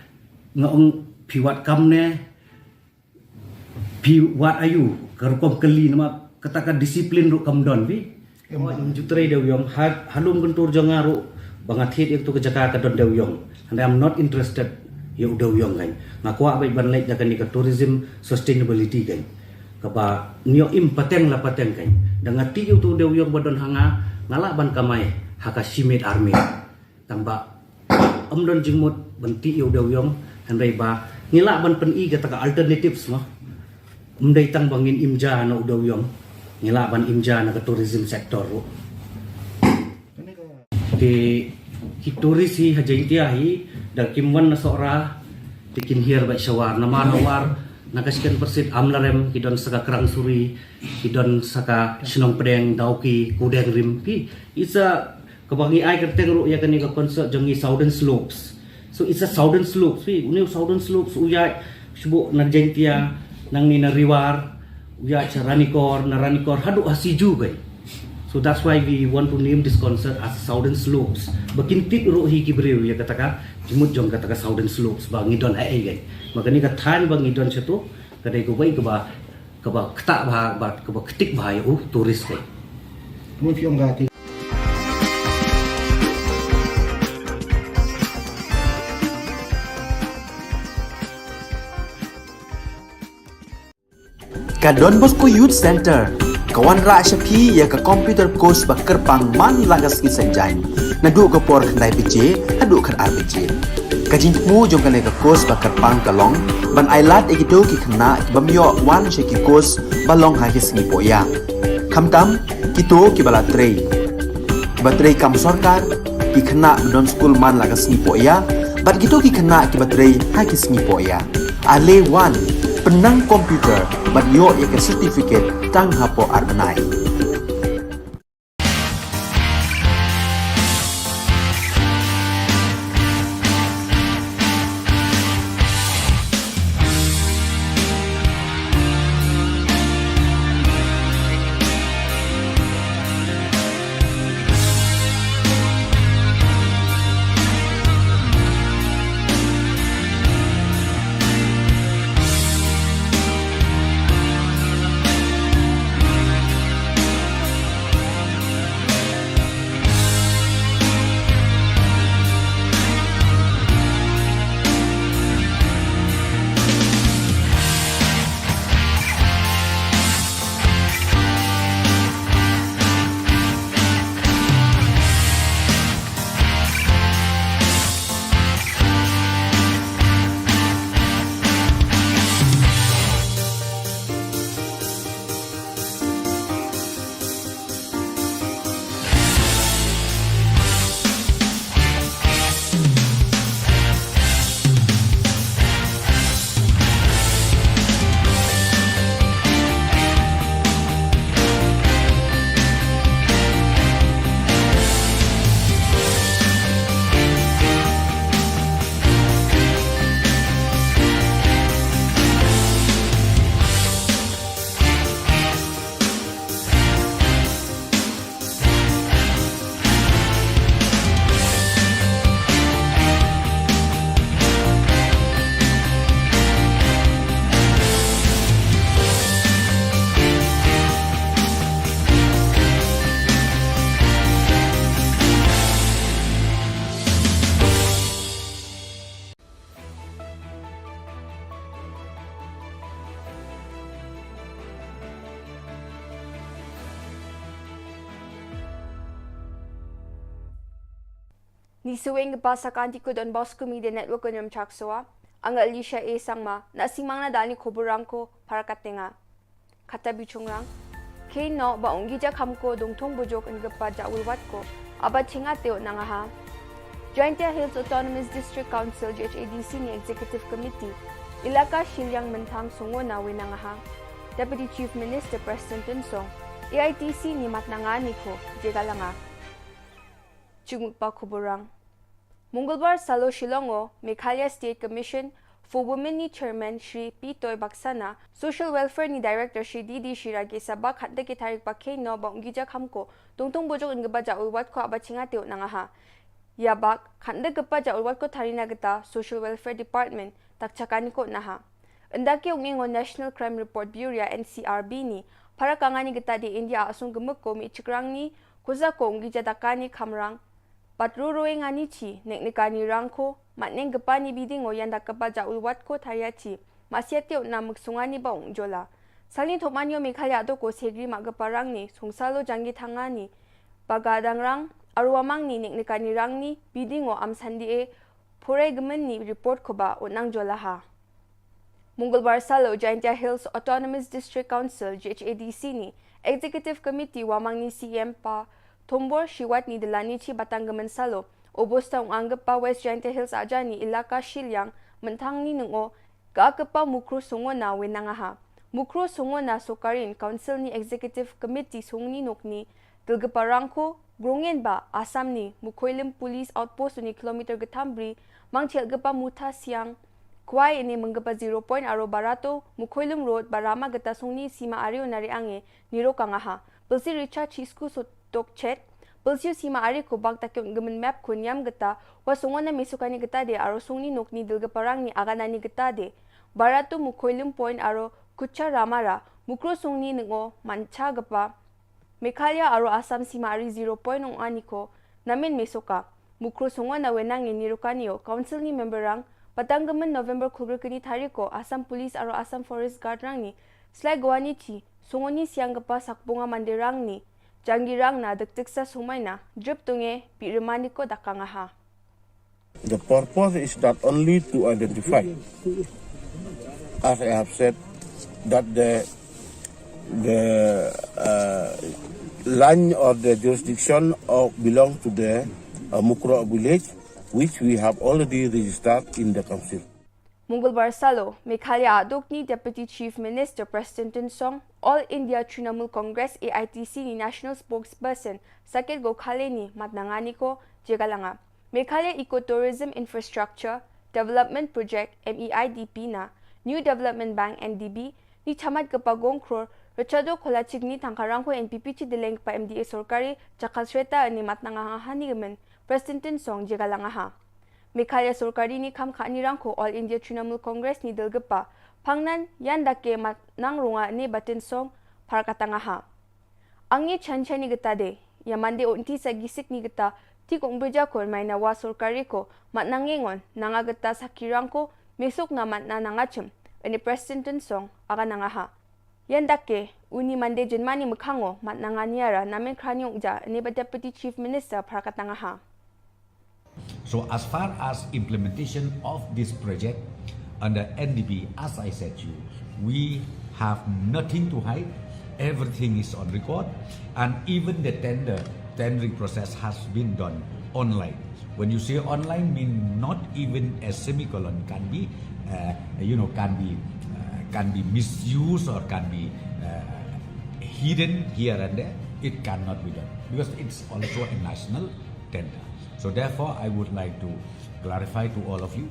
nga ong phi wad kam ne, phi wad aiu, ka rukom kylli, namar kata ka discipline ruh kam don, phi. Em. Ym ju trei dewïong, ha, ha Lumkyntur jong nga ruh, ba nga thied ïa katu ka jaka ka don dewïong. And I'm not interested ïa u dewïong, kan. Nga kwah beit ban leit da kane ka tourism sustainability, kan. Kaba ngi ïoh im pateng la pateng, kan. Da nga tih ïa utu u dewïong ba don ha nga, nga lah ban kamai ha ka shi miet ar miet. Tangba ym don jingmut ban tih ïa u dewïong, hynrei ba ngi lah ban pyni kata ka alternatives, mo. Ym dei tang ba ngin im ja na u dewïong, ngi lah ban im ja na ka tourism sector ruh. Te ki tourist hi ha Jaintia hi, da kim wan na Sohra, te kin hiar beit sha War, namar ha War na ka Skenpersit, Amlarem, ki don sa ka Krang Suri, ki don sa ka Shnong Pdeng, Dawki, Kudeng Rim, phi. It's a, kaba ngi ai kyrteng ruh ïa kane ka concert jong ngi Southern Slopes. So it's a Southern Slopes, phi. Une u Southern Slopes u ïaid shuh na Jaintia, nangne na Ri War, u ïaid sha Ranikor, na Ranikor haduh ha Siju, kai. So that's why we want to name this concert as Southern Slopes. Ba kin tip ruh hi ki briew ïa kata ka jingmut jong kata ka Southern Slopes ba ngi don haei, kai. Ba kane ka thaiñ ba ngi don shato ka dei kawei kaba, kaba ktah bha, ba kaba ktik bha ïa u tourist, kai. Kumno phi ong ka, te? Ka Don Bosco Youth Center ka wanrah sha phi ïa ka computer course ba kyrpang man la ka sngi Saitjaiñ, naduh ka por khyndai baje haduh khatar baje. Ka jingthmu jong kane ka course ba kyrpang ka long ban ai lad ïa kito ki khynnah ki bym ïoh wan sha ki course ba long ha ki sngi pohïap. Khamtam, Kito kiba la trei, kiba trei kam sorkar, ki khynnah ba don skul man la ka sngi poh ïa, bad kito ki khynnah kiba trei ha ki sngi poh ïa. Ale wan, pynnang computer bad ïoh ïa ka certificate tang hapoh ar bnai. Ni shuwa ngin ïa pasa ka Anti Kudon Bosco Media Network, ko nyam chak soa. Anga Alicia A Sangma, na sngewbha na dal ni khubor rangko, para ka tenga. Kata bichungrang. Khein no ba Ongija Khamko dongthung bujok yn kpa ja ulwat ko, aba chinga teo nanga ha. Jaintia Hills Autonomous District Council, J H A D C ni Executive Committee, Ilaka Shiliang Mynthang Songona we nanga ha. Deputy Chief Minister Prestone Tynsong, A I T C ni mat nanga ni ko, je galanga. Chungpa khubor rang. Mungulbar salo Shillong o, Meghalaya State Commission for Women ni Chairman Shri P Toy Baksana, Social Welfare ni Director Shri D D Shira ki saba khat da ki tarik ba khein no ba Ongija Khamko dongthung bujok yn kpa ja ulwat ko, aba chinga teo nanga ha. Ïa bak, khat da kpa ja ulwat ko tharina kita Social Welfare Department, tak chakani ko naha. Ynda ki ong ing o National Crime Report Bureau, N C R B ni, para kangani kita de India asung gemuk ko mi chikrang ni, kuza ko Ongija dakani khamrang. Pat ru rueng ani chi, nek nekani rang ko, mat neng kpa ni biding o ïa nda kpa ja ulwat ko tharia chi, masia teo na muk sungani ba ong jola. Sali thok manyo Meghalaya to ko segri ma kpa rang ni, sungsalo janggi thangani. Pagadang rang, arwamang ni nek nekani rang ni, biding o am sandi e, pore gemen ni report ko ba, o nang jola ha. Mungulbar salo Jaintia Hills Autonomous District Council, J H A D C ni Executive Committee wamang ni C M pa Thombor Shiwat ni delani chi batang gemen salo. Obosta ong ang kpa West Jaintia Hills aja ni Ilaka Shiliang Mynthang ni nung o ka kpa Mukru Songona we nanga ha. Mukru Songona Sokarin Council ni Executive Committee sungni nokni dulgpa rangko, grongin ba, Assam ni, Mukhoilim Police Outpost ni kilometer getham bri, mangchel gpa Mutha Siang, kwai ini menggepa zero point aro barato, Mukhoilim Road, barama geta sungni sima ario nari ange, niro kangaha, pelsi Richard Chisku sotok chet, pelsiu sima ari ko bak takyong gemen map kun yam geta, wa sungona mesukani geta de aro sungni nokni dulgpa rangni aganani geta de, barato Mukhoilim Point aro kucha ramara, Mukru sungni nengo, mancha gpa, Meghalaya aro Assam sima ari zero point ong ani ko, namen mesoka. Mukru songwa na wenang ini rukani o, Council ni member rang, patang gemen November khubru kini tari ko, Assam Police aro Assam Forest Guard rang ni, slai gwani chi, songoni siang gepa sakbunga mande rang ni, janggi rang na dekteksa sumai na, drip tunge, pi remani ko dakang aha. The purpose is not only to identify, as I have said, that the the uh, Line of the jurisdiction of belong to the uh, Mukroh village, which we have already registered in the council. Mungulbar Salo, Meghalaya Adukni Deputy Chief Minister President Tynsong, All India Trinamool Congress A I T C ni National Spokesperson Saket Gokhale ni Matnanga Niko Jegalanga. Meghalaya Ecotourism Infrastructure Development Project M E I D P na New Development Bank N D B ni thamat kepagong kror rechado kola chikni tangkarang ko N P P chi deleng kepa M D A sorkari jakal sreta ni Matnanga hani gemen President Tynsong Jegalanga ha. Meghalaya sorkari ni kam kani rangko All India Trinamool Congress ni delgepa pangnan yan dake mat nang runga ni Batin Song par katanga ha. Angi chan chan ni geta de ya mande onti sa gisik ni geta ti kong beja kon maina wa sorkari ko mat nangengon nanga geta sakirang ko mesuk na mat na nanga chem. Ene President Tynsong aga nanga ha. Yan dake uni mande jenmani mekhango mat nanga niara namen kranyong ja ene ba Deputy Chief Minister par katanga ha. So as far as implementation of this project under N D B, as I said to you, we have nothing to hide. Everything is on record, and even the tender, tendering process has been done online. When you say online, mean not even a semicolon can be, uh, you know, can be uh, can be misused or can be uh, hidden here and there. It cannot be done because it's also a national tender. So therefore, I would like to clarify to all of you,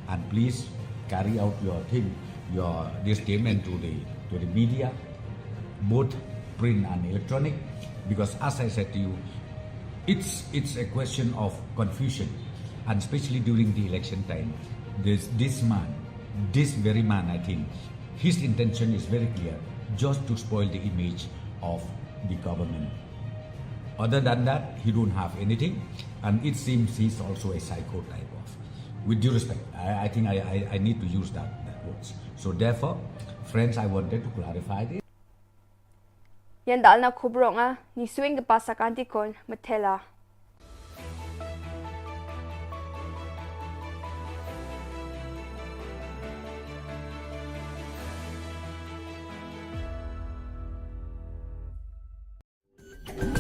and please carry out your thing, your this statement to the to the media, both print and electronic, because as I said to you, it's it's a question of confusion, and especially during the election time, this this man, this very man, I think, his intention is very clear, just to spoil the image of the government. Other than that, he don't have anything, and it seems he's also a psycho type of. With due respect, I, I think I, I, I need to use that, that words. So therefore, friends, I wanted to clarify this. Yan dalna khubrok nga ni swing ke pasa kanti kon metela.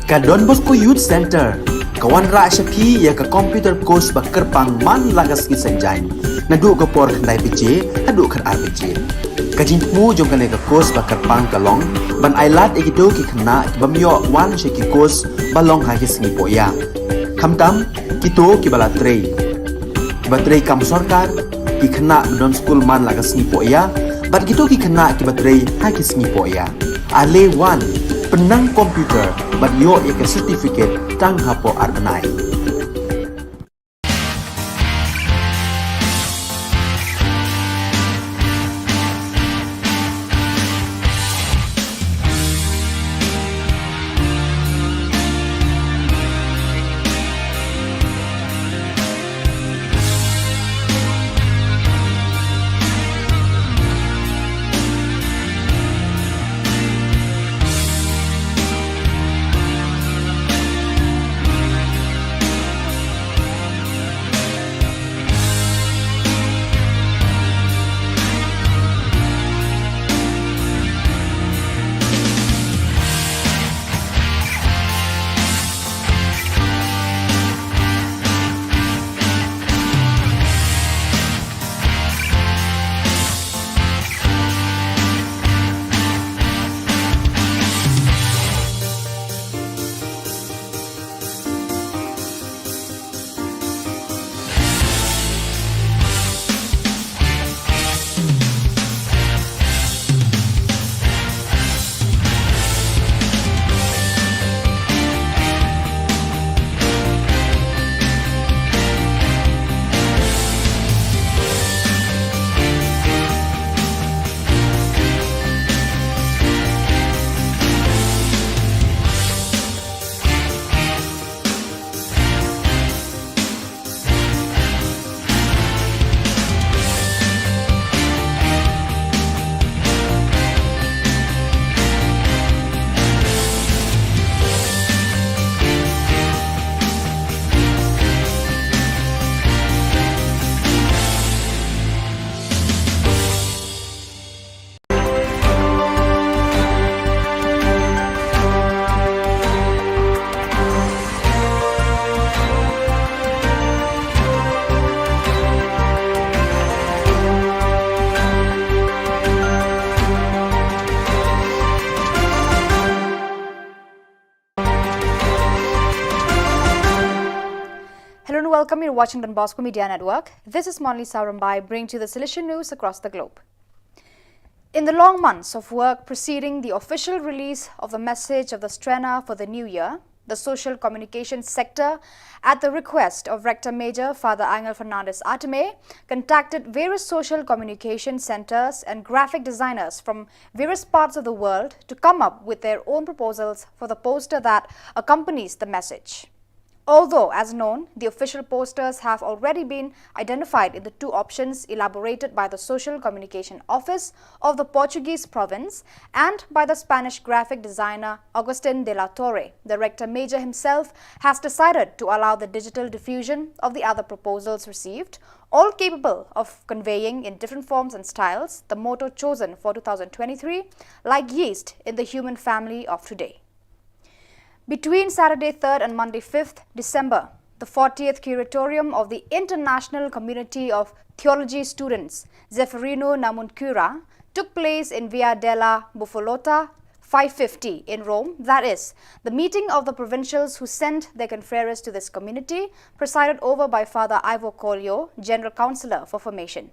Ka Don Bosco Youth Center ka wanrah sha phi ïa ka computer course ba kyrpang man la ka sngi Saitjaiñ, naduh ka por khyndai baje haduh khatar baje. Ka jingthmu jong kane ka course ba kyrpang ka long ban ailad ïa kito ki khynnah ki bym ïoh wan sha ki course ba long ha ki sngi pohïa. Khamtam kito kiba la trei, kiba trei kam sorkar, ki khynnah ba don skul man la ka sngi pohïa, bad kito ki khynnah kiba trei ha ki sngi pohïa. Ale wan, pynnang computer bad ïoh ïa ka certificate tang hapoh ar bnai. Welcome, you're watching Don Bosco Media Network. This is Monlisa Rombai, bringing to you the Salesian news across the globe. In the long months of work preceding the official release of the message of the Strenna for the new year, the social communication sector, at the request of Rector Major Father Angel Fernandez Atame, contacted various social communication centers and graphic designers from various parts of the world to come up with their own proposals for the poster that accompanies the message. Although, as known, the official posters have already been identified in the two options elaborated by the Social Communication Office of the Portuguese province and by the Spanish graphic designer Agustin de la Torre, the Rector Major himself has decided to allow the digital diffusion of the other proposals received, all capable of conveying in different forms and styles the motto chosen for two thousand twenty-three, like yeast in the human family of today. Between Saturday third and Monday fifth December, the fortieth Curatorium of the International Community of Theology Students, Zeffirino Namuncurra, took place in Via della Bufolotta five fifty in Rome, that is, the meeting of the provincials who sent their confreres to this community, presided over by Father Ivor Collio, General Councillor for Formation.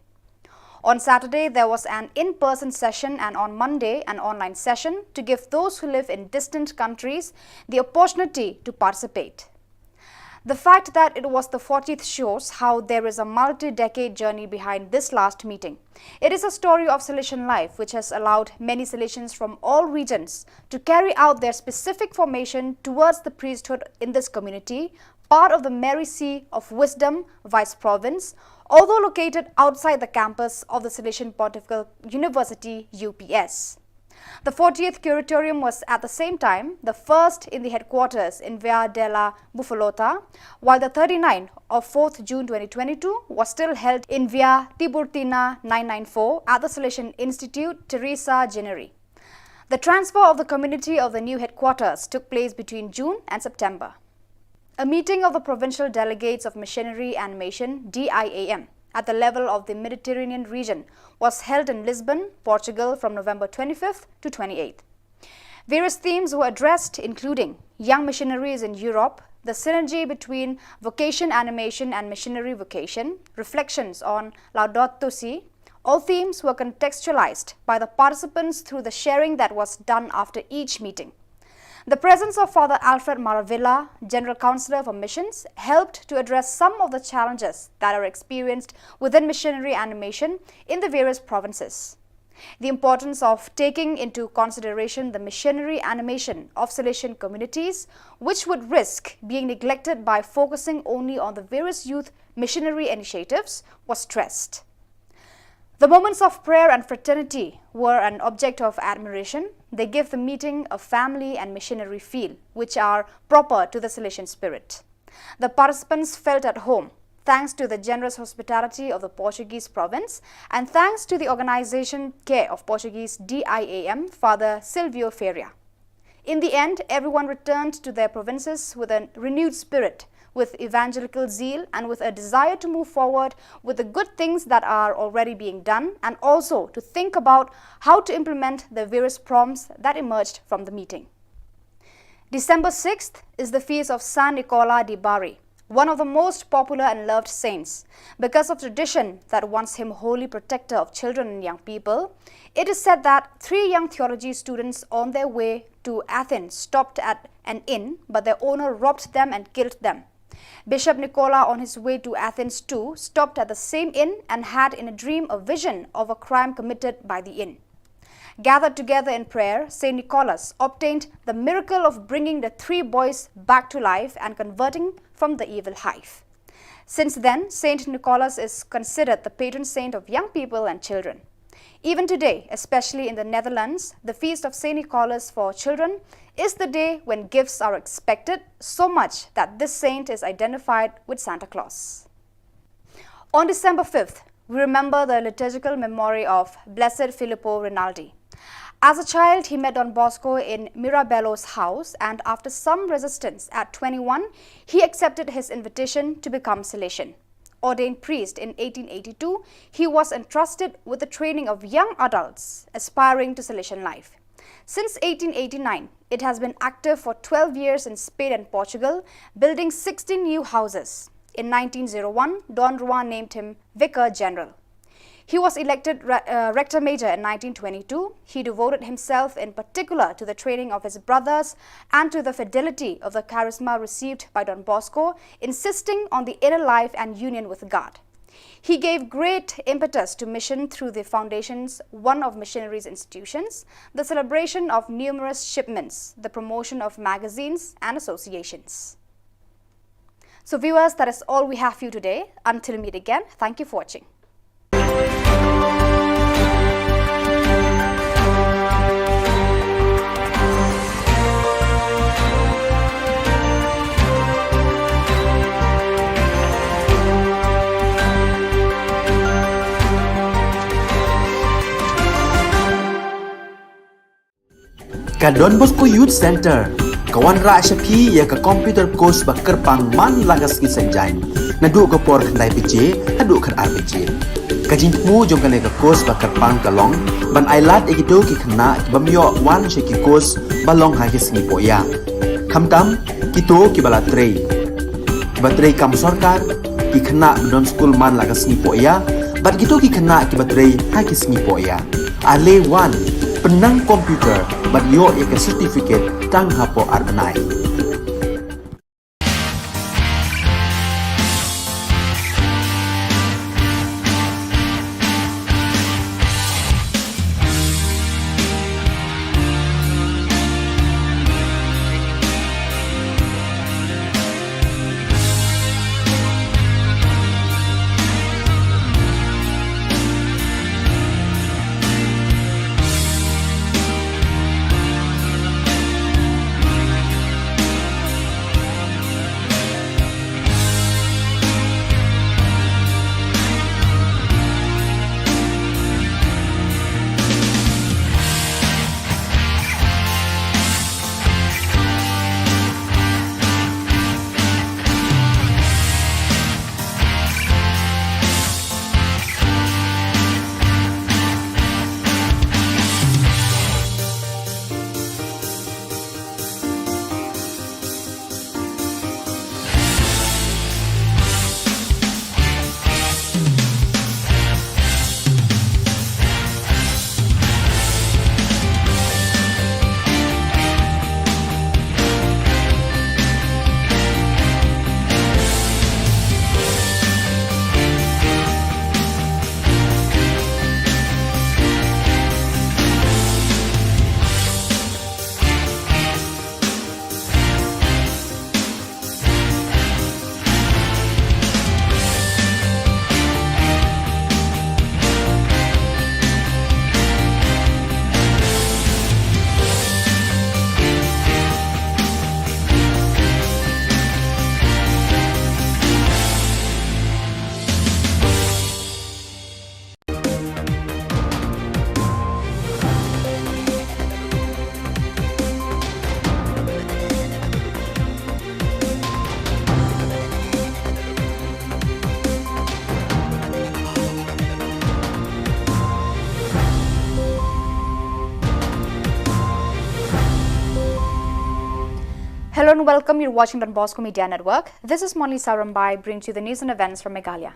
On Saturday, there was an in-person session, and on Monday, an online session to give those who live in distant countries the opportunity to participate. The fact that it was the fortieth shows how there is a multi-decade journey behind this last meeting. It is a story of Salesian life which has allowed many Salesians from all regions to carry out their specific formation towards the priesthood in this community, part of the Mary Seat of Wisdom Vice Province, although located outside the campus of the Salesian Pontifical University, U P S. The fortieth Curatorium was at the same time the first in the headquarters in Via della Bufolotta, while the thirty-ninth of fourth June twenty twenty-two was still held in Via Tiburtina nine nine four at the Salesian Institute Teresa Gennari. The transfer of the community of the new headquarters took place between June and September. A meeting of the Provincial Delegates of Missionary Animation, D I A M, at the level of the Mediterranean region was held in Lisbon, Portugal, from November twenty-fifth to twenty-eighth. Various themes were addressed, including young missionaries in Europe, the synergy between vocation animation and missionary vocation, reflections on Laudato Si. All themes were contextualized by the participants through the sharing that was done after each meeting. The presence of Father Alfred Maravilla, General Councillor for Missions, helped to address some of the challenges that are experienced within missionary animation in the various provinces. The importance of taking into consideration the missionary animation of Salesian communities, which would risk being neglected by focusing only on the various youth missionary initiatives, was stressed. The moments of prayer and fraternity were an object of admiration. They give the meeting a family and missionary feel, which are proper to the Salesian spirit. The participants felt at home, thanks to the generous hospitality of the Portuguese province and thanks to the organization care of Portuguese D I A M, Father Silvio Ferreira. In the end, everyone returned to their provinces with a renewed spirit, with evangelical zeal, and with a desire to move forward with the good things that are already being done, and also to think about how to implement the various prompts that emerged from the meeting. December sixth is the feast of San Nicola di Bari, one of the most popular and loved saints. Because of tradition that wants him holy protector of children and young people, it is said that three young theology students on their way to Athens stopped at an inn, but their owner robbed them and killed them. Bishop Nicola, on his way to Athens too, stopped at the same inn and had in a dream a vision of a crime committed by the inn. Gathered together in prayer, Saint Nicholas obtained the miracle of bringing the three boys back to life and converting from the evil hive. Since then, Saint Nicholas is considered the patron saint of young people and children. Even today, especially in the Netherlands, the feast of Saint Nicholas for children is the day when gifts are expected, so much that this saint is identified with Santa Claus. On December fifth, we remember the liturgical memory of Blessed Filippo Rinaldi. As a child, he met Don Bosco in Mirabello's house, and after some resistance, at twenty-one, he accepted his invitation to become Salesian. Ordained priest in eighteen eighty-two, he was entrusted with the training of young adults aspiring to Salesian life. Since eighteen eighty-nine, it has been active for twelve years in Spain and Portugal, building sixteen new houses. In nineteen oh one, Don Rouen named him Vicar General. He was elected re- uh, Rector Major in nineteen twenty-two. He devoted himself in particular to the training of his brothers and to the fidelity of the charisma received by Don Bosco, insisting on the inner life and union with God. He gave great impetus to mission through the foundations, one of missionaries' institutions, the celebration of numerous shipments, the promotion of magazines and associations. So, viewers, that is all we have for you today. Until we meet again, thank you for watching. Ka Don Bosco Youth Centre ka wanrah sha phi ïa ka computer course ba kyrpang man la ka sngi Saitjaiñ, naduh ka por khyndai baje haduh khatar baje. Ka jingthmu jong kane ka course ba kyrpang ka long ban ailad ïa kito ki khynnah ki bym ïoh wan sha ki course ba long ha ki sngi pohïa, khamtam kito kiba la trei, kiba trei kam sorkar, ki khynnah ba don skul man la ka sngi pohïa, bad kito ki khynnah kiba trei ha ki sngi pohïa. Ale wan, pynnang computer bad ïoh ïa ka certificate tang hapoh ar bnai. Hello and welcome. You're watching Don Bosco Media Network. This is Monlisa Rymbai, bringing to you the news and events from Meghalaya.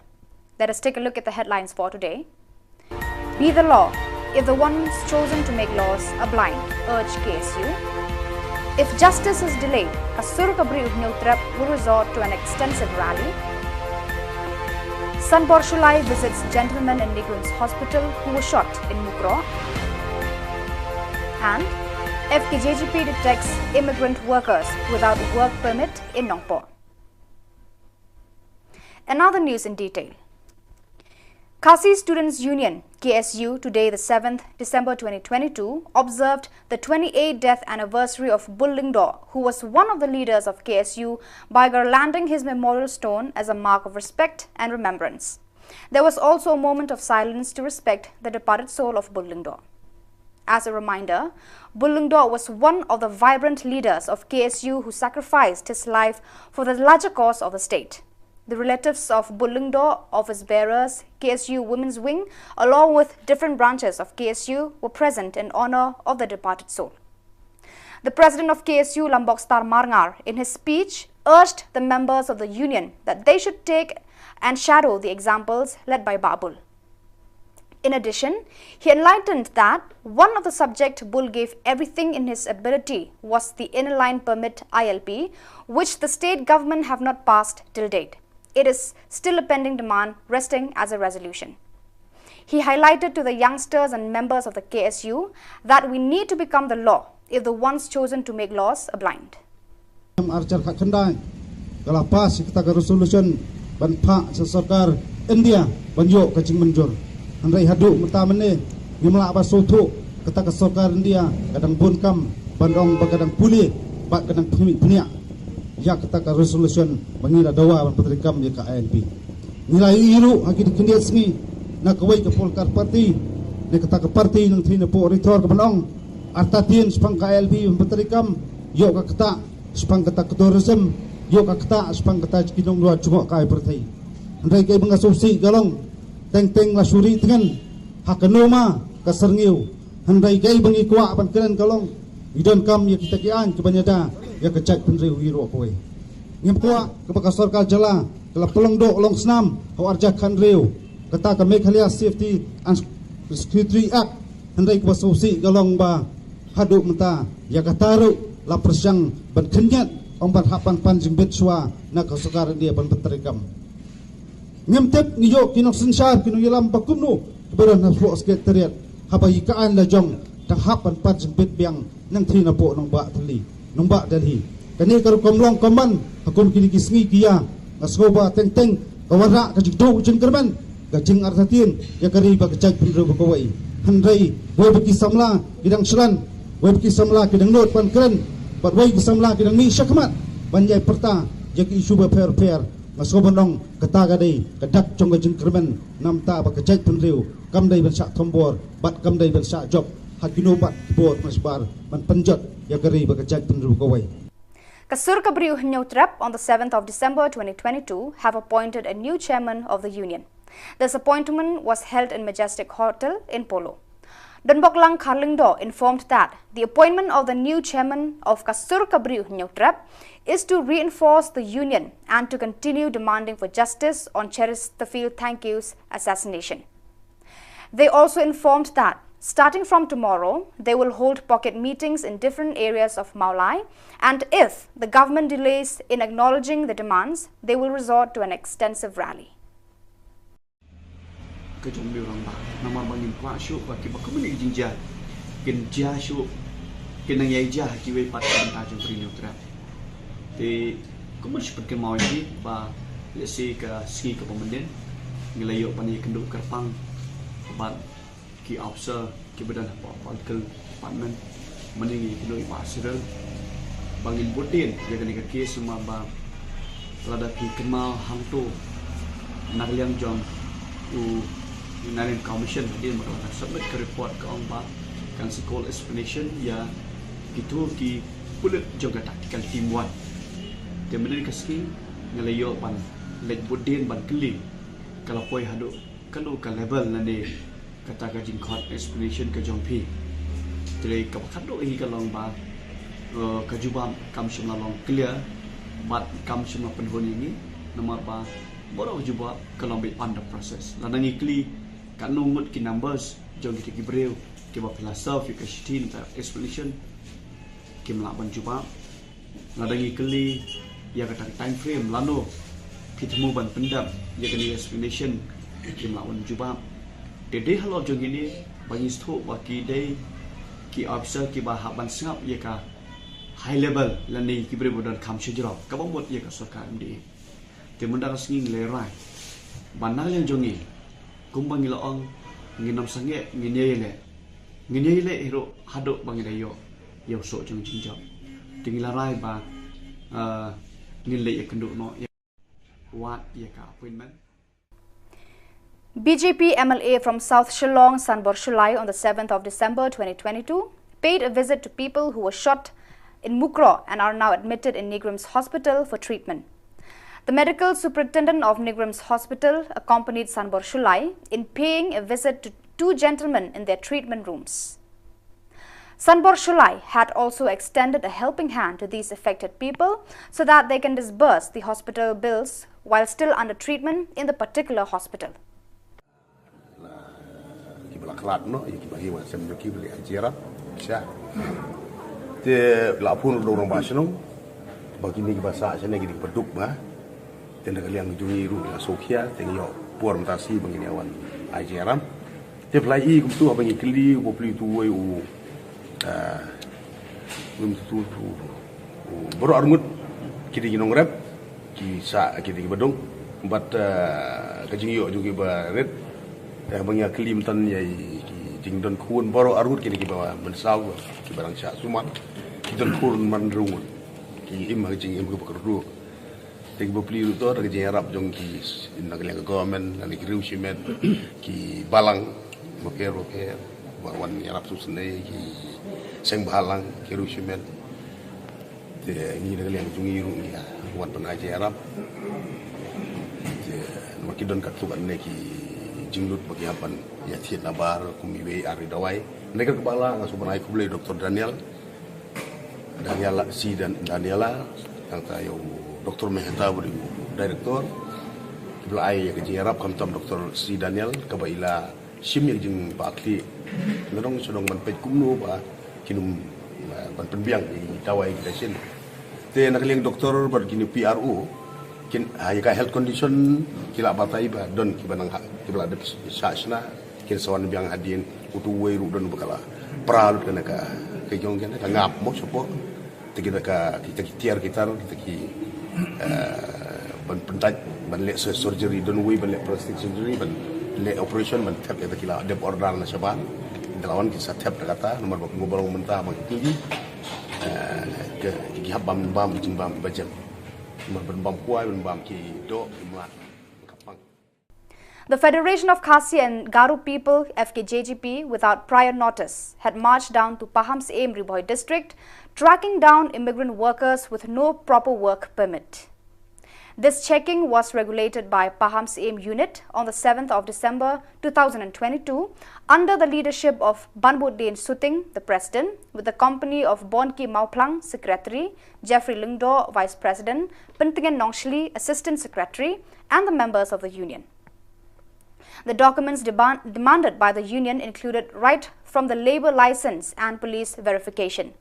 Let us take a look at the headlines for today. Be the law. If the ones chosen to make laws are blind, urge K S U. If justice is delayed, ka sur ka bri u Hynñiewtrep will resort to an extensive rally. Sanbor Shullai visits gentleman in Negrons Hospital who was shot in Mukroh. And F K J G P detects immigrant workers without work permit in Nongpoh. Another news in detail. Khasi Students Union, K S U, today, the seventh December twenty twenty-two, observed the twenty-eighth death anniversary of Bull Lyngdoh, who was one of the leaders of K S U, by garlanding his memorial stone as a mark of respect and remembrance. There was also a moment of silence to respect the departed soul of Bull Lyngdoh. As a reminder, Bull Lyngdoh was one of the vibrant leaders of K S U who sacrificed his life for the larger cause of the state. The relatives of Bull Lyngdoh, office bearers, K S U Women's Wing, along with different branches of K S U, were present in honor of the departed soul. The president of K S U, Lambokstar Marngar, in his speech, urged the members of the union that they should take and shadow the examples led by Babul. In addition, he enlightened that one of the subject Bull gave everything in his ability was the Inner Line Permit I L P, which the state government have not passed till date. It is still a pending demand resting as a resolution. He highlighted to the youngsters and members of the K S U that we need to become the law if the ones chosen to make laws are blind. Ar hajar khatkhyndai ka la pass ïa kata ka resolution ban phah sha sorkar India ban ïoh ka jingmynjur. Hynrei haduh mynta mynne ngim lah ban sngewthuh kata ka sorkar India ka dang bun kam ban ong ba ka dang pule bad ka dang pynmih pynïap ïa kata ka resolution ba ngi la dawa ban pyntreikam ïa ka I L P. Ngi la ïohi ruh ha ki khyndiat sngi na kawei ka political party, na kata ka party nangthie napoh Ri Thor ka ban ong artatien shaphang ka I L P ban pyntreikam, ïoh ka ktah shaphang kata ka tourism, ïoh ka ktah shaphang kata ki nongdwar jngohkai pyrthei. Hynrei kaei ba nga sngewsih ka long, teng teng la shu ri tngen ha kano ma ka syrngiew. Hynrei kaei ba ngi kwah ban kren ka long, ngi donkam ïa kita ki aiñ kiban ïada ïa ka jaitbynriew hi ruh kawei. Ngim kwah kaba ka sorkar jylla ka la pynlong doh long snam ha u ar hajar khathynriew, kata ka Meghalaya Safety and Security Act. Hynrei kaba sngewsih ka long ba haduh mynta ïa kata ruh la pyrshang ban khynñiat, ong ban hap ban pan jingbit shuwa na ka sorkar India ban pyntreikam. Ngim tip ngi ïoh ki nongsynshar ki nongïalam ba kumno kiba don hapoh Secretariat, haba ïa ka aiñ la jong dang hap ban pan jingbit biang nangthie napoh nongbah Delhi, nongbah Delhi. Kane ka rukom long kumban ha kum kine ki sngi ki ïa, nga sngew ba teng teng ka wanrah ka jingduh jingkyrmen, ka jingartatien ïa ka ri bad ka jaitbynriew ba kawei. Hynrei wei ba ki samla ki dang shlan, wei ba ki samla ki dang nud ban kren, bad wei ki samla ki dang mih shakhmat ban ïai pyrta ïa ki issue bapher bapher. Nga sngew ban ong kata ka dei ka dak jong ka jingkyrmen, namar ba ka jaitbynriew kam dei ban shah thombor bad kam dei ban shah jop ha kino pat ki bor mashbar ban pynjot ïa ka ri bad ka jaitbynriew kawei. Ka Sur ka Briew Hynñiewtrep on the seventh of December twenty twenty-two have appointed a new chairman of the union. This appointment was held in Majestic Hotel in Polo. Donboklang Kharlyngdoh informed that the appointment of the new chairman of ka Sur ka Briew Hynñiewtrep is to reinforce the union and to continue demanding for justice on Cheryl Thangkhiew Thangkhew's assassination. They also informed that starting from tomorrow, they will hold pocket meetings in different areas of Mawlai, and if the government delays in acknowledging the demands, they will resort to an extensive rally. Ka jong u rangbah, namar ba ngim kwah shuh ba kiba kumne ki jingjia kin jia shuh, kin nang ïai jia ha kiwei pat ka bynta jong ka Ri Hynñiewtrep. Te kumno shu pynkynmaw ïa phi ba lehse ka sngi kaba mynnin ngi la ïoh ban ïakynduh kyrpang bad ki officer kiba don hapoh political department. Mynne ngi ïakynduh ïa i Bah Cyril ba ngin bud dien ïa kane ka case, namar ba lada phi kynmaw hangto na ka liang jong u Inner Line Commission hadien ba ka la submit ka report ka ong ba kan sa call explanation ïa kito ki pulit jong ka tactical team one. Te mynne ka sngi nga la ïoh ban leit bud dien ban kylli ka la poi haduh kano ka level lane kata ka jingkhot explanation ka jong phi. Te kaba khatduh hi ka long ba, eh, ka jubab kam shym la long clear bad kam shym la pynhun ïa ngi, namar ba baroh ka jubab ka long beit under process. Lada ngi kylli katno ngut ki numbers jong kita ki briew kiba phi la serve ïa ka shithi na ka explanation, kim lah ban jubab. Lada ngi kylli ïa kata ka time frame lano phi thmu ban pyndep ïa kane ka explanation, kim lah ban jubab. Te dei halor jong kine ba ngi sngewthuh ba ki dei ki officer kiba hap ban sngap ïa ka high level lane ki briew ba don kam shajrong kaba mut ïa ka sorkar M D A. Te mynta ka sngi ngi la rai ba na ka liang jong ngi, kumba ngi la ong, ngin ym sangeh, ngin ïai leh, ngin ïai leh hi ruh haduh ba ngi la ïoh ïa u soh jong ka jingjop. Te ngi la rai ba, ah, ngin leit ïakynduh noh ïa, wad ïa ka appointment. B J P M L A from South Shillong, Sanbor Shullai, on the seventh of December twenty twenty-two, paid a visit to people who were shot in Mukroh and are now admitted in NEIGRIHMS Hospital for treatment. The medical superintendent of NEIGRIHMS Hospital accompanied Sanbor Shullai in paying a visit to two gentlemen in their treatment rooms. Sanbor Shullai had also extended a helping hand to these affected people so that they can disburse the hospital bills while still under treatment in the particular hospital. Kiba la khlad noh ïa kiba hi wa sem ki ba la jia rap sha. Te la phone ruh da u rangbah shnong ba kine kiba sah shane ki dei kiba duk ba. Te na ka liang jong ngi ruh la sngewkhia te ngi ïoh por mynta shi ba ngin ïa wan ai jingïarap. Te phi la i kumtu haba ngi kylli u bapli utu uwei u, ah, um, utu utu u, baroh arngut ki dei ki nongrep, ki sah, ki dei kiba duk. Bad, ah, ka jingïoh jong ki ba rit, eh, ba ngi ïa kylli mynta ïa ki jingdon khun baroh arngut ki dei kiba mynsaw, kiba dang shah sumar, ki don khun man rung, ki im ha ka jingim kaba kyrduh. Te ki bapli ruh to da ka jingïarap jong ki, na ka liang ka government, na ki riew shimet, ki balang bapher bapher ba wan ïarap sngewsynei, ki seng bhalang, ki riew shimet. Te ngi na ka liang jong ngi ruh ngi wan ban ai jingïarap. Te namar ki don katto katne ki jinglut ba ki hap ban ïa thied nabar kum iwei ar i dawai. Na ka liang kaba la nga sngewbha ban ai khublei Doctor Daniel Daniela, si Dan-, Daniela, nangta ïa u Doctor Mehta, ba dei u director. Ki ba la ai ïa ka jingïarap khamtam Doctor si Daniel, kaba i la shim ïa ka jingbakla. Nga dang shu dang ban peit kumno ba kin ym, eh, ban pynbiang ïa ki dawai kita shin. Te na ka liang doctor bad kine P R O, kin, ha, ïa ka health condition, ki la batai ba don kiba nang ha, kiba la dep shah shna, kin sa wan biang hadien, utu uwei ruh don ba ka la pra lut kane ka, ka jong kane ka ngap mo shapoh. Te kita ka, kita ki tiar ki tar, kita ki, eh, ban pyntait, ban leh sur-, surgery, don uwei ban leh plastic surgery, ban leh operation, ban thep ïa kita ki la dep order na shabar. Te la wan ki sa thep da kata, namar ba kumba long mynta ba ki, eh, ki, ki hap bam, bam, jingbam ba jem. Namar ban bam kwai, ban bam ki doh, ki mlak. The Federation of Khasi and Garo People, F K J G P, without prior notice, had marched down to Pahamsyiem, Ri Bhoi District, tracking down immigrant workers with no proper work permit. This checking was regulated by Pahamsyiem Unit on the seventh of December two thousand and twenty-two, under the leadership of Banbuddin Suting, the president, with the company of Bonki Mawphlang, secretary, Jeffrey Lyngdoh, vice president, Pyntngen Nongshli, assistant secretary, and the members of the union. The documents demand-, demanded by the union included right from the labour licence and police verification.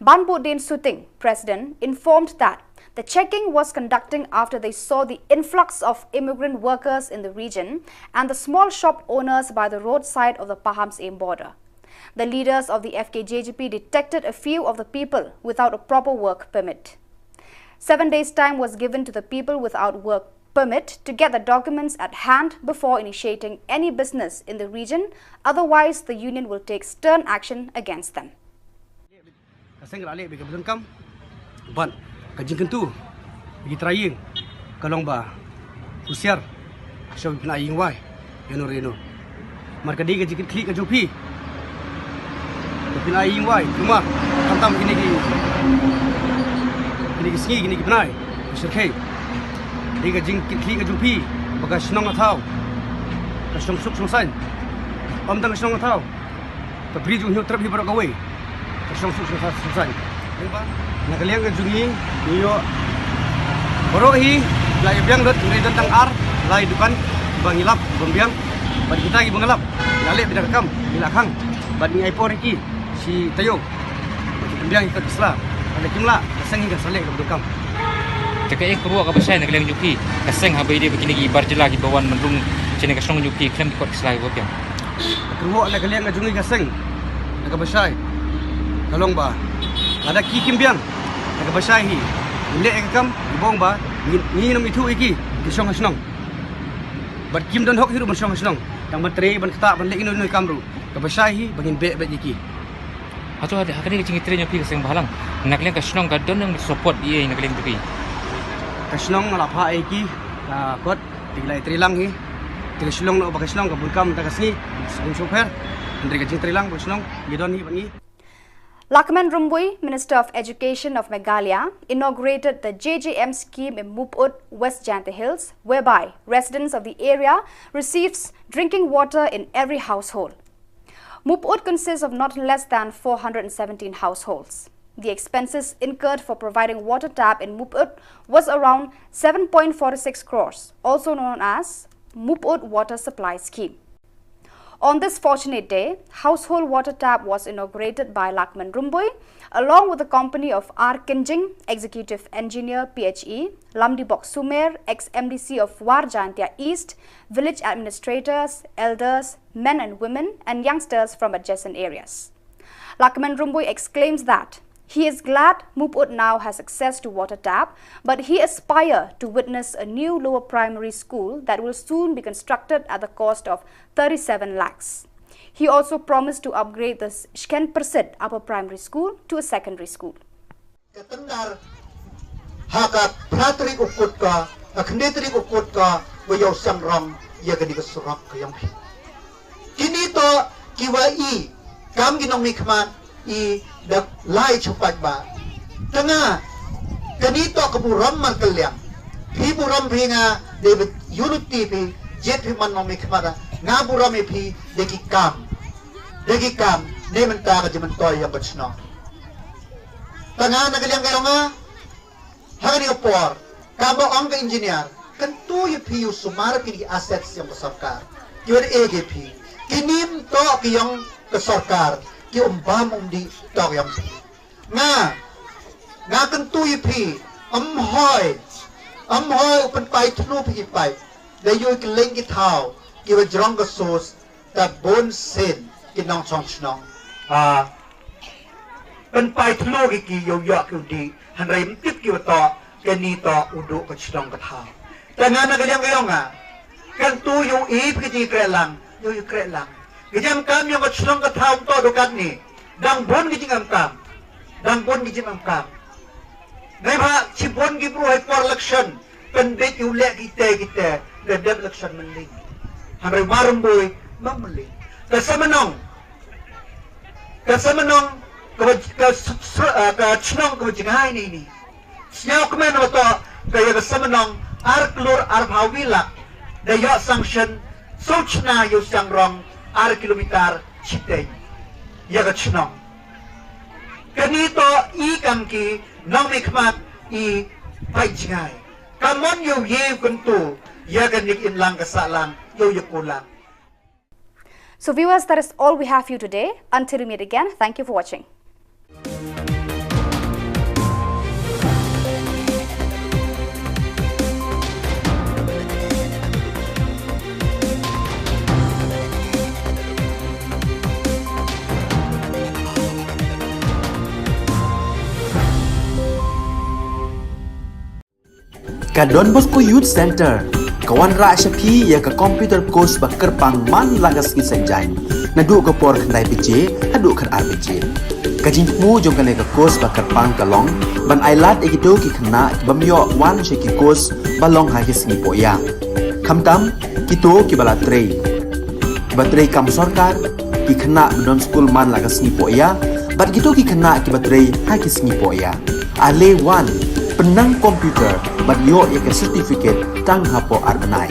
Banbuddin Suting, president, informed that the checking was conducting after they saw the influx of immigrant workers in the region and the small shop owners by the roadside of the Pahamsyiem border. The leaders of the F K J G P detected a few of the people without a proper work permit. Seven days' time was given to the people without work permit to get the documents at hand before initiating any business in the region, otherwise the union will take stern action against them. Ka seng ka la leh bad ka bun kam bad ka jingkyntu ba ki trai ïing ka long ba husiar, shuwa ba phin ai ïing wai ïano re ïano. Namar ka dei ka jingkitkhlieh ka jong phi. Ba phin ai ïing wai, kumba khamtam kine ki, kine ki sngi, kine ki bnai, ki shyrkhei. Dei ka jingkitkhlieh ka jong phi ba ka shnong ka thaw ka shnong suk shnong saiñ. Ym tang ka shnong ka thaw, ka bri jong u Hynñiewtrep hi baroh kawei ka shnong suk shnong saiñ. Na ka liang ka jong ngi, ngi ïoh baroh hi la ïa biang lut, ngi don tang ar lai dukan ba ngi lap ban biang. Bad kita kiba ngi lap, la leh beit da ka kam, ngi la khang bad ngi ai por ïa ki shi taïew ban biang ïa ka sla. Lada kim lah, ka seng hi kan sa leh kaba donkam. Te kaei ka kyrwoh kaba shai na ka liang jong phi, ka seng, haba ïadei bad kine ki bar jylla kiba wan ban rung shane ka shnong jong phi khlem ki kot ki sla kiba biang? Ka kyrwoh na ka liang ka jong ngi ka seng, na kaba shai ka long ba lada ki kim biang, na kaba shai hi, ngi leh ïa ka kam, ngi ong ba ngi, ngin ym ithuh ïa ki, ki shong ha shnong. Bad kim don hok hi ruh ban shong ha shnong, tang ban trei, ban ktah, ban leh ino ino i kam ruh. Kaba shai hi ba ngin beh beit ïa ki. Hato ha kane ka jingïatreilang jong phi ka seng bhalang, na ka liang ka shnong ka don nang support ïa na ka liang jong phi? Ka shnong nga la phah ïa ki, ka kot, te ki la ïatreilang hi. Te ka shnong noh ba ka shnong ka bun kam mynta ka sngi, sngewpher. Hynrei ka jingtreilang ba ka shnong ngi don hi bad ngi. Lahkmen Rymbui, Minister of Education of Meghalaya, inaugurated the J J M scheme in Mopud, West Jaintia Hills, whereby residents of the area receives drinking water in every household. Mup'ut consists of not less than four hundred and seventeen households. The expenses incurred for providing water tap in Mup'ut was around seven point four six crores, also known as Mup'ut Water Supply Scheme. On this fortunate day, household water tap was inaugurated by Lakman Rymbui, along with the company of R Kynjing, Executive Engineer P H E, Lamdibok Sumer, ex-M D C of War Jaintia East, village administrators, elders, men and women, and youngsters from adjacent areas. Lakman Rymbui exclaims that he is glad Mup'ut now has access to water tap, but he aspire to witness a new lower primary school that will soon be constructed at the cost of thirty-seven lakhs. He also promised to upgrade the Shken Persit Upper Primary School to a secondary school. Ka tendar ha ka phra tarik u kut ka, ka khyndai tarik u kut ka, wa ïoh seng rong ïa kane ka surok ka ïong phi. Kini to ki wa i kam ki nongmihkhmat i da lai chupat ba. Tanga kani to ka burom markylliang. Phi burom phi nga dei bad unity phi, jied phi man nongmihkhmat, nga burom ïa phi da ki kam. Da ki kam ne mynta ka jingmyntoi ïong ka chnong. Tanga na ka liang ka ïong nga ha kani ka por, kaba ong ka engineer, kyntu ïa phi ïa u sumar kini ki assets ïong ka sorkar. Ki wa da e ki phi. Kini ym to ki ïong ka sorkar, ki um bam um dih, to ki ïong phi. Nga, nga kyntu ïa phi, ym hoi, ym hoi u pynpai thlu phi ki paip da ïoh ki leng ki thaw ki wa jrong ka sos, ta bun sien ki nongchong chnong. Ah, pynpai thlu ki ki ïoh ïoh ki u dih, hynrei ym tip ki wa to, kani to u duh ka chnong ka thaw. Tanga na ka liang ka ïong nga, kyntu ïa u i phi ki jingkrehlang, ïoh ïa krehlang. Ki jingkam ïong ka chnong ka thaw to duh katni. Dang bun ki jingkam kam. Dang bun ki jingkam kam. Nai ba chi bun ki bru hai por election pynbit ïa u leh kite kite da dep election mynlei. Hynrei mar Rymbui ma mynlei. Ka Samanong, ka Samanong ka ba, ka s-, s-, ah, ka chnong ka ba jngai ni ni. Sñiaw kmen wa to ka ïa ka Samanong ar klur ar phaw wi lak da ïoh sanction, so chna ïa u seng rong ar kilometer chiteng ïa ka chnong. Kani to i kam ki nongmihkhmat i pait jngai. Ka mon ïa u ye u kyntu ïa kani ka imlang ka sahlang ïa u ïa kulang. So viewers, that is all we have for you today. Until we meet again, thank you for watching. Ka Don Bosco Youth Center ka wanrah sha phi ïa ka computer course ba kyrpang man la ka sngi Saitjaiñ, naduh ka por khyndai baje haduh khatar baje. Ka jingthmu jong kane ka course ba kyrpang ka long ban ailad ïa kito ki khynnah ki bym ïoh wan sha ki course ba long ha ki sngi pohïa. Khamtam kito ki ba la trei, ki ba trei kam sorkar, ki khynnah ba don skul man la ka sngi pohïa, bad kito ki khynnah ki ba trei ha ki sngi pohïa. Ale wan, pynnang computer bad ïoh ïa ka certificate tang hapoh ar bnai.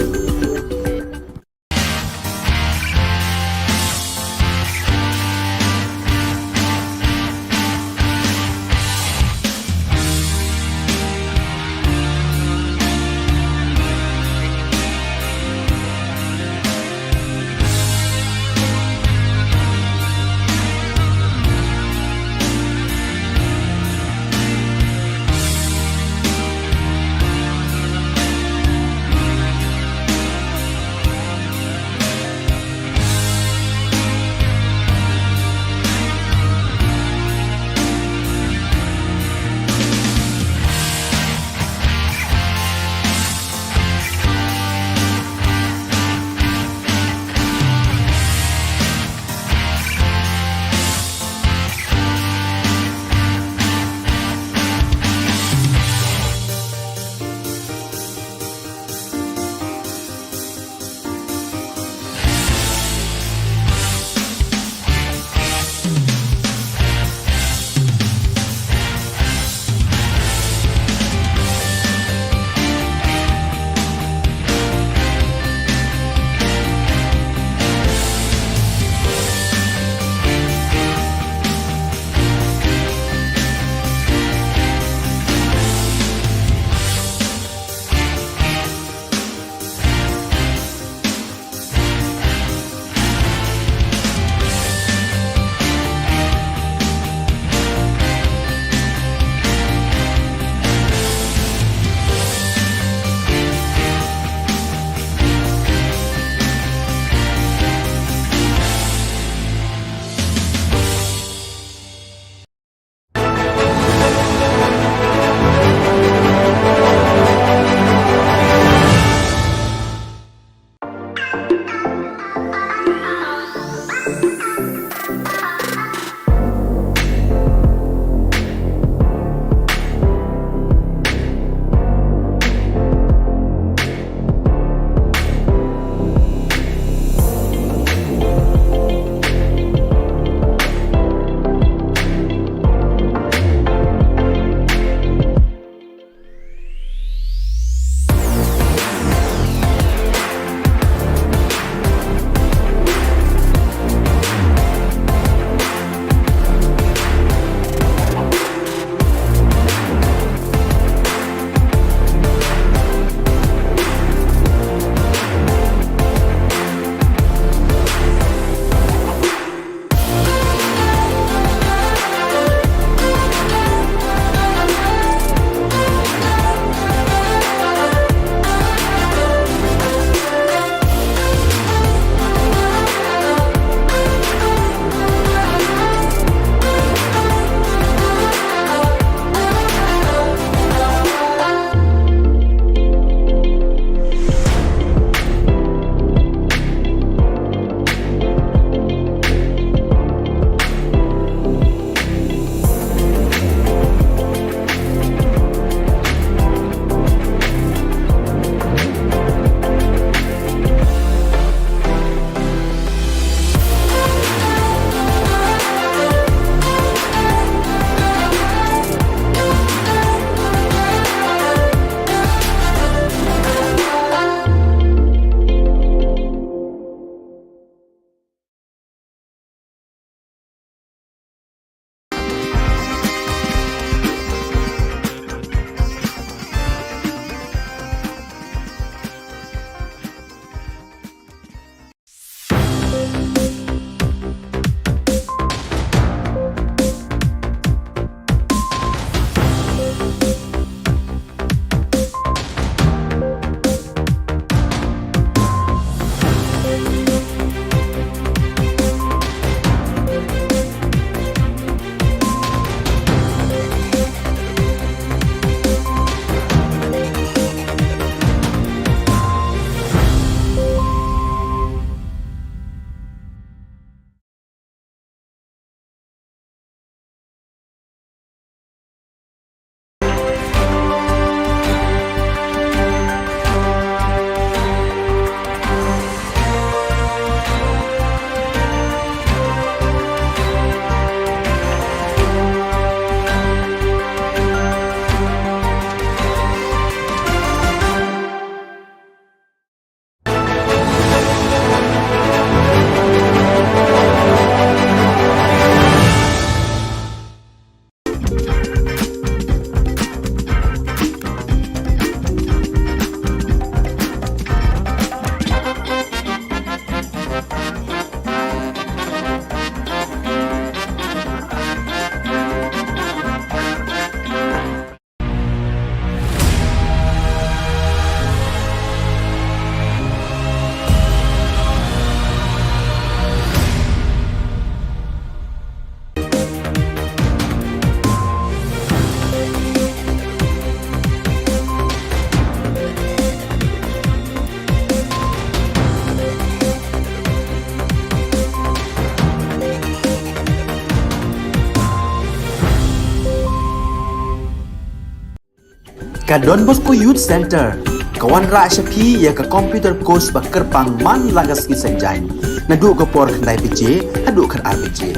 Ka Don Bosco Youth Centre ka wanrah sha phi ïa ka computer course ba kyrpang man la ka sngi Saitjaiñ, naduh ka por khyndai baje haduh khatar baje.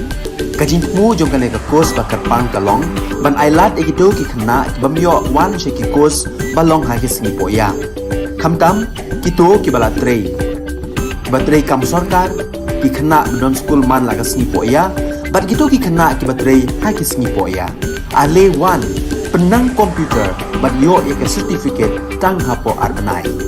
Ka jingthmu jong kane ka course ba kyrpang ka long ban ailad ïa kito ki khynnah ki bym ïoh wan sha ki course ba long ha ki sngi pohïa, khamtam kito kiba la trei, kiba trei kam sorkar, ki khynnah ba don skul man la ka sngi pohïa bad kito ki khynnah kiba trei ha ki sngi pohïa. Ale wan, pynnang computer bad ïoh ïa ka certificate tang hapoh ar bnai.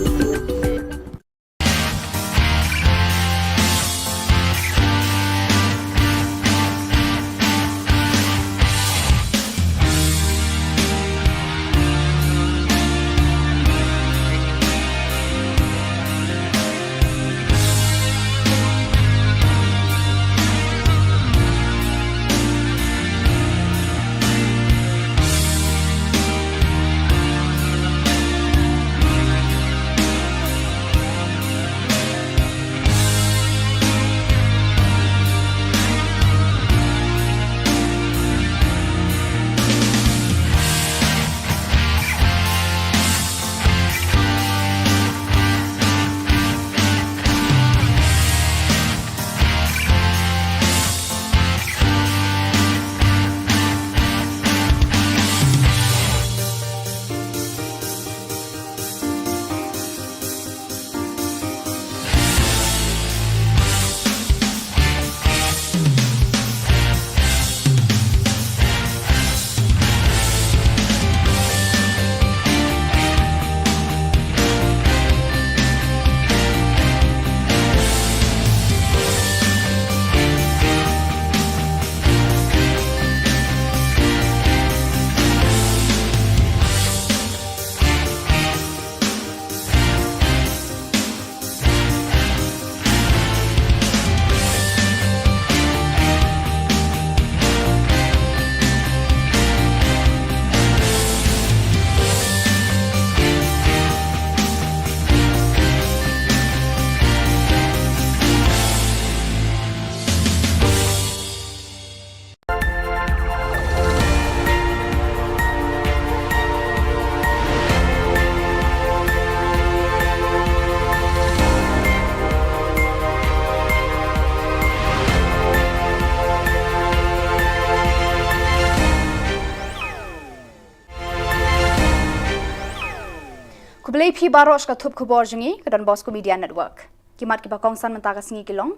Khublei phi baroh sha ka thup khubor jong ngi ka Don Bosco Media Network. Ki mat kiba kongsan mynta ka sngi ki long: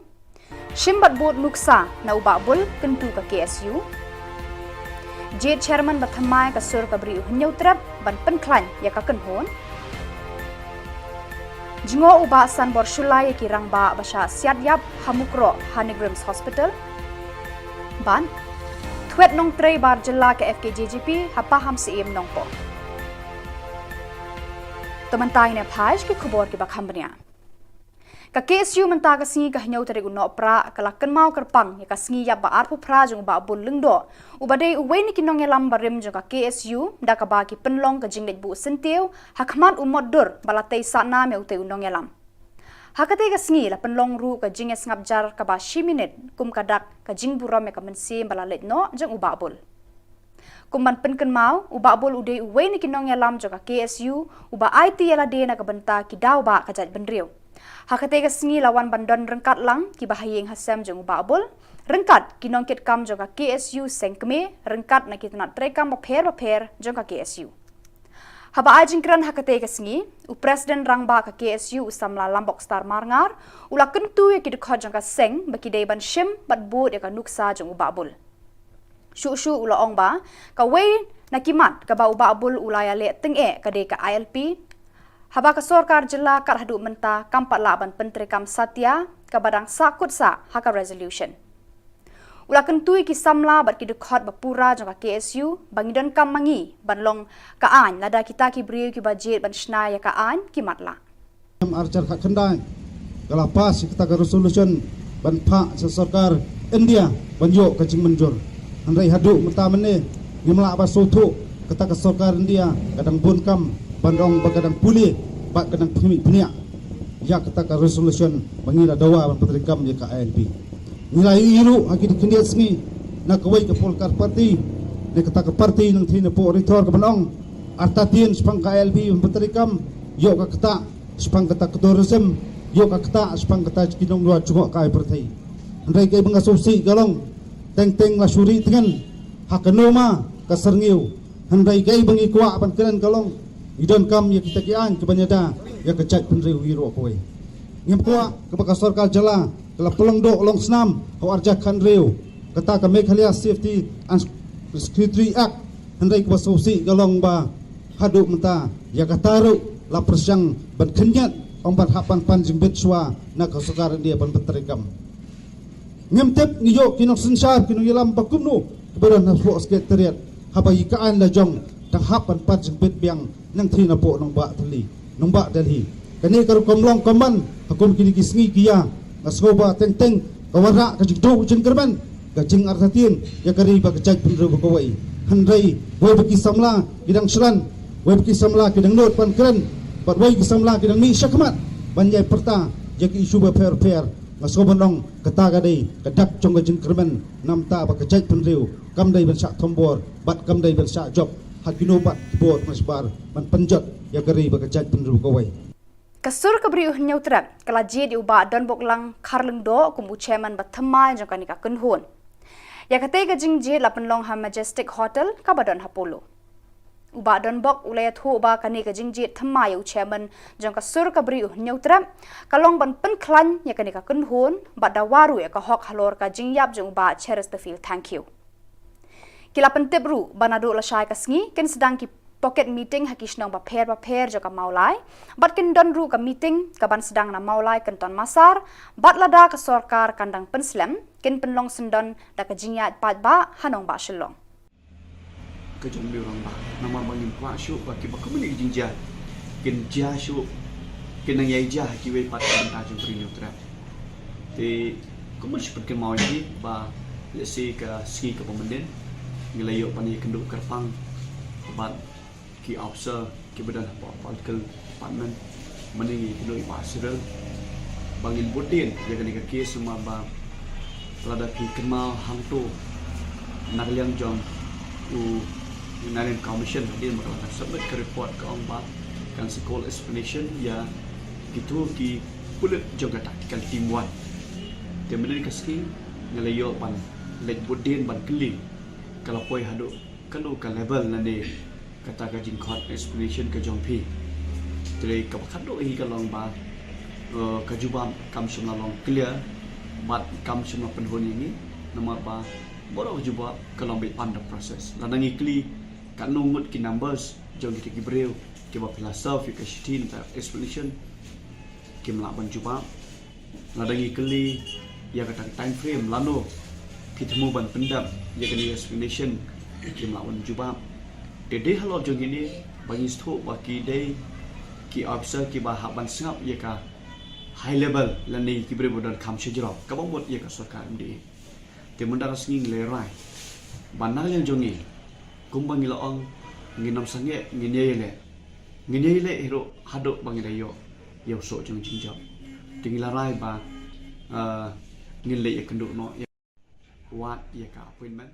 Shim bad bud nuksa na u Bah Bul kyntu ka K S U. Jied chairman ba thymmai ka sur ka Bri u Hynñiewtrep ban pynkhlaiñ ïa ka kynhun. Jngoh u Bah Sanbor Shullai ïa ki rangbah ba shah siat ïap ha Mukroh ha NEIGRIHMS Hospital. Bad thwet nongtrei bar jylla ka F K J G P ha Pahamsyiem Nongpoh. To mynta ngin ïa phai sha ki khubor kiba kham bniah. Ka K S U mynta ka sngi ka hynñiew tarik u Nohprah ka la kynmaw kyrpang ïa ka sngi ïap ba arphew phra jong u Bah Bul Lyngdoh, uba dei uwei na ki nongïalam barim jong ka K S U, da kaba ki pynlong ka jingleit buh syntiew ha khmat u mot dur ba la tei sahnam ïa utei u nongïalam. Ha katei ka sngi la pynlong ruh ka jingïasngap jar kaba shi minit kum ka dak ka jingburom ïa ka mynsiem ba la leit noh jong u Bah Bul. Kum ban pynkynmaw, u Bah Bul u dei uwei na ki nongïalam jong ka K S U uba aiti ïa lade na ka bynta ki daw ba ka jaitbynriew. Ha katei ka sngi la wan ban don ryngkat lang kiba ha ïing ha sem jong u Bah Bul, ryngkat ki nongkitkam jong ka K S U seng kmie, ryngkat na ki tnat treikam bapher bapher jong ka K S U. Haba ai jingkren ha katei ka sngi, u President Rangbah ka K S U u samla Lambokstar Marngar u la kyntu ïa ki dkhot jong ka seng ba ki dei ban shim bad bud ïa ka nuksa jong u Bah Bul. Shuh shuh u la ong ba kawei na ki mat kaba u Bah Bul u la ïaleh tyngeh ka dei ka I L P, haba ka sorkar jylla kat haduh mynta kam pat lah ban pyntreikam satia kaba dang sah kut sah ha ka resolution. U la kyntu ïa ki samla bad ki dkhot ba pura jong ka K S U ba ngi donkam ma ngi ban long ka aiñ lada kita ki briew kiba jied ban shna ïa ka aiñ ki matlah. Em, ar hajar khatkhyndai ka la pass ïa kata ka resolution ban phah sha sorkar India ban ïoh ka jingmynjur. Hynrei haduh mynta mynne ngim lah ban sngewthuh kata ka sorkar India ka dang bun kam ban ong ba ka dang pule bad ka dang phyrnai phyrnai ïa kata ka resolution ba ngi la dawa ban pyntreikam ïa ka I L P. Ngi la ïohi ruh ha ki khyndiat sngi na kawei ka political party, na kata ka party nangtei na pdeng ri thor ka ban ong Artatien shaphang ka I L P ban pyntreikam, ïoh ka ktah shaphang kata ka tourism, ïoh ka ktah shaphang kata ki nongdwar jngohkai pyrthei. Hynrei kaei ba nga sngewsih ka long, teng teng la shu ri tngen ha kano ma ka syrngiew. Hynrei kaei ba ngi kwah ban kren ka long, ngi donkam ïa kita ki aiñ kiban ïada ïa ka jaitbynriew hi ruh kawei. Ngim kwah kaba ka sorkar jylla ka la pynlong doh long snam ha u arhajar khathynriew, kata ka Meghalaya Safety and Security Act. Hynrei kaba sngewsih ka long ba haduh mynta ïa kata ruh la pyrshang ban khynñiat, ym ban hap ban pan jingbit shuwa na ka sorkar India ban pyntreikam. Ngim tip ngi ïoh ki nongsynshar ki nongïalam ba kumno kiba don hapoh Secretariat, haba ïa ka aiñ la jong dang hap ban pan jingbit biang nangthie napoh nongbah Delhi, nongbah Delhi. Kane ka rukom long kumban ha kum kine ki sngi ki ïa, nga sngew ba teng teng ka wanrah ka jingduh jingkyrmen, ka jingartatien ïa ka ri bad ka jaitbynriew ba kawei. Hynrei wei ba ki samla ki dang shlan, wei ba ki samla ki dang nud ban kren, bad wei ki samla ki dang mih shakhmat ban ïai pyrta ïa ki issue bapher bapher. Nga sngew ban ong kata ka dei ka dak jong ka jingkyrmen namar ba ka jaitbynriew kam dei ban shah thombor bad kam dei ban shah jop ha kino pat ki bor mashbar ban pynjot ïa ka ri bad ka jaitbynriew kawei. Ka sur ka Bri U Hynñiewtrep ka la jied ïa u Bah Donboklang Kharlyngdoh kum u chairman ba thymmai jong kane ka kynhun. Ïa katei ka jingjied la pynlong ha Majestic Hotel kaba don ha Polo. U Bah Donbok u la ïathuh ba kane ka jingjied thymmai ïa u chairman jong ka sur ka Bri U Hynñiewtrep ka long ban pynkhlaiñ ïa kane ka kynhun bad dawa ruh ïa ka hok halor ka jingïap jong u Bah Cheristerfield Thangkhiew. Ki la pyntip ruh ba naduh lashai ka sngi kin sdang ki pocket meeting ha ki shnong bapher bapher jong ka Mawlai, bad kin don ruh ka meeting kaban sdang na Mawlai Kynton Massar, bad lada ka sorkar kan dang pynslem, kin pynlong syndon da ka jingïaid paidbah ha nongbah Shillong. Ka jong u rangbah, namar ba ngim kwah shuh ba kiba kumne ki jingjia kin jia shuh, kin nang ïai jia ha kiwei pat ka bynta jong ka Bri U Hynñiewtrep. Te kumno shu pynkynmaw ïa ki ba lehse ka sngi kaba mynnin ngi la ïoh ban ïakynduh kyrpang bad ki officer kiba don hapoh political department, mynne ngi ïakynduh ïa i Bah Cyril ba ngin bud dien ïa kane ka case, namar ba lada phi kynmaw hangto na ka liang jong u Nalliam Commission hadien ba ka la submit ka report ka ong ba kan sa call explanation ïa kito ki pulit jong ka tactical team one. Te mynne ka sngi ngi la ïoh ban leit bud dien ban kylli ka la poi haduh kano ka level lane kata ka jingkhot explanation ka jong phi. Te kaba khatduh hi ka long ba, eh, ka jubab kam shym la long clear bad kam shym la pynhun ïa ngi, namar ba baroh ka jubab ka long beit under process. Lada ngi kylli katno ngut ki numbers jong kita ki briew kiba phi la serve ïa ka shithi na ka explanation, kim lah ban jubab. Lada ngi kylli ïa kata ka time frame lano phi thmu ban pyndep ïa kane ka explanation, kim lah ban jubab. Te dei halor jong kine ba ngi sngewthuh ba ki dei ki officer kiba hap ban sngap ïa ka high level lane ki briew ba don kham shajrong kaba mut ïa ka sorkar M D A. Te mynta ka sngi ngi la rai ba na ka liang jong ngi, kumba ngi la ong, ngin ym sangeh, ngin ïai leh, ngin ïai leh hi ruh haduh ba ngi la ïoh ïa u soh jong jingjop. Te ngi la rai ba, ah, ngin leit ïakynduh noh ïa wad ïa ka appointment.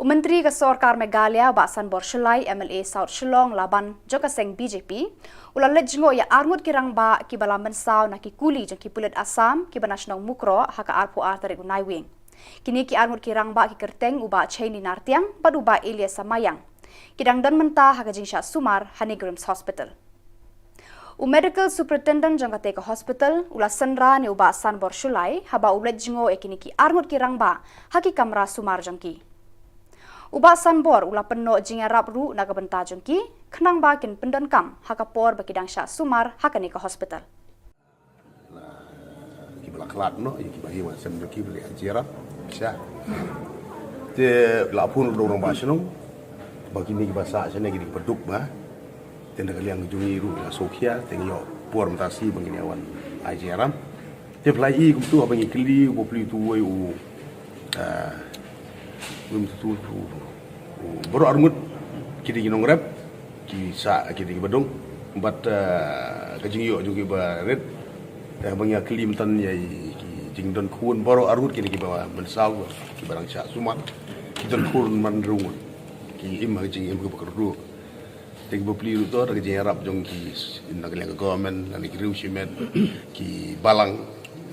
U Myntri ka Sorkar Meghalaya, Bah Sanbor Shullai, M L A South Shillong Laban jong ka seng B J P, u la leit jngoh ïa arngut ki rangbah kiba la mynsaw na ki kuli jong ki pulit Assam kiba na shnong Mukroh ha ka arphew ar tarik u Naiwieng. Kine ki arngut ki rangbah ki kyrteng u Bah Cheini Nartiang bad u Bah Elias Samayang. Ki dang don mynta ha ka jingshah sumar ha NEIGRIHMS Hospital. U Medical Superintendent jong katei ka hospital u la synran ïa u Bah Sanbor Shullai haba u leit jngoh ïa kine ki arngut ki rangbah ha ki kamra sumar jong ki. U Bah Sanbor u la pynnoh jingïarap ruh na ka bynta jong ki, khnang ba kin pyndonkam ha ka por ba ki dang shah sumar ha kane ka hospital. Kiba la khlad noh ïa kiba hi wan sem jong ki ba leh ha jingïarap sha. Te la phone u rangbah shnong ba kine kiba sah shane kine kiba duk ba. Te na ka liang jong ngi ruh la sngewkhia, te ngi ïoh por mynta shi ba ngin ïa wan ai jingïarap. Te phi la i kumtu haba ngi kylli u bapli utu uwei u, ah, u, u, u, u, baroh arngut ki dei ki nongrep, ki sah ki dei kiba duk. Bad, ah, ka jingïoh jong ki ba rit, eh, ba ngi ïa kylli mynta ïa ki jingdon khun baroh arngut ki dei kiba mynsaw kiba dang shah sumar, ki don khun man rung, ki im ha ka jingim kaba kyrduh. Te ki bapli ruh to da ka jingïarap jong ki, na ka liang ka government, na ki riew shimet, ki balang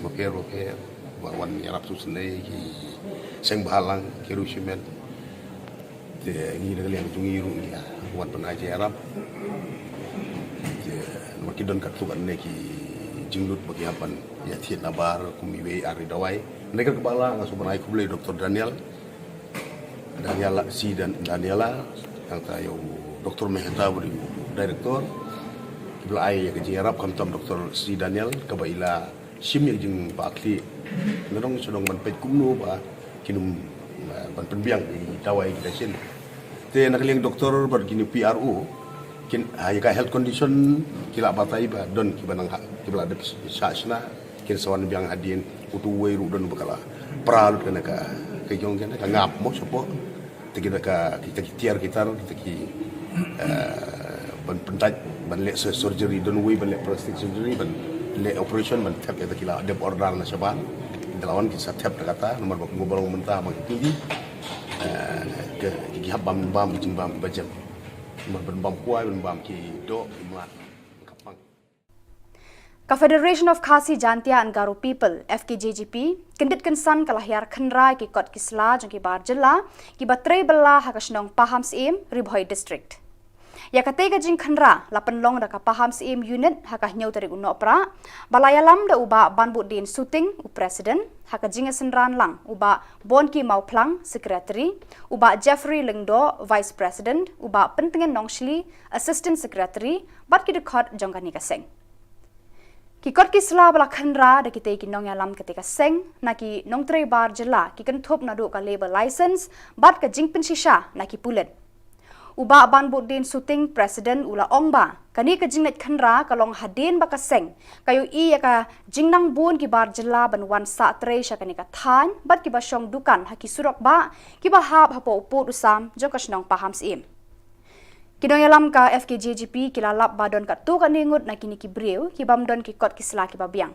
bapher bapher ba wan ïarap sngewsynei, ki seng bhalang, ki riew shimet. Te ngi na ka liang jong ngi ruh ngi ïa wan pynai jingïarap. Te namar ki don katto katne ki jinglut ba ki hap ban ïa thied nabar kum iwei ar i dawai. Na ka liang ka balang nga sngewbha ban ai khublei Doctor Daniel, Daniela, si Dan, Daniela, nangta ïa u Doctor Mehta ba dei u director. Ki ba la ai ïa ka jingïarap khamtam Doctor si Daniel kaba i la shim ïa ka jingpakli. Nga dang shu dang ban peit kumno ba kin ym, eh, ban pynbiang ïa ki dawai ki dashin. Te na ka liang doctor bad kine P R O kin, ah, ïa ka health condition ki la batai ba don ki ba nang ha, ki ba la dep shah shna. Kin sa wan biang hadien, utu uwei ruh don ba ka la pra lut kane ka, ka jong kane ka ngap mo shapoh. Te kita ka, kita ki tiar kitar, kita ki, eh, ban pyntait, ban leh sur-, surgery, don uwei ban leh plastic surgery, ban leh operation, ban thep, kita ki la dep order na shabar. Te la wan ki sa thep da kata, namar ba kumba long mynta ma ki kindi. Eh, ki, ki hap bam, bam, jingbam, bajem. Namar ban bam kwai, ban bam ki doh, ki mlak, ka pang. Ka Federation of Khasi Jaintia and Garo People, F K J G P, kyndit kynsan ka la hiar khynra ïa ki kot ki sla jong ki bar jylla, ki ba trei bylla ha ka shnong Pahamsyiem, Ri Bhoi District. Ïa katei ka jingkhynra la pynlong da ka Pahamsyiem Unit ha ka hynñiew tarik u Nohprah, ba la ïalam da u Bah Banbuddin Suting, u President, ha ka jingïasynran lang u Bah Bonki Mawphlang, Secretary, u Bah Jeffrey Lyngdoh, Vice President, u Bah Pyntngen Nongshli, Assistant Secretary, bad ki dkhot jong kane ka seng. Ki kot ki sla ba la khynra da kitei ki nongïalam katei ka seng, na ki nongtrei bar jylla, ki kynthup naduh ka labour license bad ka jingpynshisha na ki pulit. U Bah Banbuddin Suting, President, u la ong ba kane ka jingleit khynra ka long hadien ba ka seng ka ïohi ïa ka jingnang bun ki bar jylla ban wan sah trei sha kane ka thaiñ bad ki ba shong dukan ha ki surok bah ki ba hap hapoh u pud u sam jong ka shnong Pahamsyiem. Ki nongïalam ka F K J G P ki la lap ba don katto katne ngut na kine ki briew ki bym don ki kot ki sla ki ba biang.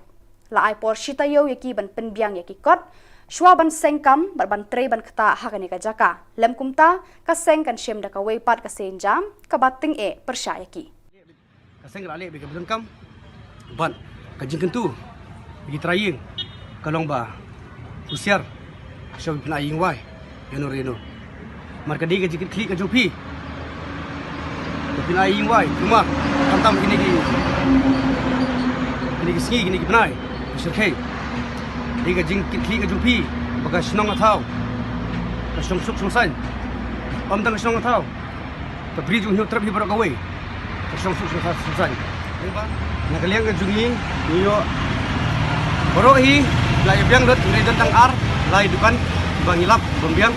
La ai por shi taïew ïa ki ban pynbiang ïa ki kot, shuwa ban seng kam bad ban trei ban ktah ha kane ka jaka. Lym kumta, ka seng kan shim da kawei pat ka seiñ jam, kaba tyngeh pyrshah ïa ki. Ka seng ka la leh bad ka bym don kam. Bad ka jingkyntu ïa ki trai ïing ka long ba husiar, shuwa phin ai ïing wai ïano ïano. Namar ka dei ka jingkitkhlieh ka jong phi ba phin ai ïing wai, kumba khamtam kine ki, kine ki sngi, kine ki bnai, ki shyrkhei. Dei ka jingkitkhlieh ka jong phi ba ka shnong ka thaw ka shong suk shong saiñ. Ym tang ka shnong ka thaw, ka Bri jong u Hynñiewtrep hi baroh kawei ka shong suk shong saiñ. Na ka liang ka jong ngi, ngi ïoh baroh hi la ïa biang lut, ngi don tang ar lai dukan ba ngi lap ban biang.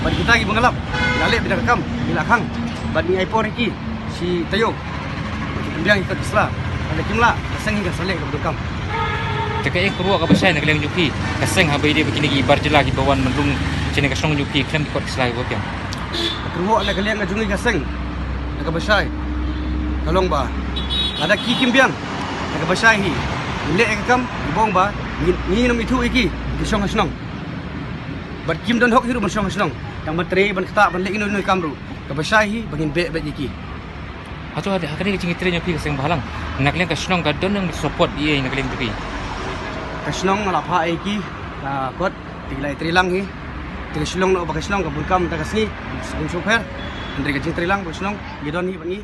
Bad kita ki ba ngi lap, ngi la leh beit da ka kam, ngi la khang bad ngi ai por ïa ki shi taïew. Biang ïa ki kot ki sla, lada kim lah, ka seng hi kan sa leh ka bym don kam. Te kaei ka kyrwoh kaba shai na ka liang jong phi ka seng haba ïadei bad kine ki bar jylla ki ba wan ban rung shane ka shnong jong phi khlem ki kot ki sla ki ba biang? Ka kyrwoh na ka liang ka jong ngi ka seng, na kaba shai ka long ba lada ki kim biang, na kaba shai hi ngin leh ïa ka kam, ngi bong ba ngi, ngin ym ithuh ïa ki, ki shong ha shnong. Bad kim don hok hi ruh ban shong ha shnong, tang ban trei ban ktah ban leh ino ino i kam ruh. Kaba shai hi ba ngin beh beit ïa ki. Hato ha kane ka jingtrei jong phi ka seng bhalang, na ka liang ka shnong ka don nang support ïa na ka liang jong phi? Ka shnong nga la phah ïa ki, ka kot, te ki la ïa trei lang hi. Te ka shnong, na ba ka shnong ka bun kam ta ka sngi, sngewsih pher. Hynrei ka jingtrei lang ba ka shnong ngi don hi bad ngi.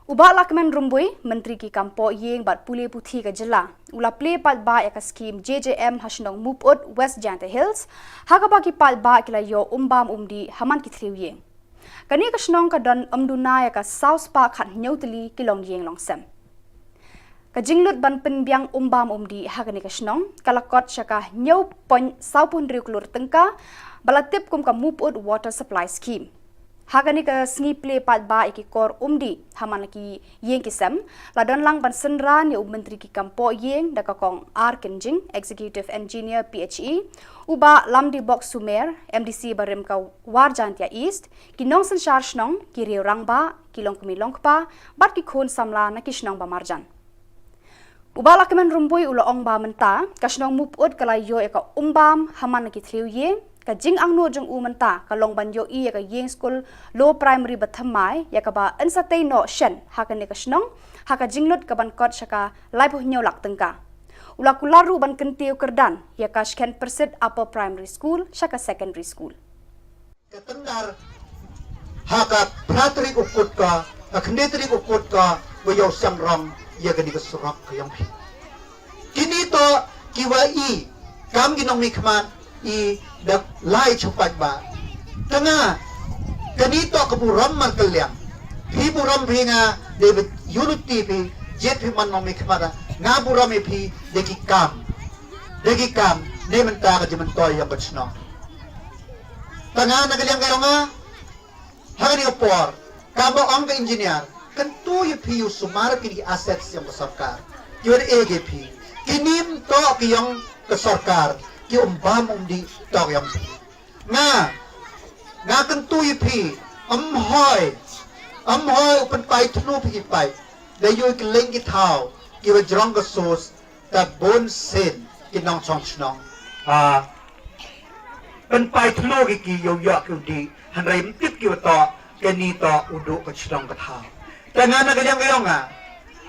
U Bah Lahkmen Rymbui, Myntri ki kam poh ïing bad pule puthi ka jylla, u la plie paidbah ïa ka skhim J J M ha shnong Mupud, West Jaintia Hills, ha kaba ki paidbah ki la ïoh umbam umdih ha man ki thliew ïing. Kane ka shnong ka don ym duna ïa ka saw spah khathynñiew tylli ki longïing longsem. Ka jinglut ban pynbiang umbam umdih ha kane ka shnong ka la kot sha ka hynñiew point saw phew hynriew klur tyngka, ba la tip kum ka Mupud Water Supply Scheme. Ha kane ka sngi plie paidbah ïa ki kor umdih ha man la ki ïing ki sem, la don lang ban synran ïa u Myntri ki kam poh ïing da ka Kong R Kynjing, Executive Engineer P H E, u Bah Lamdibok Sumer, M D C barim ka War Jaintia East, ki nongsynshar shnong, ki riew rangbah, ki longkmie longkpa bad ki khun samla na ki shnong ba marjan. U Bah Lahkmen Rymbui u la ong ba mynta ka shnong Mupud ka la ïoh ïa ka umbam ha man la ki thliew ïing, Ka jingangnud jong u mynta ka long ban ïohi ïa ka ïing skul Lower Primary ba thymmai, ïa kaba yn sa tei noh shen ha kane ka shnong, ha ka jinglut kaban kot sha ka laiphew hynñiew lak tyngka. U la kular ruh ban kyntiew kyrdan ïa ka Shken Pyrsit Upper Primary School sha ka Secondary School. Ka tyndar ha ka phra tarik u Kut ka, ka khyndai tarik u Kut ka, ba ïoh shangrong ïa kane ka surok ka jong phi. Kine to kiwa i kam ki nongmihkhmat i da lai chupat ba. Tang nga, kane to ka burom markylliang. Phi burom phi nga, David Unity phi, jied phi man nongmihkhmat, nga burom ïa phi da ki kam. Da ki kam, ne mynta ka jingmyntoi jong ka chnong. Tang nga na ka liang ka jong nga, ha kane ka por, kaba ong ka engineer, kyntu ïa phi ïa u sumar kine ki assets jong ka sorkar. Ïa u da e ki phi. Kine ym toh ki jong ka sorkar, ki um bam um dih toh ki jong phi. Nga, nga kyntu ïa phi, ym hoi, ym hoi u pynpai thnu phi ki paip. Da ïoh ki leng ki thaw, kiwa jrong ka source, ta bun sien ki nongchong chnong. Ah, pynpai thnu ki ki ïoh ïoh ki u dih, hynrei ym tip kiwa toh, kane toh u duh ka chnong ka thaw. Tang nga na ka liang ka jong nga,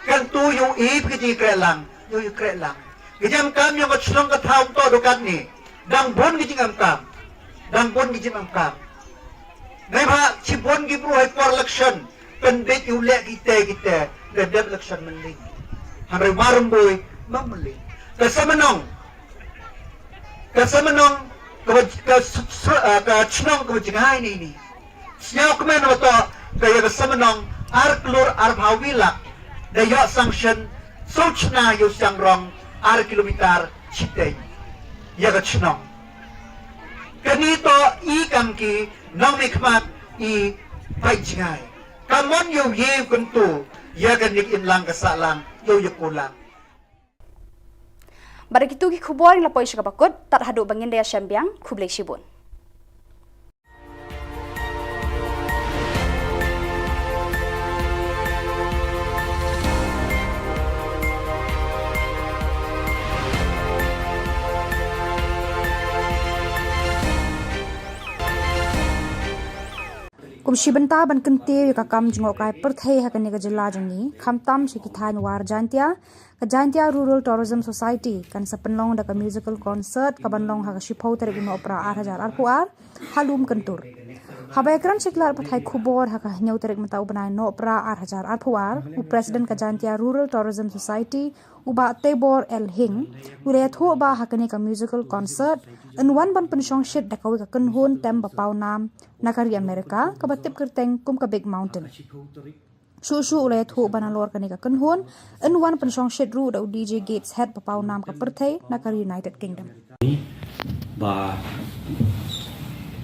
kyntu ïa u i phi ki jingkreh lang, ïa u kreh lang. Ki jingkam jong ka chnong ka thaw ym toh duh katne, dang bun ki jingkam. Dang bun ki jingkam. Neibhah shibun ki bru ha i por election, pynbeit ïa u leh kita kita, da dep election mynleit. Hynrei mar rumbui, ym mynleit. Ka Samnong, ka Samnong, ka, ka, ka chnong kaba jngai ne ine. Sngewkmen wa toh, ka ïa ka Samnong, ar klur arphew wi lak, da ïoh sanction, shu chna ïa u shangrong, ar kilometer, shiteng. Ïa ka chnong. Kane toh i kam ki nongmihkhmat i paid jngai. Ka mon ïa u ïa u kyntu, ïa kane ka imlang ka sahlang, ïa u ïa u lang. Bad da kitu ki khubor ngi la poi sha kaba kut, tad haduh ba ngin da ïashem biang, khublei shibun. Kum shi bynta ban kyntiew ïa ka kam jngohkai pyrthei ha kane ka jylla jong ngi, khamtam sha ki thaiñ War Jaintia, ka Jaintia Rural Tourism Society kan sa pynlong da ka musical concert kaban long ha ka shiphew tarik u Nohprah ar hajar arphew ar, ha Lum Kyntur. Haba ïakren sha ki lad pathai khubor ha ka hynñiew tarik mynta u bnai Nohprah ar hajar arphew ar, u President ka Jaintia Rural Tourism Society, u Bah Tebor L Hing, u la ïathuh ba ha kane ka musical concert, yn wan ban pynshongshit da kawei ka kynhun tem ba pawnam na ka ri Amerika, kaba tip kyrteng kum ka Big Mountain. Shuh shuh u la ïathuh ba nalor kane ka kynhun, yn wan pynshongshit ruh da u D J Gateshead ba pawnam ka pyrthei na ka ri United Kingdom. Ba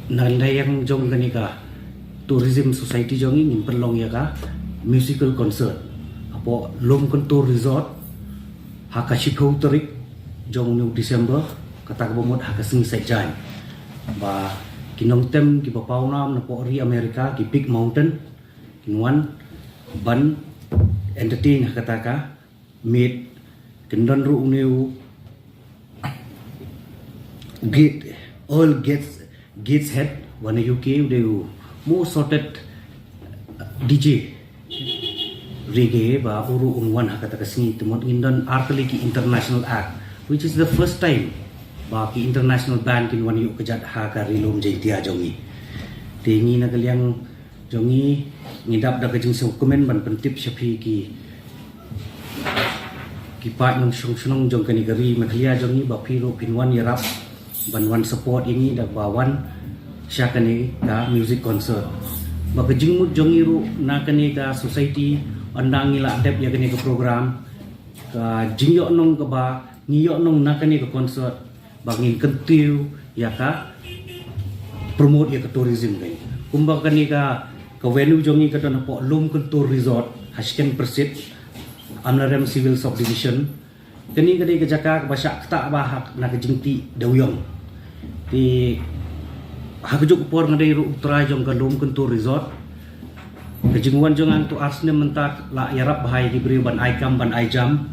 na liang jong kane ka Tourism Society jong ngi ngin pynlong ïa ka musical concert hapoh Lum Kyntur Resort ha ka shiphew tarik jong une u December, kata kaba mut ha ka sngi Saitjaiñ. Ba ki nongtem kiba pawnam napoh ri Amerika, ki Big Mountain, kin wan ban entertain ha kata ka miet. Kin don ruh une u Gate, Earl Gates, Gateshead, wa na U K, u dei u most sought D J reggae, ba u ruh un wan ha kata ka sngi. Te mut ngin don ar tylli ki international act, which is the first time ba ki international band kin wan ïuh kjat ha ka Ri Lum Jaintia jong ngi. Te ngi na ka liang jong ngi, ngi dap da ka jingsngewkmen ban pyntip sha phi ki, ki paid nongshong shnong jong kane ka ri Meghalaya jong ngi, ba phi ruh phin wan ïarap ban wan support ïa ngi da ba wan sha kane ka music concert. Ba ka jingmut jong ngi ruh na kane ka society, ynda ngi la dep ïa kane ka program, ka jingïohnong kaba ngi ïohnong na kane ka concert, ba ngin kyntiew ïa ka promote ïa ka tourism ka. Kumba kane ka, ka venue jong ngi ka don hapoh Lum Kyntur Resort, ha Shken Pyrsit, Amlarem Civil Subdivision. Kane ka dei ka jaka kaba shah ktah bha ha na ka jingtih dewiong. Te ha kajuh ka por nga dei ruh u trai jong ka Lum Kyntur Resort. Ka jingwan jong nga to ar snem mynta, la ïarap bha ïa ki briew ban ai kam ban ai jam,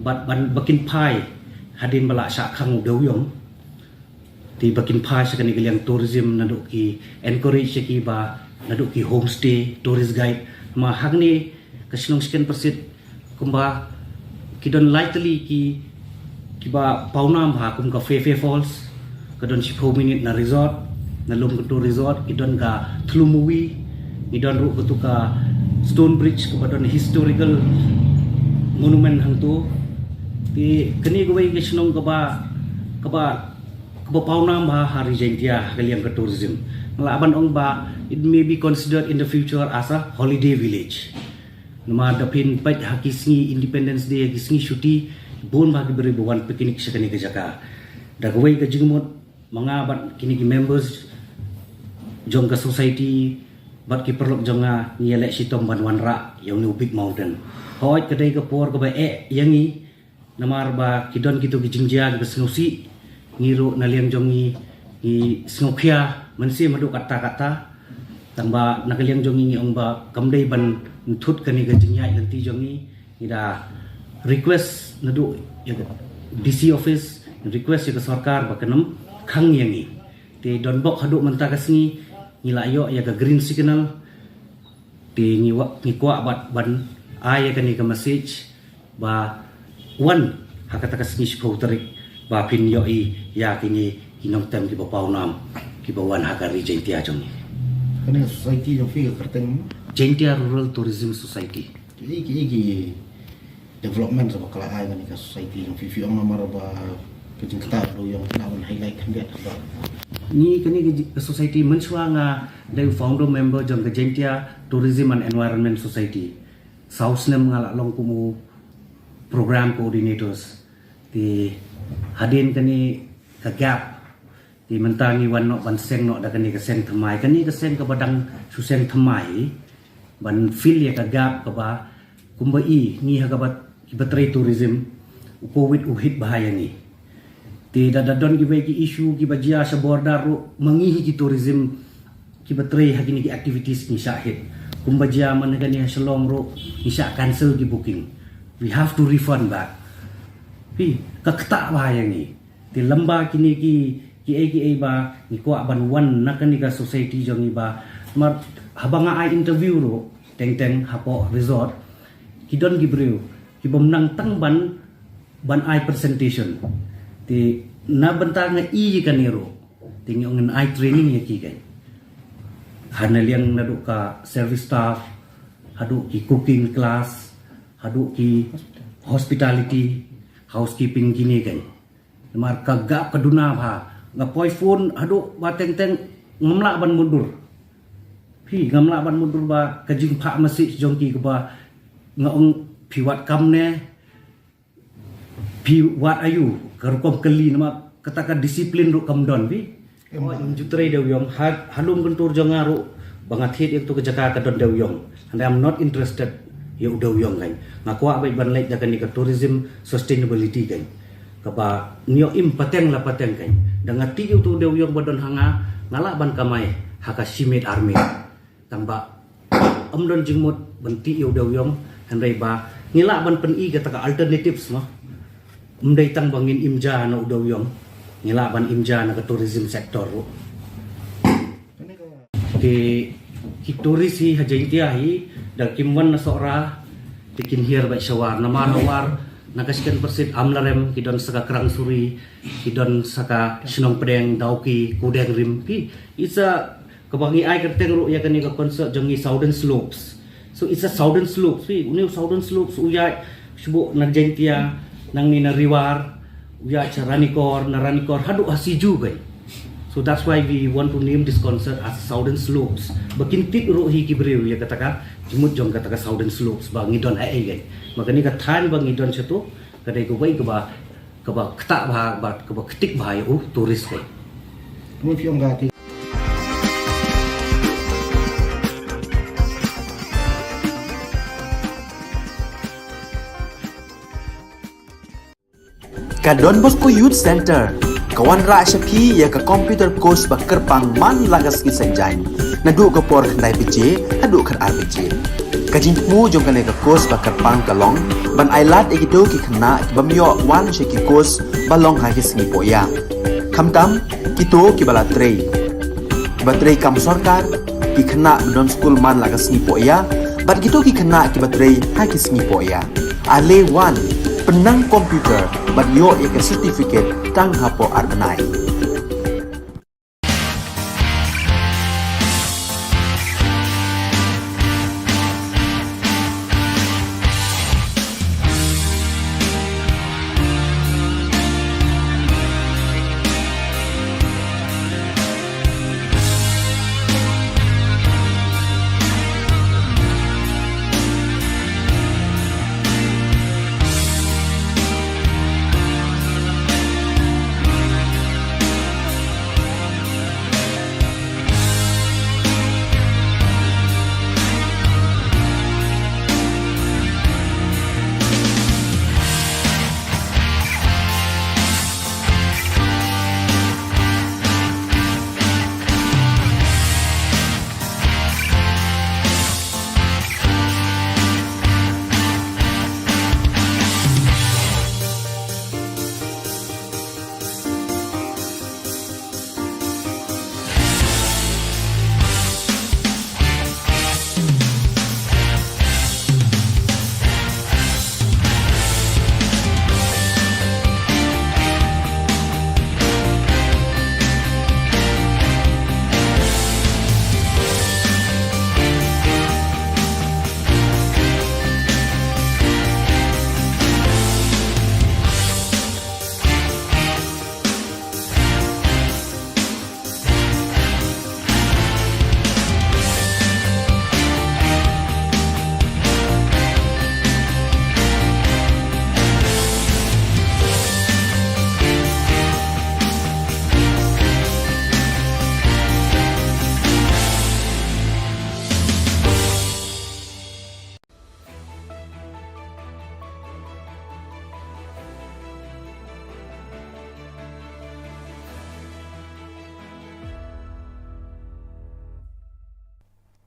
bad ban ba kin phai hadien ba la shah khang u dewiong. Te ba kin phai sha kane ka liang tourism, naduh ki encourage ïa ki ba naduh ki homestay, tourist guide. Ma hangne ka shnong Skenpersit kumba ki don lai tylli ki, kiba pawnam ha, kum ka Phe Phe Falls, ka don shiphew minit na resort, na Lumkyntur Resort. Ki don ka Thlumowi, ngi don ruh katu ka Stone Bridge kaba don historical monument hangto. Te kane kawei ka shnong kaba, kaba, kaba pawnam ha, ha ri Jaintia ha ka liang ka tourism. Nga lah ban ong ba it may be considered in the future as a holiday village. Namar da phin peit ha ki sngi Independence Day, ha ki sngi shuti, bun bha ki briew ba wan picnic sha kane ka jaka. Da kawei ka jingmut, ma nga bad kine ki members jong ka society bad ki paralok jong nga, ngi ïaleh shitom ban wanrah ïa une u Big Mountain. Hooid, ka dei ka por kaba eh ïa ngi, namar ba ki don kito ki jingjia kiba sngewsih. Ngi ruh na liang jong ngi, ngi sngewkhia mynsiem haduh katta katta. Tangba na ka liang jong ngi, ngi ong ba kam dei ban ntut kane ka jingïaid lynti jong ngi. Ngi da request naduh ïa ka D C office, request ïa ka sorkar ba kan ym khang ïa ngi. Te donbok haduh mynta ka sngi ngi la ïoh ïa ka green signal. Te ngi wa-, ngi kwah bad ban ai ïa kane ka message ba wan ha kata ka sngi shiphew tarik ba phin ïohi ïa kine ki nongtem kiba pawnam kiba wan ha ka ri Jaintia jong ngi. Kane ka society jong phi ka kyrteng? Jaintia Rural Tourism Society. Ki, ki, ki development sa ba ka la ai kane ka society jong phi, phi ong namar ba ka jingktah dewiong, phi lah ban highlight khyndiat ba? Ngi kane ka ji-, ka society, mynshuwa nga dei u founder member jong ka Jaintia Tourism and Environment Society. Saw snem nga la long kum u program coordinators. Te hadien kane ka gap, te mynta ngi wan noh ban seng noh da kane ka seng thymmai. Kane ka seng kaba dang shu seng thymmai ban fill ïa ka gap kaba kumba i ngi ha kaba kiba trei tourism, u Covid u hit bha ïa ngi. Te da, da don kiwei ki issue kiba jia sha border ruh, ma ngi hi ki tourism kiba trei ha kine ki activities ngi shah hit. Kumba jia man kane ha Shillong ruh, ngi shah cancel ki booking. We have to refund back. Phi, ka ktah bha ïa ngi. Te lem bad kine ki, kiei kiei ba ngi kwah ban wan na kane ka society jong ngi ba. Namar haba nga ai interview ruh, teng teng hapoh resort, ki don ki briew kibym nang tang ban, ban ai presentation. Te na bynta nga i kane ruh, te ngi ong ngin ai training ïa ki, kan. Ha na liang naduh ka service staff, haduh ki cooking class, haduh ki hospitality, housekeeping, kine, kan. Namar ka gap ka duna bha. Nga poi phone haduh ba teng teng, ngam lah ban mutdur. Phi, ngam lah ban mutdur ba ka jingphah message jong ki kaba nga ong phi wad kam ne, phi wad aiu, ka rukom kylli, namar kata ka discipline ruh kam don, phi. Em. Ym ju trei dewiong, ha, ha Lumkyntur jong nga ruh, ba nga thied ïa katu ka jaka ka don dewiong. And I'm not interested ïa u dewiong, kan. Nga kwah beit ban leit da kane ka tourism sustainability, kan. Kaba ñiew im pateng la pateng, kan. Da nga tih ïa utu u dewiong ba don ha nga, nga lah ban kamai ha ka shi miet ar miet. Tangba ym don jingmut ban tih ïa u dewiong, hynrei ba ngi lah ban pyni kata ka alternatives, mo. Ym dei tang ba ngin im ja na u dewiong, ngi lah ban im ja na ka tourism sector ruh. Te ki tourist hi ha Jaintia hi, da kim wan na Sohra, te kin hiar beit sha War. Namar ha War, na ka Skenpersit, Amlarem, ki don sa ka Krangsuri, ki don sa ka Shnong Pdeng, Dawki, Kudeng Rim, phi. It's a, kaba ngi ai kyrteng ruh ïa kane ka concert jong ngi Southern Slopes. So it's a Southern Slopes, phi. Une u Southern Slopes u ïaid shuh na Jaintia, nangne na Ri War, u ïaid sha Ranikor, na Ranikor haduh ha Siju, kan. So that's why we want to name this concert as Southern Slopes. Ba kin tip ruh hi ki briew ïa kata ka jingmut jong kata ka Southern Slopes ba ngi don haei, kan. Ba kane ka thaiñ ba ngi don shato, ka dei kawei kaba, kaba ktah bha, bad kaba ktik bha ïa u tourist, kan. Mo, phi ong ka te. Ka Don Bosco Youth Center ka wanrah sha phi ïa ka computer course ba kyrpang man la ka sngi Saitjaiñ, naduh ka por khyndai baje haduh khatar baje. Ka jingthmu jong kane ka course ba kyrpang ka long ban ai lad ïa kito ki khynnah ki bym ïoh wan sha ki course ba long ha ki sngi pohïap. Khamtam, Kito kiba la trei, kiba trei kam sorkar, ki khynnah ba don skul man la ka sngi poh ïa, bad kito ki khynnah kiba trei ha ki sngi poh ïa. Ale wan, pynnang computer bad ïoh ïa ka certificate tang hapoh ar bnai.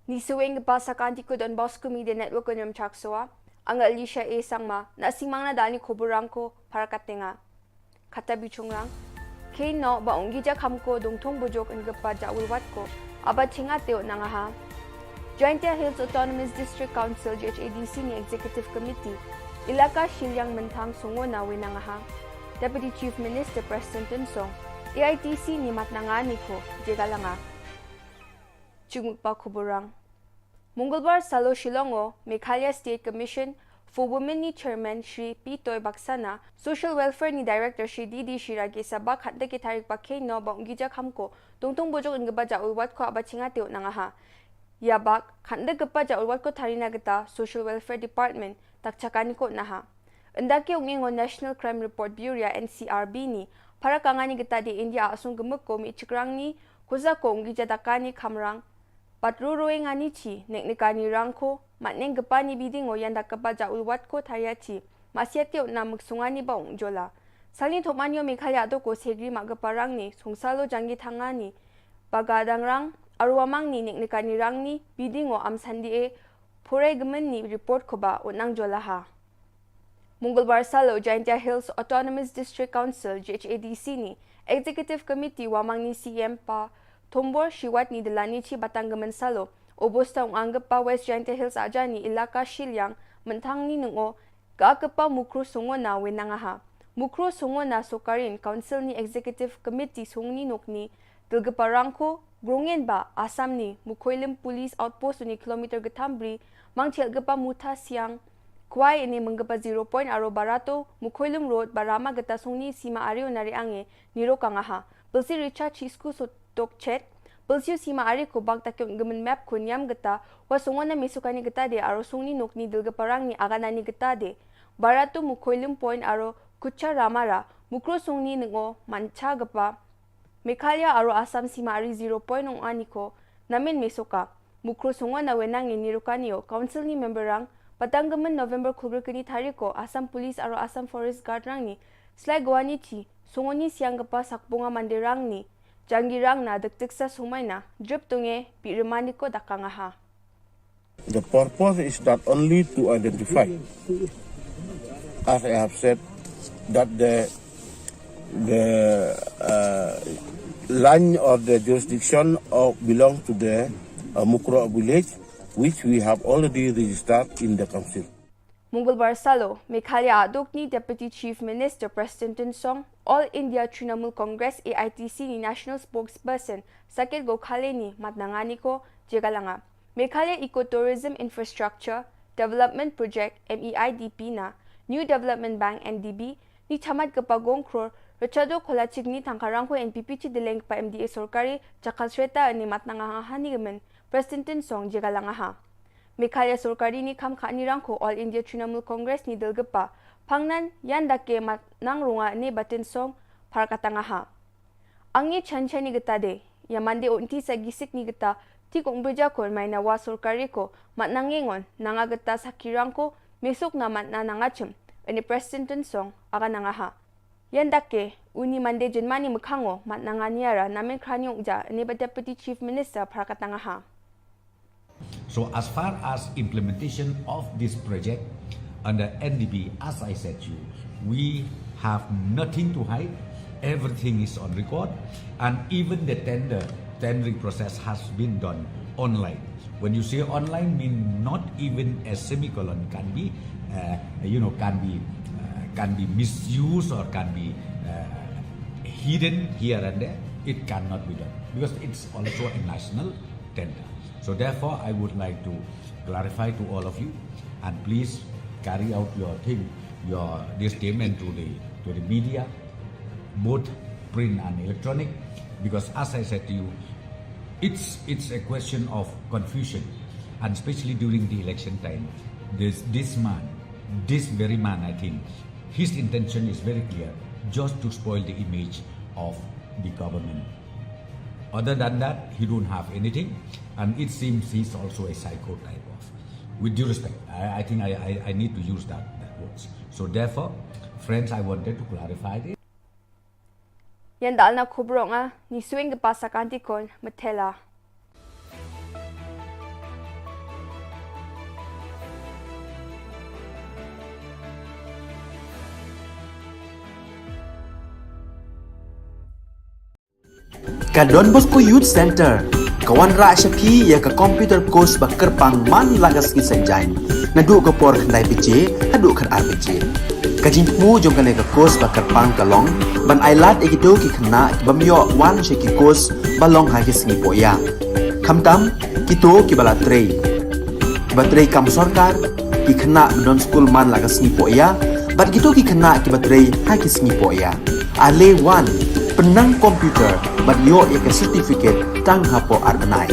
Ni saweng ka ba sa ka anti ko Don Bosco Media Network ko nyam chak soa. Anga Alicia A Sangma, na singmang na dal ni khubur rang ko, para kat tenga. Kata bichung rang. Kei no ba ong gija kham ko dong thong bujok en gepa ja ulwat ko. Aba chinga teo nanga ha. Jaintia Hills Autonomous District Council, J H A D C ni Executive Committee. Ilaka Shiliang Menthang Songo na we nanga ha. Deputy Chief Minister Prestone Tynsong. A I T C ni mat nanga ni ko, jegalanga. Chungpa khubur rang. Mongolbar salo Shillong o, Meghalaya State Commission for Women ni Chairman Shri P Toy Baksana, Social Welfare ni Director Shri D D Shira ke sabak hat da ke tarik ba kei no ba ong gija kham ko, tong tong bojok en gepa ja ulwat ko aba chinga teo nanga ha. Ya bak, hat da gepa ja ulwat ko tharina geta Social Welfare Department, tak chakani ko naha. Enda ke ong engo National Crime Report Bureau ya N C R B ni, para kangani geta de India asung gemuk ko mi chikrang ni, kusa ko ong gija dakani khamrang, Pat ru ruweng ani chi, nek nek ani rang ko, mat neng gepa ni biding o yan dak kepa ja ulwat ko tharia chi, ma sia teo na mek sungani ba ung jola. Salni thok man yo Meghalaya do ko segri mak gepa rang ni, sung salo janggi thangani. Baga dang rang, arwa mang ni nek nek ani rang ni, biding o am sandi e, pore gemen ni report ko ba, unang jola ha. Mongolbar salo Jaintia Hills Autonomous District Council, J H A D C ni Executive Committee wamang ni C M pa Thombor Shiwat ni delani chi batang gemen salo. Obosta ung anggepa West Jaintia Hills aja ni ilaka Shiliang, Menthang ni nungo, ka kepa Mukro Songo na wenang aha. Mukro Songo na sokarin Council ni Executive Committee song ni nok ni, Dulgepa rangko, grungen ba, Assam ni, Mukhoilim Police Outpost ni kilometer getham bri, mangchel gepa Mutha Siang, kwai ini menggepa zero point aro Barato, Mukhoilim Road, Barama geta sungni sima ario nari ange, niro kangaha. Pelsi Richard Chisku sotok chet, pelsiu sima ari ko bak takyong gemen map ko niam geta, wa sungona mesukani geta de, aro sungni nokni Dulgepa rang ni aganani geta de. Barato Mukhoilim Point aro Kucha Ramara, Mukro sungni nengo, mancha gepa, Meghalaya aro Assam sima ari zero point ong ani ko, namen mesoka. Mukro songo na wenang ini rukani o, Council ni member rang, patang gemen November khubru kini tari ko, Assam Police aro Assam Forest Guard rang ni, slai goani chi, songo ni siang gepa sakbunga mande rang ni, janggi rang na dek dek sa sumai na, drip tunge, bi remani ko dakang aha. The purpose is not only to identify, as I have said, that the, the, uh, Land or the jurisdiction of belong to the uh, Mukroh village, which we have already registered in the council. Mongolbar salo, Meghalaya aduk ni Deputy Chief Minister Prestone Tynsong, All India Trinamool Congress A I T C ni National Spokesperson Saket Gokhale ni matnanga ni ko jega langa. Meghalaya Ecotourism Infrastructure Development Project M E I D P na New Development Bank N D B ni chamat kepagong kror rechado kola chikni tangkarang ko N P P chi deleng pa M D A sorkari jakal shreta ni matnanga ha ni gemen Prestone Tynsong jega langa ha. Meghalaya sorkari ni kham kha ni rangko All India Trinamool Congress ni delgepa phangnan yan dake mat nang runga ni ba Tynsong phar katanga ha. Angi chan chan ni geta de, ya mande unti sa gisik ni geta ti kong beja kon mai na wa sorkari ko mat nang ngon nanga geta sakirang ko mesuk na mat na nanga chem, ini Prestone Tynsong aga nanga ha. Yan dake uni mande jenmani mekhango mat nanga niara namen krani ungja ini ba Deputy Chief Minister phar katanga ha. So as far as implementation of this project under N D B, as I said to you, we have nothing to hide. Everything is on record, and even the tender, tendering process has been done online. When you say online, mean not even a semicolon can be, uh, you know, can be uh, can be misused or can be uh, hidden here and there. It cannot be done because it's also a national tender. So therefore, I would like to clarify to all of you, and please carry out your thing, your this statement to the to the media, both print and electronic, because as I said to you, it's it's a question of confusion, and especially during the election time, this this man, this very man, I think, his intention is very clear, just to spoil the image of the government. Other than that, he don't have anything, and it seems he's also a psycho type of. With due respect, I, I think I, I, I need to use that, that words. So therefore, friends, I wanted to clarify this. Yan dalna khubronga ni swing ke pasa kantikon metela. Ka Don Bosco Youth Center ka wanrah sha phi ïa ka computer course ba kyrpang man la ka sngi Saitjaiñ, naduh ka por khyndai baje haduh khatar baje. Ka jingthmu jong kane ka course ba kyrpang ka long ban ailad ïa kito ki khynnah ki bym ïoh wan sha ki course ba long ha ki sngi pohïa. Khamtam kito kiba la trei, kiba trei kam sorkar, ki khynnah ba don skul man la ka sngi pohïa, bad kito ki khynnah kiba trei ha ki sngi pohïa. Ale wan, pynnang computer bad ïoh ïa ka certificate tang hapoh ar bnai.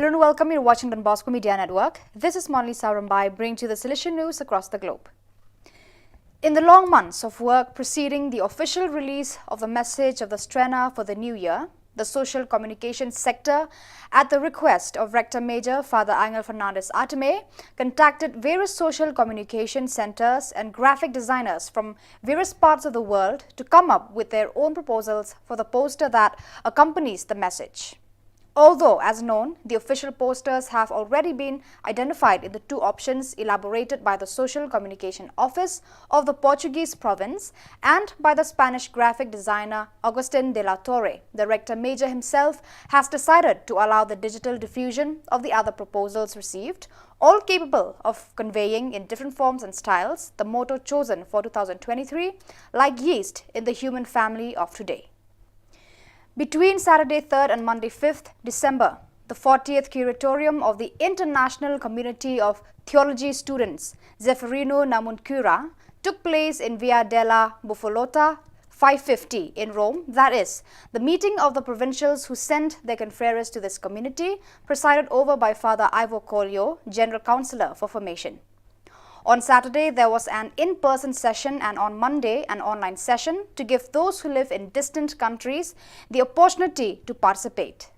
Hello and welcome. You're watching Don Bosco Media Network. This is Monlisa Rambai, bringing to you the Salesian news across the globe. In the long months of work preceding the official release of the message of the Strena for the new year, the social communication sector, at the request of Rector Major Father Angel Fernandez Atame, contacted various social communication centers and graphic designers from various parts of the world to come up with their own proposals for the poster that accompanies the message. Although, as known, the official posters have already been identified in the two options elaborated by the Social Communication Office of the Portuguese province and by the Spanish graphic designer Agustin de la Torre, the Rector Major himself has decided to allow the digital diffusion of the other proposals received, all capable of conveying in different forms and styles the motto chosen for two thousand twenty-three, like yeast in the human family of today. Between Saturday third and Monday fifth December, the fortieth Curatorium of the International Community of Theology Students, Zeffirino Namuncurra, took place in Via della Buffoletta five fifty in Rome, that is, the meeting of the provincials who sent their confreres to this community, presided over by Father Ivo Collio, General Councillor for Formation. On Saturday, there was an in-person session, and on Monday, an online session to give those who live in distant countries the opportunity to participate.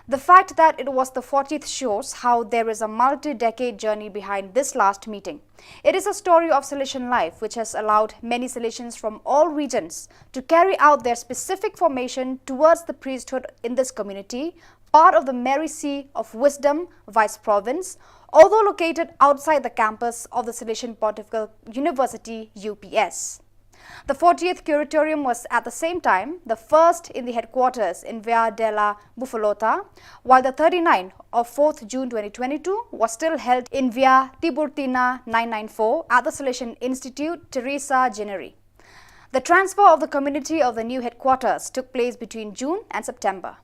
The fact that it was the fortieth shows how there is a multi-decade journey behind this last meeting. It is a story of Salesian life which has allowed many Salesians from all regions to carry out their specific formation towards the priesthood in this community, part of the Mary Seat of Wisdom Vice Province, although located outside the campus of the Salesian Pontifical University, U P S. The fortieth Curatorium was at the same time the first in the headquarters in Via della Buffoletta, while the thirty-ninth of fourth June twenty twenty-two was still held in Via Tiburtina nine nine four at the Salesian Institute Teresa Gennari. The transfer of the community of the new headquarters took place between June and September.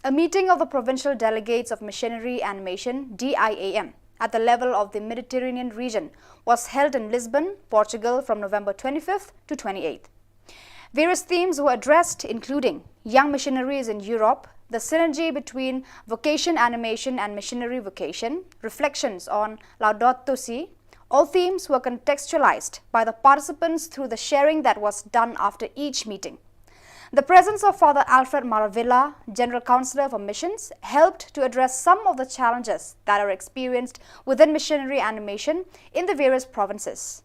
A meeting of the Provincial Delegates of Missionary Animation, D I A M, at the level of the Mediterranean region was held in Lisbon, Portugal, from November twenty-fifth to twenty-eighth. Various themes were addressed, including young missionaries in Europe, the synergy between vocation animation and missionary vocation, reflections on Laudato Si. All themes were contextualized by the participants through the sharing that was done after each meeting. The presence of Father Alfred Maravilla, General Councillor for Missions, helped to address some of the challenges that are experienced within missionary animation in the various provinces.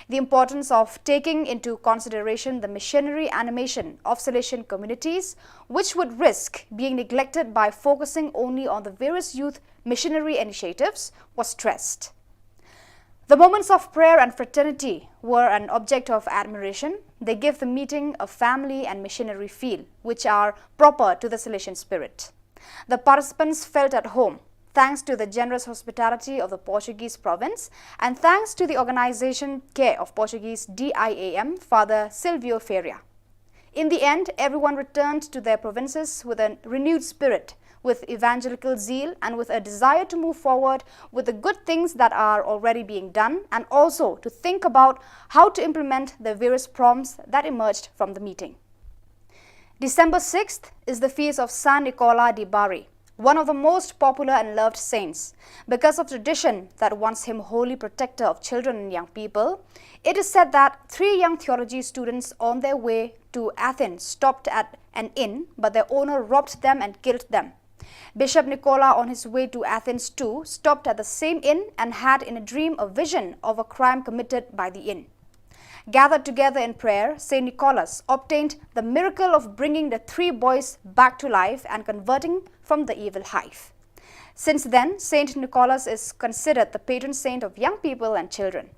The importance of taking into consideration the missionary animation of Salesian communities, which would risk being neglected by focusing only on the various youth missionary initiatives, was stressed. The moments of prayer and fraternity were an object of admiration. They give the meeting a family and missionary feel, which are proper to the Salesian spirit. The participants felt at home, thanks to the generous hospitality of the Portuguese province and thanks to the organization care of Portuguese D I A M, Father Silvio Ferreira. In the end, everyone returned to their provinces with a renewed spirit, with evangelical zeal, and with a desire to move forward with the good things that are already being done, and also to think about how to implement the various prompts that emerged from the meeting. December sixth is the feast of San Nicola di Bari, one of the most popular and loved saints. Because of tradition that wants him holy protector of children and young people, it is said that three young theology students on their way to Athens stopped at an inn, but their owner robbed them and killed them. Bishop Nicola, on his way to Athens too, stopped at the same inn and had in a dream a vision of a crime committed by the inn. Gathered together in prayer, Saint Nicholas obtained the miracle of bringing the three boys back to life and converting from the evil hive. Since then, Saint Nicholas is considered the patron saint of young people and children.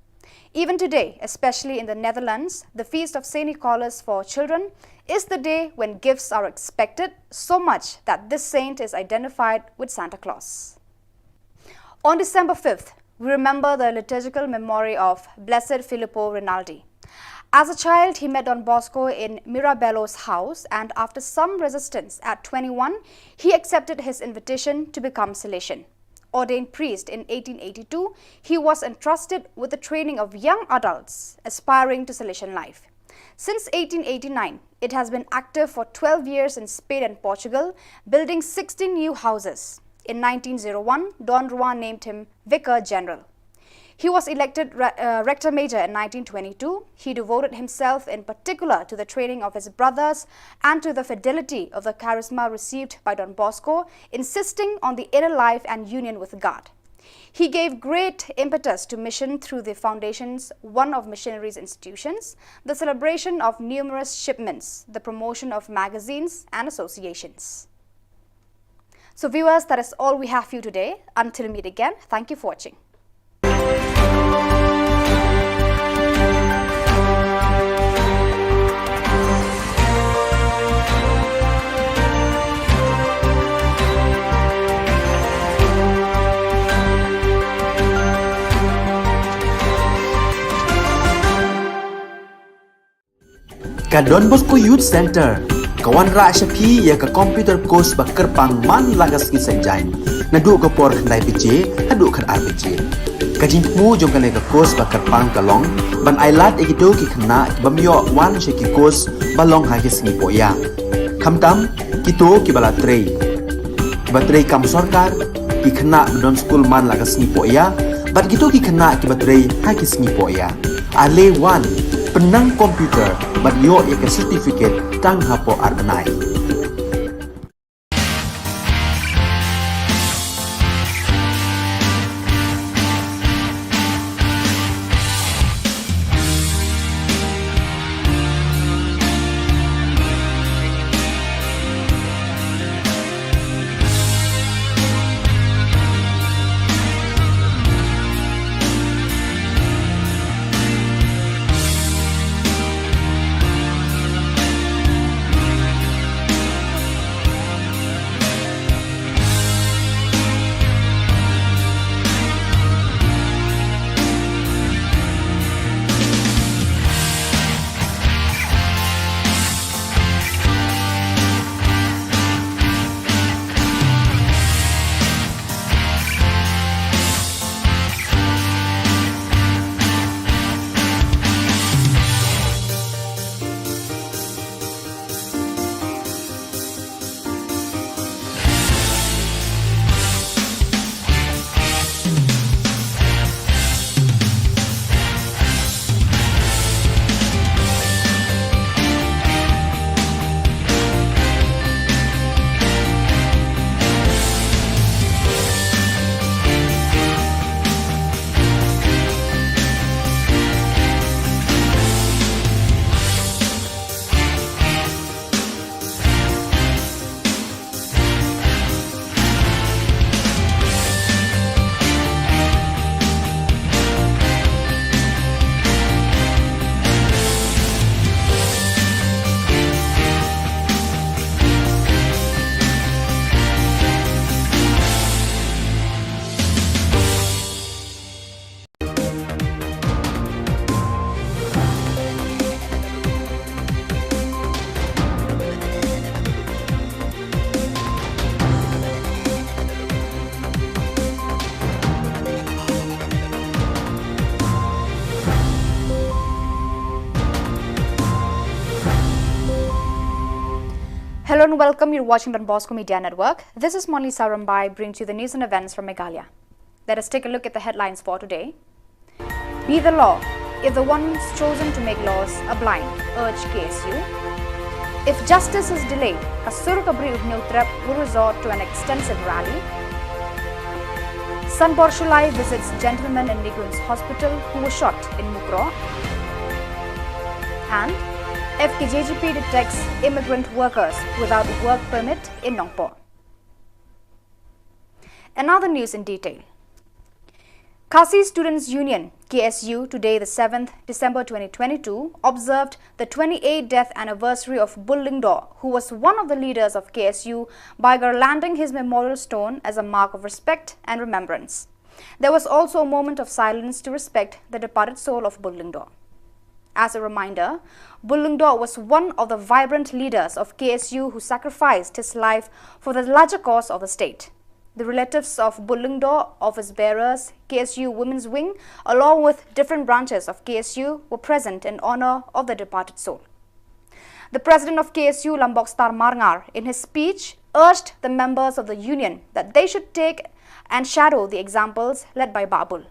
Even today, especially in the Netherlands, the feast of Saint Nicholas for children is the day when gifts are expected, so much that this saint is identified with Santa Claus. On December fifth, we remember the liturgical memory of Blessed Filippo Rinaldi. As a child, he met Don Bosco in Mirabello's house, and after some resistance, at twenty-one, he accepted his invitation to become Salesian. Ordained priest in eighteen eighty-two, he was entrusted with the training of young adults aspiring to Salesian life. Since eighteen eighty-nine, it has been active for twelve years in Spain and Portugal, building sixteen new houses. In nineteen oh one, Don Roi named him Vicar General. He was elected re- uh, Rector Major in nineteen twenty-two. He devoted himself in particular to the training of his brothers and to the fidelity of the charisma received by Don Bosco, insisting on the inner life and union with God. He gave great impetus to mission through the foundations, one of missionaries' institutions, the celebration of numerous shipments, the promotion of magazines and associations. So, viewers, that is all we have for you today. Until we meet again, thank you for watching. Ka Don Bosco Youth Centre ka wanrah sha phi ïa ka computer course ba kyrpang man la ka sngi Saitjaiñ, naduh ka por khyndai baje haduh khatar baje. Ka jingthmu jong kane ka course ba kyrpang ka long ban ailad ïa kito ki khynnah ki bym ïoh wan sha ki course ba long ha ki sngi pohïa. Khamtam kito kiba la trei, kiba trei kam sorkar, ki khynnah ba don skul man la ka sngi pohïa, bad kito ki khynnah kiba trei ha ki sngi pohïa. Ale wan, pynnang computer bad ïoh ïa ka certificate tang hapoh ar bnai. Hello and welcome. You're watching Don Bosco Media Network. This is Monlisa Rambai, bringing to you the news and events from Meghalaya. Let us take a look at the headlines for today. Be the law. If the ones chosen to make laws are blind, urge K S U. If justice is delayed, ka sur ka bri u Hynñiewtrep will resort to an extensive rally. Sanbor Shullai visits gentleman in Nikuen's hospital who was shot in Mukroh. And F K J G P detects immigrant workers without work permit in Nongpoh. Another news in detail. Khasi Students Union, K S U, today, the seventh December twenty twenty-two, observed the twenty-eighth death anniversary of Bull Lyngdoh, who was one of the leaders of K S U, by garlanding his memorial stone as a mark of respect and remembrance. There was also a moment of silence to respect the departed soul of Bull Lyngdoh. As a reminder, Bull Lyngdoh was one of the vibrant leaders of K S U who sacrificed his life for the larger cause of the state. The relatives of Bull Lyngdoh, office bearers, K S U Women's Wing, along with different branches of K S U, were present in honor of the departed soul. The president of K S U, Lambokstar Marngar, in his speech, urged the members of the union that they should take and shadow the examples led by Babul.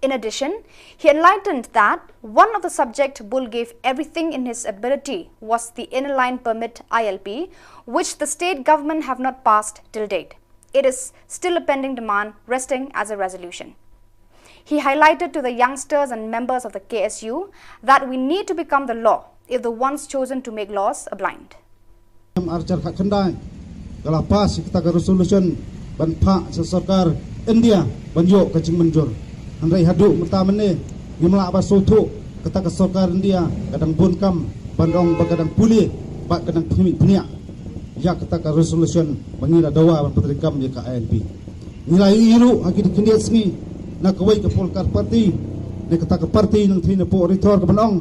In addition, he enlightened that one of the subject Bull gave everything in his ability was the Inner Line Permit I L P, which the state government have not passed till date. It is still a pending demand resting as a resolution. He highlighted to the youngsters and members of the K S U that we need to become the law if the ones chosen to make laws are blind. Em archar khat khyndai ka la pass ïa kata ka resolution ban phah sha sorkar India ban ïoh ka jingmynjur. Hynrei haduh mynta mynne ngim lah ba sngewthuh kata ka sorkar India ka dang bun kam ban ong ba ka dang pule bad ka dang phniah phniah ïa kata ka resolution ba ngi la dawa ban pyntreikam ïa ka I L P. Ngi la ïohi ruh ha ki khyndiat sngi na kawei ka political party ne kata ka party nangthie napoh Ri Thor ka ban ong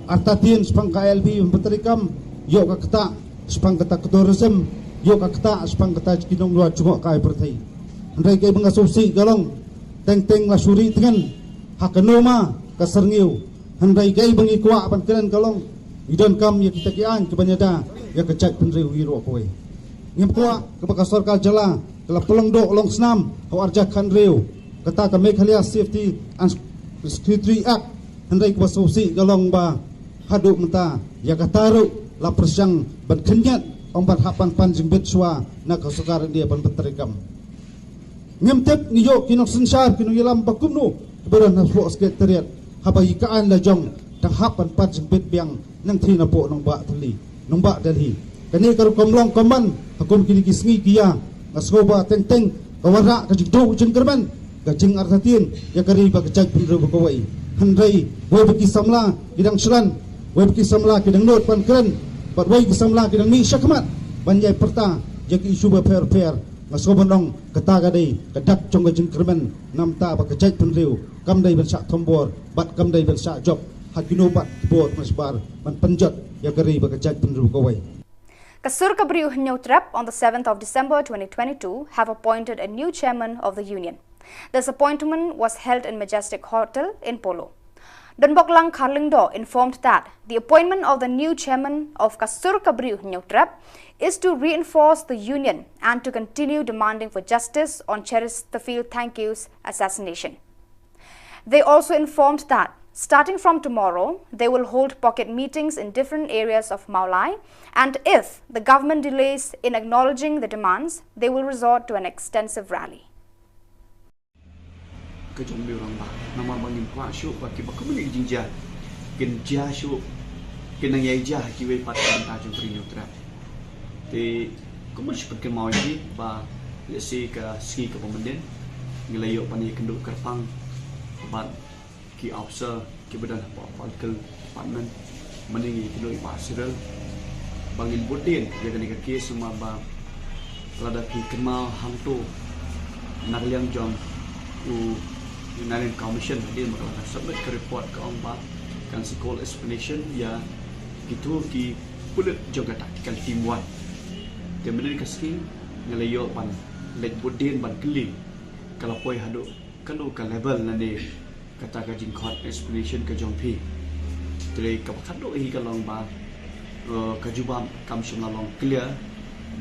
artatien shaphang ka I L P ban pyntreikam ïoh ka ktah shaphang kata ka tourism ïoh ka ktah shaphang kata ki nongluar jngohkai pyrthei. Hynrei kaei ba nga sngewsih ka long teng teng la shu ri tngen ha kano ma ka syrngiew. Hynrei kaei ba ngi kwah ban kren ka long ngi donkam ïa kita ki aiñ kiban ïada ïa ka jaitbynriew hi ruh kawei. Ngim kwah kaba ka sorkar jylla ka la pynlong doh long snam ha u arhajar khathynriew kata ka Meghalaya Safety and Security Act. Hynrei kaba sngewsih ka long ba haduh mynta ïa kata ruh la pyrshang ban khyndiat ong ban hap ban pan jingbit shuwa na ka sorkar India ban pyntreikam. Ngim tip ngi ïoh ki nongsynshar ki nongïalam ba kumno kiba don hapoh Secretariat haba ïa ka aiñ la jong dang hap ban pan jingbit biang nangthie napoh nongbah Delhi, nongbah Delhi. Kane ka rukom long kumban ha kum kine ki sngi ki ïa nga sngew ba teng teng ka wanrah ka jingduh jingkyrmen ka jingartatien ïa ka ri bad ka jaitbynriew ba kawei. Hynrei wei ba ki samla ki dang shlan, wei ba ki samla ki dang nud ban kren bad wei ki samla ki dang mih shakhmat ban ïai pyrta ïa ki issue bapher bapher. Nga sngew ban ong kata ka dei ka dak jong ka jingkyrmen namar ba ka jaitbynriew kam dei ban shah thombor bad kam dei ban shah jop ha kino pat ki bor ban shah ban pynjot ïa ka ri bad ka jaitbynriew kawei. Ka Sur ka Briew Hynñiewtrep on the seventh of December twenty twenty-two have appointed a new chairman of the union. This appointment was held in Majestic Hotel in Polo. Donboklang Kharlyngdoh informed that the appointment of the new chairman of ka Sur ka Briew Hynñiewtrep is to reinforce the union and to continue demanding for justice on Cheristerfield Thangkhew's assassination. They also informed that starting from tomorrow, they will hold pocket meetings in different areas of Mawlai, and if the government delays in acknowledging the demands, they will resort to an extensive rally. Ka jong Miu Rangbah namar ba ngim kwah shuh ba kiba kumne ki jingjia kin jia shuh, kin nang ïai jia ha kiwei pat ka bynta jong ka Ri Hynñiewtrep. Te kumno shu pynkynmaw ïa phi ba lehse ka sngi kaba mynnin ngi la ïoh ban ïakynduh kyrpang bad ki officer kiba don hapoh political department. Mynne ngi ïakynduh ïa i Bah Cyril ba ngin bud dien ïa kane ka case namar ba lada phi kynmaw hangto na ka liang jong u Inner Line Commission hadien ba ka la submit ka report ka ong ba kan sa call explanation ïa kito ki pulit jong ka tactical team one. Te mynne ka sngi ngi la ïoh ban leit bud dien ban kylli ka la poi haduh kano ka level lane kata ka jingkhot explanation ka jong phi. Te kaba khatduh hi ka long ba, eh, ka jubab kam shym la long clear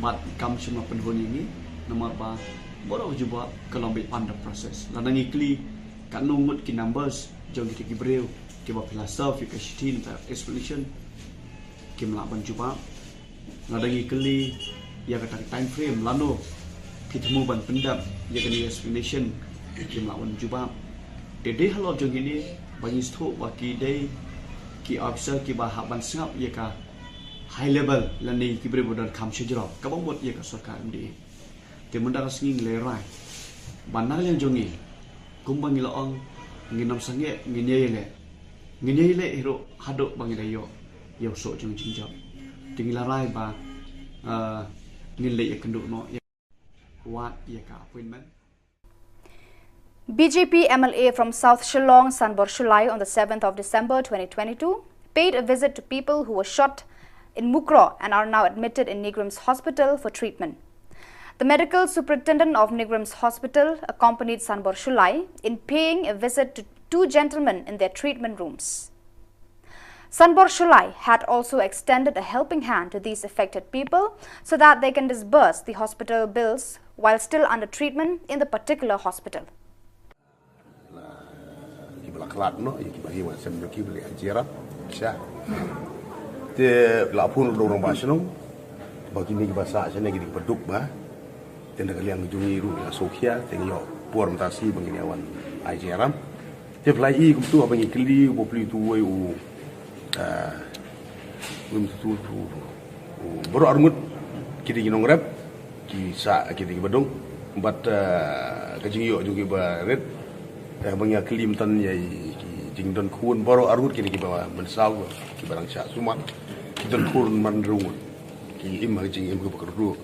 bad kam shym la pynhun ïa ngi namar ba baroh ka jubab ka long beit under process. Lada ngi kylli katno ngut ki numbers jong kita ki briew kiba phi la serve ïa ka shithi ne ka explanation, kim lah ban jubab. Lada ngi kylli ïa kata ka time frame lano phi thmu ban pyndep ïa kane ka explanation, kim lah ban jubab. Te dei halor jong kine ba ngi sngewthuh ba ki dei ki officer kiba hap ban sngap ïa ka high level lane ki briew ba don kam shajrong kaba mut ïa ka sorkar M D A. Te mynta ka sngi ngi la rai ba na ka liang jong ngi kumba ngi la ong, ngin ym sangeh, ngin ïai leh, ngin ïai leh hi ruh haduh ba ngi la ïoh ïa u soh jong jingjop. Te ngi la rai ba, ah, ngin leit ïakynduh noh ïa, wad ïa ka appointment. B J P M L A from South Shillong, Sanbor Shullai, on the seventh of December twenty twenty-two, paid a visit to people who were shot in Mukroh and are now admitted in NEIGRIHMS Hospital for treatment. The medical superintendent of NEIGRIHMS Hospital accompanied Sanbor Shullai in paying a visit to two gentlemen in their treatment rooms. Sanbor Shullai had also extended a helping hand to these affected people so that they can disburse the hospital bills while still under treatment in the particular hospital. Kiba la khlad noh ïa kiba hi wan sem jong ki ba la ïa jia rap sha. Te la phone ruh da u rangbah shnong ba kine kiba sah shane ki dei kiba duk ba. Te na ka liang jong ngi ruh ngi la sngewkhia te ngi ïoh por mynta shi ba ngin ïa wan ai jia rap. Te phi la i kumtu haba ngi kylli u bapli utu uwei u Ah, ngim tu tu baroh arngut ki dei ki nongrep, ki sah ki dei kiba duk. Bad ka jingïoh jong ki barit, eh, ba ngi ïa kylli mynta ïa ki jingdon khun baroh arngut ki dei kiba mynsaw, kiba dang shah sumar, ki don khun man rung, ki im ha ka jingim kaba kyrduh.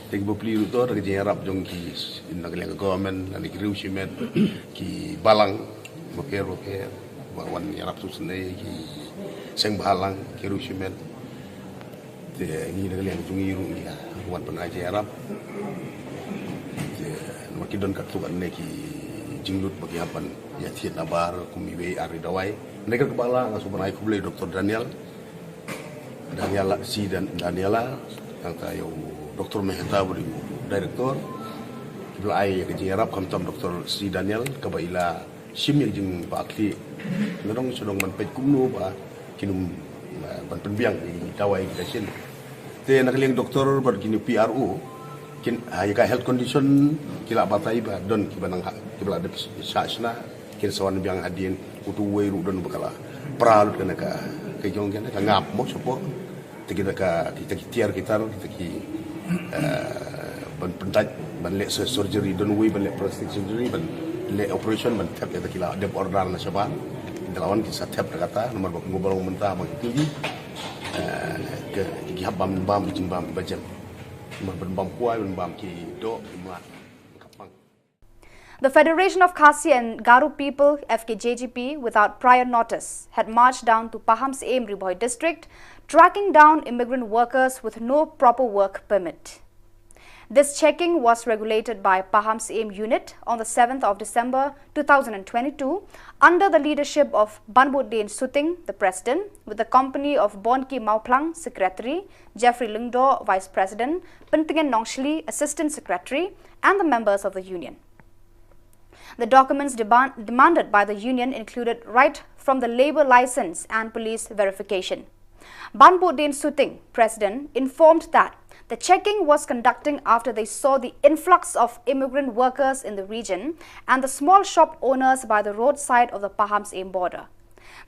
Te ki bapli ruh to da ka jingïarap jong ki, na ka liang ka government, lane ki riew shimet, ki balang bapher bapher ba wan ïarap sngewsynei, ki seng bhalang, ki riew shimet. Te ngi na ka liang jong ngi ruh ngi wan pynai jingïarap. Te namar ki don katto katne ki jinglut ba ki hap ban ïa thied nabar kum iwei ar ri dawai. Hynrei kaba lah nga sngewbha ban ai khublei Doctor Daniel Daniela, C. Dan-, Daniela, nangta ïa u Doctor Mehta bad u Director. Kiba la ai ïa ka jingïarap khamtam Doctor C. Daniel kaba i la shim ïa ka jingbakla. Nga dang shu dang ban peit kumno ba kin ym, eh, ban pynbiang ïa ki dawai kita shin. Te na ka liang doctor bad kine P R O kin, ha, ïa ka health condition ki la batai ba don kiba nang ha, kiba la dep shah shna. Kin sa wan biang hadien, utu uwei ruh don ba ka la pra lut kane ka, ka jong kane ka ngap mo shapoh. Te kita ka, kita ki tiar ki tar, kita ki, eh, ban pyndait, ban leh sur-, surgery, don uwei ban leh plastic surgery, ban leh operation, ban thep ïa kita ki la dep order na shabar. Kita la wan ki sa thep da kata, namar ba kumba long mynta ba ki, eh, ki, ki hap bam, bam, ki jingbam, ba jem. Namar ban bam kwai, ban bam ki doh, ki mlak, ka pang. The Federation of Khasi and Garo People, F K J G P, without prior notice, had marched down to Pahamsyiem, Ri Bhoi District, tracking down immigrant workers with no proper work permit. This checking was regulated by Pahamsyiem Unit on the seventh of December two thousand and twenty-two, under the leadership of Banbudin Suting, the President, with the company of Bonki Mawphlang, Secretary, Jeffrey Lyngdoh, Vice President, Pyntngen Nongshli, Assistant Secretary, and the members of the union. The documents deban-, demanded by the union included right from the labour licence and police verification. Banbudin Suting, President, informed that the checking was conducting after they saw the influx of immigrant workers in the region and the small shop owners by the roadside of the Pahamsyiem border.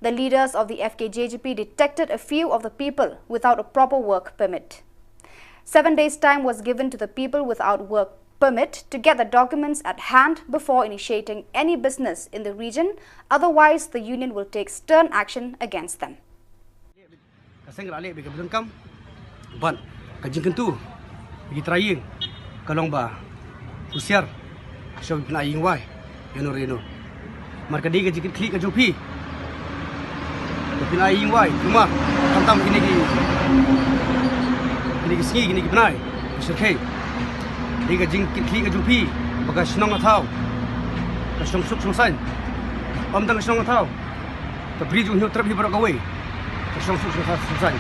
The leaders of the F K J G P detected a few of the people without a proper work permit. Seven days' time was given to the people without work permit to get the documents at hand before initiating any business in the region, otherwise the union will take stern action against them. Ka seng ka la leh bad kaba donkam bad ka jingkyntu bad ki trai ïing ka long ba husiar, shuwa ba phin ai ïing wai ïano re ïano. Namar ka dei ka jingkitkhlieh ka jong phi ba phin ai ïing wai, kumba khamtam kine ki, kine ki sngi, kine ki bnai ba shyrkhei. Dei ka jingkitkhlieh ka jong phi ba ka shnong ka thaw ka shong suk shong saiñ. Ym tang ka shnong ka thaw, ka Bri jong u Hynñiewtrep hi baroh kawei ka shong suk shong saiñ.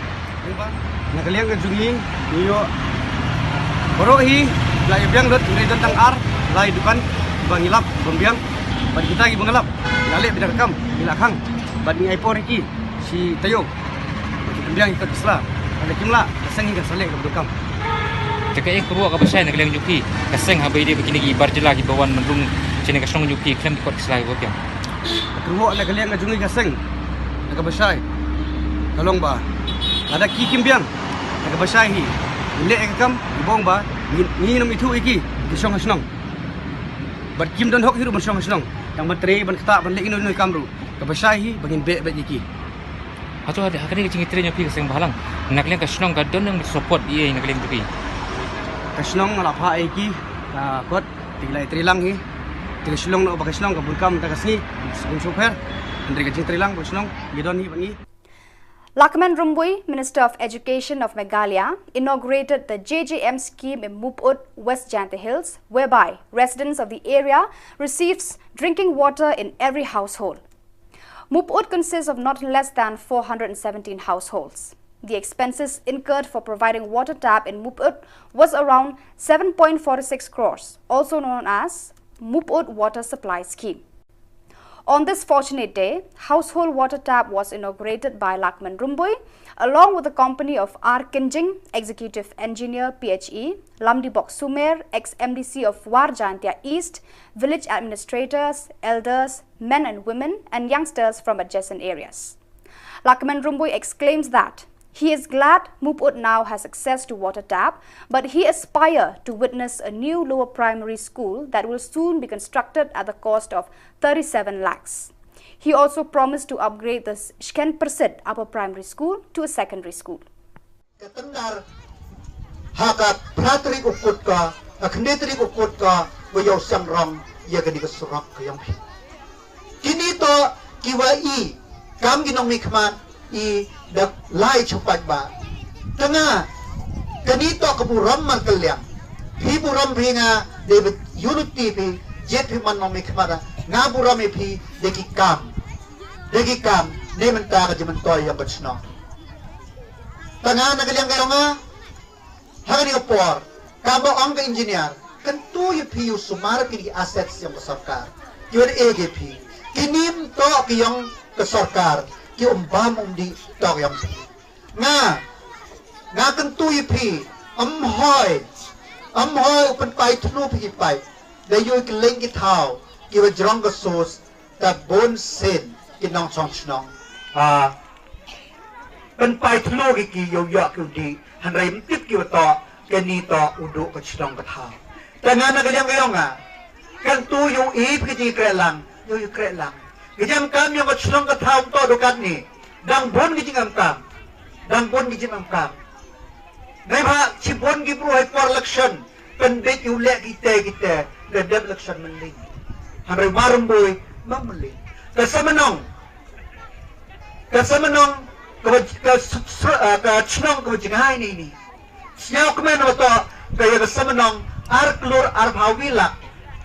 Na ka liang ka jong ngi, ngi ïoh baroh hi la ïa biang lut, ngi don tang ar lai dukan ba ngi lap ban biang. Bad kita kiba ngi lap ngi la leh beit da ka kam, ngi la khang bad ngi ai por ïa ki shi taïew. Ki pynbiang ïa ka kot ka sla. Lada kim lah, ka seng hi kan sa leh kaba donkam. Te kaei ka kyrwoh kaba shai na ka liang jong phi, ka seng, haba ïadei bad kine ki bar jylla kiba wan ban rung shane ka shnong jong phi khlem ki kot ki sla kiba biang? Ka kyrwoh na ka liang ka jong ngi ka seng, na kaba shai ka long ba lada ki kim biang, na kaba shai hi, ngi leh ïa ka kam, ngi ong ba ngi, ngin ym ithuh ïa ki, ki shong ha shnong. Bad kim don hok hi ruh ban shong ha shnong, tang ban trei, ban ktah, ban leh ino ino i kam ruh. Kaba shai hi ba ngin beh beit ïa ki. Hato ha kane ka jingïatrei jong phi ka seng bhalang, na ka liang ka shnong ka don nang support ïa na ka liang jong phi? Ka shnong nga la phah ïa ki ka kot, te ki la ïatrei lang hi. Te ka shnong noh ba ka shnong ka bun kam da ka sngi, sngewpher. Hynrei ka jingtrei lang ba ka shnong ngi don hi bad ngi. Lahkmen Rymbui, Minister of Education of Meghalaya, inaugurated the J J M scheme in Mopud, West Jaintia Hills, whereby residents of the area receives drinking water in every household. Mup'ut consists of not less than four hundred and seventeen households. The expenses incurred for providing water tap in Mup'ut was around seven point four six crores, also known as Mup'ut Water Supply Scheme. On this fortunate day, household water tap was inaugurated by Lakman Rymbui, along with the company of R Kynjing, Executive Engineer, P H E, Lamdibok Sumer, ex-M D C of War Jaintia East, village administrators, elders, men and women, and youngsters from adjacent areas. Lakman Rymbui exclaims that he is glad Mup'ut now has access to water tap, but he aspire to witness a new lower primary school that will soon be constructed at the cost of thirty-seven lakhs. He also promised to upgrade the Shken Persit Upper Primary School to a secondary school. Ka tendar ha ka phra tarik u Kut ka, ka khyndai tarik u Kut ka, ba ïoh seng rong ïa kane ka surok ka ïong phi. Kine to kiwa i kam ki nongmihkhmat i da lai chupat ba. Tanga kane to ka burom markylliang. Phi burom phi nga dei ba unity phi, jied phi man nongmihkhmat, nga burom ïa phi da ki kam. Da ki kam ne mynta ka jingmyntoi ïong ka chnong. Tanga na ka liang ka ïong nga, ha kane ka por, kaba ong ka engineer, kyntu ïa phi u sumar kine ki assets ïong ka sorkar. Ïa u e ïa phi. Kine to ki ïong ka sorkar, ki um bam um dih to ki ïong phi. Nga, nga kyntu ïa phi, ym hoi, ym hoi u pynpai thlu phi ki paip, da ïoh ki leng ki thaw, ki wa jrong ka sos, ta bun sien ki nongchong chnong. Ha. Pynpai thlu ki ki ïoh ïoh ki u dih, hynrei ym tip ki wa to, kane to u duh ka chnong ka thaw. Tanga na ka liang ka ïong nga. Kyntu ïoh i phi ki kreh lang, ïoh i kreh lang. Ka jam kam ïong ka chnong ka thaw to duh katne. Dang bun ki jingam kam. Dang bun ki jingam kam. Nai ba chi bun ki bru hai por election. Pynbeit ïa u leh kite kite, da dep election mynlin. Hynrei Rymbui, ma mynlin. Ka Samanong. Ka Samanong, ka ba, ka s-, s-, ah, ka chnong ka ba jngai ni ni. Sñiaw kmen wa to, ka ïa ka Samanong, ar klur ar phaw wi lak.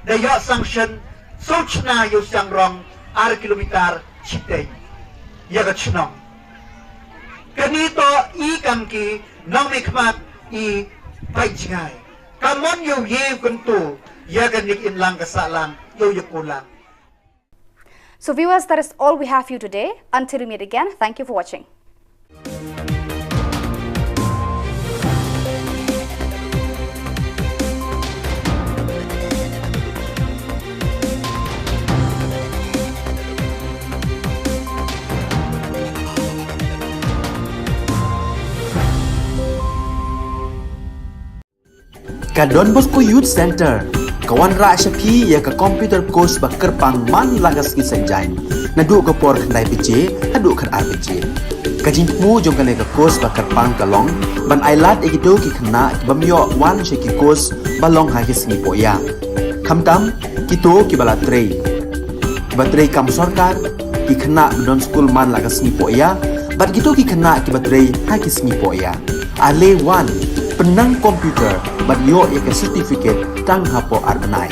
Da ïoh sanction, so chna ïa u seng rong, ar kilometer, chiteng. Ïa ka chnong. Kane to, i kam ki, nongmihkhmat, i, pai jngai. Ka mon ïoh ïa u kyntu, ïa ka nik in lang ka sah lang, ïoh ïa ku lang. So viewers, that is all we have for you today. Until we meet again, thank you for watching. Ka Don Bosco Youth Center ka wanrah sha phi ïa ka computer course ba kyrpang man la ka sngi Saitjaiñ, naduh ka por khyndai baje haduh khatar baje. Ka jingthmu jong kane ka course ba kyrpang ka long ban ailad ïa kito ki khynnah ki bym ïoh wan sha ki course ba long ha ki sngi pohïa. Khamtam kito kiba la trei, kiba trei kam sorkar, ki khynnah ba don skul man la ka sngi pohïa, bad kito ki khynnah kiba trei ha ki sngi pohïa. Ale wan, pynnang computer, bad ïoh ïa ka certificate tang hapoh ar bnai.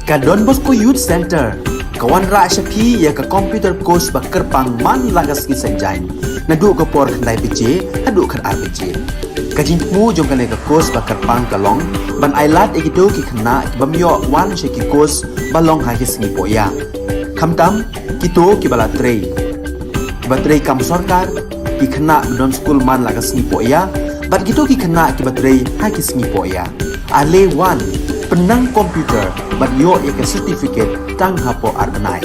Ka Don Bosco Youth Centre ka wanrah sha phi ïa ka computer course ba kyrpang man la ka sngi Saitjaiñ, naduh ka por khyndai baje haduh khatar baje. Ka jingthmu jong kane ka course ba kyrpang ka long ban ailad ïa kito ki khynnah ki bym ïoh wan sha ki course ba long ha ki sngi pohïa, khamtam kito kiba la trei, kiba trei kam sorkar, ki khynnah ba don skul man la ka sngi pohïa bad kito ki khynnah kiba trei ha ki sngi pohïa. Ale wan, pynnang computer bad ïoh ïa ka certificate tang hapoh ar bnai.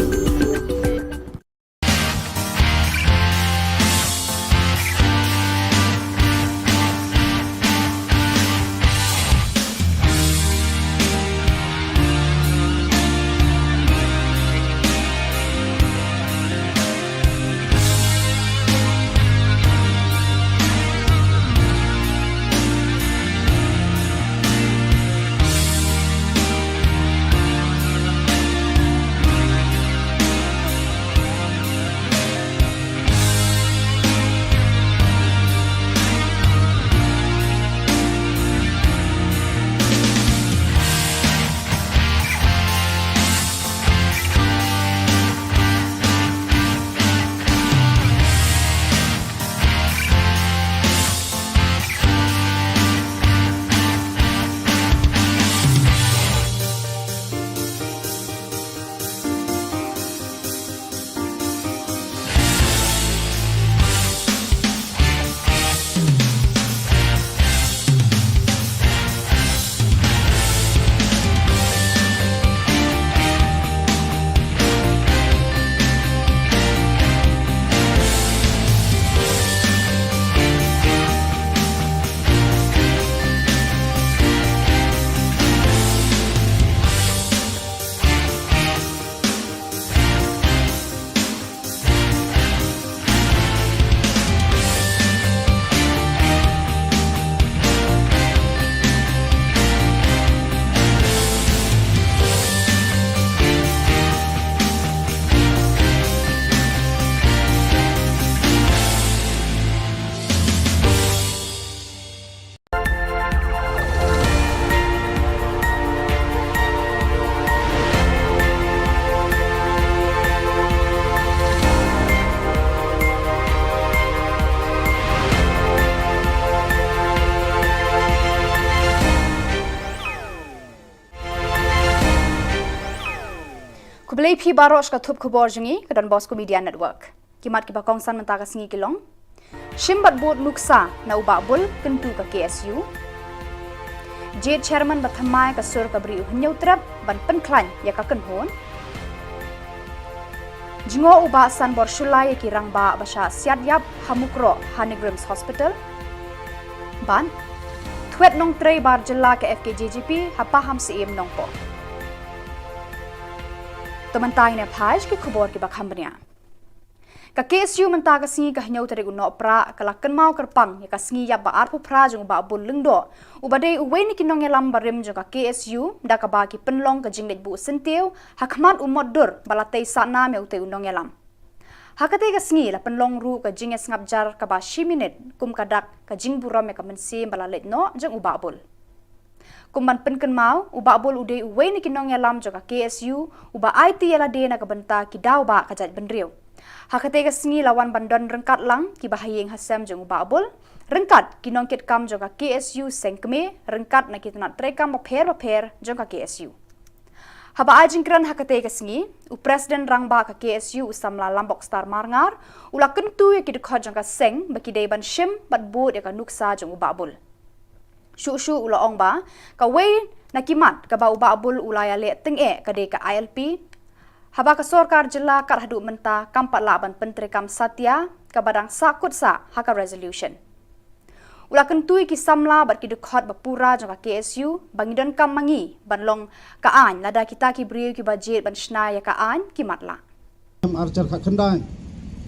Khublei phi baroh sha ka thup khubor jong ngi ka Don Bosco Media Network. Ki mat kiba kongsan mynta ka sngi ki long: Shim bad bud nuksa na u Bah Bul kyntu ka K S U. Jied chairman ba thymmai ka sur ka Bri u Hynñiewtrep ban pynkhlaiñ ïa ka kynhun. Jngoh u Bah Sanbor Shullai ïa ki rangbah ba shah siat ïap ha Mukroh ha NEIGRIHMS Hospital. Bad thwet nongtrei bar jylla ka F K J G P ha Pahamsyiem Nongpoh. To mynta ngin ïa phai sha ki khubor kiba kham bniah. Ka K S U mynta ka sngi ka hynñiew tarik u Nohprah ka la kynmaw kyrpang ïa ka sngi ïap ba arphew phra jong u Bah Bul Lyngdoh, uba dei uwei na ki nongïalam barim jong ka K S U, da kaba ki pynlong ka jingleit buh syntiew ha khmat u mot dur ba la tei sahnam ïa utei u nongïalam. Ha katei ka sngi la pynlong ruh ka jingïasngap jar kaba shi minit kum ka dak ka jingburom ïa ka mynsiem ba la leit noh jong u Bah Bul. Kum ban pynkynmaw, u Bah Bul u dei uwei na ki nongïalam jong ka K S U uba aiti ïa lade na ka bynta ki daw ba ka jaitbynriew. Ha katei ka sngi la wan ban don ryngkat lang kiba ha ïing ha sem jong u Bah Bul, ryngkat ki nongkitkam jong ka K S U seng kmie, ryngkat na ki tnat treikam bapher bapher jong ka K S U. Haba ai jingkren ha katei ka sngi, u President Rangbah ka K S U u samla Lambokstar Marngar u la kyntu ïa ki dkhot jong ka seng ba ki dei ban shim bad bud ïa ka nuksa jong u Bah Bul. Shuh shuh u la ong ba kawei na ki mat kaba u Bah Bul u la ïaleh tyngeh ka dei ka I L P, haba ka sorkar jylla kat haduh mynta kam pat lah ban pyntreikam satia kaba dang sahkut sah ha ka resolution. U la kyntu ïa ki samla bad ki dkhot ba pura jong ka K S U ba ngi donkam ma ngi ban long ka aiñ lada kita ki briew kiba jied ban shna ïa ka aiñ ki matlah. Em, ar hajar khatkhyndai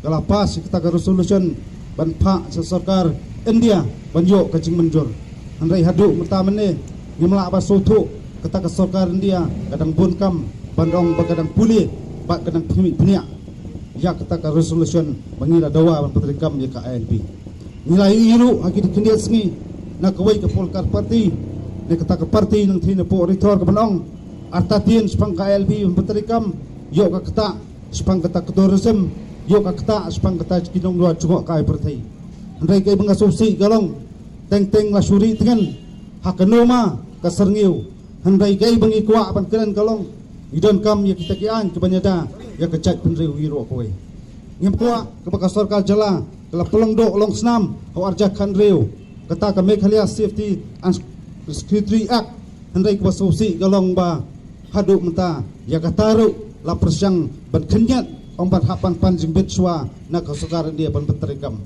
ka la pass ïa kata ka resolution ban phah sha sorkar India ban ïoh ka jingmynjur. Hynrei haduh mynta mynne ngim lah ban sngewthuh, kata ka sorkar India ka dang bun kam ban ong ba ka dang pule bad ka dang phniah ïa kata ka resolution ba ngi la dawa ban pyntreikam ïa ka I L P. Ngi la ïohi ruh ha ki khyndiat sngi na kawei ka political party, na kata ka party nangtei na pdeng Ri Thor, ka ban ong Artatien shaphang ka I L P ban pyntreikam, ïoh ka ktah shaphang kata ka tourism, ïoh ka ktah shaphang kata ki nongluat jngohkai pyrthei. Hynrei kaei ba nga sngewsih ka long, teng teng la shu ri tngen ha kano ma ka syrngiew. Hynrei kaei ba ngi kwah ban kren ka long, ngi donkam ïa kita ki aiñ kiban ïada ïa ka jaitbynriew hi ruh kawei. Ngim kwah kaba ka sorkar jylla ka la pynlong doh long snam ha u arhajar khathynriew, kata ka Meghalaya Safety and Security Act. Hynrei kaba sngewsih ka long ba haduh mynta ïa kata ruh la pyrshang ban khynñiat, ym ban hap ban pan jingbit shuwa na ka sorkar India ban pyntreikam.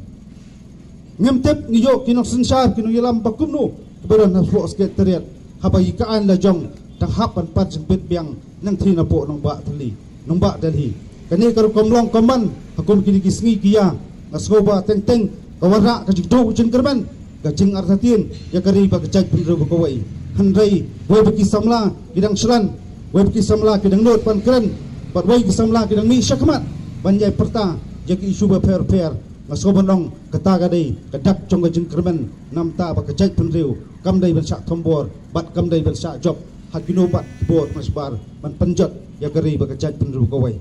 Ngim tip ngi ïoh ki nongsynshar ki nongïalam ba kumno kiba don hapoh Secretariat, haba ïa ka aiñ la jong dang hap ban pan jingbit biang nangthie napoh nongbah Delhi, nongbah Delhi. Kane ka rukom long kumban ha kum kine ki sngi ki ïa, nga sngew ba teng teng ka wanrah ka jingduh jingkyrmen, ka jingartatien ïa ka ri bad ka jaitbynriew ba kawei. Hynrei wei ba ki samla ki dang shlan, wei ba ki samla ki dang nud ban kren, bad wei ki samla ki dang mih shakhmat ban ïai pyrta ïa ki issue bapher bapher. Nga sngew ban ong kata ka dei ka dak jong ka jingkyrmen namar ba ka jaitbynriew kam dei ban shah thombor bad kam dei ban shah jop ha kino pat ki bor mashbar ban pynjot ïa ka ri bad ka jaitbynriew kawei.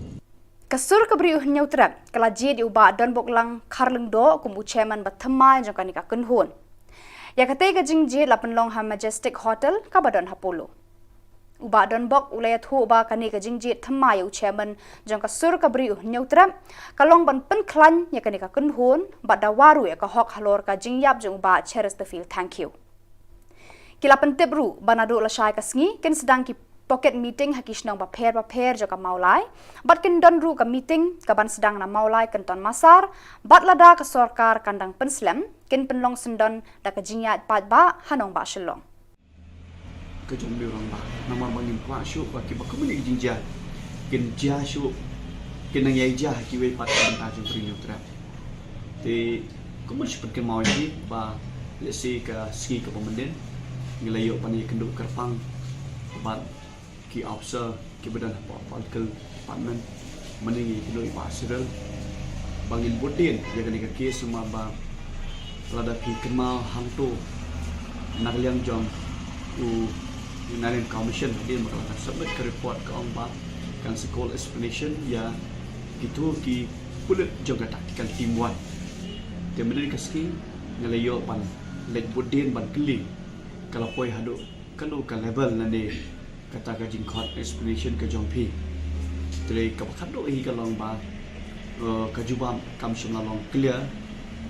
Ka sur ka Bri U Hynñiewtrep ka la jied ïa u Bah Donboklang Kharlyngdoh kum u chairman ba thymmai jong kane ka kynhun. Ïa katei ka jingjied la pynlong ha Majestic Hotel kaba don ha Polo. U Bah Donbok u la ïathuh ba kane ka jingjied thymmai ïa u chairman jong ka sur ka Bri U Hynñiewtrep ka long ban pynkhlaiñ ïa kane ka kynhun bad dawa ruh ïa ka hok halor ka jingïap jong u Bah Chesterfield Thangkhiew. Ki la pyntip ruh ba naduh lashai ka sngi kin sdang ki pocket meeting ha ki shnong bapher bapher jong ka Mawlai, bad kin don ruh ka meeting kaban sdang na Mawlai Kynton Massar, bad lada ka sorkar kan dang pynslem, kin pynlong syndon da ka jingïaid paidbah ha nongbah Shillong. Ka jong u rangbah, namar ba ngim kwah shuh ba kiba kumne ki jingjia kin jia shuh, kin nang ïai jia ha kiwei pat ka bynta jong u Bri U Hynñiewtrep. Te kumno shu pynkynmaw ïa ki ba lehse ka sngi kaba mynnin ngi la ïoh ban ïakynduh kyrpang bad ki officer kiba don hapoh political department, mynne ngi ïakynduh ïa i Bah Cyril ba ngin bud dien ïa kane ka case, namar ba lada phi kynmaw hangto na ka liang jong u Inner Line Commission hadien ba ka la submit ka report ka ong ba kan sa call explanation ïa kito ki pulit jong ka tactical team one. Te mynne ka sngi ngi la ïoh ban leit bud dien ban kylli ka la poi haduh kano ka level lane kata ka jingkhot explanation ka jong phi. Te kaba khatduh hi ka long ba, eh, ka jubab kam shym la long clear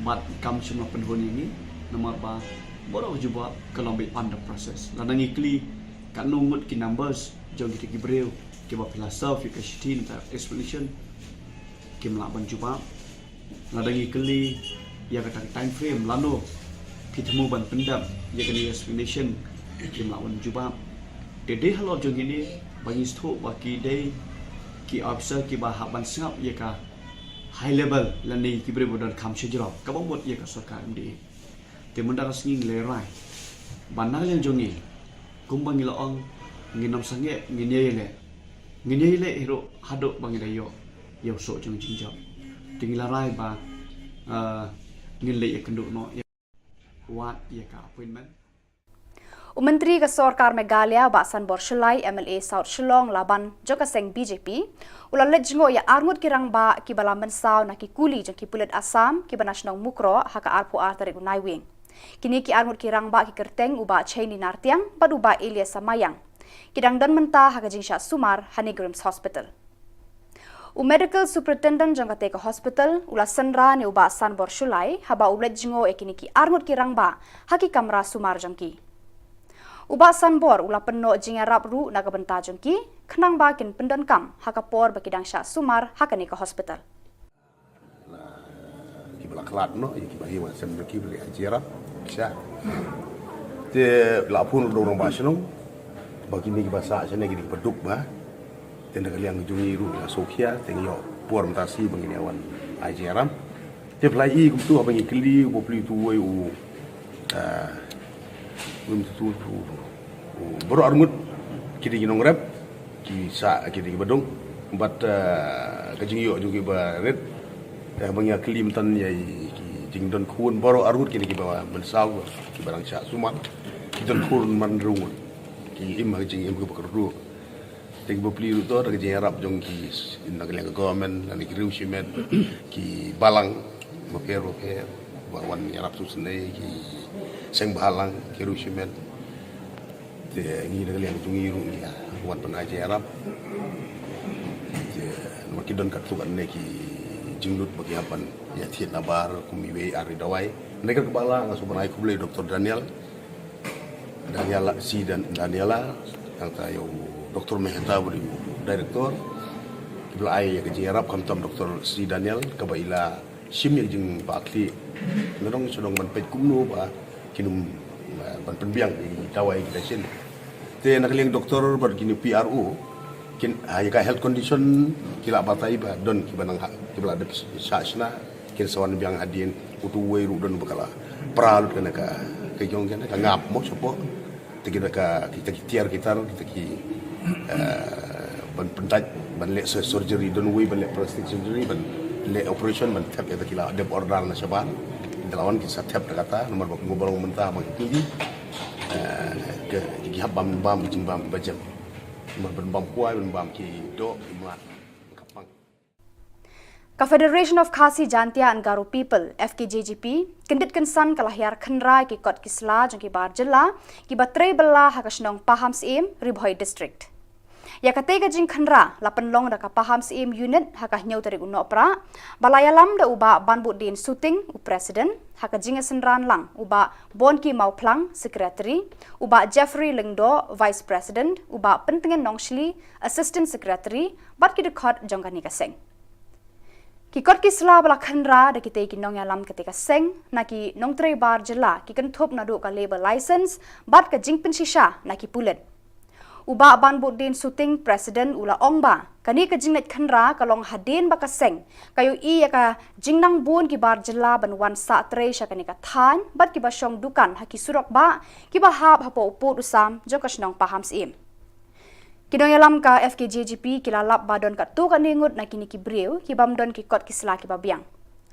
bad kam shym la pynhun ïa ngi, namar ba baroh ka jubab ka long beit under process. Lada ngi kylli katno ngut ki numbers jong kita ki briew kiba phi la serve ïa ka shithi na ka explanation, kim lah ban jubab. Lada ngi kylli ïa kata ka time frame lano phi thmu ban pyndep ïa kane ka explanation, kim lah ban jubab. Te dei halor jong kine ba ngi sngewthuh ba ki dei ki officer kiba hap ban sngap ïa ka high level lane ki briew ba don kham shajrong kaba mut ïa ka sorkar M D A. Te mynta ka sngi ngi la rai ba na ka liang jong ngi, kumba ngi la ong, ngin ym sangeh, ngin ïai leh, ngin ïai leh hi ruh haduh ba ngi la ïoh ïa u soh jong jingjop. Te ngi la rai ba, ah, ngin leit ïakynduh noh ïa, wad ïa ka appointment. U Myntri ka Sorkar Meghalaya, Bah Sanbor Shullai, M L A South Shillong, Laban, jong ka seng B J P, u la leit jngoh ïa arngut ki rangbah kiba la mynsaw na ki kuli jong ki pulit Assam kiba na shnong Mukroh ha ka arphew ar tarik u Naiwieng. Kine ki arngut ki rangbah ki kyrteng u Bah Cheini Nartiang bad u Bah Elias Samayang. Ki dang don mynta ha ka jingshah sumar ha NEIGRIHMS Hospital. U Medical Superintendent jong katei ka hospital u la synran ïa u Bah Sanbor Shullai haba u leit jngoh ïa kine ki arngut ki rangbah ha ki kamra sumar jong ki. U Bah Sanbor u la pynnoh jingïarap ruh na ka bynta jong ki, khnang ba kin pyndonkam ha ka por ba ki dang shah sumar ha kane ka hospital. Kiba la khlad noh ïa kiba hi wan sem jong ki ba la ïa jiarap sha. Te la phone u rangbah shnong ba kine kiba sah shane ki dei kiba duk ba. Te na ka liang jong ngi ruh la sngewkhia, te ngi ïoh por mynta shi ba ngin ïa wan ai jingïarap. Te phi la i kumtu haba ngi kylli u bapli utu uwei u, ah, u, u, u, u, baroh arngut ki dei ki nongrep, ki sah ki dei kiba duk. Bad, ah, ka jingïoh jong ki ba rit, eh, haba ngi ïa kylli mynta ïa ki jingdon khun baroh arngut ki dei kiba mynsaw kiba dang shah sumar, ki don khun man rung, ki im ha ka jingim kaba kyrduh. Te ki bapli ruh to da ka jingïarap jong ki, na ka liang ka government, na ki riew shimet, ki balang bapher bapher ba wan ïarap sngewsynei, ki seng bhalang, ki riew shimet. Te ngi na ka liang jong ngi ruh ngi ïa wan pynai jingïarap. Te namar ki don katto katne ki jinglut ba ki hap ban ïa thied nabar kum iwei ar ri dawai. Na ka liang ka balang nga sngewbha ban ai khublei Doctor Daniel, Daniela, si Dan, Daniela, nangta ïa u Doctor Mehta ba dei u director. Ki ba la ai ïa ka jingïarap khamtam Doctor si Daniel kaba i la shim ïa ka jingbakla. Nga dang shu dang ban peit kumno ba kin ym, eh, ban pynbiang ïa ki dawai ki dashin. Te na ka liang doctor bad kine P R O, kin, ah, ïa ka health condition ki la batai ba don ki ba nang ha, ki ba la dep shah shna, kin sa wan biang hadien, utu uwei ruh don ba ka la pra lut kane ka, ka jong kane ka ngap mo shapoh. Te kita ka, kita ki tiar kitar, kita ki, eh, ban pyndait, ban leh sur-, surgery, don uwei ban leh plastic surgery, ban leh operation, ban thep ïa kita ki la dep order na shabar. Te la wan ki sa thep da kata, namar ba kumba long mynta ma ki kynti, eh, ki, ki hap bam, bam, jingbam, ba jem. Namar ban bam kwai, ban bam ki doh, ki mlak, ka pang. Ka Federation of Khasi Jaintia and Garo People, F K J G P, kyndit kynsan ka la hiar khynra ïa ki kot ki sla jong ki bar jylla, ki ba trei bylla ha ka shnong Pahamsyiem, Ri Bhoi District. Ïa katei ka jingkhynra la pynlong da ka Pahamsyiem Unit ha ka hynñiew tarik u Nohprah, ba la ïalam da u Bah Banbudin Suting, u President, ha ka jingïasynran lang u Bah Bonki Mawphlang, Secretary, u Bah Jeffrey Lyngdoh, Vice President, u Bah Pyntngen Nongshli, Assistant Secretary, bad ki dkhot jong kane ka seng. Ki kot ki sla ba la khynra da kitei ki nongïalam katei ka seng, na ki nongtrei bar jylla, ki kynthup naduh ka labour license, bad ka jingpynshisha na ki pulit. U Bah Banbudin Suting, President, u la ong ba kane ka jingleit khynra ka long hadien ba ka seng ka ïohi ïa ka jingnang bun ki bar jylla ban wan sah trei sha kane ka thaiñ, bad ki ba shong dukan ha ki surok bah, ki ba hap hapoh u pud u sam jong ka shnong Pahamsyiem. Ki nongïalam ka F K J G P ki la lap ba don katto katne ngut na kine ki briew ki bym don ki kot ki sla ki ba biang.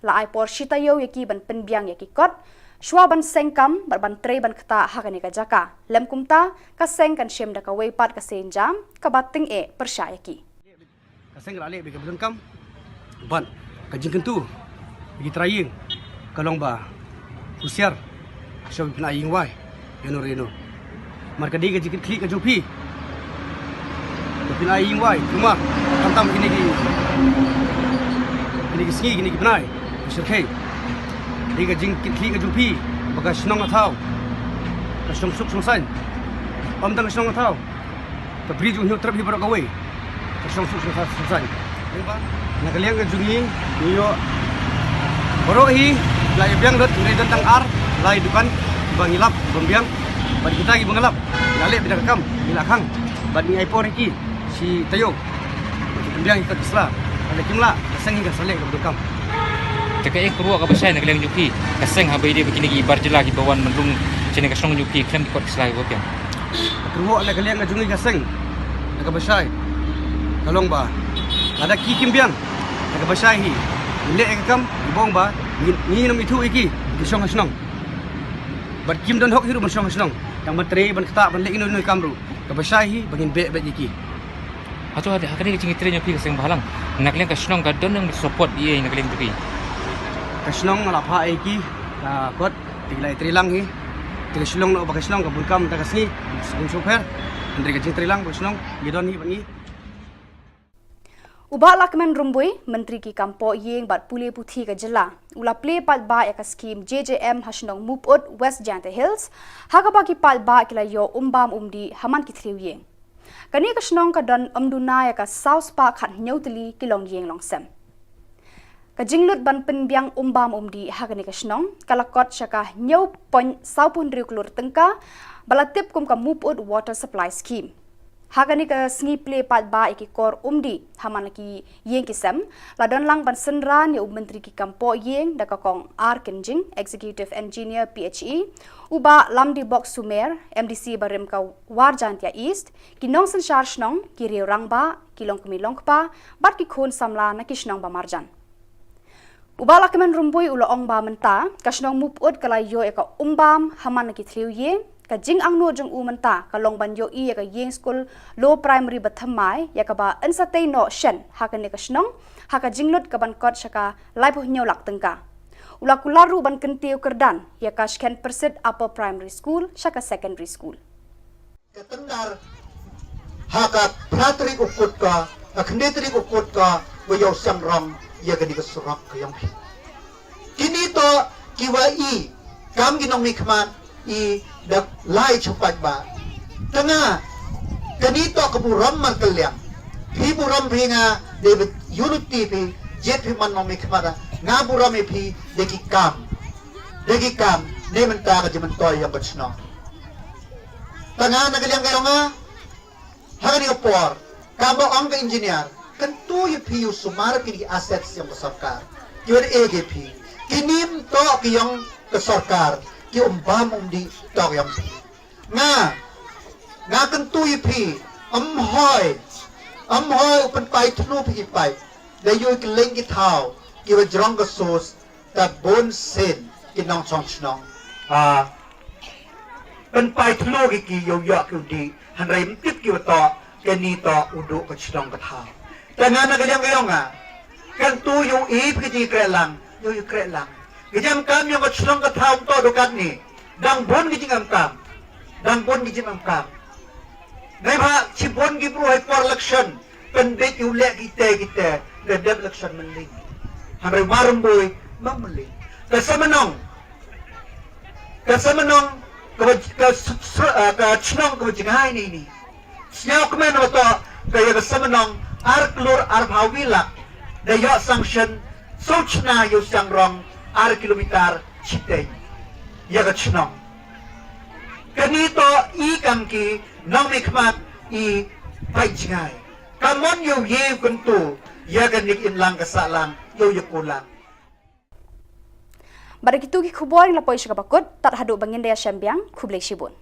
La ai por shi taïew ïa ki ban pynbiang ïa ki kot, shuwa ban seng kam bad ban trei ban ktah ha kane ka jaka. Lym kumta, ka seng kan shim da kawei pat ka seiñ jam, kaba tyngeh pyrshah ïa ki. Ka seng ka la leh bad ka ba donkam, bad ka jingkyntu ïa ki trai ïing ka long ba husiar, shuwa phin ai ïing wai ïano re ïano. Namar ka dei ka jingkitkhlieh ka jong phi ba phin ai ïing wai, kumba khamtam kine ki, kine ki sngi, kine ki bnai, ki shyrkhei. Dei ka jingkitkhlieh ka jong phi ba ka shnong ka thaw ka shong suk shong saiñ. Ym tang ka shnong ka thaw, ka bri jong u Hynñiewtrep hi baroh kawei ka shong suk shong saiñ. Na ka liang ka jong ngi, ngi ïoh baroh hi la ïa biang lut, ngi don tang ar lai dukan ba ngi lap ban biang. Bad kita ki ba ngi lap, ngi la leh beit da ka kam, ngi la khang, bad ngi ai por ïa ki shi taïew ban pynbiang ïa ki kot ki sla. Lada kim lah, ka seng hi kan sa leh ka ba donkam. Te kaei ka kyrwoh ka ba shai na ka liang jong phi ka seng, haba ïadei bad kine ki bar jylla ki ba wan ban rung shane ka shnong jong phi khlem ki kot ki sla ki ba biang? Ka kyrwoh na ka liang ka jong ngi ka seng, na ka ba shai, ka long ba lada ki kim biang, na ka ba shai hi, ngin leh ïa ka kam, ngi bong ba ngi, ngin ym ithuh ïa ki, ki shong ha shnong. Bad kim don hok hi ruh ban shong ha shnong, tang ban trei, ban ktah, ban leh ino ino i kam ruh. Ka ba shai hi ba ngin beh beit ïa ki. Hato ha kane ka jingtrei jong phi ka seng bhalang, na ka liang ka shnong ka don nang support ïa na ka liang jong phi? Ka shnong nga la phah ïa ki ka kot, te ki la ïa trei lang hi. Te ka shnong, na ba ka shnong ka bun kam mynta ka sngi, sngewsih pher. Hynrei ka jingtrei lang ba ka shnong ngi don hi bad ngi. U Bah Lahkmen Rymbui, Myntri ki kam poh ïing bad pule puthi ka jylla, u la plie paidbah ïa ka skhim J J M ha shnong Mupud, West Jaintia Hills, ha kaba ki paidbah ki la ïoh umbam umdih ha man ki thliew ïing. Kane ka shnong ka don ym duna ïa ka saw spah khathynñiew tylli ki longïing longsem. Ka jinglut ban pynbiang umbam umdih ha kane ka shnong ka la kot sha ka hynñiew point saw phew hynriew klur tyngka, ba la tip kum ka Mupud Water Supply Scheme. Ha kane ka sngi plie paidbah ïa ki kor umdih ha man la ki ïing ki sem, la don lang ban synran ïa u Myntri ki kam poh ïing da ka Kong R Kynjing, Executive Engineer P H E, u Bah Lamdibok Sumer, M D C barim ka War Jaintia East, ki nongsynshar shnong, ki riew rangbah, ki longkmie longkpa, bad ki khun samla na ki shnong ba marjan. U Bah Lahkmen Rymbui u la ong ba mynta ka shnong Mupud ka la ïoh ïa ka umbam ha man la ki thliew ïing, Ka jingangnud jong u mynta ka long ban ïohi ïa ka ïing skul Lower Primary ba thymmai, ïa kaba yn sa tei noh shen ha kane ka shnong, ha ka jinglut kaban kot sha ka laiphew hynñiew lak tyngka. U la kular ruh ban kyntiew kyrdan ïa ka Shken Pyrsit Upper Primary School sha ka Secondary School. Ka tyndar ha ka phra tarik u Kut ka, ka khyndai tarik u Kut ka, ba ïoh seng rong ïa kane ka surok ka ïong phi. Kine to kiwa i kam ki nongmihkhmat i da lai chupat ba. Tanga kane to ka burom markylliang. Phi burom phi nga, David Unity phi, jet phi man nongmihkhmat, nga burom i phi da ki kam. Da ki kam ne mynta ka jingmyntoi ïong ka chnong. Tanga na ka liang ka ïong nga, ha kane ka por, kaba ong ka engineer, kyntu ïa phi ïa u sumar kine ki assets ïong ka sorkar. Ki wan eh ïa phi. Kine ym toh ki ïong ka sorkar, ki um bam um dih, toh ki ïong phi. Nga, nga kyntu ïa phi, ym hoi, ym hoi u pynpai thlu phi ki paip. Da ïoh ki leng ki thaw, kiwa jrong ka source, ta bun sien ki nongchong chnong. Ah, pynpai thlu ki ki ïoh ïoh ki u dih, hynrei ym tip kiwa toh, kane toh u duh ka chnong ka thaw. Tanga na ka liang ka ïong nga, kyntu ïa u i phi ki jingkrehlang, ïa u krehlang. Ki jingkam ïong ka chnong ka thaw ym toh duh katne. Dang bun ki jingkam. Dang bun ki jingkam. Neibhah shibun ki bru ha i por election, pynbeit ïa u leh kite kite, da dep election mynleit. Hynrei mar rymbui, mar mynleit. Ka Samynnong, ka Samynnong, ka ba, ka s-, s-, ah, ka chnong ka ba jngai ne ine. Sñiawkmen wa toh, ka ïa ka Samynnong, ar klur arphaw wi lak, da ïoh sanction, soo chna ïa u seng rong, ar kilometer, chiteng. Ïa ka chnong. Kane toh i kam ki nongmihkhmat i pait jngai. Ka mon ïa u ïe u kyntu, ïa kane ka imlang ka sahlang, ïa u ïa kulang. Bad da kitu ki khubor ngi la poi sha kaba kut, tad haduh ba ngin da ïashem biang, khublei shibun.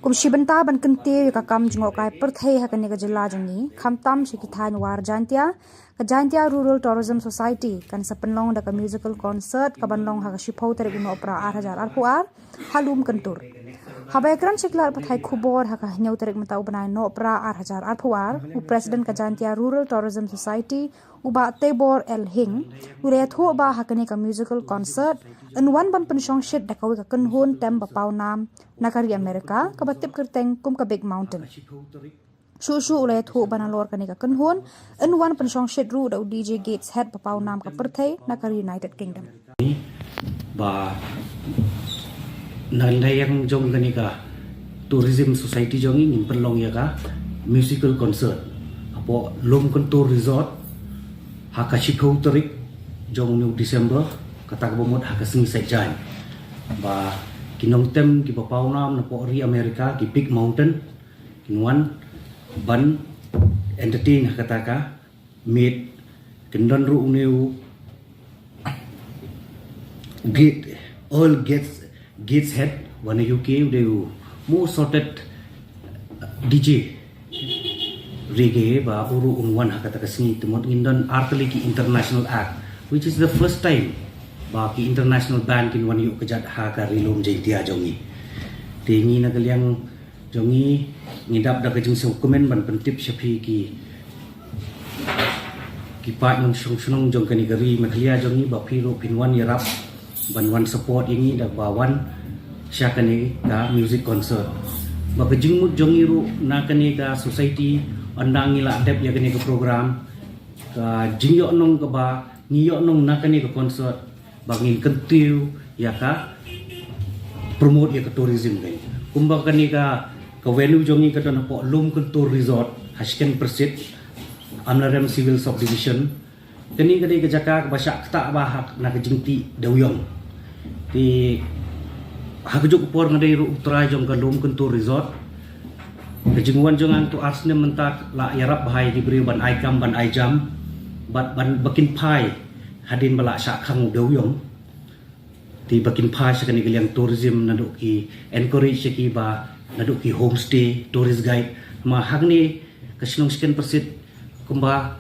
Kum shi bynta ban kyntiew ïa ka kam jngohkai pyrthei ha kane ka jylla jong ngi, khamtam sha ki thaiñ War Jaintia, ka Jaintia Rural Tourism Society kan sa pynlong da ka musical concert kaban long ha ka shiphew tarik u Nohprah ar hajar arphew ar, ha Lum Kyntur. Haba ïakren sha ki lad pathai khubor ha ka hynñiew tarik mynta u bnai Nohprah ar hajar arphew ar, u President ka Jaintia Rural Tourism Society, u Bah Tebor L Hing, u la ïathuh ba ha kane ka musical concert, yn wan ban pynshongshit da kawei ka kynhun tem ba paw nam na ka ri Amerika, kaba tip kyrteng kum ka Big Mountain. Shuh shuh u la ïathuh ba nalor kane ka kynhun, yn wan pynshongshit ruh da u D J Gateshead ba paw nam ka pyrthei na ka ri United Kingdom. Ba na liang jong kane ka Tourism Society jong ngi ngin pynlong ïa ka musical concert hapoh Lum Kyntur Resort ha ka shiphew tarik jong une u December, kata kaba mut ha ka sngi Saitjaiñ. Ba ki nongtem kiba paw nam napoh ri Amerika, ki Big Mountain, kin wan ban entertain ha kata ka miet, kin don ruh une u Gate, Earl Gates, Gateshead, wan na U K, u dei u most sought D J reggae, ba u ruh un wan ha kata ka sngi. Te mut ngin don ar tylli ki international act, which is the first time ba ki international band kin wan ïuh kjat ha ka Ri Lum Jaintia jong ngi. Te ngi na ka liang jong ngi, ngi dap da ka jingsngewkmen ban pyntip sha phi ki, ki paid nongshong shnong jong kane ka ri Meghalaya jong ngi, ba phi ruh phin wan ïarap ban wan support ïa ngi da ba wan sha kane ka music concert. Ba ka jingmut jong ngi ruh na kane ka society, ynda ngi la dep ïa kane ka program, ka jingïohnong kaba ngi ïohnong na kane ka concert, ba ngin kyntiew ïa ka promote ïa ka tourism kan. Kumba kane ka, ka venue jong ngi ka don hapoh Lum Kyntur Resort, ha Shken Pyrsit, Amlarem Civil Subdivision. Kane ka dei ka jaka kaba shah ktah bha ha na ka jingtih dewiong. Te ha kajuh ka por nga dei ruh u trai jong ka Lum Kyntur Resort. Ka jingwan jong nga to ar snem mynta, la ïarap bha ïa ki briew ban ai kam ban ai jam, bad ban ba kin phai hadien ba la shah khang u dewiong. Te ba kin phai sha kane ka liang tourism, naduh ki encourage ïa ki ba naduh ki homestay, tourist guide. Ma hangne ka shnong Skenpersit kumba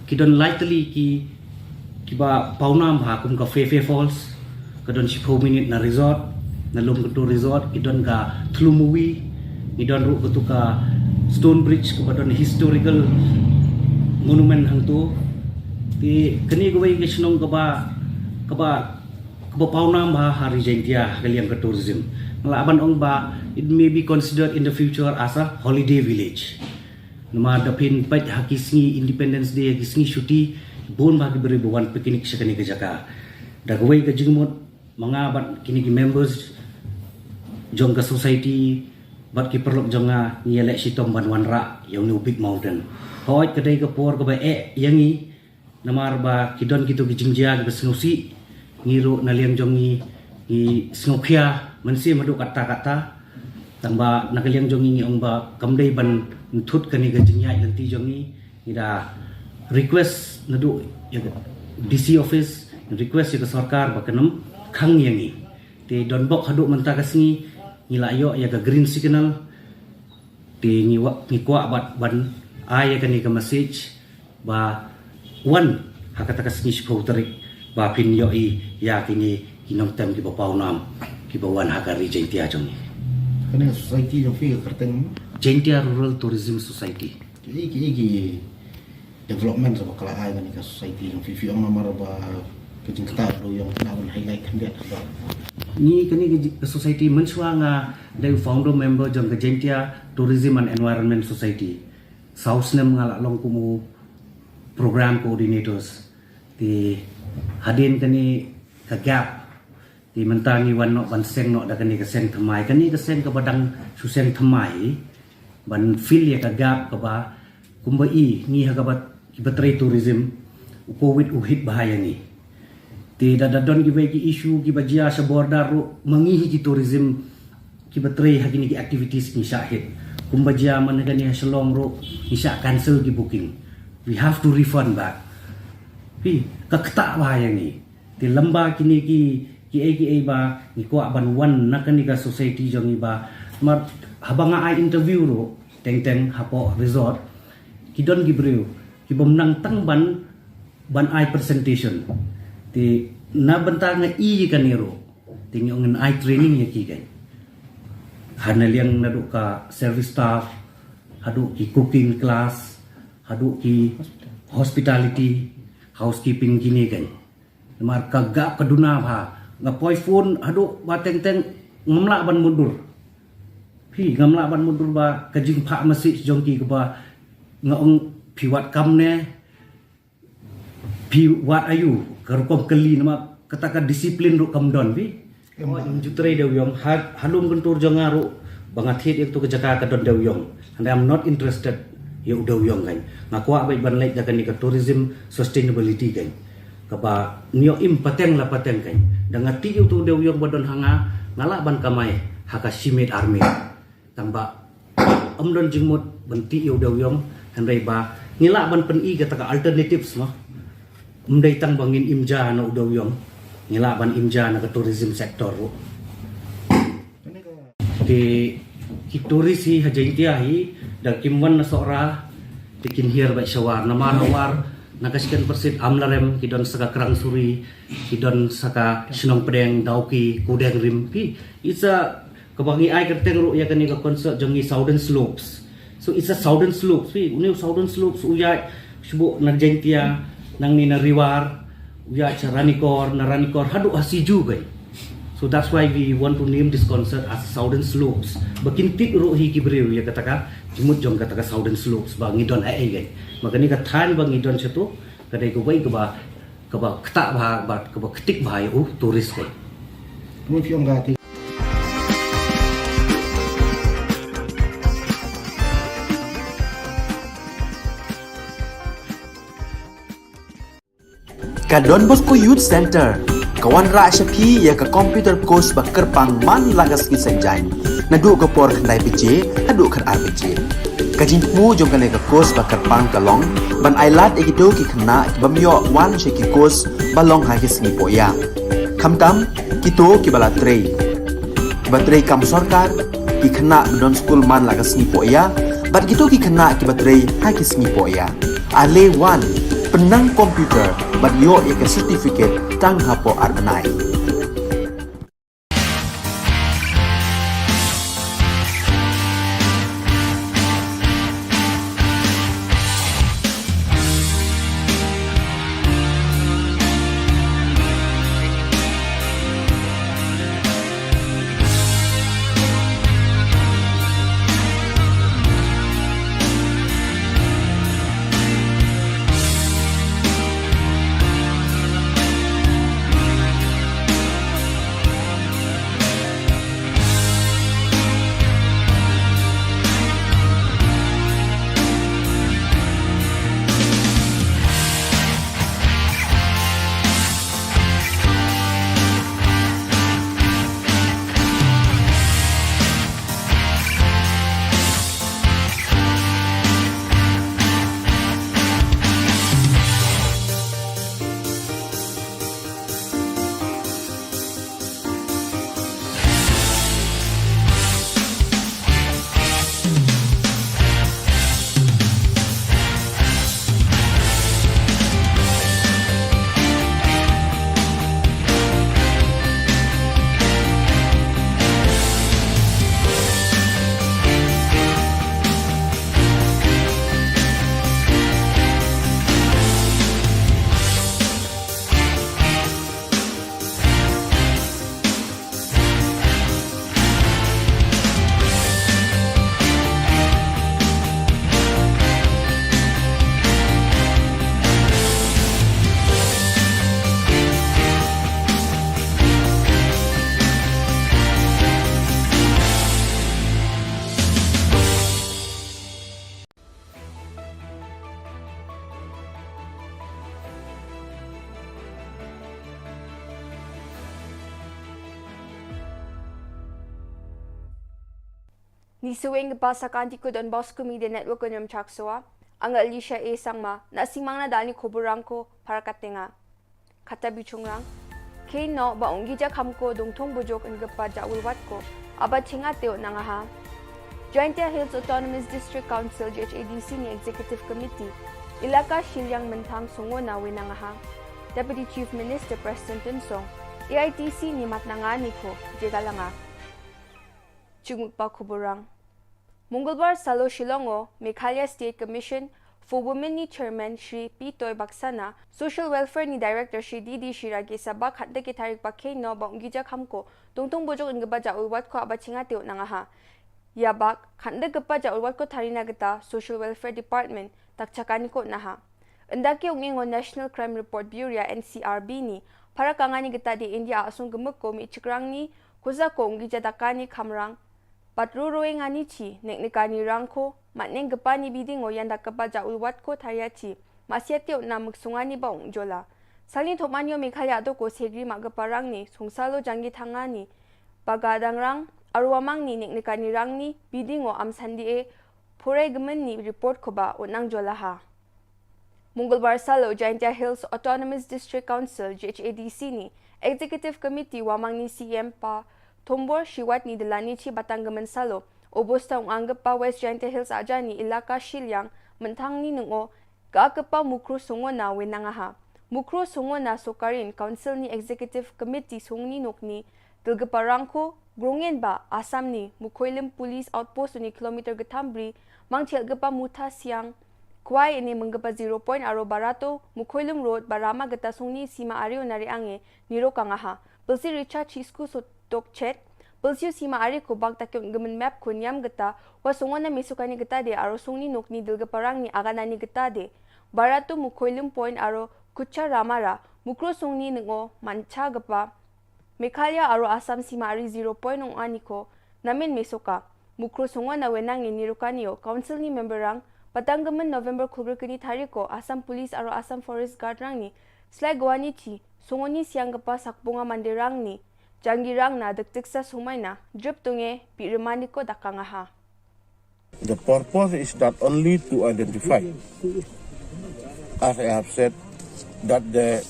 ki don lai tylli ki, kiba pawnam ha, kum ka Phe Phe Falls, ka don shiphew minit na resort, na Lumkyntoh Resort. Ki don ka Thlumowi, ngi don ruh katu ka Stone Bridge kaba don historical monument hangto. Te kane kawei ka shnong kaba, kaba, kaba pawnam ha, ha ri Jaintia ha ka liang ka tourism. Nga lah ban ong ba it may be considered in the future as a holiday village. Namar da phin peit ha ki sngi Independence Day, ha ki sngi shuti, bun bha ki briew ba wan picnic sha kane ka jaka. Da kawei ka jingmut, ma nga bad kine ki members jong ka society bad ki paralok jong nga, ngi ïaleh shitom ban wanrah ïa une u Big Mountain. Hooid, ka dei ka por kaba eh ïa ngi, namar ba ki don kito ki jingjia kiba sngewsih. Ngi ruh na liang jong ngi, ngi sngewkhia mynsiem haduh katta katta. Tangba na ka liang jong ngi, ngi ong ba kam dei ban ntut kane ka jingïaid lynti jong ngi. Ngi da request naduh ïa ka D C office, request ïa ka sorkar ba kan ym khang ïa ngi. Te donbok haduh mynta ka sngi ngi la ïoh ïa ka green signal. Te ngi wa-, ngi kwah bad ban ai ïa kane ka message ba wan ha kata ka sngi shiphew tarik ba phin ïohi ïa kine ki nongtem kiba pawnam kiba wan ha ka ri Jaintia jong ngi. Kane ka society jong phi ka kyrteng? Jaintia Rural Tourism Society. Ki, ki, ki development sa ba ka la ai kane ka society jong phi, phi ong namar ba ka jingktah dewïong, kane ban highlight khyndiat ba. Ngi kane ka ji-, ka society, mynshuwa nga dei founder member jong ka Jaintia Tourism and Environment Society. Saw snem nga la long kum u program coordinators. Te hadien kane ka gap, te mynta ngi wan noh ban seng noh da kane ka seng thymmai. Kane ka seng kaba dang shu seng thymmai ban fill ïa ka gap kaba kumba i ngi ha kaba kiba trei tourism, u Covid u hit bha ïa ngi. Te da, da don kiwei ki issue kiba jia sha border ruh, ma ngi hi ki tourism kiba trei ha kine ki activities ngi shah hit. Kumba jia man kane ha Shillong ruh ngi shah cancel ki booking. We have to refund back. Phi, ka ktah bha ïa ngi. Te lem bad kine ki, kiei kiei ba ngi kwah ban wan na kane ka society jong ngi ba. Namar haba nga ai interview ruh teng teng hapoh resort, ki don ki briew ki bym nang tang ban, ban ai presentation. Te na bynta nga i kane ruh, te ngi ong ngin ai training ïa ki kan. Ha na liang naduh ka service staff, haduh ki cooking class, haduh ki hospitality, housekeeping kine kan. Namar ka gap ka duna bha. Nga poi phone haduh ba teng teng ngam lah ban mutdur. Phi, ngam lah ban mutdur ba ka jingphah message jong ki kaba nga ong phi wad kam ne, phi wad aiu, ka rukom kylli namar kata ka discipline ruh kam don phi. Em. Ym ju trei dewïong, ha, ha Lumkyntoh jong nga ruh ba nga thied ïa katu ka jaka ka don dewïong. And I'm not interested ïa u dewïong kan. Nga kwah beit ban leit da kane ka tourism sustainability kan. Kaba ngi ïoh im pateng la pateng kan. Da nga tih ïa utu u dewïong ba don ha nga, nga lah ban kamai ha ka shi miet ar miet. Tangba ym don jingmut ban tih ïa u dewïong, hynrei ba ngi lah ban pyni kata ka alternatives mo. Ym dei tang ba ngin im ja na u dewïong, ngi lah ban im ja na ka tourism sector ruh. Te ki tourist hi ha Jaintia hi, da kim wan na Sohra, te kin hiar beit sha War. Namar ha War, na ka Skenpersit, Amlarem, ki don sa ka Krangsuri, ki don sa ka Shnong Pdeng, Dawki, Kudeng Rim. Phi, it's a, kaba ngi ai kyrteng ruh ïa kane ka concert jong ngi Southern Slopes. So it's a Southern Slopes. Phi, une u Southern Slopes u ïaid shuh na Jaintia, nangne na Ri War, u ïaid sha Ranikor, na Ranikor haduh ha Siju kai. So that's why we want to name this concert as Southern Slopes. Ba kin tip ruh hi ki briew ïa kata ka jingmut jong kata ka Southern Slopes ba ngi don haei kai. Ba kane ka thaiñ ba ngi don shato, ka dei kawei kaba, kaba ktah bha, bad kaba ktik bha ïa u tourist kai. Kumno phi ong ka te? Ka Don Bosco Youth Centre ka wanrah sha phi ïa ka computer course ba kyrpang man la ka sngi Saitjaiñ, naduh ka por khyndai baje haduh khatar baje. Ka jingthmu jong kane ka course ba kyrpang ka long ban ailad ïa kito ki khynnah ki bym ïoh wan sha ki course ba long ha ki sngi pohïap. Khamtam, kito kiba la trei, kiba trei kam sorkar, ki khynnah ba don skul man la ka sngi poh ïa, bad kito ki khynnah kiba trei ha ki sngi poh ïa. Ale wan, pynnang computer, bad ïoh ïa ka certificate tang hapoh ar bnai. Ni saweng ka ba sa kan ti ko Don Bosco Media Network ko nyam chak soa. Anga Alicia A Sangma, na sing mang na dal ni khubur rang ko para katenga. Kata bichung rang. Kei no ba ong gija kham ko dong thong bujok en gepa ja ulwat ko. Aba chinga teo nanga ha. Jaintia Hills Autonomous District Council, J H A D C ni Executive Committee. Ilaka Shiliang Menthang Songona we nanga ha. Deputy Chief Minister Prestone Tynsong. A I T C ni mat nanga ni ko. Jega langa. Chunguk pa khubur rang. Mongolbar salo Shillong o, Meghalaya State Commission for Women ni Chairman Shri P Toy Baksana, Social Welfare ni Director Shri D D Shira ge sabak khat da ki tarik ba kei no ba ong gija kham ko, tong tong bojok en gepa ja ulwat ko aba chinga teo nanga ha. Ïa bak, khat da gepa ja ulwat ko tharina geta, Social Welfare Department, tak chakani ko naha. Ynda ki ong ingo National Crime Report Bureau, N C R B ni, para kangani geta de India asung gemuk ko mi chikrang ni, kuza ko ong gija dakani khamrang, Pat ru ruweng ani chi, nek nek ani rang ko, mat neng gepa ni biding o yan da kepa ja ulwat ko tharia chi, masia teo na mek sung ani ba ung jola. Sali thok man yo Meghalaya do ko segri ma gepa rang ni, sung salo janggi thang ani. Paga dang rang, arwa mang ni nek nek ani rang ni, biding o am sandi e, pore gemen ni report ko ba o nang jola ha. Mongolbar salo Jaintia Hills Autonomous District Council, J H A D C ni Executive Committee wamang ni C M pa Thombor Shiwat ni delani chi batang gemen salo. Obosta ung anggepa West Jaintia Hills aja ni ilaka Shiliang, mentang ni nungo, ga kepa Mukru Songona we nangaha. Mukru Songona Sokarin Council ni Executive Committee song ni nok ni, Dil gepa rangko, grungen ba, Assam ni, Mukhoilim Police Outpost ni kilometer getham bri, mang chel gepa Mutha Siang, kwai ini menggepa zero point aro barato, Mukhoilim Road, barama geta sungni sima ario nari ange, niro kangaha, pelsi richa chisku so tok chet, pelsiu sima ari ko bak takyong gemen map ko niam geta, wa sungona mesukani geta de aro sungni nokni dil gepa rang ni agana ni geta de, barato Mukhoilim Point aro kucha ramara, Mukro sungni nengo mancha gepa, Meghalaya aro Assam sima ari zero point ong ani ko, namen mesoka. Mukro songwa na wenang ini rukani o, Council ni member rang, patang gemen November khubru kini tari ko, Assam Police aro Assam Forest Guard rang ni, slai gwani chi, songoni siang gepa sakbunga mande rang ni, janggi rang na dektik sa sumai na, drip tunge, pi remani ko dakang aha. The purpose is not only to identify, as I have said, that the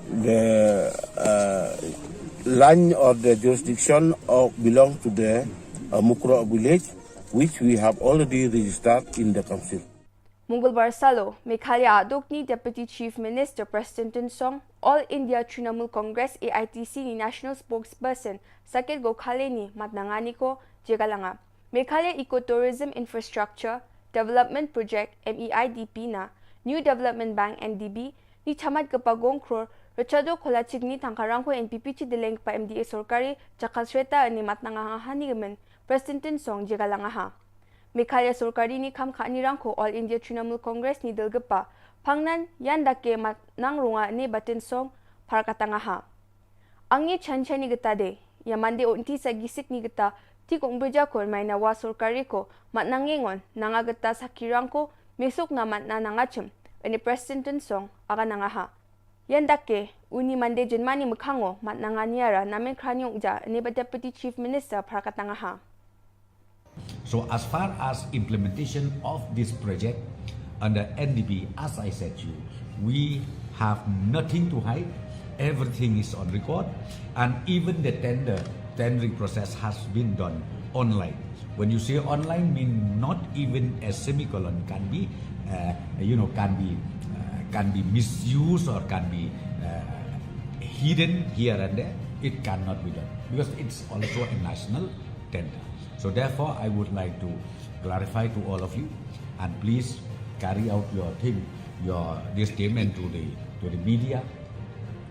The uh, line or the jurisdiction of belong to the uh, Mukroh village, which we have already registered in the council. Mongolbar salo, Meghalaya aduk ni Deputy Chief Minister Prestone Tynsong, All India Trinamool Congress A I T C ni National Spokesperson Saket Gokhale ni matnanga ni ko jylla nga. Meghalaya Ecotourism Infrastructure Development Project M E I D P na New Development Bank N D B ni chamat kpa gong kror, rachado khola chikni tangkarang ko N P P chi deleng kpa M D A sorkari jakal shreta ni matnanga ha ni gemen Prestone Tynsong jylla nga ha. Meghalaya sorkari ni kham kha ni rangko All India Trinamool Congress ni dal kpa phangnan yan dake matnang runga ni Batin Song phar katanga ha. Angi chan chan ni geta de, ya mande onti sa gisik ni geta, ti kong beja kon mai na wa sorkari ko, matnang ngengon, nanga geta sakirang ko, mesuk na matna nanga chim, ini Prestone Tynsong, aga nanga ha. Yan dake, uni mande jenmani mekhango, matnanga niara, namen kranyong ja, ini ba Deputy Chief Minister phar katanga ha. So as far as implementation of this project under N D B, as I said to you, we have nothing to hide. Everything is on record, and even the tender, tendering process has been done online. When you say online, mean not even a semicolon can be, uh, you know, can be, uh, can be misused or can be uh, hidden here and there. It cannot be done because it's also a national tender. So therefore, I would like to clarify to all of you, and please carry out your thing, your this statement to the to the media,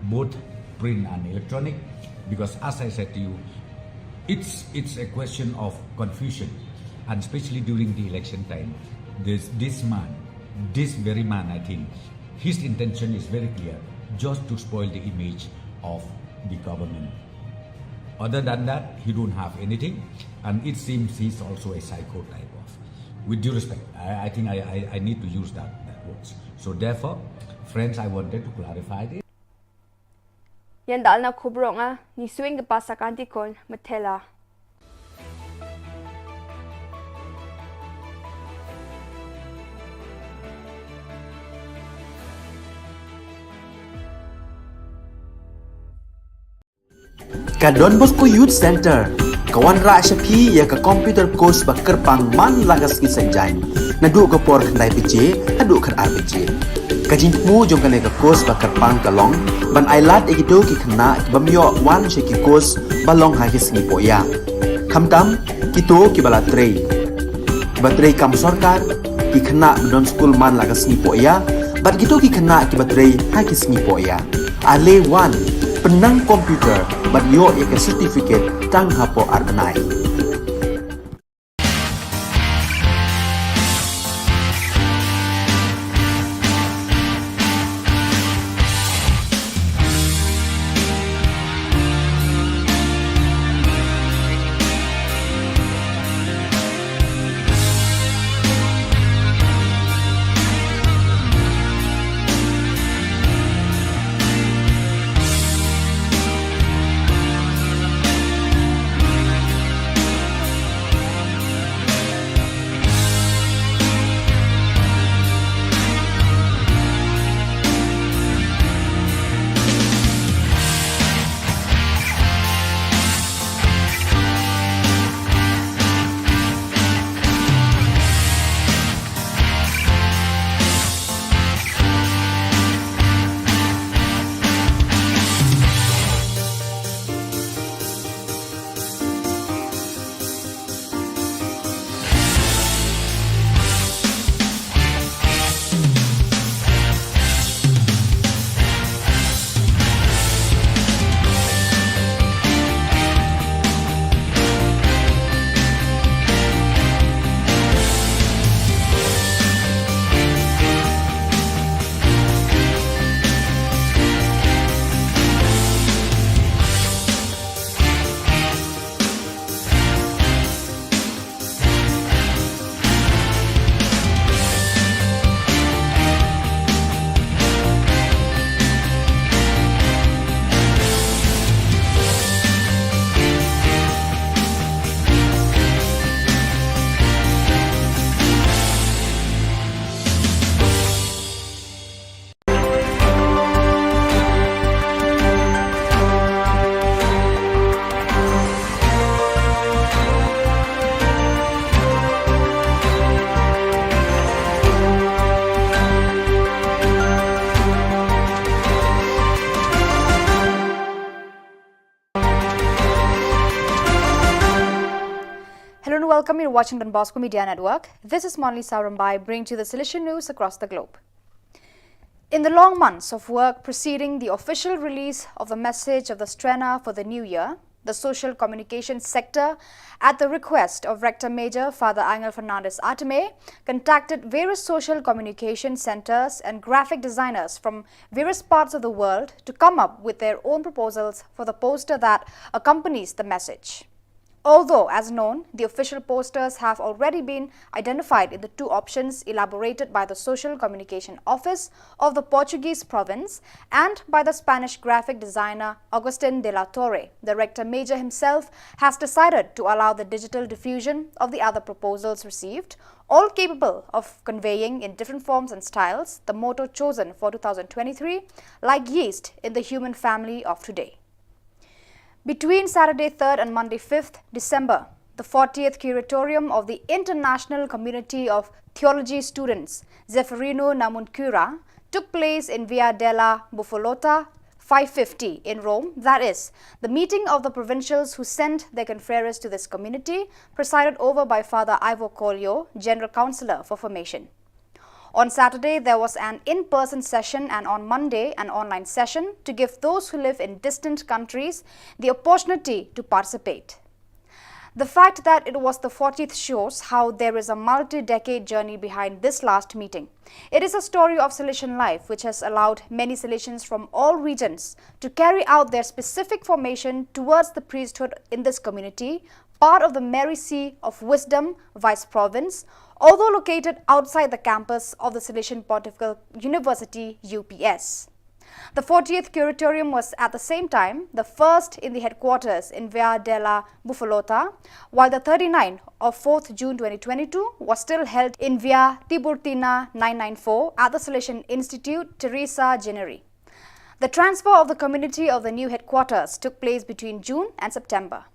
both print and electronic, because as I said to you, it's it's a question of confusion, and especially during the election time, this this man, this very man, I think, his intention is very clear, just to spoil the image of the government. Other than that, he don't have anything, and it seems he's also a psycho type of. With due respect, I, I think I, I, I need to use that, that words. So therefore, friends, I wanted to clarify this. Yan dalna khubronga, ni swing ke pasa kanti kon, matela. Ka Don Bosco Youth Center ka wanrah sha phi ïa ka computer course ba kyrpang man la ka sngi Saitjaiñ, naduh ka por khyndai baje haduh khatar baje. Ka jingthmu jong kane ka course ba kyrpang ka long ban ailad ïa kito ki khynnah ki bym ïoh wan sha ki course ba long ha ki sngi pohïap. Khamtam kito kiba la trei, kiba trei kam sorkar, ki khynnah ba don skul man la ka sngi pohïap, bad kito ki khynnah kiba trei ha ki sngi pohïap. Ale wan, pynnang computer bad ïoh ïa ka certificate tang hapoh ar bnai. Watching Don Bosco Media Network, this is Monlisa Rambai bringing to you the Salesian news across the globe. In the long months of work preceding the official release of the message of the Strenna for the new year, the social communication sector, at the request of Rector Major Father Angel Fernandez Atame, contacted various social communication centers and graphic designers from various parts of the world to come up with their own proposals for the poster that accompanies the message. Although, as known, the official posters have already been identified in the two options elaborated by the Social Communication Office of the Portuguese province and by the Spanish graphic designer Augustin de la Torre, the Rector Major himself has decided to allow the digital diffusion of the other proposals received, all capable of conveying in different forms and styles the motto chosen for two thousand twenty-three, like yeast in the human family of today. Between Saturday third and Monday fifth December, the fortieth Curatorium of the International Community of Theology Students, Zeffirino Namuncurá, took place in Via della Buffolata five fifty in Rome, that is, the meeting of the provincials who sent their confreres to this community, presided over by Father Ivo Coelho, General Councillor for Formation. On Saturday, there was an in-person session and on Monday, an online session to give those who live in distant countries the opportunity to participate. The fact that it was the fortieth shows how there is a multi-decade journey behind this last meeting. It is a story of Salesian life which has allowed many Salesians from all regions to carry out their specific formation towards the priesthood in this community, part of the Mary Seat of Wisdom Vice Province, although located outside the campus of the Salesian Pontifical University, U P S. The fortieth Curatorium was at the same time the first in the headquarters in Via della Buffolata, while the thirty-ninth of fourth June twenty twenty-two was still held in Via Tiburtina nine nine four at the Salesian Institute Teresa Gennari. The transfer of the community of the new headquarters took place between June and September.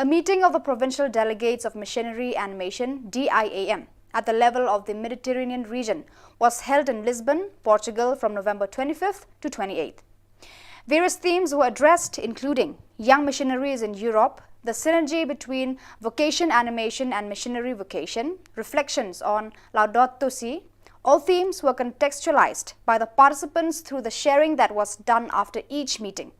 A meeting of the Provincial Delegates of Missionary Animation, D I A M, at the level of the Mediterranean region was held in Lisbon, Portugal, from November twenty-fifth to twenty-eighth. Various themes were addressed, including young missionaries in Europe, the synergy between vocation animation and missionary vocation, reflections on Laudato Si. All themes were contextualized by the participants through the sharing that was done after each meeting.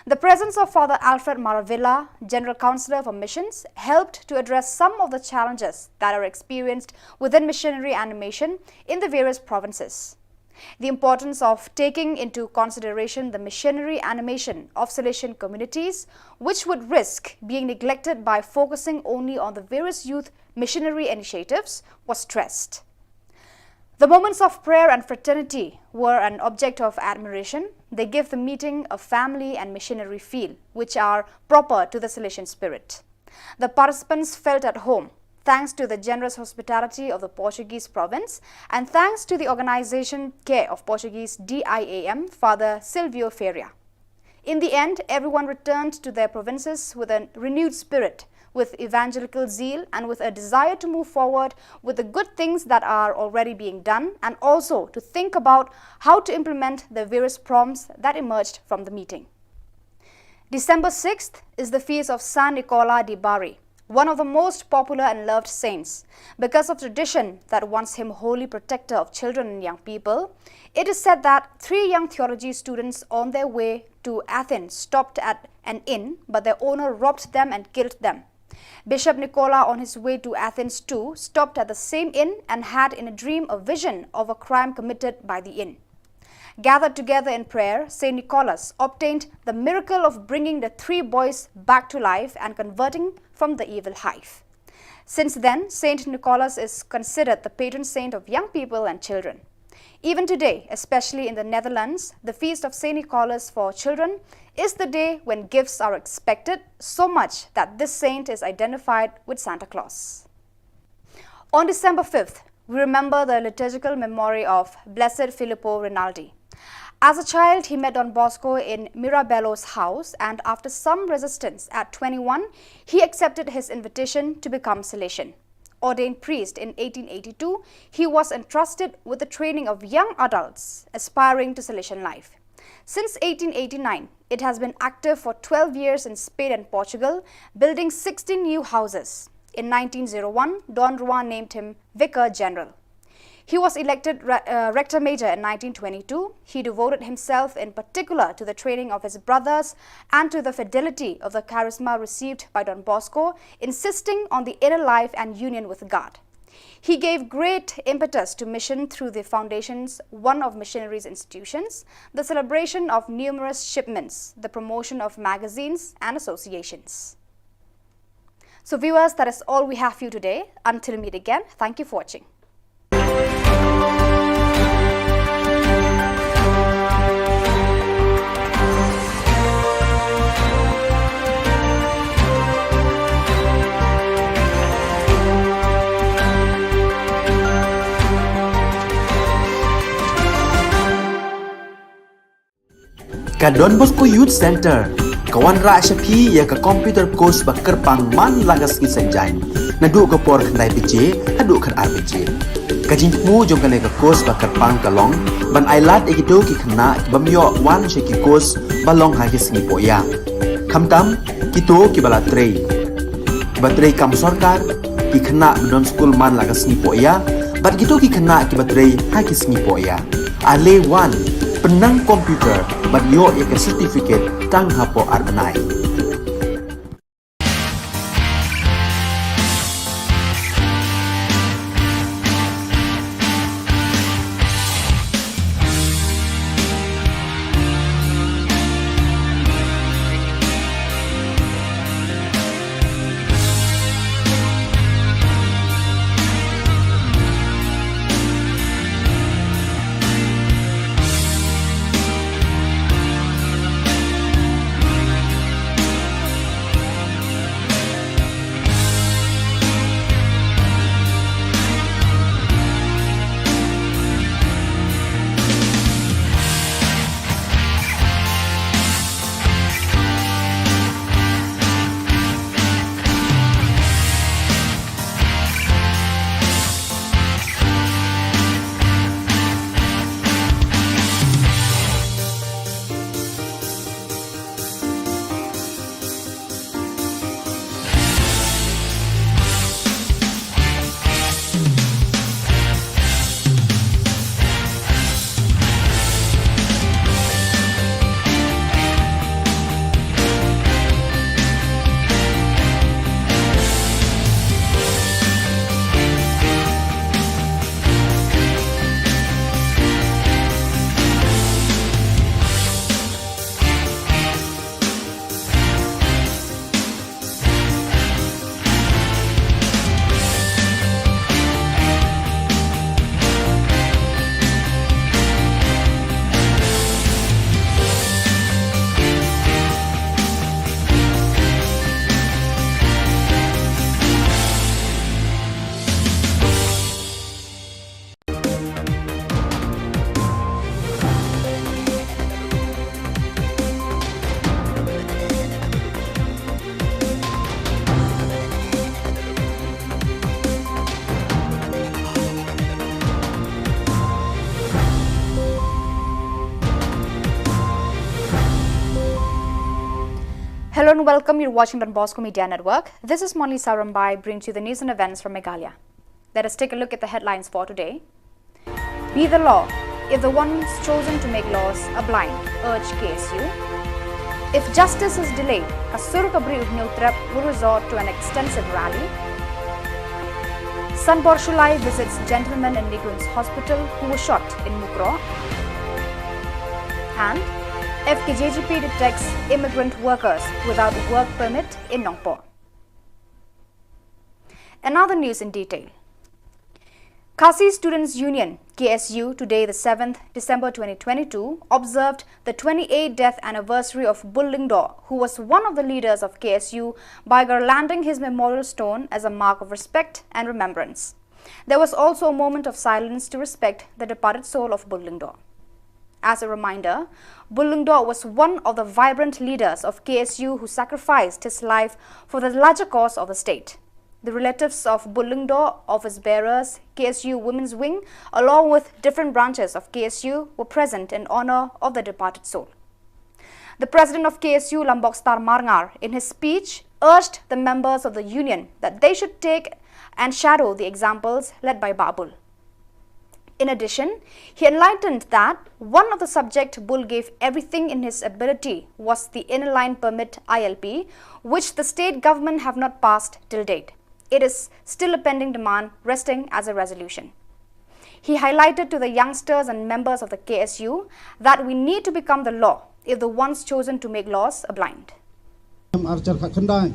The presence of Father Alfred Maravilla, General Councillor for Missions, helped to address some of the challenges that are experienced within missionary animation in the various provinces. The importance of taking into consideration the missionary animation of Salesian communities, which would risk being neglected by focusing only on the various youth missionary initiatives, was stressed. The moments of prayer and fraternity were an object of admiration. They give the meeting a family and missionary feel, which are proper to the Salesian spirit. The participants felt at home, thanks to the generous hospitality of the Portuguese province and thanks to the organization care of Portuguese D I A M Father Silvio Ferreira. In the end, everyone returned to their provinces with a renewed spirit, with evangelical zeal, and with a desire to move forward with the good things that are already being done, and also to think about how to implement the various prompts that emerged from the meeting. December sixth is the feast of San Nicola di Bari, one of the most popular and loved saints. Because of tradition that wants him holy protector of children and young people, it is said that three young theology students on their way to Athens stopped at an inn, but their owner robbed them and killed them. Bishop Nicola, on his way to Athens too, stopped at the same inn and had in a dream a vision of a crime committed by the inn. Gathered together in prayer, Saint Nicholas obtained the miracle of bringing the three boys back to life and converting from the evil hive. Since then, Saint Nicholas is considered the patron saint of young people and children. Even today, especially in the Netherlands, the feast of Saint Nicholas for children is the day when gifts are expected, so much that this saint is identified with Santa Claus. On December fifth, we remember the liturgical memory of Blessed Filippo Rinaldi. As a child, he met Don Bosco in Mirabello's house, and after some resistance, at twenty-one, he accepted his invitation to become Salesian. Ordained priest in eighteen eighty-two, he was entrusted with the training of young adults aspiring to Salesian life. Since eighteen eighty-nine, it has been active for twelve years in Spain and Portugal, building sixteen new houses. In nineteen oh one, Don Rua named him Vicar General. He was elected re- uh, Rector Major in nineteen twenty-two. He devoted himself in particular to the training of his brothers and to the fidelity of the charisma received by Don Bosco, insisting on the inner life and union with God. He gave great impetus to mission through the foundations one of missionaries' institutions, the celebration of numerous shipments, the promotion of magazines and associations. So, viewers, that is all we have for you today. Until we meet again, thank you for watching. Ka Don Bosco Youth Center ka wanrah sha phi ïa ka computer course ba kyrpang man la ka sngi Saitjaiñ, naduh ka por khyndai baje haduh khatar baje. Ka jingthmu jong kane ka course ba kyrpang ka long ban ailad ïa kito ki khynnah ki bym ïoh wan sha ki course ba long ha ki sngi pohïa, khamtam kito kiba la trei, kiba trei kam sorkar, ki khynnah ba don skul man la ka sngi pohïa, bad kito ki khynnah kiba trei ha ki sngi pohïa. Ale wan, pynnang computer bad ïoh ïa ka certificate tang hapoh ar bnai. Hello and welcome. You're watching Don Bosco Media Network. This is Monlisa Rymbai, bringing to you the news and events from Meghalaya. Let us take a look at the headlines for today. Be the law. If the ones chosen to make laws are blind, urge K S U. If justice is delayed, ka sur ka bri u Hynñiewtrep will resort to an extensive rally. Sanbor Shullai visits Gentleman and Negrons Hospital who was shot in Mukroh. And F K J G P detects immigrant workers without work permit in Nongpoh. Another news in detail. Khasi Students Union, K S U, today, the seventh December twenty twenty-two, observed the twenty-eighth death anniversary of Bull Lyngdoh, who was one of the leaders of K S U, by garlanding his memorial stone as a mark of respect and remembrance. There was also a moment of silence to respect the departed soul of Bull Lyngdoh. As a reminder, Bull Lyngdoh was one of the vibrant leaders of K S U who sacrificed his life for the larger cause of the state. The relatives of Bull Lyngdoh, office bearers, K S U Women's Wing, along with different branches of K S U, were present in honor of the departed soul. The president of K S U, Lambokstar Marngar, in his speech, urged the members of the union that they should take and shadow the examples led by Babul. In addition, he enlightened that one of the subject Bull gave everything in his ability was the Inner Line Permit I L P, which the state government have not passed till date. It is still a pending demand resting as a resolution. He highlighted to the youngsters and members of the K S U that we need to become the law if the ones chosen to make laws are blind. Ar hajar khatkhyndai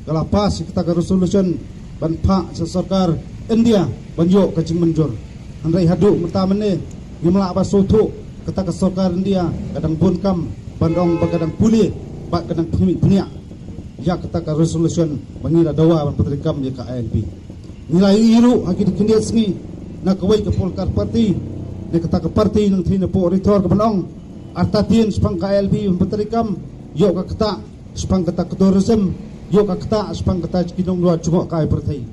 ka la pass ïa kata ka resolution ban phah sha sorkar India ban ïoh ka jingmynjur. Hynrei haduh mynta mynne ngim lah ban sngewthuh kata ka sorkar India ka dang bun kam ban ong ba ka dang pule bad ka dang pynmih pynïap ïa kata ka resolution ba ngi la dawa ban pyntreikam ïa ka I L P. Ngi la ïohi ruh ha ki khyndiat sngi na kawei ka political party, na kata ka party nangthie napoh Ri Thor ka ban ong, artatien shaphang ka I L P ban pyntreikam, ïoh ka ktah shaphang kata ka tourism, ïoh ka ktah shaphang kata ki nongluat jngohkai pyrthei.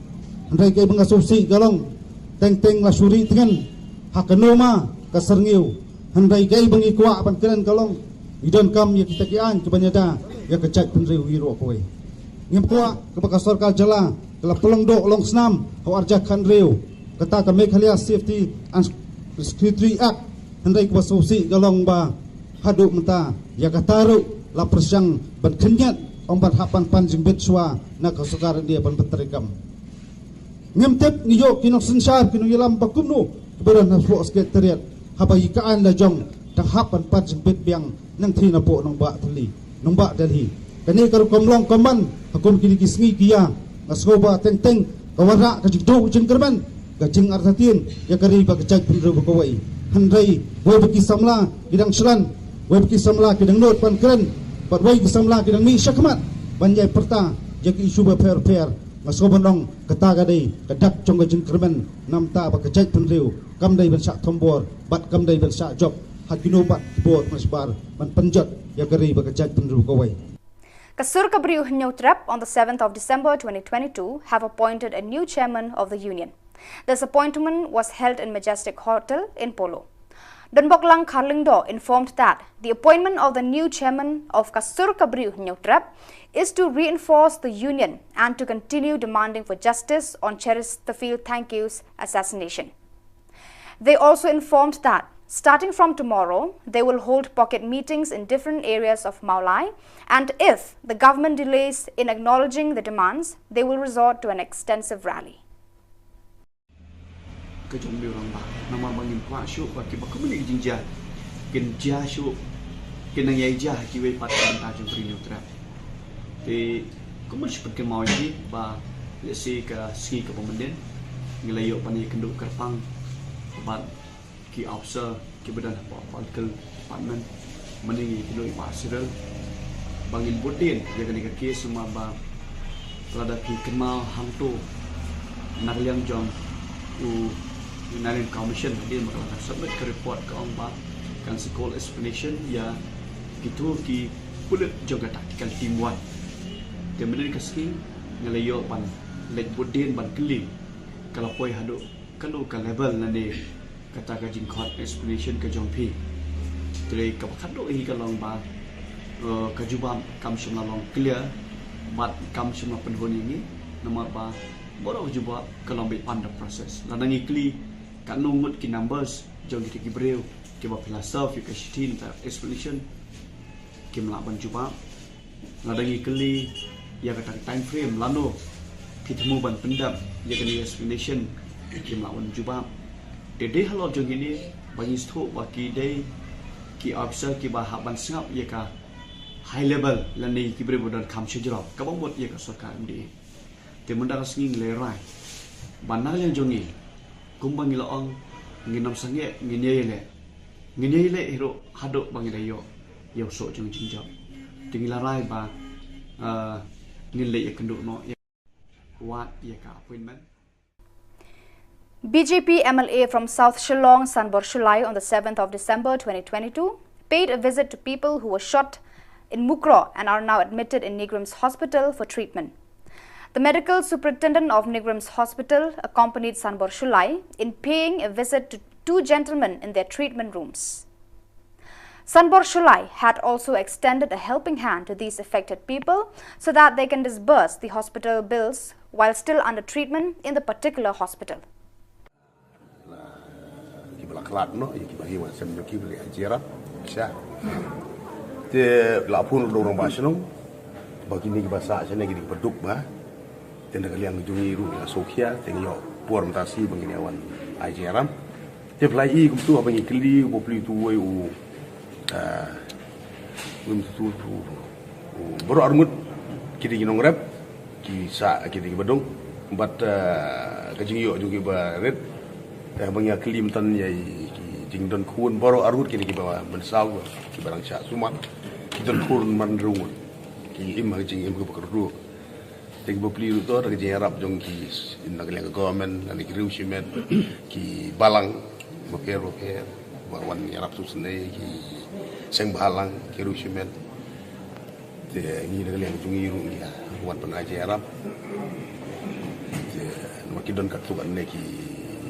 Hynrei kaei ba nga sngewsih ka long, teng teng la shu ri tngen ha ka noma ka syrngiew. Hynrei kaei ba ngi kwah ban kren ka long, ngi donkam ïa kita ki aiñ kiban ïada ïa ka jaitbynriew hi ruh kawei. Ngim kwah kaba ka sorkar jylla ka la pynlong doh long snam ha u ar hajar khathynriew, kata ka Meghalaya Safety and Security Act. Hynrei kaba sngewsih ka long ba haduh mynta ïa kata ruh la pyrshang ban khynñiat, ong ban hap ban pan jingbit shuwa na ka sorkar India ban pyntreikam. Ngim tip ngi ïoh ki nongsynshar ki nongïalam ba kumno kiba don hapoh Secretariat haba ïa ka aiñ la jong dang hap ban pan jingbit biang nangthie napoh nongbah Delhi, nongbah Delhi. Kane ka rukom long kumban ha kum kine ki sngi ki ïa, nga sngew ba teng teng ka wanrah ka jingduh jingkyrmen, ka jingartatien ïa ka ri bad ka jaitbynriew ba kawei. Hynrei wei ba ki samla ki dang shlan, wei ba ki samla ki dang nud ban kren, bad wei ki samla ki dang mih shakhmat ban ïai pyrta ïa ki issue bapher bapher. Nga sngew ban ong kata ka dei ka dak jong ka jingkyrmen, namar ba ka jaitbynriew kam dei ban shah thombor bad kam dei ban shah jop ha kino pat ki bor ban shah ban pynjot ïa ka ri bad ka jaitbynriew kawei. Ka Sur ka Briew Hynñiewtrep on the seventh of December twenty twenty-two have appointed a new chairman of the union. This appointment was held in Majestic Hotel in Polo. Donboklang Kharlyngdoh informed that the appointment of the new chairman of ka Sur ka Briew Hynñiewtrep is to reinforce the union and to continue demanding for justice on Cheristafil Thankyu's assassination. They also informed that starting from tomorrow, they will hold pocket meetings in different areas of Mawlai, and if the government delays in acknowledging the demands, they will resort to an extensive rally. Ka jong u rangbah, namar ba ngim kwah shuh ba kiba kumne ki jingjia kin jia shuh, kin nang ïai jia ha kiwei pat ka bynta jong ka Ri Hynñiewtrep. Te kumno shu pynkynmaw ïa ki ba lehse ka sngi kaba mynnin ngi la ïoh ban ïakynduh kyrpang bad ki officer kiba don hapoh political department, mynne ngi ïakynduh ïa i Bah Cyril ba ngin bud dien ïa kane ka case, namar ba lada phi kynmaw hangto na ka liang jong u Inner Line Commission hadien ba ka la submit ka report ka ong ba kan sa call explanation ïa kito ki pulit jong ka tactical team one. Te mynne ka sngi ngi la ïoh ban leit bud dien ban kylli ka la poi haduh kano ka level lane kata ka jingkhot explanation ka jong phi. Te kaba khatduh hi ka long ba, eh, ka jubab kam shym la long clear bad kam shym la pynhun ïa ngi, namar ba baroh ka jubab ka long beit under process. Lada ngi kylli katno ngut ki numbers jong kita ki briew kiba phi la serve ïa ka shithi ne ka explanation, kim lah ban jubab. Lada ngi kylli ïa kata ka time frame lano phi thmu ban pyndep ïa kane ka explanation, kim lah ban jubab. Te dei halor jong kine ba ngi sngewthuh ba ki dei ki officer kiba hap ban sngap ïa ka high level lane ki briew ba don kam shajrong kaba mut ïa ka sorkar M D A. Te mynta ka sngi ngi la rai ba na ka liang jong ngi, kumba ngi la ong, ngin ym sangeh, ngin ïai leh, ngin ïai leh hi ruh haduh ba ngi la ïoh ïa u soh jong jingjop. Te ngi la rai ba, ah, ngin leit ïakynduh noh ïa, wad ïa ka appointment. B J P M L A from South Shillong, Sanbor Shullai, on the seventh of December twenty twenty-two, paid a visit to people who were shot in Mukroh and are now admitted in NEIGRIHMS Hospital for treatment. The medical superintendent of NEIGRIHMS Hospital accompanied Sanbor Shullai in paying a visit to two gentlemen in their treatment rooms. Sanbor Shullai had also extended a helping hand to these affected people so that they can disburse the hospital bills while still under treatment in the particular hospital. Ki ba la khlad noh ïa ki ba hi wa sem jong ki ba la jia rap sha. Te la phone ruh da u rangbah shnong ba kine ki ba sah shane ki dei ki ba duk ba. Te na ka liang jong ngi ruh ngi la sngewkhia te ngi ïoh por mynta shi ba ngin ïa wan ai jingïarap. Te phi la i kumtu haba ngi kylli u bapli utu uwei u Ah, ngim tu tu baroh arngut ki dei ki nongrep ki sah ki dei ki badong bad ka jingïoh jong ki barit. Te ba ngi ïa kylli mynta ïa ki jingdon khun baroh arngut ki dei ki ba mynsaw ki ba dang shah sumar ki don khun man rung ki im ha jingim ki ba kyrduh. Te ki bapli ruh to da ka jingïarap jong ki na ka liang ka government lane ki riew shimet ki balang bapher bapher ba wan ïarap sngewsynei ki seng bhalang ki riew shimet. Te ngi na ka liang jong ngi ruh ngi wan pynai jingïarap. Te namar ki don katto katne ki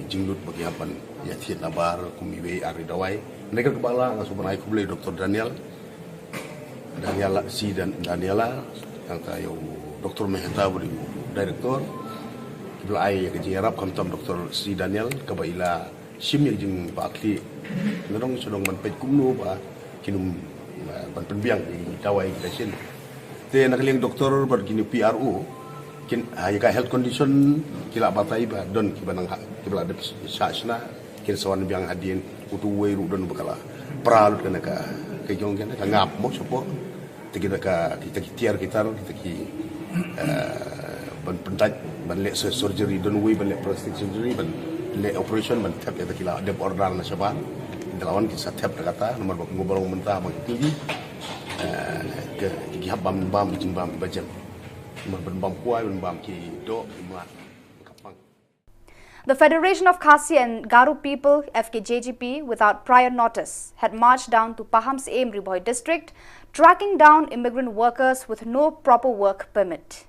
jinglut ba ki hap ban ïa thied nabar kum iwei ar ri dawai. Na ka bala nga sngewbha ban ai khublei Doktor Daniel Daniela, si Dan, Daniela, nangta ïa u Doktor Mehta ba dei u director. Ki ba la ai ïa ka jingïarap khamtam Doktor si Daniel kaba i la shim ïa ka jingbakla. Nga dang shu dang ban peit kumno ba kin ym, eh, ban pynbiang ïa ki dawai ki dashin. Te na ka liang doktor bad kine P R O kin, ah, ïa ka health condition ki la batai ba don ki ba nang ha, ki ba la dep shah shna. Kin sa wan biang hadien utu uwei ruh don ba ka la pra lut kane ka, ka jong kane ka ngap mo shapoh. Te kita ka, kita ki tiar ki tar, kita ki, eh, ban pyndait, ban leh sur-, surgery, don uwei ban leh plastic surgery, ban leh operation, ban thep ïa kita ki la dep order na shabar. Kita la wan ki sa thep da kata namar ba kumba long mynta ba ki, eh, ki hap bam, bam ki jingbam ba jem. Namar ban bam kwai, ban bam ki doh ki mlak. The Federation of Khasi and Garo People, F K J G P, without prior notice, had marched down to Pahamsyiem, Ri Bhoi District, tracking down immigrant workers with no proper work permit.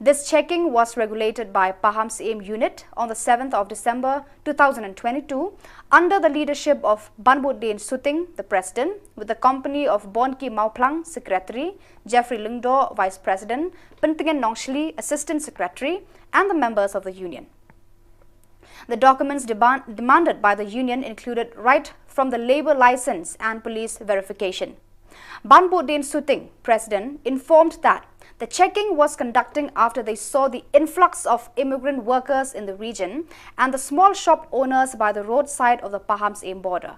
This checking was regulated by Pahamsyiem Unit on the seventh of December two thousand and twenty-two, under the leadership of Banbudin Suting, the President, with the company of Bonki Mawphlang, Secretary, Jeffrey Lyngdoh, Vice President, Pyntngen Nongshli, Assistant Secretary, and the members of the union. The documents demand, demanded by the union included right from the labour licence and police verification. Banbudin Suting, President, informed that the checking was conducting after they saw the influx of immigrant workers in the region and the small shop owners by the roadside of the Pahamsyiem border.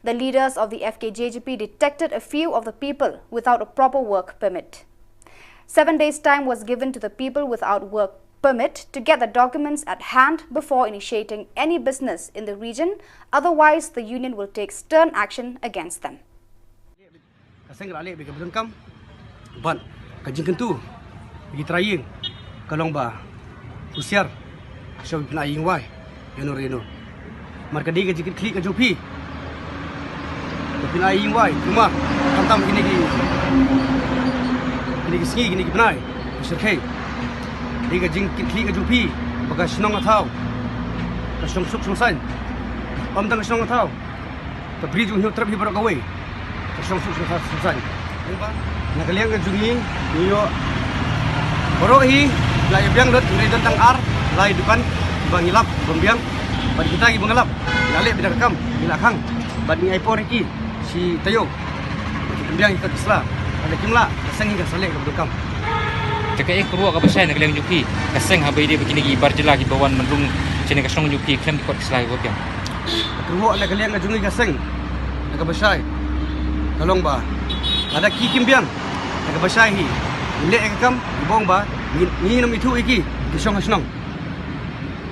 The leaders of the F K J G P detected a few of the people without a proper work permit. Seven days' time was given to the people without work permit to get the documents at hand before initiating any business in the region, otherwise the union will take stern action against them. Ka seng ka la leh bad ka ba donkam bad ka jingkyntu bad ki trai ïing ka long ba husiar, shuwa ba phin ai ïing wai ïano re ïano. Namar ka dei ka jingkitkhlieh ka jong phi ba phin ai ïing wai, kumba khamtam kine ki, kine ki sngi, kine ki bnai ba shyrkhei. Dei ka jingkitkhlieh ka jong phi ba ka shnong ka thaw ka shong suk shong saiñ. Ym tang ka shnong ka thaw, ka bri jong u Hynñiewtrep hi baroh kawei ka shong suk shong saiñ. Na ka liang ka jong ngi, ngi ïoh baroh hi la ïa biang lut, ngi don tang ar lai dukan ba ngi lap ban biang. Bad kita kiba ngi lap ngi la leh beit da ka kam, ngi la khang bad ngi ai por ïa ki shi taïew. Ki pynbiang ïa ka sla, lada kim lah ka seng hi kan sa leh kaba donkam. Te kaei ka kyrwoh kaba shai na ka liang jong phi, ka seng haba ïadei bad kine ki bar jylla kiba wan ban rung shane ka shnong jong phi khlem ki kot ki sla kiba biang? Ka kyrwoh na ka liang ka jong ngi ka seng, na kaba shai ka long ba lada ki kim biang, na kaba shai hi ngin leh ïa ka kam, kiba ong ba ngi, ngin ym ithuh ïa ki, ki shong ha shnong.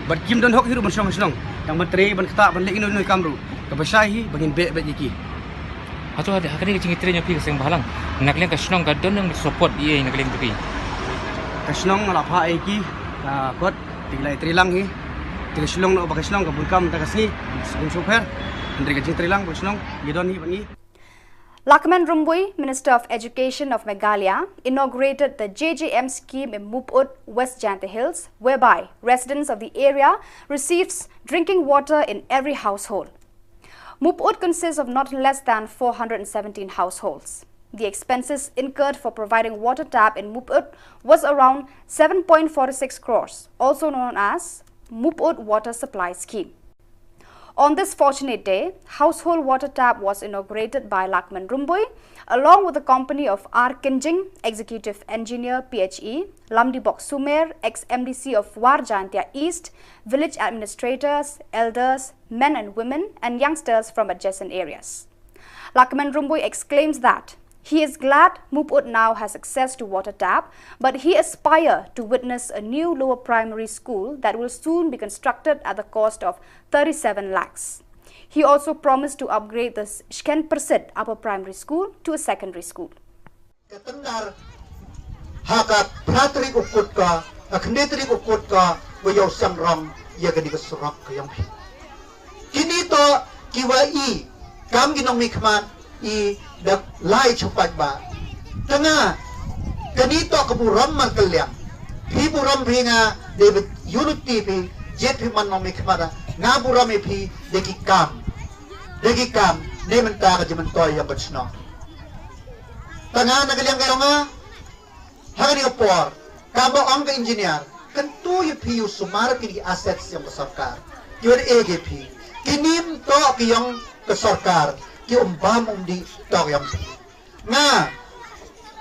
Bad kim don hok hi ruh ban shong ha shnong, tang ban trei, ban ktah, ban leh ino ino i kam ruh. Kaba shai hi ba ngin beh beit ïa ki. Hato ha kane ka jingïatrei jong phi ka seng bhalang, na ka liang ka shnong ka don nang support ïa na ka liang jong phi? Ka shnong nga la phah ïa ki, ka kot, te ki la ïatrei lang hi. Te ka shnong noh ba ka shnong ka bun kam da ka sngi, sngewsih pher. Hynrei ka jingtrei lang ba ka shnong ngi don hi bad ngi. Lahkmen Rymbui, Minister of Education of Meghalaya, inaugurated the J J M scheme in Mopud, West Jaintia Hills, whereby residents of the area receives drinking water in every household. Mup'ut consists of not less than four hundred and seventeen households. The expenses incurred for providing water tap in Mup'ut was around seven point four six crores, also known as Mup'ut Water Supply Scheme. On this fortunate day, household water tap was inaugurated by Lakman Rymbui, along with the company of R Kynjing, Executive Engineer P H E, Lamdibok Sumer, ex-M D C of War Jaintia East, village administrators, elders, men and women, and youngsters from adjacent areas. Lakman Rymbui exclaims that he is glad Mup'ut now has access to water tap, but he aspire to witness a new lower primary school that will soon be constructed at the cost of thirty-seven lakhs. He also promised to upgrade the Shken Persit Upper Primary School to a secondary school. Ka tendar ha ka phra tarik u Kut ka, ka khyndai tarik u Kut ka, wa ïoh seng rong ïa kane ka surok ka ïong phi. Kini to ki wa i kam ki nongmihkhmat i da lai chupat ba. Tanga kani to ka burom markylliang. Phi burom phi nga David Unity phi jet phi man nongmihkhmat, nga burom i phi da ki kam. Da ki kam ne mynta ka jingmyntoi ïong ka chnong. Tanga na ka liang ka ïong nga ha kani ka por, kaba ong ka engineer, kyntu ïa phi u sumar kini ki assets ïong ka sorkar. Ki wan e ki phi. Kini mto ki ïong ka sorkar, ki um bam um di to ki ïong phi. Nga,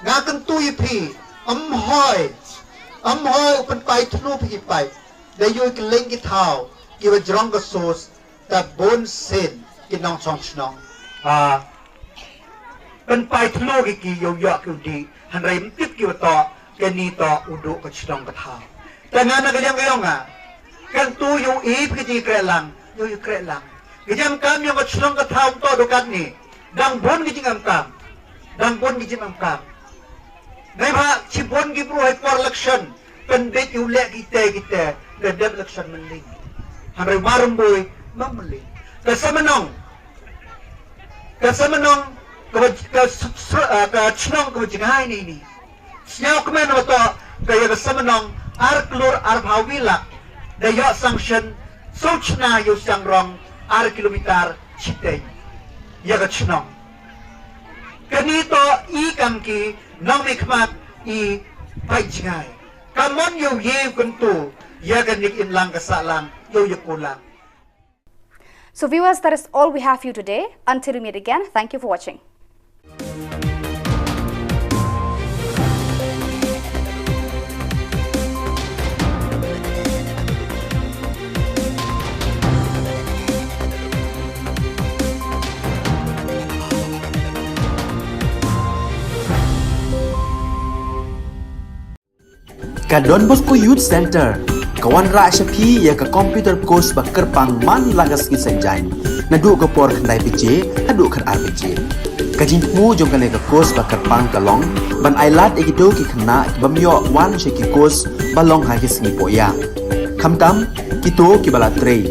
nga kyntu ïa phi, um hoi, um hoi u pynpai thlu phi ki pai. Da ïoh ki leng ki thaw, ki wa jrong ka sos, ta bun sien ki nongchong chnong. Ha. Pynpai thlu ki ki ïoh ïoh ki u di, hynrei mtip ki wa to, kani to u du ka chnong ka thaw. Tanga na ka liang ka ïong nga. Kyntu ïoh i phi ki kreh lang, ïoh i kreh lang. Ki jam kam ïong ka chnong ka thaw to du katni. Dang bun ki jingam kam. Dang bun ki jingam kam. Ngai ba chi bun ki bru hai por election. Pynbit ïa u leh kite kite da dep election mynlin. Hynrei Rymbui ma mynlin. Ka Samanong. Ka Samanong ka ba, ka s-, s-, ah, ka chnong ka ba jngai ni ni. Sñiaw kmen wa to ka ïa ka Samanong ar klur ar phaw wi lak. Da ïoh sanction suk chna ïa u seng rong ar kilometer chiteng. Ïa ka chnong. Kani to i kam ki nongmihkhmat i pait jngai. Ka mon ïoh ïa u kyntu ïa ka nik in lang ka sah lang ïoh ïa ku lang. So viewers, that is all we have for you today. Until we meet again, thank you for watching. Ka Don Bosco Youth Center ka wanrah sha phi ïa ka computer course ba kyrpang man la ka sngi Saitjaiñ, naduh ka por khyndai baje haduh khatar baje. Ka jingthmu jong kane ka course ba kyrpang ka long ban ailad ïa kito ki khynnah ki bym ïoh wan sha ki course ba long ha ki sngi pohïa. Khamtam kito ki ba la trei,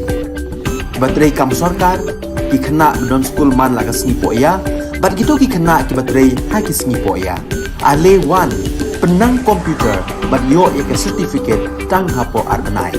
ki ba trei kam sorkar, ki khynnah ba don skul man la ka sngi pohïa, bad kito ki khynnah ki ba trei ha ki sngi pohïa. Ale wan, pynnang computer bad ïoh ïa ka certificate tang hapoh ar bnai.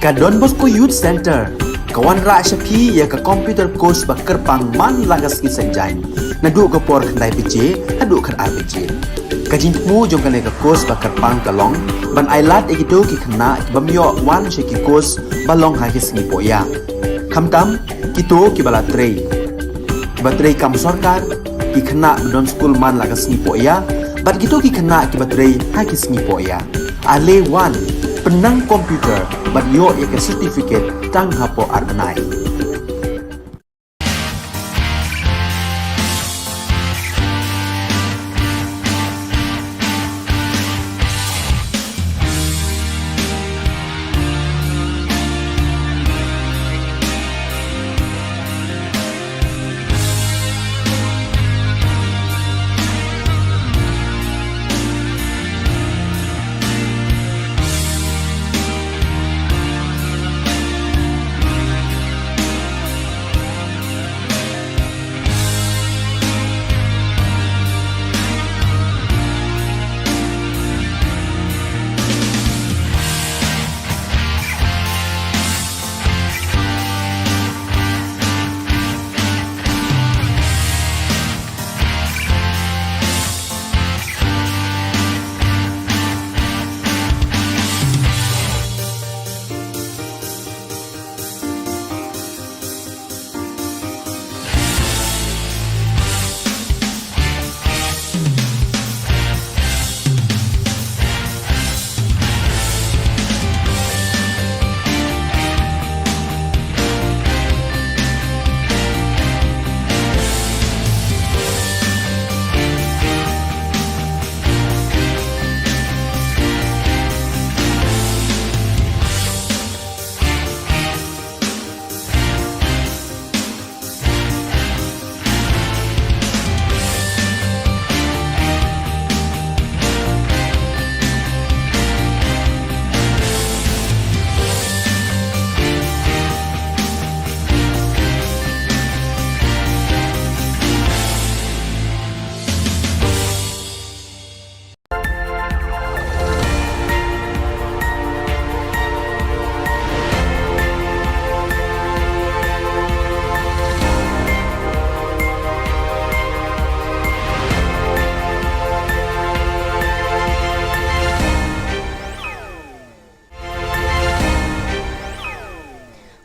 Ka Don Bosco Youth Centre ka wanrah sha phi ïa ka computer course ba kyrpang man la ka sngi Saitjaiñ, naduh ka por khyndai baje haduh khatar baje. Ka jingthmu jong kane ka course ba kyrpang ka long ban ailad ïa kito ki khynnah ki bym ïoh wan sha ki course ba long ha ki sngi pohïa, khamtam kito kiba la trei, kiba trei kam sorkar, ki khynnah ba don skul man la ka sngi pohïa bad kito ki khynnah kiba trei ha ki sngi pohïa. Ale wan, pynnang computer bad ïoh ïa ka certificate tang hapoh ar bnai.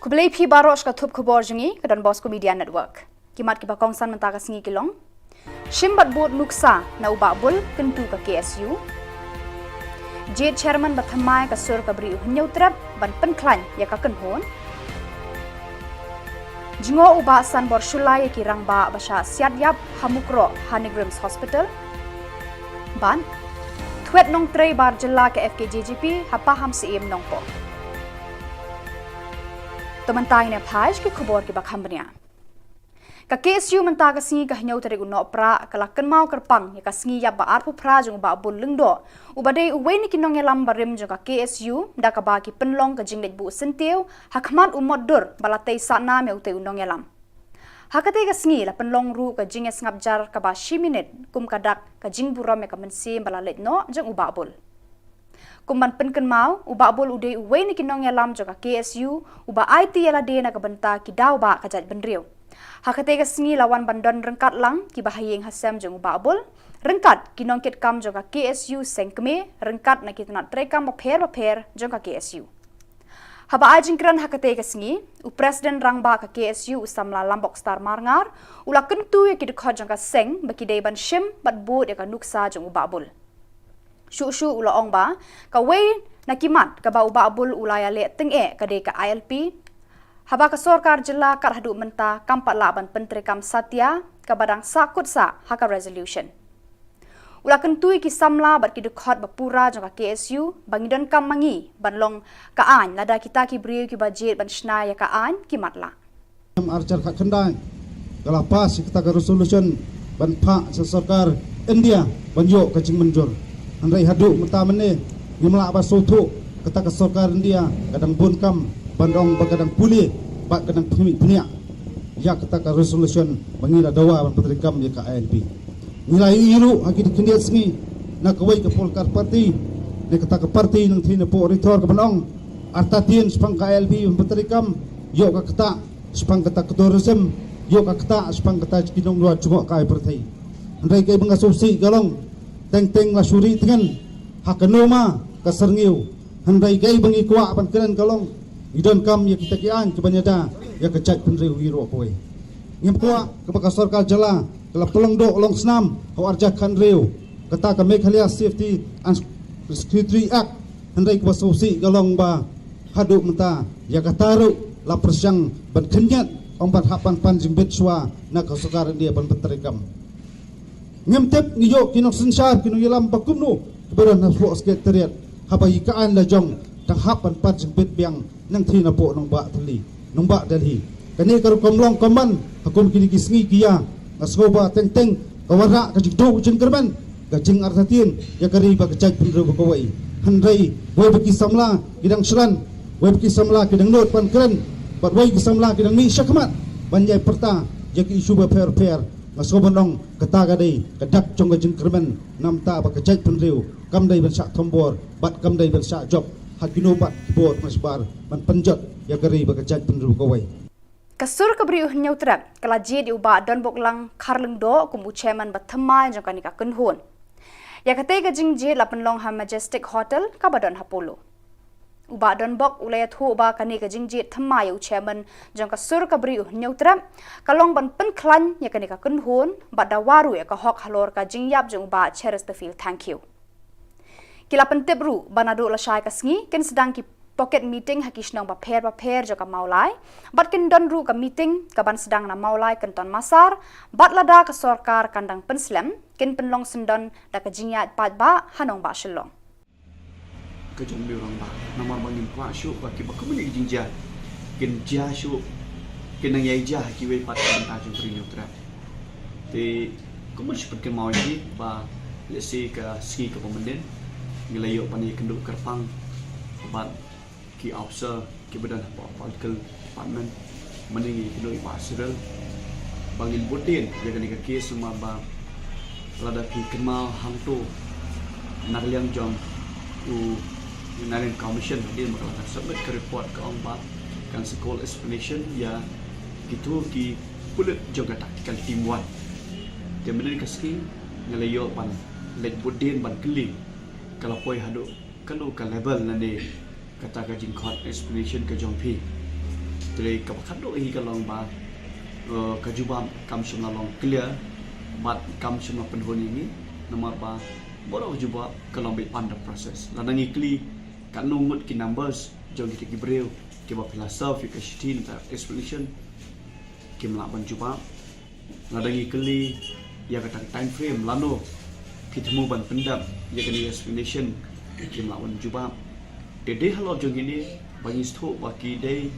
Khublei phi baroh sha ka thup khubor jong ngi ka Don Bosco Media Network. Ki mat kiba kongsan mynta ka sngi ki long: Shim bad bud nuksa na u Bah Bul kyntu ka K S U. Jied chairman ba thymmai ka sur ka Bri u Hynñiewtrep ban pynkhlaiñ ïa ka kynhun. Jngoh u Bah Sanbor Shullai ïa ki rangbah ba shah siat ïap ha Mukroh ha NEIGRIHMS Hospital. Bad thwet nongtrei bar jylla ka F K J G P ha Pahamsyiem Nongpoh. To mynta ngin ïa phai sha ki khubor kiba kham bniah. Ka K S U mynta ka sngi ka hynñiew tarik u Nohprah ka la kynmaw kyrpang ïa ka sngi ïap ba arphew phra jong u Bah Bul Lyngdoh, uba dei uwei na ki nongïalam barim jong ka K S U, da kaba ki pynlong ka jingleit buh syntiew ha khmat u motdur ba la tei sahnam ïa utei u nongïalam. Ha katei ka sngi la pynlong ruh ka jingïasngap jar kaba shi minit kum ka dak ka jingburom ïa ka mynsiem ba la leit noh jong u Bah Bul. Kum ban pynkynmaw, u Bah Bul u dei uwei na ki nongïalam jong ka K S U uba aiti ïa lade na ka bynta ki daw ba ka jaitbynriew. Ha katei ka sngi la wan ban don ryngkat lang kiba ha ïing ha sem jong u Bah Bul, ryngkat ki nongkitkam jong ka K S U seng kmie, ryngkat na ki tnat treikam bapher bapher jong ka K S U. Haba ai jingkren ha katei ka sngi, u President Rangbah ka K S U u samla Lambokstar Marngar u la kyntu ïa ki dkhot jong ka seng ba ki dei ban shim bad bud ïa ka nuksa jong u Bah Bul. Shuh shuh u la ong ba kawei na ki mat kaba u Bah Bul u la ïaleh tyngeh ka dei ka I L P, haba ka sorkar jylla kat haduh mynta kam pat lah ban pyntreikam satia kaba dang sah kut sah ha ka resolution. U la kyntu ïa ki samla bad ki dkhot ba pura jong ka K S U ba ngi donkam ma ngi ban long ka aiñ lada kita ki briew kiba jied ban shna ïa ka aiñ ki matlah. Ar hajar khatkhyndai ka la pass ïa kata ka resolution ban phah sha sorkar India ban ïoh ka jingmynjur. Hynrei haduh mynta mynne ngim lah ban sngewthuh kata ka sorkar India ka dang bun kam ban ong ba ka dang pule bad ka dang phyrnai phyrnai ïa kata ka resolution ba ngi la dawa ban pyntreikam ïa ka I L P. Ngi la ïohi ruh ha ki khyndiat sngi na kawei ka political party, na kata ka party nangtei na pdeng Ri Thor ka ban ong Artatien shaphang ka I L P ban pyntreikam, ïoh ka ktah shaphang kata ka tourism, ïoh ka ktah shaphang kata ki nongluat jngohkai pyrthei. Hynrei kaei ba nga sngewsih ka long, teng teng la shu ri tngen ha kano ma ka syrngiew. Hynrei kaei ba ngi kwah ban kren ka long, ngi donkam ïa kita ki aiñ kiban ïada ïa ka jaitbynriew hi ruh kawei. Ngim kwah kaba ka sorkar jylla ka la pynlong doh long snam ha u arhajar khathynriew, kata ka Meghalaya Safety and Security Act. Hynrei kaba sngewsih ka long ba haduh mynta ïa kata ruh la pyrshang ban khynñiat, ym ban hap ban pan jingbit shuwa na ka sorkar India ban pyntreikam. Ngim tip, ngi ïoh ki nongsynshar, ki nongïalam ba kumno kiba don hapoh Secretariat, haba ïa ka aiñ la jong dang hap ban pan jingbit biang nangthie napoh nongbah Delhi, nongbah Delhi. Kane ka rukom long kumban ha kum kine ki sngi ki ïa, nga sngew ba teng teng ka wanrah ka jingduh jingkyrmen, ka jingartatien ïa ka ri bad ka jaitbynriew ba kawei. Hynrei wei ba ki samla ki dang shlan, wei ba ki samla ki dang nud ban kren, bad wei ki samla ki dang mih shakhmat ban ïai pyrta ïa ki issue bapher bapher. Nga sngew ban ong kata ka dei ka dak jong ka jingkyrmen, namar ba ka jaitbynriew kam dei ban shah thombor bad kam dei ban shah jop ha kino pat ki bor mashbar ban pynjot ïa ka ri bad ka jaitbynriew kawei. Ka sur ka briew u Hynñiewtrep ka la jied ïa u Bah Donboklang Kharlyngdoh kum u chairman ba thymmai jong kane ka kynhun. Ïa katei ka jingjied la pynlong ha Majestic Hotel kaba don ha Polo. U Bah Donbok u la ïathuh ba kane ka jingjied thymmai ïa u chairman jong ka sur ka briew u Hynñiewtrep ka long ban pynkhlaiñ ïa kane ka kynhun bad dawa ruh ïa ka hok halor ka jingïap jong u Bah Chesterfield Thangkhiew. Ki la pyntip ruh ba naduh lashai ka sngi kin sdang ki pocket meeting ha ki shnong bapher bapher jong ka Mawlai, bad kin don ruh ka meeting kaban sdang na Mawlai Kynton Massar, bad lada ka sorkar kan dang pynslem, kin pynlong syndon da ka jingïaid paidbah ha nongbah Shillong. Ka jong u rangbah, namar ba ngim kwah shuh ba kiba kumne ki jingjia kin jia shuh, kin nang ïai jia ha kiwei pat ki bynta jong ka ri Hynñiewtrep. Te kumno shu pynkynmaw ïa ki ba lehse ka sngi kaba mynnin ngi la ïoh ban ïakynduh kyrpang bad ki officer kiba don hapoh political department, mynne ngi ïakynduh ïa i Bah Cyril ba ngin bud dien ïa kane ka case, namar ba lada phi kynmaw hangto na ka liang jong u Union Commission hadien ba ka la submit ka report ka ong ba kan sa call explanation ïa kito ki pulit jong ka tactical team one. Te mynne ka sngi ngi la ïoh ban leit bud dien ban kylli ka la poi haduh kano ka level lane kata ka jingkhot explanation ka jong phi. Te kaba khatduh hi ka long ba, eh, ka jubab kam shym la long clear bad kam shym la pynhun ïa ngi, namar ba baroh ka jubab ka long beit under process. Lada ngi kylli katno ngut ki numbers jong kita ki briew kiba phi la serve ïa ka shithi na ka explanation, kim lah ban jubab. Lada ngi kylli ïa kata ka time frame lano phi thmu ban pyndep ïa kane ka explanation, kim lah ban jubab. Te dei halor jong kine ba ngi sngewthuh ba ki dei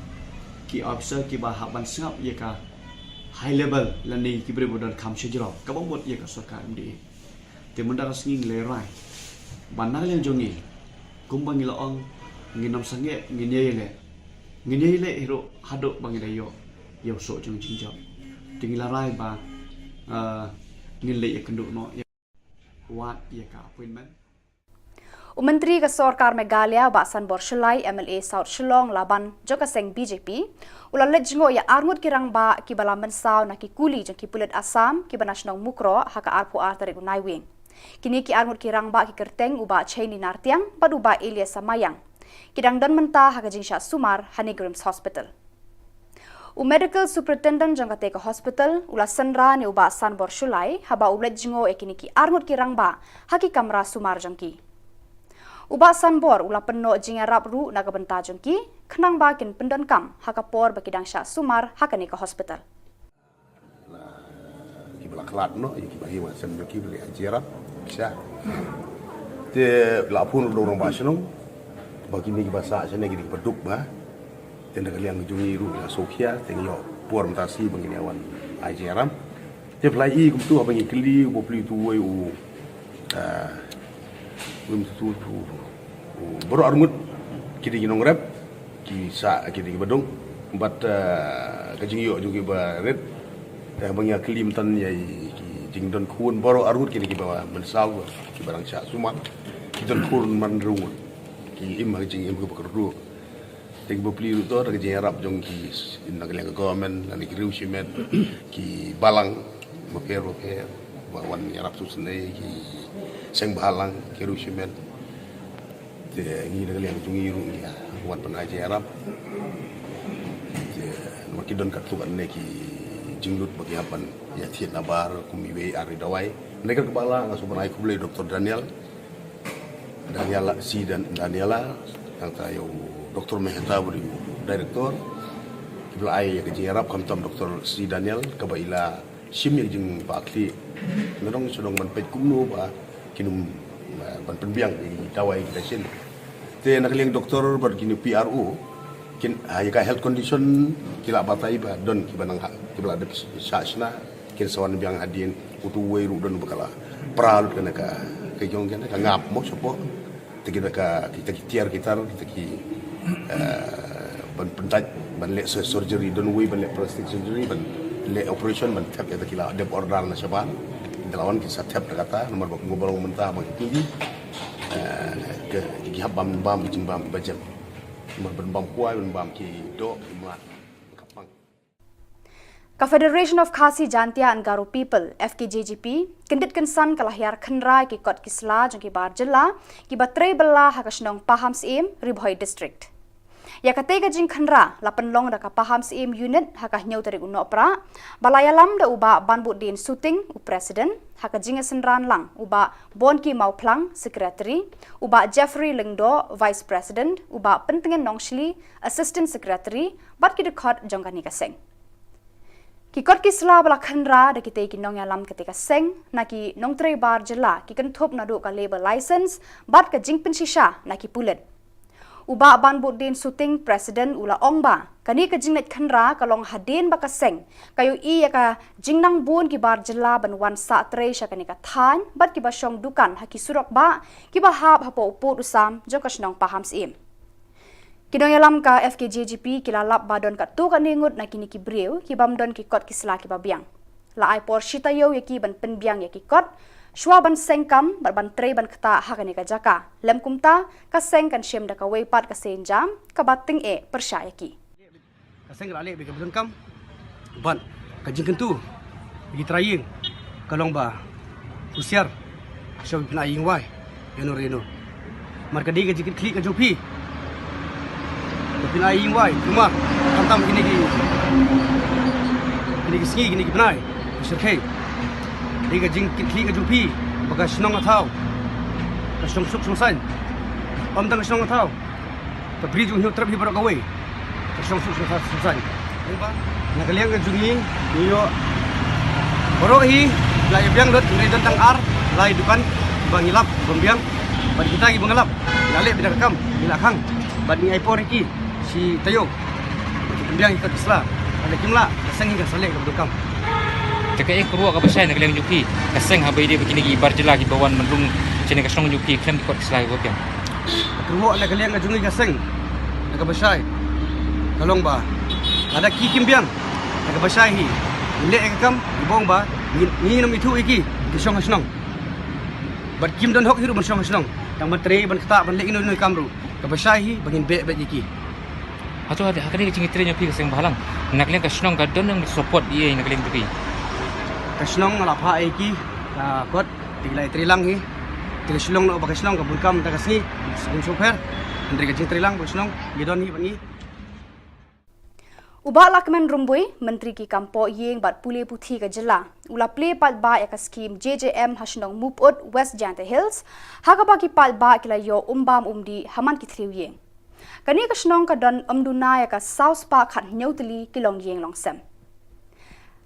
ki officer kiba hap ban sngap ïa ka high level lane ki briew ba don kham shajrong kaba mut ïa ka sorkar M D A. Te mynta ka sngi ngi la rai ba na ka liang jong ngi, kumba ngi la ong, ngin ym sangeh, ngin ïai leh, ngin ïai leh hi ruh haduh ba ngi la ïoh ïa u soh jong jingjop. Te ngi la rai ba, ah, ngin leit ïakynduh noh ïa wad ïa ka appointment. U Myntri ka Sorkar Meghalaya, Bah Sanbor Shullai, M L A South Shillong Laban jong ka seng B J P, u la leit jngoh ïa arngut ki rangbah kiba la mynsaw na ki kuli jong ki pulit Assam kiba na shnong Mukroh ha ka arphew ar tarik u Naiwieng. Kine ki arngut ki rangbah ki kyrteng u Bah Cheini Nartiang bad u Bah Elias Samayang. Ki dang don mynta ha ka jingshah sumar ha NEIGRIHMS Hospital. U Medical Superintendent jong katei ka hospital u la synran ïa u Bah Sanbor Shullai haba u leit jngoh ïa kine ki arngut ki rangbah ha ki kamra sumar jong ki. U Bah Sanbor u la pynnoh jingïarap ruh na ka bynta jong ki, khnang ba kin pyndonkam ha ka por ba ki dang shah sumar ha kane ka hospital. Kiba la khlad noh ïa kiba hi wa sem jong ki ba la ïa jia rap sha. Te la phone u rangbah shnong ba kine kiba sah shane ki dei kiba duk ba. Te na ka liang jong ngi ruh la sngewkhia, te ngi ïoh por mynta shi ba ngin ïa wan ai jingïarap. Te phi la i kumtu haba ngi kylli u bapli utu uwei u, ah, u, u, u, u, baroh arngut ki dei ki nongrep, ki sah, ki dei kiba duk. Bad, ah, ka jingïoh jong ki ba rit. Te haba ngi ïa kylli mynta ïa ki jingdon khun baroh arngut ki dei kiba mynsaw, kiba dang shah sumar. Ki don khun man rung. Ki im ha ka jingim kaba kyrduh. Te ki bapli ruh to da ka jingïarap jong ki, na ka liang ka government, na ki riew shimet, ki balang bapher bapher ba wan ïarap sngewsynei, ki seng bhalang, ki riew shimet. Te ngi na ka liang jong ngi ruh ngi wan pynai jingïarap. Te namar ki don katto katne ki jinglut ba ki hap ban ïa thied nabar kum iwei ar i dawai. Ngi kyrpad ba la nga sngewbha ban ai khublei Doctor Daniel, Daniela, si Dan, Daniela, nangta ïa u Doctor Mehta ba dei u director. Ki ba la ai ïa ka jingïarap khamtam Doctor si Daniel kaba i la shim ïa ka jingpakli. Nga dang shu dang ban peit kumno ba kin ym, eh, ban pynbiang ïa ki dawai ki dashin. Te na ka liang doctor bad kine P R O kin, ah, ïa ka health condition ki la batai ba don ki ba nang ha, ki ba la dep shah shna. Kin sa wan biang hadien, utu uwei ruh don ba ka la pra lut kane ka, ka jong kane ka ngap mo shapoh. Te kita ka, kita ki tiar kitar, kita ki, eh, ban pyndait, ban leh sur-, surgery, don uwei ban leh plastic surgery, ban leh operation, ban thep, kita ki la dep order na shaban. Te la wan ki sa thep da kata, namar ba kumba long mynta ba ki, eh, ki, ki hap bam, bam, jingbam, bajem. Namar ban bam kwai, ban bam ki doh, ki mlak, ka pang. Ka Federation of Khasi Jaintia and Garo People, F K J G P, kyndit kynsan ka la hiar khynra ïa ki kot ki sla jong ki bar jylla, ki ba trei bylla ha ka shnong Pahamsyiem, Ri Bhoi District. Ïa katei ka jingkhynra la pynlong da ka Pahamsyiem Unit ha ka hynñiew tarik u Nohprah, ba la ïalam da u Bah Banbudin Suting, u President, ha ka jingïasynran lang u Bah Bonki Mawphlang, Secretary, u Bah Jeffrey Lyngdoh, Vice President, u Bah Pyntngen Nongshli, Assistant Secretary, bad ki dkhot jong kane ka seng. Ki kot ki sla ba la khynra da kitei ki nongïalam katei ka seng, na ki nongtrei bar jylla, ki kynthup naduh ka labour license, bad ka jingpynshisha na ki pulit. U Bah Banbudin Suting, President, u la ong ba kane ka jingleit khynra ka long hadien ba ka seng ka ïohi ïa ka jingnang bun ki bar jylla ban wan sah trei sha kane ka thaiñ, bad ki ba shong dukan ha ki surok bah, ki ba hap hapoh u pud u sam jong ka shnong Pahamsyiem. Ki nongïalam ka F K J G P ki la lap ba don katto katne ngut na kine ki briew ki bym don ki kot ki sla ki ba biang. La ai por shi taïew ïa ki ban pynbiang ïa ki kot, shuwa ban seng kam bad ban trei ban ktah ha kane ka jaka. Lym kumta, ka seng kan shim da kawei pat ka seiñ jam, kaba tyngeh pyrshah ïa ki. Ka seng ka la leh bad ka bun kam. Bad ka jingkyntu ïa ki trai ïing ka long ba husiar, shuwa phi pynai ïing wai ïano re ïano. Namar ka dei ka jingkitkhlieh ka jong phi. Phi pynai ïing wai, kumba khamtam kine ki, kine ki sngi, kine ki bnai, ki shyrkhei. Dei ka jingkitkhlieh ka jong phi ba ka shnong ka thaw ka shong suk shong saiñ. Ym tang ka shnong ka thaw, ka bri jong u Hynñiewtrep hi baroh kawei ka shong suk shong saiñ. Na ka liang ka jong ngi, ngi ïoh baroh hi la ïa biang lut, ngi don tang ar lai dukan ba ngi lap ban biang. Bad kita kiba ngi lap, ngi la leh beit da ka kam, ngi la khang. Bad ngi ai por ïa ki shi taïew, ngi pynbiang ïa ki kot ki sla. Lada kim lah, ka seng hi kan sa leh kaba donkam. Te kaei ka kyrwoh kaba shai na ka liang jong phi ka seng, haba ïadei bad kine ki bar jylla kiba wan ban rung shane ka shnong jong phi khlem ki kot ki sla kiba biang? Ka kyrwoh na ka liang ka jong ngi ka seng, na kaba shai ka long ba lada ki kim biang, na kaba shai hi, ngin leh ïa ka kam, ngi bong ba ngin, ngin ym ithuh ïa ki, ki shong ha shnong. Bad kim don hok hi ruh ban shong ha shnong, tang ban trei, ban ktah, ban leh ino ino i kam ruh. Kaba shai hi ba ngin beh beit ïa ki. Hato ha kane ka jingtrei jong phi ka seng bhalang, na ka liang ka shnong ka don nang support ïa na ka liang jong phi? Ka shnong la phah ïa ki, ah, kot, te ki la ïa trei lang hi. Te ka shnong, na ba ka shnong ka bun kam da ka sngi, sngewsih pher. Hynrei ka jingtrei lang ba ka shnong ngi don hi bad ngi. U Bah Lahkmen Rymbui, Myntri ki kam poh ïing bad pule puthi ka jylla, u la plie paidbah ïa ka skhim J J M ha shnong Muput, West Jaintia Hills, ha kaba ki paidbah ki la ïoh umbam umdih ha man ki thliew ïing. Kane ka shnong ka don ym duna ïa ka saw spah khathynñiew tylli ki longïing longsem.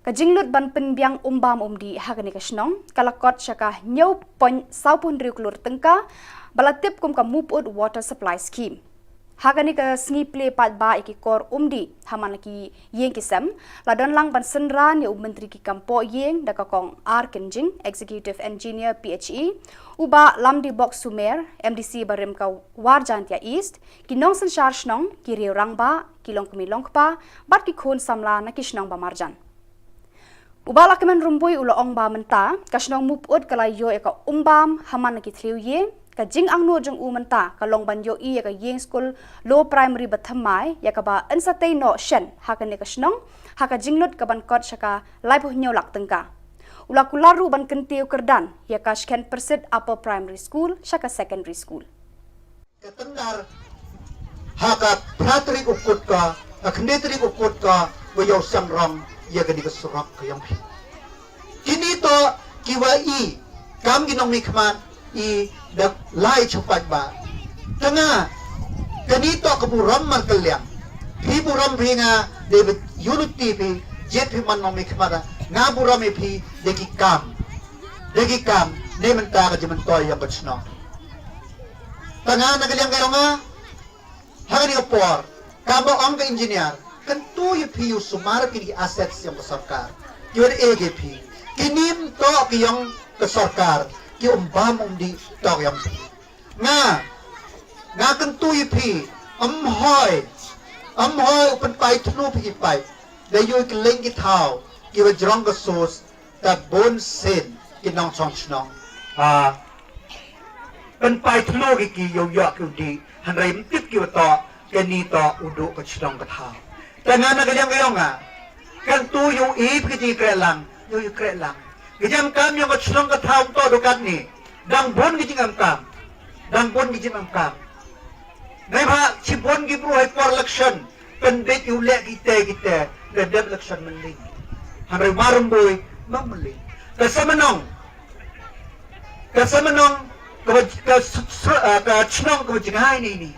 Ka jinglut ban pynbiang umbam umdih ha kane ka shnong ka la kot sha ka hynñiew point saw phew hynriew klur tyngka, ba la tip kum ka Muput Water Supply Scheme. Ha kane ka sngi plie paidbah ïa ki kor umdih ha man la ki ïing ki sem, la don lang ban synran ïa u Myntri ki kam poh ïing da ka Kong R Kynjing, Executive Engineer P H E, u Bah Lamdibok Sumer, M D C barim ka War Jaintia East, ki nongsynshar shnong, ki riew rangbah, ki longkmie longkpa, bad ki khun samla na ki shnong ba marjan. U Bah Lahkmen Rymbui u la ong ba mynta ka shnong Muput ka la ïoh ïa ka umbam ha man la ki thliew ïing, Ka jingangnud jong u mynta ka long ban ïohi ïa ka ïing skul Lower Primary ba thymmai, ïa kaba yn sa tei noh shen ha kane ka shnong, ha ka jinglut kaban kot sha ka laiphew hynñiew lak tyngka. U la kular ruh ban kyntiew kyrdan ïa ka Shken Pyrsit Upper Primary School sha ka secondary school. Ka tyndar ha ka phra tarik u Kut ka, ka khyndai tarik u Kut ka, ba ïoh sdang rong ïa kane ka surok ka ïong phi. Kine to kiwa i kam ki nongmihkhmat i da lai chupat ba. Tanga kane to ka burom markylliang. Phi burom phi nga dei ba unity phi, jied phi man nongmihkhmat, nga burom ïa phi da ki kam. Da ki kam ne mynta ka jingmyntoi ïong ka chnong. Tanga na ka liang ka ïong nga, ha kane ka por, kaba ong ka engineer, kyntu ïa phi u sumar kine ki assets ïong ka sorkar. Ki wan eh ki phi. Kine ym toh ki ïong ka sorkar, ki um bam um dih, toh ïong phi. Nga, nga kyntu ïa phi, ym hoi, ym hoi u pynpai thnu phi ki paip. Da ïoh ki leng ki thaw, kiwa jrong ka source, ta bun sien ki nongchong chnong. Ah, pynpai thnu ki ki ïoh ïoh ki u dih, hynrei ym tip kiwa toh, kane toh u duh ka chnong ka thaw. Tanga na ka liang ka ïong nga, kyntu ïoh i phi ki jingkreh lang, ïoh i kreh lang. Ki jingkam ïong ka chnong ka thaw ym toh duh katne. Dang bun ki jingkam. Dang bun ki jingkam. Neibhah shibun ki bru ha i por election pynbeit ïa u leh kita kita, da dep election mynlei. Hynrei mar rumbui, mar mynlei. Ka Samnong, ka Samnong, ka, ka, ka chnong kaba jngai neini.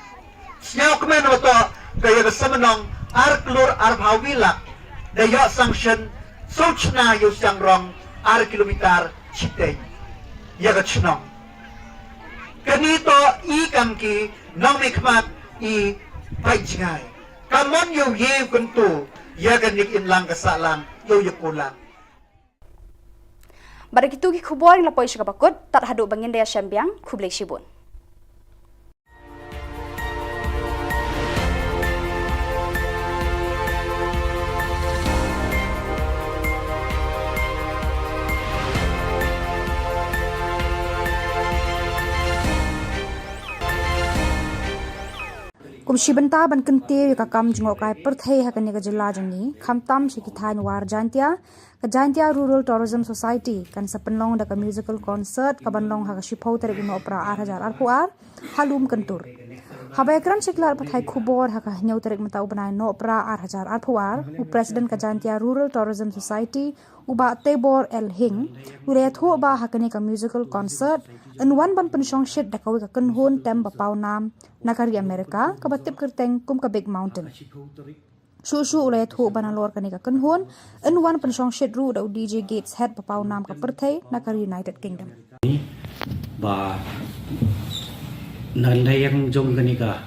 Sñiaw kmen wa toh ka ïa ka Samnong ar klur arphaw wi lak, da ïoh sanction, sñiaw chna ïa u sdang rong ar kilometer chiteng ïa ka chnong. Kane toh i kam ki nongmihkhmat i paid jngai. Ka mon ïa u ïe u kyntu ïa ka nik in lang ka sah lang ïa u ïa ko lang. Bad da kitu ki khubor ngi la poi sha kaba kut, tad haduh ba ngin da ïashem biang, khublei shibun. Kum shi bynta ban kyntiew ïa ka kam jngohkai pyrthei ha kane ka jylla jong ngi, khamtam sha ki thaiñ War Jaintia, ka Jaintia Rural Tourism Society kan sa pynlong da ka musical concert kaban long ha ka shiphew tarik u Nohprah ar hajar arphew ar ha Lum Kyntur. Haba ïakren sha ki lad pathai khubor ha ka hynñiew tarik mynta u bnai Nohprah ar hajar arphew ar, u President ka Jaintia Rural Tourism Society, u Bah Tebor L Hing, u la ïathuh ba ha kane ka musical concert yn wan ban pynshong shit da kawei ka kynhun tem ba paw nam na ka ri Amerika kaba tip kyrteng kum ka Big Mountain. Shuh shuh u la ïathuh ba nalor kane ka kynhun yn wan pynshong shit ruh da u D J Gateshead ba paw nam ka pyrthei na ka ri United Kingdom. Ba na liang jong kane ka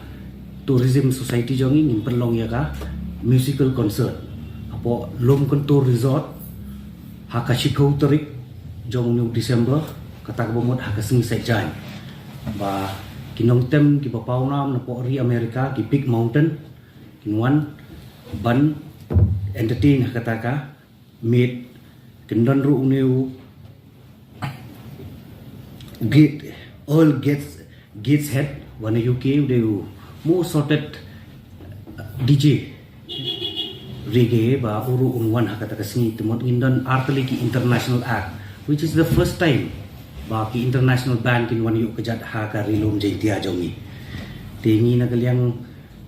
Tourism Society jong ngi ngin pynlong ïa ka musical concert hapoh Lum Kyntur Resort ha ka shiphew tarik jong une u December, kata kaba mut ha ka sngi Saitjaiñ. Ba ki nongtem kiba paw nam napoh ri Amerika, ki Big Mountain, kin wan ban entertain ha kata ka miet. Kin don ruh une u Gate, Earl Gates, Gateshead, wan na U K, u dei u most sought after D J reggae, ba u ruh un wan ha kata ka sngi. Te mut ngin don artylli ki international act, which is the first time ba ki international band kin wan ïuh kjat ha ka Ri Lum Jaintia jong ngi. Te ngi na ka liang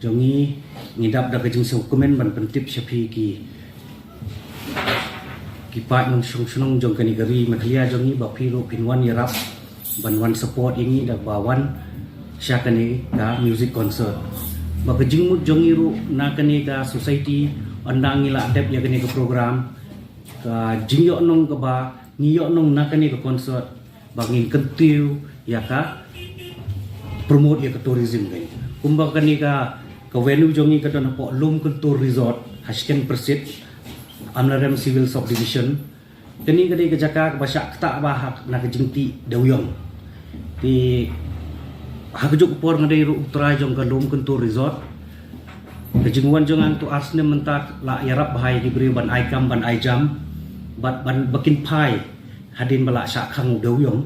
jong ngi, ngi dap da ka jingsngewkmen ban pyntip sha phi ki, ki paid nongshong shnong jong kane ka ri Meghalaya jong ngi, ba phi ruh phin wan ïarap ban wan support ïa ngi da ba wan sha kane ka music concert. Ba ka jingmut jong ngi ruh na kane ka society, ynda ngi la dep ïa kane ka program, ka jingïohnong kaba ngi ïohnong na kane ka concert, ba ngin kyntiew ïa ka promote ïa ka tourism kan. Kumba kane ka, ka venue jong ngi ka don hapoh Lum Kyntur Resort, ha Shken Pyrsit, Amlarem Civil Subdivision. Kane ka dei ka jaka kaba shah ktah bha ha, na ka jingtih dewïong. Te ha kajuh ka por nga dei ruh u trai jong ka Lum Kyntur Resort. Ka jingwan jong nga to ar snem mynta la ïarap bha ïa ki briew ban ai kam ban ai jam, bad ban ba kin phai hadien ba la shah khang u dewïong.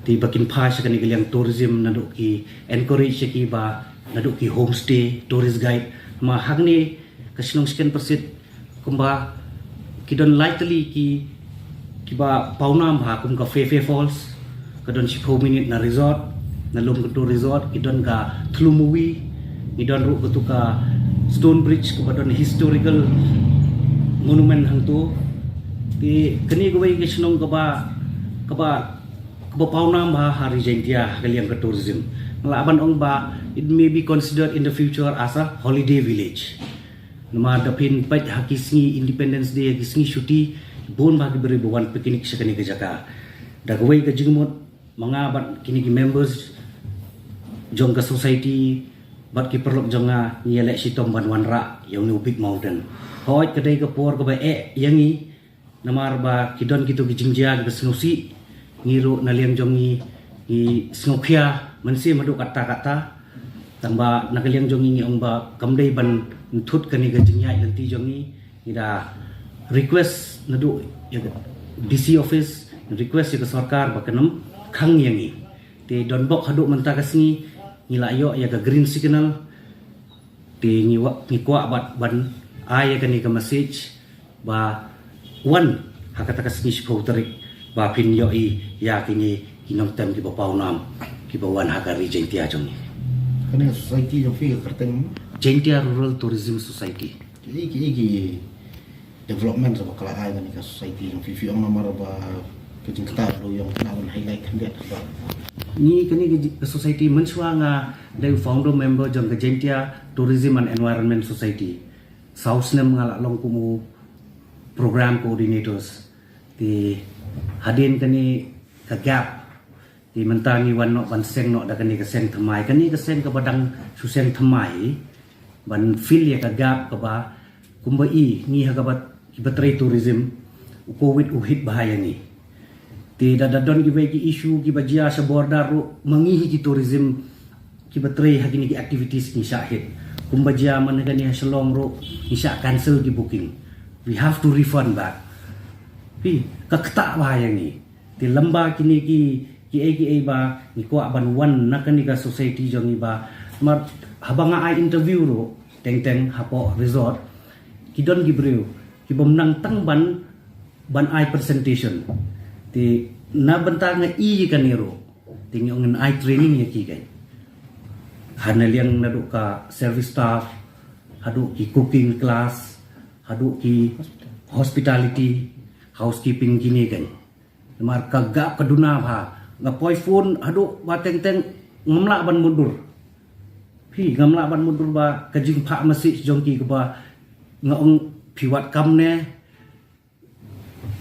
Te ba kin phai sha kane ka liang tourism naduh ki encourage ïa ki ba naduh ki homestay, tourist guide. Ma hangne ka shnong Skenpersit kumba ki don lai tylli ki, kiba pawnam ha, kum ka Phe Phe Falls, ka don shiphew minit na resort, na Lumkyntoh Resort, ki don ka Thlumawi, ngi don ruh katu ka Stone Bridge kaba don historical monument hangto. Te kane kawei ka shnong kaba, kaba, kaba pawnam ha, ha ri Jaintia ha ka liang ka tourism. Nga lah ban ong ba it may be considered in the future as a holiday village. Namar da phin peit ha ki sngi Independence Day, ha ki sngi shuti, bun bha ki briew ba wan picnic sha kane ka jaka. Da kawei ka jingmut, ma nga bad kine ki members jong ka society bad ki paralok jong nga, ngi ïaleh shitom ban wanrah ïa une u Big Mountain. Hooid, ka dei ka por kaba eh ïa ngi, namar ba ki don kito ki jingjia kiba sngewsih. Ngi ruh na liang jong ngi, ngi sngewkhia mynsiem haduh katta katta. Tangba na ka liang jong ngi, ngi ong ba kam dei ban ntut kane ka jingïaid lynti jong ngi. Ngi da request naduh ïa ka D C office, request ïa ka sorkar ba kan ym khang ïa ngi. Te donbok haduh mynta ka sngi ngi la ïoh ïa ka green signal. Te ngi wa-, ngi kwah bad ban ai ïa kane ka message ba wan ha kata ka sngi shiphew tarik ba phin ïohi ïa kine ki nongtem kiba pawnam kiba wan ha ka ri Jaintia jong ngi. Kane ka society jong phi ka kyrteng? Jaintia Rural Tourism Society. Ki, ki, ki development sa ba ka la ai kane ka society jong phi, phi ong namar ba ka jingktah Dewïong, kane ban highlight khyndiat ba. Ngi kane ka ji-, ka society, mynshuwa nga dei u founder member jong ka Jaintia Tourism and Environment Society. Saw snem nga la long kum u program coordinators. Te hadien kane ka gap, te mynta ngi wan noh ban seng noh da kane ka seng thymmai. Kane ka seng kaba dang shu seng thymmai ban fill ïa ka gap kaba kumba i ngi ha kaba kiba trei tourism, u Covid u hit bha ïa ngi. Te da, da don kiwei ki issue kiba jia sha border ruh, ma ngi hi ki tourism kiba trei ha kine ki activities ngi shah hit. Kumba jia man kane ha Shillong ruh ngi shah cancel ki booking. We have to refund back. Phi, ka ktah bha ïa ngi. Te lem bad kine ki, kiei kiei ba ngi kwah ban wan na kane ka society jong ngi ba. Namar haba nga ai interview ruh teng teng hapoh resort, ki don ki briew ki bym nang tang ban, ban ai presentation. Te na bynta nga i kane ruh, te ngi ong ngin ai training ïa ki, kan. Ha na liang naduh ka service staff, haduh ki cooking class, haduh ki hospitality, housekeeping, kine, kan. Namar ka gap ka duna bha. Nga poi phone haduh ba teng teng, ngam lah ban mutdur. Phi, ngam lah ban mutdur ba ka jingphah message jong ki kaba nga ong phi wad kam ne,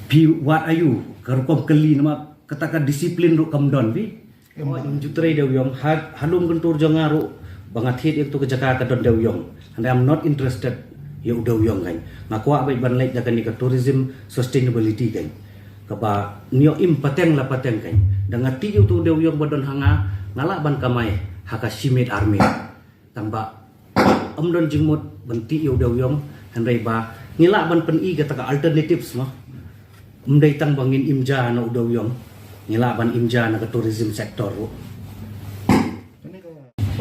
phi wad aiu, ka rukom kylli, namar kata ka discipline ruh kam don, phi. Em. Ym ju trei Dewïong, ha, ha lum kyntur jong nga ruh ba nga thied ïa katu ka jaka ka don Dewïong. And I'm not interested ïa u Dewïong, kan. Nga kwah beit ban leit da kane ka tourism sustainability, kan. Kaba ngi ïoh im pateng la pateng, kan. Da nga tih ïa utu u Dewïong ba don ha nga, nga lah ban kamai ha ka shi miet ar miet. Tangba ym don jingmut ban tih ïa u Dewïong, hynrei ba ngi lah ban pyni kata ka alternatives, mo. Ym dei tang ba ngin im ja na u Dewïong, ngi lah ban im ja na ka tourism sector ruh.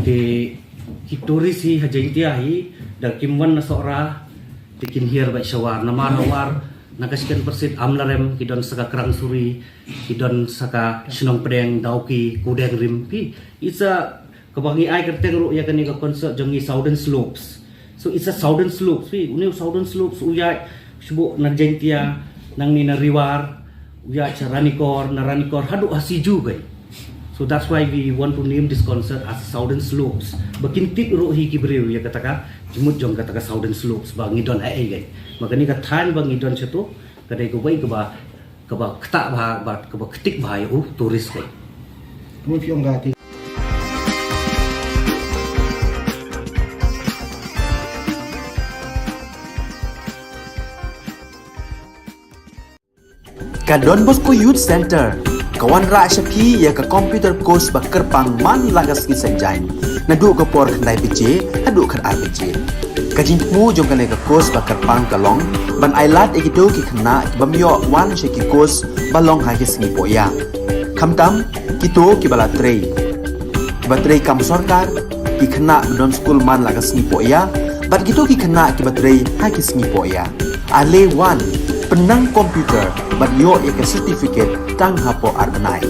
Te ki tourist hi ha Jaintia hi, da kim wan na Sohra, te kin hiar beit sha War. Namar ha War, na ka Skenpersit, Amlarem, ki don sa ka Krang Suri, ki don sa ka Shnong Pdeng, Dawki, Kudeng Rim, phi. It's a, kaba ngi ai kyrteng ruh ïa kane ka concert jong ngi Southern Slopes. So it's a Southern Slopes, phi. Une u Southern Slopes u ïaid shuh na Jaintia, nangne na Ri War, u ïaid sha Ranikor, na Ranikor haduh ha Siju, kai. So that's why we want to name this concert as Southern Slopes. Ba kin tip ruh hi ki briew ïa kata ka jingmut jong kata ka Southern Slopes ba ngi don haei, kai. Ba kane ka thaiñ ba ngi don shato, ka dei kawei kaba, kaba ktah bha, ba kaba ktik bha ïa u tourist, kai. Kumno phi ong ka, te? Ka Don Bosco Youth Center ka wanrah sha phi ïa ka computer course ba kyrpang man la ka sngi Saitjaiñ, naduh ka por khyndai baje haduh khatar baje. Ka jingthmu jong kane ka course ba kyrpang ka long ban ai lad ïa kito ki khynnah ki bym ïoh wan sha ki course ba long ha ki sngi pohïap. Khamtam, Kito kiba la trei, kiba trei kam sorkar, ki khynnah ba don skul man la ka sngi poh ïa, bad kito ki khynnah kiba trei ha ki sngi poh ïa. Ale wan, pynnang computer bad ïoh ïa ka certificate tang hapoh ar bnai.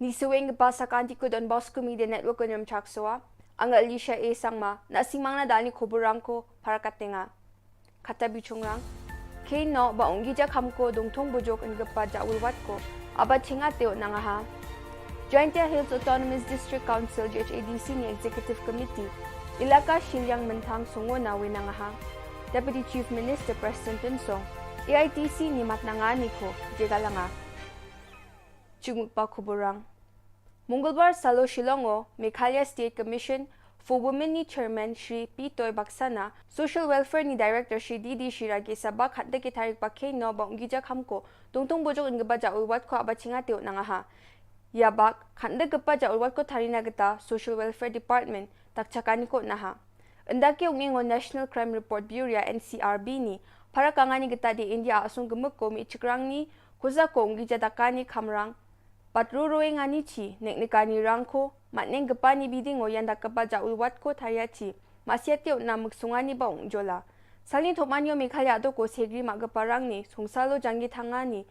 Ni shuwa ïa ka ba sa ka anti ko Don Bosco Media Network ko nyam chak soa. Anga Alicia A Sangma, na sing mang na dal ni khubur rang ko para ka tenga. Kata bi chung rang. Kei no ba ong gija kham ko dong thong bujok en gepa ja ul wat ko. Aba chinga teo nanga ha. Jaintia Hills Autonomous District Council, J H A D C ni Executive Committee. Ilaka Shiliang Menthang Songona we nanga ha. Deputy Chief Minister Prestone Tynsong. A I T C ni mat nanga ni ko, je galanga. Chungmukpa khubur rang. Mungulbar salo Shillong o, Meghalaya State Commission for Women ni Chairman Shri P Toy Baksana, Social Welfare ni Director Shri D D Shira ki sabak khatde ki tarik ba kei no ba ong gija kham ko, dong thong bujok en gepa ja ul wat ko aba chinga teo nanga ha. Ïa bak, khatde gepa ja ul wat ko tharina geta, Social Welfare Department, tak chakani ko naha. Ynda ki ong ing o National Crime Report Bureau, N C R B ni, para kangani geta de India asung gemuk ko mi chikrang ni, kusa ko ong gija dakani khamrang, Pat ru ruweng ani chi, nek nek ani rang ko, mat neng gepa ni biding o ïan da kepa ja ul wat ko tharia chi, ma sia teo na mek sung ani ba ung jola. Sali thok man ïo Meghalaya do ko segri ma gepa rang ni, sung salo janggi thang ani.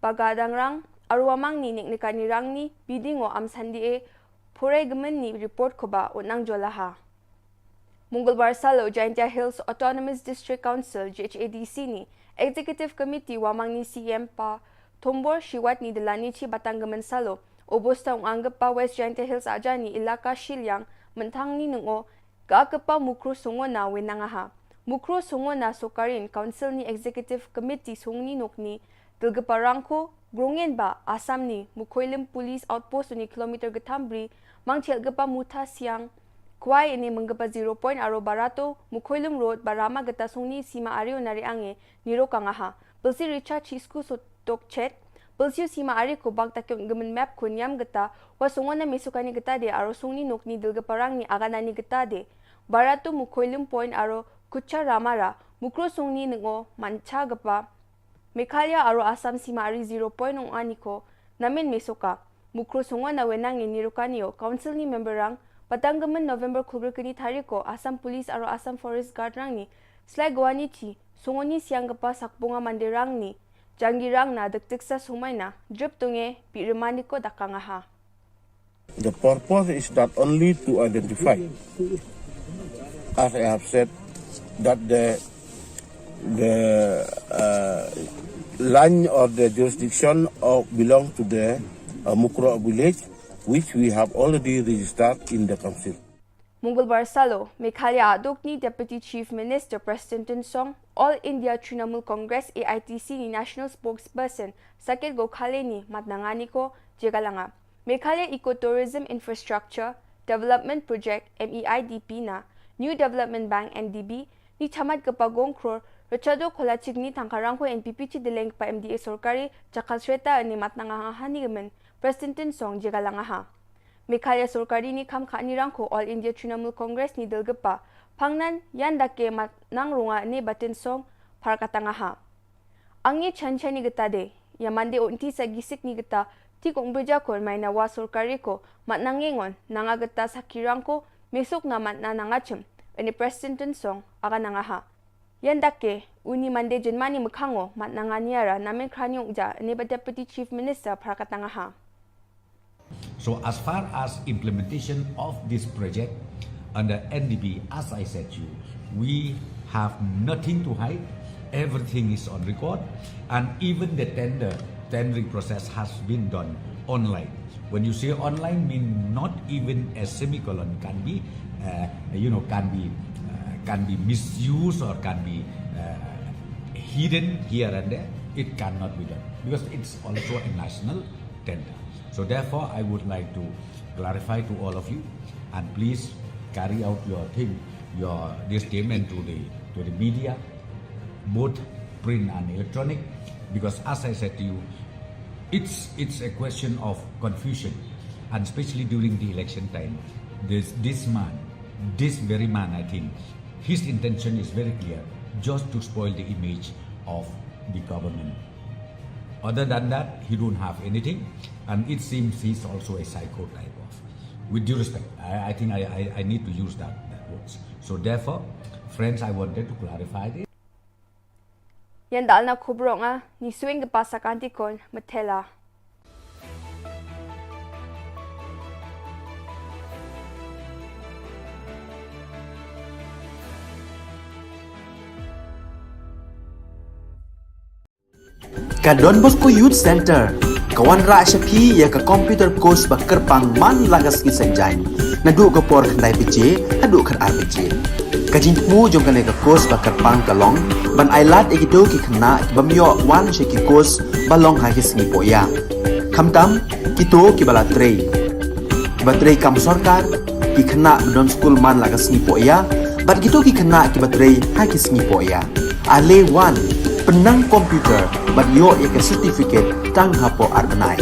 Ba ga dang rang, arwa mang ni nek nek ani rang ni, biding o am sandi e, pore gemen ni report ko ba, o nang jola ha. Mungulbar salo Jaintia Hills Autonomous District Council, J H A D C ni, Executive Committee wa mang ni C M pa, Thombor Shiwat ni delani chi batang gemen salo, obos ta ung anggepa West Jaintia Hills aja ni ilaka Shiliang, Menthang ni nung o, ga kepa Mukro Songona we nanga ha. Mukro Songona Sokarin Council ni Executive Committee sung ni nuk ni, Dil gepa rang ko, grungen ba, Assam ni, Mukhoilim Police Outpost ni kilometer getham bri, mang chel gepa Mutha Siang, kwai ini meng gepa zero point aro Barato, Mukhoilim Road, Barama geta sung ni sima ari o nari ange, niro kanga ha. Pelsi Richard Chisku so tok chet, pelsi sima ari ko bak takyong gemen map ko niam geta, wa sungona mesukani geta de, aro sung ni nuk ni dil gepa rang ni agana ni geta de. Barato Mukhoilim Point aro Kucha Ramara, Mukro sung ni nengo, mancha gepa, Meghalaya aro Assam sima ari zero point ong ani ko, namen mesoka. Mukro Songona wenang ini rukani o, Council ni member rang, patang gemen November khubru kini tari ko, Assam Police aro Assam Forest Guard rang ni, slai goani chi, songoni siang gepa sakbunga mande rang ni, janggi rang na dektik sa sumai na, drip tunge, pi remani ko dakang aha. The purpose is not only to identify, as I have said, that the the uh, Line or the jurisdiction of belong to the uh, Mukroh village, which we have already registered in the council. Mongolbar salo, Meghalaya aduk ni Deputy Chief Minister Prestone Tynsong, All India Trinamool Congress A I T C ni National Spokesperson Saket Gokhale ni matnanga ni ko jyga langa. Meghalaya Ecotourism Infrastructure Development Project M E I D P na New Development Bank N D B ni chamat kpa gong kror rachado khola chikni thangkarang ko N P P chi deleng kpa M D A sorkari jakal shreta ni matnanga ha ni gemen Prestone Tynsong jyga langa ha. Meghalaya sorkari ni kham khani rangkho All India Trinamool Congress ni dal kpa phangnan yan dake matnang runga ni ba Tynsong phar katanga ha. Angi chan chan ni gata de, ya mande onti sa gisik ni gata, ti kong beja kon mai na wa sorkari ko, matnang ngengon, nanga gata sakirang ko, mesuk na matna nanga chem, ini Prestone Tynsong, aga nanga ha. Yan dake, uni mande jenmani mekhango, matnanga niara, namen krani ungja, ini ba Deputy Chief Minister, phar katanga ha. So as far as implementation of this project under N D B, as I said to you, we have nothing to hide. Everything is on record, and even the tender, tendering process has been done online. When you say online, mean not even a semicolon can be, uh, you know, can be, uh, can be misused or can be, uh, hidden here and there. It cannot be done because it's also a national tender. So therefore, I would like to clarify to all of you, and please carry out your thing, your, this statement to the, to the media, both print and electronic, because as I said to you, it's, it's a question of confusion, and especially during the election time. This, this man, this very man, I think, his intention is very clear, just to spoil the image of the government. Other than that, he don't have anything, and it seems he's also a psycho type of. With due respect, I, I think I, I, I need to use that, that words. So therefore, friends, I wanted to clarify this. Yan dalna khubronga, ni swing ke pasa kantikon, matela. Ka Don Bosco Youth Center ka wanrah sha phi ïa ka computer course ba kyrpang man la ka sngi Saitjaiñ, naduh ka por khyndai baje haduh khatar baje. Ka jingthmu jong kane ka course ba kyrpang ka long ban ailad ïa kito ki khynnah ki bym ïoh wan sha ki course ba long ha ki sngi pohïa. Khamtam kito kiba la trei, kiba trei kam sorkar, ki khynnah ba don skul man la ka sngi pohïa, bad kito ki khynnah kiba trei ha ki sngi pohïa. Ale wan, pynnang computer bad ïoh ïa ka certificate tang hapoh ar bnai.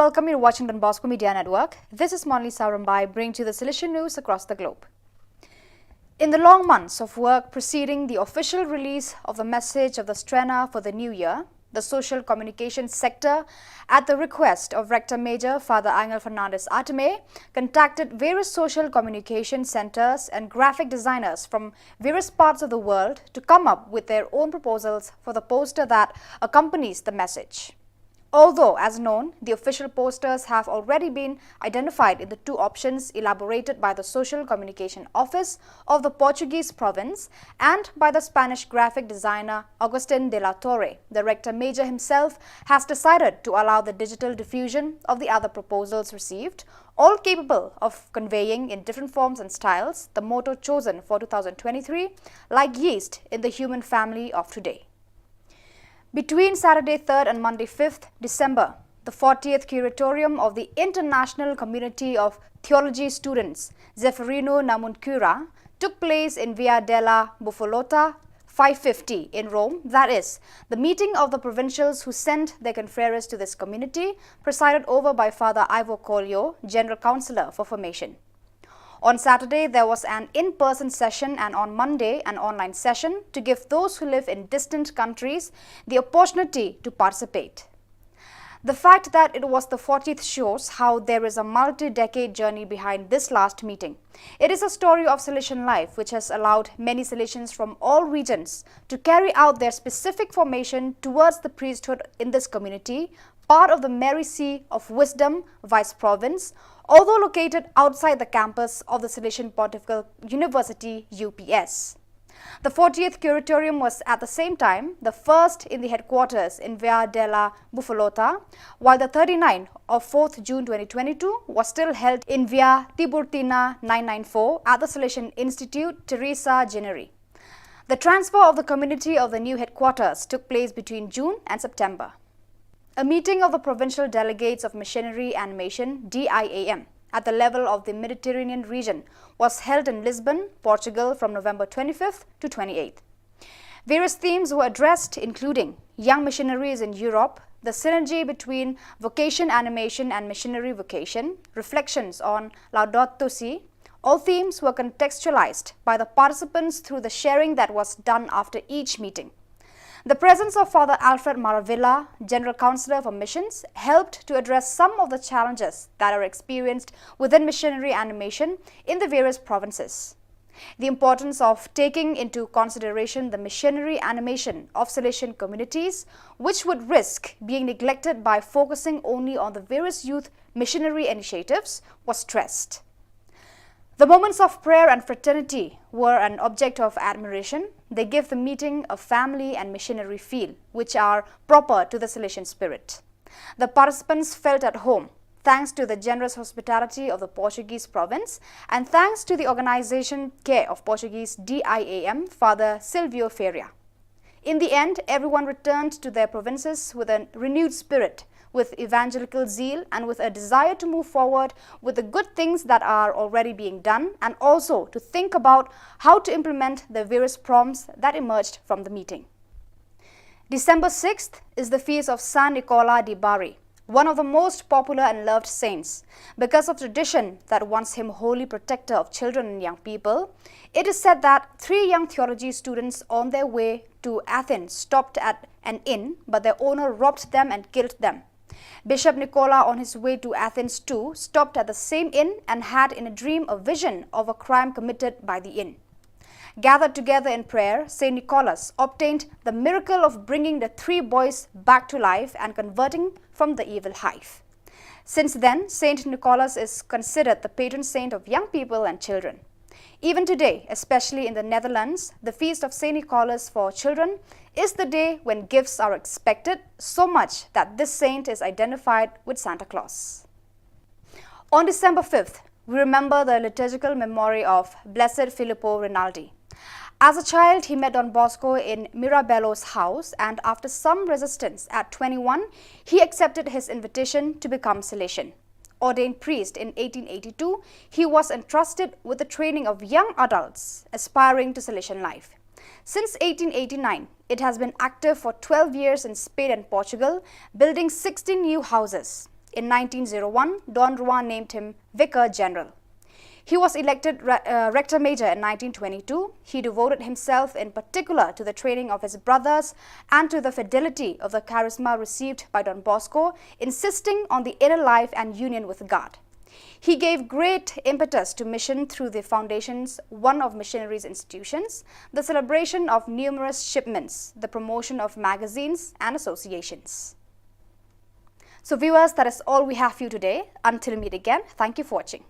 Welcome, you're watching Don Bosco Media Network. This is Monlisa Rombai, bringing to you the Salesian news across the globe. In the long months of work preceding the official release of the message of the Strenna for the new year, the social communication sector, at the request of Rector Major Father Angel Fernandez Atame, contacted various social communication centers and graphic designers from various parts of the world to come up with their own proposals for the poster that accompanies the message. Although, as known, the official posters have already been identified in the two options elaborated by the Social Communication Office of the Portuguese province and by the Spanish graphic designer Agustin de la Torre, the Rector Major himself has decided to allow the digital diffusion of the other proposals received, all capable of conveying in different forms and styles the motto chosen for two thousand twenty-three, like yeast in the human family of today. Between Saturday third and Monday fifth December, the fortieth Curatorium of the International Community of Theology Students, Zeffirino Namuncurra, took place in Via della Buffolata five fifty in Rome, that is, the meeting of the provincials who sent their confreres to this community, presided over by Father Ivo Collio, General Councillor for Formation. On Saturday, there was an in-person session, and on Monday, an online session to give those who live in distant countries the opportunity to participate. The fact that it was the fortieth shows how there is a multi-decade journey behind this last meeting. It is a story of Salesian life which has allowed many Salesians from all regions to carry out their specific formation towards the priesthood in this community, part of the Mary Seat of Wisdom Vice Province, although located outside the campus of the Salesian Pontifical University, U P S. The fortieth Curatorium was at the same time the first in the headquarters in Via della Buffolata, while the thirty-ninth of fourth June twenty twenty-two was still held in Via Tiburtina nine nine four at the Salesian Institute Teresa Gennari. The transfer of the community of the new headquarters took place between June and September. A meeting of the provincial delegates of missionary animation, D I A M, at the level of the Mediterranean region was held in Lisbon, Portugal, from November twenty-fifth to twenty-eighth. Various themes were addressed, including young missionaries in Europe, the synergy between vocation animation and missionary vocation, reflections on Laudato Si. All themes were contextualized by the participants through the sharing that was done after each meeting. The presence of Father Alfred Maravilla, General Councillor for Missions, helped to address some of the challenges that are experienced within missionary animation in the various provinces. The importance of taking into consideration the missionary animation of Salesian communities, which would risk being neglected by focusing only on the various youth missionary initiatives, was stressed. The moments of prayer and fraternity were an object of admiration. They give the meeting a family and missionary feel, which are proper to the Salesian spirit. The participants felt at home, thanks to the generous hospitality of the Portuguese province and thanks to the organization care of Portuguese D I A M, Father Silvio Ferreira. In the end, everyone returned to their provinces with a renewed spirit, with evangelical zeal, and with a desire to move forward with the good things that are already being done, and also to think about how to implement the various prompts that emerged from the meeting. December sixth is the feast of San Nicola di Bari, one of the most popular and loved saints. Because of tradition that wants him holy protector of children and young people, it is said that three young theology students on their way to Athens stopped at an inn, but their owner robbed them and killed them. Bishop Nicola, on his way to Athens too, stopped at the same inn and had in a dream a vision of a crime committed by the inn. Gathered together in prayer, Saint Nicholas obtained the miracle of bringing the three boys back to life and converting from the evil hive. Since then, Saint Nicholas is considered the patron saint of young people and children. Even today, especially in the Netherlands, the feast of Saint Nicholas for children is the day when gifts are expected, so much that this saint is identified with Santa Claus. On December fifth, we remember the liturgical memory of Blessed Filippo Rinaldi. As a child, he met Don Bosco in Mirabello's house, and after some resistance, at twenty-one, he accepted his invitation to become Salesian. Ordained priest in eighteen eighty-two, he was entrusted with the training of young adults aspiring to Salesian life. Since eighteen eighty-nine, it has been active for twelve years in Spain and Portugal, building sixteen new houses. In nineteen oh one, Don Roi named him Vicar General. He was elected re- uh, Rector Major in nineteen twenty-two. He devoted himself in particular to the training of his brothers and to the fidelity of the charisma received by Don Bosco, insisting on the inner life and union with God. He gave great impetus to mission through the foundations one of missionaries' institutions, the celebration of numerous shipments, the promotion of magazines and associations. So viewers, that is all we have for you today. Until we meet again, thank you for watching.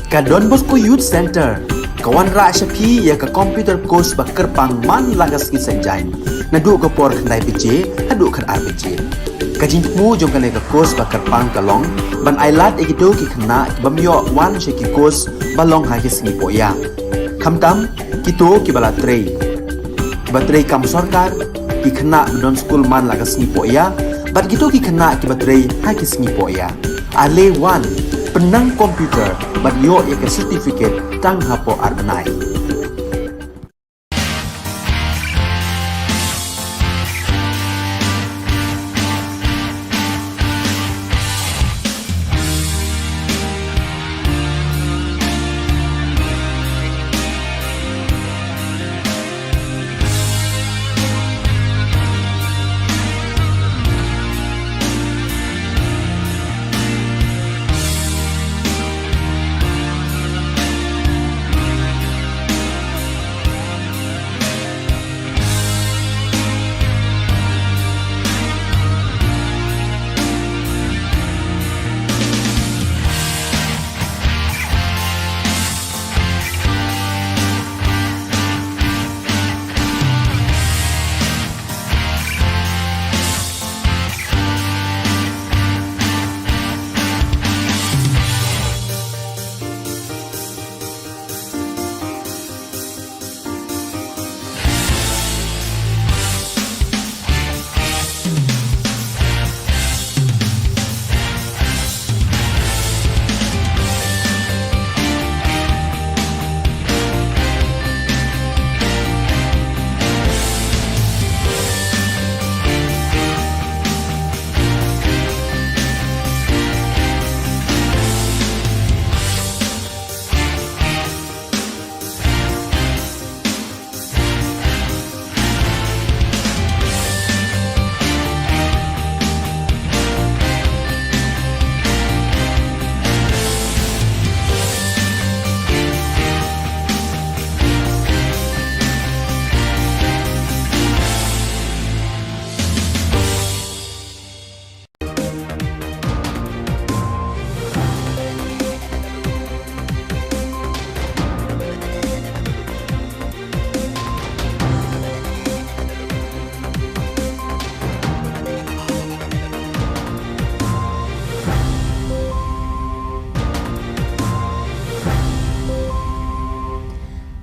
Ka Don Bosco Youth Centre ka wanrah sha phi ïa ka computer course ba kyrpang man la ka sngi Saitjaiñ, naduh ka por khyndai baje haduh khatar baje. Ka jingthmu jong kane ka course ba kyrpang ka long ban ailad ïa kito ki khynnah ki bym ïoh wan sha ki course ba long ha ki sngi pohïa, khamtam kito kiba la trei, kiba trei kam sorkar, ki khynnah ba don skul man la ka sngi pohïa, bad kito ki khynnah kiba trei ha ki sngi pohïa. Ale wan, pynnang computer bad ïoh ïa ka certificate tang hapoh ar bnai.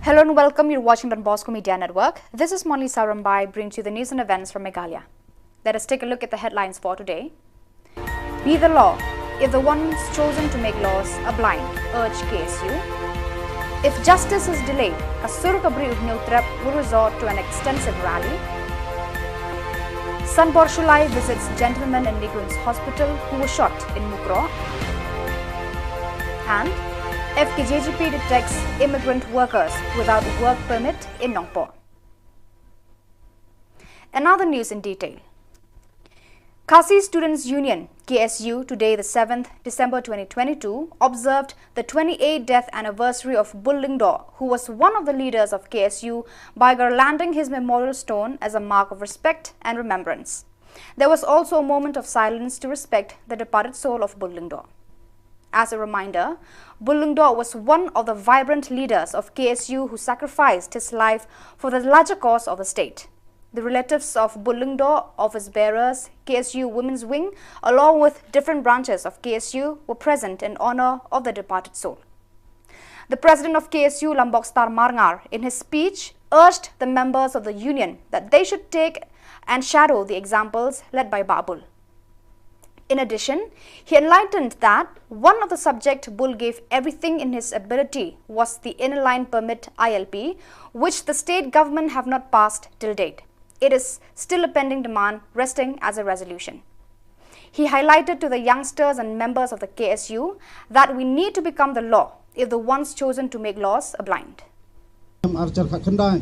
Hello and welcome. You're watching Don Bosco Media Network. This is Monlisa Rymbai, bringing to you the news and events from Meghalaya. Let us take a look at the headlines for today. Be the law. If the ones chosen to make laws are blind, urge K S U. If justice is delayed, ka sur ka bri u Hynñiewtrep will resort to an extensive rally. Sanbor Shullai visits gentleman in Nikuen's hospital who was shot in Mukroh. And F K J G P detects immigrant workers without work permit in Nongpoh. Another news in detail. Khasi Students Union, K S U, today, the seventh December twenty twenty-two, observed the twenty-eighth death anniversary of Bull Lyngdoh, who was one of the leaders of K S U, by garlanding his memorial stone as a mark of respect and remembrance. There was also a moment of silence to respect the departed soul of Bull Lyngdoh. As a reminder, Bull Lyngdoh was one of the vibrant leaders of K S U who sacrificed his life for the larger cause of the state. The relatives of Bull Lyngdoh, office bearers, K S U Women's Wing, along with different branches of K S U, were present in honor of the departed soul. The president of K S U, Lambokstar Marngar, in his speech, urged the members of the union that they should take and shadow the examples led by Babul. In addition, he enlightened that one of the subject Bull gave everything in his ability was the Inner Line Permit I L P, which the state government have not passed till date. It is still a pending demand resting as a resolution. He highlighted to the youngsters and members of the K S U that we need to become the law if the ones chosen to make laws are blind. Em archar khat khyndai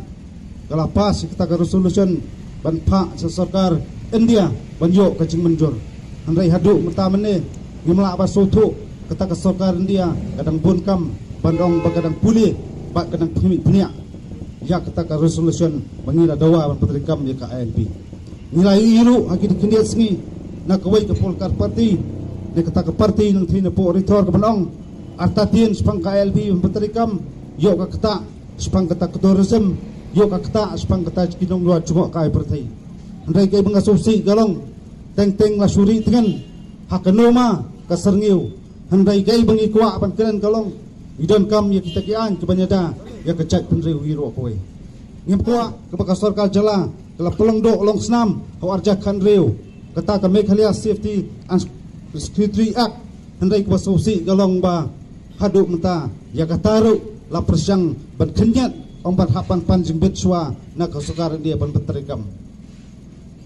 ka la pass ïa kata ka resolution ban phah sha sorkar India ban ïoh ka jingmynjur. Hynrei haduh mynta mynne ngim lah ban sngewthuh kata ka sorkar India ka dang bun kam ban ong ba ka dang pule bad ka dang pynmih pynïap ïa kata ka resolution ba ngi la dawa ban pyntreikam ïa ka I L P. Ngi la ïohi ruh ha ki khyndiat sngi na kawei ka political party ne kata ka party nangthie napoh Ri Thor ka ban ong artatien shaphang ka I L P ban pyntreikam ïoh ka ktah shaphang kata ka tourism, ïoh ka ktah shaphang kata ki nongluat jngohkai pyrthei. Hynrei kaei ba nga sngewsih ka long teng teng la shu rieh tngen ha kano ma ka syrngiew. Hynrei kaei ba ngi kwah ban kren ka long ngi donkam ïa kita ki aiñ kiban ïada ïa ka jaitbynriew hi ruh kawei. Ngim kwah kaba ka sorkar jylla ka la pynlong doh long snam ha u arhajar khathynriew kata ka Meghalaya Safety and Security Act. Hynrei kaba sngewsih ka long ba haduh mynta ïa kata ruh la pyrshang ban khynñiat ong ban hap ban pan jingbit shuwa na ka sorkar India ban pyntreikam.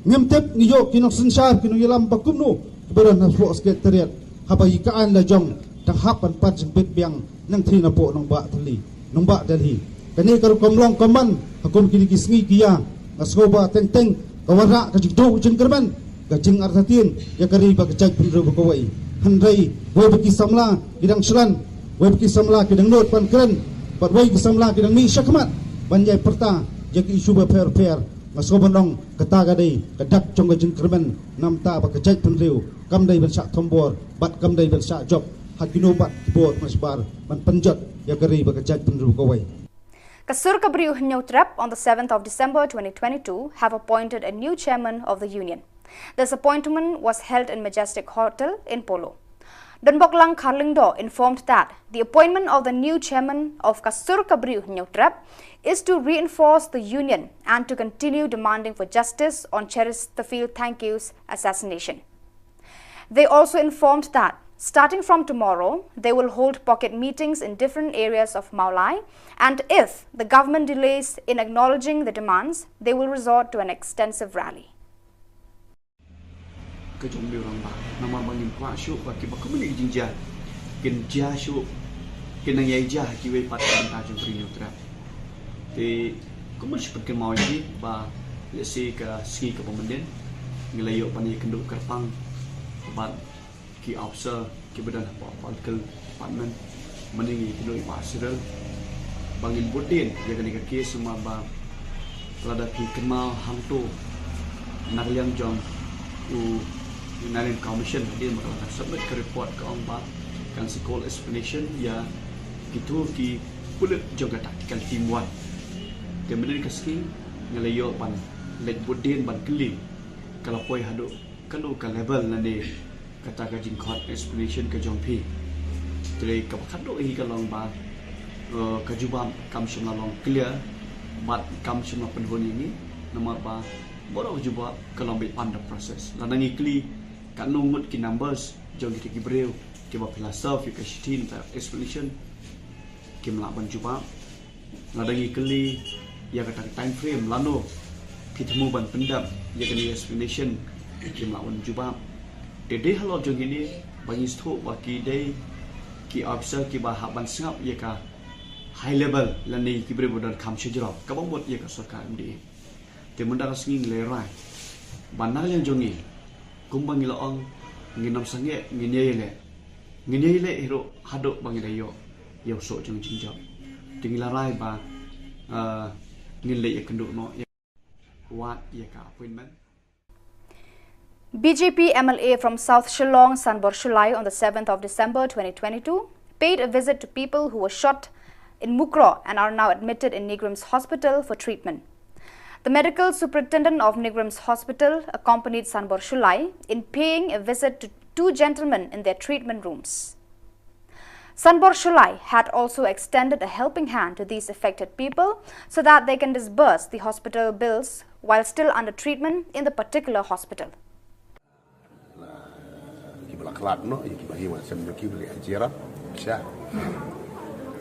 Ngim tip ngi ïoh ki nongsynshar ki nongïalam ba kumno kiba don hapoh Secretariat haba ïa ka aiñ la jong dang hap ban pan jingbit biang nangthie napoh nongbah thylli nongbah Delhi. Kane ka rukom long kumban ha kum kine ki sngi ki ïa nga sngew ba teng teng ka wanrah ka jingduh jingkyrmen ka jingartatien ïa ka ri bad ka jaitbynriew ba kawei. Hynrei wei ba ki samla ki dang shlan, wei ba ki samla ki dang nud ban kren bad wei ki samla ki dang mih shakhmat ban ïai pyrta ïa ki issue bapher bapher. Nga sngew ban ong kata ka dei ka dak jong ka jingkyrmen namar ba ka jaitbynriew kam dei ban shah thombor bad kam dei ban shah jop ha kino pat ki bor mashbar ban pynjot ïa ka ri bad ka jaitbynriew kawei. Ka Sur ka Briew Hynñiewtrep on the seventh of December twenty twenty-two have appointed a new chairman of the union. This appointment was held in Majestic Hotel in Polo. Donboklang Kharlyngdoh informed that the appointment of the new chairman of ka Sur ka Briew Hynñiewtrep is to reinforce the union and to continue demanding for justice on Cheristerfield Thangkhiew assassination. They also informed that starting from tomorrow, they will hold pocket meetings in different areas of Mawlai, and if the government delays in acknowledging the demands, they will resort to an extensive rally. Ka jong u rangbah namar ba ngim kwah shuh ba kiba kumne ki jingjia kin jia shuh, kin nang ïai jia ha kiwei pat ka bynta jong ka Ri Hynñiewtrep. Te kumno shu pynkynmaw ïa phi ba lehse ka sngi kaba mynnin ngi la ïoh ban ïakynduh kyrpang bad ki officer kiba don hapoh political department, mynne ngi ïakynduh ïa Bah Cyril ba ngin bud dien ïa kane ka case namar ba lada phi kynmaw hangto na ka liang jong u Inner Line Commission hadien ba ka la submit ka report ka ong ba kan sa call explanation ïa kito ki pulit jong ka tactical team one. Te mynne ka sngi nga la ïoh ban leit bud dien ban kylli ka la poi haduh kano ka level lane kata ka jingkhot explanation ka jong phi. Te kaba khatduh hi ka long ba, eh, ka jubab kam shym la long clear bad kam shym la pynhun ïa ngi namar ba baroh ka jubab ka long beit under process. Lada ngi kylli katno ngut ki numbers jong kita ki briew kiba phi la serve ïa ka shithi nangta explanation kim lah ban jubab. Lada ngi kylli ïa kata ka time frame lano phi thmu ban pyndep ïa kane explanation kim lah ban jubab. Te dei halor jong kine ba ngi sngewthuh ba ki dei ki officer kiba hap ban sngap ïa ka high level lane ki briew ba don kam shajrong kaba mut ïa ka sorkar M D A. Te mynta ka sngi ngi la rai ba na ka liang jong ngi kumba ngi la ong ngin ym sangeh, ngin ïai leh, ngin ïai leh hi ruh haduh ba ngi la ïoh ïa u soh jong jingjop. Te ngi la rai ba, ah, ngin leh ïakynduh noh ïa wad ïa ka appointment. B J P M L A from South Shillong, Sanbor Shullai, on the seventh of December twenty twenty-two, paid a visit to people who were shot in Mukroh and are now admitted in NEIGRIHMS Hospital for treatment. The medical superintendent of NEIGRIHMS Hospital accompanied Sanbor Shullai in paying a visit to two gentlemen in their treatment rooms. Sanbor Shullai had also extended a helping hand to these affected people so that they can disburse the hospital bills while still under treatment in the particular hospital. Kiba la khlad noh ïa kiba hi wa sem jong ki ba la ïa jia rap sha.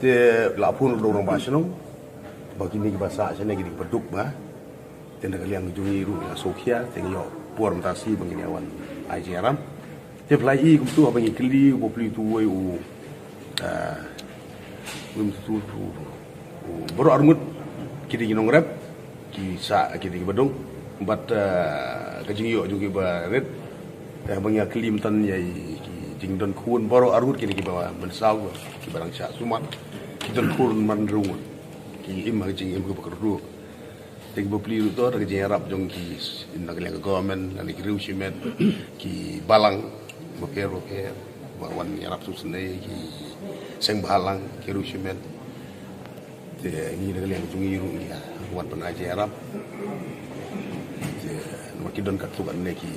Te la phone ruh da u rangbah shnong ba kine kiba sah shane kine kiba duk ba. Te na ka liang jong ngi ruh ngi la sngewkhia te ngi ïoh por mynta shi ba ngin ïa wan ai jingïarap. Te phi la i kumtu haba ngi kylli u bapli utu uwei u Ah, ngim tu tu baroh arngut ki dei ki nongrep ki sah ki dei kiba duk bad ka jingïoh jong ki ba rit. Te haba ngi ïa kylli mynta ïa ki jingdon khun baroh arngut ki dei kiba mynsaw kiba dang shah sumar ki don khun man rung ki im ha ka jingim kiba kyrduh. Te ki bapli ruh to da ka jingïarap jong ki na ka liang ka government lane ki riew shimet ki balang bapher bapher ba wan ïarap sngewsynei ki seng bhalang ki riew shimet. Te ngi na ka liang jong ngi ruh ngi wan ban ai jingïarap. Te namar ki don katto katne ki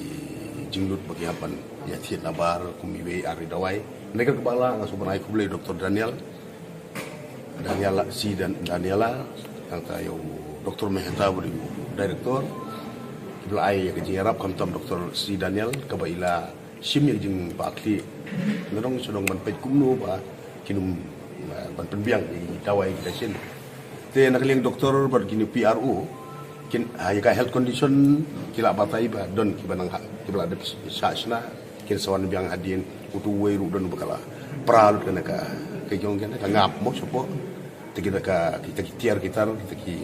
jinglut ba ki hap ban ïa thied nabar kum iwei ar i dawai. Na ka liang ka balang nga sngewbha ban ai khublei Doktor Daniel Daniela, si Dan, Daniela, nangta ïa u Doktor Mehta ba dei u director. Ki ba la ai ïa ka jingïarap khamtam Doktor si Daniel kaba i la shim ïa ka jingbakla. Nga dang shu dang ban peit kumno ba kin ym, eh, ban pynbiang ïa ki dawai kita shin. Te na ka liang doktor bad kine P R O kin, ha, ïa ka health condition ki la batai ba don kiba nang ha, kiba la dep shah shna. Kin sa wan biang hadien utu uwei ruh don ba ka la pra lut kane ka, ka jong kane ka ngap mo shapoh. Te kita ka, kita ki tiar ki tar, kita ki,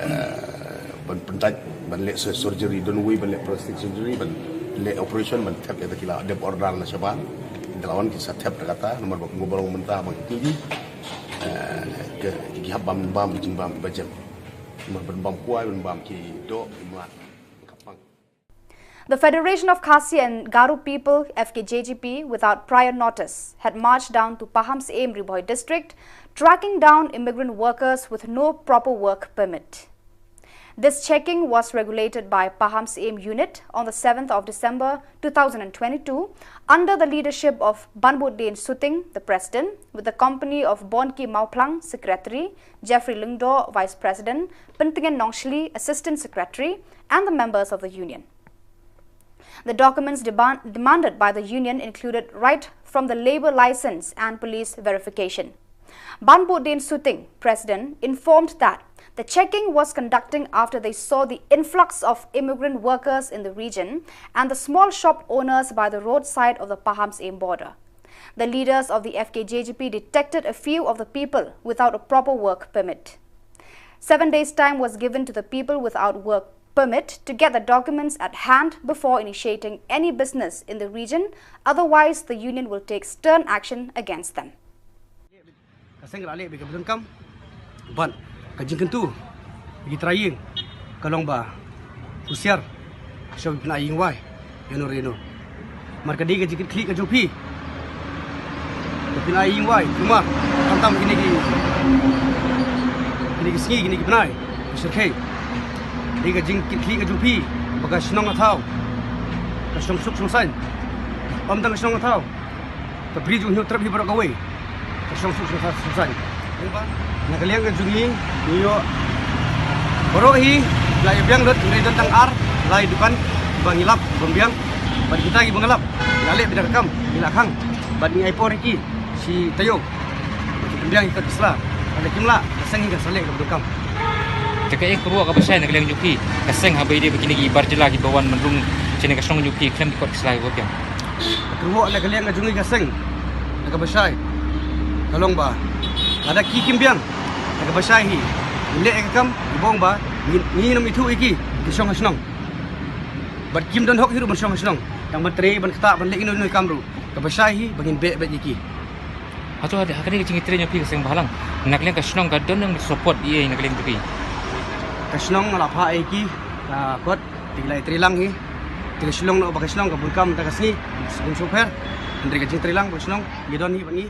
eh, ban pyntait, ban leh sur-, surgery, don uwei ban leh plastic surgery, ban leh operation, ban thep ïa ta ki la dep order na shabar. Te la wan ki sa thep da kata namar ba kumba long mynta ba ki, eh, ki, ki hap bam, bam jingbam ba jem. Namar ban bam kwai, ban bam ki doh, ki mlak. Ka pang. The Federation of Khasi and Garo People, F K J G P, without prior notice, had marched down to Pahamsyiem, Ri Bhoi District, tracking down immigrant workers with no proper work permit. This checking was regulated by Pahamsyiem Unit on the seventh of December two thousand and twenty-two, under the leadership of Banbuddin Suting, the President, with the company of Bonki Mawphlang, Secretary, Jeffrey Lyngdoh, Vice President, Pyntngen Nongshli, Assistant Secretary, and the members of the union. The documents demand, demanded by the union included right from the labour licence and police verification. Banbuddin Suting, President, informed that the checking was conducting after they saw the influx of immigrant workers in the region and the small shop owners by the roadside of the Pahamsyiem border. The leaders of the F K J G P detected a few of the people without a proper work permit. Seven days' time was given to the people without work permit to get the documents at hand before initiating any business in the region, otherwise the union will take stern action against them. Ka seng ka la leh bad ka bun kam bad ka jingkyntu bad ki trai ïing ka long ba husiar shuwa ba phin ai ïing wai ïano re ïano. Namar ka dei ka jingkitkhlieh ka jong phi. Ba phin ai ïing wai kumar khamtam kine ki, kine ki sngi kine ki bnai ki shyrkhei. Dei ka jingkitkhlieh ka jong phi ba ka shnong ka thaw ka shnong suk shnong saiñ. Ym tang ka shnong ka thaw. Ka bri jong u Hynñiewtrep hi baroh kawei ka shnong suk shnong saiñ. Na ka liang ka jong ngi ngi ïoh baroh hi la ïa biang lut, ngi don tang ar lai dukan ba ngi lap ban biang. Bad kita kiba ngi lap ngi la leh beit da ka kam, ngi la khang bad ngi ai por ïa ki shi taïew ban biang ïa ka kot ka sla. Lada kim lah ka seng hi kan sa leh kaba donkam. Te kaei ka kyrwoh kaba shai na ka liang jong phi ka seng haba ïadei bad kine ki bar jylla kiba wan ban rung shane ka shnong jong phi khlem ki kot ki sla kiba biang? Ka kyrwoh na ka liang ka jong ngi ka seng na kaba shai ka long ba lada ki kim biang na kaba shai hi, ngi leh ïa ka kam kiba ong ba ngi, ngin ym ithuh ïa ki, ki shong ha shnong. Bad kim don hok hi ruh ban shong ha shnong, tang ban trei ban ktah ban leh ino ino i kam ruh. Kaba shai hi ba ngin beh beit ïa ki. Hato ha kane ka jingïatreilang jong phi ka seng bhalang, na ka liang ka shnong ka don nang support ïa na ka liang jong phi? Ka shnong nga la phah ïa ki ka kot, te ki la ïatreilang hi. Te ka shnong noh ba ka shnong ka bun kam ta ka sngi, sngewpher. Hynrei ka jingtreilang ba ka shnong ngi don hi bad ngi.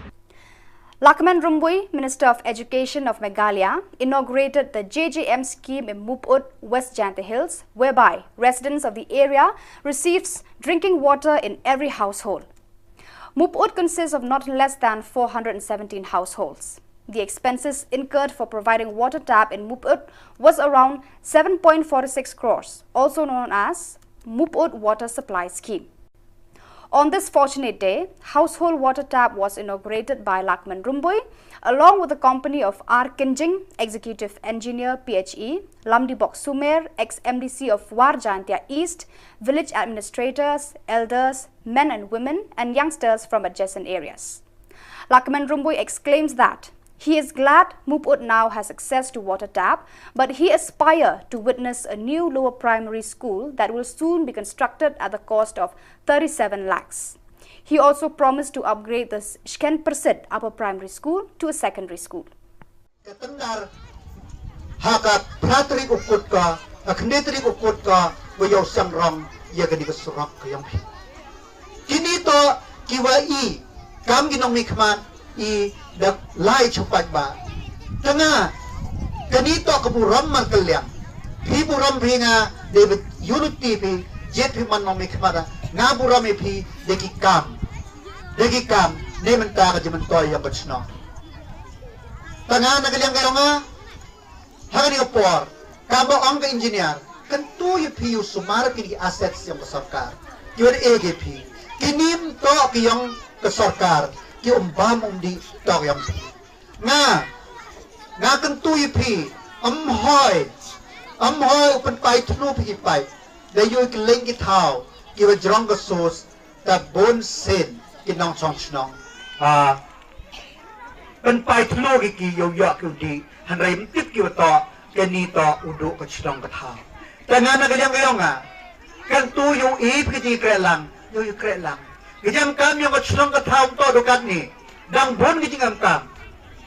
Lahkmen Rymbui, Minister of Education of Meghalaya, inaugurated the J J M scheme in Mopud, West Jaintia Hills, whereby residents of the area receives drinking water in every household. Muput consists of not less than four hundred seventeen households. The expenses incurred for providing water tap in Muput was around seven point four six crores, also known as Muput Water Supply Scheme. On this fortunate day, household water tap was inaugurated by Lakman Rumbui, along with the company of R Kinjing, Executive Engineer P H E, Lamdibok Sumer, ex-M D C of War Jaintia East, village administrators, elders, men and women, and youngsters from adjacent areas. Lakman Rumbui exclaims that he is glad Muput now has access to water tap, but he aspire to witness a new lower primary school that will soon be constructed at the cost of thirty-seven lakhs. He also promised to upgrade the Shken Persit Upper Primary School to a secondary school. Ka tendar ha ka phra tarik u kut ka, ka khyndai tarik u kut ka, wa ïoh siang rong ïa kane ka surok ka ïong phi. Kini to ki wa i kam ki nongmihkhmat i da lai chupat ba. Tanga kani to ka burom mar kaliang. Phi burom phi nga de unity phi jet phi man nongmihkhmat nga burom i phi de ki kam. De ki kam ne mynta ka jimyntoi ïong ka chnong. Tanga na ka liang ka ïong nga ha kani ka por. Kaba ong ka engineer, kyntu ïa phi u sumar ki assets ïong ka sorkar. Ki wan e ki phi. Kini to ki ïong ka sorkar, ki um bam um di to ki ïong phi. Nga, nga kyntu ïa phi, um hoi, um hoi u pynpai thnu phi ki pai. Da ïoh ki leng ki thaw, ki wa jrong ka sos, ta bun sien ki nongchong chnong. Ha. Pynpai thnu ki ki ïoh ïoh ki u di. Hynrei ym tip ki wa to, kani to u du ka chnong ka thaw. Tanga na ka liang ka ïong nga. Kyntu ïoh i ki jingkrehlang, ïoh i krehlang. Ki jam kam ïong ka chnong ka thaw to du katni. Dang bun ki jingam kam.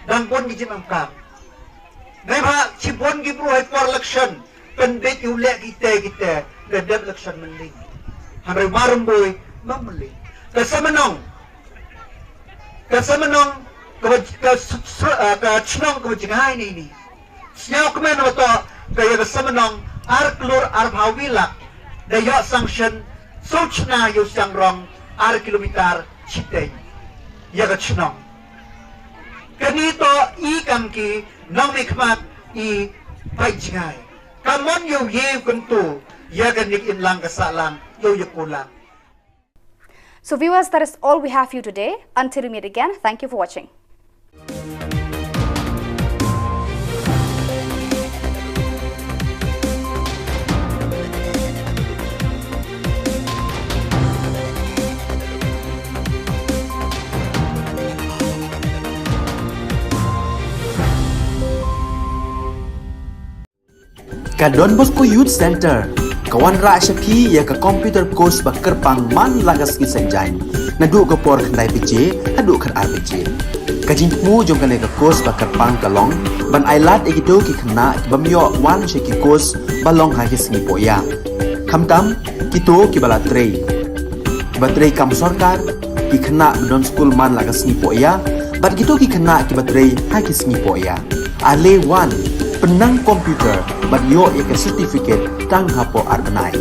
Dang bun ki jingam kam. Nai ba chi bun ki bru hai por election. Pynbit ïoh leh kite kite da dep election mynlin. Hynrei marum bui ma mynlin. Ka Samanong. Ka Samanong ka ba- ka s- s- ah, ka chnong ka ba jngai ni ni. Sñiaw kmen wa to ka ïa ka Samanong ar klur ar phaw wi lak. Da ïoh sanction so chna ïoh siang rong ar kilometer chiteng. Ïa ka chnong. Kani to i kam ki nongmihkhmat i pai jngai. Ka mon ïoh ïe kyntu ïa ka nik in lang ka sah lang ïoh ïa ku lang. So viewers, that is all we have for you today. Until we meet again, thank you for watching. Ka Don Bosco Youth Center ka wanrah sha phi ïa ka computer course ba kyrpang man la ka sngi Saitjaiñ, naduh ka por khyndai baje haduh khatar baje. Ka jingthmu jong kane ka course ba kyrpang ka long ban ailad ïa kito ki khynnah ki bym ïoh wan sha ki course ba long ha ki sngi pohïap. Khamtam kito ki ba la trei, ki ba trei kam sorkar, ki khynnah ba don skul man la ka sngi pohïap, bad kito ki khynnah ki ba trei ha ki sngi pohïap. Ale wan, pynnang computer bad ïoh ïa ka certificate tang hapoh ar bnai.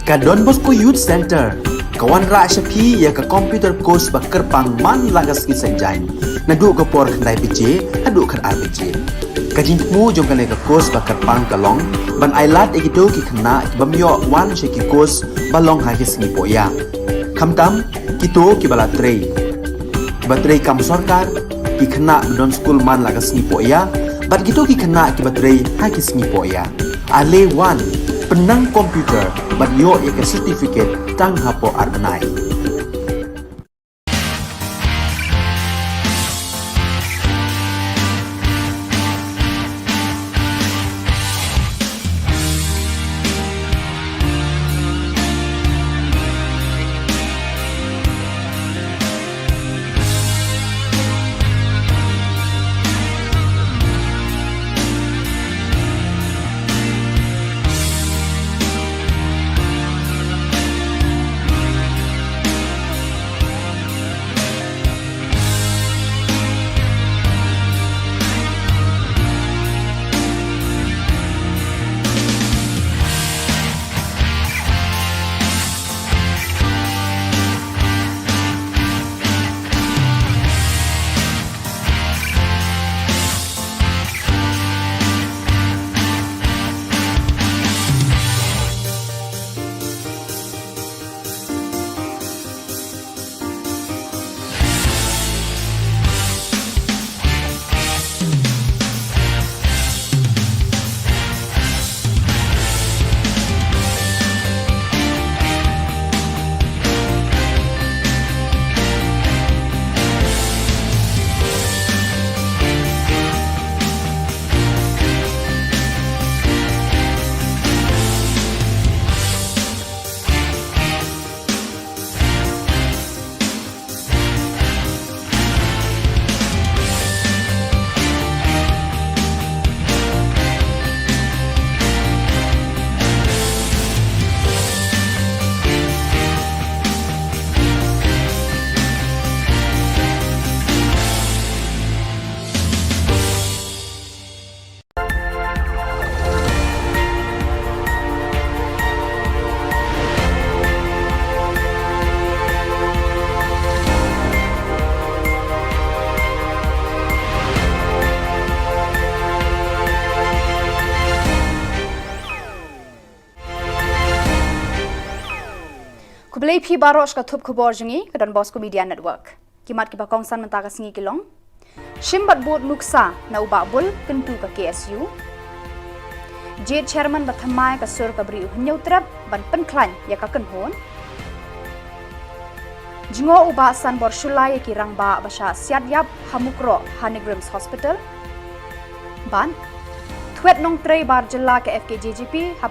Ka Don Bosco Youth Centre ka wanrah sha phi ïa ka computer course ba kyrpang man la ka sngi Saitjaiñ, naduh ka por khyndai baje haduh khatar baje. Ka jingthmu jong kane ka course ba kyrpang ka long ban ailad ïa kito ki khynnah ki bym ïoh wan sha ki course ba long ha ki sngi pohïa, khamtam kito kiba la trei, kiba trei kam sorkar, ki khynnah ba don skul man la ka sngi pohïa bad kito ki khynnah kiba trei ha ki sngi pohïa. Ale wan, pynnang computer bad ïoh ïa ka certificate tang hapoh ar bnai. Khublei phi baroh sha ka thup khubor jong ngi ka Don Bosco Media Network. Ki mat kiba kongsan mynta ka sngi ki long: Shim bad bud nuksa na u Bah Bull kyntu ka K S U. Jied chairman ba thymmai ka sur ka Bri u Hynñiewtrep ban pynkhlaiñ ïa ka kynhun. Jngoh u Bah Sanbor Shullai ïa ki rangbah ba shah siat ïap ha Mukroh ha NEIGRIHMS Hospital. Bad Thwet Nongtrei bar jylla ka F K J G P ha